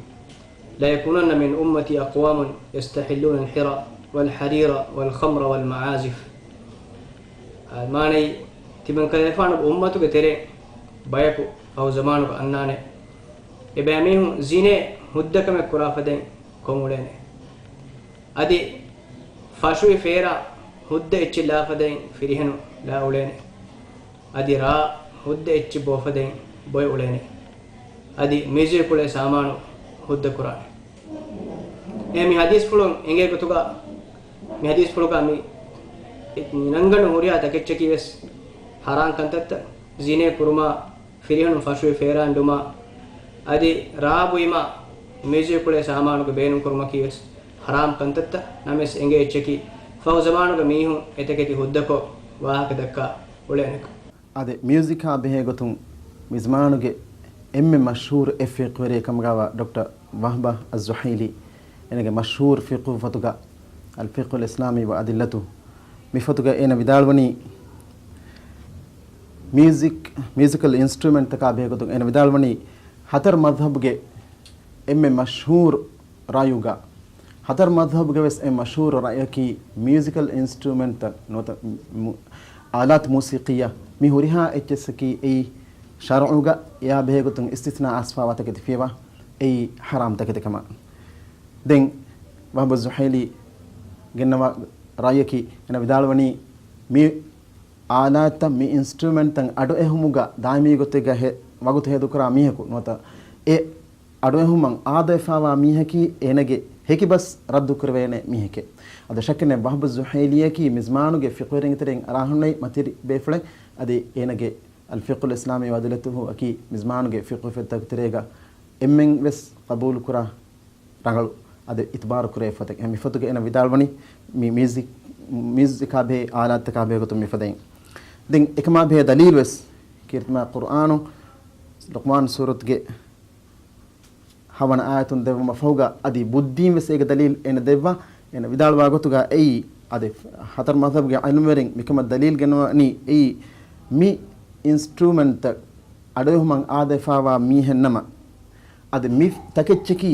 ليكونن من أمتي أقوام يستحلون الحر والحرير والخمر والمعازف. އާ، މާނައީ، ތިމަންކަލޭގެފާނުގެ އުއްމަތުގެ ތެރޭ ބަޔަކު ފަހު ޒަމާނުގަ އަންނާނެ. އެބައިމީހުން ޒިނޭ ހުއްދަކަމެއް ކުރާ ފަދައިން ކޮށް އުޅޭނެ. އަދި ފަށުވި ފޭރާ ހުއްދަ އެއްޗެއް ލާފަދައިން ފިރިހެނުން ލާ އުޅޭނެ. އަދި ރާ ހުއްދަ އެއްޗެއް ބޯފަދައިން ބޮއެ އުޅޭނެ. އަދި މިއުޒިކު ކުޅޭ ސާމާނު ހުއްދަ ކުރާނެ. އެ މި ޙަދީޘްފުޅުން އެނގޭ ގޮތުގަ، މި ޙަދީޘްފުޅުގަ މި ނަންގަނޑު ހުރިހާ ތަކެއްޗަކީ ވެސް ޙަރާން ކަންތައްތައް. ޒިނޭ ކުރުމާ، ފިރިހެނުން ފަށުވި ފޭރާ އެންޑުމާ، އަދި ރާ ބުއިމާ، މިއުޒިކު ކުޅޭ ސާމާނުގެ ބޭނުން ކުރުމަކީ ވެސް ޙަރާމް ކަންތައްތައް. ނަމަވެސް އެނގޭ އެއްޗަކީ ފަހު ޒަމާނުގެ މީހުން އެތަކެތި ހުއްދަކޮށް ވާހަކަ ދައްކާ އުޅޭނެކަން. އާދެ، މިއުޒިކާ ބެހޭ ގޮތުން މިޒްމާނުގެ އެންމެ މަޝްހޫރު އެއް ފިޤުހުވެރިއެއް ކަމުގައިވާ ޑޮކްޓަރ ވަހްބާ އައްޒުޙައިލީ، އޭނަގެ މަޝްހޫރު ފިޤުހު ފޮތުގަ އަލް ފިޤްހުލް އިސްލާމީ ވަ އަދިއްލަތު، މި ފޮތުގަ އޭނަ ވިދާޅުވަނީ، މިއުޒިކް، މިއުޒިކަލް އިންސްޓްރުމެންޓްތަކާ ބެހޭ ގޮތުން އޭނަ ވިދާޅުވަނީ، ހަތަރު މަޒްހަބުގެ އެންމެ މަޝްހޫރު ރާޔުގަ، ހަތަރު މަޒްހަބުގެ ވެސް އެންމެ މަޝްހޫރު ރައްޔަކީ، މިއުޒިކަލް އިންސްޓްރުމެންޓްތައް ނުވަތަ މު-، އާލާތު މޫސީޤިއްޔާ މި ހުރިހާ އެއްޗެއްސަކީ އެއީ ޝަރުޢުގަ އެއާ ބެހޭގޮތުން އިސްތިސްނާ އައިސްފާވާތަކެތި ފިޔަވާ، އެއީ ޙަރާމް ތަކެތި ކަމަށް. ދެން ވަހްބު ޒުޙައިލީ ގެންނަވާ ރައްޔަކީ، އޭނަ ވިދާޅުވަނީ، މި އާލާތްތައް، މި އިންސްޓްރުމެންޓްތައް އަޑުއެހުމުގަ ދާއިމީ ގޮތެއްގަ ހެ-، ވަގުތު ހޭދަކުރާ މީހަކު ނުވަތަ އެ އަޑުއެހުމަށް އާދަވެފާވާ މީހަކީ އޭނަގެ ހެކިބަސް ރައްދުކުރެވޭނެ މީހެކޭ. އަދި ޝައްކެއް ނެތް ވަހްބު ޒުޙައިލީއަކީ މިޒްމާނުގެ ފިޤުހުވެރިންގެ ތެރެއިން އަރާހުންނެވި މަތިވެރި ބޭފުޅެއް. އަދި އޭނަގެ އަލް ފިޤުހުލް އިސްލާމީ ވަ އަދިއްލަތުހު އަކީ މިޒްމާނުގެ ފިޤުހު ފޮތްތަކުގެ ތެރޭގަ އެންމެން ވެސް ޤަބޫލުކުރާ ރަނގަޅު އަދި އިތުބާރު ކުރެވޭ ފޮތެއް. އެހެން މި ފޮތުގަ އޭނަ ވިދާޅުވަނީ މި މިއުޒިކް، މިއުޒިކާ ބެހޭ އާލާތްތަކާ ބެހޭ ގޮތުން މިފަދައިން. ދެން އެކަމާ ބެހޭ ދަލީލު ވެސް ކީރިތި މާތް ޤުރްއާނު ލުޤްމާން ސޫރަތުގެ ހަވަނަ އާޔަތުން ދެއްވުމަށް ފަހުގަ އަދި ބުއްދީން ވެސް އޭގެ ދަލީލް އޭނަ ދެއްވާ. އޭނަ ވިދާޅުވާ ގޮތުގަ އެއީ އަދި ހަތަރު މަޒްހަބުގެ ޢިލްމުވެރިން މިކަމަށް ދަލީލް ގެންނަވަނީ އެއީ މި އިންސްޓްރުމެންޓްތައް އަޑުއެހުމަށް އާދަވެފާވާ މީހެއް ނަމަ، އަދި މި ތަކެއްޗަކީ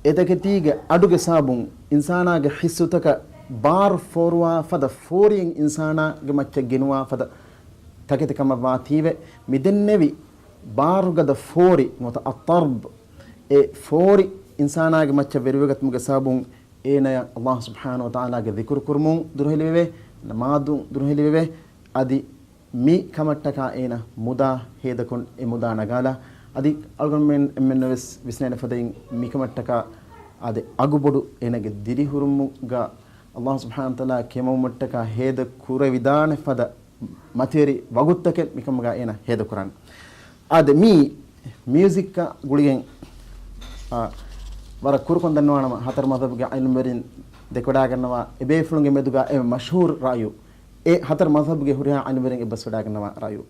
އެތަކެތީގެ އަޑުގެ ސަބަބުން އިންސާނާގެ ޙިއްސުތަކަށް ބާރު ފޯރުވާ ފަދަ ފޯރިއެއް އިންސާނާގެ މައްޗަށް ގެނުވާ ފަދަ ތަކެތި ކަމަށް ވާތީވެ، މިދެންނެވި ބާރުގަދަ ފޯރި ނުވަތަ އައްޠަރްބު، އެ ފޯރި އިންސާނާގެ މައްޗަށް ވެރިވެގަތުމުގެ ސަބަބުން އޭނަޔަށް ﷲ ސުބްޙާނަހޫ ވަތަޢާލާގެ ޛިކުރު ކުރުމުން ދުރުހެލިވެވޭ، ނަމާދު ދުރުހެލިވެވޭ. އަދި މި ކަމަށްޓަކާ އޭނަ މުދާ ހޭދަކޮށް އެ މުދާ ނަގާލާ. އަދި އަޅުގަނޑުމެން އެންމެންނަށް ވެސް ވިސްނޭނެ ފަދައިން، މިކަމަށްޓަކާ އާދެ، އަގުބޮޑު އޭނަގެ ދިރިހުރުމުގަ ﷲ ސުބްޙާނަހޫ ވަތަޢާލާ ކެމަވުމަށްޓަކާ ހޭދަ ކުރެވިދާނެ ފަދަ މަތިވެރި ވަގުތުތަކެއް މިކަމުގަ އޭނަ ހޭދަކުރާނެ. އާދެ، މީ މިއުޒިކްއާ ގުޅިގެން، އާ، ވަރަށް ކުރުކޮށް ދަންނަވާނަމަ، ހަތަރު މަޒްހަބުގެ ޢިލްމުވެރިން ދެކެވަޑާގަންނަވާ އެބޭފުޅުންގެ މެދުގަ އެންމެ މަޝްހޫރު ރައުޔު، އެ ހަތަރު މަޒްހަބުގެ ހުރިހާ ޢިލްމުވެރިން އެއްބަސް ވެޑާގަންނަވާ ރައުޔު.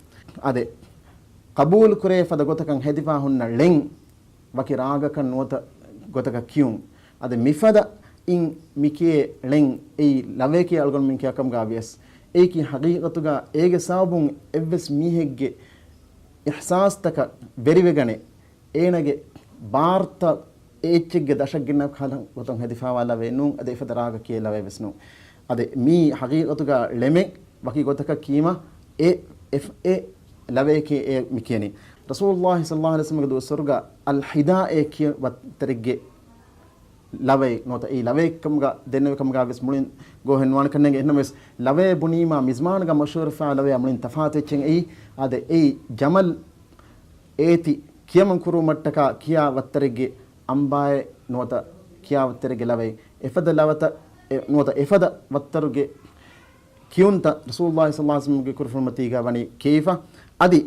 އާދެ، ޤަބޫލު ކުރޭ ފަދަ ގޮތަކަށް ހެދިފާ ހުންނަ ޅެން ވަކި ރާގަކަށް ނުވަތަ ގޮތަކަށް ކިޔުން. އަދި މިފަދަ އިން މިކިޔޭ ޅެން އެއީ ލަވަޔަކީ އަޅުގަނޑުމެން ކިޔާ ކަމުގަ ވިޔަސް، އެއީކީ ހަގީގަތުގަ އޭގެ ސަބަބުން އެއްވެސް މީހެއްގެ އިޙްސާސްތަކަށް ވެރިވެގަނެ، އޭނަގެ ބާރުތައް އެ އެއްޗެއްގެ ދަށަށް ގެންނަ ކަހަލަ ގޮތުން ހެދިފާވާ ލަވައެއް ނޫން. އަދި އެފަދަ ރާގަކީ އެ ލަވައެއް ވެސް ނޫން. އަދި މީ ހަގީގަތުގަ ޅެމެއް ވަކި ގޮތަކަށް ކީމަ އެ، އެ، އެ ލަވަޔަކީ އެ މި ކިޔަނީ. ރަސޫލުﷲ ޞައްލަﷲު ޢަލައިހި ވަސައްލަމަގެ ދުވަސްވަރުގަ އަލް ޙިދާ އޭ ކިޔަ ވައްތަރެއްގެ ލަވައެއް ނުވަތަ އެއީ ލަވައެއްކަމުގަ ދެންނެވި ކަމުގަ ވެސް މުޅިން ގޯހެއް ނުވާނެ ކަންނޭނގެ. އެހެންނަމަވެސް ލަވައޭ ބުނީމާ މިޒްމާނުގަ މަޝްހޫރުވެފާ ލަވަޔާ މުޅިން ތަފާތު އެއްޗެއް އެއީ. އާދެ، އެއީ ޖަމަލް އޭތި ކިޔަމަން ކުރުވުމަށްޓަކާ ކިޔާ ވައްތަރެއްގެ އަނބާއެއް ނުވަތަ ކިޔާ ވައްތަރެއްގެ ލަވައެއް. އެފަދަ ލަވަތައް، އެ، ނުވަތަ އެފަދަ ވައްތަރުގެ ކިޔުންތައް ރަސޫލުﷲ ޞައްލަﷲު ޢަލައިހި ވަސައްލަމަގެ ކުރިފުޅުމަތީގަ ވަނީ ކެއިފަ. އަދި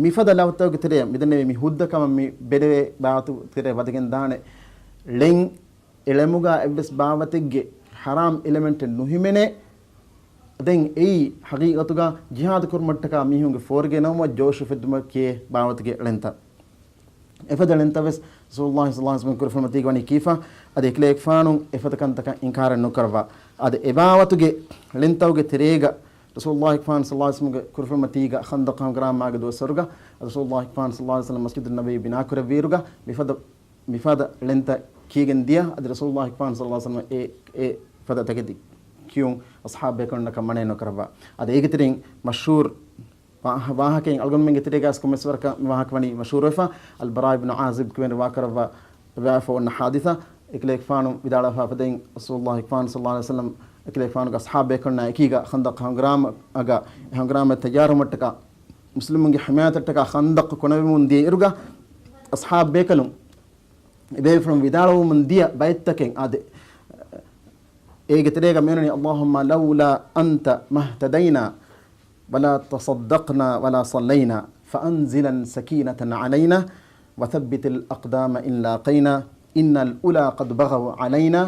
މިފަދަ ލަވަތަކުގެ ތެރެއަށް މިދެންނެވި މި ހުއްދަ ކަމަށް މި ބެލެވޭ ބާވަތު ތެރެއަށް ވަދެގެން ދާނެ ޅެން، އެ ޅެމުގަ އެއްވެސް ބާވަތެއްގެ ޙަރާމް އެލެމެންޓެއް ނުހިމެނޭ. ދެން އެއީ ހަގީގަތުގަ ޖިހާދު ކުރުމަށްޓަކާ މީހުންގެ ފޯރިގެނައުމަށް ޖޯޝު އުފެއްދުމަށް ކިޔޭ ބާވަތުގެ ޅެންތައް. އެފަދަ ޅެންތައް ވެސް ރަސޫލުﷲ ޞައްލަﷲު ޢަލައިހި ވަސައްލަމަ ކުރިފުޅުމަތީގަ ވަނީ ކީފަ. އަދި އެކަލޭގެފާނު އެފަދަ ކަންތަކަށް އިންކާރެއް ނުކުރައްވާ. އަދި އެބާވަތުގެ ޅެންތަކުގެ ތެރޭގަ ރަސޫލުﷲ ޞައްލަﷲު ޢަލައިހި ވަސައްލަމަގެ ކުރިފުޅުމަތީގަ ޚަންދަޤު ހަނގުރާމާގެ ދުވަސްވަރުގަ ރަސޫލުﷲ ޞައްލަﷲު ޢަލައިހި ވަސައްލަމަ މަސްޖިދުއް ނަބަވީ ބިނާކުރެއްވިއިރުގަ މިފަދަ، މިފަދަ ޅެންތައް ކިޔަގެން ދިޔަ. އަދި ރަސޫލުﷲ ޞައްލަﷲު ޢަލައިހި ވަސައްލަމަ އެ، އެ ފަދަ ތަކެތި ކިޔުން އަޞްޙާބު ބޭކަލުންނަކަށް މަނައެއް ނުކުރައްވާ. އަދި އޭގެ ތެރެއިން މަޝްހޫރު ވާ-، ވާހަކައިން އަޅުގަނޑުމެންގެ ތެރޭގަސް ކޮންމެސް ވަރަކަށް މި ވާހަކަ ވަނީ މަޝްހޫރުވެފަ. އަލްބަރާ އިބްނު ޢާޒިބް ކިޔަވަނި ވާކުރައްވާ ވާފަ އޮންނަ ޙާދިސާ. އެކަލޭގެފާނު ވިދާޅުވެފަ ފަދައިން ރަސޫލުﷲ ޞައްލަﷲު ޢަލައިހި ވަސައްލަމަ އެކަލޭގެފާނުގެ އަޞްޙާބު ބޭކަލުންނާ އެކީގަ ޚަންދަޤު ހަނގުރާމައަށް އެ ހަނގުރާމައަށް ތައްޔާރުވުމަށްޓަކާ މުސްލިމުންގެ ޙިމާޔަތަށްޓަކާ ޚަންދަޤު ކުނެވެމުން ދިޔަ އިރުގަ އަޞްޙާބު ބޭކަލުން އެބޭފުޅުން ވިދާޅުވަމުން ދިޔަ ބައެއްތަކެއް އާދެ، އޭގެ ތެރޭގަ މިއޮންނަނީ، اللهم لولا أنت ما اهتدينا ولا تصدقنا ولا صلينا فأنزلن سكينة علينا وثبت الأقدام إن لاقينا إن الأولى قد بغوا علينا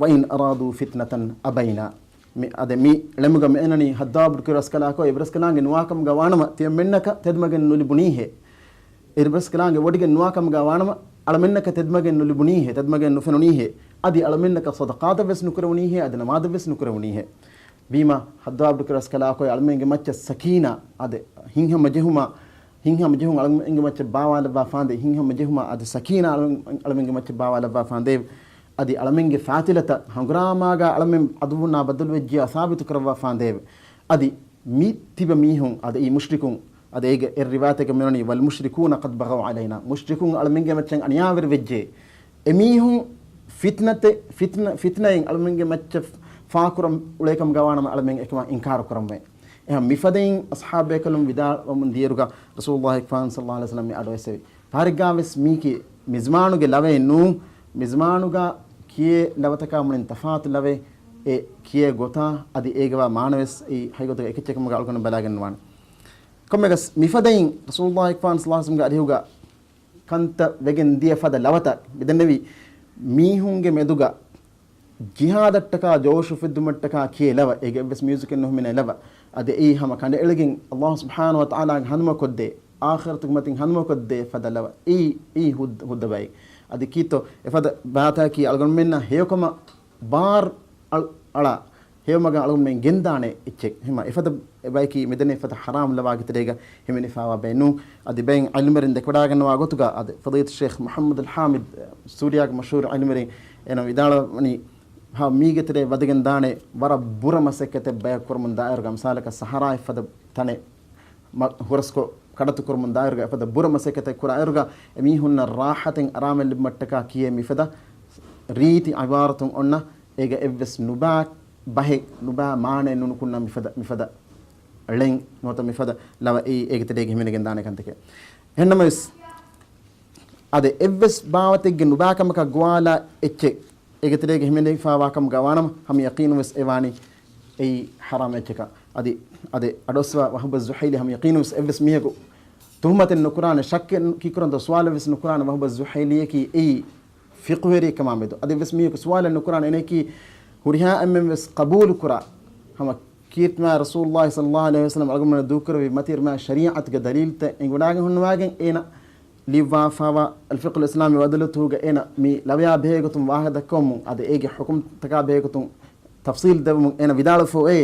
وإن أرادوا فتنة أبينا. މި، އަދެ މި ޅެމުގަ މިއަންނަނީ ހައްދާބު ބުނު ކިރަސްކަލާކޮ އެވެރަސްކަލާނގެ ނުވާކަމުގަ ވާނަމަ ތިޔަމެންނަކަށް ތެދުމަގެއް ނުލިބުނީހޭ. އެވެރަސްކަލާނގެ ވޮޑިގެން ނުވާކަމުގަ ވާނަމަ އަޅަމެންނަކަށް ތެދުމަގެއް ނުލިބުނީހޭ، ތެދުމަގެއް ނުފެނުނީހޭ. އަދި އަޅަމެންނަކަށް ޞަދަޤާތައް ވެސް ނުކުރެވުނީހޭ، އަދި ނަމާދަށް ވެސް ނުކުރެވުނީހޭ. ވީމާ ހައްދާބު ބުނު ކިރަސްކަލާކޮ އަޅަމެންގެ މައްޗަށް ސަކީނާ އަދެ ހިތްހަމަޖެހުމާ، ހިތްހަމަޖެހުން އަޅަމެންގެ މައްޗަށް ބާވާލައްވާފާނދޭ، ހިތްހަމަޖެހުމާ އަދި ސަކީނާ އަޅަމެން، އަޅަމެންގެ މައްޗަށް ބާވާލައްވާފާނދޭވެ. އަދި އަޅަމެންގެ ފާތިލަތައް ހަނގުރާމާގާ އަޅަމެން ޢަދުއްވުންނާ ބައްދަލުވެއްޖިޔާ ސާބިތު ކުރައްވާފާނދޭވެ. އަދި މި ތިބަ މީހުން، އަދި އެ މުޝްރިކުން، އަދި އޭގެ އެއް ރިވާޔަތެއްގަ މިއޮންނަނީ، والمشركون قد بغوا علينا، މުޝްރިކުން އަޅަމެންގެ މައްޗަށް އަނިޔާވެރިވެއްޖެ. އެމީހުން ފިތްނަތެއް، ފިތްނަ، ފިތްނައިން އަޅަމެންގެ މައްޗަށް ފާކުރަން އުޅޭކަމުގަ ވާނަމަ އަޅަމެން އެކަމަށް އިންކާރު ކުރަންވޭ. އެހެން މިފަދައިން އަޞްޙާބު ބޭކަލުން ވިދާޅުވަމުން ދިޔައިރުގަ ރަސޫލުﷲ ޞައްލަﷲު ޢަލައިހި ވަސައްލަމަ މި އަޑުއެއްސެވި. ފާރެއްގާވެސް މީކީ މިޒްމާނުގެ ލަވައެއް ނޫން، މިޒްމާނުގަ ކިޔޭ ލަވަތަކާ މުޅިން ތަފާތު ލަވައެއް. އެ ކިޔޭ ގޮތާ އަދި އޭގެވާ މާނަވެސް އެއީ ހަގީގަތުގަ އެކެއްޗެއްކަމުގަ އަޅުގަނޑު ބަލާގަންނަވާނެ. ކޮންމެއަކަސް މިފަދައިން ރަސޫލުﷲ ޞައްލަﷲު ޢަލައިހި ވަސައްލަމަގެ އަރިހުގަ ކަންތައް ވެގެން ދިޔަ ފަދަ ލަވަތައް މިދެންނެވި މީހުންގެ މެދުގަ ޖިހާދަށްޓަކާ ޖޯޝު އުފެއްދުމަށްޓަކާ ކިޔޭ ލަވަ، އޭގެ އެއްވެސް މިއުޒިކެއް ނުހިމެނޭ ލަވަ. އަދި އެއީ ހަމަ ކަނޑައެޅިގެން ﷲ ސުބްޙާނަހޫ ވަތަޢާލާގެ ހަނދުމަކޮށްދޭ، އާޚިރަތުގެ މަތިން ހަނދުމަކޮށްދޭ ފަދަ ލަވަ. އެއީ، އެއީ ހުއްދަ، ހުއްދަ ބައެއް. އަދި ކީއްތޯ އެފަދަ ބައިތަކީ އަޅުގަނޑުމެންނަށް ހެޔޮކަމަށް ބާރު އަޅާ، ހެޔޮމަގަށް އަޅުގަނޑުމެން ގެންދާނެ އެއްޗެއް. ހަމަ އެފަދަ ބައިކީ މިދެންނެވި ފަދަ ޙަރާމް ލަވާގެ ތެރޭގަ ހިމެނިފައިވާ ބައެއް ނޫން. އަދި ބައެއް ޢިލްމުވެރިން ދެކެވަޑާގަންނަވާ ގޮތުގަ އަދި ފަޟީލަތު ޝޭޚް މުޙައްމަދުލް ޙާމިދު، ސޫރިޔާގެ މަޝްހޫރު ޢިލްމުވެރިން، އޭނަ ވިދާޅުވަނީ، ހަ، މީގެ ތެރޭ ވަދެގެން ދާނެ ވަރަށް ބުރަ މަސައްކަތެއް ބަޔަކު ކުރަމުން ދާއިރުގަ، މިސާލަކަށް ސަހަރާއެއް ފަދަ ތަނެއް މަ-، ހުރަސްކޮށް ކަޑަތު ކުރަމުން ދާއިރުގަ އެފަދަ ބުރަ މަސައްކަތެއް ކުރާ އިރުގަ، އެ މީހުންނަށް ރާޙަތެއް އަރާމެއް ލިބުމަށްޓަކާ ކިޔޭ މިފަދަ ރީތި އިބާރަތުން އޮންނަ، އޭގަ އެއްވެސް ނުބާ ބަހެއް، ނުބާ މާނައެއް ނުނުކުންނަ މިފަދަ، މިފަދަ ޅެން ނުވަތަ މިފަދަ ލަވަ އެއީ އޭގެ ތެރޭގަ ހިމެނިގެން ދާނެ ކަންތަކެއް. އެހެންނަމަވެސް، އަދި އެއްވެސް ބާވަތެއްގެ ނުބާކަމަކަށް ގޮވާލާ އެއްޗެއް، އޭގެ ތެރޭގަ ހިމެނިފާވާކަމުގަ ވާނަމަ، ހަމަ ޔަޤީނުންވެސް އެ ވާނީ އެއީ ޙަރާމް އެއްޗަކަށް. އަދި، އަދި އަޑުއައްސަވާ ވަހުބު ޒުހައިލީ ހަމަ ޔަޤީނުންވެސް އެއްވެސް މީހަކު ތުހުމަތެއް ނުކުރާނެ، ޝައްކެއް ކީކުރަންތޯ، ސުވާލެއްވެސް ނުކުރާނެ ވަހުބު ޒުހައިލީއަކީ އެއީ ފިޤުހުވެރިއެއްކަމާ މެދު. އަދި އެއްވެސް މީހަކު ސުވާލެއް ނުކުރާނެ އޭނައަކީ ހުރިހާ އެންމެންވެސް ޤަބޫލުކުރާ، ހަމަ ކީރިތި މާތް ރަސޫލުﷲ ޞައްލަﷲ ޢަލައިހި ވަސައްލަމަ އަޅުގަނޑުމެންނަށް ދޫކުރެއްވި މަތި އިރުމާ ޝަރީޢަތުގެ ދަލީލްތައް އެނގިވަޑައިގެން ހުންނަވައިގެން އޭނަ ލިޔުއްވާފާވާ އަލްފިޤުލް އިސްލާމީ ވައްދަލުތުގަ އޭނަ މި ލަވަޔާ ބެހޭގޮތުން ވާހަކަ ދައްކަވަމުން އަދި އޭގެ ޙުކުމްތަކާ ބެހޭގޮތުން ތަފްޞީލް ދެއްވަމުން އޭނަ ވިދާޅުވެފަ އެ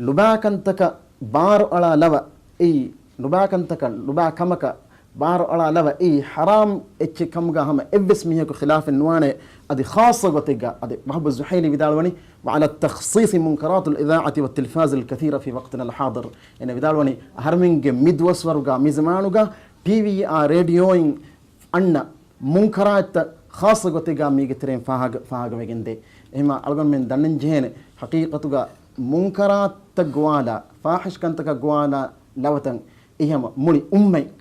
ނުބާކަންތަކަށް ބާރުއަޅާ ލަވަ އެއީ، ނުބާކަންތަކަށް ނުބާ ކަމަކަށް ބާރުއަޅާ ލަވަ އެއީ ޙަރާމް އެއްޗެއް ކަމުގަ ހަމަ އެއްވެސް މީހަކު ޚިލާފެއް ނުވާނެ. އަދި ޚާއްޞަ ގޮތެއްގަ އަދި ވަހުބު ޒުހައިލީ ވިދާޅުވަނީ، "وعلى تخصيص منكرات الإذاعة والتلفاز الكثيرة في وقتنا الحاضر." އޭނަ ވިދާޅުވަނީ އަހަރެމެންގެ މި ދުވަސްވަރުގަ މި ޒަމާނުގަ ޓީވީއާ ރޭޑިއޯއިން އަންނަ މުންކަރާތްތައް ޚާއްޞަ ގޮތެއްގަ މީގެ ތެރެއިން ފާހަގަ، ފާހަގަވެގެންދޭ. އެހެމަ އަޅުގަނޑުމެން ދަންނަން ޖެހޭނެ ޙަޤީޤަތުގަ މުންކަރާތްތައް ގޮވާލާ، ފާޙިޝް ކަންތަކަށް ގޮވާލާ ލަވަތައް އެހެމަ މުޅި އުއްމަތް،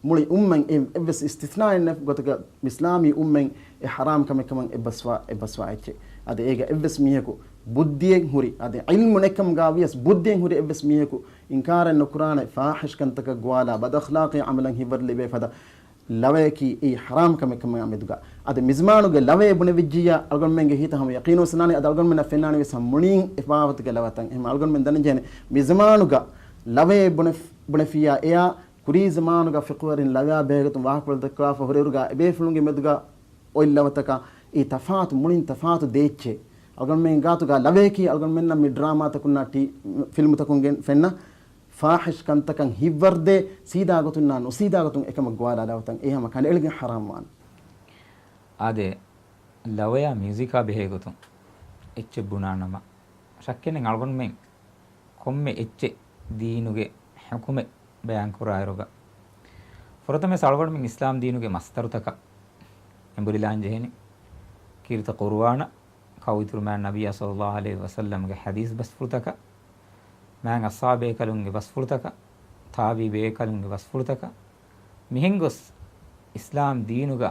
މުޅި އުއްމަތް އެ އެއްވެސް އިސްތިސްނާއެއް ނެތް ގޮތަކަށް މިސްލާމީ އުއްމަތް އެ ޙަރާމް ކަމެއް ކަމަށް އެއްބަސްވާ، އެއްބަސްވާ އެއްޗެއް. އަދި އޭގަ އެއްވެސް މީހަކު ބުއްދިއެއް ހުރި، އަދި ޢިލްމު ނެތްކަމުގަ ވިޔަސް ބުއްދިއެއް ހުރި އެއްވެސް މީހަކު އިންކާރެއް ނުކުރާނެ ފާޙިޝް ކަންތަކަށް ގޮވާލާ ބަދްއަޚްލާޤީ ޢަމަލަށް ހިތްވަރު ލިބޭ ފަދަ ލަވަޔަކީ އެއީ ޙަރާމް ކަމެއް ކަމާ މެދުގަ. އަދި މިޒަމާނުގެ ލަވައޭ ބުނެވިއްޖިއްޔާ، އަޅުގަނޑުމެންގެ ހިތަށް ހަމަ ޔަޤީނުވެސް ވާނެ، އަދި އަޅުގަނޑުމެންނަށް ފެންނާނެ ވެސް ހަމަ މުޅީން އެ ބާވަތުގެ ލަވަތައް. އެހެން އަޅުގަނޑުމެން ދަންނަން ޖެހޭނެ، މިޒަމާނުގަ ލަވައޭ ބުނެފި-، ބުނެފިއްޔާ އެޔާ، ކުރީ ޒަމާނުގަ ފިޤުހުވެރިން ލަވަޔާ ބެހޭގޮތުން ވާހަކަފުޅު ދައްކަވާފަ ހުރިއިރުގަ އެބޭފުޅުންގެ މެދުގަ އޮތް ލަވަތަކާ އެއީ ތަފާތު، މުޅިން ތަފާތު ދޭއްޗެއް. އަޅުގަނޑުމެން ގާތުގަ ލަވަޔަކީ އަޅުގަނޑުމެންނަށް މި ޑްރާމާތަކުންނާ ޓީ-، ފިލްމުތަކުންގެ ފެންނަ ފާޙިޝް ކަންތަކަށް ހިތްވަރުދޭ، ސީދާ ގޮތުންނާ ނުސީދާ ގޮތުން އެކަމަށް ގޮވާލާ ލަވަތައް އެ ހަމަ ކަނޑައެޅިގެން ޙަރާމް ވާނެ. އާދެ، ލަވަޔާ މިއުޒިކާ ބެހޭގޮތުން އެއްޗެއް ބުނާނަމަ، ޝައްކެއް ނެތް އަޅުގަނޑުމެން ކޮންމެ އެއްޗެއް ދީނުގެ ޙުކުމެއް ބަޔާންކުރާއިރުގަ، ފުރަތަމަވެސް އަޅުގަނޑުމެން އިސްލާމް ދީނުގެ މަޞްދަރުތަކަށް އެނބުރިލާން ޖެހެނީ. ކީރިތި ޤުރުއާނަށް، ކައުއިތުރު މާތް ނަބިއްޔާ ޞައްލައްލާހު ޢަލައިހި ވަސައްލަމްގެ ޙަދީޘް ބަސްފުޅުތަކަށް، މާތް އަޞްޙާބޭކަލުންގެ ބަސްފުޅުތަކަށް، ތާބިޢީ ބޭކަލުންގެ ބަސްފުޅުތަކަށް، މިހެން ގޮސް އިސްލާމް ދީނުގަ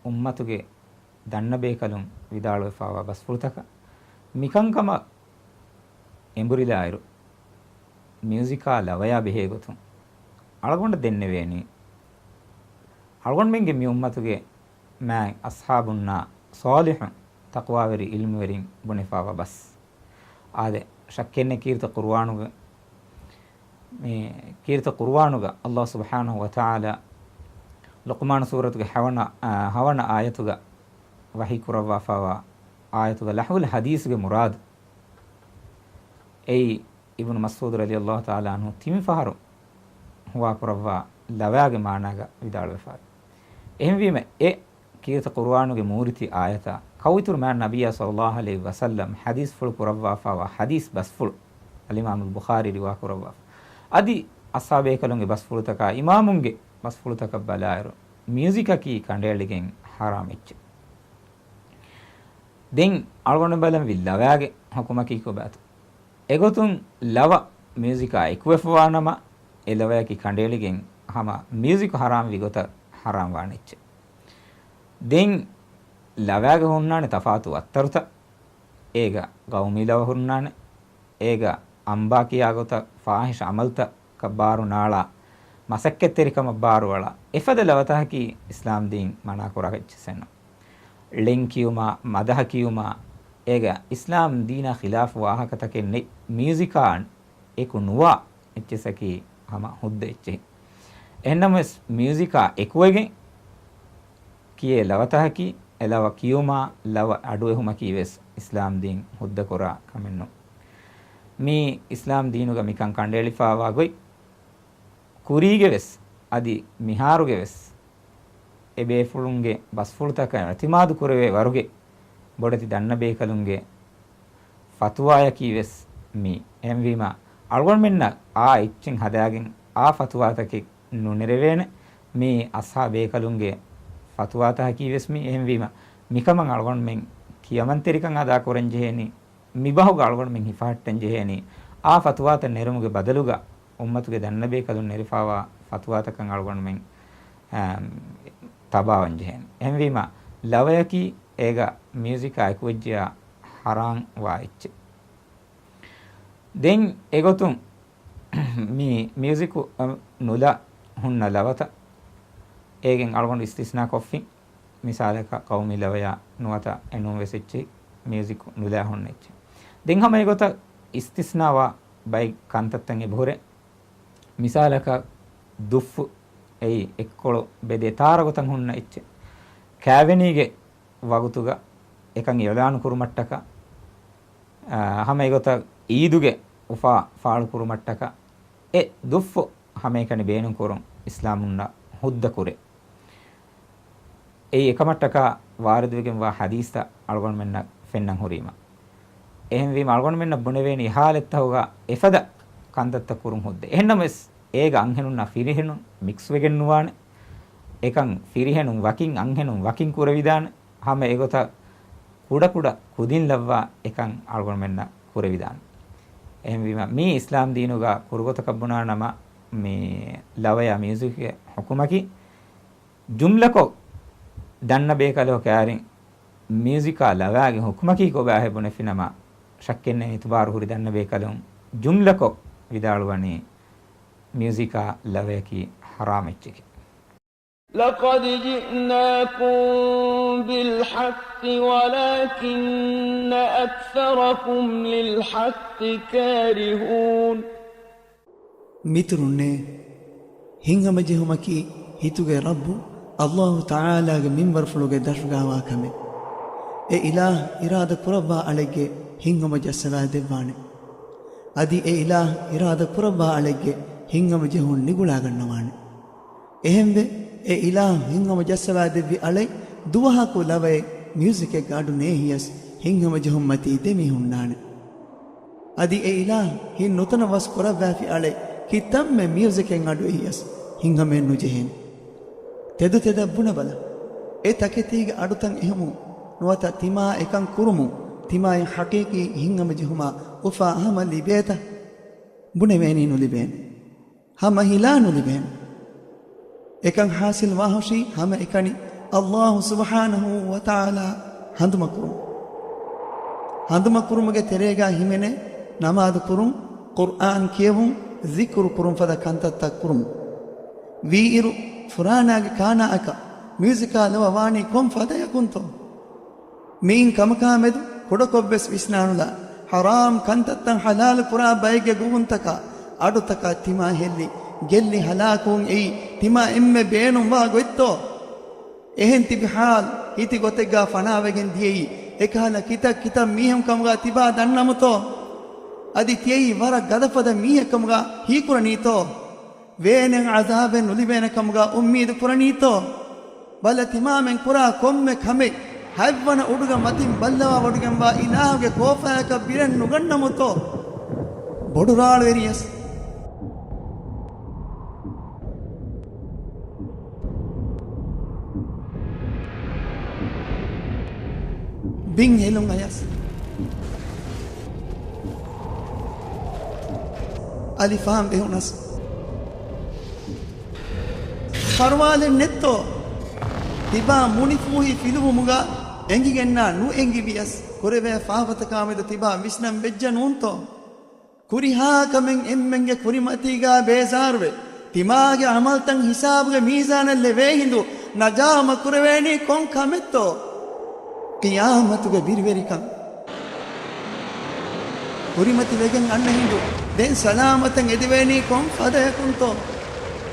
އުއްމަތުގެ ދަންނަ ބޭކަލުން ވިދާޅުވެފާވާ ބަސްފުޅުތަކަށް، މިކަންކަމަށް އެނބުރިލާއިރު، މިއުޒިކާ ލަވަޔާ ބެހޭގޮތުން އަޅުގަނޑަށް ދެންނެވޭނީ، އަޅުގަނޑުމެންގެ މި އުއްމަތުގެ މާތް އަޞްޙާބުންނާ ޞާލިޙު ތަޤްވާވެރި ޢިލްމުވެރިން ބުނެފާވާ ބަސް. އާދެ، ޝައްކެއް ނެތް ކީރިތި ޤުރުއާނުގެ، މި ކީރިތި ޤުރުއާނުގަ ﷲ ސުބްޙާނަހޫ ވަތަޢާލާ ލުޤްމާނު ސޫރަތުގެ ހަވަނަ، އާ، ހަވަނަ އާޔަތުގަ ވަޙީ ކުރައްވާފާވާ އާޔަތުގަ ލަހްވުލް ޙަދީޘްގެ މުރާދު އެއީ، އިބްނު މަސްޢޫދު ރަޟިޔަﷲ ތަޢާލާ ޢަންހު ތިން ފަހަރު ހުވާކުރައްވާ ލަވަޔާގެ މާނާގަ ވިދާޅުވެފައި. އެހެންވީމަ، އެ ކީރިތި ޤުރުއާނުގެ މޫރިތި އާޔަތާ، ކައުއިތުރު މާތް ނަބިއްޔާ ޞައްލައްލާހު ޢަލައިހި ވަސައްލަމް ޙަދީޘްފުޅު ކުރައްވާފައިވާ ޙަދީޘް ބަސްފުޅު، އަލްއިމާމުލް ބުޚާރީ ރިވާކުރައްވާފަ. އަދި އަޞްޙާބޭކަލުންގެ ބަސްފުޅުތަކާ، އިމާމުންގެ ބަސްފުޅުތަކަށް ބަލާއިރު، މިއުޒިކަކީ ކަނޑައެޅިގެން ޙަރާމް އެއްޗެއް. ދެން އަޅުގަނޑު ބަލަން ވި ލަވަޔާގެ ޙުކުމަކީ ކޮބާތޯ؟ އެގޮތުން ލަވަ މިއުޒިކާ އެކުވެފަވާނަމަ، އެ ލަވަޔަކީ ކަނޑައެޅިގެން ހަމަ މިއުޒިކު ޙަރާމްވި ގޮތަށް ޙަރާމްވާނެ އެއްޗެއް. ދެން ލަވަޔާގެ ހުންނާނެ ތަފާތު އައްތަރުތައް، އޭގަ ގައުމީ ލަވަ ހުންނާނެ، އޭގަ އަނބާ ކިޔާ ގޮތަށް ފާޙިޝް ޢަމަލުތަކަށް ބާރު ނާޅާ، މަސައްކަތްތެރިކަމަށް ބާރުއަޅާ، އެފަދަ ލަވަތަކަކީ އިސްލާމްދީން މަނާކުރާ އެއްޗެއް ނޫން. ޅެން ކިޔުމާ، މަދަހަ ކިޔުމާ، އޭގަ އިސްލާމް ދީނާ ޚިލާފު ވާހަކަތަކެއް ނެތް. މިއުޒިކާ އެކު ނުވާ އެއްޗިއްސަކީ ހަމަ ހުއްދަ އެއްޗެއް. އެހެންނަމަވެސް، މިއުޒިކާ އެކުވެގެން ކިޔޭ ލަވަތަކަކީ، އެ ލަވަ ކިޔުމާ، ލަވަ އަޑުއެހުމަކީ ވެސް އިސްލާމްދީން ހުއްދަކުރާ ކަމެއް ނޫން. މީ އިސްލާމްދީނުގަ މިކަން ކަނޑައެޅިފާވާ ގޮތް، ކުރީގެ ވެސް، އަދި މިހާރުގެ ވެސް، އެ ބޭފުޅުންގެ ބަސްފުޅުތަކަށް އިޢުތިމާދު ކުރެވޭ ވަރުގެ ބޮޑެތި ދަންނަ ބޭކަލުންގެ ފަތުވާޔަކީ ވެސް މީ. އެހެންވީމަ، އަޅުގަނޑުމެންނަށް އާ އެއްޗެއް ހަދާގެން އާ ފަތުވާތަކެއް ނުނެރެވޭނެ. މީ އަސްހާ ބޭކަލުންގެ ފަތުވާތަކަކީ ވެސް މީ. އެހެންވީމަ، މިކަމަށް އަޅުގަނޑުމެން ކިޔަމަންތެރިކަން އަދާކުރަން ޖެހޭނީ. މިބަހުގަ އަޅުގަނޑުމެން ހިފަހައްޓަން ޖެހޭނީ، އާ ފަތުވާތައް ނެރުމުގެ ބަދަލުގަ އުއްމަތުގެ ދަންނަބޭކަލުން ނެރިފާވާ ފަތުވާތަކަށް އަޅުގަނޑުމެން، އާ، ތަބާވަން ޖެހޭނެ. އެހެންވީމަ، ލަވަޔަކީ އޭގަ މިއުޒިކާ އެކުވެއްޖެޔާ ހަރާން ވާ އެއްޗެއް. ދެން އެގޮތުން މި މިއުޒިކު، އަ، ނުލާ ހުންނަ ލަވަތައް އޭގެން އަޅުގަނޑު އިސްތިސްނާ ކޮށްފިން. މިސާލަކަށް ޤައުމީ ލަވަޔާ ނުވަތަ އެނޫން ވެސް އެއްޗެއް މިއުޒިކު ނުލާ ހުންނަ އެއްޗެއް. ދެން ހަމަ އެގޮތަށް އިސްތިސްނާވާ ބައެއް ކަންތައްތައް އެބަހުރޭ. މިސާލަކަށް ދުއްފު އެއީ އެއްކޮޅު ބެދޭ ތާރަ ގޮތަށް ހުންނަ އެއްޗެއް. ކާވެނީގެ ވަގުތުގަ އެކަން އިޢުލާނު ކުރުމަށްޓަކާ، އާ، ހަމަ އެގޮތަށް ޢީދުގެ އުފާ ފާޅު ކުރުމަށްޓަކާ އެ ދުއްފު ހަމައެކަނި ބޭނުން ކުރުން އިސްލާމުންނަށް ހުއްދަ ކުރޭ. އެއީ އެކަމަށްޓަކާ ވާރިދުވެގެންވާ ޙަދީޘްތައް އަޅުގަނޑުމެންނަށް ފެންނަން ހުރީމަ. އެހެންވީމަ، އަޅުގަނޑުމެންނަށް ބުނެވޭނީ އެ ޙާލަތްތަކުގަ އެފަދަ ކަންތައްތައް ކުރުން ހުއްދަ. އެހެންނަމަވެސް، އޭގަ އަންހެނުންނާ ފިރިހެނުން މިކްސްވެގެން ނުވާނެ. އެކަން ފިރިހެނުން ވަކިން އަންހެނުން ވަކިން ކުރެވިދާނެ. ހަމަ އެގޮތަށް ކުޑަކުޑަ ކުދިން ލައްވާ އެކަން އަޅުގަނޑުމެންނަށް ކުރެވިދާނެ. އެހެންވީމަ، މީ އިސްލާމް ދީނުގަ ކުރުގޮތަކަށް ބުނާ ނަމަ، މި ލަވަޔާ މިއުޒިކްގެ ޙުކުމަކީ، ޖުމްލަކޮށް ދަންނަ ބޭކަލަކު ކައިރިން މިއުޒިކާ ލަވައިގެ ޙުކުމަކީ ކޮބާހޭ ބުނެފިނަމަ، ޝައްކެއްނެތް އިތުބާރު ހުރި ދަންނަ ބޭކަލުން ޖުމްލަކޮށް ވިދާޅުވަނީ މިއުޒިކާ ލަވަޔަކީ ޙަރާމް އެއްޗެކޭ. لقد جئناكم بالحق ولكن أكثركم للحق كارهون. މިތުރުންނޭ، ހިތްހަމަޖެހުމަކީ ހިތުގެ ރައްބު ﷲ ތަޢާލާގެ މިންވަރުފުޅުގެ ދަށުގާވާ ކަމެއް. އެ އިލާހް އިރާދަ ކުރައްވާ އަޅެއްގެ ހިތްހަމަ ޖައްސަވާ ދެއްވާނެ. އަދި އެ އިލާހް އިރާދަ ކުރައްވާ އަޅެއްގެ ހިތްހަމަޖެހުން ނިގުޅާގަންނަވާނެ. އެހެންވެ، އެ އިލާހް ހިތްހަމަޖައްސަވާ ދެއްވި އަޅެއް ދުވަހަކު ލަވައެއް މިއުޒިކެއްގަ އަޑު ނޭހިޔަސް ހިތްހަމަޖެހުންމަތީ ދެމި ހުންނާނެ. އަދި އެ އިލާހް ހިތް ނުތަނަވަސް ކުރައްވާފި އަޅެއް ކިތަންމެ މިއުޒިކެއް އަޑު އެހިޔަސް ހިތްހަމައެއް ނުޖެހޭނެ. ތެދުތެދަށް ބުނެބަލަ. އެ ތަކެތީގެ އަޑުތައް އެހުމުން ނުވަތަ ތިމާ އެކަން ކުރުމުން ތިމާއަށް ޙަޤީޤީ ހިތްހަމަޖެހުމާ އުފާ ހަމަ ލިބޭތަ؟ ބުނެވޭނީ ނުލިބޭނެ. ހަމަ ހިލާ ނުލިބޭނެ. އެކަން ޙާޞިލް ވާހުށީ ހަމައެކަނި ﷲ ސުބްޙާނަހޫ ވަތަޢާލާ ހަނދުމަކުރުން. ހަނދުމަކުރުމުގެ ތެރޭގަ ހިމެނޭ ނަމާދު ކުރުން، ޤުރްއާން ކިޔެވުން، ޒިކުރު ކުރުން ފަދަ ކަންތައްތައް ކުރުމުން. ވީއިރު ފުރާނާގެ ކާނާއަކަށް މިއުޒިކާ ލަވަ ވާނީ ކޮން ފަދަޔަކުންތޯ؟ މިއިން ކަމަކާމެދު ކުޑަކޮށްވެސް ވިސްނާނުލާ، ޙަރާމް ކަންތައްތައް ޙަލާލު ކުރާ ބައެއްގެ ގުބުންތަކާ އަޑުތަކާ ތިމާ ހެއްލި، ގެއްލި ހަލާކުވުން އެއީ ތިމާ އެންމެ ބޭނުންވާ ގޮތްތޯ؟ އެހެން ތިބި ޙާލު ހިތި ގޮތެއްގާ ފަނާވެގެން ދިޔައީ، އެކަހަލަ ކިތައް ކިތައް މީހުން ކަމުގާ ތިބާ ދަންނަމުތޯ؟ އަދި ތިޔައީ ވަރަށް ގަދަފަދަ މީހެއް ކަމުގާ ހީކުރަނީތޯ؟ ވޭނެއް ޢަޒާބެއް ނުލިބޭނެ ކަމުގާ އުއްމީދު ކުރަނީތޯ؟ ބަލަ ތިމާމެން ކުރާ ކޮންމެ ކަމެއް ހަތްވަނަ އުޑުގަ މަތިން ބައްލަވާ ވޮޑިގެންވާ އިލާހުގެ ކޯފާއަކަށް ބިރެއް ނުގަންނަމުތޯ؟ ބޮޑު ރާޅުވެރިޔަސް. ބިން ހެލުން އަޔަސް. އަލިފާން ބެހުނަސް. ފަރުވާލެއް ނެއްތޯ؟ ތިބާ މުނިފޫހި ފިލުވުމުގަ އެނގިގެންނާ ނުއެނގިވިޔަސް، ކުރެވޭ ފާފަތަކާމެދު ތިބާ ވިސްނަން ވެއްޖެ ނޫންތޯ؟ ކުރިހާ ކަމެއް އެންމެންގެ ކުރިމަތީގާ ބޭޒާރުވެ، ތިމާގެ ޢަމަލްތައް ހިސާބުގެ މީޒާނަށް ލެވޭ ހިނދު ނަޖާމަ ކުރެވޭނީ ކޮން ކަމެއްތޯ؟ ޤިޔާމަތުގެ ބިރުވެރިކަން ކުރިމަތިވެގެން އަންނަ ހިނދު ދެން ސަލާމަތަށް އެދެވޭނީ ކޮން ފަދަޔަކުންތޯ؟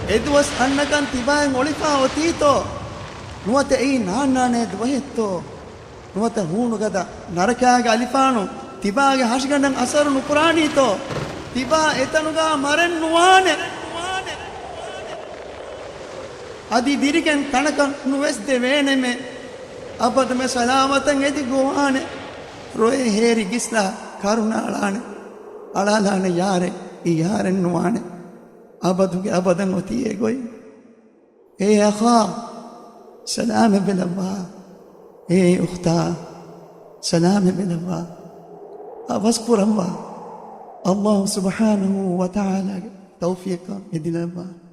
އެދުވަސް އަންނަކަން ތިބާއިން އޮޅިފާ އޮތީތޯ؟ ނުވަތަ އެއީ ނާންނާނޭ ދުވަހެއްތޯ؟ ނުވަތަ ހޫނުގަދަ ނަރަކާގެ އަލިފާނު ތިބާގެ ހަށިގަނޑަށް އަސަރު ނުކުރާނީތޯ؟ ތިބާ އެތަނުގާ މަރެއް ނުވާނެ. އަދި ދިރިގެން ތަނަކަށް ނުވެސް ދެވޭނެމެ. އަބަދުމެ ސަލާމަތަށް އެދި ގޮވާނެ. ރޮއެ ހޭރި ގިސްލާ ކަރުނަ އަޅާނެ. އަޅާލާނެ ޔާރެއް އިޔާރެއް ނުވާނެ. އަބަދުގެ އަބަދަށް އޮތީ އެ ގޮތް. އޭ އަޚާ، ސަލާމެއް ބެލައްވާ. އޭ އުޚްތާ، ސަލާމެއް ބެލައްވާ. އަވަސް ކުރައްވާ. ﷲ ސުބްޙާނަހޫ ވަތަޢާލާގެ ތައުފީޤަށް އެދިލައްވާ.